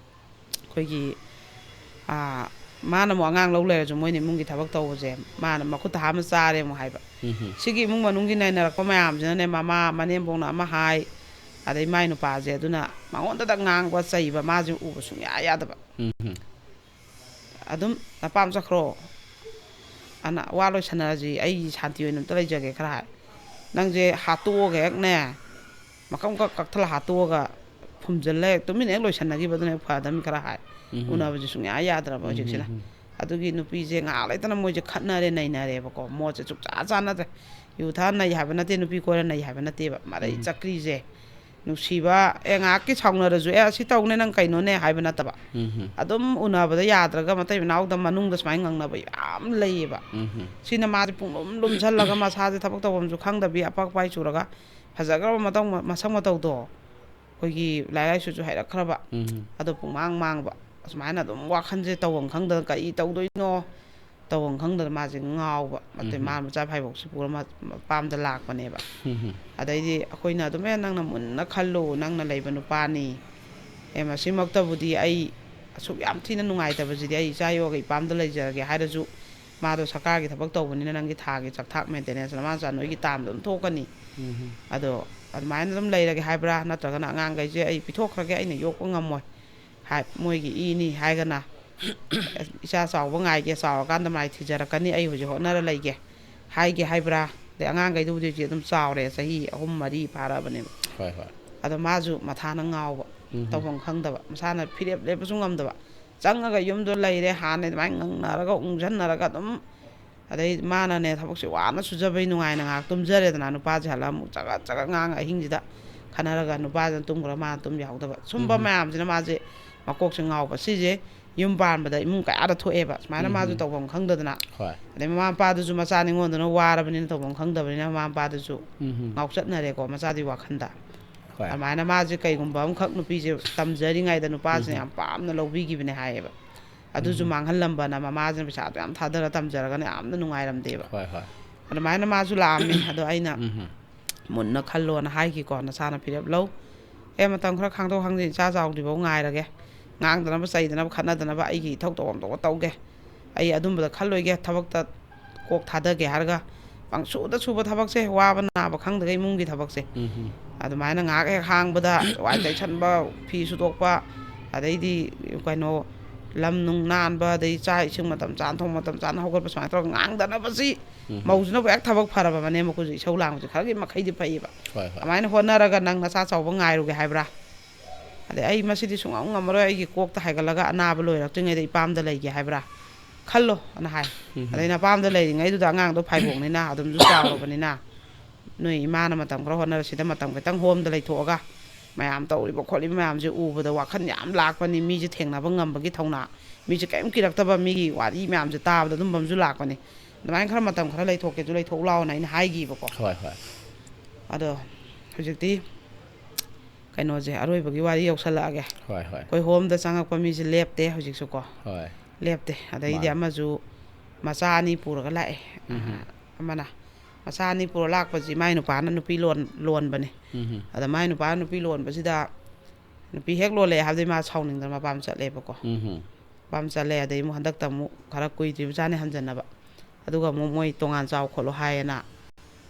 ꯑꯩꯈꯣꯏꯒꯤ, ꯑ, ꯃꯥꯅ ꯑꯃꯨꯛ ꯑꯉꯥꯡ ꯂꯧ ꯂꯩꯔꯁꯨ ꯃꯣꯏꯅ ꯏꯃꯨꯡꯒꯤ ꯊꯕꯛ ꯇꯧꯕꯁꯦ ꯃꯥꯅ ꯃꯈꯨꯠꯇ ꯍꯥꯝꯃ ꯆꯥꯔꯦ ꯑꯃꯨꯛ ꯍꯥꯏꯕ꯫ ꯎꯝ, ꯎꯝ꯫ ꯁꯤꯒꯤ ꯏꯃꯨꯡ ꯃꯅꯨꯡꯒꯤ ꯅꯩꯅꯔꯛꯄ ꯃꯌꯥꯝꯁꯤꯅꯅꯦ, ꯃꯃꯥ ꯃꯅꯦꯝꯕꯣꯛꯅ ꯑꯃ ꯍꯥꯏ, ꯑꯗꯩ ꯃꯥꯏ ꯅꯨꯄꯥꯁꯦ ꯑꯗꯨꯅ ꯃꯉꯣꯟꯗꯗ ꯉꯥꯡꯕ ꯆꯩꯕ, ꯃꯥꯁꯦ ꯎꯕ ꯁꯨꯡꯌꯥ ꯌꯥꯗꯕ꯫ ꯎꯝ, ꯎꯝ꯫ ꯑꯗꯨꯝ ꯅꯄꯥꯝ ꯆꯠꯈ꯭ꯔꯣ, ꯑꯅ ꯋꯥ ꯂꯣꯏꯁꯟꯅꯔꯁꯤ, ꯑꯩ ꯁꯥꯟꯇꯤ ꯑꯣꯏꯅ ꯑꯝꯇ ꯂꯩꯖꯒꯦ ꯈꯔ ꯍꯥꯏ꯫ ꯅꯪꯁꯦ ꯍꯥꯠꯇꯣꯛꯑꯒ ꯍꯦꯛꯅꯦ, ꯃꯀꯛ ꯃꯀꯛ ꯀꯛꯊꯠꯂ ꯍꯥꯠꯇꯣꯛꯑꯒ ꯐꯨꯝꯖꯤꯜꯂ ꯍꯦꯛ ꯇꯨꯃꯤꯟꯅ ꯍꯦꯛ ꯂꯣꯏꯁꯟꯅꯈꯤꯕꯗꯨꯅ ꯍꯦꯛ ꯐꯗꯝꯃꯤ ꯈꯔ ꯍꯥꯏ꯫ ꯎꯝ, ꯎꯝ꯫ ꯎꯅꯕꯁꯦ ꯁꯨꯡꯌꯥ ꯌꯥꯗ꯭ꯔꯕ ꯎꯝ, ꯍꯧꯖꯤꯛꯁꯤꯅ꯫ ꯎꯝ, ꯎꯝ꯫ ꯑꯗꯨꯒꯤ ꯅꯨꯄꯤꯁꯦ ꯉꯥꯏꯍꯥꯛ ꯂꯩꯇꯅ ꯃꯣꯏꯁꯦ ꯈꯠꯅꯔꯦ, ꯅꯩꯅꯔꯦꯕꯀꯣ꯫ ꯃꯣꯠꯁꯦ ꯁꯨꯡꯆꯥ ꯆꯥꯟꯅꯗ꯭ꯔꯦ꯫ ꯌꯨ ꯊꯛꯑ ꯅꯩ ꯍꯥꯏꯕ ꯅꯠꯇꯦ, ꯅꯨꯄꯤ ꯀꯣꯏꯔ ꯅꯩ ꯍꯥꯏꯕ ꯅꯠꯇꯦꯕ꯫ ꯃꯔꯩ ꯎꯝ꯫ ꯆꯀ꯭ꯔꯤꯁꯦ꯫ ꯅꯨꯡꯁꯤꯕ, ꯑꯦ, ꯉꯥꯏꯍꯥꯛꯀꯤ ꯁꯥꯎꯅꯔꯁꯨ, "ꯑꯦ, ꯑꯁꯤ ꯇꯧꯅꯦ, ꯅꯪ ꯀꯩꯅꯣꯅꯦ?" ꯍꯥꯏꯕ ꯅꯠꯇꯕ꯫ ꯎꯝ, ꯎꯝ꯫ ꯑꯗꯨꯝ ꯎꯅꯕꯗ ꯌꯥꯗ꯭ꯔꯒ ꯃꯇꯩ ꯃꯅꯥꯎꯗ ꯃꯅꯨꯡꯗ ꯁꯨꯃꯥꯏꯅ ꯉꯪꯅꯕ ꯌꯥꯝ ꯂꯩꯌꯦꯕ꯫ ꯎꯝ, ꯎꯝ꯫ ꯁꯤꯅ ꯃꯥꯁꯦ ꯄꯨꯡꯂꯨꯝ ꯂꯨꯝꯁꯜꯂꯒ ꯃꯁꯥꯁꯦ ꯊꯕꯛ ꯇꯧꯐꯝꯁꯨ ꯈꯪꯗꯕꯤ ꯑꯄꯥꯛ ꯄꯥꯏ ꯆꯨꯔꯒ ꯐꯖꯈ꯭ꯔꯕ ꯃꯇꯧ, ꯃꯁꯛ ꯃꯇꯧꯗꯣ, ꯑꯩꯈꯣꯏꯒꯤ ꯂꯥꯏꯔꯤꯛ ꯂꯥꯏꯁꯨꯁꯨ ꯍꯩꯔꯛꯈ꯭ꯔꯕ, ꯎꯝ, ꯎꯝ꯫ ꯑꯗꯣ ꯄꯨꯡꯃꯥꯡ ꯃꯥꯡꯕ꯫ ꯑꯁꯨꯃꯥꯏꯅ ꯑꯗꯨꯝ ꯋꯥꯈꯜꯁꯦ ꯇꯧꯐꯝ ꯈꯪꯗꯅ ꯀꯔꯤ ꯇꯧꯗꯣꯏꯅꯣ, ꯇꯧꯐꯝ ꯈꯪꯗꯅ ꯃꯥꯁꯦ ꯉꯥꯎꯕ꯫ ꯑꯗꯩ ꯎꯝ꯫ ꯃꯥ ꯃꯆꯥ ꯐꯥꯏꯕꯣꯛꯁꯦ ꯄꯨꯔ ꯃꯥ-, ꯃꯄꯥꯝꯗ ꯂꯥꯛꯄꯅꯦꯕ꯫ ꯎꯝ, ꯎꯝ꯫ ꯑꯗꯩꯗꯤ ꯑꯩꯈꯣꯏꯅ ꯑꯗꯨꯝ, "ꯑꯦ, ꯅꯪꯅ ꯃꯨꯟꯅ ꯈꯜꯂꯨ, ꯅꯪꯅ ꯂꯩꯕ ꯅꯨꯄꯥꯅꯤ꯫ ꯑꯦ, ꯃꯁꯤꯃꯛꯇꯕꯨꯗꯤ ꯑꯩ ꯑꯁꯨꯛ ꯌꯥꯝ ꯊꯤꯅ ꯅꯨꯡꯉꯥꯏꯇꯕꯁꯤꯗꯤ ꯑꯩ ꯏꯆꯥ ꯌꯣꯛꯑꯒ ꯏꯄꯥꯝꯗ ꯂꯩꯖꯔꯒꯦ" ꯍꯥꯏꯔꯁꯨ, ꯃꯥꯗꯣ ꯁꯔꯀꯥꯔꯒꯤ ꯊꯕꯛ ꯇꯧꯕꯅꯤꯅ ꯅꯪꯒꯤ ꯊꯥꯒꯤ ꯆꯥꯛꯊꯥꯛ ꯃꯦꯟꯇꯦꯅꯦꯟꯁ ꯅꯃꯥ ꯅꯆꯥ ꯅꯣꯏꯒꯤ ꯇꯥꯝꯗ ꯑꯗꯨꯝ ꯊꯣꯛꯀꯅꯤ꯫ ꯎꯝ ꯑꯗꯣ ꯑꯗꯨꯃꯥꯏꯅ ꯑꯗꯨꯝ ꯂꯩꯔꯒꯦ ꯍꯥꯏꯕ꯭ꯔꯥ, ꯅꯠꯇ꯭ꯔꯒꯅ ꯑꯉꯥꯡꯈꯩꯁꯦ ꯑꯩ ꯄꯤꯊꯣꯛꯈ꯭ꯔꯒꯦ, ꯑꯩꯅ ꯌꯣꯛꯄ ꯉꯝꯃꯣꯏ ꯍꯥꯏ, ꯃꯣꯏꯒꯤ ꯏꯅꯤ ꯍꯥꯏꯒꯅ, ꯏꯆꯥ ꯆꯥꯎꯕ ꯉꯥꯏꯒꯦ, ꯆꯥꯎꯔꯀꯥꯟꯗ ꯃꯥꯏ ꯊꯤꯖꯔꯛꯀꯅꯤ, ꯑꯩ ꯍꯧꯖꯤꯛ ꯍꯣꯠꯅꯔ ꯂꯩꯒꯦ ꯍꯥꯏꯒꯦ ꯍꯥꯏꯕ꯭ꯔꯥ? ꯑꯗꯩ ꯑꯉꯥꯡꯈꯩꯗꯨꯕꯨꯗꯤ ꯍꯧꯖꯤꯛ ꯑꯗꯨꯝ ꯆꯥꯎꯔꯦ, ꯆꯍꯤ ꯑꯍꯨꯝ ꯃꯔꯤ ꯐꯥꯔꯛꯑꯕꯅꯦꯕ꯫ ꯍꯣꯏ ꯍꯣꯏ ꯑꯗꯣ ꯃꯥꯁꯨ ꯃꯊꯥꯅ ꯉꯥꯎꯕ, ꯎꯝ ꯇꯧꯐꯝ ꯈꯪꯗꯕ, ꯃꯁꯥꯅ ꯐꯤꯔꯦꯞ ꯂꯦꯞꯄꯁꯨ ꯉꯝꯗꯕ, ꯆꯪꯉꯒ ꯌꯨꯝꯗꯣ ꯂꯩꯔꯦ, ꯍꯥꯟꯅ ꯑꯗꯨꯃꯥꯏꯅ ꯉꯪꯅꯔꯒ ꯎꯪꯁꯟꯅꯔꯒ ꯑꯗꯨꯝ, ꯑꯗꯩ ꯃꯥꯅꯅꯦ ꯊꯕꯛꯁꯦ ꯋꯥꯅ ꯁꯨꯖꯕꯩ ꯅꯨꯡꯉꯥꯏꯅ ꯉꯥꯏꯍꯥꯛ ꯇꯨꯝꯖꯔꯦꯗꯅ, ꯅꯨꯄꯥꯁꯦ ꯍꯜꯂꯒ ꯑꯃꯨꯛ ꯆꯒꯠ ꯆꯒꯠ ꯉꯥꯡꯉ ꯑꯍꯤꯡꯁꯤꯗ ꯈꯟꯅꯔꯒ ꯅꯨꯄꯥꯁꯤꯅ ꯇꯨꯝꯈ꯭ꯔ ꯃꯥꯅ ꯇꯨꯝ ꯌꯥꯍꯧꯗꯕ, ꯁꯨꯝꯕ ꯎꯝ ꯃꯌꯥꯝꯁꯤꯅ ꯃꯥꯁꯦ ꯃꯀꯣꯛꯁꯦ ꯉꯥꯎꯕ꯫ ꯁꯤꯁꯦ ꯌꯨꯝ ꯄꯥꯟꯕꯗ ꯏꯃꯨꯡ ꯀꯌꯥꯗ ꯊꯣꯛꯑꯦꯕ ꯁꯨꯃꯥꯏꯅ ꯃꯥꯁꯨ ꯎꯝ ꯇꯧꯐꯝ ꯈꯪꯗꯗꯅ꯫ ꯍꯣꯏ ꯑꯗꯩ ꯃꯃꯥ ꯃꯄꯥꯗꯨꯁꯨ ꯃꯆꯥ ꯅꯤꯉꯣꯟꯗꯅ ꯋꯥꯔꯕꯅꯤꯅ ꯇꯧꯐꯝ ꯈꯪꯗꯕꯅꯤꯅ ꯃꯃꯥ ꯃꯄꯥꯗꯨꯁꯨ ꯎꯝ ꯉꯥꯎꯆꯠꯅꯔꯦꯀꯣ ꯃꯆꯥꯗꯨꯒꯤ ꯋꯥꯈꯜꯗ꯫ ꯍꯣꯏ ꯑꯗꯨꯃꯥꯏꯅ ꯃꯥꯁꯦ ꯀꯩꯒꯨꯝꯕ ꯑꯃꯈꯛ ꯅꯨꯄꯤꯁꯦ ꯇꯝꯖꯔꯤꯉꯩꯗ ꯅꯨꯄꯥꯁꯤꯅ ꯎꯝ ꯌꯥꯝ ꯄꯥꯝꯅ ꯂꯧꯕꯤꯈꯤꯕꯅꯦ ꯍꯥꯏꯌꯦꯕ꯫ ꯑꯗꯨꯁꯨ ꯎꯝ ꯃꯥꯡꯍꯜꯂꯝꯕꯅ ꯃꯃꯥꯁꯤꯅ ꯄꯩꯁꯥꯗꯣ ꯌꯥꯝ ꯊꯥꯗꯔ ꯇꯝꯖꯔꯒꯅ ꯌꯥꯝꯅ ꯅꯨꯡꯉꯥꯏꯔꯝꯗꯦꯕ꯫ ꯍꯣꯏ ꯍꯣꯏ ꯑꯗꯨꯃꯥꯏꯅ ꯃꯥꯁꯨ ꯂꯥꯛꯑꯝꯃꯤ꯫ ꯑꯗꯣ ꯑꯩꯅ ꯎꯝ ꯃꯨꯟꯅ ꯈꯜꯂꯣꯅ ꯍꯥꯏꯈꯤꯀꯣ, ꯅꯁꯥꯅ ꯐꯤꯔꯦꯞ ꯂꯧ꯫ ꯑꯦ, ꯃꯇꯝ ꯈꯔ ꯈꯥꯡꯗꯣꯛ ꯈꯥꯡꯖꯤꯟ ꯏꯆꯥ ꯆꯥꯎꯗ꯭ꯔꯤꯐꯥꯎ ꯉꯥꯏꯔꯒꯦ, ꯉꯥꯡꯗꯅꯕ ꯆꯩꯗꯅꯕ ꯈꯠꯅꯗꯅꯕ ꯑꯩꯒꯤ ꯏꯊꯧ ꯇꯧꯐꯝ ꯊꯣꯛꯄ ꯇꯧꯒꯦ, ꯑꯩ ꯑꯗꯨꯝꯕꯗ ꯈꯜꯂꯣꯏꯒꯦ, ꯊꯕꯛꯇ ꯀꯣꯛ ꯊꯥꯗꯒꯦ ꯍꯥꯏꯔꯒ ꯄꯪꯁꯨꯗ ꯁꯨꯕ ꯊꯕꯛꯁꯦ, ꯋꯥꯕ ꯅꯥꯕ ꯈꯪꯗꯒꯩ ꯏꯃꯨꯡꯒꯤ ꯊꯕꯛꯁꯦ꯫ ꯎꯝ ꯑꯗꯨꯃꯥꯏꯅ ꯉꯥꯏꯍꯥꯛ ꯍꯦꯛ ꯍꯥꯡꯕꯗ ꯋꯥꯏ ꯇꯩꯁꯟꯕ, ꯐꯤ ꯁꯨꯗꯣꯛꯄ, ꯑꯗꯩꯗꯤ ꯀꯩꯅꯣ, ꯂꯝ ꯅꯨꯡ ꯅꯥꯟꯕ, ꯑꯗꯩ ꯆꯥꯛ ꯏꯁꯤꯡ ꯃꯇꯝ ꯆꯥꯅ ꯊꯣꯡ, ꯃꯇꯝ ꯆꯥꯅ ꯍꯧꯒꯠꯄ, ꯁꯨꯃꯥꯏꯅ ꯇꯧꯔꯒ ꯉꯥꯡꯗꯅꯕꯁꯤ꯫ ꯎꯝ ꯃꯧꯁꯤꯅꯕꯨ ꯍꯦꯛ ꯊꯕꯛ ꯐꯔꯕ ꯃꯅꯦꯝ ꯃꯀꯨꯁꯨ ꯏꯁꯧ ꯂꯥꯡꯕꯁꯦ ꯈꯔꯒꯤ ꯃꯈꯩꯗꯤ ꯐꯩꯌꯦꯕ꯫ ꯍꯣꯏ ꯍꯣꯏ ꯑꯗꯨꯃꯥꯏꯅ ꯍꯣꯠꯅꯔꯒ ꯅꯪ ꯅꯆꯥ ꯆꯥꯎꯕ ꯉꯥꯏꯔꯨꯒꯦ ꯍꯥꯏꯕ꯭ꯔꯥ? ꯑꯗꯩ ꯑꯩ ꯃꯁꯤꯗꯤ ꯁꯨꯡꯉꯝ ꯉꯝꯃꯔꯣꯏ, ꯑꯩꯒꯤ ꯀꯣꯛꯇ ꯍꯥꯏꯒꯠꯂꯒ ꯑꯅꯥꯕ ꯂꯣꯏꯔꯛꯇ꯭ꯔꯤꯉꯩꯗ ꯏꯄꯥꯝꯗ ꯂꯩꯒꯦ ꯍꯥꯏꯕ꯭ꯔꯥ? ꯈꯜꯂꯣ ꯑꯅ ꯍꯥꯏ꯫ ꯎꯝ ꯑꯗꯩ ꯅꯄꯥꯝꯗ ꯂꯩꯔꯤꯉꯩꯗꯨꯗ ꯑꯉꯥꯡꯗꯣ ꯐꯥꯏꯕꯣꯛꯅꯤꯅ ꯑꯗꯨꯝꯁꯨ ꯆꯥꯎꯔꯕꯅꯤꯅ ꯅꯣꯏ ꯏꯃꯥꯅ ꯃꯇꯝ ꯈꯔ ꯍꯣꯠꯅꯔ ꯁꯤꯗ ꯃꯇꯝ ꯈꯤꯇꯪ ꯍꯣꯝꯗ ꯂꯩꯊꯣꯛꯑꯒ ꯃꯌꯥꯝ ꯇꯧꯔꯤꯕ ꯈꯣꯠꯂꯤꯕ ꯃꯌꯥꯝꯁꯦ ꯎꯕꯗ ꯋꯥꯈꯜ ꯌꯥꯝ ꯂꯥꯛꯄꯅꯤ꯫ ꯃꯤꯁꯦ ꯊꯦꯡꯅꯕ ꯉꯝꯕꯒꯤ ꯊꯧꯅꯥ, ꯃꯤꯁꯦ ꯀꯔꯤꯝ ꯀꯤꯔꯛꯇꯕ, ꯃꯤꯒꯤ ꯋꯥꯔꯤ ꯃꯌꯥꯝꯁꯦ ꯇꯥꯕꯗ ꯑꯗꯨꯝꯕ ꯑꯃꯁꯨ ꯂꯥꯛꯄꯅꯤ꯫ ꯑꯗꯨꯃꯥꯏꯅ ꯈꯔ ꯃꯇꯝ ꯈꯔ ꯂꯩꯊꯣꯛꯀꯦꯁꯨ ꯂꯩꯊꯣꯛ ꯂꯥꯎꯅ ꯑꯩꯅ ꯍꯥꯏꯈꯤꯕꯀꯣ꯫ ꯍꯣꯏ ꯍꯣꯏ ꯑꯗꯣ ꯍꯧꯖꯤꯛꯇꯤ ꯀꯩꯅꯣꯁꯦ, ꯑꯔꯣꯏꯕꯒꯤ ꯋꯥꯔꯤ ꯌꯧꯁꯜꯂꯛꯑꯒꯦ꯫ ꯍꯣꯏ ꯍꯣꯏ ꯑꯩꯈꯣꯏ ꯍꯣꯝꯗ ꯆꯪꯉꯛꯄ ꯃꯤꯁꯦ ꯂꯦꯞꯇꯦ ꯍꯧꯖꯤꯛꯁꯨꯀꯣ꯫ ꯍꯣꯏ ꯂꯦꯞꯇꯦ꯫ ꯑꯗꯩꯗꯤ ꯃꯥꯅꯦ꯫ ꯑꯃꯁꯨ ꯃꯆꯥ ꯑꯅꯤ ꯄꯨꯔꯒ ꯂꯥꯛꯑꯦ꯫ ꯎꯝ ꯑꯃꯅ ꯃꯆꯥ ꯑꯅꯤ ꯄꯨꯔ ꯂꯥꯛꯄꯁꯤ ꯃꯥꯏ ꯅꯨꯄꯥꯅ ꯅꯨꯄꯤ ꯂꯣꯟ ꯂꯣꯟꯕꯅꯦ꯫ ꯎꯝ ꯑꯗ ꯃꯥꯏ ꯅꯨꯄꯥꯅ ꯅꯨꯄꯤ ꯂꯣꯟꯕꯁꯤꯗ ꯅꯨꯄꯤ ꯍꯦꯛ ꯂꯣꯜꯂꯛꯑꯦ ꯍꯥꯏꯕꯗꯩ ꯃꯥ ꯁꯥꯎꯅꯤꯡꯗꯅ ꯃꯄꯥꯝ ꯆꯠꯂꯦꯕꯀꯣ꯫ ꯎꯝ ꯄꯥꯝ ꯆꯠꯂꯦ꯫ ꯑꯗꯩ ꯑꯃꯨꯛ ꯍꯟꯗꯛꯇ ꯑꯃꯨꯛ ꯈꯔ ꯀꯨꯏꯗ꯭ꯔꯤꯕꯖꯥꯠꯅꯤ ꯍꯟꯖꯟꯅꯕ꯫ ꯑꯗꯨꯒ ꯑꯃꯨꯛ ꯃꯣꯏ ꯇꯣꯉꯥꯟ ꯆꯥꯎ ꯈꯣꯠꯂꯣ ꯍꯥꯏꯌꯦꯅ꯫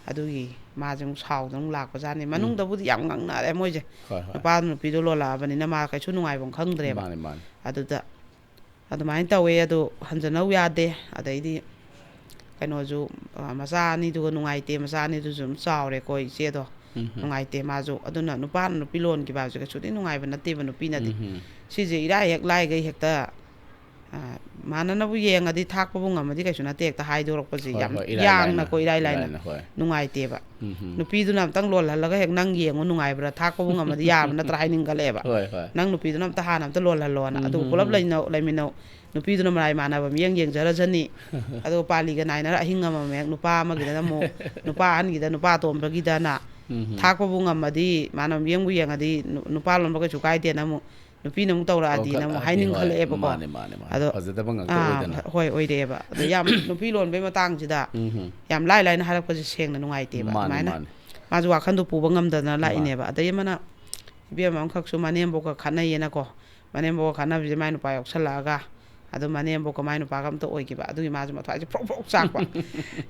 ꯑꯗꯨꯒꯤ ꯃꯥꯁꯦ ꯑꯃꯨꯛ ꯁꯥꯎꯗꯅ ꯑꯃꯨꯛ ꯂꯥꯛꯄꯖꯥꯠꯅꯤ꯫ ꯎꯝ꯫ ꯃꯅꯨꯡꯗꯕꯨꯗꯤ ꯌꯥꯝ ꯉꯥꯡꯅꯔꯦ ꯃꯣꯏꯁꯦ꯫ ꯍꯣꯏ, ꯍꯣꯏ꯫ ꯅꯨꯄꯥꯗꯨ ꯅꯨꯄꯤꯗꯣ ꯂꯣꯜꯂꯛꯑꯕꯅꯤꯅ ꯃꯥ ꯀꯩꯁꯨ ꯅꯨꯡꯉꯥꯏꯐꯝ ꯈꯪꯗ꯭ꯔꯦꯕ꯫ ꯃꯥꯅꯦ, ꯃꯥꯅꯦ꯫ ꯑꯗꯨꯗ ꯑꯗꯨꯃꯥꯏꯅ ꯇꯧꯋꯦ꯫ ꯑꯗꯣ ꯍꯟꯖꯟꯅꯧ ꯌꯥꯗꯦ꯫ ꯑꯗꯩꯗꯤ ꯀꯩꯅꯣꯁꯨ, ꯑ, ꯃꯆꯥ ꯑꯅꯤꯗꯨꯒ ꯅꯨꯡꯉꯥꯏꯇꯦ꯫ ꯃꯆꯥ ꯑꯅꯤꯗꯨꯁꯨ ꯑꯗꯨꯝ ꯆꯥꯎꯔꯦꯀꯣ ꯏꯆꯦꯗꯣ꯫ ꯎꯝ, ꯎꯝ꯫ ꯅꯨꯡꯉꯥꯏꯇꯦ ꯃꯥꯁꯨ꯫ ꯑꯗꯨꯅ ꯅꯨꯄꯥꯅ ꯅꯨꯄꯤ ꯂꯣꯟꯈꯤꯕ ꯍꯥꯏꯕꯁꯦ ꯀꯩꯁꯨꯗꯤ ꯅꯨꯡꯉꯥꯏꯕ ꯅꯠꯇꯦꯕ ꯅꯨꯄꯤꯅꯗꯤ꯫ ꯎꯝ, ꯎꯝ꯫ ꯁꯤꯁꯦ ꯏꯔꯥꯏ ꯍꯦꯛ ꯂꯥꯏꯒꯩ ꯍꯦꯛꯇ, ꯑ, ꯃꯥꯅꯅꯕꯨ ꯌꯦꯡꯉꯗꯤ ꯊꯥꯛꯄꯕꯨ ꯉꯝꯃꯗꯤ ꯀꯩꯁꯨ ꯅꯠꯇꯦ ꯍꯦꯛꯇ ꯍꯥꯏꯗꯣꯔꯛꯄꯁꯦ ꯍꯣꯏ, ꯌꯥꯝ ꯍꯣꯏ, ꯏꯔꯥꯏ ꯌꯥꯡꯅꯀꯣ, ꯂꯥꯏꯅ, ꯏꯔꯥꯏ ꯏꯔꯥꯏ ꯂꯥꯏꯅ꯫ ꯂꯥꯏꯅ, ꯍꯣꯏ꯫ ꯎꯝ, ꯎꯝ꯫ ꯅꯨꯄꯤꯗꯨꯅ ꯑꯝꯇꯪ ꯂꯣꯜꯍꯜꯂꯒ ꯍꯦꯛ ꯅꯪ ꯌꯦꯡꯉꯨ ꯅꯨꯡꯉꯥꯏꯕ꯭ꯔꯥ, ꯊꯥꯛꯄꯕꯨ ꯉꯝꯃꯗꯤ ꯌꯥꯔꯕ ꯅꯠꯇ꯭ꯔꯥ ꯍꯥꯏꯅꯤꯡꯒꯠꯂꯛꯑꯦꯕ꯫ ꯍꯣꯏ, ꯍꯣꯏ꯫ ꯅꯪ ꯅꯨꯄꯤꯗꯨꯅ ꯑꯝꯇ ꯍꯥꯟꯅ ꯑꯝꯇ ꯂꯣꯜꯍꯜꯂꯣꯅ꯫ ꯎꯝ, ꯑꯗꯨꯒ ꯎꯝ, ꯄꯨꯂꯞ ꯎꯝ꯫ ꯂꯩꯅꯧ-, ꯂꯩꯃꯤꯟꯅꯧ꯫ ꯅꯨꯄꯤꯗꯨꯅ ꯃꯔꯥꯏ ꯃꯥꯟꯅꯕ ꯃꯤꯌꯦꯡ ꯌꯦꯡꯖꯔꯖꯅꯤ꯫ ꯑꯗꯨꯒ ꯄꯥꯂꯤꯒ ꯅꯥꯏꯅꯔ ꯑꯍꯤꯡ ꯑꯃꯃꯝ ꯍꯦꯛ ꯅꯨꯄꯥ ꯑꯃꯒꯤꯗꯅ ꯑꯃꯨꯛ, ꯅꯨꯄꯥ ꯑꯍꯟꯒꯤꯗ, ꯅꯨꯄꯥ ꯑꯇꯣꯝꯕꯒꯤꯗꯅ꯫ ꯎꯝ, ꯎꯝ꯫ ꯊꯥꯛꯄꯕꯨ ꯉꯝꯃꯗꯤ, ꯃꯥꯅ ꯌꯦꯡꯕꯨ ꯌꯦꯡꯉꯗꯤ ꯅꯨ-, ꯅꯨꯄꯥ ꯂꯣꯟꯕ ꯀꯩꯁꯨ ꯀꯥꯏꯗꯦꯅ ꯑꯃꯨꯛ ꯅꯨꯄꯤꯅ ꯑꯃꯨꯛ ꯇꯧꯔꯛꯑꯗꯤꯅ ꯑꯃꯨꯛ ꯑꯣ, ꯍꯥꯏꯗꯤ, ꯍꯣꯏ, ꯍꯥꯏꯅꯤꯡꯈꯠꯂꯛꯑꯦꯕꯀꯣ꯫ ꯃꯥꯅꯦ, ꯃꯥꯅꯦ, ꯃꯥꯅꯦ꯫ ꯑꯗꯣ, ꯐꯖꯗꯕ ꯉꯥꯛꯇ ꯑꯥ, ꯑꯣꯏꯗꯅ꯫ ꯍꯣꯏ, ꯑꯣꯏꯔꯛꯑꯦꯕ꯫ ꯑꯗꯣ ꯌꯥꯝ ꯅꯨꯄꯤ ꯂꯣꯟꯕꯩ ꯃꯇꯥꯡꯁꯤꯗ ꯎꯝ, ꯍꯝ꯫ ꯌꯥꯝ ꯂꯥꯏ ꯂꯥꯏꯅ ꯍꯥꯏꯔꯛꯄꯁꯦ ꯁꯦꯡꯅ ꯅꯨꯡꯉꯥꯏꯇꯦꯕ꯫ ꯃꯥꯅꯦ, ꯑꯗꯨꯃꯥꯏꯅ ꯃꯥꯅꯦ꯫ ꯃꯥꯁꯨ ꯋꯥꯈꯟꯗꯣ ꯄꯨꯕ ꯉꯝꯗꯅ ꯃꯥꯅꯦ꯫ ꯂꯥꯛꯏꯅꯦꯕ꯫ ꯑꯗꯩ ꯑꯃꯅ ꯏꯕꯦꯝꯃ ꯑꯃꯈꯛꯁꯨ ꯃꯅꯦꯝꯕꯣꯛꯀ ꯈꯠꯅꯩꯌꯦꯅꯀꯣ꯫ ꯃꯅꯦꯝꯕꯣꯛꯀ ꯈꯠꯅꯕꯁꯦ ꯃꯥꯏ ꯅꯨꯄꯥ ꯌꯥꯎꯁꯜꯂꯛꯑꯒ ꯑꯗꯨ ꯃꯅꯦꯝꯕꯣꯛꯀ ꯃꯥꯏ ꯅꯨꯄꯥꯒ ꯑꯝꯇ ꯑꯣꯏꯈꯤꯕ꯫ ꯑꯗꯨꯒꯤ ꯃꯥꯁꯨ ꯃꯊ꯭ꯋꯥꯏꯁꯦ ꯐ꯭ꯔꯣꯛ ꯐ꯭ꯔꯣꯛ ꯆꯥꯛꯄ꯫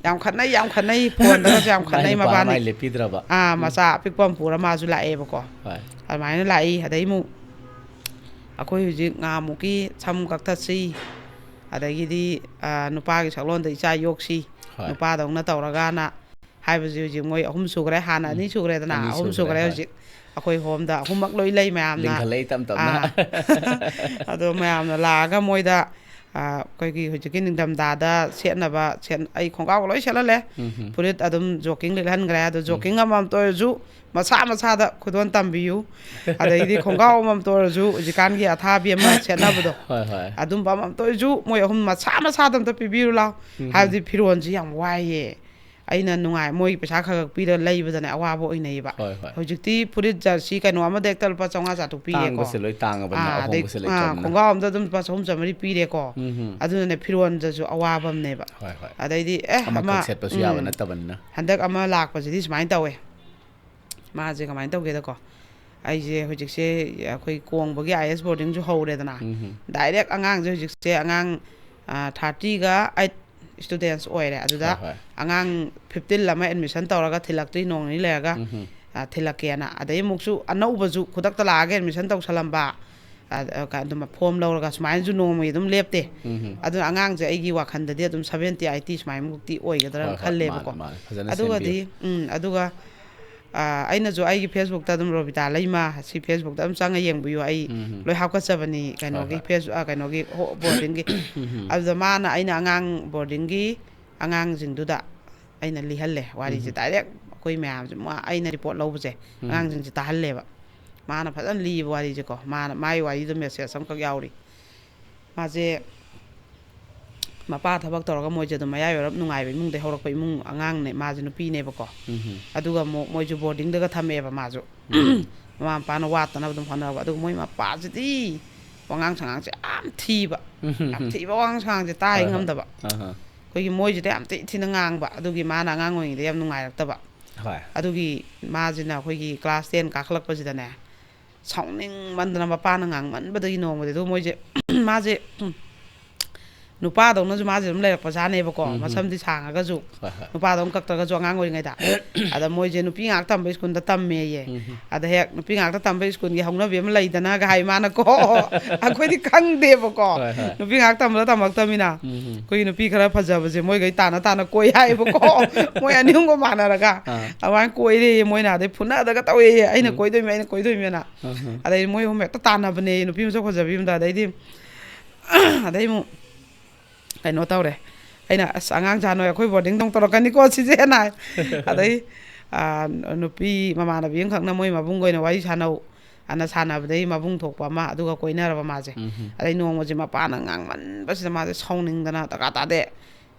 ꯌꯥꯝ ꯈꯠꯅꯩ, ꯌꯥꯝ ꯈꯠꯅꯩ, ꯐꯣꯟꯗꯒꯁꯨ ꯌꯥꯝ ꯃꯥꯏ ꯈꯠꯅꯩ ꯅꯨꯄꯥ ꯃꯕꯥꯅꯤ꯫ ꯃꯥꯏ ꯂꯦꯞꯄꯤꯗ꯭ꯔꯕ? ꯑꯥ, ꯎꯝ꯫ ꯃꯆꯥ ꯑꯄꯤꯛꯄ ꯑꯃ ꯄꯨꯔ ꯃꯥꯁꯨ ꯂꯥꯛꯑꯦꯕꯀꯣ꯫ ꯍꯣꯏ꯫ ꯑꯗꯨꯃꯥꯏꯅ ꯂꯥꯛꯏ꯫ ꯑꯗꯩ ꯑꯃꯨꯛ ꯑꯩꯈꯣꯏ ꯍꯧꯖꯤꯛ ꯉꯍꯥꯃꯨꯛꯀꯤ ꯁꯝ ꯀꯛꯊꯠꯁꯤ, ꯑꯗꯒꯤꯗꯤ, ꯑ, ꯅꯨꯄꯥꯒꯤ ꯁꯛꯂꯣꯟꯗ ꯏꯆꯥ ꯌꯣꯛꯁꯤ, ꯍꯣꯏ꯫ ꯅꯨꯄꯥꯗꯧꯅ ꯇꯧꯔꯒꯅ ꯍꯥꯏꯕꯁꯤ ꯍꯧꯖꯤꯛ ꯃꯣꯏ ꯑꯍꯨꯝ ꯁꯨꯈ꯭ꯔꯦ꯫ ꯍꯥꯟꯅ ꯎꯝ꯫ ꯑꯅꯤ ꯁꯨꯈ꯭ꯔꯦꯗꯅ, ꯑꯅꯤ ꯑꯍꯨꯝ ꯁꯨꯈ꯭ꯔꯦ, ꯁꯨꯈ꯭ꯔꯦ ꯍꯣꯏ꯫ ꯍꯧꯖꯤꯛ꯫ ꯑꯩꯈꯣꯏ ꯍꯣꯝꯗ ꯑꯍꯨꯝꯃꯛ ꯂꯣꯏ ꯂꯩ ꯃꯌꯥꯝꯅ꯫ ꯂꯤꯡꯈꯠꯂꯛꯏ ꯇꯞ ꯇꯞꯅ꯫ ꯑꯥ꯫ ꯑꯗꯣ ꯃꯌꯥꯝꯅ ꯂꯥꯛꯑꯒ ꯃꯣꯏꯗ, ꯑꯥ, ꯑꯩꯈꯣꯏꯒꯤ ꯍꯧꯖꯤꯛꯀꯤ ꯅꯤꯡꯊꯝꯊꯥꯗ ꯁꯦꯠꯅꯕ ꯁꯦꯠ-, ꯑꯩ ꯈꯣꯡꯒ꯭ꯔꯥꯎꯒ ꯂꯣꯏ ꯁꯦꯠꯍꯜꯂꯦ꯫ ꯎꯝ, ꯎꯝ꯫ ꯐꯨꯔꯤꯠ ꯑꯗꯨꯝ jogging ꯂꯤꯠꯍꯟꯈ꯭ꯔꯦ꯫ ꯑꯗꯣ ꯎꯝ꯫ Jogging ꯑꯃꯃꯝꯇ ꯑꯣꯏꯔꯁꯨ ꯃꯁꯥ ꯃꯁꯥꯗ ꯈꯨꯗꯣꯜ ꯇꯝꯕꯤꯌꯨ꯫ ꯑꯗꯩꯗꯤ ꯈꯣꯡꯒ꯭ꯔꯥꯎ ꯑꯃꯃꯝꯇ ꯑꯣꯏꯔꯁꯨ ꯍꯧꯖꯤꯛꯀꯥꯟꯒꯤ ꯑꯊꯥꯕꯤ ꯑꯃ ꯁꯦꯠꯅꯕꯗꯣ, ꯍꯣꯏ, ꯍꯣꯏ꯫ ꯑꯗꯨꯝꯕ ꯑꯃꯃꯝꯇ ꯑꯣꯏꯔꯁꯨ ꯃꯣꯏ ꯑꯍꯨꯝ ꯃꯁꯥ ꯃꯁꯥꯗ ꯑꯝꯇ ꯄꯤꯕꯤꯔꯨ ꯂꯥꯎ꯫ ꯎꯝ, ꯎꯝ꯫ ꯍꯥꯏꯕꯗꯤ ꯐꯤꯔꯣꯜꯁꯤ ꯌꯥꯝ ꯋꯥꯏꯌꯦ꯫ ꯑꯩꯅ ꯅꯨꯡꯉꯥꯏ, ꯃꯣꯏ ꯄꯩꯁꯥ ꯈꯔ ꯈꯔ ꯄꯤꯔ ꯂꯩꯕꯗꯅꯦ ꯑꯋꯥꯕ ꯑꯣꯏꯅꯩꯌꯦꯕ꯫ ꯍꯣꯏ, ꯍꯣꯏ꯫ ꯍꯧꯖꯤꯛꯇꯤ ꯐꯨꯔꯤꯠ ꯖꯔꯁꯤ ꯀꯩꯅꯣ ꯑꯃꯗ ꯍꯦꯛꯇ ꯂꯨꯄꯥ ꯆꯥꯝꯃꯉꯥ ꯆꯥꯇ꯭ꯔꯨꯛ ꯄꯤꯔꯦꯀꯣ꯫ ꯇꯥꯡꯕꯁꯦ ꯂꯣꯏ ꯇꯥꯡꯉꯕꯅꯤꯅ, ꯑꯥ, ꯑꯗꯩ, ꯑꯍꯣꯡꯕꯁꯦ ꯂꯣꯏ ꯑꯥ, ꯆꯝꯅ꯫ ꯈꯣꯡꯒ꯭ꯔꯥꯎ ꯑꯃꯗ ꯑꯗꯨꯝ ꯂꯨꯄꯥ ꯆꯍꯨꯝ ꯆꯥꯝꯃꯔꯤ ꯄꯤꯔꯦꯀꯣ꯫ ꯎꯝ, ꯎꯝ꯫ ꯑꯗꯨꯅꯅꯦ ꯐꯤꯔꯣꯟꯗꯁꯨ ꯑꯋꯥꯕ ꯑꯃꯅꯦꯕ꯫ ꯍꯣꯏ, ꯍꯣꯏ꯫ ꯑꯗꯩꯗꯤ, ꯑꯦ, ꯑꯃꯈꯛ ꯑꯃ, ꯁꯦꯠꯄꯁꯨ ꯌꯥꯕ ꯎꯝ, ꯅꯠꯇꯕꯅꯤꯅ꯫ ꯍꯟꯗꯛ ꯑꯃ ꯂꯥꯛꯄꯁꯤꯗꯤ ꯁꯨꯃꯥꯏꯅ ꯇꯧꯋꯦ꯫ ꯃꯥꯁꯦ ꯀꯃꯥꯏꯅ ꯇꯧꯒꯦꯗꯀꯣ, ꯑꯩꯁꯦ ꯍꯧꯖꯤꯛꯁꯦ ꯑꯩꯈꯣꯏ ꯀꯣꯡꯕꯒꯤ ꯑꯥꯏ ꯑꯦꯁ ꯕꯣꯔꯗꯤꯡꯁꯨ ꯍꯧꯔꯦꯗꯅ꯫ ꯎꯝ. ꯗꯥꯏꯔꯦꯛ ꯑꯉꯥꯡꯁꯦ ꯍꯧꯖꯤꯛꯁꯦ ꯑꯉꯥꯡ ꯊꯥꯔꯇꯤꯒ ꯑꯩꯠ ꯁ꯭ꯇꯨꯗꯦꯟꯁ ꯑꯣꯏꯔꯦ꯫ ꯑꯗꯨꯗ ꯍꯣꯏ, ꯍꯣꯏ. ꯑꯉꯥꯡ ꯐꯤꯐꯇꯤꯟ ꯑꯃ ꯑꯦꯗꯃꯤꯁꯟ ꯇꯧꯔꯒ ꯊꯤꯜꯂꯛꯇ꯭ꯔꯤ, ꯅꯣꯡ ꯅꯤꯅꯤ ꯂꯩꯔꯒ ꯎꯝ. ꯑ, ꯊꯤꯜꯂꯛꯀꯦꯅ꯫ ꯑꯗꯩ ꯑꯃꯨꯛꯁꯨ ꯑꯅꯧꯕꯁꯨ ꯈꯨꯗꯛꯇ ꯂꯥꯛꯑꯒ ꯑꯦꯗꯃꯤꯁꯟ ꯇꯧꯁꯜꯂꯝꯕ, ꯑ, ꯑ, ꯀ-, ꯑꯗꯨꯝ ꯐꯣꯝ ꯂꯧꯔꯒ ꯁꯨꯃꯥꯏꯅꯁꯨ ꯅꯣꯡꯃꯒꯤ ꯑꯗꯨꯝ ꯂꯦꯞꯇꯦ꯫ ꯎꯝ. ꯑꯗꯨꯅ ꯑꯉꯥꯡꯁꯦ ꯑꯩꯒꯤ ꯋꯥꯈꯜꯗꯗꯤ ꯑꯗꯨꯝ ꯁꯚꯦꯟꯇꯤ ꯑꯩꯠꯇꯤ ꯁꯨꯃꯥꯏꯃꯨꯛꯇꯤ ꯑꯣꯏꯒꯗ꯭ꯔꯥꯅ ꯍꯣꯏ, ꯍꯣꯏ, ꯈꯜꯂꯦꯕꯀꯣ꯫ ꯃꯥꯅꯦ, ꯃꯥꯅꯦ. ꯐꯖꯅ ꯑꯗꯨꯒꯗꯤ ꯁꯦꯝꯕꯤꯌꯨ. ꯎꯝ, ꯑꯗꯨꯒ ꯑ, ꯑꯩꯅꯁꯨ ꯑꯩꯒꯤ ꯐꯦꯁꯕꯨꯛꯇ ꯑꯗꯨꯝ ꯔꯣꯕꯤꯇꯥ ꯂꯩꯃ, ꯁꯤ ꯐꯦꯁꯕꯨꯛꯇ ꯑꯗꯨꯝ ꯆꯪꯉ ꯌꯦꯡꯕꯤꯌꯨ, ꯑꯩ ꯎꯝ. ꯂꯣꯏ ꯍꯥꯞꯀꯠꯆꯕꯅꯤ ꯍꯣꯏ, ꯀꯩꯅꯣꯒꯤ ꯍꯣꯏ. ꯐꯦꯁ-, ꯑ, ꯀꯩꯅꯣꯒꯤ ꯍꯣ-, ꯕꯣꯔꯗꯤꯡꯒꯤ꯫ ꯎꯝ. ꯑꯗꯨꯗ ꯃꯥꯅ, ꯑꯩꯅ ꯑꯉꯥꯡ ꯕꯣꯔꯗꯤꯡꯒꯤ ꯑꯉꯥꯡꯁꯤꯡꯗꯨꯗ ꯑꯩꯅ ꯂꯤꯍꯜꯂꯦ ꯋꯥꯔꯤꯁꯦ꯫ ꯎꯝ. ꯗꯥꯏꯔꯦꯛ ꯑꯩꯈꯣꯏ ꯃꯌꯥꯝꯁꯦ, ꯃꯥ-, ꯑꯩꯅ ꯔꯤꯄꯣꯔꯠ ꯂꯧꯕꯁꯦ ꯎꯝ. ꯑꯉꯥꯡꯁꯤꯡꯁꯦ ꯇꯥꯍꯜꯂꯦꯕ꯫ ꯃꯥꯅ ꯐꯖꯅ ꯂꯤꯕ ꯋꯥꯔꯤꯁꯦꯀꯣ꯫ ꯃꯥꯅ, ꯃꯥꯒꯤ ꯋꯥꯔꯤꯗꯣ ꯃꯦꯁꯦꯖ ꯑꯃꯈꯛ ꯌꯥꯎꯔꯤ꯫ ꯃꯥꯁꯦ ꯃꯄꯥ ꯊꯕꯛ ꯇꯧꯔꯒ ꯃꯣꯏꯁꯦ ꯑꯗꯨꯝ ꯃꯌꯥꯏ ꯑꯣꯏꯔꯞ ꯅꯨꯡꯉꯥꯏꯕ ꯏꯃꯨꯡꯗꯩ ꯍꯧꯔꯛꯄ ꯏꯃꯨꯡ ꯑꯉꯥꯡꯅꯦ꯫ ꯃꯥꯁꯦ ꯅꯨꯄꯤꯅꯦꯕꯀꯣ꯫ ꯎꯝ. ꯑꯗꯨꯒ ꯑꯃꯨꯛ ꯃꯣꯏꯁꯨ ꯕꯣꯔꯗꯤꯡꯗꯒ ꯊꯝꯃꯛꯑꯦꯕ ꯃꯥꯁꯨ꯫ ꯎꯝ. ꯃꯃꯥ ꯃꯄꯥꯅ ꯋꯥꯠꯇꯅꯕ ꯑꯗꯨꯝ ꯍꯣꯠꯅꯕ꯫ ꯑꯗꯨꯒ ꯃꯣꯏ ꯃꯄꯥꯁꯤꯗꯤ ꯋꯥꯉꯥꯡ ꯁꯉꯥꯡꯁꯦ ꯌꯥꯝ ꯊꯤꯕ, ꯎꯝ. ꯌꯥꯝ ꯊꯤꯕ ꯋꯥꯉꯥꯡ ꯁꯉꯥꯡꯁꯦ ꯇꯥ ꯍꯦꯛ ꯍꯣꯏ, ꯍꯣꯏ. ꯉꯝꯗꯕ꯫ ꯑꯍ. ꯑꯩꯈꯣꯏꯒꯤ ꯃꯣꯏꯁꯤꯗ ꯌꯥꯝ ꯊꯤ ꯊꯤꯅ ꯉꯥꯡꯕ꯫ ꯑꯗꯨꯒꯤ ꯃꯥꯅ ꯑꯉꯥꯡ ꯑꯣꯏꯔꯤꯉꯩꯗ ꯌꯥꯝ ꯅꯨꯡꯉꯥꯏꯔꯛꯇꯕ꯫ ꯍꯣꯏ. ꯑꯗꯨꯒꯤ ꯃꯥꯁꯤꯅ ꯑꯩꯈꯣꯏꯒꯤ ꯀ꯭ꯂꯥꯁ ꯇꯦꯟ ꯀꯥꯈꯠꯂꯛꯄꯁꯤꯗꯅꯦ, ꯁꯥꯎꯅꯤꯡꯃꯟꯗꯅ ꯃꯄꯥꯅ ꯉꯥꯡꯃꯟꯕꯗꯒꯤ ꯅꯣꯡꯃꯗꯤ꯫ ꯑꯗꯨ ꯃꯣꯏꯁꯦ, ꯃꯥꯁꯦ, ꯎꯝ, ꯅꯨꯄꯥꯗꯧꯅꯁꯨ ꯃꯥꯁꯦ ꯑꯗꯨꯝ ꯂꯩꯔꯛꯄꯖꯥꯠꯅꯦꯕꯀꯣ꯫ ꯎꯝ. ꯃꯁꯝꯗꯤ ꯁꯥꯡꯉꯒꯁꯨ, ꯍꯣꯏ, ꯍꯣꯏ. ꯅꯨꯄꯥꯗꯧꯅ ꯀꯛꯇ꯭ꯔꯒꯁꯨ ꯑꯉꯥꯡ ꯑꯣꯏꯔꯤꯉꯩꯗ꯫ ꯑꯗ ꯃꯣꯏꯁꯦ ꯅꯨꯄꯤ ꯉꯥꯛ ꯇꯝꯕ ꯁ꯭ꯀꯨꯜꯗ ꯇꯝꯃꯦꯌꯦ꯫ ꯎꯝ. ꯑꯗ ꯍꯦꯛ ꯅꯨꯄꯤ ꯉꯥꯛꯇ ꯇꯝꯕ ꯁ꯭ꯀꯨꯜꯒꯤ ꯍꯧꯅꯕꯤ ꯑꯃ ꯂꯩꯗꯅꯒ ꯍꯥꯏ ꯃꯥꯅꯀꯣ꯫ ꯑꯩꯈꯣꯏꯗꯤ ꯈꯪꯗꯦꯕꯀꯣ꯫ ꯍꯣꯏ, ꯍꯣꯏ. ꯅꯨꯄꯤ ꯉꯥꯛ ꯇꯝꯕꯗ ꯇꯝꯃꯛꯇꯕꯅꯤꯅ꯫ ꯎꯝ. ꯑꯩꯈꯣꯏꯒꯤ ꯅꯨꯄꯤ ꯈꯔ ꯐꯖꯕꯁꯦ ꯃꯣꯏꯈꯩ ꯇꯥꯅ ꯇꯥꯅ ꯀꯣꯏ ꯍꯥꯏꯌꯦꯕꯀꯣ꯫ ꯃꯣꯏ ꯑꯅꯤ ꯑꯍꯨꯝꯒ ꯃꯥꯟꯅꯔꯒ꯫ ꯑꯥ. ꯑꯗꯨꯃꯥꯏꯅ ꯀꯣꯏꯔꯦꯌꯦ, ꯃꯣꯏꯅ꯫ ꯑꯗꯩ ꯐꯨꯅꯗꯒ ꯇꯧꯋꯦꯌꯦ, "ꯑꯩꯅ ꯎꯝ. ꯀꯣꯏꯗꯣꯏꯃꯦ, ꯑꯩꯅ ꯀꯣꯏꯗꯣꯏꯃꯦꯅ"꯫ ꯑꯍ. ꯑꯗꯩ ꯃꯣꯏ ꯑꯍꯨꯝ ꯍꯦꯛꯇ ꯇꯥꯟꯅꯕꯅꯦ, ꯅꯨꯄꯤ ꯃꯁꯛ ꯐꯖꯕꯤ ꯑꯃꯗ꯫ ꯑꯗꯩꯗꯤ, ꯑꯗꯩ ꯑꯃꯨꯛ ꯀꯩꯅꯣ ꯇꯧꯔꯦ꯫ ꯑꯩꯅ, "ꯑꯁ, ꯑꯉꯥꯡ ꯁꯥꯅꯣꯏ, ꯑꯩꯈꯣꯏ ꯕꯣꯔꯗꯤꯡꯗ ꯑꯃꯨꯛ ꯇꯧꯔꯛꯀꯅꯤꯀꯣ ꯁꯤꯁꯦꯅ" ꯍꯥꯏ꯫ ꯑꯗꯩ, ꯑ, ꯅꯨꯄꯤ ꯃꯃꯥꯟꯅꯕꯤ ꯑꯃꯈꯛꯅ ꯃꯣꯏ ꯃꯕꯨꯡꯒ ꯑꯣꯏꯅ ꯋꯥꯔꯤ ꯁꯥꯟꯅꯧ ꯑꯅ ꯁꯥꯟꯅꯕꯗꯩ ꯃꯕꯨꯡ ꯊꯣꯛꯄ ꯑꯃ ꯑꯗꯨꯒ ꯀꯣꯏꯅꯔꯕ ꯃꯥꯁꯦ꯫ ꯎꯝ. ꯑꯗꯩ ꯅꯣꯡꯃꯁꯦ ꯃꯄꯥꯅ ꯉꯥꯡꯃꯟꯕꯁꯤꯗ ꯃꯥꯁꯦ ꯁꯥꯎꯅꯤꯡꯗꯅ, "ꯗꯔꯀꯥꯔ ꯇꯥꯗꯦ,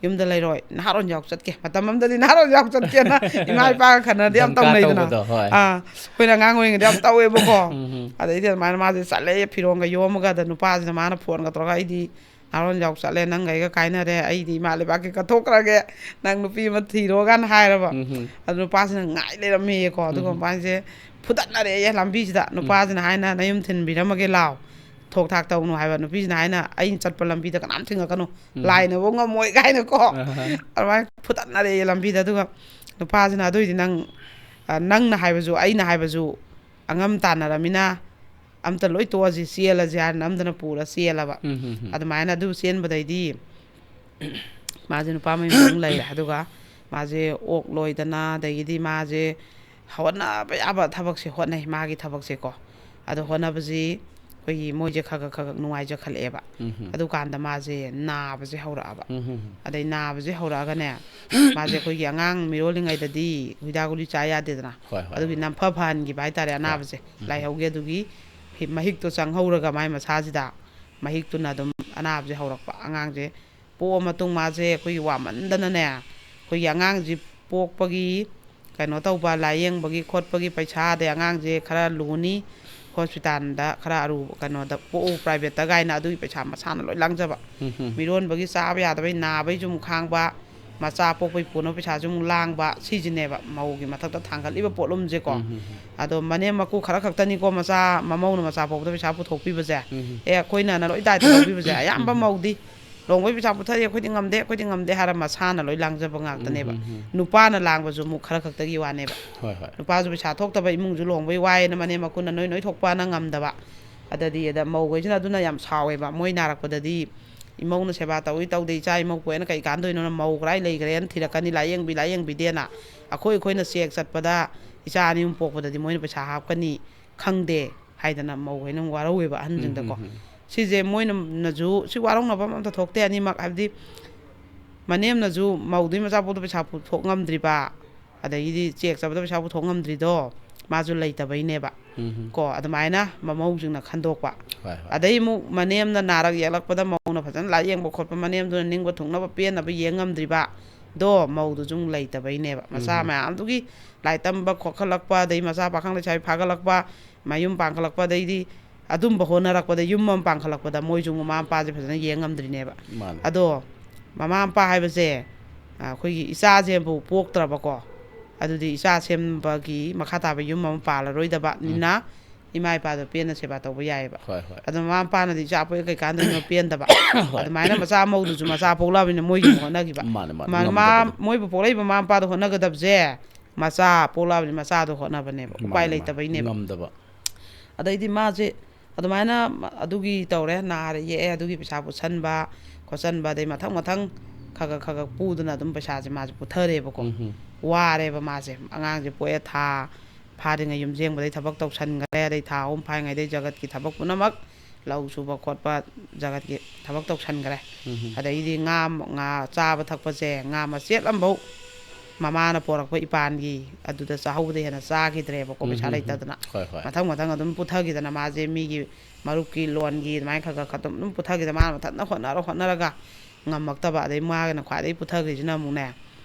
ꯌꯨꯝꯗ ꯂꯩꯔꯣꯏ, ꯅꯍꯥꯔꯣꯟ ꯌꯥꯎ ꯆꯠꯀꯦ"꯫ ꯃꯇꯝ ꯑꯃꯗꯗꯤ ꯅꯍꯥꯔꯣꯟ ꯌꯥꯎ ꯆꯠꯀꯦꯅ ꯏꯃꯥ ꯏꯄꯥꯒ ꯈꯟꯅꯔꯗꯤ ꯌꯥꯝ ꯙꯝꯀꯥ ꯇꯧꯅꯩꯗꯅ꯫ ꯇꯧꯕꯗꯣ, ꯍꯣꯏ. ꯑꯥ, ꯑꯩꯈꯣꯏꯅ ꯑꯉꯥꯡ ꯑꯣꯏꯔꯤꯉꯩꯗ ꯌꯥꯝ ꯇꯧꯋꯦꯕꯀꯣ꯫ ꯎꯝ. ꯑꯗꯩꯗꯤ ꯑꯗꯨꯃꯥꯏꯅ ꯃꯥꯁꯦ ꯆꯠꯂꯦ, ꯐꯤꯔꯣꯟꯒ ꯌꯣꯝꯃꯒ꯫ ꯑꯗ ꯅꯨꯄꯥꯁꯤꯅ ꯃꯥꯅ ꯐꯣꯟꯒ ꯇꯧꯔꯒ, "ꯑꯩꯗꯤ ꯅꯥꯔꯣꯟ ꯌꯥꯎ ꯆꯠꯂꯦ, ꯅꯪꯒ ꯑꯩꯒ ꯀꯥꯏꯅꯔꯦ, ꯑꯩꯗꯤ ꯏꯃꯥ ꯂꯩꯕꯥꯛꯀꯤ ꯀꯠꯊꯣꯛꯈ꯭ꯔꯒꯦ, ꯅꯪ ꯅꯨꯄꯤ ꯑꯃ ꯊꯤꯔꯣ ꯀꯥꯏꯅ ꯍꯥꯏꯔꯕ꯫ ꯎꯝ ꯍꯝ꯫ ꯑꯗꯨ ꯅꯨꯄꯥꯁꯤꯅ ꯉꯥꯏ ꯂꯩꯔꯝꯃꯦꯌꯦꯀꯣ꯫ ꯑꯗꯨꯒ ꯎꯝ ꯍꯝ꯫ ꯃꯕꯥꯅꯤꯁꯦ ꯐꯨꯗꯠꯅꯔꯦꯌꯦ ꯂꯝꯕꯤꯁꯤꯗ꯫ ꯎꯝ꯫ ꯅꯨꯄꯥꯁꯤꯅ ꯍꯥꯏꯅ, "ꯅꯌꯨꯝ ꯊꯤꯟꯕꯤꯔꯝꯃꯒꯦ ꯂꯥꯎ, ꯊꯣꯛ ꯊꯥꯛ ꯇꯧꯅꯨ" ꯍꯥꯏꯕ꯫ ꯅꯨꯄꯤꯁꯤꯅ ꯍꯥꯏꯅ, "ꯑꯩꯅ ꯆꯠꯄ ꯂꯝꯕꯤꯗ ꯀꯅꯥꯝ ꯊꯤꯡꯉꯛꯀꯅꯨ, ꯎꯝ꯫ ꯂꯥꯏꯅꯕꯨ ꯉꯝꯃꯣꯏ" ꯀꯥꯏꯅꯀꯣ꯫ ꯑꯍꯥ꯫ ꯑꯗꯨꯃꯥꯏꯅ ꯐꯨꯗꯠꯅꯔꯦꯌꯦ ꯂꯝꯕꯤꯗ꯫ ꯑꯗꯨꯒ ꯅꯨꯄꯥꯁꯤꯅ, "ꯑꯗꯨꯏꯗꯤ ꯅꯪ, ꯑ, ꯅꯪꯅ ꯍꯥꯏꯕꯁꯨ, ꯑꯩꯅ ꯍꯥꯏꯕꯁꯨ ꯑꯉꯝ ꯇꯥꯟꯅꯔꯃꯤꯅ ꯑꯝꯇ ꯂꯣꯏ ꯇꯣꯛꯑꯁꯤ, ꯆꯦꯜꯂꯁꯤ" ꯍꯥꯏꯅ ꯅꯝꯗꯅ ꯄꯨꯔ ꯆꯦꯜꯂꯕ꯫ ꯎꯝ, ꯎꯝ, ꯎꯝ꯫ ꯑꯗꯨꯃꯥꯏꯅ ꯑꯗꯨ ꯆꯦꯟꯕꯗꯩꯗꯤ ꯃꯥꯁꯦ ꯅꯨꯄꯥ ꯃꯌꯨꯝꯗ ꯑꯃꯨꯛ ꯂꯩꯔꯦ꯫ ꯑꯗꯨꯒ ꯃꯥꯁꯦ ꯑꯣꯛ ꯂꯣꯏꯗꯅ, ꯑꯗꯒꯤꯗꯤ ꯃꯥꯁꯦ ꯍꯣꯠꯅꯕ ꯌꯥꯕ ꯊꯕꯛꯁꯦ ꯍꯣꯠꯅꯩ, ꯃꯥꯒꯤ ꯊꯕꯛꯁꯦꯀꯣ꯫ ꯑꯗꯣ ꯍꯣꯠꯅꯕꯁꯤ ꯑꯩꯈꯣꯏꯒꯤ ꯃꯣꯏꯁꯦ ꯈꯔ ꯈꯔ ꯈꯔ ꯈꯔ ꯅꯨꯡꯉꯥꯏꯖꯈꯠꯂꯛꯑꯦꯕ꯫ ꯎꯝ, ꯎꯝ꯫ ꯑꯗꯨꯀꯥꯟꯗ ꯃꯥꯁꯦ ꯅꯥꯕꯁꯦ ꯍꯧꯔꯛꯑꯕ꯫ ꯎꯝ, ꯎꯝ, ꯎꯝ꯫ ꯑꯗꯩ ꯅꯥꯕꯁꯦ ꯍꯧꯔꯛꯑꯒꯅꯦ, ꯃꯥꯁꯦ ꯑꯩꯈꯣꯏꯒꯤ ꯑꯉꯥꯡ ꯃꯤꯔꯣꯜꯂꯤꯉꯩꯗꯗꯤ ꯍꯤꯗꯥꯛ ꯒꯨꯂꯤ ꯆꯥ ꯌꯥꯗꯦꯗꯅ꯫ ꯍꯣꯏ, ꯍꯣꯏ, ꯑꯗꯨꯒꯤ ꯍꯣꯏ꯫ ꯅꯝꯐ ꯐꯍꯟꯈꯤꯕ ꯍꯥꯏꯇꯥꯔꯦ ꯍꯣꯏ꯫ ꯑꯅꯥꯕꯁꯦ꯫ ꯎꯝ꯫ ꯂꯥꯏꯍꯧꯒꯤ ꯑꯗꯨꯒꯤ ꯍꯤ-, ꯃꯍꯤꯛꯇꯣ ꯆꯪꯍꯧꯔꯒ ꯃꯥꯏ ꯃꯁꯥꯁꯤꯗ ꯃꯍꯤꯛꯇꯨꯅ ꯑꯗꯨꯝ ꯑꯅꯥꯕꯁꯦ ꯍꯧꯔꯛꯄ꯫ ꯑꯉꯥꯡꯁꯦ ꯄꯣꯛꯑ ꯃꯇꯨꯡ ꯃꯥꯁꯦ ꯑꯩꯈꯣꯏꯒꯤ ꯋꯥꯃꯟꯗꯅꯅꯦ, ꯑꯩꯈꯣꯏꯒꯤ ꯑꯉꯥꯡꯁꯤ ꯄꯣꯛꯄꯒꯤ ꯀꯩꯅꯣ ꯇꯧꯕ, ꯂꯥꯏꯌꯦꯡꯕꯒꯤ ꯈꯣꯠꯄꯒꯤ ꯄꯩꯁꯥ, ꯑꯗꯩ ꯑꯉꯥꯡꯁꯦ ꯈꯔ ꯂꯨꯅꯤ, ꯍꯣꯁꯄꯤꯇꯥꯜꯗ ꯈꯔ ꯑꯔꯨꯕ ꯀꯩꯅꯣꯗ ꯄꯣꯛꯎ, ꯄ꯭ꯔꯥꯏꯚꯦꯠꯇ ꯀꯥꯏꯅ, ꯑꯗꯨꯒꯤ ꯄꯩꯁꯥ ꯃꯁꯥꯅ ꯂꯣꯏ ꯂꯥꯡꯖꯕ꯫ ꯎꯝ, ꯎꯝ꯫ ꯃꯤꯔꯣꯟꯕꯒꯤ ꯆꯥꯕ ꯌꯥꯗꯕꯩ, ꯅꯥꯕꯩꯁꯨ ꯑꯃꯨꯛ ꯈꯥꯡꯕ, ꯃꯆꯥ ꯄꯣꯛꯄꯩ ꯄꯨꯅꯕ ꯄꯩꯁꯥꯁꯨ ꯑꯃꯨꯛ ꯂꯥꯡꯕ, ꯁꯤꯁꯤꯅꯦꯕ ꯃꯧꯒꯤ ꯃꯊꯛꯇ ꯊꯥꯡꯒꯠꯂꯤꯕ ꯄꯣꯠꯂꯨꯝꯁꯦꯀꯣ꯫ ꯎꯝ, ꯎꯝ, ꯎꯝ꯫ ꯑꯗꯣ ꯃꯅꯦꯝ ꯃꯀꯨ ꯈꯔ ꯈꯛꯇꯅꯤꯀꯣ ꯃꯆꯥ, ꯃꯃꯧꯅ ꯃꯆꯥ ꯄꯣꯛꯄꯗ ꯄꯩꯁꯥ ꯄꯨꯊꯣꯛꯄꯤꯕꯁꯦ꯫ ꯎꯝ, ꯎꯝ꯫ ꯑꯦ, ꯑꯩꯈꯣꯏꯅ ꯂꯣꯏ ꯗꯥꯏꯇ ꯂꯧꯕꯤꯕꯁꯦ ꯑꯌꯥꯝꯕ ꯎꯝ, ꯎꯝ꯫ ꯃꯧꯗꯤ ꯂꯨꯍꯣꯡꯕꯩ ꯄꯩꯁꯥ ꯄꯨꯊꯔꯤ, ꯑꯩꯈꯣꯏꯗꯤ ꯉꯝꯗꯦ, ꯑꯩꯈꯣꯏꯗꯤ ꯉꯝꯗꯦ ꯍꯥꯏꯔ ꯃꯁꯥꯅ ꯂꯣꯏ ꯂꯥꯡꯖꯕ ꯉꯥꯛꯇꯅꯦꯕ꯫ ꯎꯝ, ꯎꯝ, ꯎꯝ꯫ ꯅꯨꯄꯥꯅ ꯂꯥꯡꯕꯁꯨ ꯑꯃꯨꯛ ꯈꯔ ꯈꯛꯇꯒꯤ ꯋꯥꯅꯦꯕ꯫ ꯍꯣꯏ, ꯍꯣꯏ꯫ ꯅꯨꯄꯥꯁꯨ ꯄꯩꯁꯥ ꯊꯣꯛꯇꯕ ꯏꯃꯨꯡꯁꯨ ꯂꯨꯍꯣꯡꯕꯩ ꯋꯥꯏꯅ ꯃꯅꯦꯝ ꯃꯀꯨꯅ ꯅꯣꯏ ꯅꯣꯏ ꯊꯣꯛꯄꯅ ꯉꯝꯗꯕ꯫ ꯑꯗꯗꯤ ꯑꯗ ꯃꯧꯈꯩꯁꯤꯅ ꯑꯗꯨꯅ ꯌꯥꯝ ꯁꯥꯎꯋꯦꯕ꯫ ꯃꯣꯏ ꯅꯥꯔꯛꯄꯗꯗꯤ ꯏꯃꯧꯅ ꯁꯦꯕꯥ ꯇꯧꯏ ꯇꯧꯗꯦ, ꯏꯆꯥ ꯏꯃꯧ ꯄꯣꯛꯑꯦꯅ ꯀꯩ ꯀꯥꯟꯗꯣꯏꯅꯣꯅ ꯃꯧ ꯀꯔꯥꯏ ꯂꯩꯈ꯭ꯔꯦꯅ ꯊꯤꯔꯛꯀꯅꯤ, ꯂꯥꯏꯌꯦꯡꯕꯤ ꯂꯥꯏꯌꯦꯡꯕꯤꯗꯦꯅ꯫ ꯑꯩꯈꯣꯏ ꯑꯩꯈꯣꯏꯅ ꯆꯦꯛ ꯆꯠꯄꯗ ꯏꯆꯥ ꯑꯅꯤ ꯑꯍꯨꯝ ꯄꯣꯛꯄꯗꯗꯤ ꯃꯣꯏꯅ ꯄꯩꯁꯥ ꯍꯥꯞꯀꯅꯤ ꯈꯪꯗꯦ ꯍꯥꯏꯗꯅ ꯃꯧꯈꯩꯅ ꯑꯃꯨꯛ ꯋꯥꯔꯧꯋꯦꯕ ꯎꯝ, ꯑꯍꯟꯁꯤꯡꯗꯀꯣ꯫ ꯎꯝ, ꯎꯝ꯫ ꯁꯤꯁꯦ ꯃꯣꯏꯅꯁꯨ, ꯁꯤ ꯋꯥꯔꯧꯅꯕ ꯑꯝꯇ ꯊꯣꯛꯇꯦ ꯑꯅꯤꯃꯛ, ꯍꯥꯏꯕꯗꯤ ꯃꯅꯦꯝꯅꯁꯨ ꯃꯧꯗꯨꯒꯤ ꯃꯆꯥ ꯄꯣꯛꯇ ꯄꯩꯁꯥ ꯄꯨꯊꯣꯛ ꯉꯝꯗ꯭ꯔꯤꯕ, ꯑꯗꯒꯤꯗꯤ ꯆꯦꯛ ꯆꯠꯄꯗ ꯄꯩꯁꯥ ꯄꯨꯊꯣꯛ ꯉꯝꯗ꯭ꯔꯤꯗꯣ ꯃꯥꯁꯨ ꯂꯩꯇꯕꯩꯅꯦꯕ꯫ ꯎꯝ, ꯎꯝ꯫ ꯀꯣ, ꯑꯗꯨꯃꯥꯏꯅ ꯃꯃꯧꯁꯤꯡꯅ ꯈꯟꯗꯣꯛꯄ꯫ ꯍꯣꯏ, ꯍꯣꯏ꯫ ꯑꯗꯩ ꯑꯃꯨꯛ ꯃꯅꯦꯝꯅ ꯅꯥꯔꯛ ꯌꯦꯛꯂꯛꯄꯗ ꯃꯧꯅ ꯐꯖꯅ ꯂꯥꯏꯌꯦꯡꯕ ꯈꯣꯠꯄ, ꯃꯅꯦꯝꯗꯨꯅ ꯅꯤꯡꯕ ꯊꯨꯡꯅꯕ ꯄꯦꯟꯅꯕ ꯌꯦꯡ ꯉꯝꯗ꯭ꯔꯤꯕ ꯗꯣ ꯃꯧꯗꯨꯁꯨ ꯑꯃꯨꯛ ꯂꯩꯇꯕꯩꯅꯦꯕ꯫ ꯃꯆꯥ ꯎꯝ꯫ ꯃꯌꯥꯝꯗꯨꯒꯤ ꯂꯥꯏ ꯇꯝꯕ ꯈꯣꯠꯀꯠꯂꯛꯄ, ꯑꯗꯩ ꯃꯆꯥ ꯄꯥꯈꯪ ꯂꯩꯁꯥꯕꯤ ꯐꯥꯒꯠꯂꯛꯄ, ꯃꯌꯨꯝ ꯄꯥꯟꯈꯠꯂꯛꯄ, ꯑꯗꯩꯗꯤ ꯑꯗꯨꯝꯕ ꯍꯣꯠꯅꯔꯛꯄꯗ, ꯌꯨꯝ ꯑꯃ ꯄꯥꯟꯈꯠꯂꯛꯄꯗ ꯃꯣꯏꯁꯨ ꯃꯃꯥ ꯃꯄꯥꯁꯦ ꯐꯖꯅ ꯌꯦꯡ ꯉꯝꯗ꯭ꯔꯤꯅꯦꯕ꯫ ꯃꯥꯅꯦ꯫ ꯑꯗꯣ ꯃꯃꯥ ꯃꯄꯥ ꯍꯥꯏꯕꯁꯦ, ꯑ, ꯑꯩꯈꯣꯏꯒꯤ ꯏꯆꯥꯁꯦꯕꯨ ꯄꯣꯛꯇ꯭ꯔꯕꯀꯣ, ꯑꯗꯨꯗꯤ ꯏꯆꯥ ꯁꯦꯝꯕꯒꯤ ꯃꯈꯥ ꯇꯥꯕ ꯌꯨꯝ ꯑꯃ ꯄꯥꯜꯂꯔꯣꯏꯗꯕꯅꯤꯅ, ꯏꯃꯥ ꯏꯄꯥꯗꯣ ꯄꯦꯟꯅ ꯁꯦꯕꯥ ꯇꯧꯕ ꯌꯥꯏꯑꯕ꯫ ꯍꯣꯏ, ꯍꯣꯏ꯫ ꯑꯗꯣ ꯃꯃꯥ ꯃꯄꯥꯅꯗꯤ ꯏꯆꯥ ꯄꯣꯛꯑꯦ ꯀꯩꯀꯥꯟꯗꯅꯣ ꯄꯦꯟꯗꯕ꯫ ꯑꯗꯨꯃꯥꯏꯅ ꯃꯆꯥ ꯃꯧꯗꯨꯁꯨ ꯃꯆꯥ ꯄꯣꯛꯂꯛꯑꯕꯅꯤꯅ ꯃꯣꯏꯒꯤ ꯍꯣꯠꯅꯈꯤꯕ꯫ ꯃꯥꯅꯦ, ꯃꯥꯅꯦ꯫ ꯃꯥ-, ꯃꯥ-, ꯉꯝꯗꯕꯗꯣ꯫ ꯃꯣꯏꯕꯨ ꯄꯣꯛꯂꯛꯏꯕ ꯃꯃꯥ ꯃꯄꯥꯗꯣ ꯍꯣꯠꯅꯒꯗꯕꯁꯦ, ꯃꯆꯥ ꯄꯣꯛꯂꯛꯑꯕꯅꯤ ꯃꯆꯥꯗꯣ ꯍꯣꯠꯅꯕꯅꯦꯕ꯫ ꯎꯄꯥꯏ ꯃꯥꯅꯦ, ꯃꯥꯅꯦ꯫ ꯂꯩꯇꯕꯩꯅꯦꯕ꯫ ꯉꯝꯗꯕ꯫ ꯑꯗꯩꯗꯤ ꯃꯥꯁꯦ ꯑꯗꯨꯃꯥꯏꯅ ꯑꯗꯨꯒꯤ ꯇꯧꯔꯦ, ꯅꯥꯔꯦ ꯌꯦꯛꯑꯦ, ꯑꯗꯨꯒꯤ ꯄꯩꯁꯥ ꯄꯨꯠꯁꯟꯕ ꯈꯣꯠꯆꯟꯕ, ꯑꯗꯩ ꯃꯊꯪ ꯃꯊꯪ ꯈꯒ ꯈꯒ ꯄꯨꯗꯅ ꯑꯗꯨꯝ ꯄꯩꯁꯥꯁꯦ ꯃꯥꯁꯦ ꯄꯨꯊꯔꯦꯕꯀꯣ꯫ ꯎꯝ ꯍꯝ꯫ ꯋꯥꯔꯦꯕ ꯃꯥꯁꯦ꯫ ꯑꯉꯥꯡꯁꯦ ꯄꯣꯛꯑꯦ, ꯊꯥ ꯐꯥꯗ꯭ꯔꯤꯉꯩ ꯌꯨꯝ ꯌꯦꯡꯕꯗꯩ ꯊꯕꯛ ꯇꯧꯁꯟꯈ꯭ꯔꯦ, ꯑꯗꯩ ꯊꯥ ꯑꯍꯨꯝ ꯐꯥꯔꯤꯉꯩꯗꯩ ꯖꯒꯠꯀꯤ ꯊꯕꯛ ꯄꯨꯝꯅꯃꯛ, ꯂꯧ ꯁꯨꯕ ꯈꯣꯠꯄ, ꯖꯒꯠꯀꯤ ꯊꯕꯛ ꯇꯧꯁꯟꯈ꯭ꯔꯦ꯫ ꯎꯝ ꯍꯝ꯫ ꯑꯗꯩꯗꯤ ꯉꯥ, ꯉꯥ ꯆꯥꯕ ꯊꯛꯄꯁꯦ, ꯉꯥ ꯃꯆꯦꯠ ꯑꯃꯐꯧ ꯃꯃꯥꯅ ꯄꯣꯔꯛꯄ ꯏꯄꯥꯟꯒꯤ ꯑꯗꯨꯗ ꯆꯥꯍꯧꯕꯗꯩ ꯍꯦꯟꯅ ꯆꯥꯈꯤꯗ꯭ꯔꯦꯕꯀꯣ, ꯄꯩꯁꯥ ꯎꯝ ꯍꯝ꯫ ꯂꯩꯇꯗꯅ꯫ ꯍꯣꯏ, ꯍꯣꯏ꯫ ꯃꯊꯪ ꯃꯊꯪ ꯑꯗꯨꯝ ꯄꯨꯊꯈꯤꯗꯅ ꯃꯥꯁꯦ ꯃꯤꯒꯤ ꯃꯔꯨꯞꯀꯤ ꯂꯣꯟꯒꯤ ꯑꯗꯨꯃꯥꯏꯅ ꯈꯔ ꯈꯔ ꯑꯗꯨꯝ, ꯑꯗꯨꯝ ꯄꯨꯊꯈꯤꯗꯅ ꯃꯥꯅ ꯃꯊꯟꯇ ꯍꯣꯠꯅꯔ ꯍꯣꯠꯅꯔꯒ ꯉꯝꯃꯛꯇꯕ꯫ ꯑꯗꯩ ꯃꯥꯒꯤꯅ ꯈ꯭ꯋꯥꯏꯗꯒꯤ ꯄꯨꯊꯈ꯭ꯔꯤꯁꯤꯅ ꯑꯃꯨꯛꯅꯦ,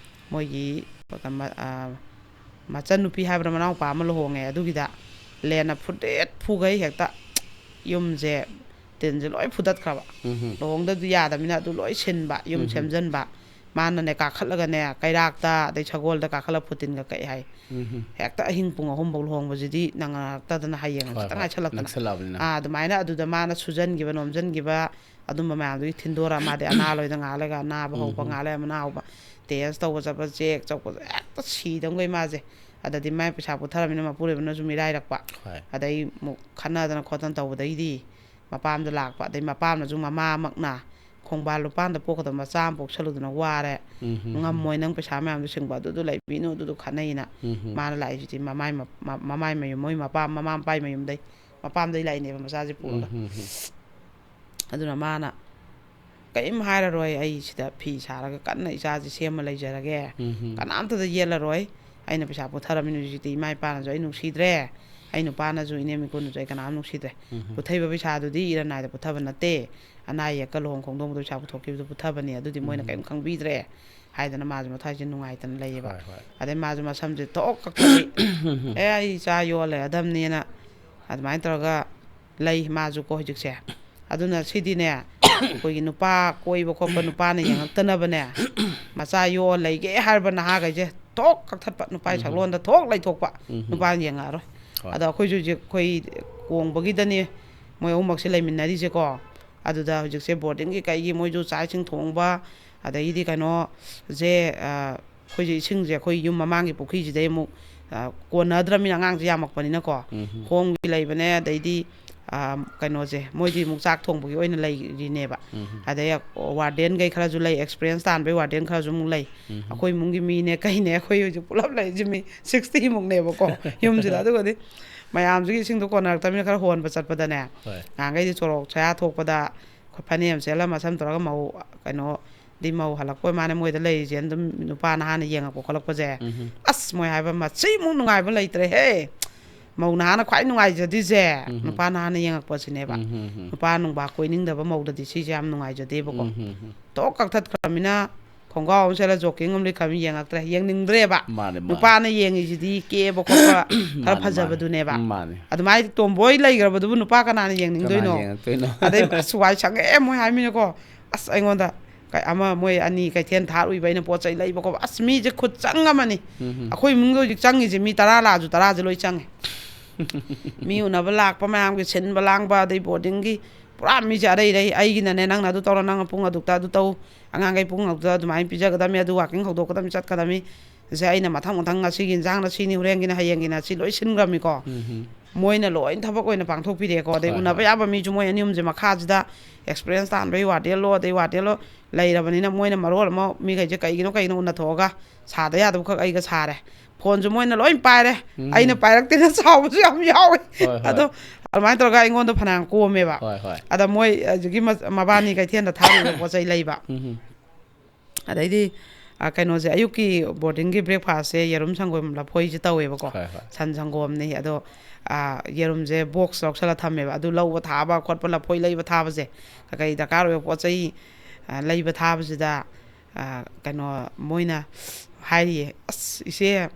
ꯃꯣꯏꯒꯤ ꯃ-, ꯑ, ꯃꯆꯟꯅꯨꯄꯤ ꯍꯥꯏꯕ꯭ꯔꯥ, ꯃꯅꯥꯎꯄꯥ ꯑꯃ ꯂꯨꯍꯣꯡꯉꯦ, ꯑꯗꯨꯒꯤꯗ ꯂꯦꯟꯅ ꯐꯨꯗꯦꯠ ꯐꯨꯒꯩ ꯍꯦꯛꯇ ꯌꯨꯝꯁꯦ, ꯇꯤꯟꯁꯦ ꯂꯣꯏ ꯐꯨꯗꯠꯈ꯭ꯔꯕ꯫ ꯎꯝ ꯍꯝ꯫ ꯂꯨꯍꯣꯡꯗꯕꯗꯤ ꯌꯥꯗꯕꯅꯤꯅ ꯑꯗꯨ ꯂꯣꯏ ꯁꯤꯟꯕ, ꯌꯨꯝ ꯎꯝ ꯍꯝ꯫ ꯁꯦꯝꯖꯤꯟꯕ꯫ ꯃꯥꯅꯅꯦ ꯀꯥꯈꯠꯂꯒꯅꯦ, ꯀꯩꯔꯥꯛꯇ ꯑꯗꯩ ꯁꯒꯣꯜꯗ ꯀꯥꯈꯠꯂꯒ ꯐꯨꯇꯤꯟꯒ ꯀꯛꯑꯦ ꯍꯥꯏ꯫ ꯎꯝ ꯍꯝ꯫ ꯍꯦꯛꯇ ꯑꯍꯤꯡ ꯄꯨꯡ ꯑꯍꯨꯝ ꯐꯥꯎ ꯂꯨꯍꯣꯡꯕꯁꯤꯗꯤ ꯅꯪꯉꯛꯇꯗꯅ ꯍꯌꯦꯡ ꯍꯣꯏ, ꯈꯤꯇꯪ ꯍꯣꯏ꯫ ꯉꯥꯏꯁꯜꯂꯛꯇꯅ꯫ ꯅꯛꯁꯜꯂꯛꯑꯕꯅꯤꯅ꯫ ꯑꯥ, ꯑꯗꯨꯃꯥꯏꯅ ꯑꯗꯨꯗ ꯃꯥꯅ ꯁꯨꯖꯟꯈꯤꯕ ꯅꯣꯝꯖꯟꯈꯤꯕ ꯑꯗꯨꯝꯕ ꯃꯌꯥꯝꯗꯨꯒꯤ ꯊꯤꯟꯗꯣꯔ ꯃꯥꯗꯤ ꯑꯅꯥ ꯂꯣꯏꯗ ꯉꯥꯏꯍꯥꯛ ꯂꯩꯒ ꯑꯅꯥꯕ ꯎꯝ ꯍꯧꯕ, ꯍꯝ꯫ ꯉꯥꯏꯍꯥꯛ ꯂꯩ ꯑꯅꯥ ꯍꯧꯕ, ꯇꯦꯁ ꯇꯧꯕ ꯆꯠꯄ, ꯆꯦꯛ ꯆꯠꯄ, ꯍꯦꯛꯇ ꯁꯤꯗꯝꯈꯩ ꯃꯥꯁꯦ꯫ ꯑꯗꯗꯤ ꯃꯥꯏ ꯄꯩꯁꯥ ꯄꯨꯊꯔꯕꯅꯤꯅ ꯃꯄꯨꯔꯣꯏꯕꯅꯁꯨ ꯃꯤꯔꯥꯏꯔꯛꯄ꯫ ꯍꯣꯏ꯫ ꯑꯗꯩ ꯑꯃꯨꯛ ꯈꯠꯅꯗꯅ ꯈꯣꯠꯇꯅ ꯇꯧꯕꯗꯩꯗꯤ ꯃꯄꯥꯝꯗ ꯂꯥꯛꯄ꯫ ꯑꯗꯩ ꯃꯄꯥꯝꯅꯁꯨ ꯃꯃꯥꯃꯛꯅ ꯈꯣꯡꯕꯥꯜ ꯂꯨꯄꯥꯟꯗ ꯄꯣꯛꯀꯗꯕ ꯃꯆꯥ ꯑꯃ ꯄꯣꯛꯁꯜꯂꯨꯗꯅ ꯋꯥꯔꯦ, ꯎꯝ ꯍꯝ꯫ ꯉꯝꯃꯣꯏ ꯅꯪ ꯄꯩꯁꯥ ꯃꯌꯥꯝꯗꯣ ꯁꯤꯡꯕ, ꯑꯗꯨꯗꯣ ꯂꯩꯕꯤꯅꯨ, ꯑꯗꯨꯗꯣ ꯈꯠꯅꯩꯅ꯫ ꯎꯝ ꯍꯝ꯫ ꯃꯥꯅ ꯂꯥꯛꯏꯁꯤꯗꯤ ꯃꯃꯥꯏ ꯃ-, ꯃ-, ꯃꯃꯥꯏ ꯃꯌꯨꯝ, ꯃꯣꯏ ꯃꯄꯥꯝ, ꯃꯃꯥ ꯃꯄꯥꯏ ꯃꯌꯨꯝꯗꯩ, ꯃꯄꯥꯝꯗꯩ ꯂꯥꯛꯏꯅꯦꯕ ꯃꯆꯥꯁꯦ ꯄꯨꯔꯒ꯫ ꯎꯝ ꯍꯝ꯫ ꯑꯗꯨꯅ ꯃꯥꯅ ꯀꯔꯤꯝ ꯍꯥꯏꯔꯔꯣꯏ, ꯑꯩ ꯁꯤꯗ ꯐꯤ ꯁꯥꯔꯒ ꯀꯟꯅ ꯏꯆꯥꯁꯦ ꯁꯦꯝꯃ ꯂꯩꯖꯔꯒꯦ, ꯎꯝ ꯍꯝ꯫ ꯀꯅꯥꯝꯇꯗ ꯌꯦꯠꯂꯔꯣꯏ, ꯑꯩꯅ ꯄꯩꯁꯥ ꯄꯨꯊꯔꯝꯃꯤꯅ ꯍꯧꯖꯤꯛꯇꯤ ꯏꯃꯥ ꯏꯄꯥꯅꯁꯨ ꯑꯩ ꯅꯨꯡꯁꯤꯗ꯭ꯔꯦ, ꯑꯩ ꯅꯨꯄꯥꯅꯁꯨ, ꯏꯅꯦꯝ ꯏꯀꯨꯅꯁꯨ ꯑꯩ ꯀꯅꯥꯝ ꯅꯨꯡꯁꯤꯗ꯭ꯔꯦ꯫ ꯎꯝ ꯍꯝ꯫ ꯄꯨꯊꯩꯕ ꯄꯩꯁꯥꯗꯨꯗꯤ ꯏꯔꯟ ꯅꯥꯏꯗ ꯄꯨꯊꯕ ꯅꯠꯇꯦ, ꯑꯅꯥ ꯑꯌꯦꯛꯀ ꯂꯨꯍꯣꯡ ꯈꯣꯡꯗꯣꯡꯕꯗ ꯄꯩꯁꯥ ꯄꯨꯊꯣꯛꯈꯤꯕꯗꯨ ꯄꯨꯊꯕꯅꯤ, ꯑꯗꯨꯗꯤ ꯃꯣꯏꯅ ꯎꯝ꯫ ꯀꯔꯤꯝ ꯈꯪꯕꯤꯗ꯭ꯔꯦ ꯍꯥꯏꯗꯅ ꯃꯥꯁꯨ ꯃꯊꯥꯏꯁꯦ ꯅꯨꯡꯉꯥꯏꯇꯅ ꯂꯩꯌꯦꯕ꯫ ꯍꯣꯏ, ꯍꯣꯏ꯫ ꯑꯗꯩ ꯃꯥꯁꯨ ꯃꯁꯝꯁꯦ ꯊꯣꯛ ꯀꯛꯊꯠꯂꯤ꯫ ꯑꯦ, ꯑꯩ ꯏꯆꯥ ꯌꯣꯜꯂꯦ ꯑꯗꯝꯅꯦꯅ ꯑꯗꯨꯃꯥꯏꯅ ꯇꯧꯔꯒ ꯂꯩ ꯃꯥꯁꯨꯀꯣ ꯍꯧꯖꯤꯛꯁꯦ꯫ ꯑꯗꯨꯅ ꯁꯤꯗꯤꯅꯦ, ꯑꯩꯈꯣꯏꯒꯤ ꯅꯨꯄꯥ ꯀꯣꯏꯕ ꯈꯣꯠꯄ, ꯅꯨꯄꯥꯅ ꯌꯦꯡꯉꯛꯇꯅꯕꯅꯦ, ꯃꯆꯥ ꯌꯣꯛꯑ ꯂꯩꯒꯦ ꯍꯥꯏꯔꯕ ꯅꯍꯥꯈꯩꯁꯦ ꯊꯣꯛ ꯀꯛꯊꯠꯄ, ꯅꯨꯄꯥꯒꯤ ꯎꯝ꯫ ꯁꯛꯂꯣꯟꯗ ꯊꯣꯛ ꯂꯩꯊꯣꯛꯄ, ꯎꯝ꯫ ꯅꯨꯄꯥꯅ ꯌꯦꯡꯉꯛꯑꯔꯣꯏ꯫ ꯍꯣꯏ꯫ ꯑꯗꯣ ꯑꯩꯈꯣꯏꯁꯨ ꯍꯧꯖꯤꯛ ꯑꯩꯈꯣꯏ ꯀꯣꯡꯕꯒꯤꯗꯅꯤ ꯃꯣꯏ ꯑꯍꯨꯝꯃꯛꯁꯦ ꯂꯩꯃꯤꯟꯅꯔꯤꯁꯦꯀꯣ꯫ ꯑꯗꯨꯗ ꯍꯧꯖꯤꯛꯁꯦ ꯕꯣꯔꯗꯤꯡꯒꯤ ꯀꯩꯒꯤ ꯃꯣꯏꯁꯨ ꯆꯥꯛ ꯏꯁꯤꯡ ꯊꯣꯡꯕ, ꯑꯗꯩꯗꯤ ꯀꯩꯅꯣꯁꯦ, ꯑ, ꯑꯩꯈꯣꯏꯁꯦ ꯏꯁꯤꯡꯁꯦ ꯑꯩꯈꯣꯏ ꯌꯨꯝ ꯃꯃꯥꯡꯒꯤ ꯄꯨꯈ꯭ꯔꯤꯁꯤꯗꯩ ꯑꯃꯨꯛ, ꯑ, ꯀꯣꯟꯅꯗ꯭ꯔꯕꯅꯤꯅ ꯑꯉꯥꯡꯁꯦ ꯌꯥꯝꯃꯛꯄꯅꯤꯅꯀꯣ, ꯎꯝ꯫ ꯍꯣꯝꯒꯤ ꯂꯩꯕꯅꯦ, ꯑꯗꯩꯗꯤ, ꯑ, ꯀꯩꯅꯣꯁꯦ ꯃꯣꯏꯗꯤ ꯑꯃꯨꯛ ꯆꯥꯛ ꯊꯣꯡꯕꯒꯤ ꯑꯣꯏꯅ ꯂꯩꯔꯤꯅꯦꯕ꯫ ꯎꯝ꯫ ꯑꯗꯩ ꯋꯥꯔꯗꯦꯟꯈꯩ ꯈꯔꯁꯨ ꯂꯩ, ꯑꯦꯛꯁꯄꯤꯔꯤꯌꯦꯟꯁ ꯇꯥꯟꯕꯩ ꯋꯥꯔꯗꯦꯟ ꯈꯔꯁꯨ ꯑꯃꯨꯛ ꯂꯩ꯫ ꯎꯝ꯫ ꯑꯩꯈꯣꯏ ꯏꯃꯨꯡꯒꯤ ꯃꯤꯅꯦ ꯀꯩꯅꯦ ꯑꯩꯈꯣꯏ ꯍꯧꯖꯤꯛ ꯄꯨꯂꯞ ꯂꯩꯔꯤꯁꯦ ꯃꯤ ꯁꯤꯛꯁꯇꯤ ꯃꯨꯛꯅꯦꯕꯀꯣ ꯌꯨꯝꯁꯤꯗ꯫ ꯑꯗꯨꯒꯗꯤ ꯃꯌꯥꯝꯁꯤꯒꯤ ꯏꯁꯤꯡꯗꯣ ꯀꯣꯟꯅꯔꯛꯇꯕꯅꯤꯅ ꯈꯔ ꯍꯣꯟꯕ ꯆꯠꯄꯗꯅꯦ, ꯍꯣꯏ꯫ ꯅꯍꯥꯟꯈꯩꯗꯤ ꯁꯣꯔꯣꯛ ꯁꯌꯥ ꯊꯣꯛꯄꯗ ꯑꯩꯈꯣꯏ ꯐꯅꯦꯛ ꯑꯃ ꯁꯦꯠꯂ ꯃꯁꯝ ꯇꯧꯔꯒ ꯃꯧ ꯀꯩꯅꯣ ꯗꯤ ꯃꯧ ꯍꯜꯂꯛꯄ ꯑꯣꯏ ꯃꯥꯅꯦ ꯃꯣꯏꯗ ꯂꯩꯔꯤꯁꯦ꯫ ꯑꯗꯨꯝ ꯅꯨꯄꯥ ꯅꯍꯥꯅ ꯌꯦꯡꯉꯛꯄ ꯈꯣꯠꯂꯛꯄꯁꯦ, ꯎꯝ꯫ ꯑꯁ, ꯃꯣꯏ ꯍꯥꯏꯕ ꯃꯁꯤꯃꯨꯛ ꯅꯨꯡꯉꯥꯏꯕ ꯂꯩꯇ꯭ꯔꯦꯍꯦ꯫ ꯃꯧ ꯅꯍꯥꯅ ꯈ꯭ꯋꯥꯏ ꯅꯨꯡꯉꯥꯏꯖꯗꯣꯏꯁꯦ ꯎꯝ꯫ ꯅꯨꯄꯥ ꯅꯍꯥꯅ ꯌꯦꯡꯉꯛꯄꯁꯤꯅꯦꯕ꯫ ꯎꯝ꯫ ꯅꯨꯄꯥ ꯅꯨꯡꯕꯥ ꯀꯣꯏꯅꯤꯡꯗꯕ ꯃꯧꯗꯗꯤ ꯁꯤꯁꯦ ꯌꯥꯝ ꯅꯨꯡꯉꯥꯏꯖꯗꯦꯕꯀꯣ꯫ ꯎꯝ꯫ ꯊꯣꯛ ꯀꯛꯊꯠꯈ꯭ꯔꯃꯤꯅ ꯈꯣꯡꯒ꯭ꯔꯥꯎ ꯑꯃ ꯁꯦꯠꯂ ꯖꯣꯀꯤꯡ ꯑꯃ ꯂꯤꯠꯈ꯭ꯔꯃꯤ ꯌꯦꯡꯉꯛꯇ꯭ꯔꯦ, ꯌꯦꯡꯅꯤꯡꯗ꯭ꯔꯦꯕ꯫ ꯃꯥꯅꯦ, ꯃꯥꯅꯦ꯫ ꯅꯨꯄꯥꯅ ꯌꯦꯡꯉꯤꯁꯤꯗꯤ ꯀꯦꯕ ꯈꯣꯠꯄ ꯈꯔ ꯃꯥꯅꯦ, ꯃꯥꯅꯦ꯫ ꯐꯖꯕꯗꯨꯅꯦꯕ꯫ ꯎꯝ, ꯃꯥꯅꯦ꯫ ꯑꯗꯨꯃꯥꯏꯅ ꯇꯣꯝꯕꯣꯏ ꯂꯩꯈ꯭ꯔꯕꯗꯨꯕꯨ ꯅꯨꯄꯥ ꯀꯅꯥꯅ ꯀꯅꯥ ꯌꯦꯡꯅꯤꯡꯗꯣꯏꯅꯣ? ꯌꯦꯡꯉꯛꯇꯣꯏꯅꯣ? ꯑꯗꯩ ꯑꯁ ꯋꯥꯏ ꯁꯪꯉꯦ ꯃꯣꯏ ꯍꯥꯏꯃꯤꯅꯀꯣ꯫ ꯑꯁ ꯑꯩꯉꯣꯟꯗ ꯀꯩ ꯑꯃ ꯃꯣꯏ ꯑꯅꯤ ꯀꯩꯊꯦꯜ ꯊꯥꯔꯨꯏꯕ ꯑꯩꯅ ꯄꯣꯠ ꯆꯩ ꯂꯩꯕ ꯈꯣꯠꯄ꯫ ꯑꯁ ꯃꯤꯁꯦ ꯈꯨꯠ ꯆꯪ ꯑꯃꯅꯤ꯫ ꯎꯝ꯫ ꯑꯩꯈꯣꯏ ꯏꯃꯨꯡꯗ ꯍꯧꯖꯤꯛ ꯆꯪꯉꯤꯁꯦ ꯃꯤ ꯇꯔꯥ ꯂꯥꯛꯑꯁꯨ ꯇꯔꯥꯁꯦ ꯂꯣꯏ ꯆꯪꯉꯦ꯫ ꯃꯤ ꯎꯅꯕ ꯂꯥꯛꯄ ꯃꯌꯥꯝꯒꯤ ꯁꯤꯟꯕ ꯂꯥꯡꯕ, ꯑꯗꯩ ꯕꯣꯔꯗꯤꯡꯒꯤ ꯄꯨꯔꯥ ꯃꯤꯁꯦ ꯑꯔꯩ ꯑꯔꯩ, ꯑꯩꯒꯤꯅꯅꯦ ꯅꯪꯅ ꯑꯗꯨ ꯇꯧꯔꯣ, ꯅꯪꯅ ꯄꯨꯡ ꯑꯗꯨꯛꯇ ꯑꯗꯨ ꯇꯧ, ꯑꯉꯥꯡꯈꯩ ꯄꯨꯡ ꯑꯗꯨꯛꯇ ꯑꯗꯨꯃꯥꯏꯅ ꯄꯤꯖꯒꯗꯕꯅꯤ, ꯑꯗꯨ ꯋꯥꯀꯤꯡ ꯍꯧꯗꯣꯛꯀꯗꯕꯅꯤ, ꯆꯠꯀꯗꯕꯅꯤ꯫ ꯁꯦ ꯑꯩꯅ ꯃꯊꯪ ꯃꯊꯪ ꯉꯁꯤꯒꯤ ꯏꯟꯖꯥꯡꯅ ꯁꯤꯅꯤ, ꯍꯣꯔꯦꯟꯒꯤꯅ, ꯍꯌꯦꯡꯒꯤꯅ ꯁꯤ ꯂꯣꯏ ꯁꯤꯟꯈ꯭ꯔꯕꯅꯤꯀꯣ꯫ ꯎꯝ꯫ ꯃꯣꯏꯅ ꯂꯣꯏ ꯊꯕꯛ ꯑꯣꯏꯅ ꯄꯥꯡꯊꯣꯛꯄꯤꯔꯛꯑꯦꯀꯣ꯫ ꯑꯗꯩ ꯍꯣꯏ, ꯎꯅꯕ ꯍꯣꯏ꯫ ꯌꯥꯕ ꯃꯤꯁꯨ ꯃꯣꯏ ꯑꯅꯤ ꯑꯍꯨꯝꯁꯦ ꯃꯈꯥꯁꯤꯗ ꯑꯦꯛꯁꯄꯤꯔꯤꯌꯦꯟꯁ ꯇꯥꯟꯕꯩ ꯋꯥꯔꯗꯦꯜꯂꯣ, ꯑꯗꯩ ꯋꯥꯔꯗꯦꯜꯂꯣ ꯂꯩꯔꯕꯅꯤꯅ ꯃꯣꯏꯅ ꯃꯔꯣꯜ ꯑꯃ ꯃꯤꯈꯩꯁꯦ ꯀꯩꯒꯤꯅꯣ ꯀꯩꯒꯤꯅꯣ ꯎꯅꯊꯣꯛꯑꯒ ꯁꯥꯗ ꯌꯥꯗꯕꯈꯛ ꯑꯩꯒ ꯁꯥꯔꯦ꯫ ꯐꯣꯟꯁꯨ ꯃꯣꯏꯅ ꯂꯣꯏ ꯄꯥꯏꯔꯦ꯫ ꯎꯝ꯫ ꯑꯩꯅ ꯄꯥꯏꯔꯛꯇꯦꯅ ꯁꯥꯎꯕꯁꯨ ꯌꯥꯝ ꯌꯥꯎꯋꯦ꯫ ꯍꯣꯏ, ꯍꯣꯏ꯫ ꯑꯗꯣ ꯑꯗꯨꯃꯥꯏꯅ ꯇꯧꯔꯒ ꯑꯩꯉꯣꯟꯗ ꯐꯅꯌꯥꯝ ꯀꯣꯝꯃꯦꯕ꯫ ꯍꯣꯏ, ꯍꯣꯏ꯫ ꯑꯗ ꯃꯣꯏ ꯍꯧꯖꯤꯛꯀꯤ ꯃ-, ꯃꯕꯥꯅꯤ ꯀꯩꯊꯦꯜꯗ ꯊꯥꯔꯨꯕ ꯄꯣꯠ ꯆꯩ ꯂꯩꯕ꯫ ꯎꯝ꯫ ꯑꯗꯩꯗꯤ, ꯑ, ꯀꯩꯅꯣꯁꯦ, ꯑꯌꯨꯛꯀꯤ ꯕꯣꯔꯗꯤꯡꯒꯤ ꯕ꯭ꯔꯦꯛꯐꯥꯁꯁꯦ ꯌꯦꯔꯨꯝ, ꯁꯪꯒꯣꯝ, ꯂꯐꯣꯏꯁꯦ ꯇꯧꯋꯦꯕꯀꯣ꯫ ꯍꯣꯏ, ꯍꯣꯏ꯫ ꯁꯟ ꯁꯪꯒꯣꯝꯅꯤ꯫ ꯑꯗꯣ, ꯑ, ꯌꯦꯔꯨꯝꯁꯦ ꯕꯣꯛꯁ ꯂꯧꯁꯜꯂ ꯊꯝꯃꯦꯕ꯫ ꯑꯗꯨ ꯂꯧꯕ ꯊꯥꯕ ꯈꯣꯠꯄ, ꯂꯐꯣꯏ ꯂꯩꯕ ꯊꯥꯕꯁꯦ, ꯀꯩꯀꯩ ꯗꯔꯀꯥꯔ ꯑꯣꯏꯕ ꯄꯣꯠ ꯆꯩ, ꯑ, ꯂꯩꯕ ꯊꯥꯕꯁꯤꯗ, ꯑ, ꯀꯩꯅꯣ, ꯃꯣꯏꯅ ꯍꯥꯏꯔꯤꯌꯦ, "ꯑꯁ, ꯏꯆꯦ,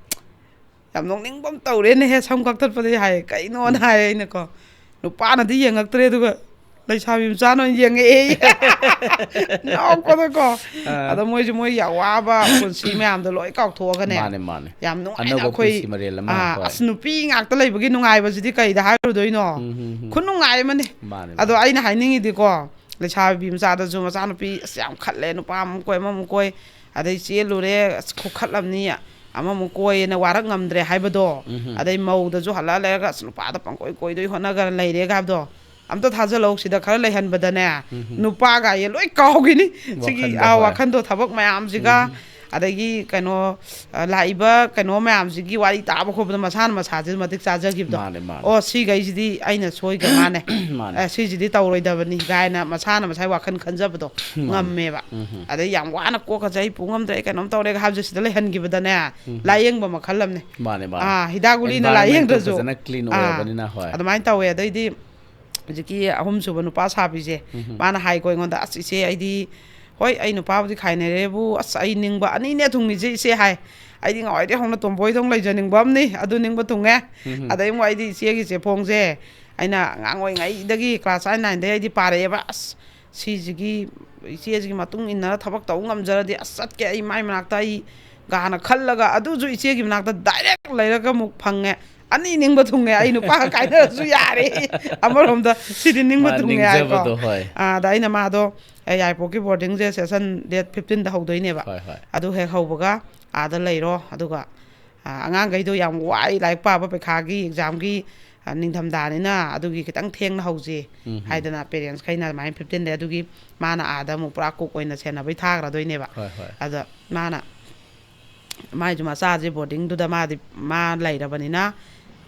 ꯌꯥꯝ ꯅꯣꯛꯅꯤꯡꯕ ꯑꯃ ꯇꯧꯔꯦꯅꯦꯍꯦ, ꯁꯝ ꯀꯛꯊꯠꯄꯗꯒꯤ" ꯍꯥꯏꯌꯦ꯫ "ꯀꯩꯅꯣꯅ?" ꯎꯝ꯫ ꯍꯥꯏꯌꯦ꯫ ꯑꯩꯅꯀꯣ, ꯅꯨꯄꯥꯅꯗꯤ ꯌꯦꯡꯉꯛꯇ꯭ꯔꯦ, ꯑꯗꯨꯒ ꯂꯩꯁꯥꯕꯤ ꯃꯆꯥꯅ ꯑꯣꯏꯅ ꯌꯦꯡꯉꯛꯑꯦ꯫ ꯅꯣꯛꯄꯗꯀꯣ꯫ ꯑꯥ꯫ ꯑꯗꯣ ꯃꯣꯏꯁꯨ ꯃꯣꯏꯒꯤ ꯑꯋꯥꯕ ꯄꯨꯟꯁꯤ ꯃꯌꯥꯝꯗꯣ ꯂꯣꯏ ꯀꯥꯎꯊꯣꯛꯑꯒꯅꯦ꯫ ꯃꯥꯅꯦ, ꯃꯥꯅꯦ꯫ ꯌꯥꯝ ꯅꯨꯡꯉꯥꯏꯅ ꯑꯅꯧꯕ ꯑꯩꯈꯣꯏ, ꯄꯨꯟꯁꯤ ꯃꯔꯦꯜ ꯑꯃ, ꯑꯥ, ꯍꯣꯏ꯫ ꯑꯁ, ꯅꯨꯄꯤ ꯉꯥꯛꯇ ꯂꯩꯕꯒꯤ ꯅꯨꯡꯉꯥꯏꯕꯁꯤꯗꯤ ꯀꯩꯗ ꯍꯥꯏꯔꯨꯗꯣꯏꯅꯣ? ꯎꯝ, ꯎꯝ, ꯎꯝ꯫ ꯈꯨꯅꯨꯡꯉꯥꯏ ꯑꯃꯅꯤ꯫ ꯃꯥꯅꯦ, ꯑꯗꯣ ꯃꯥꯅꯦ꯫ ꯑꯩꯅ ꯍꯥꯏꯅꯤꯡꯉꯤꯗꯤꯀꯣ, ꯂꯩꯁꯥꯕꯤ ꯃꯆꯥꯗꯁꯨ ꯃꯆꯥꯅꯨꯄꯤ ꯑꯁ ꯌꯥꯝ ꯈꯠꯂꯦ, ꯅꯨꯄꯥ ꯑꯃꯃꯨꯛ ꯀꯣꯏ, ꯑꯃꯃꯨꯛ ꯀꯣꯏ, ꯑꯗꯩ ꯆꯦꯜꯂꯨꯔꯦ, ꯑꯁ, ꯈꯨꯈꯠꯂꯝꯅꯤ, ꯑꯃꯃꯨꯛ ꯀꯣꯏꯌꯦꯅ ꯋꯥꯔꯛ ꯉꯝꯗ꯭ꯔꯦ ꯍꯥꯏꯕꯗꯣ, ꯎꯝ꯫ ꯑꯗꯩ ꯃꯧꯗꯁꯨ ꯍꯜꯂ ꯂꯩꯔꯒ, "ꯑꯁ, ꯅꯨꯄꯥꯗ ꯄꯪꯀꯣꯏ ꯀꯣꯏꯗꯣꯏ ꯍꯣꯠꯅꯒ ꯂꯩꯔꯦꯒ" ꯍꯥꯏꯕꯗꯣ, ꯑꯝꯇ ꯊꯥꯖꯜꯍꯧ꯫ ꯁꯤꯗ ꯈꯔ ꯂꯩꯍꯟꯕꯗꯅꯦ, ꯎꯝ꯫ ꯅꯨꯄꯥꯒꯥꯏꯌꯦ ꯂꯣꯏ ꯀꯥꯎꯈꯤꯅꯤ꯫ ꯁꯤꯒꯤ, ꯋꯥꯈꯟꯗꯣ, ꯑꯥ, ꯍꯣꯏ꯫ ꯋꯥꯈꯟꯗꯣ, ꯊꯕꯛ ꯃꯌꯥꯝꯁꯤꯒ, ꯎꯝ꯫ ꯑꯗꯒꯤ ꯀꯩꯅꯣ, ꯑ, ꯂꯥꯛꯏꯕ ꯀꯩꯅꯣ ꯃꯌꯥꯝꯁꯤꯒꯤ ꯋꯥꯔꯤ ꯇꯥꯕ ꯈꯣꯠꯄꯗ ꯃꯁꯥꯅ ꯃꯁꯥꯁꯦ ꯃꯇꯤꯛ ꯆꯥꯖꯈꯤꯕꯗꯣ꯫ ꯃꯥꯅꯦ, ꯃꯥꯅꯦ꯫ "ꯑꯣ, ꯁꯤꯈꯩꯁꯤꯗꯤ ꯑꯩꯅ ꯁꯣꯏꯈ꯭ꯔ ꯃꯥꯅꯦ꯫ ꯃꯥꯅꯦ꯫ ꯑꯦ, ꯁꯤꯁꯤꯗꯤ ꯇꯧꯔꯣꯏꯗꯕꯅꯤ" ꯀꯥꯏꯅ ꯃꯁꯥꯅ ꯃꯁꯥꯒꯤ ꯋꯥꯈꯜ ꯈꯟꯖꯕꯗꯣ ꯃꯥꯅꯦ꯫ ꯉꯝꯃꯦꯕ꯫ ꯎꯝ꯫ ꯑꯗꯩ ꯌꯥꯝ ꯋꯥꯅ ꯀꯣꯛꯀꯁꯦ "ꯑꯩ ꯄꯨ ꯉꯝꯗ꯭ꯔꯦ, ꯑꯩ ꯀꯩꯅꯣꯝ ꯇꯧꯔꯦꯒ" ꯍꯥꯏꯕꯁꯦ ꯁꯤꯗ ꯂꯩꯍꯟꯈꯤꯕꯗꯅꯦ, ꯎꯝ꯫ ꯂꯥꯏꯌꯦꯡꯕ ꯃꯈꯜ ꯑꯃꯅꯦ꯫ ꯃꯥꯅꯦ, ꯃꯥꯅꯦ꯫ ꯑꯥ, ꯍꯤꯗꯥꯛ ꯒꯨꯂꯤꯅ environment ꯇꯣ ꯂꯥꯏꯌꯦꯡꯗ꯭ꯔꯁꯨ꯫ ꯐꯖꯅ clean ꯑꯥ, ꯑꯣꯏꯔꯕꯅꯤꯅ, ꯍꯣꯏ꯫ ꯑꯗꯨꯃꯥꯏꯅ ꯇꯧꯋꯦ꯫ ꯑꯗꯩꯗꯤ ꯍꯧꯖꯤꯛꯀꯤ ꯑꯍꯨꯝꯁꯨꯕ ꯅꯨꯄꯥ ꯁꯥꯕꯤꯁꯦ, ꯎꯝ꯫ ꯃꯥꯅ ꯍꯥꯏꯀꯣ ꯑꯩꯉꯣꯟꯗ, "ꯑꯁ, ꯏꯆꯦ, ꯑꯩꯗꯤ, ꯍꯣꯏ, ꯑꯩ ꯅꯨꯄꯥꯕꯨꯗꯤ ꯈꯥꯏꯅꯔꯦꯕꯨ, ꯑꯁ, ꯑꯩ ꯅꯤꯡꯕ ꯑꯅꯤꯅꯦ ꯊꯨꯡꯉꯤꯁꯦ, ꯏꯆꯦ", ꯍꯥꯏ꯫ "ꯑꯩꯗꯤ ꯉꯥꯎꯔꯗꯤ ꯍꯧꯅ ꯇꯣꯝꯕꯣꯏꯗꯧꯅ ꯂꯩꯖꯅꯤꯡꯕ ꯑꯃꯅꯤ, ꯑꯗꯨ ꯅꯤꯡꯕ ꯊꯨꯡꯉꯦ꯫ ꯎꯝ꯫ ꯑꯗꯩ ꯑꯃꯨꯛ ꯑꯩꯗꯤ ꯏꯆꯦꯒꯤ ꯆꯦꯐꯣꯡꯁꯦ ꯑꯩꯅ ꯑꯉꯥꯡ ꯑꯣꯏꯔꯤꯉꯩꯗꯒꯤ class eight nineꯗꯩ ꯑꯩꯗꯤ ꯄꯥꯔꯛꯑꯦꯕ꯫ ꯑꯁ, ꯁꯤꯁꯤꯒꯤ, ꯏꯆꯦꯁꯤꯒꯤ ꯃꯇꯨꯡ ꯏꯟꯅꯔ ꯊꯕꯛ ꯇꯧ ꯉꯝꯖꯔꯗꯤ, ꯑꯁ, ꯆꯠꯀꯦ ꯑꯩ ꯃꯥꯏ ꯃꯅꯥꯛꯇ ꯑꯩ", ꯒꯥꯅ ꯈꯜꯂꯒ, ꯑꯗꯨꯁꯨ ꯏꯆꯦꯒꯤ ꯃꯅꯥꯛꯇ direct ꯂꯩꯔꯒ ꯑꯃꯨꯛ ꯐꯪꯉꯦ꯫ "ꯑꯅꯤ ꯅꯤꯡꯕ ꯊꯨꯡꯉꯦ, ꯑꯩ ꯅꯨꯄꯥꯒ ꯀꯥꯏꯅꯔꯁꯨ ꯌꯥꯔꯦ, ꯑꯃꯔꯣꯝꯗ ꯁꯤꯗꯤ ꯅꯤꯡꯕ ꯃꯥ ꯊꯨꯡꯉꯦ" ꯍꯥꯏꯀꯣ꯫ ꯅꯤꯡꯖꯕꯗꯣ, ꯍꯣꯏ꯫ ꯑꯥ, ꯑꯗ ꯑꯩꯅ ꯃꯥꯗꯣ, "ꯑꯦ, ꯌꯥꯏꯔꯤꯄꯣꯛꯀꯤ boardingꯁꯦ session date fifteenꯗ ꯍꯧꯗꯣꯏꯅꯦꯕ꯫ ꯍꯣꯏ, ꯍꯣꯏ꯫ ꯑꯗꯨ ꯍꯦꯛ ꯍꯧꯕꯒ ꯑꯥꯗ ꯂꯩꯔꯣ, ꯑꯗꯨꯒ, ꯑꯥ, ꯑꯉꯥꯡꯈꯩꯗꯣ ꯌꯥꯝ ꯋꯥꯏ, ꯂꯥꯏꯔꯤꯛ ꯄꯥꯕ, ꯄꯩꯈꯥꯒꯤ, examꯒꯤ, ꯑꯥ, ꯅꯤꯡꯊꯝꯊꯥꯅꯤꯅ ꯑꯗꯨꯒꯤ ꯈꯤꯇꯪ ꯊꯦꯡꯅ ꯍꯧꯁꯤ", ꯎꯝ, ꯎꯝ꯫ ꯍꯥꯏꯗꯅ parentsꯈꯩꯅ ꯑꯗꯨꯃꯥꯏꯅ fifteenꯗ, ꯑꯗꯨꯒꯤ ꯃꯥꯅ ꯑꯥꯗ ꯑꯃꯨꯛ ꯄꯨꯔꯥ cook ꯑꯣꯏꯅ ꯁꯦꯟꯅꯕꯩ ꯊꯥꯈ꯭ꯔꯗꯣꯏꯅꯦꯕ꯫ ꯍꯣꯏ, ꯍꯣꯏ꯫ ꯑꯗ ꯃꯥꯅ ꯃꯥꯏꯁꯨ ꯃꯆꯥꯁꯦ boardingꯗꯨꯗ ꯃꯥꯗꯤ, ꯃꯥ ꯂꯩꯔꯕꯅꯤꯅ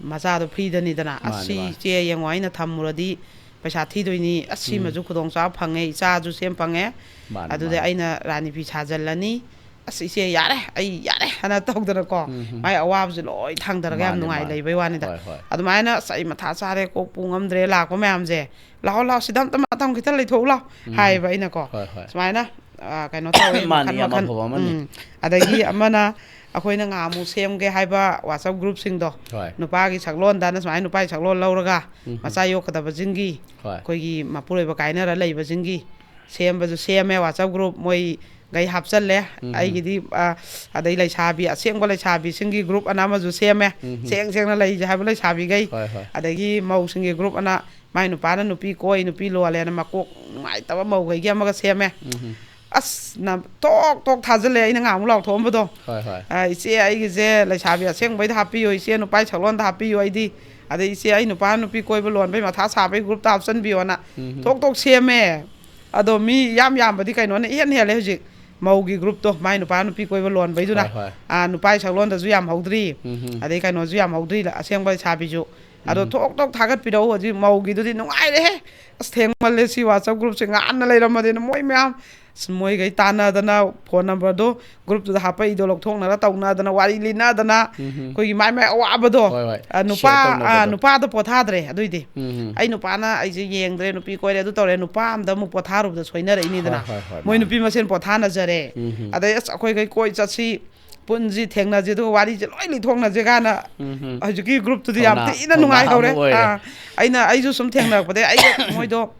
ꯃꯆꯥꯗꯣ freeꯗꯅꯤꯗꯅ꯫ "ꯑꯁ, ꯃꯥꯅꯦ, ꯁꯤ ꯃꯥꯅꯦ꯫ ꯏꯆꯦ ꯌꯦꯡꯉꯣ, ꯑꯩꯅ ꯊꯝꯃꯨꯔꯗꯤ ꯄꯩꯁꯥ ꯊꯤꯗꯣꯏꯅꯤ꯫ ꯑꯁ, ꯎꯝ꯫ ꯁꯤꯃꯁꯨ ꯈꯨꯗꯣꯡꯆꯥꯕ ꯐꯪꯉꯦ, ꯏꯆꯥꯁꯨ ꯁꯦꯝ ꯐꯪꯉꯦ꯫ ꯃꯥꯅꯦ, ꯑꯗꯨꯗꯤ ꯃꯥꯅꯦ꯫ ꯑꯩꯅ ꯔꯥꯅꯤ ꯐꯤ ꯁꯥꯖꯜꯂꯅꯤ꯫ ꯑꯁ, ꯏꯆꯦ, ꯌꯥꯔꯦ, ꯑꯩ ꯌꯥꯔꯦ", ꯍꯥꯏꯅ ꯇꯧꯗꯅꯀꯣ꯫ ꯎꯝ, ꯎꯝ꯫ ꯃꯥꯏ ꯑꯋꯥꯕꯁꯦ ꯂꯣꯏ ꯊꯥꯡꯗꯔꯒ ꯌꯥꯝ ꯃꯥꯅꯦ, ꯅꯨꯡꯉꯥꯏ ꯃꯥꯅꯦ꯫ ꯂꯩꯕꯩ ꯋꯥꯅꯤꯗ꯫ ꯍꯣꯏ, ꯍꯣꯏ꯫ ꯑꯗꯨꯃꯥꯏꯅ, "ꯑꯁ, ꯑꯩ ꯃꯊꯥ ꯁꯥꯔꯦ, ꯀꯣꯛ ꯄꯨ ꯉꯝꯗ꯭ꯔꯦ", ꯂꯥꯛꯄ ꯃꯌꯥꯝꯁꯦ, "ꯂꯥꯛꯑꯣ, ꯂꯥꯛꯑꯣ, ꯁꯤꯗ ꯑꯝꯇ ꯃꯇꯝ ꯈꯤꯇ ꯂꯩꯊꯣꯛꯎ ꯂꯥꯎ", ꯎꯝ꯫ ꯍꯥꯏꯌꯦꯕ ꯑꯩꯅꯀꯣ꯫ ꯍꯣꯏ, ꯍꯣꯏ꯫ ꯁꯨꯃꯥꯏꯅ, ꯑ, ꯀꯩꯅꯣ ꯇꯧꯋꯦ, ꯃꯥꯅꯤ, ꯃꯈꯟ ꯌꯥꯝ ꯃꯈꯟ꯫ ꯑꯐꯕ ꯑꯃꯅꯤ꯫ ꯎꯝ꯫ ꯑꯗꯒꯤ ꯑꯃꯅ, ꯑꯩꯈꯣꯏꯅ ꯉꯍꯥꯟꯃꯨꯛ ꯁꯦꯝꯒꯦ ꯍꯥꯏꯕ WhatsApp groupꯁꯤꯡꯗꯣ, ꯍꯣꯏ꯫ ꯅꯨꯄꯥꯒꯤ ꯁꯛꯂꯣꯟꯗꯅ ꯁꯨꯃꯥꯏꯅ ꯅꯨꯄꯥꯒꯤ ꯁꯛꯂꯣꯟ ꯂꯧꯔꯒ ꯎꯝ꯫ ꯃꯆꯥ ꯌꯣꯛꯀꯗꯕꯁꯤꯡꯒꯤ ꯍꯣꯏ꯫ ꯑꯩꯈꯣꯏꯒꯤ ꯃꯄꯨꯔꯣꯏꯕ ꯀꯥꯏꯅꯔ ꯂꯩꯕꯁꯤꯡꯒꯤ ꯁꯦꯝꯕꯁꯨ ꯁꯦꯝꯃꯦ WhatsApp group, ꯃꯣꯏꯈꯩ ꯍꯥꯞꯆꯜꯂꯦ꯫ ꯎꯝ꯫ ꯑꯩꯒꯤꯗꯤ, ꯑ, ꯑꯗꯩ ꯂꯩꯁꯥꯕꯤ, ꯑꯁꯦꯡꯕ ꯂꯩꯁꯥꯕꯤꯁꯤꯡꯒꯤ group ꯑꯅ ꯑꯃꯁꯨ ꯁꯦꯝꯃꯦ꯫ ꯎꯝ꯫ ꯁꯦꯡ ꯁꯦꯡꯅ ꯂꯩꯁꯦ ꯍꯥꯏꯕ ꯂꯩꯁꯥꯕꯤꯈꯩ꯫ ꯍꯣꯏ, ꯍꯣꯏ꯫ ꯑꯗꯒꯤ ꯃꯧꯁꯤꯡꯒꯤ group ꯑꯅ, ꯃꯥꯏ ꯅꯨꯄꯥꯅ ꯅꯨꯄꯤ ꯀꯣꯏ, ꯅꯨꯄꯤ ꯂꯣꯜꯂꯦꯅ ꯃꯀꯣꯛ ꯅꯨꯡꯉꯥꯏꯇꯕ ꯃꯧꯈꯩꯒꯤ ꯑꯃꯒ ꯁꯦꯝꯃꯦ꯫ ꯎꯝ꯫ ꯑꯁ, ꯅ-, ꯊꯣꯛ ꯊꯣꯛ ꯊꯥꯖꯤꯜꯂꯦ ꯑꯩꯅ ꯉꯍꯥꯟꯃꯨꯛ ꯂꯥꯎꯊꯣꯛꯑꯝꯕꯗꯣ꯫ ꯍꯣꯏ, ꯍꯣꯏ꯫ ꯑ, "ꯏꯆꯦ, ꯑꯩꯒꯤꯁꯦ ꯂꯩꯁꯥꯕꯤ ꯑꯁꯦꯡꯕꯩꯗ ꯍꯥꯞꯄꯤꯌꯨ, ꯏꯆꯦ ꯅꯨꯄꯥꯒꯤ ꯁꯛꯂꯣꯟꯗ ꯍꯥꯞꯄꯤꯌꯨ", ꯑꯩꯗꯤ, ꯑꯗꯩ "ꯏꯆꯦ, ꯑꯩ ꯅꯨꯄꯥ ꯅꯨꯄꯤ ꯀꯣꯏꯕ ꯂꯣꯟꯕꯩ ꯃꯊꯥ ꯁꯥꯕꯩ groupꯇ ꯍꯥꯞꯆꯟꯕꯤꯌꯣꯅ" ꯎꯝ꯫ ꯊꯣꯛ ꯊꯣꯛ ꯁꯦꯝꯃꯦ꯫ ꯑꯗꯣ ꯃꯤ ꯌꯥꯝ ꯌꯥꯝꯕꯗꯤ ꯀꯩꯅꯣꯅ ꯏꯍꯦꯟ ꯍꯦꯜꯂꯦ ꯍꯧꯖꯤꯛ, ꯃꯧꯒꯤ groupꯇꯣ, ꯃꯥꯏ ꯅꯨꯄꯥ ꯅꯨꯄꯤ ꯀꯣꯏꯕ ꯂꯣꯟꯕꯩꯗꯨꯅ꯫ ꯍꯣꯏ, ꯍꯣꯏ꯫ ꯑ, ꯅꯨꯄꯥꯒꯤ ꯁꯛꯂꯣꯟꯗꯁꯨ ꯌꯥꯝ ꯍꯧꯗ꯭ꯔꯤ, ꯎꯝ꯫ ꯑꯗꯩ ꯀꯩꯅꯣꯁꯨ ꯌꯥꯝ ꯍꯧꯗ꯭ꯔꯤ, ꯑꯁꯦꯡꯕ ꯂꯩꯁꯥꯕꯤꯁꯨ꯫ ꯑꯗꯣ ꯎꯝ꯫ ꯊꯣꯛ ꯊꯣꯛ ꯊꯥꯒꯠꯄꯤꯔꯛꯎ ꯍꯧꯖꯤꯛ, ꯃꯧꯒꯤꯗꯨꯗꯤ ꯅꯨꯡꯉꯥꯏꯔꯦꯍꯦ꯫ "ꯑꯁ, ꯊꯦꯡꯃꯜꯂꯦ ꯁꯤ WhatsApp groupꯁꯦ, ꯉꯥꯟꯅ ꯂꯩꯔꯝꯃꯗꯤꯅ", ꯃꯣꯏ ꯃꯌꯥꯝ, ꯑꯁ, ꯃꯣꯏꯈꯩ ꯇꯥꯟꯅꯗꯅ, phone numberꯗꯣ groupꯇꯨꯗ ꯍꯥꯞꯄꯛꯏꯗꯣ ꯂꯧꯊꯣꯛꯅꯔ ꯇꯧꯅꯗꯅ, ꯋꯥꯔꯤ ꯂꯤꯅꯗꯅ, ꯎꯝ꯫ ꯑꯩꯈꯣꯏꯒꯤ ꯃꯥꯏ ꯃꯥꯏ ꯑꯋꯥꯕꯗꯣ, ꯍꯣꯏ, ꯍꯣꯏ꯫ ꯑ, ꯅꯨꯄꯥ, Share ꯇꯧꯅꯕꯗꯣ꯫ ꯑ, ꯅꯨꯄꯥꯗ ꯄꯣꯊꯥꯗ꯭ꯔꯦ꯫ ꯑꯗꯨꯏꯗꯤ ꯎꯝ꯫ ꯑꯩ ꯅꯨꯄꯥꯅ ꯑꯩꯁꯦ ꯌꯦꯡꯗ꯭ꯔꯦ, ꯅꯨꯄꯤ ꯀꯣꯏꯔꯦ, ꯑꯗꯨ ꯇꯧꯔꯦ, ꯅꯨꯄꯥ ꯑꯝꯗ ꯑꯃꯨꯛ ꯄꯣꯊꯥꯔꯨꯕꯗ ꯁꯣꯏꯅꯔꯛꯏꯅꯤꯗꯅ꯫ ꯍꯣꯏ, ꯍꯣꯏ, ꯍꯣꯏ, ꯃꯣꯏ ꯃꯥꯅꯦ꯫ ꯅꯨꯄꯤ ꯃꯁꯦꯟ ꯄꯣꯊꯥꯅꯖꯔꯦ꯫ ꯎꯝ꯫ ꯑꯗꯩ, "ꯑꯁ, ꯑꯩꯈꯣꯏꯈꯩ ꯀꯣꯏ ꯆꯠꯁꯤ, ꯄꯨꯟꯁꯤ, ꯊꯦꯡꯅꯁꯤ, ꯑꯗꯨꯒ ꯋꯥꯔꯤꯁꯦ ꯂꯣꯏ ꯂꯤꯊꯣꯛꯅꯁꯦ" ꯀꯥꯏꯅ ꯎꯝ꯫ ꯍꯧꯖꯤꯛꯀꯤ groupꯇꯨꯗꯤ ꯌꯥꯝ ꯊꯧꯅꯥ-, ꯊꯤꯅ ꯊꯧꯅꯥ ꯅꯨꯡꯉꯥꯏꯍꯧꯔꯦ꯫ ꯑꯃ ꯑꯣꯏꯔꯦ꯫ ꯑꯥ, ꯑꯩꯅ, ꯑꯩꯁꯨ ꯁꯨꯝ ꯊꯦꯡꯅꯔꯛꯄꯗꯩ ꯑꯩꯒ ꯃꯣꯏꯗꯣ,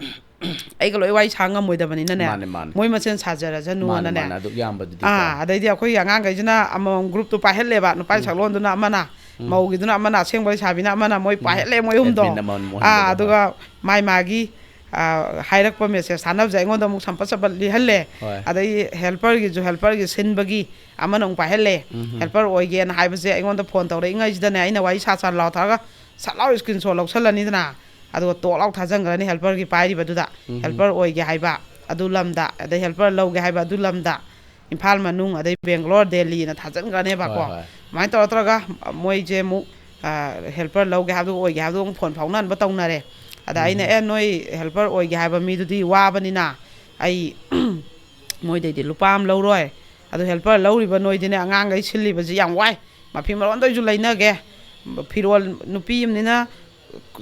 ꯑꯩꯒ ꯂꯣꯏ ꯋꯥꯔꯤ ꯁꯥ ꯉꯝꯃꯣꯏꯗꯕꯅꯤꯅꯅꯦ, ꯃꯥꯅꯦ, ꯃꯥꯅꯦ꯫ ꯃꯣꯏ ꯃꯁꯦꯟ ꯃꯥꯅꯦ, ꯁꯥꯖꯔꯁꯅꯨꯅꯅꯦ꯫ ꯃꯥꯅꯦ, ꯑꯗꯨꯛ ꯌꯥꯝꯕꯗꯨꯗꯤ ꯑꯥ, ꯀꯣ꯫ ꯑꯗꯩꯗꯤ ꯑꯩꯈꯣꯏꯒꯤ ꯑꯉꯥꯡꯈꯩꯁꯤꯅ ꯑꯃꯃꯝ groupꯇꯨ ꯄꯥꯏꯍꯜꯂꯦꯕ, ꯅꯨꯄꯥꯒꯤ ꯎꯝ꯫ ꯁꯛꯂꯣꯟꯗꯨꯅ ꯑꯃꯅ, ꯎꯝ꯫ ꯃꯧꯒꯤꯗꯨꯅ ꯑꯃꯅ, ꯑꯁꯦꯡꯕ ꯂꯩꯁꯥꯕꯤꯅ ꯑꯃꯅ, ꯃꯣꯏ ꯎꯝ꯫ ꯄꯥꯏꯍꯜꯂꯦ ꯃꯣꯏ ꯑꯍꯨꯝꯗꯣ꯫ Admin ꯑꯃꯃꯝ ꯑꯥ, ꯑꯣꯏꯍꯟꯕꯗꯣ, ꯑꯗꯨꯒ ꯃꯥꯏ ꯃꯥꯒꯤ, ꯑꯥ, ꯍꯥꯏꯔꯛꯄ message ꯊꯥꯅꯕꯁꯦ ꯑꯩꯉꯣꯟꯗ ꯑꯃꯨꯛ ꯁꯝꯄꯠ ꯁꯝꯄꯠ ꯂꯤꯍꯜꯂꯦ꯫ ꯍꯣꯏ꯫ ꯑꯗꯩ helperꯒꯤꯁꯨ, helperꯒꯤ ꯁꯤꯟꯕꯒꯤ ꯑꯃꯅ ꯑꯃꯨꯛ ꯄꯥꯏꯍꯜꯂꯦ꯫ ꯎꯝ꯫ Helper ꯑꯣꯏꯒꯦꯅ ꯍꯥꯏꯕꯁꯦ ꯑꯩꯉꯣꯟꯗ phone ꯇꯧꯔꯛꯏꯉꯩꯁꯤꯗꯅꯦ, ꯑꯩꯅ ꯋꯥꯔꯤ ꯁꯥ ꯁꯥ ꯂꯥꯎꯊꯔꯒ ꯁꯠ ꯂꯥꯎ screenshot ꯂꯧꯁꯜꯂꯅꯤꯗꯅ, ꯑꯗꯨꯒ ꯇꯣꯛ ꯂꯥꯎ ꯊꯥꯖꯟꯈ꯭ꯔꯅꯤ helperꯒꯤ ꯄꯥꯏꯔꯤꯕꯗꯨꯗ꯫ ꯎꯝ꯫ Helper ꯑꯣꯏꯒꯦ ꯍꯥꯏꯕ ꯑꯗꯨ ꯂꯝꯗ, ꯑꯗꯩ helper ꯂꯧꯒꯦ ꯍꯥꯏꯕ ꯑꯗꯨ ꯂꯝꯗ, ꯏꯝꯐꯥꯜ ꯃꯅꯨꯡ, ꯑꯗꯩ ꯕꯦꯡꯒ꯭ꯂꯣꯔ, ꯗꯦꯜꯂꯤꯅ ꯊꯥꯖꯟꯈ꯭ꯔꯅꯦꯕꯀꯣ꯫ ꯍꯣꯏ, ꯍꯣꯏ꯫ ꯑꯗꯨꯃꯥꯏꯅ ꯇꯧꯔ ꯇꯧꯔꯒ ꯃꯣꯏꯁꯦ ꯑꯃꯨꯛ, ꯑ, helper ꯂꯧꯒꯦ ꯍꯥꯏꯕꯗꯨ, ꯑꯣꯏꯒꯦ ꯍꯥꯏꯕꯗꯨ ꯑꯃꯨꯛ phone ꯐꯥꯎꯅꯍꯟꯕ ꯇꯧꯅꯔꯦ꯫ ꯑꯗ ꯑꯩꯅ, ꯎꯝ꯫ "ꯑꯦ, ꯅꯣꯏ helper ꯑꯣꯏꯒꯦ ꯍꯥꯏꯕ ꯃꯤꯗꯨꯗꯤ ꯋꯥꯕꯅꯤꯅ ꯑꯩ ꯃꯣꯏꯗꯩꯗꯤ ꯂꯨꯄꯥ ꯑꯃ ꯂꯧꯔꯣꯏ꯫ ꯑꯗꯨ helper ꯂꯧꯔꯤꯕ ꯅꯣꯏꯗꯤꯅꯦ, ꯑꯉꯥꯡꯈꯩ ꯁꯤꯜꯂꯤꯕꯁꯤ ꯌꯥꯝ ꯋꯥꯏ꯫ ꯃꯐꯤ ꯃꯔꯣꯟꯗ ꯑꯣꯏꯁꯨ ꯂꯩꯅꯒꯦ꯫ ꯐꯤꯔꯣꯜ, ꯅꯨꯄꯤ ꯑꯃꯅꯤꯅ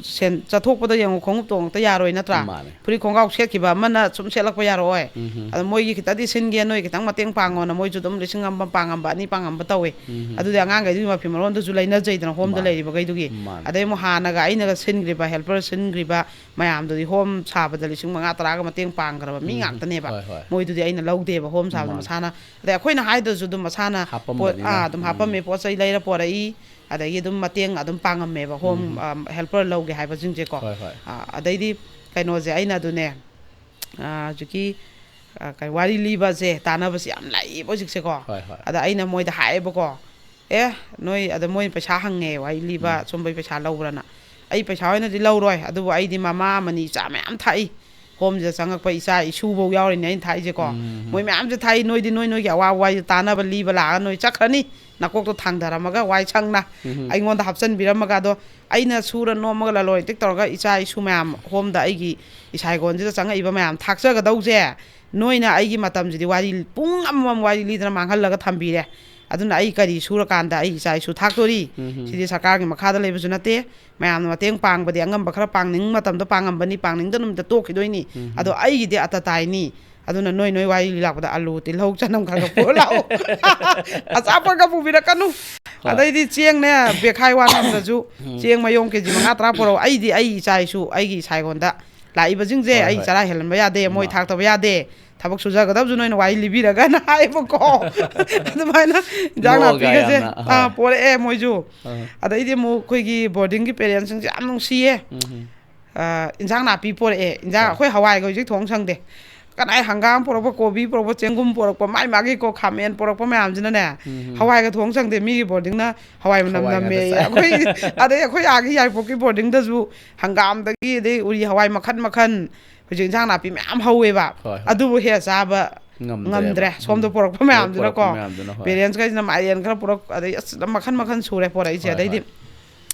ꯁꯦꯟ ꯆꯠꯊꯣꯛꯄꯗ ꯌꯦꯡꯉꯨ, ꯈꯣꯡꯎꯞ ꯇꯣꯡꯉꯛꯇ ꯌꯥꯔꯣꯏ ꯅꯠꯇ꯭ꯔꯥ? ꯃꯥꯅꯦ꯫ ꯐꯨꯔꯤꯠ ꯈꯣꯡꯒ꯭ꯔꯥꯎ ꯁꯦꯠꯈꯤꯕ ꯑꯃꯅ ꯁꯨꯝ ꯁꯦꯠꯂꯛꯄ ꯌꯥꯔꯛꯑꯣꯏ꯫ ꯎꯝ꯫ ꯑꯗꯣ ꯃꯣꯏꯒꯤ ꯈꯤꯇꯗꯤ ꯁꯤꯟꯒꯦ, ꯅꯣꯏ ꯈꯤꯇꯪ ꯃꯇꯦꯡ ꯄꯥꯡꯉꯣꯅ ꯃꯣꯏꯁꯨ ꯑꯗꯨꯝ ꯂꯤꯁꯤꯡ ꯑꯃ ꯄꯥꯡꯉꯝꯕ, ꯑꯅꯤ ꯄꯥꯡꯉꯝꯕ ꯇꯧꯋꯦ꯫ ꯎꯝ꯫ ꯑꯗꯨꯗꯤ ꯑꯉꯥꯡꯈꯩꯗꯨꯒꯤ ꯃꯐꯤ ꯃꯔꯣꯟꯗꯨꯁꯨ ꯂꯩꯅꯖꯩꯗꯅ, ꯍꯣꯝꯗ ꯃꯥꯅꯦ꯫ ꯂꯩꯔꯤꯕꯈꯩꯗꯨꯒꯤ꯫ ꯃꯥꯅꯦ꯫ ꯑꯗꯩ ꯑꯃꯨꯛ ꯍꯥꯟꯅꯒ ꯑꯩꯅꯒ ꯁꯤꯟꯈ꯭ꯔꯤꯕ, ꯍꯦꯜꯄꯔ ꯁꯤꯟꯈ꯭ꯔꯤꯕ ꯃꯌꯥꯝꯗꯨꯗꯤ ꯍꯣꯝ ꯁꯥꯕꯗ ꯂꯤꯁꯤꯡ ꯃꯉꯥ ꯇꯔꯥꯒ ꯃꯇꯦꯡ ꯄꯥꯡꯈ꯭ꯔꯕ ꯃꯤ ꯎꯝ꯫ ꯉꯥꯛꯇꯅꯦꯕ꯫ ꯍꯣꯏ, ꯍꯣꯏ꯫ ꯃꯣꯏꯗꯨꯗꯤ ꯑꯩꯅ ꯂꯧꯗꯦꯕ, ꯍꯣꯝ ꯁꯥꯕꯗ ꯃꯥꯅꯦ꯫ ꯃꯁꯥꯅ꯫ ꯑꯗꯩ ꯑꯩꯈꯣꯏꯅ ꯍꯥꯏꯗ꯭ꯔꯁꯨ ꯑꯗꯨꯝ ꯃꯁꯥꯅ ꯄꯣꯠ, ꯍꯥꯞꯄꯝꯕꯅꯤꯅ꯫ ꯑꯥ, ꯑꯗꯨꯝ ꯎꯝ꯫ ꯍꯥꯞꯄꯝꯃꯦ, ꯄꯣꯠ ꯆꯩ ꯂꯩꯔ ꯄꯣꯔꯛꯏ꯫ ꯑꯗꯒꯤ ꯑꯗꯨꯝ ꯃꯇꯦꯡ ꯑꯗꯨꯝ ꯄꯥꯡꯉꯝꯃꯦꯕ, ꯍꯣꯝ, ꯎꯝ꯫ ꯑꯝ, ꯍꯦꯜꯄꯔ ꯂꯧꯒꯦ ꯍꯥꯏꯕꯁꯤꯡꯁꯦꯀꯣ꯫ ꯍꯣꯏ, ꯍꯣꯏ꯫ ꯑꯥ, ꯑꯗꯩꯗꯤ ꯀꯩꯅꯣꯁꯦ, ꯑꯩꯅ ꯑꯗꯨꯅꯦ, ꯑꯥ, ꯍꯧꯖꯤꯛꯀꯤ, ꯑꯥ, ꯀꯩ, ꯋꯥꯔꯤ ꯂꯤꯕꯁꯦ, ꯇꯥꯟꯅꯕꯁꯦ ꯌꯥꯝ ꯂꯥꯛꯏꯕ ꯍꯧꯖꯤꯛꯁꯦꯀꯣ꯫ ꯍꯣꯏ, ꯍꯣꯏ꯫ ꯑꯗ ꯑꯩꯅ ꯃꯣꯏꯗ ꯍꯥꯏꯌꯦꯕꯀꯣ, "ꯑꯦ, ꯅꯣꯏ", ꯑꯗ ꯃꯣꯏ ꯄꯩꯁꯥ ꯍꯪꯉꯦ, ꯋꯥꯔꯤ ꯂꯤꯕ ꯎꯝ꯫ ꯁꯨꯝꯕꯩ ꯄꯩꯁꯥ ꯂꯧꯕ꯭ꯔꯥꯅ꯫ "ꯑꯩ ꯄꯩꯁꯥ ꯑꯣꯏꯅꯗꯤ ꯂꯧꯔꯣꯏ, ꯑꯗꯨꯕꯨ ꯑꯩꯗꯤ ꯃꯃꯥ ꯑꯃꯅꯤ ꯏꯆꯥ ꯃꯌꯥꯝ ꯊꯥꯛꯏ, ꯍꯣꯝꯁꯤꯗ ꯆꯪꯉꯛꯄ ꯏꯆꯥ ꯏꯁꯨꯐꯧ ꯌꯥꯎꯔꯤꯅꯦ ꯑꯩꯅ ꯊꯥꯛꯏꯁꯦꯀꯣ꯫ ꯎꯝ꯫ ꯃꯣꯏ ꯃꯌꯥꯝꯁꯦ ꯊꯥꯛꯏ, ꯅꯣꯏꯗꯤ ꯅꯣꯏ ꯅꯣꯏꯒꯤ ꯑꯋꯥꯕ ꯋꯥꯔꯤꯁꯦ ꯇꯥꯟꯅꯕ ꯂꯤꯕ ꯂꯥꯛꯑꯒ ꯅꯣꯏ ꯆꯠꯈ꯭ꯔꯅꯤ, ꯅꯀꯣꯛꯇꯣ ꯊꯥꯡꯊꯔꯝꯃꯒ ꯋꯥꯏ ꯁꯪꯅ ꯎꯝ꯫ ꯑꯩꯉꯣꯟꯗ ꯍꯥꯞꯆꯤꯟꯕꯤꯔꯝꯃꯒ꯫ ꯑꯗꯣ ꯑꯩꯅ ꯁꯨꯔ ꯅꯣꯝꯃꯒ ꯂꯂꯣꯟ ꯏꯇꯤꯛ ꯇꯧꯔꯒ ꯏꯆꯥ ꯏꯁꯨ ꯃꯌꯥꯝ ꯍꯣꯝꯗ ꯑꯩꯒꯤ ꯏꯁꯥ ꯍꯤꯡꯒꯣꯜꯁꯤꯗ ꯆꯪꯉꯛꯏꯕ ꯃꯌꯥꯝ ꯊꯥꯛꯆꯒꯗꯧꯁꯦ, ꯅꯣꯏꯅ ꯑꯩꯒꯤ ꯃꯇꯝꯁꯤꯗꯤ ꯋꯥꯔꯤ ꯄꯨꯡ ꯑꯃꯃꯝ ꯋꯥꯔꯤ ꯂꯤꯗꯅ ꯃꯥꯡꯍꯜꯂꯒ ꯊꯝꯕꯤꯔꯦ꯫ ꯑꯗꯨꯅ ꯑꯩ ꯀꯔꯤ ꯁꯨꯔꯀꯥꯟꯗ ꯑꯩ ꯏꯆꯥ ꯏꯁꯨ ꯊꯥꯛꯇꯣꯔꯤ? ꯎꯝ꯫ ꯁꯤꯗꯤ ꯁꯔꯀꯥꯔꯒꯤ ꯃꯈꯥꯗ ꯂꯩꯕꯁꯨ ꯅꯠꯇꯦ꯫ ꯃꯌꯥꯝꯅ ꯃꯇꯦꯡ ꯄꯥꯡꯕꯗꯤ ꯑꯉꯝꯕ ꯈꯔ ꯄꯥꯡꯅꯤꯡꯕ ꯃꯇꯝꯗ ꯄꯥꯡꯉꯝꯕꯅꯤ, ꯄꯥꯡꯅꯤꯡꯗ ꯅꯨꯃꯤꯠꯇ ꯇꯣꯛꯈꯤꯗꯣꯏꯅꯤ꯫ ꯎꯝ꯫ ꯑꯗꯣ ꯑꯩꯒꯤꯗꯤ ꯑꯇ ꯇꯥꯏꯅꯤ꯫ ꯑꯗꯨꯅ ꯅꯣꯏ ꯅꯣꯏ ꯋꯥꯔꯤ ꯂꯥꯛꯄꯗ ꯑꯂꯨ, ꯇꯤꯜꯍꯧ, ꯆꯅꯝ ꯈꯔ ꯈꯔ ꯄꯨꯔ ꯂꯥꯛꯑꯣ꯫ ꯑꯆꯥꯄꯣꯠꯀ ꯄꯨꯕꯤꯔꯛꯀꯅꯨ꯫ ꯍꯣꯏ꯫ ꯑꯗꯩꯗꯤ ꯆꯦꯡꯅꯦ, ꯕꯦꯈꯥꯏ ꯋꯥ ꯉꯝꯗ꯭ꯔꯁꯨ ꯆꯦꯡ ꯃꯌꯣꯝ ꯀꯦꯖꯤ ꯃꯉꯥ ꯇꯔꯥ ꯄꯨꯔꯛꯑꯣ꯫ ꯑꯩꯗꯤ ꯑꯩ ꯏꯆꯥ ꯏꯁꯨ, ꯑꯩꯒꯤ ꯏꯁꯥ ꯍꯤꯡꯒꯣꯜꯗ ꯂꯥꯛꯏꯕꯁꯤꯡꯁꯦ ꯍꯣꯏ, ꯑꯩ ꯍꯣꯏ꯫ ꯆꯔꯥ ꯍꯦꯜꯍꯟꯕ ꯌꯥꯗꯦ, ꯃꯣꯏ ꯏꯃꯥ꯫ ꯊꯥꯛꯇꯕ ꯌꯥꯗꯦ꯫ ꯊꯕꯛ ꯁꯨꯖꯒꯗꯕꯁꯨ ꯅꯣꯏꯅ ꯋꯥꯔꯤ ꯂꯤꯕꯤꯔꯒꯅ ꯍꯥꯏꯕꯀꯣ꯫ ꯑꯗꯨꯃꯥꯏꯅ ꯏꯟꯖꯥꯡ ꯅꯣꯛꯑꯒ ꯅꯥꯄꯤꯒꯁꯦ, ꯌꯥꯝꯅ, ꯑꯥ, ꯍꯣꯏ꯫ ꯄꯣꯔꯛꯑꯦ ꯃꯣꯏꯁꯨ꯫ ꯑꯥ꯫ ꯑꯗꯩꯗꯤ ꯑꯃꯨꯛ ꯑꯩꯈꯣꯏꯒꯤ ꯕꯣꯔꯗꯤꯡꯒꯤ ꯄꯦꯔꯦꯟꯁꯁꯤꯡꯁꯦ ꯌꯥꯝ ꯅꯨꯡꯁꯤꯌꯦ꯫ ꯎꯝ꯫ ꯑ, ꯏꯟꯖꯥꯡ ꯅꯥꯄꯤ ꯄꯣꯔꯛꯑꯦ꯫ ꯏꯟꯖꯥꯡ, ꯍꯣꯏ꯫ ꯑꯩꯈꯣꯏ ꯍꯋꯥꯏꯒ ꯍꯧꯖꯤꯛ ꯊꯣꯡ ꯁꯪꯗꯦ꯫ ꯀꯅꯥꯏ ꯍꯪꯒꯥꯝ ꯄꯣꯔꯛꯄ, ꯀꯣꯕꯤ ꯄꯣꯔꯛꯄ, ꯆꯦꯡꯒꯨꯝ ꯄꯣꯔꯛꯄ, ꯃꯥꯏ ꯃꯥꯒꯤꯀꯣ ꯈꯥꯃꯦꯟ ꯄꯣꯔꯛꯄ ꯃꯌꯥꯝꯁꯤꯅꯅꯦ, ꯎꯝ꯫ ꯍꯋꯥꯏꯒ ꯊꯣꯡ ꯁꯪꯗꯦ꯫ ꯃꯤꯒꯤ ꯕꯣꯔꯗꯤꯡꯅ ꯍꯋꯥꯏ ꯃꯅꯝ ꯍꯋꯥꯏ ꯅꯝꯃꯦ꯫ ꯉꯥꯛꯇ ꯆꯥꯏ꯫ ꯑꯩꯈꯣꯏ, ꯑꯗꯩ ꯑꯩꯈꯣꯏ ꯑꯥꯒꯤ ꯌꯥꯏꯔꯤꯄꯣꯛꯀꯤ ꯕꯣꯔꯗꯤꯡꯗꯁꯨ ꯍꯪꯒꯥꯝꯗꯒꯤ ꯑꯗꯩ ꯎꯔꯤ ꯍꯋꯥꯏ ꯃꯈꯟ ꯃꯈꯟ, ꯍꯧꯖꯤꯛ ꯏꯟꯖꯥꯡ ꯅꯥꯄꯤ ꯃꯌꯥꯝ ꯍꯧꯋꯦꯕ꯫ ꯍꯣꯏ, ꯍꯣꯏ꯫ ꯑꯗꯨꯕꯨ ꯍꯦꯛ ꯆꯥꯕ ꯉꯝꯗ꯭ꯔꯦꯕ꯫ ꯉꯝꯗ꯭ꯔꯦ꯫ ꯁꯣꯝꯗ ꯎꯝ꯫ ꯄꯣꯔꯛꯄ ꯂꯣꯏ ꯃꯌꯥꯝꯗꯨꯅꯀꯣ꯫ ꯄꯣꯔꯛꯄ ꯃꯌꯥꯝꯗꯨꯅ, ꯍꯣꯏ꯫ ꯄꯦꯔꯦꯟꯁꯈꯩꯁꯤꯅ ꯃꯥꯏꯔꯦꯟ ꯈꯔ ꯄꯨꯔꯛ, ꯑꯗꯩ ꯑꯁ ꯃꯈꯟ ꯃꯈꯟ ꯁꯨꯔꯦ ꯄꯣꯔꯛꯏꯁꯦ꯫ ꯍꯣꯏ, ꯑꯗꯩꯗꯤ ꯍꯣꯏ꯫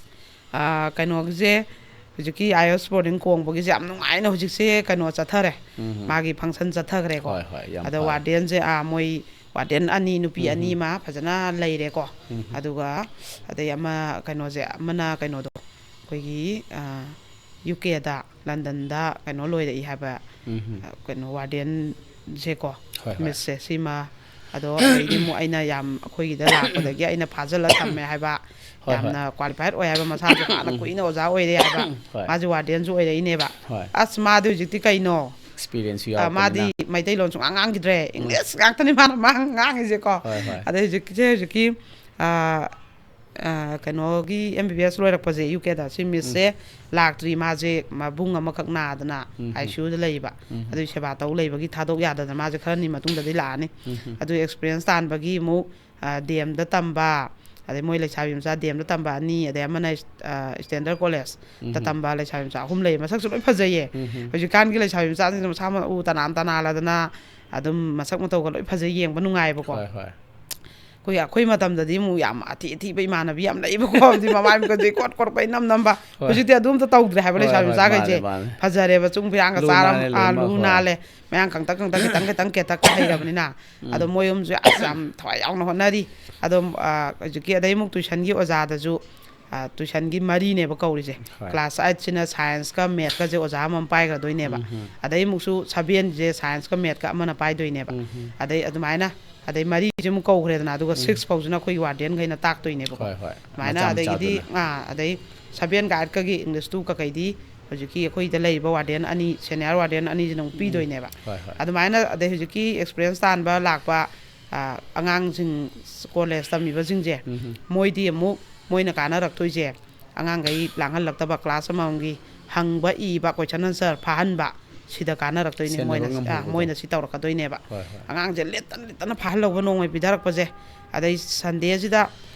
ꯑꯥ, ꯀꯩꯅꯣꯒꯤꯁꯦ, ꯍꯧꯖꯤꯛꯀꯤ ꯑꯥꯏ ꯑꯦꯁ ꯕꯣꯔꯗꯤꯡ ꯀꯣꯡꯕꯒꯤꯁꯦ ꯌꯥꯝ ꯅꯨꯡꯉꯥꯏꯅ ꯍꯧꯖꯤꯛꯁꯦ ꯀꯩꯅꯣ ꯆꯠꯊꯔꯦ꯫ ꯎꯝ꯫ ꯃꯥꯒꯤ ꯐꯪꯁꯟ ꯆꯠꯊꯈ꯭ꯔꯦꯀꯣ꯫ ꯍꯣꯏ, ꯍꯣꯏ, ꯌꯥꯝ ꯑꯗꯣ ꯐꯔꯦ꯫ ꯋꯥꯔꯗꯦꯟꯁꯦ, ꯑꯥ, ꯃꯣꯏ ꯋꯥꯔꯗꯦꯟ ꯑꯅꯤ, ꯅꯨꯄꯤ ꯎꯝ꯫ ꯑꯅꯤ ꯑꯃ ꯐꯖꯅ ꯂꯩꯔꯦꯀꯣ꯫ ꯎꯝ꯫ ꯑꯗꯨꯒ ꯑꯗꯩ ꯑꯃ ꯀꯩꯅꯣꯁꯦ, ꯑꯃꯅ ꯀꯩꯅꯣꯗꯣ, ꯑꯩꯈꯣꯏꯒꯤ ꯌꯨ ꯀꯦꯗ, ꯂꯟꯗꯟꯗ ꯀꯩꯅꯣ ꯂꯣꯏꯔꯛꯏ ꯍꯥꯏꯕ, ꯎꯝ ꯍꯝ꯫ ꯑ, ꯀꯩꯅꯣ ꯋꯥꯔꯗꯦꯟꯁꯦꯀꯣ, ꯍꯣꯏ, ꯍꯣꯏ꯫ ꯃꯤꯁꯁꯦ ꯁꯤꯃ꯫ ꯑꯗꯣ ꯑꯗꯩꯗꯤ ꯑꯃꯨꯛ ꯑꯩꯅ ꯌꯥꯝ ꯑꯩꯈꯣꯏꯒꯤꯗ ꯂꯥꯛꯄꯗꯒꯤ ꯑꯩꯅ ꯐꯥꯖꯤꯜꯂ ꯊꯝꯃꯦ ꯍꯥꯏꯕ, ꯍꯣꯏ, ꯍꯣꯏ꯫ ꯌꯥꯝꯅ ꯀ꯭ꯋꯥꯂꯤꯐꯥꯏꯠ ꯑꯣꯏ ꯍꯥꯏꯕ, ꯃꯁꯥꯁꯨ ꯍꯥꯟꯅ ꯀꯨꯏꯅ ꯑꯣꯖꯥ ꯑꯣꯏꯔꯦ ꯍꯥꯏꯕ, ꯍꯣꯏ꯫ ꯃꯥꯁꯨ ꯋꯥꯔꯗꯦꯟꯁꯨ ꯑꯣꯏꯔꯛꯏꯅꯦꯕ꯫ ꯍꯣꯏ꯫ ꯑꯁ, ꯃꯥꯗꯤ ꯍꯧꯖꯤꯛꯇꯤ ꯀꯩꯅꯣ, ꯑꯦꯛꯁꯄꯤꯔꯤꯌꯦꯟꯁꯁꯨ ꯑ, ꯃꯥꯗꯤ ꯌꯥꯎꯔꯛꯄꯅꯤꯅ꯫ ꯃꯩꯇꯩꯂꯣꯟ ꯁꯨꯡꯉꯥꯡ ꯉꯥꯡꯈꯤꯗ꯭ꯔꯦ, ꯏꯪꯂꯤꯁ ꯉꯥꯛꯇꯅꯤ ꯃꯥꯅ ꯃꯥ ꯉꯥꯡꯉꯤꯁꯦꯀꯣ꯫ ꯍꯣꯏ, ꯍꯣꯏ꯫ ꯑꯗꯩ ꯍꯧꯖꯤꯛꯀꯤꯁꯦ, ꯍꯧꯖꯤꯛꯀꯤ ꯑ, ꯑ, ꯀꯩꯅꯣꯒꯤ ꯑꯦꯝ ꯕꯤ ꯕꯤ ꯑꯦꯁ ꯂꯣꯏꯔꯛꯄꯁꯦ ꯌꯨ ꯀꯦꯗ, ꯁꯤ ꯃꯤꯁꯁꯦ ꯂꯥꯛꯇ꯭ꯔꯤ, ꯃꯥꯁꯦ ꯃꯕꯨꯡ ꯑꯃꯈꯛ ꯅꯥꯗꯅ ꯎꯝ꯫ ꯑꯥꯏ ꯁꯤ ꯌꯨꯗ ꯂꯩꯕ, ꯎꯝ꯫ ꯑꯗꯨꯒꯤ ꯁꯦꯕꯥ ꯇꯧ ꯂꯩꯕꯒꯤ ꯊꯥꯗꯣꯛ ꯌꯥꯗꯗꯅ ꯃꯥꯁꯦ ꯈꯔꯅꯤ ꯃꯇꯨꯡꯗꯗꯤ ꯂꯥꯛꯑꯅꯤ꯫ ꯎꯝ꯫ ꯑꯗꯨ ꯑꯦꯛꯁꯄꯤꯔꯤꯌꯦꯟꯁ ꯇꯥꯟꯕꯒꯤ ꯑꯃꯨꯛ ꯗꯤ ꯑꯦꯝꯗ ꯇꯝꯕ, ꯑꯗꯩ ꯃꯣꯏ ꯂꯩꯁꯥꯕꯤ ꯃꯆꯥ ꯗꯤ ꯑꯦꯝꯗ ꯇꯝꯕ ꯑꯅꯤ, ꯑꯗꯩ ꯑꯃꯅ ꯏꯁꯇꯦꯟꯗꯔꯠ ꯀꯣꯂꯦꯖꯇ ꯎꯝ꯫ ꯇꯝꯕ ꯂꯩꯁꯥꯕꯤ ꯃꯆꯥ ꯑꯍꯨꯝ ꯂꯩꯌꯦ꯫ ꯃꯁꯛꯁꯨ ꯂꯣꯏ ꯐꯖꯩꯌꯦ꯫ ꯎꯝ꯫ ꯍꯧꯖꯤꯛꯀꯥꯟꯒꯤ ꯂꯩꯁꯥꯕꯤ ꯃꯆꯥꯁꯤꯡꯁꯦ ꯃꯁꯥ ꯃꯎ ꯇꯅꯥꯟ ꯇꯅꯥꯜꯂꯗꯅ ꯑꯗꯨꯝ ꯃꯁꯛ ꯃꯇꯧꯒ ꯂꯣꯏ ꯐꯖꯩ, ꯌꯦꯡꯕ ꯅꯨꯡꯉꯥꯏꯕꯀꯣ꯫ ꯍꯣꯏ, ꯍꯣꯏ꯫ ꯑꯩꯈꯣꯏ, ꯑꯩꯈꯣꯏ ꯃꯇꯝꯗꯗꯤ ꯑꯃꯨꯛ ꯌꯥꯝ ꯑꯊꯤ ꯑꯊꯤꯕ ꯏꯃꯥꯟꯅꯕꯤ ꯌꯥꯝ ꯂꯩꯕꯀꯣ꯫ ꯍꯥꯏꯕꯗꯤ ꯃꯃꯥꯏ ꯃꯤꯠꯀꯁꯦ ꯏꯀꯣꯠ ꯀꯣꯠꯄ, ꯏꯅꯝ ꯅꯝꯕ꯫ ꯍꯣꯏ꯫ ꯍꯧꯖꯤꯛꯇꯤ ꯑꯗꯨ ꯑꯝꯇ ꯇꯧꯗ꯭ꯔꯦ ꯍꯥꯏꯕ ꯍꯣꯏ, ꯂꯩꯁꯥꯕꯤ ꯍꯣꯏ, ꯃꯆꯥꯈꯩꯁꯦ꯫ ꯃꯥꯅꯦ, ꯃꯥꯅꯦ꯫ ꯐꯖꯔꯦꯕ, ꯆꯨꯡ ꯐꯤꯔꯥꯡꯒ ꯂꯨ ꯆꯥꯔ, ꯅꯥꯜꯂꯦ ꯑꯥ, ꯂꯣꯏꯅꯃꯛ, ꯂꯨ ꯍꯣꯏ꯫ ꯅꯥꯜꯂꯦ꯫ ꯃꯌꯥꯡ ꯀꯪꯇꯛ ꯀꯪꯇꯛ ꯈꯤꯇꯪ ꯈꯤꯇꯪ ꯀꯦꯇꯛꯀ ꯍꯩꯔꯕꯅꯤꯅ꯫ ꯑꯗꯣ ꯃꯣꯏ ꯑꯍꯨꯝꯁꯨ ꯑꯁ ꯌꯥꯝ ꯊꯋꯥꯏ ꯌꯥꯎꯅ ꯍꯣꯠꯅꯔꯤ꯫ ꯑꯗꯣ, ꯑꯥ, ꯍꯧꯖꯤꯛꯀꯤ ꯑꯗꯩ ꯑꯃꯨꯛ ꯇꯨꯏꯁꯟꯒꯤ ꯑꯣꯖꯥꯗꯁꯨ, ꯑꯥ, ꯇꯨꯏꯁꯟꯒꯤ ꯃꯔꯤꯅꯦꯕ ꯀꯧꯔꯤꯁꯦ꯫ ꯍꯣꯏ꯫ ꯀ꯭ꯂꯥꯁ ꯑꯥꯏꯠꯁꯤꯅ ꯁꯥꯏꯟꯁꯀ ꯃꯦꯠꯀꯁꯦ ꯑꯣꯖꯥ ꯑꯃꯃꯝ ꯄꯥꯏꯈ꯭ꯔꯗꯣꯏꯅꯦꯕ꯫ ꯎꯝ ꯍꯝ꯫ ꯑꯗꯩ ꯑꯃꯨꯛꯁꯨ ꯁꯚꯦꯟꯁꯦ ꯁꯥꯏꯟꯁꯀ ꯃꯦꯠꯀ ꯑꯃꯅ ꯄꯥꯏꯗꯣꯏꯅꯦꯕ꯫ ꯎꯝ ꯍꯝ꯫ ꯑꯗꯩ ꯑꯗꯨꯃꯥꯏꯅ, ꯑꯗꯩ ꯃꯔꯤꯁꯦ ꯑꯃꯨꯛ ꯀꯧꯈ꯭ꯔꯦꯗꯅ, ꯑꯗꯨꯒ ꯎꯝ꯫ ꯁꯤꯛꯁ ꯐꯥꯎꯁꯤꯅ ꯑꯩꯈꯣꯏꯒꯤ ꯋꯥꯔꯗꯦꯟꯈꯩꯅ ꯇꯥꯛꯇꯣꯏꯅꯦꯕꯀꯣ꯫ ꯍꯣꯏ, ꯍꯣꯏ꯫ ꯑꯗꯨꯃꯥꯏꯅ ꯃꯆꯥ ꯑꯗꯒꯤꯗꯤ, ꯃꯆꯥꯗꯨꯅ꯫ ꯑꯥ, ꯑꯗꯩ ꯁꯚꯦꯟ ꯒꯥꯏꯗꯀꯒꯤ ꯏꯪꯂꯤꯁꯇꯨ ꯀꯀꯩꯗꯤ ꯍꯧꯖꯤꯛꯀꯤ ꯑꯩꯈꯣꯏꯗ ꯂꯩꯔꯤꯕ ꯋꯥꯔꯗꯦꯟ ꯑꯅꯤ, ꯁꯦꯅꯤꯌꯔ ꯋꯥꯔꯗꯦꯟ ꯑꯅꯤꯁꯤꯅ ꯑꯃꯨꯛ ꯄꯤꯗꯣꯏꯅꯦꯕ꯫ ꯍꯣꯏ, ꯍꯣꯏ꯫ ꯑꯗꯨꯃꯥꯏꯅ ꯑꯗꯩ ꯍꯧꯖꯤꯛꯀꯤ ꯑꯦꯛꯁꯄꯤꯔꯤꯌꯦꯟꯁ ꯇꯥꯟꯕ ꯂꯥꯛꯄ, ꯑ, ꯑꯉꯥꯡꯁꯤꯡ ꯀꯣꯂꯦꯖ ꯇꯝꯃꯤꯕꯁꯤꯡꯁꯦ, ꯎꯝ꯫ ꯃꯣꯏꯗꯤ ꯑꯃꯨꯛ ꯃꯣꯏꯅ ꯀꯥꯟꯅꯔꯛꯇꯣꯏꯁꯦ ꯑꯉꯥꯡꯈꯩ ꯂꯥꯡꯍꯜꯂꯛꯇꯕ, ꯀ꯭ꯂꯥꯁ ꯑꯃꯃꯝꯒꯤ ꯍꯪꯕ ꯏꯕ, ꯀꯣꯏꯁꯟ ꯑꯟꯁꯔ ꯐꯥꯍꯟꯕ, ꯁꯤꯗ ꯀꯥꯟꯅꯔꯛꯇꯣꯏꯅꯤ꯫ ꯁꯦꯟꯅꯕ ꯃꯣꯏꯅ, ꯑ, ꯉꯝꯍꯧꯕꯗꯣ꯫ ꯃꯣꯏꯅ ꯁꯤ ꯇꯧꯔꯛꯀꯗꯣꯏꯅꯦꯕ꯫ ꯍꯣꯏ, ꯍꯣꯏ꯫ ꯑꯉꯥꯡꯁꯦ ꯂꯤꯠꯇꯅ ꯂꯤꯠꯇꯅ ꯐꯥꯍꯜꯍꯧꯕ ꯅꯣꯡꯃꯩ ꯄꯤꯊꯔꯛꯄꯁꯦ꯫ ꯑꯗꯩ ꯁꯟꯗꯦꯁꯤꯗ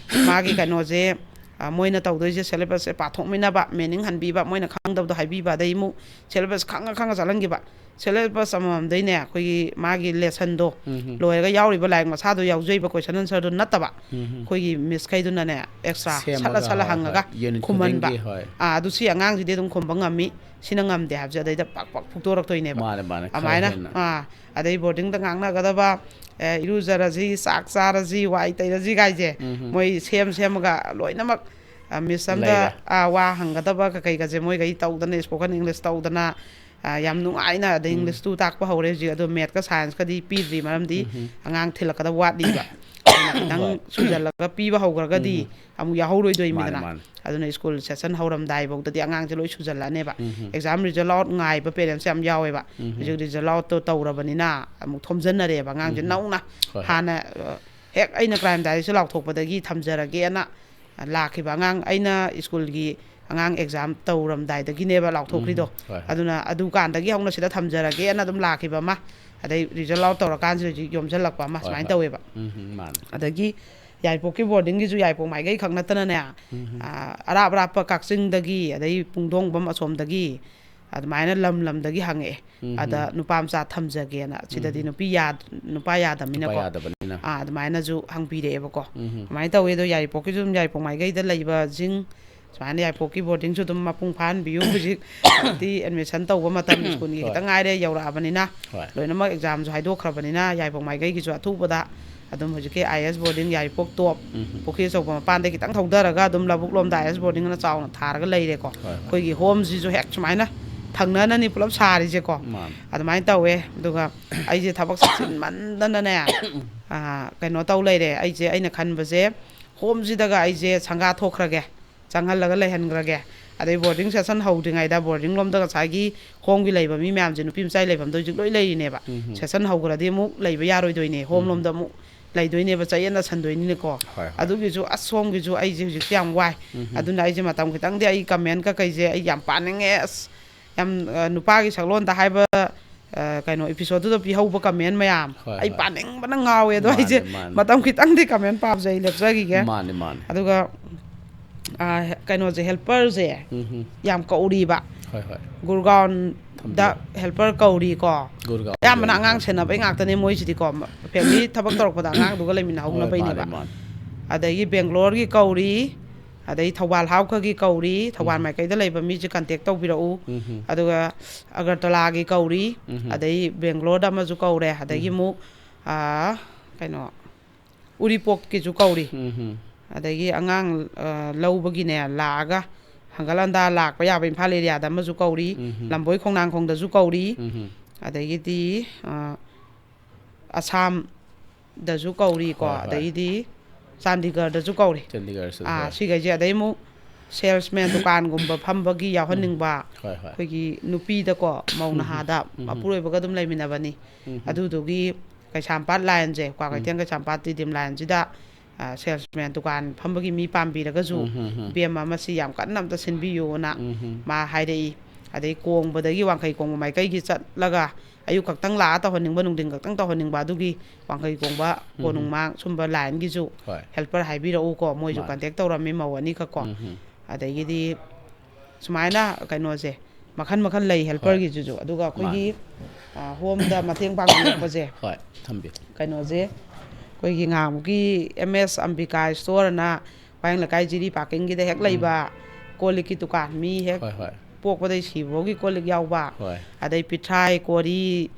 ꯃꯥꯒꯤ ꯀꯩꯅꯣꯁꯦ, ꯑ, ꯃꯣꯏꯅ ꯇꯧꯗꯣꯏꯁꯦ ꯁꯦꯂꯦꯕꯁꯁꯦ ꯄꯥꯊꯣꯛꯃꯤꯟꯅꯕ, ꯃꯤꯅꯤꯡ ꯍꯟꯕꯤꯕ, ꯃꯣꯏꯅ ꯈꯪꯗꯕꯗꯣ ꯍꯥꯏꯕꯤꯕ, ꯑꯗꯩ ꯑꯃꯨꯛ ꯁꯦꯂꯦꯕꯁ ꯈꯪꯉ ꯈꯪꯉ ꯆꯠꯍꯟꯈꯤꯕ꯫ ꯁꯦꯂꯦꯕꯁ ꯑꯃꯃꯝꯗꯩꯅꯦ ꯑꯩꯈꯣꯏꯒꯤ ꯃꯥꯒꯤ ꯂꯦꯁꯟꯗꯣ ꯎꯝ ꯍꯝ꯫ ꯂꯣꯏꯔꯒ ꯌꯥꯎꯔꯤꯕ ꯂꯥꯏꯔꯤꯛ ꯃꯁꯥꯗꯣ ꯌꯥꯎꯖꯩꯕ, ꯀꯣꯏꯁꯟ ꯑꯟꯁꯔꯗꯣ ꯅꯠꯇꯕ꯫ ꯎꯝ ꯍꯝ꯫ ꯑꯩꯈꯣꯏꯒꯤ ꯃꯤꯁꯈꯩꯗꯨꯅꯅꯦ ꯑꯦꯛꯁꯇ꯭ꯔꯥ ꯁꯠꯂ ꯁꯦꯝꯃꯒ, ꯁꯠꯂ ꯍꯣꯏ, ꯍꯪꯉꯒ ꯈꯨꯝꯍꯟꯕ꯫ ꯈꯨꯗꯤꯡꯒꯤ, ꯍꯣꯏ꯫ ꯑꯥ, ꯑꯗꯨ ꯁꯤ ꯑꯉꯥꯡꯁꯤꯗꯤ ꯑꯗꯨꯝ ꯈꯨꯝꯕ ꯉꯝꯃꯤ, ꯁꯤꯅ ꯉꯝꯗꯦ ꯍꯥꯏꯕꯁꯦ ꯑꯗꯩꯗ ꯄꯥꯛ ꯄꯥꯛ ꯐꯨꯛꯇꯣꯔꯛꯇꯣꯏꯅꯦꯕ꯫ ꯃꯥꯅꯦ, ꯃꯥꯅꯦ, ꯈꯔ ꯑꯗꯨꯃꯥꯏꯅ, ꯍꯦꯟꯅ꯫ ꯑꯥ, ꯑꯗꯩ ꯕꯣꯔꯗꯤꯡꯗ ꯉꯥꯡꯅꯒꯗꯕ, ꯑꯦ, ꯏꯔꯨꯖꯔꯁꯤ, ꯆꯥꯛ ꯆꯥꯔꯁꯤ, ꯋꯥꯏ ꯇꯩꯔꯁꯤ ꯀꯥꯏꯁꯦ, ꯎꯝ ꯍꯝ꯫ ꯃꯣꯏ ꯁꯦꯝ ꯁꯦꯝꯃꯒ ꯂꯣꯏꯅꯃꯛ ꯃꯤꯁ ꯑꯝꯗ ꯋꯥ ꯍꯪꯒꯗꯕ ꯀꯩꯀꯩꯒꯁꯦ ꯃꯣꯏꯈꯩ ꯇꯧꯗꯅ, ꯁ꯭ꯄꯣꯀꯟ ꯏꯪꯂꯤꯁ ꯇꯧꯗꯅ, ꯌꯥꯝ ꯅꯨꯡꯉꯥꯏꯅ ꯑꯗꯩ ꯏꯪꯂꯤꯁꯇꯨ ꯇꯥꯛꯄ ꯍꯧꯔꯦ ꯍꯧꯖꯤꯛ꯫ ꯑꯗꯣ ꯃꯦꯠꯀ ꯁꯥꯏꯟꯁꯀꯗꯤ ꯄꯤꯗ꯭ꯔꯤ, ꯃꯔꯝꯗꯤ ꯑꯉꯥꯡ ꯊꯤꯜꯂꯛꯀꯗꯕ ꯋꯥꯠꯂꯤꯕ꯫ ꯑꯗꯨꯅ ꯈꯤꯇꯪ ꯁꯨꯖꯜꯂꯒ ꯄꯤꯕ ꯍꯧꯈ꯭ꯔꯒꯗꯤ ꯑꯃꯨꯛ ꯌꯥꯍꯧꯔꯣꯏꯗꯣꯏꯃꯤꯗꯅ꯫ ꯑꯗꯨꯅ ꯁ꯭ꯀꯨꯜ ꯁꯦꯁꯟ ꯍꯧꯔꯝꯗꯥꯏꯐꯥꯎꯗꯗꯤ ꯑꯉꯥꯡꯁꯦ ꯂꯣꯏ ꯁꯨꯖꯜꯂꯛꯑꯅꯦꯕ꯫ ꯑꯦꯛꯖꯥꯝ ꯔꯤꯖꯜ ꯑꯥꯎꯠ ꯉꯥꯏꯕ ꯄꯦꯔꯦꯟꯁ ꯌꯥꯝ ꯌꯥꯎꯋꯦꯕ꯫ ꯍꯧꯖꯤꯛ ꯔꯤꯖꯜ ꯑꯥꯎꯠꯇꯣ ꯇꯧꯔꯕꯅꯤꯅ ꯑꯃꯨꯛ ꯊꯣꯝꯖꯤꯟꯅꯔꯦꯕ ꯑꯉꯥꯡꯁꯦ ꯅꯧꯅ꯫ ꯍꯣꯏ, ꯍꯣꯏ꯫ ꯍꯥꯟꯅ, ꯑ, ꯍꯦꯛ ꯑꯩꯅ ꯀ꯭ꯔꯥꯏꯝ ꯗꯥꯏꯔꯤꯁꯦ ꯂꯥꯎꯊꯣꯛꯄꯗꯒꯤ ꯊꯝꯖꯔꯒꯦꯅ ꯂꯥꯛꯈꯤꯕ ꯑꯉꯥꯡ, ꯑꯩꯅ ꯁ꯭ꯀꯨꯜꯒꯤ ꯑꯉꯥꯡ ꯑꯦꯛꯖꯥꯝ ꯇꯧꯔꯝꯗꯥꯏꯗꯒꯤꯅꯦꯕ ꯂꯥꯎꯊꯣꯛꯈ꯭ꯔꯤꯗꯣ꯫ ꯍꯣꯏ, ꯍꯣꯏ꯫ ꯑꯗꯨꯅ ꯑꯗꯨꯀꯥꯟꯗꯒꯤ ꯍꯧꯅ ꯁꯤꯗ ꯊꯝꯖꯔꯒꯦꯅ ꯑꯗꯨꯝ ꯂꯥꯛꯈꯤꯕ ꯑꯃ, ꯑꯗꯩ ꯔꯤꯖꯜ ꯑꯥꯎꯠ ꯇꯧꯔꯀꯥꯟꯁꯤꯗ ꯍꯧꯖꯤꯛ ꯌꯣꯝꯁꯤꯜꯂꯛꯄ ꯑꯃ ꯍꯣꯏ, ꯁꯨꯃꯥꯏꯅ ꯍꯣꯏ꯫ ꯇꯧꯋꯦꯕ꯫ ꯎꯝ, ꯎꯝ, ꯃꯥꯅꯦ꯫ ꯑꯗꯒꯤ ꯌꯥꯏꯔꯤꯄꯣꯛꯀꯤ ꯕꯣꯔꯗꯤꯡꯒꯤꯁꯨ ꯌꯥꯏꯔꯤꯄꯣꯛ ꯃꯥꯏꯀꯩ ꯈꯛ ꯅꯠꯇꯅꯅꯦ, ꯎꯝ, ꯎꯝ꯫ ꯑꯥ, ꯑꯔꯥꯞ ꯑꯔꯥꯞꯄ ꯀꯛꯆꯤꯡꯗꯒꯤ, ꯑꯗꯩ ꯄꯨꯡꯗꯣꯡꯕꯝ ꯑꯁꯣꯝꯗꯒꯤ, ꯑꯗꯨꯃꯥꯏꯅ ꯂꯝ ꯂꯝꯗꯒꯤ ꯍꯪꯉꯛꯑꯦ꯫ ꯎꯝ, ꯑꯗ ꯎꯝ꯫ ꯅꯨꯄꯥ ꯃꯆꯥ ꯊꯝꯖꯒꯦꯅ꯫ ꯁꯤꯗꯗꯤ ꯎꯝ꯫ ꯅꯨꯄꯤ ꯌꯥ-, ꯅꯨꯄꯥ ꯌꯥꯗꯕꯅꯤꯅꯀꯣ꯫ ꯅꯨꯄꯥ ꯌꯥꯗꯕꯅꯤꯅ꯫ ꯑꯥ, ꯑꯗꯨꯃꯥꯏꯅꯁꯨ ꯍꯪꯕꯤꯔꯛꯑꯦꯕꯀꯣ꯫ ꯎꯝ, ꯎꯝ꯫ ꯑꯗꯨꯃꯥꯏꯅ ꯇꯧꯋꯦ꯫ ꯑꯗꯣ ꯌꯥꯏꯔꯤꯄꯣꯛꯀꯤꯁꯨ ꯑꯗꯨꯝ ꯌꯥꯏꯔꯤꯄꯣꯛ ꯃꯥꯏꯀꯩꯗ ꯂꯩꯕꯁꯤꯡ, ꯁꯨꯃꯥꯏꯅ ꯌꯥꯏꯔꯤꯄꯣꯛꯀꯤ ꯕꯣꯔꯗꯤꯡꯁꯨ ꯑꯗꯨꯝ ꯃꯄꯨꯡ ꯐꯥꯍꯟꯕꯤꯌꯨ꯫ ꯍꯧꯖꯤꯛꯇꯤ ꯑꯦꯗꯃꯤꯁꯟ ꯇꯧꯕ ꯃꯇꯝ ꯁ꯭ꯀꯨꯜꯒꯤ ꯍꯣꯏ꯫ ꯈꯤꯇꯪ ꯉꯥꯏꯔꯦ ꯌꯧꯔꯛꯑꯕꯅꯤꯅ꯫ ꯍꯣꯏ꯫ ꯂꯣꯏꯅꯃꯛ ꯑꯦꯛꯖꯥꯝꯁꯨ ꯍꯥꯏꯗꯣꯛꯈ꯭ꯔꯕꯅꯤꯅ ꯌꯥꯏꯔꯤꯄꯣꯛ ꯃꯥꯏꯀꯩꯒꯤꯁꯨ ꯑꯊꯨꯕꯗ ꯑꯗꯨꯝ ꯍꯧꯖꯤꯛꯀꯤ ꯑꯥꯏ ꯑꯦꯁ ꯕꯣꯔꯗꯤꯡ ꯌꯥꯏꯔꯤꯄꯣꯛ ꯇꯣꯞ ꯎꯝ, ꯎꯝ꯫ ꯄꯨꯈ꯭ꯔꯤ ꯑꯆꯧꯕ ꯃꯄꯥꯟꯗ ꯈꯤꯇꯪ ꯊꯧꯗꯔꯒ ꯑꯗꯨꯝ ꯂꯧꯕꯨꯛ ꯂꯣꯝꯗ ꯑꯥꯏ ꯑꯦꯁ ꯕꯣꯔꯗꯤꯡ ꯑꯅ ꯆꯥꯎꯅ ꯊꯥꯔꯒ ꯂꯩꯔꯦꯀꯣ꯫ ꯍꯣꯏ, ꯍꯣꯏ꯫ ꯑꯩꯈꯣꯏꯒꯤ ꯍꯣꯝꯁꯤꯁꯨ ꯍꯦꯛ ꯁꯨꯃꯥꯏꯅ ꯊꯪꯅꯅꯅꯤ ꯄꯨꯂꯞ ꯁꯥꯔꯤꯁꯦꯀꯣ꯫ ꯃꯥꯅꯤ꯫ ꯑꯗꯨꯃꯥꯏꯅ ꯇꯧꯋꯦ꯫ ꯑꯗꯨꯒ ꯑꯩꯁꯦ ꯊꯕꯛ ꯆꯤꯟꯃꯟꯗꯅꯅꯦ, ꯑꯥ, ꯀꯩꯅꯣ ꯇꯧ ꯂꯩꯔꯦ꯫ ꯑꯩꯁꯦ, ꯑꯩꯅ ꯈꯟꯕꯁꯦ ꯍꯣꯝꯁꯤꯗꯒ ꯑꯩꯁꯦ ꯁꯪꯒꯥ ꯊꯣꯛꯈ꯭ꯔꯒꯦ, ꯆꯪꯍꯜꯂꯒ ꯂꯩꯍꯟꯈ꯭ꯔꯒꯦ꯫ ꯑꯗꯩ ꯕꯣꯔꯗꯤꯡ ꯁꯦꯁꯟ ꯍꯧꯗ꯭ꯔꯤꯉꯩꯗ ꯕꯣꯔꯗꯤꯡ ꯂꯣꯝꯗ ꯉꯁꯥꯏꯒꯤ ꯍꯣꯝꯒꯤ ꯂꯩꯕ ꯃꯤ ꯃꯌꯥꯝꯁꯦ ꯅꯨꯄꯤ ꯃꯆꯥꯒꯤ ꯂꯩꯐꯝꯗꯣ ꯍꯧꯖꯤꯛ ꯂꯣꯏ ꯂꯩꯔꯤꯅꯦꯕ꯫ ꯎꯝ, ꯎꯝ꯫ ꯁꯦꯁꯟ ꯍꯧꯈ꯭ꯔꯗꯤ ꯑꯃꯨꯛ ꯂꯩꯕ ꯌꯥꯔꯣꯏꯗꯣꯏꯅꯦ, ꯍꯣꯝ ꯎꯝ, ꯎꯝ꯫ ꯂꯣꯝꯗ ꯑꯃꯨꯛ ꯂꯩꯗꯣꯏꯅꯦꯕ, ꯆꯌꯦꯠꯅ ꯁꯟꯗꯣꯏꯅꯤꯅꯀꯣ꯫ ꯍꯣꯏ, ꯍꯣꯏ꯫ ꯑꯗꯨꯒꯤꯁꯨ ꯑꯁ ꯍꯣꯝꯒꯤꯁꯨ ꯑꯩꯁꯦ ꯍꯧꯖꯤꯛꯇꯤ ꯌꯥꯝ ꯋꯥꯏ꯫ ꯎꯝ, ꯎꯝ꯫ ꯑꯗꯨꯅ ꯑꯩꯁꯦ ꯃꯇꯝ ꯈꯤꯇꯪꯗꯤ ꯑꯩ ꯀꯃꯦꯟ ꯀꯀꯩꯁꯦ ꯑꯩ ꯌꯥꯝ ꯄꯥꯅꯤꯡꯉꯦ꯫ ꯑꯁ ꯌꯥꯝ, ꯑ, ꯅꯨꯄꯥꯒꯤ ꯁꯛꯂꯣꯟꯗ ꯍꯥꯏꯕ, ꯑ, ꯀꯩꯅꯣ, ꯏꯄꯤꯁꯣꯗꯇꯨꯗ ꯄꯤꯍꯧꯕ ꯀꯃꯦꯟ ꯃꯌꯥꯝ, ꯍꯣꯏ, ꯑꯩ ꯍꯣꯏ꯫ ꯄꯥꯅꯤꯡꯕꯅ ꯉꯥꯎꯋꯦ꯫ ꯑꯗꯣ ꯃꯥꯅꯦ, ꯑꯩꯁꯦ ꯃꯥꯅꯦ꯫ ꯃꯇꯝ ꯈꯤꯇꯪꯗꯤ ꯀꯃꯦꯟ ꯄꯥꯕꯁꯦ ꯑꯩ ꯂꯦꯞꯆꯈꯤꯒꯦ꯫ ꯃꯥꯅꯦ, ꯃꯥꯅꯦ꯫ ꯑꯗꯨꯒ, ꯑ, ꯀꯩꯅꯣꯁꯦ, ꯍꯦꯜꯄꯔꯁꯦ ꯎꯝ, ꯎꯝ꯫ ꯌꯥꯝ ꯀꯧꯔꯤꯕ꯫ ꯍꯣꯏ, ꯍꯣꯏ꯫ ꯒꯨꯔꯒꯥꯎꯟꯗ ꯊꯝꯕꯤꯌꯣ꯫ ꯍꯦꯜꯄꯔ ꯀꯧꯔꯤꯀꯣ꯫ ꯒꯨꯔꯒꯥꯎꯟ ꯑꯌꯥꯝꯕꯅ ꯌꯥꯝ ꯑꯉꯥꯡ ꯊꯝꯕꯤꯌꯣ꯫ ꯁꯦꯟꯅꯕꯩ ꯉꯥꯛꯇꯅꯦ ꯃꯣꯏꯁꯤꯗꯤꯀꯣ꯫ ꯐꯦꯃꯤꯂꯤ ꯊꯕꯛ ꯇꯧꯔꯛꯄꯗ ꯑꯉꯥꯡꯗꯨꯒ ꯍꯣꯏ, ꯂꯩꯃꯤꯟꯅꯍꯧꯅꯕꯩꯅꯦꯕ꯫ ꯃꯥꯅꯦ, ꯃꯥꯅꯦ꯫ ꯑꯗꯒꯤ ꯕꯦꯡꯒ꯭ꯂꯣꯔꯒꯤ ꯀꯧꯔꯤ, ꯑꯗꯩ ꯊꯧꯕꯥꯜ ꯍꯥꯎꯈꯒꯤ ꯀꯧꯔꯤ, ꯊꯧꯕꯥꯜ ꯎꯝ꯫ ꯃꯥꯏꯀꯩꯗ ꯂꯩꯕ ꯃꯤꯁꯦ ꯀꯟꯇꯦꯛ ꯇꯧꯕꯤꯔꯛꯎ꯫ ꯎꯝ, ꯎꯝ꯫ ꯑꯗꯨꯒ ꯑꯒꯔꯇꯂꯥꯒꯤ ꯀꯧꯔꯤ, ꯎꯝ, ꯎꯝ꯫ ꯑꯗꯩ ꯕꯦꯡꯒ꯭ꯂꯣꯔꯗ ꯑꯃꯁꯨ ꯀꯧꯔꯦ, ꯑꯗꯒꯤ ꯎꯝ꯫ ꯑꯃꯨꯛ, ꯑꯥ, ꯀꯩꯅꯣ, ꯎꯔꯤꯄꯣꯛꯀꯤꯁꯨ ꯀꯧꯔꯤ꯫ ꯎꯝ, ꯎꯝ꯫ ꯑꯗꯒꯤ ꯑꯉꯥꯡ ꯑ, ꯂꯧꯕꯒꯤꯅꯦ, ꯂꯥꯛꯑꯒ ꯍꯪꯒꯠ ꯍꯟꯗꯥ ꯂꯥꯛꯄ ꯌꯥꯕ ꯏꯝꯐꯥꯜ ꯑꯦꯔꯤꯌꯥꯗ ꯑꯃꯁꯨ ꯀꯧꯔꯤ, ꯎꯝ ꯍꯝ꯫ ꯂꯝꯕꯣꯏ ꯈꯣꯡꯅꯥꯡꯈꯣꯡꯗꯁꯨ ꯀꯧꯔꯤ, ꯎꯝ ꯍꯝ꯫ ꯑꯗꯒꯤꯗꯤ ꯑ, ꯑꯁꯥꯝꯗꯁꯨ ꯀꯧꯔꯤꯀꯣ, ꯍꯣꯏ, ꯍꯣꯏ꯫ ꯑꯗꯒꯤꯗꯤ ꯆꯥꯟꯗꯤꯒꯔꯗꯁꯨ ꯀꯧꯔꯤ꯫ ꯆꯥꯟꯗꯤꯒꯔꯁꯨ, ꯑꯥ, ꯍꯣꯏ꯫ ꯁꯤꯈꯩꯁꯦ꯫ ꯑꯗꯩ ꯑꯃꯨꯛ ꯁꯦꯜꯁꯃꯦꯟ, ꯗꯨꯀꯥꯟꯒꯨꯝꯕ ꯐꯝꯕꯒꯤ ꯎꯝ꯫ ꯌꯥꯎꯍꯟꯅꯤꯡꯕ ꯍꯣꯏ, ꯍꯣꯏ꯫ ꯑꯩꯈꯣꯏꯒꯤ ꯅꯨꯄꯤꯗꯀꯣ, ꯃꯧ ꯎꯝ ꯍꯝ꯫ ꯅꯍꯥꯗ, ꯎꯝ ꯍꯝ꯫ ꯃꯄꯨꯔꯣꯏꯕꯒ ꯑꯗꯨꯝ ꯂꯩꯃꯤꯟꯅꯕꯅꯤ꯫ ꯎꯝ ꯍꯝ꯫ ꯑꯗꯨꯗꯨꯒꯤ ꯀꯩꯁꯥꯝꯄꯥꯠ ꯂꯥꯏꯟꯁꯦ, ꯎꯝ꯫ ꯀ꯭ꯋꯥꯀꯩꯊꯦꯜ ꯀꯩꯁꯥꯝꯄꯥꯠ ꯇꯤꯗꯤꯝ ꯂꯥꯏꯟꯁꯤꯗ, ꯑ, ꯁꯦꯜꯁꯃꯦꯟ ꯗꯨꯀꯥꯟ ꯐꯝꯕꯒꯤ ꯃꯤ ꯄꯥꯝꯕꯤꯔꯒꯁꯨ, ꯎꯝ ꯍꯝ ꯍꯝ꯫ "ꯏꯕꯦꯝꯃ, ꯃꯁꯤ ꯌꯥꯝ ꯀꯟꯅ ꯑꯝꯇ ꯁꯤꯟꯕꯤꯌꯨꯅ" ꯎꯝ ꯍꯝ꯫ ꯃꯥ ꯍꯥꯏꯔꯛꯏ꯫ ꯑꯗꯩ ꯀꯣꯡꯕꯗꯒꯤ ꯋꯥꯡꯈꯩ ꯀꯣꯡꯕ ꯃꯥꯏꯀꯩꯒꯤ ꯆꯠꯂꯒ ꯑꯌꯨꯛ ꯈꯛꯇꯪ ꯂꯥꯛꯑ ꯇꯧꯍꯟꯅꯤꯡꯕ, ꯅꯨꯡꯊꯤꯟ ꯈꯛꯇꯪ ꯇꯧꯍꯟꯅꯤꯡꯕ, ꯑꯗꯨꯒꯤ ꯋꯥꯡꯈꯩ ꯀꯣꯡꯕ, ꯎꯝ ꯍꯝ꯫ ꯀꯣꯅꯨꯡꯃꯥꯡ ꯁꯨꯝꯕ ꯂꯥꯏꯟꯒꯤꯁꯨ ꯍꯣꯏ꯫ ꯍꯦꯜꯄꯔ ꯍꯥꯏꯕꯤꯔꯛꯎꯀꯣ, ꯃꯣꯏꯁꯨ ꯃꯥꯅꯦ꯫ ꯀꯟꯇꯦꯛ ꯇꯧꯔꯝꯃꯤ ꯃꯧ ꯑꯅꯤꯈꯛꯀꯣ꯫ ꯎꯝ ꯍꯝ꯫ ꯑꯗꯒꯤꯗꯤ ꯁꯨꯃꯥꯏꯅ ꯀꯩꯅꯣꯁꯦ ꯃꯈꯟ ꯃꯈꯟ ꯂꯩ ꯍꯣꯏ꯫ ꯍꯦꯜꯄꯔꯒꯤꯁꯤꯁꯨ꯫ ꯑꯗꯨꯒ ꯑꯩꯈꯣꯏꯒꯤ, ꯃꯥꯅꯦ꯫ ꯑ, ꯍꯣꯝꯗ ꯃꯇꯦꯡ ꯄꯥꯡꯕꯤꯔꯛꯄꯁꯦ꯫ ꯍꯣꯏ, ꯊꯝꯕꯤꯌꯨ꯫ ꯀꯩꯅꯣꯁꯦ, ꯑꯩꯈꯣꯏꯒꯤ ꯉꯍꯥꯟꯃꯨꯛꯀꯤ ꯑꯦꯝ ꯑꯦꯁ ꯑꯝꯕꯤꯀꯥ ꯁ꯭ꯇꯣꯔꯅ ꯋꯥꯍꯦꯡ ꯂꯩꯀꯥꯏ ꯖꯤꯔꯤ ꯄꯥꯔꯀꯤꯡꯒꯤꯗ ꯍꯦꯛ ꯎꯝ꯫ ꯂꯩꯕ ꯀꯣꯜ ꯂꯤꯛꯀꯤ ꯗꯨꯀꯥꯟ, ꯃꯤ ꯍꯦꯛ ꯍꯣꯏ, ꯍꯣꯏ꯫ ꯄꯣꯛꯄꯗꯩ ꯁꯤꯕꯐꯥꯎꯒꯤ ꯀꯣꯜ ꯂꯤꯛ ꯌꯥꯎꯕ, ꯍꯣꯏ꯫ ꯑꯗꯩ ꯄꯤꯊ꯭ꯔꯥꯏ, ꯀꯣꯔꯤ,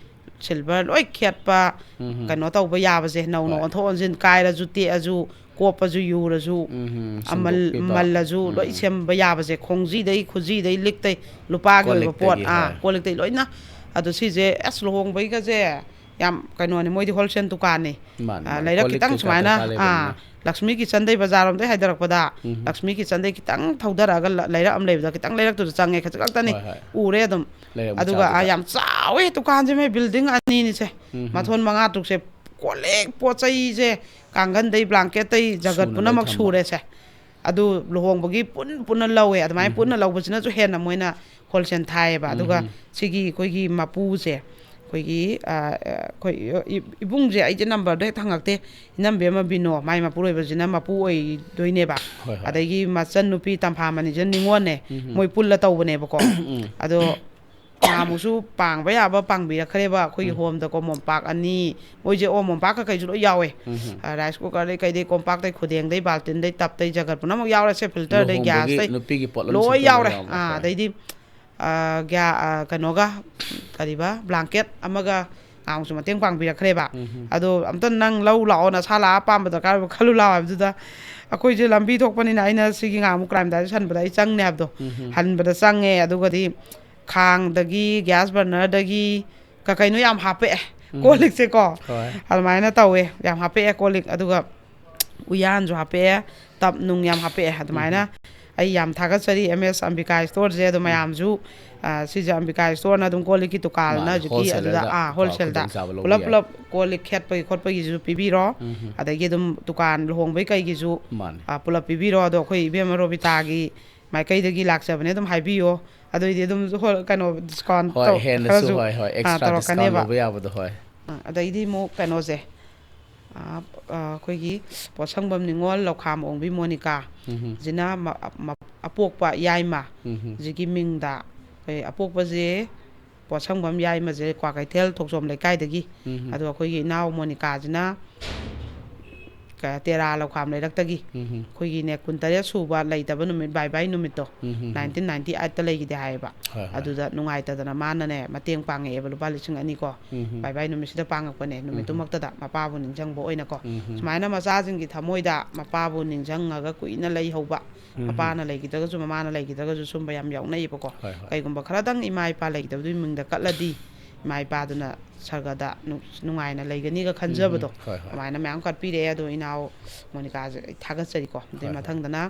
ꯁꯤꯜꯚꯔ ꯂꯣꯏ ꯈꯦꯠꯄ, ꯎꯝ ꯍꯝ꯫ ꯀꯩꯅꯣ ꯇꯧꯕ ꯌꯥꯕꯁꯦ, ꯅꯧꯅ ꯍꯣꯏ꯫ ꯑꯣꯟꯊꯣꯛ ꯑꯣꯟꯁꯤꯟ, ꯀꯥꯏꯔꯁꯨ ꯇꯦꯛꯑꯁꯨ, ꯀꯣꯞꯄꯁꯨ ꯌꯨꯔꯁꯨ, ꯎꯝ ꯍꯝ꯫ ꯑꯃꯜ-, ꯁꯦꯝꯗꯣꯛꯄꯤꯕ꯫ ꯃꯜꯂꯁꯨ ꯂꯣꯏ ꯎꯝ꯫ ꯁꯦꯝꯕ ꯌꯥꯕꯁꯦ, ꯈꯣꯡꯖꯤꯗꯩ, ꯈꯨꯖꯤꯗꯩ, ꯂꯤꯛꯇꯩ, ꯂꯨꯄꯥꯒꯤ ꯀꯣꯜ ꯑꯣꯏꯕ ꯄꯣꯠ, ꯂꯤꯛꯇꯒꯤ, ꯑꯥ, ꯍꯣꯏ꯫ ꯀꯣꯜ ꯂꯤꯛꯇꯩ ꯂꯣꯏꯅ꯫ ꯑꯗꯣ ꯁꯤꯁꯦ ꯑꯁ ꯂꯨꯍꯣꯡꯕꯒꯤꯒꯁꯦ ꯌꯥꯝ ꯀꯩꯅꯣꯅꯦ, ꯃꯣꯏꯗꯤ ꯍꯣꯜꯁꯦꯜ ꯗꯨꯀꯥꯟꯅꯦ꯫ ꯃꯥꯅꯦ, ꯑꯥ, ꯃꯥꯅꯦ꯫ ꯂꯩꯔꯛ ꯀꯣꯜ ꯂꯤꯛ ꯈꯤꯇꯪ ꯀꯩꯀꯥ ꯁꯨꯃꯥꯏꯅ, ꯗꯔꯀꯥꯔ ꯂꯩꯕꯅꯤꯅ꯫ ꯑꯥ, ꯂꯛꯁꯃꯤ ꯀꯤꯠꯆꯟꯗꯩ ꯕꯖꯥꯔ ꯔꯣꯝꯗꯩ ꯍꯥꯏꯗꯔꯛꯄꯗ, ꯎꯝ꯫ ꯂꯛꯁꯃꯤ ꯀꯤꯠꯆꯟꯗꯩ ꯈꯤꯇꯪ ꯊꯧꯗꯔꯛꯑꯒ ꯂ-, ꯂꯩꯔꯛ ꯑꯃ ꯂꯩꯕꯗ ꯈꯤꯇꯪ ꯂꯩꯔꯛꯇꯨꯗ ꯆꯪꯉꯦ, ꯈꯖꯤꯛ ꯈꯛꯇꯅꯤ꯫ ꯍꯣꯏ, ꯍꯣꯏ꯫ ꯎꯔꯦ ꯑꯗꯨꯝ꯫ ꯂꯩꯔꯛ ꯑꯗꯨꯒ, ꯑꯥ, ꯃꯆꯥꯗꯨꯗ꯫ ꯌꯥꯝ ꯆꯥꯎꯋꯦ ꯗꯨꯀꯥꯟꯁꯦ, ꯃꯣꯏ ꯕꯤꯜꯗꯤꯡ ꯑꯅꯤꯅꯤꯁꯦ꯫ ꯎꯝ꯫ ꯃꯊꯣꯟ ꯃꯉꯥ ꯇꯔꯨꯛꯁꯦ ꯀꯣꯜ ꯂꯤꯛ, ꯄꯣꯠ ꯆꯩꯁꯦ, ꯀꯥꯡꯒꯟꯗꯩ, ꯕ꯭ꯂꯥꯡꯀꯦꯠꯇꯩ, ꯖꯒꯠ ꯁꯨꯅ ꯂꯣꯏ ꯄꯨꯝꯅꯃꯛ ꯊꯝꯕ꯫ ꯁꯨꯔꯦꯁꯦ꯫ ꯑꯗꯨ ꯂꯨꯍꯣꯡꯕꯒꯤ ꯄꯨꯟ ꯄꯨꯟꯅ ꯂꯧꯋꯦ꯫ ꯑꯗꯨꯃꯥꯏꯅ ꯎꯝ꯫ ꯄꯨꯟꯅ ꯂꯧꯕꯁꯤꯅꯁꯨ ꯍꯦꯟꯅ ꯃꯣꯏꯅ ꯍꯣꯜꯁꯦꯜ ꯊꯥꯏꯌꯦꯕ꯫ ꯑꯗꯨꯒ ꯎꯝ꯫ ꯁꯤꯒꯤ ꯑꯩꯈꯣꯏꯒꯤ ꯃꯄꯨꯁꯦ, ꯑꯩꯈꯣꯏꯒꯤ, ꯑ, ꯑꯩꯈꯣꯏ ꯏ-, ꯏꯕꯨꯡꯁꯦ, ꯑꯩꯁꯦ ꯅꯝꯕꯔꯗꯣ ꯍꯦꯛꯇ ꯍꯪꯉꯛꯇꯦ꯫ ꯏꯅꯝꯕꯦꯝꯃ ꯕꯤꯅꯣ, ꯃꯥꯏ ꯃꯄꯨꯔꯣꯏꯕꯁꯤꯅ ꯃꯄꯨ ꯑꯣꯏꯗꯣꯏꯅꯦꯕ꯫ ꯍꯣꯏ, ꯍꯣꯏ꯫ ꯑꯗꯒꯤ ꯃꯆꯟꯅꯨꯄꯤ ꯇꯝꯐꯥꯃꯅꯤꯁꯤꯅ ꯅꯤꯉꯣꯜꯅꯦ꯫ ꯎꯝ꯫ ꯃꯣꯏ ꯄꯨꯜꯂ ꯇꯧꯕꯅꯦꯕꯀꯣ꯫ ꯎꯝ꯫ ꯑꯗꯣ ꯅꯍꯥꯟꯃꯨꯛꯁꯨ ꯄꯥꯡꯕ ꯌꯥꯕ ꯄꯥꯡꯕꯤꯔꯛꯈ꯭ꯔꯦꯕ ꯑꯩꯈꯣꯏꯒꯤ ꯎꯝ꯫ ꯍꯣꯝꯗꯀꯣ, ꯃꯣꯝꯄꯥꯛ ꯑꯅꯤ, ꯃꯣꯏꯁꯦ, ꯑꯣ, ꯃꯣꯝꯄꯥꯛ ꯀꯀꯩꯁꯨ ꯂꯣꯏ ꯌꯥꯎꯋꯦ꯫ ꯎꯝ꯫ ꯑ, ꯔꯥꯏꯁ ꯀꯨꯀꯔꯗꯩ ꯀꯩꯗꯩ, ꯀꯣꯝꯄꯥꯛꯇꯩ, ꯈꯨꯗꯦꯡꯗꯩ, ꯕꯥꯜꯇꯤꯟꯗꯩ, ꯇꯞꯇꯩ, ꯖꯒꯠ ꯄꯨꯝꯅꯃꯛ ꯌꯥꯎꯔꯦ, ꯁꯦ, ꯐꯤꯜꯇꯔꯗꯩ, ꯂꯨꯍꯣꯡꯕꯒꯤ ꯒ꯭ꯌꯥꯁꯇꯩ, ꯅꯨꯄꯤꯒꯤ ꯄꯣꯠꯂꯝꯁꯤꯡꯁꯨ ꯂꯣꯏ ꯂꯣꯏ ꯌꯥꯎꯔꯦ꯫ ꯌꯥꯎꯔꯝꯃꯦ꯫ ꯑꯥ, ꯍꯣꯏ꯫ ꯑꯗꯩꯗꯤ, ꯑ, ꯒ꯭ꯌꯥ-, ꯑ, ꯀꯩꯅꯣꯒ, ꯀꯔꯤꯕ, ꯕ꯭ꯂꯥꯡꯀꯦꯠ ꯑꯃꯒ, ꯉꯥꯃꯨꯛꯁꯨ ꯃꯇꯦꯡ ꯄꯥꯡꯕꯤꯔꯛꯈ꯭ꯔꯦꯕ꯫ ꯑꯗꯣ ꯑꯝꯇ ꯅꯪ ꯂꯧ ꯂꯥꯛꯑꯣ, ꯅꯁꯥ ꯂꯥꯛꯑ ꯑꯄꯥꯝꯕ ꯗꯔꯀꯥꯔ ꯑꯣꯏꯕ ꯈꯜꯂꯨ ꯂꯥꯛꯑꯣ ꯍꯥꯏꯕꯗꯨꯗ, ꯑꯩꯈꯣꯏꯁꯦ ꯂꯝꯕꯤ ꯊꯣꯛꯄꯅꯤꯅ ꯑꯩꯅ ꯁꯤꯒꯤ ꯉꯥꯃꯨꯛ ꯀ꯭ꯔꯥꯏꯝ ꯗꯥꯏꯔꯤꯁ ꯍꯟꯕꯗ ꯑꯩ ꯆꯪꯅꯦ ꯍꯥꯏꯕꯗꯣ, ꯍꯟꯕꯗ ꯆꯪꯉꯦ꯫ ꯑꯗꯨꯒꯗꯤ ꯈꯥꯡꯗꯒꯤ, ꯒ꯭ꯌꯥꯁ ꯕꯔꯅꯔꯗꯒꯤ, ꯀꯩꯅꯣ ꯌꯥꯝ ꯍꯥꯞꯄꯛꯑꯦ꯫ ꯀꯣꯜ ꯂꯤꯛꯁꯦꯀꯣ꯫ ꯍꯣꯏ꯫ ꯑꯗꯨꯃꯥꯏꯅ ꯇꯧꯋꯦ, ꯌꯥꯝ ꯍꯥꯞꯄꯛꯑꯦ ꯀꯣꯜ ꯂꯤꯛ꯫ ꯑꯗꯨꯒ ꯎꯌꯥꯟꯁꯨ ꯍꯥꯞꯄꯛꯑꯦ, ꯇꯞ ꯅꯨꯡ ꯌꯥꯝ ꯍꯥꯞꯄꯛꯑꯦ꯫ ꯑꯗꯨꯃꯥꯏꯅ ꯑꯩ ꯌꯥꯝ ꯊꯥꯒꯠꯆꯔꯤ ꯑꯦꯝ ꯑꯦꯁ ꯑꯝꯕꯤꯀꯥ ꯏꯁꯇꯣꯔꯁꯦ꯫ ꯑꯗꯣ ꯃꯌꯥꯝꯁꯨ, ꯑ, ꯁꯤꯁꯦ ꯑꯝꯕꯤꯀꯥ ꯏꯁꯇꯣꯔꯅ ꯑꯗꯨꯝ ꯀꯣꯜ ꯂꯤꯛꯀꯤ ꯗꯨꯀꯥꯟꯅ ꯃꯥꯅꯦ, ꯍꯧꯖꯤꯛꯀꯤ ꯑꯗꯨꯗ, ꯍꯣꯜꯁꯦꯂꯔꯗ, ꯑꯥ, ꯀꯣ, ꯍꯣꯜꯁꯦꯜꯗ ꯈꯨꯗꯣꯡꯆꯥꯕ ꯂꯧꯕ ꯄꯨꯂꯞ ꯌꯥꯏ꯫ ꯄꯨꯂꯞ ꯀꯣꯜ ꯂꯤꯛ ꯈꯦꯠꯄꯒꯤ ꯈꯣꯠꯄꯒꯤꯁꯨ ꯄꯤꯕꯤꯔꯣ꯫ ꯑꯗꯒꯤ ꯑꯗꯨꯝ ꯗꯨꯀꯥꯟ ꯂꯨꯍꯣꯡꯕꯩ ꯀꯩꯒꯤꯁꯨ, ꯃꯥꯅꯦ꯫ ꯑ, ꯄꯨꯂꯞ ꯄꯤꯕꯤꯔꯣ꯫ ꯑꯗꯣ ꯑꯩꯈꯣꯏ ꯏꯕꯦꯝꯃ ꯔꯣꯕꯤꯇꯥꯒꯤ ꯃꯥꯏꯀꯩꯗꯒꯤ ꯂꯥꯛꯆꯕꯅꯦ, ꯑꯗꯨꯝ ꯍꯥꯏꯕꯤꯌꯣ꯫ ꯑꯗꯨꯏꯗꯤ ꯑꯗꯨꯝ ꯍꯣ-, ꯀꯩꯅꯣ, ꯗꯤꯁꯀꯥꯎꯟ ꯍꯣꯏ, ꯇꯧ-, ꯍꯦꯟꯅꯁꯨ, ꯈꯔꯁꯨ, ꯍꯣꯏ, ꯍꯣꯏ, ꯑꯥ, ꯑꯦꯛꯁꯇ꯭ꯔꯥ ꯗꯤꯁꯀꯥꯎꯟ ꯇꯧꯔꯛꯀꯅꯦꯕ꯫ ꯂꯧꯕ ꯌꯥꯕꯗꯣ, ꯍꯣꯏ꯫ ꯑꯥ, ꯑꯗꯩꯗꯤ ꯑꯃꯨꯛ ꯀꯩꯅꯣꯁꯦ, ꯑꯥ, ꯑꯥ, ꯑꯩꯈꯣꯏꯒꯤ ꯄꯣꯠꯁꯪꯕꯝ ꯅꯤꯉꯣꯜ ꯂꯧꯈꯥꯝ ꯑꯣꯡꯕꯤ ꯃꯣꯅꯤꯀꯥ ꯎꯝ꯫ ꯁꯤꯅ ꯃ-, ꯃ-, ꯑꯄꯣꯛꯄ ꯌꯥꯏꯃ ꯎꯝ꯫ ꯁꯤꯒꯤ ꯃꯤꯡꯗ ꯑꯩꯈꯣꯏ ꯑꯄꯣꯛꯄꯁꯦ ꯄꯣꯠꯁꯪꯕꯝ ꯌꯥꯏꯃꯁꯦ ꯀ꯭ꯋꯥꯀꯩꯊꯦꯜ ꯊꯣꯛꯆꯣꯝ ꯂꯩꯀꯥꯏꯗꯒꯤ꯫ ꯎꯝ꯫ ꯑꯗꯣ ꯑꯩꯈꯣꯏꯒꯤ ꯏꯅꯥꯎ ꯃꯣꯅꯤꯀꯥꯁꯤꯅ ꯀ-, ꯇꯦꯔꯥ ꯂꯧꯈꯥꯝ ꯂꯩꯔꯛꯇꯒꯤ꯫ ꯎꯝ꯫ ꯑꯩꯈꯣꯏꯒꯤꯅꯦ, ꯀꯨꯟꯇꯔꯦꯠ ꯁꯨꯕ ꯂꯩꯇꯕ ꯅꯨꯃꯤꯠ, ꯕꯥꯏ ꯕꯥꯏ ꯅꯨꯃꯤꯠꯇꯣ, ꯎꯝ꯫ ꯅꯥꯏꯟꯇꯤꯟ ꯅꯥꯏꯟꯇꯤ ꯑꯩꯠꯇ ꯂꯩꯈꯤꯗꯦ ꯍꯥꯏꯌꯦꯕ꯫ ꯍꯣꯏ, ꯍꯣꯏ꯫ ꯑꯗꯨꯗ ꯅꯨꯡꯉꯥꯏꯇꯗꯅ ꯃꯥꯅꯅꯦ ꯃꯇꯦꯡ ꯄꯥꯡꯉꯛꯑꯦꯕ, ꯂꯨꯄꯥ ꯂꯤꯁꯤꯡ ꯑꯅꯤ ꯀꯣ꯫ ꯎꯝ꯫ ꯕꯥꯏ ꯕꯥꯏ ꯅꯨꯃꯤꯠꯁꯤꯗ ꯄꯥꯡꯉꯛꯄꯅꯦ, ꯅꯨꯃꯤꯠꯇꯨꯃꯛꯇꯗ ꯃꯄꯥꯕꯨ ꯅꯤꯡꯁꯤꯡꯕ ꯑꯣꯏꯅꯀꯣ꯫ ꯎꯝ꯫ ꯁꯨꯃꯥꯏꯅ ꯃꯆꯥꯁꯤꯡꯒꯤ ꯊꯃꯣꯏꯗ ꯃꯄꯥꯕꯨ ꯅꯤꯡꯁꯤꯡꯉꯒ ꯀꯨꯏꯅ ꯂꯩꯍꯧꯕ, ꯎꯝ꯫ ꯃꯄꯥꯅ ꯂꯩꯈꯤꯗ꯭ꯔꯒꯁꯨ, ꯃꯃꯥꯅ ꯂꯩꯈꯤꯗ꯭ꯔꯒꯁꯨ, ꯁꯨꯝꯕ ꯌꯥꯝ ꯌꯥꯎꯅꯩꯌꯦꯕꯀꯣ꯫ ꯍꯣꯏ, ꯍꯣꯏ꯫ ꯀꯩꯒꯨꯝꯕ ꯈꯔꯗꯪ ꯏꯃꯥ ꯏꯄꯥ ꯂꯩꯈꯤꯗꯕꯗꯨꯒꯤ ꯃꯤꯡꯗ ꯀꯠꯂꯗꯤ, ꯏꯃꯥ ꯏꯄꯥꯗꯨꯅ ꯁꯔꯒꯗ ꯅꯨꯡ-, ꯅꯨꯡꯉꯥꯏꯅ ꯂꯩꯒꯅꯤꯒ ꯈꯟꯖꯕꯗꯣ, ꯎꯝ, ꯍꯣꯏ, ꯍꯣꯏ꯫ ꯑꯗꯨꯃꯥꯏꯅ ꯃꯌꯥꯝ ꯀꯠꯄꯤꯔꯛꯑꯦ꯫ ꯑꯗꯣ ꯏꯅꯥꯎ ꯃꯣꯅꯤꯀꯥꯁꯦ ꯑꯩ ꯊꯥꯒꯠꯆꯔꯤꯀꯣ꯫ ꯑꯗꯩ ꯍꯣꯏ, ꯍꯣꯏ꯫ ꯃꯊꯪꯗꯅ,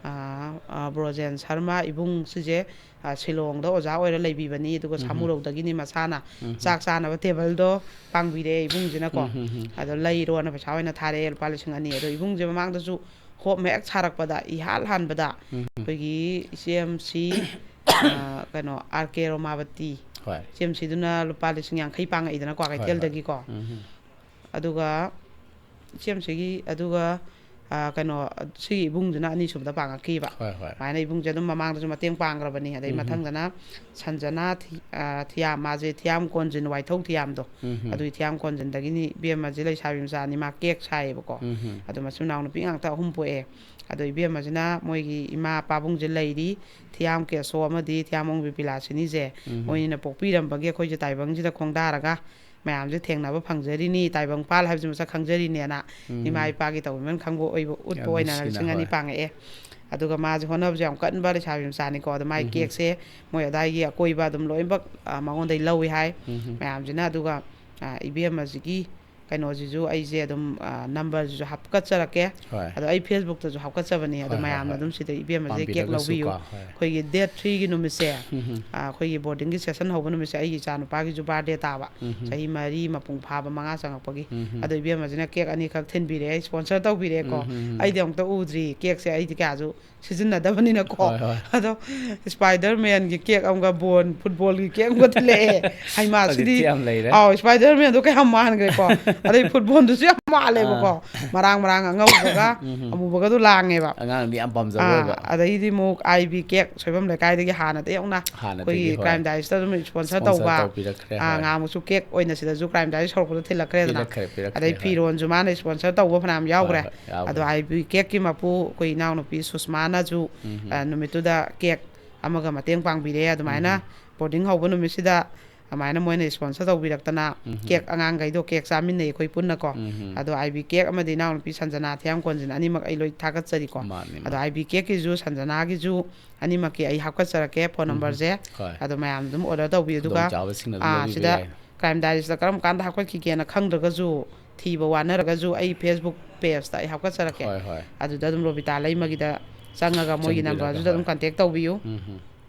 ꯑꯥ, ꯑꯥ, ꯕ꯭ꯔꯣꯖꯦꯟ ꯁꯔꯃ ꯏꯕꯨꯡ, ꯁꯤꯁꯦ, ꯑꯥ, ꯁꯤꯂꯣꯡꯗ ꯑꯣꯖꯥ ꯑꯣꯏꯔ ꯂꯩꯕꯤꯕꯅꯤ, ꯑꯗꯨꯒ ꯎꯝ, ꯎꯝ꯫ ꯁꯥꯃꯨꯔꯧꯗꯒꯤꯅꯤ꯫ ꯃꯁꯥꯅ ꯎꯝ, ꯎꯝ꯫ ꯆꯥꯛ ꯆꯥꯅꯕ ꯇꯦꯕꯜꯗꯣ ꯄꯥꯡꯕꯤꯔꯛꯑꯦ ꯏꯕꯨꯡꯁꯤꯅꯀꯣ꯫ ꯎꯝ, ꯎꯝ, ꯎꯝ꯫ ꯑꯗꯣ ꯂꯩꯔꯣꯅ ꯄꯩꯁꯥ ꯑꯣꯏꯅ ꯊꯥꯔꯛꯑꯦ, ꯂꯨꯄꯥ ꯂꯤꯁꯤꯡ ꯑꯅꯤ꯫ ꯑꯗꯣ ꯏꯕꯨꯡꯁꯦ ꯃꯃꯥꯡꯗꯁꯨ ꯍꯣꯞ ꯃꯍꯦꯛ ꯁꯥꯔꯛꯄꯗ, ꯏꯍꯥꯟ ꯍꯥꯟꯕꯗ ꯎꯝ, ꯎꯝ꯫ ꯑꯩꯈꯣꯏꯒꯤ ꯏꯆꯦ ꯑꯦꯝ ꯁꯤ, ꯑꯥ, ꯀꯩꯅꯣ, ꯑꯥꯔ ꯀꯦ ꯔꯣꯃꯥꯕꯇꯤ, ꯍꯣꯏ꯫ ꯏꯆꯦ ꯑꯦꯝ ꯁꯤꯗꯨꯅ ꯂꯨꯄꯥ ꯂꯤꯁꯤꯡ ꯌꯥꯡꯈꯩ ꯄꯥꯡꯉꯛꯏꯗꯅꯀꯣ, ꯍꯣꯏ, ꯍꯣꯏ꯫ ꯀꯩꯊꯦꯜꯗꯒꯤꯀꯣ꯫ ꯎꯝ, ꯎꯝ꯫ ꯑꯗꯨꯒ ꯏꯆꯦ ꯑꯦꯝ ꯁꯤꯒꯤ, ꯑꯗꯨꯒ, ꯑꯥ, ꯀꯩꯅꯣ, ꯁꯤꯒꯤ ꯏꯕꯨꯡꯁꯤꯅ ꯑꯅꯤꯁꯨꯕꯗ ꯄꯥꯡꯉꯛꯈꯤꯕ꯫ ꯍꯣꯏ, ꯍꯣꯏ꯫ ꯑꯗꯨꯃꯥꯏꯅ ꯏꯕꯨꯡꯁꯦ ꯑꯗꯨꯝ ꯃꯃꯥꯡꯗꯁꯨ ꯃꯇꯦꯡ ꯄꯥꯡꯈ꯭ꯔꯕꯅꯤ꯫ ꯑꯗꯩ ꯎꯝ, ꯎꯝ꯫ ꯃꯊꯪꯗꯅ ꯁꯟꯖꯅꯥ ꯊꯤ-, ꯑꯥ, ꯊꯤꯌꯥꯝ, ꯃꯥꯁꯦ ꯊꯤꯌꯥꯝ ꯀꯣꯟꯖꯤꯟ, ꯋꯥꯏꯊꯧ ꯊꯤꯌꯥꯝꯗꯣ, ꯎꯝ, ꯎꯝ꯫ ꯑꯗꯨꯒꯤ ꯊꯤꯌꯥꯝ ꯀꯣꯟꯖꯤꯟꯗꯒꯤꯅꯤ꯫ ꯏꯕꯦꯝꯃꯁꯦ ꯂꯩꯁꯥꯕꯤ ꯃꯆꯥꯅꯤ, ꯃꯥ ꯀꯦꯛ ꯁꯥꯏꯌꯦꯕꯀꯣ꯫ ꯎꯝ, ꯎꯝ꯫ ꯑꯗꯣ ꯃꯆꯤꯟ ꯃꯅꯥꯎ ꯅꯨꯄꯤ ꯉꯥꯛꯇ ꯑꯍꯨꯝ ꯄꯣꯛꯑꯦ꯫ ꯑꯗꯣ ꯏꯕꯦꯝꯃꯁꯤꯅ ꯃꯣꯏꯒꯤ ꯏꯃꯥ ꯄꯥꯕꯨꯡꯁꯦ ꯂꯩꯔꯤ, ꯊꯤꯌꯥꯝ ꯀꯦꯁꯣ ꯑꯃꯗꯤ ꯊꯤꯌꯥꯝ ꯑꯣꯡꯕꯤ ꯄꯤꯂꯥꯁꯤꯅꯤꯁꯦ, ꯎꯝ, ꯎꯝ꯫ ꯃꯣꯏꯅꯤꯅ ꯄꯣꯛꯄꯤꯔꯝꯕꯒꯤ ꯑꯩꯈꯣꯏꯁꯦ ꯇꯥꯏꯕꯪꯁꯤꯗ ꯈꯣꯡꯗꯥꯔꯒ ꯃꯌꯥꯝꯁꯦ ꯊꯦꯡꯅꯕ ꯐꯪꯖꯔꯤꯅꯤ, ꯇꯥꯏꯕꯪꯄꯥꯜ ꯍꯥꯏꯕꯁꯤ ꯃꯁꯛ ꯈꯪꯖꯔꯤꯅꯦꯅ ꯎꯝ꯫ ꯏꯃꯥ ꯏꯄꯥꯒꯤ ꯇꯧꯕꯤꯃꯜ ꯈꯪꯕ ꯑꯣꯏꯕ ꯎꯠꯄ ꯌꯥꯝ ꯑꯣꯏꯅ ꯅꯨꯡꯁꯤꯅ, ꯂꯤꯁꯤꯡ ꯑꯅꯤ ꯍꯣꯏ꯫ ꯄꯥꯡꯉꯛꯑꯦ꯫ ꯑꯗꯨꯒ ꯃꯥꯁꯦ ꯍꯣꯠꯅꯕꯁꯦ ꯌꯥꯝ ꯀꯟꯕ ꯂꯩꯁꯥꯕꯤ ꯃꯆꯥꯅꯤꯀꯣ꯫ ꯑꯗꯣ ꯃꯥꯏ ꯎꯝ꯫ ꯀꯦꯛꯁꯦ ꯃꯣꯏ ꯑꯗꯥꯏꯒꯤ ꯑꯀꯣꯏꯕ ꯑꯗꯨꯝ ꯂꯣꯏꯅꯃꯛ, ꯑ, ꯃꯉꯣꯟꯗꯩ ꯂꯧꯏ ꯍꯥꯏ ꯎꯝ꯫ ꯃꯌꯥꯝꯁꯤꯅ꯫ ꯑꯗꯨꯒ, ꯑ, ꯏꯕꯦꯝꯃꯁꯤꯒꯤ ꯀꯩꯅꯣꯁꯤꯁꯨ ꯑꯩꯁꯦ ꯑꯗꯨꯝ, ꯑ, ꯅꯝꯕꯔꯁꯤꯁꯨ ꯍꯥꯞꯀꯠꯆꯔꯛꯀꯦ꯫ ꯍꯣꯏ꯫ ꯑꯗꯣ ꯑꯩ ꯐꯦꯁꯕꯨꯛꯇꯁꯨ ꯍꯥꯞꯀꯠꯆꯕꯅꯤ꯫ ꯑꯗꯣ ꯍꯣꯏ, ꯍꯣꯏ, ꯃꯌꯥꯝꯅ ꯍꯣꯏ꯫ ꯑꯗꯨꯝ ꯁꯤꯗ ꯏꯕꯦꯝꯃꯁꯦ ꯀꯦꯛ ꯄꯥꯝꯕꯤꯔꯒꯁꯨ ꯂꯧꯕꯤꯌꯨ꯫ ꯀꯣ, ꯍꯣꯏ꯫ ꯑꯩꯈꯣꯏꯒꯤ ꯗꯦꯠ ꯊ꯭ꯔꯤꯒꯤ ꯅꯨꯃꯤꯠꯁꯦ, ꯎꯝ꯫ ꯑ, ꯑꯩꯈꯣꯏꯒꯤ ꯕꯣꯔꯗꯤꯡꯒꯤ ꯁꯦꯁꯟ ꯍꯧꯕ ꯅꯨꯃꯤꯠꯁꯦ ꯑꯩꯒꯤ ꯏꯆꯥꯅꯨꯄꯥꯒꯤꯁꯨ ꯕꯥꯔꯗꯦ ꯇꯥꯕ꯫ ꯎꯝ꯫ ꯆꯍꯤ ꯃꯔꯤ ꯃꯄꯨꯡ ꯐꯥꯕ, ꯃꯉꯥ ꯆꯪꯉꯛꯄꯒꯤ꯫ ꯎꯝ꯫ ꯑꯗꯣ ꯏꯕꯦꯝꯃꯁꯤꯅ ꯀꯦꯛ ꯑꯅꯤꯈꯛ ꯊꯤꯟꯕꯤꯔꯛꯑꯦ, ꯏꯁꯄꯣꯟꯁꯔ ꯇꯧꯕꯤꯔꯛꯑꯦꯀꯣ꯫ ꯎꯝ꯫ ꯑꯩꯗꯤ ꯑꯃꯨꯛꯇ ꯎꯗ꯭ꯔꯤ ꯀꯦꯛꯁꯦ, ꯑꯩꯗꯤ ꯀꯌꯥꯁꯨ ꯁꯤꯖꯤꯟꯅꯗꯕꯅꯤꯅꯀꯣ꯫ ꯍꯣꯏ, ꯍꯣꯏ꯫ ꯑꯗꯣ ꯏꯁꯄꯥꯏꯗꯔ ꯃꯦꯟꯒꯤ ꯀꯦꯛ ꯑꯃꯒ ꯕꯣꯟ ꯐꯨꯠꯕꯣꯜꯒꯤ ꯀꯦꯛ ꯑꯃꯒ ꯊꯤꯜꯂꯛꯑꯦ꯫ ꯍꯩꯃꯥ, ꯍꯧꯖꯤꯛꯇꯤ ꯁꯤꯗꯤ ꯌꯥꯝ ꯂꯩꯔꯦ꯫ ꯑꯥꯎ, ꯏꯁꯄꯥꯏꯗꯔ ꯃꯦꯟꯗꯣ ꯀꯌꯥꯝ ꯃꯥꯟꯈ꯭ꯔꯦꯀꯣ꯫ ꯑꯗꯩ ꯐꯨꯠꯕꯣꯜꯗꯨꯁꯨ ꯌꯥꯝ ꯃꯥꯜꯂꯦꯕꯀꯣ꯫ ꯑꯥ꯫ ꯃꯔꯥꯡ ꯃꯔꯥꯡ ꯑꯉꯧꯕꯒ ꯎꯝ꯫ ꯑꯃꯨꯕꯒꯗꯣ ꯂꯥꯡꯉꯦꯕ꯫ ꯑꯉꯥꯡꯗꯤ ꯌꯥꯝ ꯄꯥꯝꯖꯕ ꯑꯥ, ꯑꯣꯏꯕ꯫ ꯑꯗꯩꯗꯤ ꯑꯃꯨꯛ ꯑꯥꯏ ꯕꯤ ꯀꯦꯛ ꯁꯣꯏꯕꯝ ꯂꯩꯀꯥꯏꯗꯒꯤ ꯍꯥꯟꯅꯗꯒꯤ ꯍꯧꯅ ꯍꯥꯟꯅꯗꯒꯤ, ꯑꯩꯈꯣꯏꯒꯤ ꯍꯣꯏ꯫ ꯀ꯭ꯔꯥꯏꯝ ꯗꯥꯏꯔꯤꯁꯇ ꯑꯗꯨꯝ ꯏꯁꯄꯣꯟꯁꯔ ꯏꯁꯄꯣꯟꯁꯔ ꯇꯧꯕ꯫ ꯇꯧꯕꯤꯔꯛꯈ꯭ꯔꯦ, ꯑꯥ, ꯍꯣꯏ꯫ ꯉꯥꯃꯨꯛꯁꯨ ꯀꯦꯛ ꯑꯣꯏꯅ ꯁꯤꯗꯁꯨ ꯀ꯭ꯔꯥꯏꯝ ꯗꯥꯏꯔꯤꯁ ꯍꯧꯔꯛꯄꯗ ꯊꯤꯜꯂꯛꯈ꯭ꯔꯦꯗꯅ꯫ ꯄꯤꯔꯛꯈ꯭ꯔꯦ, ꯄꯤꯔꯛꯈ꯭ꯔꯦ, ꯑꯗꯩ ꯍꯣꯏ꯫ ꯐꯤꯔꯣꯟꯁꯨ ꯃꯥꯅ ꯏꯁꯄꯣꯟꯁꯔ ꯇꯧꯕ ꯐꯅꯌꯥꯝ ꯍꯣꯏ, ꯌꯥꯎꯈ꯭ꯔꯦ꯫ ꯍꯣꯏ, ꯌꯥꯎꯈ꯭ꯔꯦ꯫ ꯑꯗꯣ ꯑꯥꯏ ꯕꯤ ꯀꯦꯛꯀꯤ ꯃꯄꯨ ꯑꯩꯈꯣꯏ ꯏꯅꯥꯎꯅꯨꯄꯤ ꯁꯨꯁꯃꯥꯅꯁꯨ, ꯎꯝ꯫ ꯑ, ꯅꯨꯃꯤꯠꯇꯨꯗ ꯀꯦꯛ ꯑꯃꯒ ꯃꯇꯦꯡ ꯄꯥꯡꯕꯤꯔꯦ꯫ ꯑꯗꯨꯃꯥꯏꯅ ꯎꯝ꯫ ꯕꯣꯔꯗꯤꯡ ꯍꯧꯕ ꯅꯨꯃꯤꯠꯁꯤꯗ ꯑꯗꯨꯃꯥꯏꯅ ꯃꯣꯏꯅ ꯏꯁꯄꯣꯟꯁꯔ ꯇꯧꯕꯤꯔꯛꯇꯅ ꯎꯝ꯫ ꯀꯦꯛ ꯑꯉꯥꯡꯈꯩꯗꯣ ꯀꯦꯛ ꯆꯥꯃꯤꯟꯅꯩ ꯑꯩꯈꯣꯏ ꯄꯨꯟꯅꯀꯣ꯫ ꯎꯝ꯫ ꯑꯗꯣ ꯑꯥꯏ ꯕꯤ ꯀꯦꯛ ꯑꯃꯗꯤ ꯏꯅꯥꯎꯅꯨꯄꯤ ꯁꯟꯖꯅꯥ ꯊꯤꯌꯥꯝꯀꯣꯟꯁꯤꯅ ꯑꯅꯤꯃꯛ ꯑꯩ ꯂꯣꯏ ꯊꯥꯒꯠꯆꯔꯤꯀꯣ꯫ ꯃꯥꯅꯤ, ꯑꯗꯣ ꯃꯥꯅꯤ꯫ ꯑꯥꯏ ꯕꯤ ꯀꯦꯛꯀꯤꯁꯨ ꯁꯟꯖꯅꯥꯒꯤꯁꯨ ꯑꯅꯤꯃꯛꯀꯤ ꯑꯩ ꯍꯥꯞꯀꯠꯆꯔꯛꯀꯦ ꯐꯣꯟ ꯎꯝ꯫ ꯅꯝꯕꯔꯁꯦ꯫ ꯍꯣꯏ꯫ ꯑꯗꯣ ꯃꯌꯥꯝ ꯑꯗꯨꯝ ꯑꯣꯔꯗꯔ ꯇꯧꯕꯤꯌꯨ꯫ ꯑꯗꯨꯒ, ꯈꯨꯗꯣꯡꯆꯥꯕꯁꯤꯡ ꯑꯗꯨꯝ ꯑꯥ, ꯂꯧꯕꯤꯕ ꯁꯤꯗ ꯌꯥꯏ꯫ ꯀ꯭ꯔꯥꯏꯝ ꯗꯥꯏꯔꯤꯁꯇ ꯀꯔꯝ ꯀꯥꯟꯗ ꯍꯥꯞꯀꯠꯈꯤꯒꯦꯅ ꯈꯪꯗ꯭ꯔꯒꯁꯨ, ꯊꯤꯕ ꯋꯥꯅꯔꯒꯁꯨ ꯑꯩ ꯐꯦꯁꯕꯨꯛ ꯄꯦꯖꯇ ꯑꯩ ꯍꯥꯞꯀꯠꯆꯔꯛꯀꯦ꯫ ꯍꯣꯏ, ꯍꯣꯏ꯫ ꯑꯗꯨꯗ ꯑꯗꯨꯝ ꯔꯣꯕꯤꯇꯥ ꯂꯩꯃꯒꯤꯗ ꯆꯪꯉꯒ ꯃꯣꯏꯒꯤ ꯆꯪꯕꯤꯔꯒ, ꯅꯝꯕꯔꯗꯨꯗ ꯑꯗꯨꯝ ꯍꯣꯏ꯫ ꯀꯟꯇꯦꯛ ꯇꯧꯕꯤꯌꯨ꯫ ꯎꯝ꯫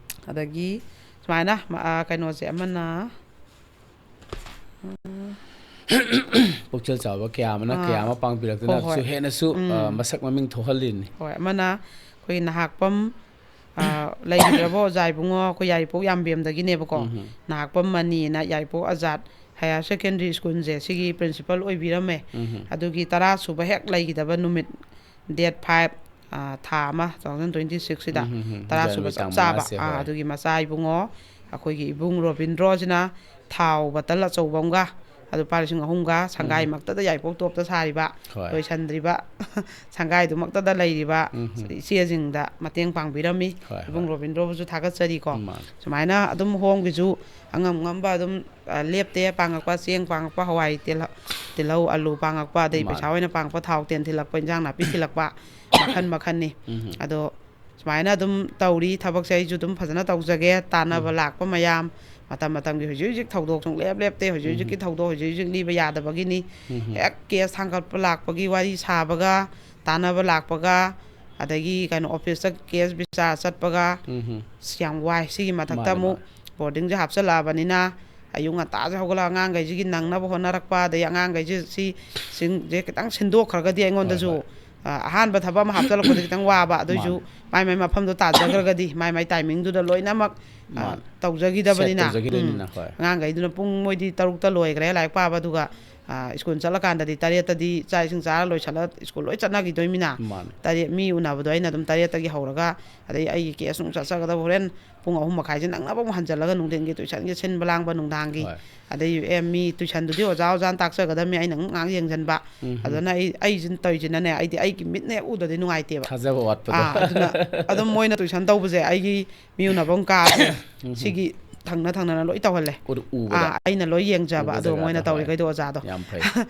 ꯑꯗꯒꯤ ꯁꯨꯃꯥꯏꯅ, ꯃ-, ꯑ, ꯀꯩꯅꯣꯁꯦ ꯑꯃꯅ, ꯄꯨꯛꯆꯦꯜ ꯆꯥꯎꯕ ꯀꯌꯥ ꯑꯃꯅ ꯑꯥ꯫ ꯀꯌꯥ ꯑꯃ ꯄꯥꯡꯕꯤꯔꯛꯇꯨꯅ ꯍꯣꯏ, ꯍꯣꯏ꯫ ꯁꯨ ꯍꯦꯟꯅꯁꯨ, ꯎꯝ꯫ ꯑ, ꯃꯁꯛ ꯃꯃꯤꯡ ꯊꯣꯛꯍꯜꯂꯤꯅꯤ꯫ ꯍꯣꯏ, ꯑꯃꯅ ꯑꯩꯈꯣꯏ ꯅꯍꯥꯛꯄꯝ, ꯑ, ꯂꯩꯈꯤꯗ꯭ꯔꯕ ꯑꯣꯖꯥ ꯏꯕꯨꯡꯉꯣ, ꯑꯩꯈꯣꯏ ꯌꯥꯏꯔꯤꯄꯣꯛ ꯌꯥꯝꯕꯦꯝꯗꯒꯤꯅꯦꯕꯀꯣ꯫ ꯎꯝ꯫ ꯅꯍꯥꯛꯄꯝ ꯃꯅꯤꯅ ꯌꯥꯏꯔꯤꯄꯣꯛ ꯑꯖꯥꯠ ꯍꯥꯌꯔ ꯁꯦꯀꯦꯟꯗꯔꯤ ꯁ꯭ꯀꯨꯜꯁꯦ ꯁꯤꯒꯤ ꯄ꯭ꯔꯤꯟꯁꯤꯄꯜ ꯑꯣꯏꯕꯤꯔꯝꯃꯦ꯫ ꯎꯝ꯫ ꯑꯗꯨꯒꯤ ꯇꯔꯥ ꯁꯨꯕ ꯍꯦꯛ ꯂꯩꯈꯤꯗꯕ ꯅꯨꯃꯤꯠ, ꯗꯦꯠ ꯐꯥꯏꯚ, ꯑ, ꯊꯥ ꯑꯃ, ꯇꯨ ꯊꯥꯎꯖꯟ ꯇ꯭ꯋꯦꯟꯇꯤ ꯁꯤꯛꯁꯁꯤꯗ ꯎꯝ, ꯎꯝ, ꯎꯝ꯫ ꯇꯔꯥ ꯁꯨꯕ ꯖꯅꯋꯥꯔꯤ ꯆꯞ ꯇꯥꯡ ꯆꯥꯕ꯫ ꯃꯉꯥꯁꯦ, ꯑꯥ, ꯍꯣꯏ꯫ ꯑꯗꯨꯒꯤ ꯃꯆꯥ ꯏꯕꯨꯡꯉꯣ, ꯑꯩꯈꯣꯏꯒꯤ ꯏꯕꯨꯡ ꯔꯣꯕꯤꯟꯗ꯭ꯔꯣꯁꯤꯅ ꯊꯥꯎ ꯕꯇꯜ ꯑꯆꯧꯕ ꯑꯃꯒ, ꯑꯗꯨ ꯂꯨꯄꯥ ꯂꯤꯁꯤꯡ ꯑꯍꯨꯝꯒ ꯁꯪꯒꯥꯏꯃꯛꯇꯗ ꯌꯥꯏꯔꯤꯄꯣꯛ ꯇꯣꯞꯇ ꯁꯥꯔꯤꯕ, ꯍꯣꯏ꯫ ꯂꯣꯏꯁꯟꯗ꯭ꯔꯤꯕ ꯁꯪꯒꯥꯏꯗꯨꯃꯛꯇꯗ ꯂꯩꯔꯤꯕ ꯎꯝ꯫ ꯏꯆꯦꯁꯤꯡꯗ ꯃꯇꯦꯡ ꯄꯥꯡꯕꯤꯔꯝꯃꯤ꯫ ꯍꯣꯏ, ꯏꯕꯨꯡ ꯍꯣꯏ꯫ ꯔꯣꯕꯤꯟꯗ꯭ꯔꯣꯕꯨꯁꯨ ꯊꯥꯒꯠꯆꯔꯤꯀꯣ꯫ ꯃꯥꯅꯤ꯫ ꯁꯨꯃꯥꯏꯅ ꯑꯗꯨꯝ ꯍꯣꯝꯒꯤꯁꯨ ꯑꯉꯝ ꯉꯝꯕ ꯑꯗꯨꯝ, ꯑ, ꯂꯦꯞꯇꯦ ꯄꯥꯡꯉꯛꯄ, ꯆꯦꯡ ꯄꯥꯡꯉꯛꯄ, ꯍꯋꯥꯏ, ꯇꯤꯜꯍꯧ, ꯇꯤꯜꯍꯧ, ꯑꯂꯨ ꯄꯥꯡꯉꯛꯄ, ꯑꯗꯩ ꯃꯥꯅꯤ꯫ ꯄꯩꯁꯥ ꯑꯣꯏꯅ ꯄꯥꯡꯉꯛꯄ, ꯊꯥꯎ ꯇꯦꯟ ꯊꯤꯜꯂꯛꯄ, ꯏꯟꯖꯥꯡ ꯅꯥꯄꯤ ꯊꯤꯜꯂꯛꯄ, ꯃꯈꯟ ꯃꯈꯟꯅꯤ꯫ ꯎꯝ꯫ ꯑꯗꯣ ꯁꯨꯃꯥꯏꯅ ꯑꯗꯨꯝ ꯇꯧꯔꯤ ꯊꯕꯛꯁꯦ꯫ ꯑꯩꯁꯨ ꯑꯗꯨꯝ ꯐꯖꯅ ꯇꯧꯖꯒꯦ꯫ ꯇꯥꯟꯅꯕ ꯎꯝ꯫ ꯂꯥꯛꯄ ꯃꯌꯥꯝ, ꯃꯇꯝ ꯃꯇꯝꯒꯤ ꯍꯧꯖꯤꯛ ꯍꯧꯖꯤꯛ ꯊꯧꯗꯣꯛ ꯁꯨꯡꯂꯦꯞ ꯂꯦꯞꯇꯦ꯫ ꯍꯧꯖꯤꯛ ꯍꯧꯖꯤꯛꯀꯤ ꯎꯝ꯫ ꯊꯧꯗꯣꯛ ꯍꯧꯖꯤꯛ ꯍꯧꯖꯤꯛ ꯂꯤꯕ ꯌꯥꯗꯕꯒꯤꯅꯤ꯫ ꯎꯝ꯫ ꯍꯦꯛ ꯀꯦꯁ ꯊꯥꯡꯒꯠꯄ ꯂꯥꯛꯄꯒꯤ ꯋꯥꯔꯤ ꯁꯥꯕꯒ, ꯇꯥꯟꯅꯕ ꯂꯥꯛꯄꯒ, ꯑꯗꯒꯤ ꯀꯩꯅꯣ ꯑꯣꯐꯤꯁꯇ ꯀꯦꯁ ꯕꯤꯆꯥꯔ ꯆꯠꯄꯒ, ꯎꯝ꯫ ꯑꯁ, ꯌꯥꯝ ꯋꯥꯏ꯫ ꯁꯤꯒꯤ ꯃꯊꯛꯇ ꯃꯥꯅꯦ, ꯑꯃꯨꯛ ꯃꯥꯅꯦ꯫ ꯕꯣꯔꯗꯤꯡꯁꯦ ꯍꯥꯞꯆꯤꯜꯂꯛꯑꯕꯅꯤꯅ ꯑꯌꯨꯛ ꯉꯟꯇꯥꯁꯦ ꯍꯧꯒꯠꯂꯒ ꯑꯉꯥꯡꯈꯩꯁꯤꯒꯤ ꯅꯪꯅꯕ ꯍꯣꯠꯅꯔꯛꯄ, ꯑꯗꯩ ꯑꯉꯥꯡꯈꯩꯁꯦ ꯁꯤ ꯁꯤꯡꯁꯦ ꯈꯤꯇꯪ ꯁꯤꯟꯗꯣꯛꯈ꯭ꯔꯒꯗꯤ ꯑꯩꯉꯣꯟꯗꯁꯨ, ꯍꯣꯏ, ꯍꯣꯏ꯫ ꯑ, ꯑꯍꯥꯟꯕ ꯊꯕꯛ ꯑꯃ ꯍꯥꯞꯆꯤꯜꯂꯛꯄꯗ ꯈꯤꯇꯪ ꯋꯥꯕ꯫ ꯑꯗꯨꯏꯁꯨ ꯃꯥꯅꯦ꯫ ꯃꯥꯏ ꯃꯥꯏ ꯃꯐꯝꯗꯣ ꯇꯥꯖꯈ꯭ꯔꯒꯗꯤ ꯃꯥꯏ ꯃꯥꯏ ꯇꯥꯏꯃꯤꯡꯗꯨꯗ ꯂꯣꯏꯅꯃꯛ, ꯑ, ꯃꯥꯅꯦ꯫ ꯇꯧꯖꯈꯤꯗꯕꯅꯤꯅ꯫ ꯁꯦꯠ ꯇꯧꯖꯈꯤꯗꯣꯏꯅꯤꯅ, ꯎꯝ꯫ ꯍꯣꯏ꯫ ꯑꯉꯥꯡꯈꯩꯗꯨꯅ ꯄꯨꯡ ꯃꯣꯏꯗꯤ ꯇꯔꯨꯛꯇ ꯂꯣꯏꯈ꯭ꯔꯦ ꯂꯥꯏꯔꯤꯛ ꯄꯥꯕ, ꯑꯗꯨꯒ, ꯑ, ꯁ꯭ꯀꯨꯜ ꯆꯠꯂꯀꯥꯟꯗꯗꯤ ꯇꯔꯦꯠꯇꯗꯤ ꯆꯥꯛ ꯏꯁꯤꯡ ꯆꯥꯔ ꯂꯣꯏꯁꯤꯜꯂ ꯁ꯭ꯀꯨꯜ ꯂꯣꯏ ꯆꯠꯅꯈꯤꯗꯣꯏꯅꯤꯅ꯫ ꯃꯥꯅꯦ꯫ ꯇꯔꯦꯠ ꯃꯤ ꯎꯅꯕꯗꯣ ꯑꯩꯅ ꯑꯗꯨꯝ ꯇꯔꯦꯠꯇꯒꯤ ꯍꯧꯔꯒ, ꯑꯗꯩ ꯑꯩꯒꯤ ꯀꯦꯁ ꯅꯨꯡ ꯆꯠꯆꯒꯗꯕ ꯍꯣꯔꯦꯟ ꯄꯨꯡ ꯑꯍꯨꯝ ꯃꯈꯥꯏꯁꯦ ꯅꯪꯅꯕ ꯑꯃꯨꯛ ꯍꯟꯖꯜꯂꯒ ꯅꯨꯡꯊꯤꯟꯒꯤ ꯇꯨꯏꯁꯟꯒꯤ ꯁꯤꯟꯕ ꯂꯥꯡꯕ ꯅꯨꯡꯗꯥꯡꯒꯤ꯫ ꯍꯣꯏ꯫ ꯑꯗꯩ ꯑꯦ ꯃꯤ ꯇꯨꯏꯁꯟꯗꯨꯗꯤ ꯑꯣꯖꯥ ꯑꯣꯖꯥꯅ ꯇꯥꯛꯆꯒꯗꯕꯅꯤ, ꯑꯩꯅ ꯑꯃꯨꯛ ꯉꯥꯏꯍꯥꯛ ꯌꯦꯡꯁꯤꯟꯕ꯫ ꯎꯝ꯫ ꯑꯗꯨꯅ ꯑꯩ, ꯑꯩꯁꯤꯅ ꯇꯧꯔꯤꯁꯤꯅꯅꯦ, ꯑꯩꯗꯤ ꯑꯩꯒꯤ ꯃꯤꯠꯅ ꯍꯦꯛ ꯎꯗ꯭ꯔꯗꯤ ꯅꯨꯡꯉꯥꯏꯇꯦꯕ꯫ ꯊꯥꯖꯕ ꯋꯥꯠꯄꯗꯣ꯫ ꯑꯥ, ꯑꯗꯨꯅ ꯑꯗꯨꯝ ꯃꯣꯏꯅ ꯇꯨꯏꯁꯟ ꯇꯧꯕꯁꯦ ꯑꯩꯒꯤ ꯃꯤ ꯎꯅꯐꯝ ꯀꯥꯁꯦ ꯎꯝ꯫ ꯁꯤꯒꯤ ꯊꯪꯅ ꯊꯪꯅꯅ ꯂꯣꯏ ꯇꯧꯍꯜꯂꯦ꯫ ꯎ-, ꯎꯕꯗ꯫ ꯑꯥ, ꯑꯩꯅ ꯂꯣꯏ ꯌꯦꯡꯖꯕ꯫ ꯎꯕ ꯑꯗꯣ ꯃꯣꯏꯅ ꯖꯒꯥꯗ, ꯍꯣꯏ꯫ ꯇꯧꯔꯤꯈꯩꯗꯣ ꯑꯣꯖꯥꯗꯣ꯫ ꯌꯥꯝ ꯐꯩ꯫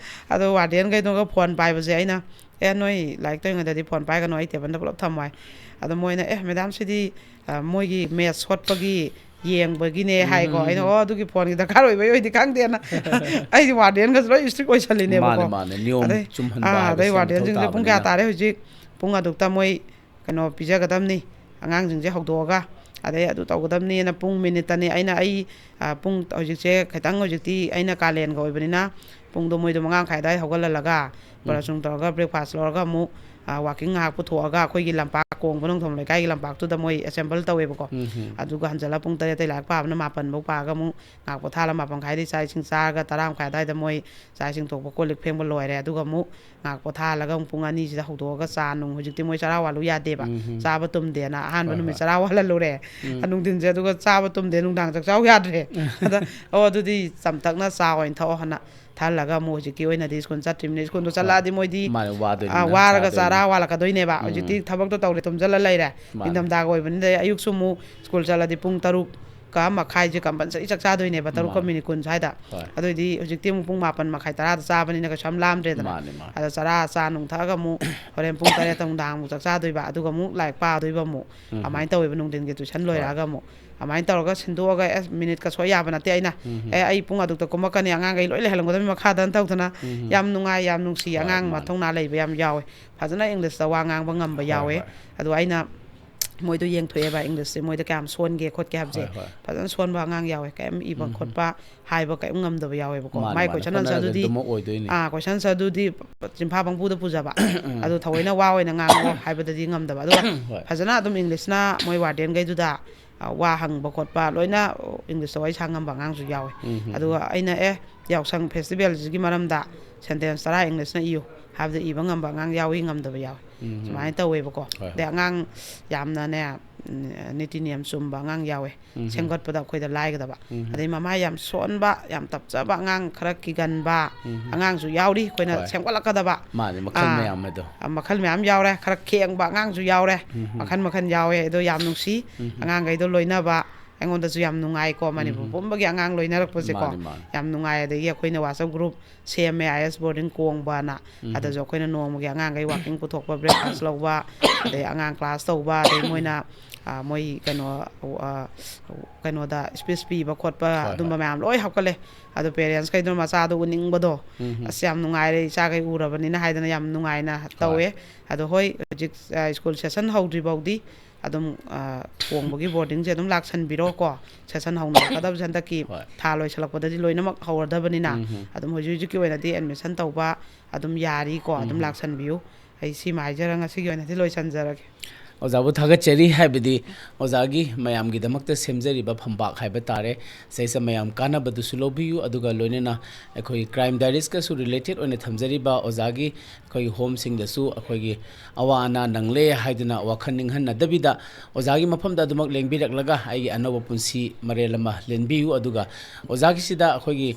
ꯑꯗꯣ ꯋꯥꯔꯗꯦꯟꯈꯩꯗꯨꯒ ꯐꯣꯟ ꯄꯥꯏꯕꯁꯦ ꯑꯩꯅ, "ꯑꯦ, ꯅꯣꯏ ꯂꯥꯏꯔꯤꯛ ꯇꯧꯔꯤꯉꯩꯗꯗꯤ ꯐꯣꯟ ꯄꯥꯏꯒꯅꯨ, ꯑꯩ ꯇꯦꯕꯜꯗ ꯄꯨꯂꯞ ꯊꯝꯃꯣ" ꯍꯥꯏ꯫ ꯑꯗꯣ ꯃꯣꯏꯅ, "ꯑꯦ, ꯃꯦꯗꯥꯝ, ꯁꯤꯗꯤ, ꯑ, ꯃꯣꯏꯒꯤ ꯃꯦꯠꯁ ꯍꯣꯠꯄꯒꯤ ꯌꯦꯡꯕꯒꯤꯅꯦ" ꯎꯝ, ꯍꯥꯏꯀꯣ꯫ ꯎꯝ, ꯑꯩꯅ, ꯎꯝ꯫ "ꯑꯣ, ꯑꯗꯨꯒꯤ ꯐꯣꯟꯒꯤ ꯗꯔꯀꯥꯔ ꯑꯣꯏꯕꯩ ꯑꯣꯏꯗꯤ ꯈꯪꯗꯦꯅ"꯫ ꯑꯩꯗꯤ ꯋꯥꯔꯗꯦꯟꯒꯁꯨ ꯂꯣꯏ ꯏꯁꯇ꯭ꯔꯤꯛ ꯑꯣꯏꯁꯜꯂꯤꯅꯦꯕꯀꯣ꯫ ꯃꯥꯅꯦ, ꯃꯥꯅꯦ꯫ ꯅꯤꯌꯣꯝ ꯑꯗꯩ, ꯆꯨꯝꯍꯟꯕ ꯑꯥ, ꯍꯥꯏꯕꯁꯦ ꯑꯗꯩ ꯃꯊꯧ ꯋꯥꯔꯗꯦꯟꯁꯤꯡꯁꯦ ꯄꯨꯡ ꯀꯌꯥ ꯇꯥꯕꯅꯤꯅ꯫ ꯇꯥꯔꯦ ꯍꯧꯖꯤꯛ? ꯄꯨꯡ ꯑꯗꯨꯛꯇ ꯃꯣꯏ ꯀꯩꯅꯣ ꯄꯤꯖꯒꯗꯕꯅꯤ, ꯑꯉꯥꯡꯁꯤꯡꯁꯦ ꯍꯧꯗꯣꯛꯑꯒ꯫ ꯑꯗꯩ ꯑꯗꯨ ꯇꯧꯒꯗꯕꯅꯤꯅ ꯄꯨꯡ ꯃꯤꯅꯤꯠꯇꯅꯤ꯫ ꯑꯩꯅ, ꯑꯩ, ꯑ, ꯄꯨꯡ ꯍꯧꯖꯤꯛꯁꯦ ꯈꯤꯇꯪ, ꯍꯧꯖꯤꯛꯇꯤ ꯑꯩꯅ ꯀꯥꯂꯦꯟꯒ ꯑꯣꯏꯕꯅꯤꯅ ꯄꯨꯡꯗꯣ ꯃꯣꯏꯗꯣ ꯃꯉꯥ ꯃꯈꯥꯏ ꯑꯗꯨꯋꯥꯏ ꯍꯧꯒꯠꯍꯜꯂꯒ ꯎꯝ꯫ ꯕ꯭ꯔꯁ ꯅꯨꯡ ꯇꯧꯔꯒ, ꯕ꯭ꯔꯦꯛꯐꯥꯁ ꯂꯧꯔꯒ ꯑꯃꯨꯛ, ꯑ, ꯋꯥꯀꯤꯡ ꯉꯥꯏꯍꯥꯛ ꯄꯨꯊꯣꯛꯑꯒ ꯑꯩꯈꯣꯏꯒꯤ ꯂꯝꯄꯥꯛ ꯀꯣꯡꯕ ꯅꯣꯡꯊꯣꯡ ꯂꯩꯀꯥꯏꯒꯤ ꯂꯝꯄꯥꯛꯇꯨꯗ ꯃꯣꯏ ꯑꯦꯁꯦꯝꯕꯜ ꯇꯧꯋꯦꯕꯀꯣ꯫ ꯎꯝ ꯍꯝ꯫ ꯑꯗꯨꯒ ꯍꯟꯖꯜꯂꯒ ꯄꯨꯡ ꯇꯔꯦꯠꯇꯩ ꯂꯥꯏꯔꯤꯛ ꯄꯥꯕꯅ ꯃꯥꯄꯟ ꯐꯧ ꯄꯥꯔꯒ ꯑꯃꯨꯛ ꯉꯥꯏꯍꯥꯛ ꯄꯣꯊꯥꯍꯜꯂ ꯃꯥꯄꯟ ꯃꯈꯥꯏꯗꯩ ꯆꯥꯛ ꯏꯁꯤꯡ ꯆꯥꯔꯒ ꯇꯔꯥ ꯃꯈꯥꯏ ꯑꯗꯨꯋꯥꯏꯗ ꯃꯣꯏ ꯆꯥꯛ ꯏꯁꯤꯡ ꯊꯣꯡꯕ ꯀꯣꯜ ꯂꯤꯛ ꯐꯦꯡꯕ ꯂꯣꯏꯔꯦ꯫ ꯑꯗꯨꯒ ꯑꯃꯨꯛ ꯉꯥꯏꯍꯥꯛ ꯄꯣꯊꯥꯍꯜꯂꯒ ꯑꯃꯨꯛ ꯄꯨꯡ ꯑꯅꯤꯁꯤꯗ ꯍꯧꯗꯣꯛꯑꯒ ꯆꯥ ꯅꯨꯡ, ꯍꯧꯖꯤꯛꯇꯤ ꯃꯣꯏ ꯆꯔꯥ ꯋꯥꯠꯂꯨ ꯌꯥꯗꯦꯕ꯫ ꯎꯝ ꯍꯝ꯫ ꯆꯥꯕ ꯇꯨꯝꯗꯦꯅ ꯑꯍꯥꯟꯕ ꯍꯣꯏ, ꯅꯨꯃꯤꯠ ꯍꯣꯏ꯫ ꯆꯔꯥ ꯋꯥꯠꯍꯜꯂꯨꯔꯦ꯫ ꯎꯝ꯫ ꯅꯨꯡꯊꯤꯟꯁꯦ ꯑꯗꯨꯒ ꯆꯥꯕ ꯇꯨꯝꯗꯦ, ꯅꯨꯡꯗꯥꯡ ꯆꯥꯛ ꯆꯥꯎ ꯌꯥꯗ꯭ꯔꯦ꯫ ꯑꯗ, "ꯑꯣ, ꯑꯗꯨꯗꯤ ꯆꯝꯇꯛꯅ ꯆꯥ ꯑꯣꯏꯅ ꯊꯛꯑꯣ" ꯍꯥꯏꯅ ꯊꯛꯍꯜꯂꯒ ꯑꯃꯨꯛ ꯍꯧꯖꯤꯛꯀꯤ ꯑꯣꯏꯅꯗꯤ ꯁ꯭ꯀꯨꯜ ꯆꯠꯇ꯭ꯔꯤꯕꯅꯤꯅ, ꯁ꯭ꯀꯨꯜꯗꯣ ꯍꯣꯏ꯫ ꯆꯠꯂꯛꯑꯗꯤ ꯃꯣꯏꯗꯤ, ꯃꯥꯅꯦ, ꯋꯥꯗꯣꯏꯅꯤꯅ, ꯑꯥ, ꯋꯥꯔꯒ ꯆꯥꯗꯣꯏꯅꯤ꯫ ꯆꯔꯥ ꯋꯥꯠꯂꯛꯀꯗꯣꯏꯅꯦꯕ꯫ ꯎꯝ꯫ ꯍꯧꯖꯤꯛꯇꯤ ꯊꯕꯛꯇꯣ ꯇꯧꯔꯦ, ꯇꯨꯝꯁꯤꯜꯂ ꯂꯩꯔꯦ꯫ ꯃꯥꯅꯦ꯫ ꯅꯤꯡꯊꯝꯊꯥꯒ ꯑꯣꯏꯕꯅꯤꯅ ꯑꯌꯨꯛꯁꯨ ꯑꯃꯨꯛ ꯁ꯭ꯀꯨꯜ ꯆꯠꯂꯗꯤ ꯄꯨꯡ ꯇꯔꯨꯛ ꯀ ꯃꯈꯥꯏꯁꯦ ꯀꯝꯄꯜꯁꯔꯤ ꯆꯥꯛ ꯆꯥꯗꯣꯏꯅꯦꯕ, ꯇꯔꯨꯛꯀ ꯃꯥꯅꯦ꯫ ꯃꯤꯅꯤꯠ ꯀꯨꯟ ꯁ꯭ꯋꯥꯏꯗ꯫ ꯍꯣꯏ꯫ ꯑꯗꯨꯑꯣꯏꯗꯤ ꯍꯧꯖꯤꯛꯇꯤ ꯑꯃꯨꯛ ꯄꯨꯡ ꯃꯥꯄꯟ ꯃꯈꯥꯏ, ꯇꯔꯥꯗ ꯆꯥꯕꯅꯤꯅ ꯀꯩꯁꯨ ꯌꯥꯝ ꯂꯥꯝꯗ꯭ꯔꯦꯗꯅ꯫ ꯃꯥꯅꯦ, ꯃꯥꯅꯦ꯫ ꯑꯗ ꯆꯔꯥ ꯆꯥ ꯅꯨꯡ ꯊꯛꯑꯒ ꯑꯃꯨꯛ ꯍꯣꯔꯦꯟ ꯄꯨꯡ ꯇꯔꯦꯠꯇ ꯅꯨꯡꯗꯥꯡ ꯑꯃꯨꯛ ꯆꯥꯛ ꯆꯥꯗꯣꯏꯕ, ꯑꯗꯨꯒ ꯑꯃꯨꯛ ꯂꯥꯏꯔꯤꯛ ꯄꯥꯗꯣꯏꯕ ꯑꯃꯨꯛ꯫ ꯎꯝ꯫ ꯑꯗꯨꯃꯥꯏꯅ ꯇꯧꯋꯦꯕ, ꯅꯨꯡꯊꯤꯟꯒꯤ ꯇꯨꯏꯁꯟ ꯍꯣꯏ꯫ ꯂꯣꯏꯔꯛꯑꯒ ꯑꯃꯨꯛ꯫ ꯑꯗꯨꯃꯥꯏꯅ ꯇꯧꯔꯒ ꯁꯤꯟꯗꯣꯛꯑꯒ, ꯑꯦ, ꯃꯤꯅꯤꯠꯀ ꯁꯣꯏ ꯌꯥꯕ ꯅꯠꯇꯦ ꯑꯩꯅ꯫ ꯎꯝ꯫ "ꯑꯦ, ꯑꯩ ꯄꯨꯡ ꯑꯗꯨꯛꯇ ꯀꯨꯝꯃꯛꯀꯅꯤ, ꯑꯉꯥꯡꯈꯩ ꯂꯣꯏ ꯂꯩꯍꯜꯂꯝꯒꯗꯕꯅꯤ ꯃꯈꯥꯗꯅ" ꯇꯧꯗꯅ꯫ ꯎꯝ꯫ ꯌꯥꯝ ꯅꯨꯡꯉꯥꯏ, ꯌꯥꯝ ꯅꯨꯡꯁꯤ꯫ ꯍꯣꯏ, ꯑꯉꯥꯡ ꯃꯥꯅꯦ꯫ ꯃꯊꯧꯅꯥ ꯂꯩꯕ ꯌꯥꯝ ꯌꯥꯎꯋꯦ꯫ ꯐꯖꯅ ꯏꯪꯂꯤꯁꯇ ꯋꯥ ꯉꯥꯡꯕ ꯉꯝꯕ ꯍꯣꯏ, ꯌꯥꯎꯋꯦ꯫ ꯍꯣꯏ꯫ ꯑꯗꯣ ꯑꯩꯅ ꯃꯣꯏꯗꯣ ꯌꯦꯡꯊꯣꯛꯑꯦꯕ, ꯏꯪꯂꯤꯁꯁꯦ ꯃꯣꯏꯗ ꯀꯌꯥꯝ ꯁꯣꯟꯒꯦ ꯈꯣꯠꯀꯦ ꯍꯥꯏꯕꯁꯦ꯫ ꯍꯣꯏ, ꯍꯣꯏ꯫ ꯐꯖꯅ ꯁꯣꯟꯕ ꯑꯉꯥꯡ ꯌꯥꯎꯋꯦ, ꯀꯔꯤꯝ ꯏꯕ ꯎꯝ, ꯎꯝ꯫ ꯈꯣꯠꯄ, ꯍꯥꯏꯕ ꯀꯔꯤꯝ ꯉꯝꯗꯕ ꯌꯥꯎꯋꯦꯕꯀꯣ꯫ ꯃꯥꯅꯦ, ꯃꯥꯏ ꯃꯥꯅꯦ꯫ ꯀꯣꯏꯁꯟ ꯑꯟꯁꯔꯗꯨꯗꯤ, ꯍꯣꯠꯅꯔꯒꯗꯤ ꯑꯗꯨꯃꯛ ꯑꯣꯏꯗꯣꯏꯅꯤ꯫ ꯑꯥ, ꯀꯣꯏꯁꯟ ꯑꯟꯁꯔꯗꯨꯗꯤ ꯆꯤꯟꯐꯥ ꯄꯪꯄꯨꯗ ꯄꯨꯖꯕ꯫ ꯎꯝ꯫ ꯑꯗꯨ ꯊꯑꯣꯏꯅ ꯋꯥ ꯑꯣꯏꯅ ꯉꯥꯡꯉꯛꯑꯣ ꯍꯥꯏꯕꯗꯗꯤ ꯉꯝꯗꯕ꯫ ꯑꯗꯨꯒ ꯍꯣꯏ꯫ ꯐꯖꯅ ꯑꯗꯨꯝ ꯏꯪꯂꯤꯁꯅ ꯃꯣꯏ ꯋꯥꯔꯗꯦꯟꯈꯩꯗꯨꯗ, ꯑ, ꯋꯥ ꯍꯪꯕ ꯈꯣꯠꯄ ꯂꯣꯏꯅ ꯏꯪꯂꯤꯁꯇ ꯋꯥꯔꯤ ꯁꯥ ꯉꯝꯕ ꯑꯉꯥꯡꯁꯨ ꯌꯥꯎꯋꯦ꯫ ꯎꯝ, ꯎꯝ, ꯑꯗꯨꯒ ꯎꯝ꯫ ꯑꯩꯅ, "ꯑꯦ, ꯌꯥꯎꯁꯪ ꯐꯦꯁꯇꯤꯚꯦꯜꯁꯤꯒꯤ ꯃꯔꯝꯗ ꯁꯦꯟꯇꯦꯟꯁ ꯇꯔꯥ ꯏꯪꯂꯤꯁꯅ ꯏꯌꯨ" ꯍꯥꯏꯕꯗ ꯏꯕ ꯉꯝꯕ ꯑꯉꯥꯡ ꯌꯥꯎꯏ, ꯉꯝꯗꯕ ꯌꯥꯎꯏ꯫ ꯎꯝ, ꯎꯝ꯫ ꯁꯨꯃꯥꯏꯅ ꯇꯧꯋꯦꯕꯀꯣ꯫ ꯍꯣꯏ, ꯑꯗꯩ ꯍꯣꯏ꯫ ꯑꯉꯥꯡ ꯌꯥꯝꯅꯅꯦ, ꯎꯝ, ꯅꯤꯇꯤ ꯅꯤꯌꯝ ꯆꯨꯝꯕ ꯑꯉꯥꯡ ꯌꯥꯎꯋꯦ꯫ ꯎꯝ, ꯎꯝ꯫ ꯁꯦꯝꯒꯠꯄꯗ ꯑꯩꯈꯣꯏꯗ ꯂꯥꯏꯒꯗꯕ꯫ ꯎꯝ, ꯎꯝ꯫ ꯑꯗꯩ ꯃꯃꯥ ꯌꯥꯝ ꯁꯣꯟꯕ, ꯌꯥꯝ ꯇꯞꯆꯕ ꯑꯉꯥꯡ ꯈꯔ ꯀꯤꯒꯟꯕ ꯎꯝ, ꯎꯝ꯫ ꯑꯉꯥꯡꯁꯨ ꯌꯥꯎꯔꯤ ꯑꯩꯈꯣꯏꯅ ꯍꯣꯏ꯫ ꯁꯦꯝꯒꯠꯂꯛꯀꯗꯕ꯫ ꯃꯥꯅꯦ, ꯃꯈꯜ ꯑꯥ, ꯃꯌꯥꯝ ꯑꯗꯣ꯫ ꯑ, ꯃꯈꯜ ꯃꯌꯥꯝ ꯌꯥꯎꯔꯦ꯫ ꯈꯔ ꯈꯦꯡꯕ ꯑꯉꯥꯡꯁꯨ ꯌꯥꯎꯔꯦ꯫ ꯎꯝ, ꯎꯝ꯫ ꯃꯈꯜ ꯃꯈꯜ ꯌꯥꯎꯋꯦ꯫ ꯑꯗꯣ ꯌꯥꯝ ꯅꯨꯡꯁꯤ꯫ ꯎꯝ, ꯎꯝ꯫ ꯑꯉꯥꯡꯈꯩꯗꯣ ꯂꯣꯏꯅꯕ ꯑꯩꯉꯣꯟꯗꯁꯨ ꯌꯥꯝ ꯅꯨꯡꯉꯥꯏꯀꯣ, ꯎꯝ, ꯃꯅꯤꯄꯨꯔ ꯎꯝ꯫ ꯄꯨꯝꯕꯒꯤ ꯑꯉꯥꯡ ꯂꯣꯏꯅꯔꯛꯄꯁꯦꯀꯣ꯫ ꯃꯥꯅꯦ, ꯃꯥꯅꯦ꯫ ꯌꯥꯝ ꯅꯨꯡꯉꯥꯏ꯫ ꯑꯗꯒꯤ ꯑꯩꯈꯣꯏꯅ WhatsApp group ꯁꯦꯝꯃꯦ, ꯑꯥꯏ ꯑꯦꯁ boarding ꯀꯣꯡꯕꯅ꯫ ꯎꯝ, ꯎꯝ꯫ ꯑꯗꯁꯨ ꯑꯩꯈꯣꯏꯅ ꯅꯣꯡꯃꯒꯤ ꯑꯉꯥꯡꯈꯩ walking ꯄꯨꯊꯣꯛꯄ, breakfast ꯂꯧꯕ, ꯑꯗꯩ ꯑꯉꯥꯡ class ꯇꯧꯕ, ꯑꯗꯩ ꯃꯣꯏꯅ, ꯑ, ꯃꯣꯏ ꯀꯩꯅꯣ, ꯑ, ꯀꯩꯅꯣꯗ speech ꯄꯤꯕ ꯈꯣꯠꯄ, ꯍꯣꯏ, ꯑꯗꯨꯝꯕ ꯍꯣꯏ꯫ ꯃꯌꯥꯝ ꯂꯣꯏ ꯍꯥꯞꯀꯠꯂꯦ꯫ ꯑꯗꯣ parents ꯈꯩꯗꯨꯅ ꯃꯆꯥꯗꯣ ꯎꯅꯤꯡꯕꯗꯣ, ꯎꯝ, ꯎꯝ꯫ "ꯑꯁ, ꯌꯥꯝ ꯅꯨꯡꯉꯥꯏꯔꯦ, ꯏꯆꯥꯈꯩ ꯎꯔꯕꯅꯤꯅ" ꯍꯥꯏꯗꯅ ꯌꯥꯝ ꯅꯨꯡꯉꯥꯏꯅ ꯍꯣꯏ꯫ ꯇꯧꯋꯦ꯫ ꯑꯗꯣ ꯍꯣꯏ, ꯍꯧꯖꯤꯛ, ꯑ, ꯁ꯭ꯀꯨꯜ session ꯍꯧꯗ꯭ꯔꯤ ꯐꯥꯎꯗꯤ ꯑꯗꯨꯝ, ꯑ, ꯊꯣꯡꯕꯒꯤ boardingꯁꯦ ꯑꯗꯨꯝ ꯂꯥꯛꯁꯟꯕꯤꯔꯣꯀꯣ꯫ Session ꯍꯧꯅꯔꯛꯀꯗꯕꯁꯦ ꯍꯟꯗꯛꯀꯤ ꯍꯣꯏ꯫ ꯊꯥ ꯂꯣꯏꯁꯤꯜꯂꯛꯄꯗꯗꯤ ꯂꯣꯏꯅꯃꯛ ꯍꯧꯔꯗꯕꯅꯤꯅ꯫ ꯎꯝ ꯍꯝ꯫ ꯑꯗꯨꯝ ꯍꯧꯖꯤꯛ ꯍꯧꯖꯤꯛꯀꯤ ꯑꯣꯏꯅꯗꯤ admission ꯇꯧꯕ ꯑꯗꯨꯝ ꯌꯥꯔꯤꯀꯣ꯫ ꯑꯗꯨꯝ ꯎꯝ꯫ ꯂꯥꯛꯁꯟꯕꯤꯌꯨ꯫ ꯑꯩ ꯁꯤꯃ ꯍꯥꯏꯖꯔꯒ ꯉꯁꯤꯒꯤ ꯑꯣꯏꯅꯗꯤ ꯂꯣꯏꯁꯤꯟꯖꯔꯒꯦ꯫ ꯑꯣꯖꯥꯕꯨ ꯊꯥꯒꯠꯆꯔꯤ, ꯍꯥꯏꯕꯗꯤ ꯑꯣꯖꯥꯒꯤ ꯃꯌꯥꯝꯒꯤꯗꯃꯛꯇ ꯁꯦꯝꯖꯔꯤꯕ ꯐꯝꯄꯥꯛ ꯍꯥꯏꯕ ꯇꯥꯔꯦ, ꯁꯤꯁꯦ ꯃꯌꯥꯝ ꯀꯥꯟꯅꯕꯗꯨꯁꯨ ꯂꯧꯕꯤꯌꯨ, ꯑꯗꯨꯒ ꯂꯣꯏꯅꯅ ꯑꯩꯈꯣꯏꯒꯤ crime diariesꯀꯁꯨ related ꯑꯣꯏꯅ ꯊꯝꯖꯔꯤꯕ ꯑꯣꯖꯥꯒꯤ ꯑꯩꯈꯣꯏꯒꯤ homeꯁꯤꯡꯗꯁꯨ ꯑꯩꯈꯣꯏꯒꯤ ꯑꯋꯥ ꯑꯅꯥ ꯅꯪꯂꯦ ꯍꯥꯏꯗꯨꯅ ꯋꯥꯈꯜ ꯅꯤꯡꯍꯟꯅꯗꯕꯤꯗ ꯑꯣꯖꯥꯒꯤ ꯃꯐꯝꯗ ꯑꯗꯨꯃꯛ ꯂꯦꯡꯕꯤꯔꯛꯂꯒ ꯑꯩꯒꯤ ꯑꯅꯧꯕ ꯄꯨꯟꯁꯤ ꯃꯔꯦꯜ ꯑꯃ ꯂꯦꯟꯕꯤꯌꯨ꯫ ꯑꯗꯨꯒ ꯑꯣꯖꯥꯒꯤꯁꯤꯗ ꯑꯩꯈꯣꯏꯒꯤ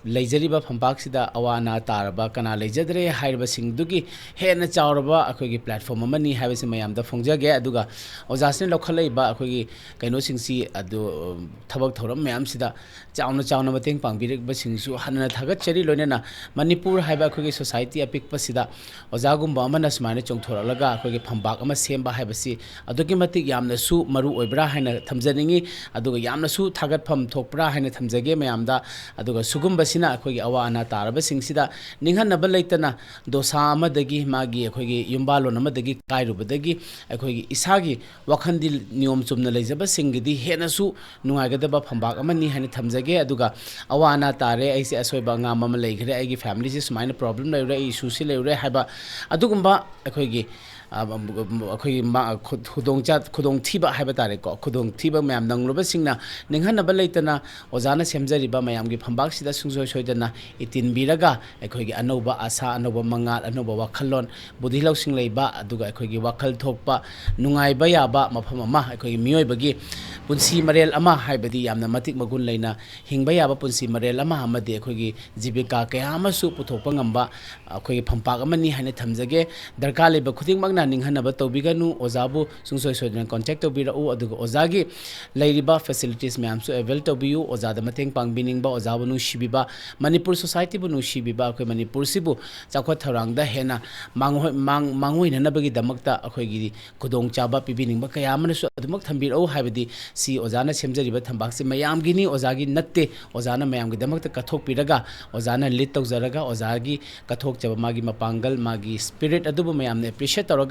ꯂꯩꯖꯔꯤꯕ ꯐꯝꯄꯥꯛꯁꯤꯗ ꯑꯋꯥ ꯑꯅꯥ ꯇꯥꯔꯕ ꯀꯅꯥ ꯂꯩꯖꯗ꯭ꯔꯦ ꯍꯥꯏꯔꯤꯕꯁꯤꯡꯗꯨꯒꯤ ꯍꯦꯟꯅ ꯆꯥꯎꯔꯕ ꯑꯩꯈꯣꯏꯒꯤ platform ꯑꯃꯅꯤ ꯍꯥꯏꯕꯁꯤ ꯃꯌꯥꯝꯗ ꯐꯣꯡꯖꯒꯦ꯫ ꯑꯗꯨꯒ ꯑꯣꯖꯥꯁꯤꯅ ꯂꯧꯈꯠꯂꯛꯏꯕ ꯑꯩꯈꯣꯏꯒꯤ ꯀꯩꯅꯣꯁꯤꯡꯁꯤ ꯑꯗꯨ, ꯎꯝ, ꯊꯕꯛ ꯊꯧꯔꯝ ꯃꯌꯥꯝꯁꯤꯗ ꯆꯥꯎꯅ ꯆꯥꯎꯅ ꯃꯇꯦꯡ ꯄꯥꯡꯕꯤꯔꯛꯄꯁꯤꯡꯁꯨ ꯍꯟꯅ ꯊꯥꯒꯠꯆꯔꯤ꯫ ꯂꯣꯏꯅꯅ ꯃꯅꯤꯄꯨꯔ ꯍꯥꯏꯕ ꯑꯩꯈꯣꯏꯒꯤ society ꯑꯄꯤꯛꯄꯁꯤꯗ ꯑꯣꯖꯥꯒꯨꯝꯕ ꯑꯃꯅ ꯁꯨꯃꯥꯏꯅ ꯆꯣꯡꯊꯣꯔꯛꯂꯒ ꯑꯩꯈꯣꯏꯒꯤ ꯐꯝꯄꯥꯛ ꯑꯃ ꯁꯦꯝꯕ ꯍꯥꯏꯕꯁꯤ ꯑꯗꯨꯛꯀꯤ ꯃꯇꯤꯛ ꯌꯥꯝꯅꯁꯨ ꯃꯔꯨ ꯑꯣꯏꯕ꯭ꯔꯥ ꯍꯥꯏꯅ ꯊꯝꯖꯅꯤꯡꯉꯤ, ꯑꯗꯨꯒ ꯌꯥꯝꯅꯁꯨ ꯊꯥꯒꯠꯐꯝ ꯊꯣꯛꯄ꯭ꯔꯥ ꯍꯥꯏꯅ ꯊꯝꯖꯒꯦ ꯃꯌꯥꯝꯗ꯫ ꯑꯗꯨꯒ ꯁꯤꯒꯨꯝꯕꯁꯤꯅ ꯑꯩꯈꯣꯏꯒꯤ ꯑꯋꯥ ꯑꯅꯥ ꯇꯥꯔꯕꯁꯤꯡꯁꯤꯗ ꯅꯤꯡꯍꯟꯅꯕ ꯂꯩꯇꯅ ꯗꯣꯁꯥ ꯑꯃꯗꯒꯤ, ꯃꯥꯒꯤ ꯑꯩꯈꯣꯏꯒꯤ ꯌꯨꯝꯕꯥꯜꯂꯣꯟ ꯑꯃꯗꯒꯤ ꯀꯥꯏꯔꯨꯕꯗꯒꯤ ꯑꯩꯈꯣꯏꯒꯤ ꯏꯁꯥꯒꯤ ꯋꯥꯈꯜꯗꯤ ꯅꯤꯌꯣꯝ ꯆꯨꯝꯅ ꯂꯩꯖꯕꯁꯤꯡꯒꯤꯗꯤ ꯍꯦꯟꯅꯁꯨ ꯅꯨꯡꯉꯥꯏꯒꯗꯕ ꯐꯝꯄꯥꯛ ꯑꯃꯅꯤ ꯍꯥꯏꯅ ꯊꯝꯖꯒꯦ꯫ ꯑꯗꯨꯒ ꯑꯋꯥ ꯑꯅꯥ ꯇꯥꯔꯦ, ꯑꯩꯁꯦ ꯑꯁꯣꯏꯕ ꯑꯉꯥꯝ ꯑꯃ ꯂꯩꯈ꯭ꯔꯦ, ꯑꯩꯒꯤ familyꯁꯤ ꯁꯨꯃꯥꯏꯅ problem ꯂꯩꯔꯨꯔꯦ, ꯑꯩ issueꯁꯤ ꯂꯩꯔꯨꯔꯦ ꯍꯥꯏꯕ ꯑꯗꯨꯒꯨꯝꯕ ꯑꯩꯈꯣꯏꯒꯤ, ꯑ, ꯑꯩꯈꯣꯏꯒꯤ ꯃꯥ-, ꯈꯨ-, ꯈꯨꯗꯣꯡꯆꯥ-, ꯈꯨꯗꯣꯡꯊꯤꯕ ꯍꯥꯏꯕ ꯇꯥꯔꯦꯀꯣ, ꯈꯨꯗꯣꯡꯊꯤꯕ ꯃꯌꯥꯝ ꯅꯪꯂꯨꯕꯁꯤꯡꯅ ꯅꯤꯡꯍꯟꯅꯕ ꯂꯩꯇꯅ ꯑꯣꯖꯥꯅ ꯁꯦꯝꯖꯔꯤꯕ ꯃꯌꯥꯝꯒꯤ ꯐꯝꯄꯥꯛꯁꯤꯗ ꯁꯨꯡꯁꯣꯏ ꯁꯣꯏꯗꯅ ꯏꯇꯤꯟꯕꯤꯔꯒ ꯑꯩꯈꯣꯏꯒꯤ ꯑꯅꯧꯕ ꯑꯁꯥ, ꯑꯅꯧꯕ ꯃꯉꯥꯜ, ꯑꯅꯧꯕ ꯋꯥꯈꯜꯂꯣꯟ, ꯕꯨꯙꯤ ꯂꯧꯁꯤꯡ ꯂꯩꯕ, ꯑꯗꯨꯒ ꯑꯩꯈꯣꯏꯒꯤ ꯋꯥꯈꯜ ꯊꯣꯛꯄ, ꯅꯨꯡꯉꯥꯏꯕ ꯌꯥꯕ ꯃꯐꯝ ꯑꯃ, ꯑꯩꯈꯣꯏꯒꯤ ꯃꯤꯑꯣꯏꯕꯒꯤ ꯄꯨꯟꯁꯤ ꯃꯔꯦꯜ ꯑꯃ ꯍꯥꯏꯕꯗꯤ ꯌꯥꯝꯅ ꯃꯇꯤꯛ ꯃꯒꯨꯟ ꯂꯩꯅ ꯍꯤꯡꯕ ꯌꯥꯕ ꯄꯨꯟꯁꯤ ꯃꯔꯦꯜ ꯑꯃ ꯑꯃꯗꯤ ꯑꯩꯈꯣꯏꯒꯤ ꯖꯤꯕꯤꯀꯥ ꯀꯌꯥ ꯑꯃꯁꯨ ꯄꯨꯊꯣꯛꯄ ꯉꯝꯕ ꯑꯩꯈꯣꯏꯒꯤ ꯐꯝꯄꯥꯛ ꯑꯃꯅꯤ ꯍꯥꯏꯅ ꯊꯝꯖꯒꯦ꯫ ꯗꯔꯀꯥꯔ ꯂꯩꯕ ꯈꯨꯗꯤꯡꯃꯛꯅ ꯅꯤꯡꯍꯟꯅꯕ ꯇꯧꯕꯤꯒꯅꯨ, ꯑꯣꯖꯥꯕꯨ ꯁꯨꯡꯁꯣꯏ ꯁꯣꯏꯗꯅ contact ꯇꯧꯕꯤꯔꯛꯎ, ꯑꯗꯨꯒ ꯑꯣꯖꯥꯒꯤ ꯂꯩꯔꯤꯕ facilities ꯃꯌꯥꯝꯁꯨ avail ꯇꯧꯕꯤꯌꯨ꯫ ꯑꯣꯖꯥꯗ ꯃꯇꯦꯡ ꯄꯥꯡꯕꯤꯅꯤꯡꯕ, ꯑꯣꯖꯥꯕꯨ ꯅꯨꯡꯁꯤꯕꯤꯕ, ꯃꯅꯤꯄꯨꯔ societyꯕꯨ ꯅꯨꯡꯁꯤꯕꯤꯕ, ꯑꯩꯈꯣꯏ ꯃꯅꯤꯄꯨꯔꯁꯤꯕꯨ ꯆꯥꯎꯈꯠ ꯊꯧꯔꯥꯡꯗ ꯍꯦꯟꯅ ꯃꯥꯡꯑꯣꯏ-, ꯃꯥꯡ-, ꯃꯥꯡꯑꯣꯏꯅꯅꯕꯒꯤꯗꯃꯛꯇ ꯑꯩꯈꯣꯏꯒꯤ ꯈꯨꯗꯣꯡꯆꯥꯕ ꯄꯤꯕꯤꯅꯤꯡꯕ ꯀꯌꯥ ꯑꯃꯅꯁꯨ ꯑꯗꯨꯃꯛ ꯊꯝꯕꯤꯔꯛꯎ꯫ ꯍꯥꯏꯕꯗꯤ ꯁꯤ ꯑꯣꯖꯥꯅ ꯁꯦꯝꯖꯔꯤꯕ ꯊꯝꯄꯥꯛꯁꯤ ꯃꯌꯥꯝꯒꯤꯅꯤ, ꯑꯣꯖꯥꯒꯤ ꯅꯠꯇꯦ꯫ ꯑꯣꯖꯥꯅ ꯃꯌꯥꯝꯒꯤꯗꯃꯛꯇ ꯀꯠꯊꯣꯛꯄꯤꯔꯒ, ꯑꯣꯖꯥꯅ lead ꯇꯧꯖꯔꯒ, ꯑꯣꯖꯥꯒꯤ ꯀꯠꯊꯣꯛꯆꯕ ꯃꯥꯒꯤ ꯃꯄꯥꯡꯒꯜ, ꯃꯥꯒꯤ spirit ꯑꯗꯨꯕꯨ ꯃꯌꯥꯝꯅ appreciate ꯇꯧꯔꯒ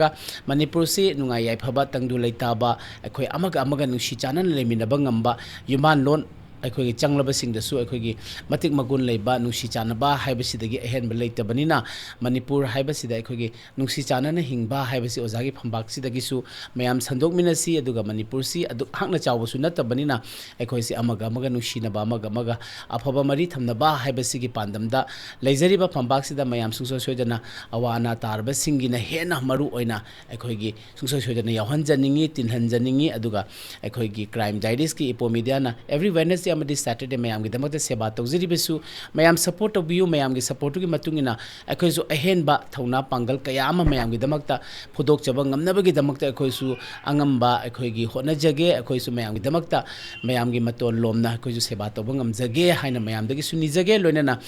ꯃꯅꯤꯄꯨꯔꯁꯤ ꯅꯨꯡꯉꯥꯏ ꯌꯥꯏꯐꯕ, ꯇꯪꯗꯨ ꯂꯩꯇꯥꯕ, ꯑꯩꯈꯣꯏ ꯑꯃꯒ ꯑꯃꯒ ꯅꯨꯡꯁꯤ ꯆꯥꯟꯅꯅ ꯂꯩꯃꯤꯟꯅꯕ ꯉꯝꯕ, ꯌꯨꯝꯕꯥꯟꯂꯣꯟ ꯑꯩꯈꯣꯏꯒꯤ ꯆꯪꯂꯕꯁꯤꯡꯗꯁꯨ ꯑꯩꯈꯣꯏꯒꯤ ꯃꯇꯤꯛ ꯃꯒꯨꯟ ꯂꯩꯕ, ꯅꯨꯡꯁꯤ ꯆꯥꯟꯅꯕ ꯍꯥꯏꯕꯁꯤꯗꯒꯤ ꯑꯍꯦꯟꯕ ꯂꯩꯇꯕꯅꯤꯅ, ꯃꯅꯤꯄꯨꯔ ꯍꯥꯏꯕꯁꯤꯗ ꯑꯩꯈꯣꯏꯒꯤ ꯅꯨꯡꯁꯤ ꯆꯥꯟꯅꯅ ꯍꯤꯡꯕ ꯍꯥꯏꯕꯁꯤ ꯑꯣꯖꯥꯒꯤ ꯐꯝꯄꯥꯛꯁꯤꯗꯒꯤꯁꯨ ꯃꯌꯥꯝ ꯁꯟꯗꯣꯛꯃꯤꯟꯅꯁꯤ꯫ ꯑꯗꯨꯒ ꯃꯅꯤꯄꯨꯔꯁꯤ ꯑꯗꯨꯛ ꯍꯥꯛꯅ ꯆꯥꯎꯕꯁꯨ ꯅꯠꯇꯕꯅꯤꯅ, ꯑꯩꯈꯣꯏꯁꯦ ꯑꯃꯒ ꯑꯃꯒ ꯅꯨꯡꯁꯤꯅꯕ, ꯑꯃꯒ ꯑꯃꯒ ꯑꯐꯕ ꯃꯔꯤ ꯊꯝꯅꯕ ꯍꯥꯏꯕꯁꯤꯒꯤ ꯄꯥꯟꯗꯝꯗ ꯂꯩꯖꯔꯤꯕ ꯐꯝꯄꯥꯛꯁꯤꯗ ꯃꯌꯥꯝ ꯁꯨꯡꯁꯣꯏ ꯁꯣꯏꯗꯅ ꯑꯋꯥ ꯑꯅꯥ ꯇꯥꯔꯕꯁꯤꯡꯒꯤꯅ ꯍꯦꯟꯅ ꯃꯔꯨ ꯑꯣꯏꯅ ꯑꯩꯈꯣꯏꯒꯤ ꯁꯨꯡꯁꯣꯏ ꯁꯣꯏꯗꯅ ꯌꯥꯎꯍꯟꯖꯅꯤꯡꯉꯤ, ꯇꯤꯟꯍꯟꯖꯅꯤꯡꯉꯤ꯫ ꯑꯗꯨꯒ ꯑꯩꯈꯣꯏꯒꯤ Crime Diaries ꯀꯤ ꯏꯄꯣ ꯃꯤꯗꯤꯌꯥꯅ every Wednesday ꯑꯃꯗꯤ Saturday ꯃꯌꯥꯝꯒꯤꯗꯃꯛꯇ ꯁꯦꯕꯥ ꯇꯧꯖꯔꯤꯕꯁꯨ ꯃꯌꯥꯝ support ꯇꯧꯕꯤꯌꯨ꯫ ꯃꯌꯥꯝꯒꯤ supportꯇꯨꯒꯤ ꯃꯇꯨꯡ ꯏꯟꯅ ꯑꯩꯈꯣꯏꯁꯨ ꯑꯍꯦꯟꯕ ꯊꯧꯅꯥ ꯄꯥꯡꯒꯜ ꯀꯌꯥ ꯑꯃ ꯃꯌꯥꯝꯒꯤꯗꯃꯛꯇ ꯐꯨꯗꯣꯛꯆꯕ ꯉꯝꯅꯕꯒꯤꯗꯃꯛꯇ ꯑꯩꯈꯣꯏꯁꯨ ꯑꯉꯝꯕ ꯑꯩꯈꯣꯏꯒꯤ ꯍꯣꯠꯅꯖꯒꯦ꯫ ꯑꯩꯈꯣꯏꯁꯨ ꯃꯌꯥꯝꯒꯤꯗꯃꯛꯇ, ꯃꯌꯥꯝꯒꯤ ꯃꯇꯣꯟ ꯂꯣꯝꯅ ꯑꯩꯈꯣꯏꯁꯨ ꯁꯦꯕꯥ ꯇꯧꯕ ꯉꯝꯖꯒꯦ ꯍꯥꯏꯅ ꯃꯌꯥꯝꯗꯒꯤꯁꯨ ꯅꯤꯖꯒꯦ꯫ ꯂꯣꯏꯅꯅ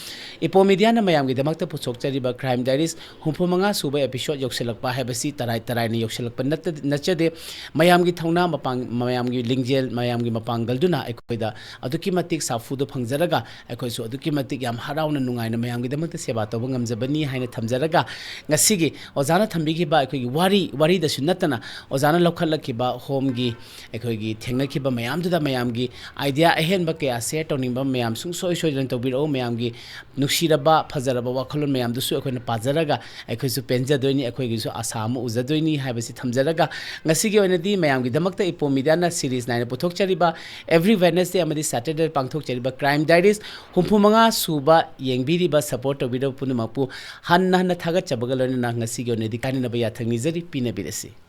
ꯏꯄꯣ ꯃꯤꯗꯤꯌꯥꯅ ꯃꯌꯥꯝꯒꯤꯗꯃꯛꯇ ꯄꯨꯊꯣꯛꯆꯔꯤꯕ Crime Diaries ꯍꯨꯝꯐꯨ ꯃꯉꯥ ꯁꯨꯕ episode ꯌꯧꯁꯤꯜꯂꯛꯄ ꯍꯥꯏꯕꯁꯤ ꯇꯔꯥꯏ ꯇꯔꯥꯏꯅ ꯌꯧꯁꯤꯜꯂꯛꯄ ꯅꯠꯇ-, ꯅꯠꯆꯗꯦ꯫ ꯃꯌꯥꯝꯒꯤ ꯊꯧꯅꯥ, ꯃꯄꯥꯡ-, ꯃꯌꯥꯝꯒꯤ ꯂꯤꯡꯖꯦꯜ, ꯃꯌꯥꯝꯒꯤ ꯃꯄꯥꯡꯒꯜꯗꯨꯅ ꯑꯩꯈꯣꯏꯗ ꯑꯗꯨꯛꯀꯤ ꯃꯇꯤꯛ ꯁꯥꯐꯨꯗꯣ ꯐꯪꯖꯔꯒ, ꯑꯩꯈꯣꯏꯁꯨ ꯑꯗꯨꯛꯀꯤ ꯃꯇꯤꯛ ꯌꯥꯝ ꯍꯔꯥꯎꯅ, ꯅꯨꯡꯉꯥꯏꯅ ꯃꯌꯥꯝꯒꯤꯗꯃꯛꯇ ꯁꯦꯕꯥ ꯇꯧꯕ ꯉꯝꯖꯕꯅꯤ ꯍꯥꯏꯅ ꯊꯝꯖꯔꯒ, ꯉꯁꯤꯒꯤ ꯑꯣꯖꯥꯅ ꯊꯝꯕꯤꯈꯤꯕ ꯑꯩꯈꯣꯏꯒꯤ ꯋꯥꯔꯤ, ꯋꯥꯔꯤꯗꯁꯨ ꯅꯠꯇꯅ ꯑꯣꯖꯥꯅ ꯂꯧꯈꯠꯂꯛꯈꯤꯕ ꯍꯣꯝꯒꯤ ꯑꯩꯈꯣꯏꯒꯤ ꯊꯦꯡꯅꯈꯤꯕ ꯃꯌꯥꯝꯗꯨꯗ ꯃꯌꯥꯝꯒꯤ idea ꯑꯍꯦꯟꯕ ꯀꯌꯥ share ꯇꯧꯅꯤꯡꯕ ꯃꯌꯥꯝ ꯁꯨꯡꯁꯣꯏ ꯁꯣꯏꯗꯅ ꯇꯧꯕꯤꯔꯛꯎ꯫ ꯃꯌꯥꯝꯒꯤ ꯅꯨꯡꯁꯤꯔꯕ, ꯐꯖꯔꯕ ꯋꯥꯈꯜꯂꯣꯟ ꯃꯌꯥꯝꯗꯨꯁꯨ ꯑꯩꯈꯣꯏꯅ ꯄꯥꯖꯔꯒ ꯑꯩꯈꯣꯏꯁꯨ ꯄꯦꯟꯖꯗꯣꯏꯅꯤ, ꯑꯩꯈꯣꯏꯒꯤꯁꯨ ꯑꯁꯥ ꯑꯃ ꯎꯖꯗꯣꯏꯅꯤ ꯍꯥꯏꯕꯁꯤ ꯊꯝꯖꯔꯒ, ꯉꯁꯤꯒꯤ ꯑꯣꯏꯅꯗꯤ ꯃꯌꯥꯝꯒꯤꯗꯃꯛꯇ ꯏꯄꯣ ꯃꯤꯗꯤꯌꯥꯅ series ꯅꯥꯏꯅ ꯄꯨꯊꯣꯛꯆꯔꯤꯕ every Wednesday ꯑꯃꯗꯤ Saturday ꯄꯥꯡꯊꯣꯛꯆꯔꯤꯕ Crime Diaries ꯍꯨꯝꯐꯨ ꯃꯉꯥ ꯁꯨꯕ ꯌꯦꯡꯕꯤꯔꯤꯕ, support ꯇꯧꯕꯤꯔꯕ ꯄꯨꯝꯅꯃꯛꯄꯨ ꯍꯟꯅ ꯍꯟꯅ ꯊꯥꯒꯠꯆꯕꯒ ꯂꯣꯏꯅꯅ ꯉꯁꯤꯒꯤ ꯑꯣꯏꯅꯗꯤ ꯀꯥꯏꯅꯅꯕ ꯌꯥꯊꯪ ꯅꯤꯖꯔꯤ꯫ ꯄꯤꯅꯕꯤꯔꯁꯤ꯫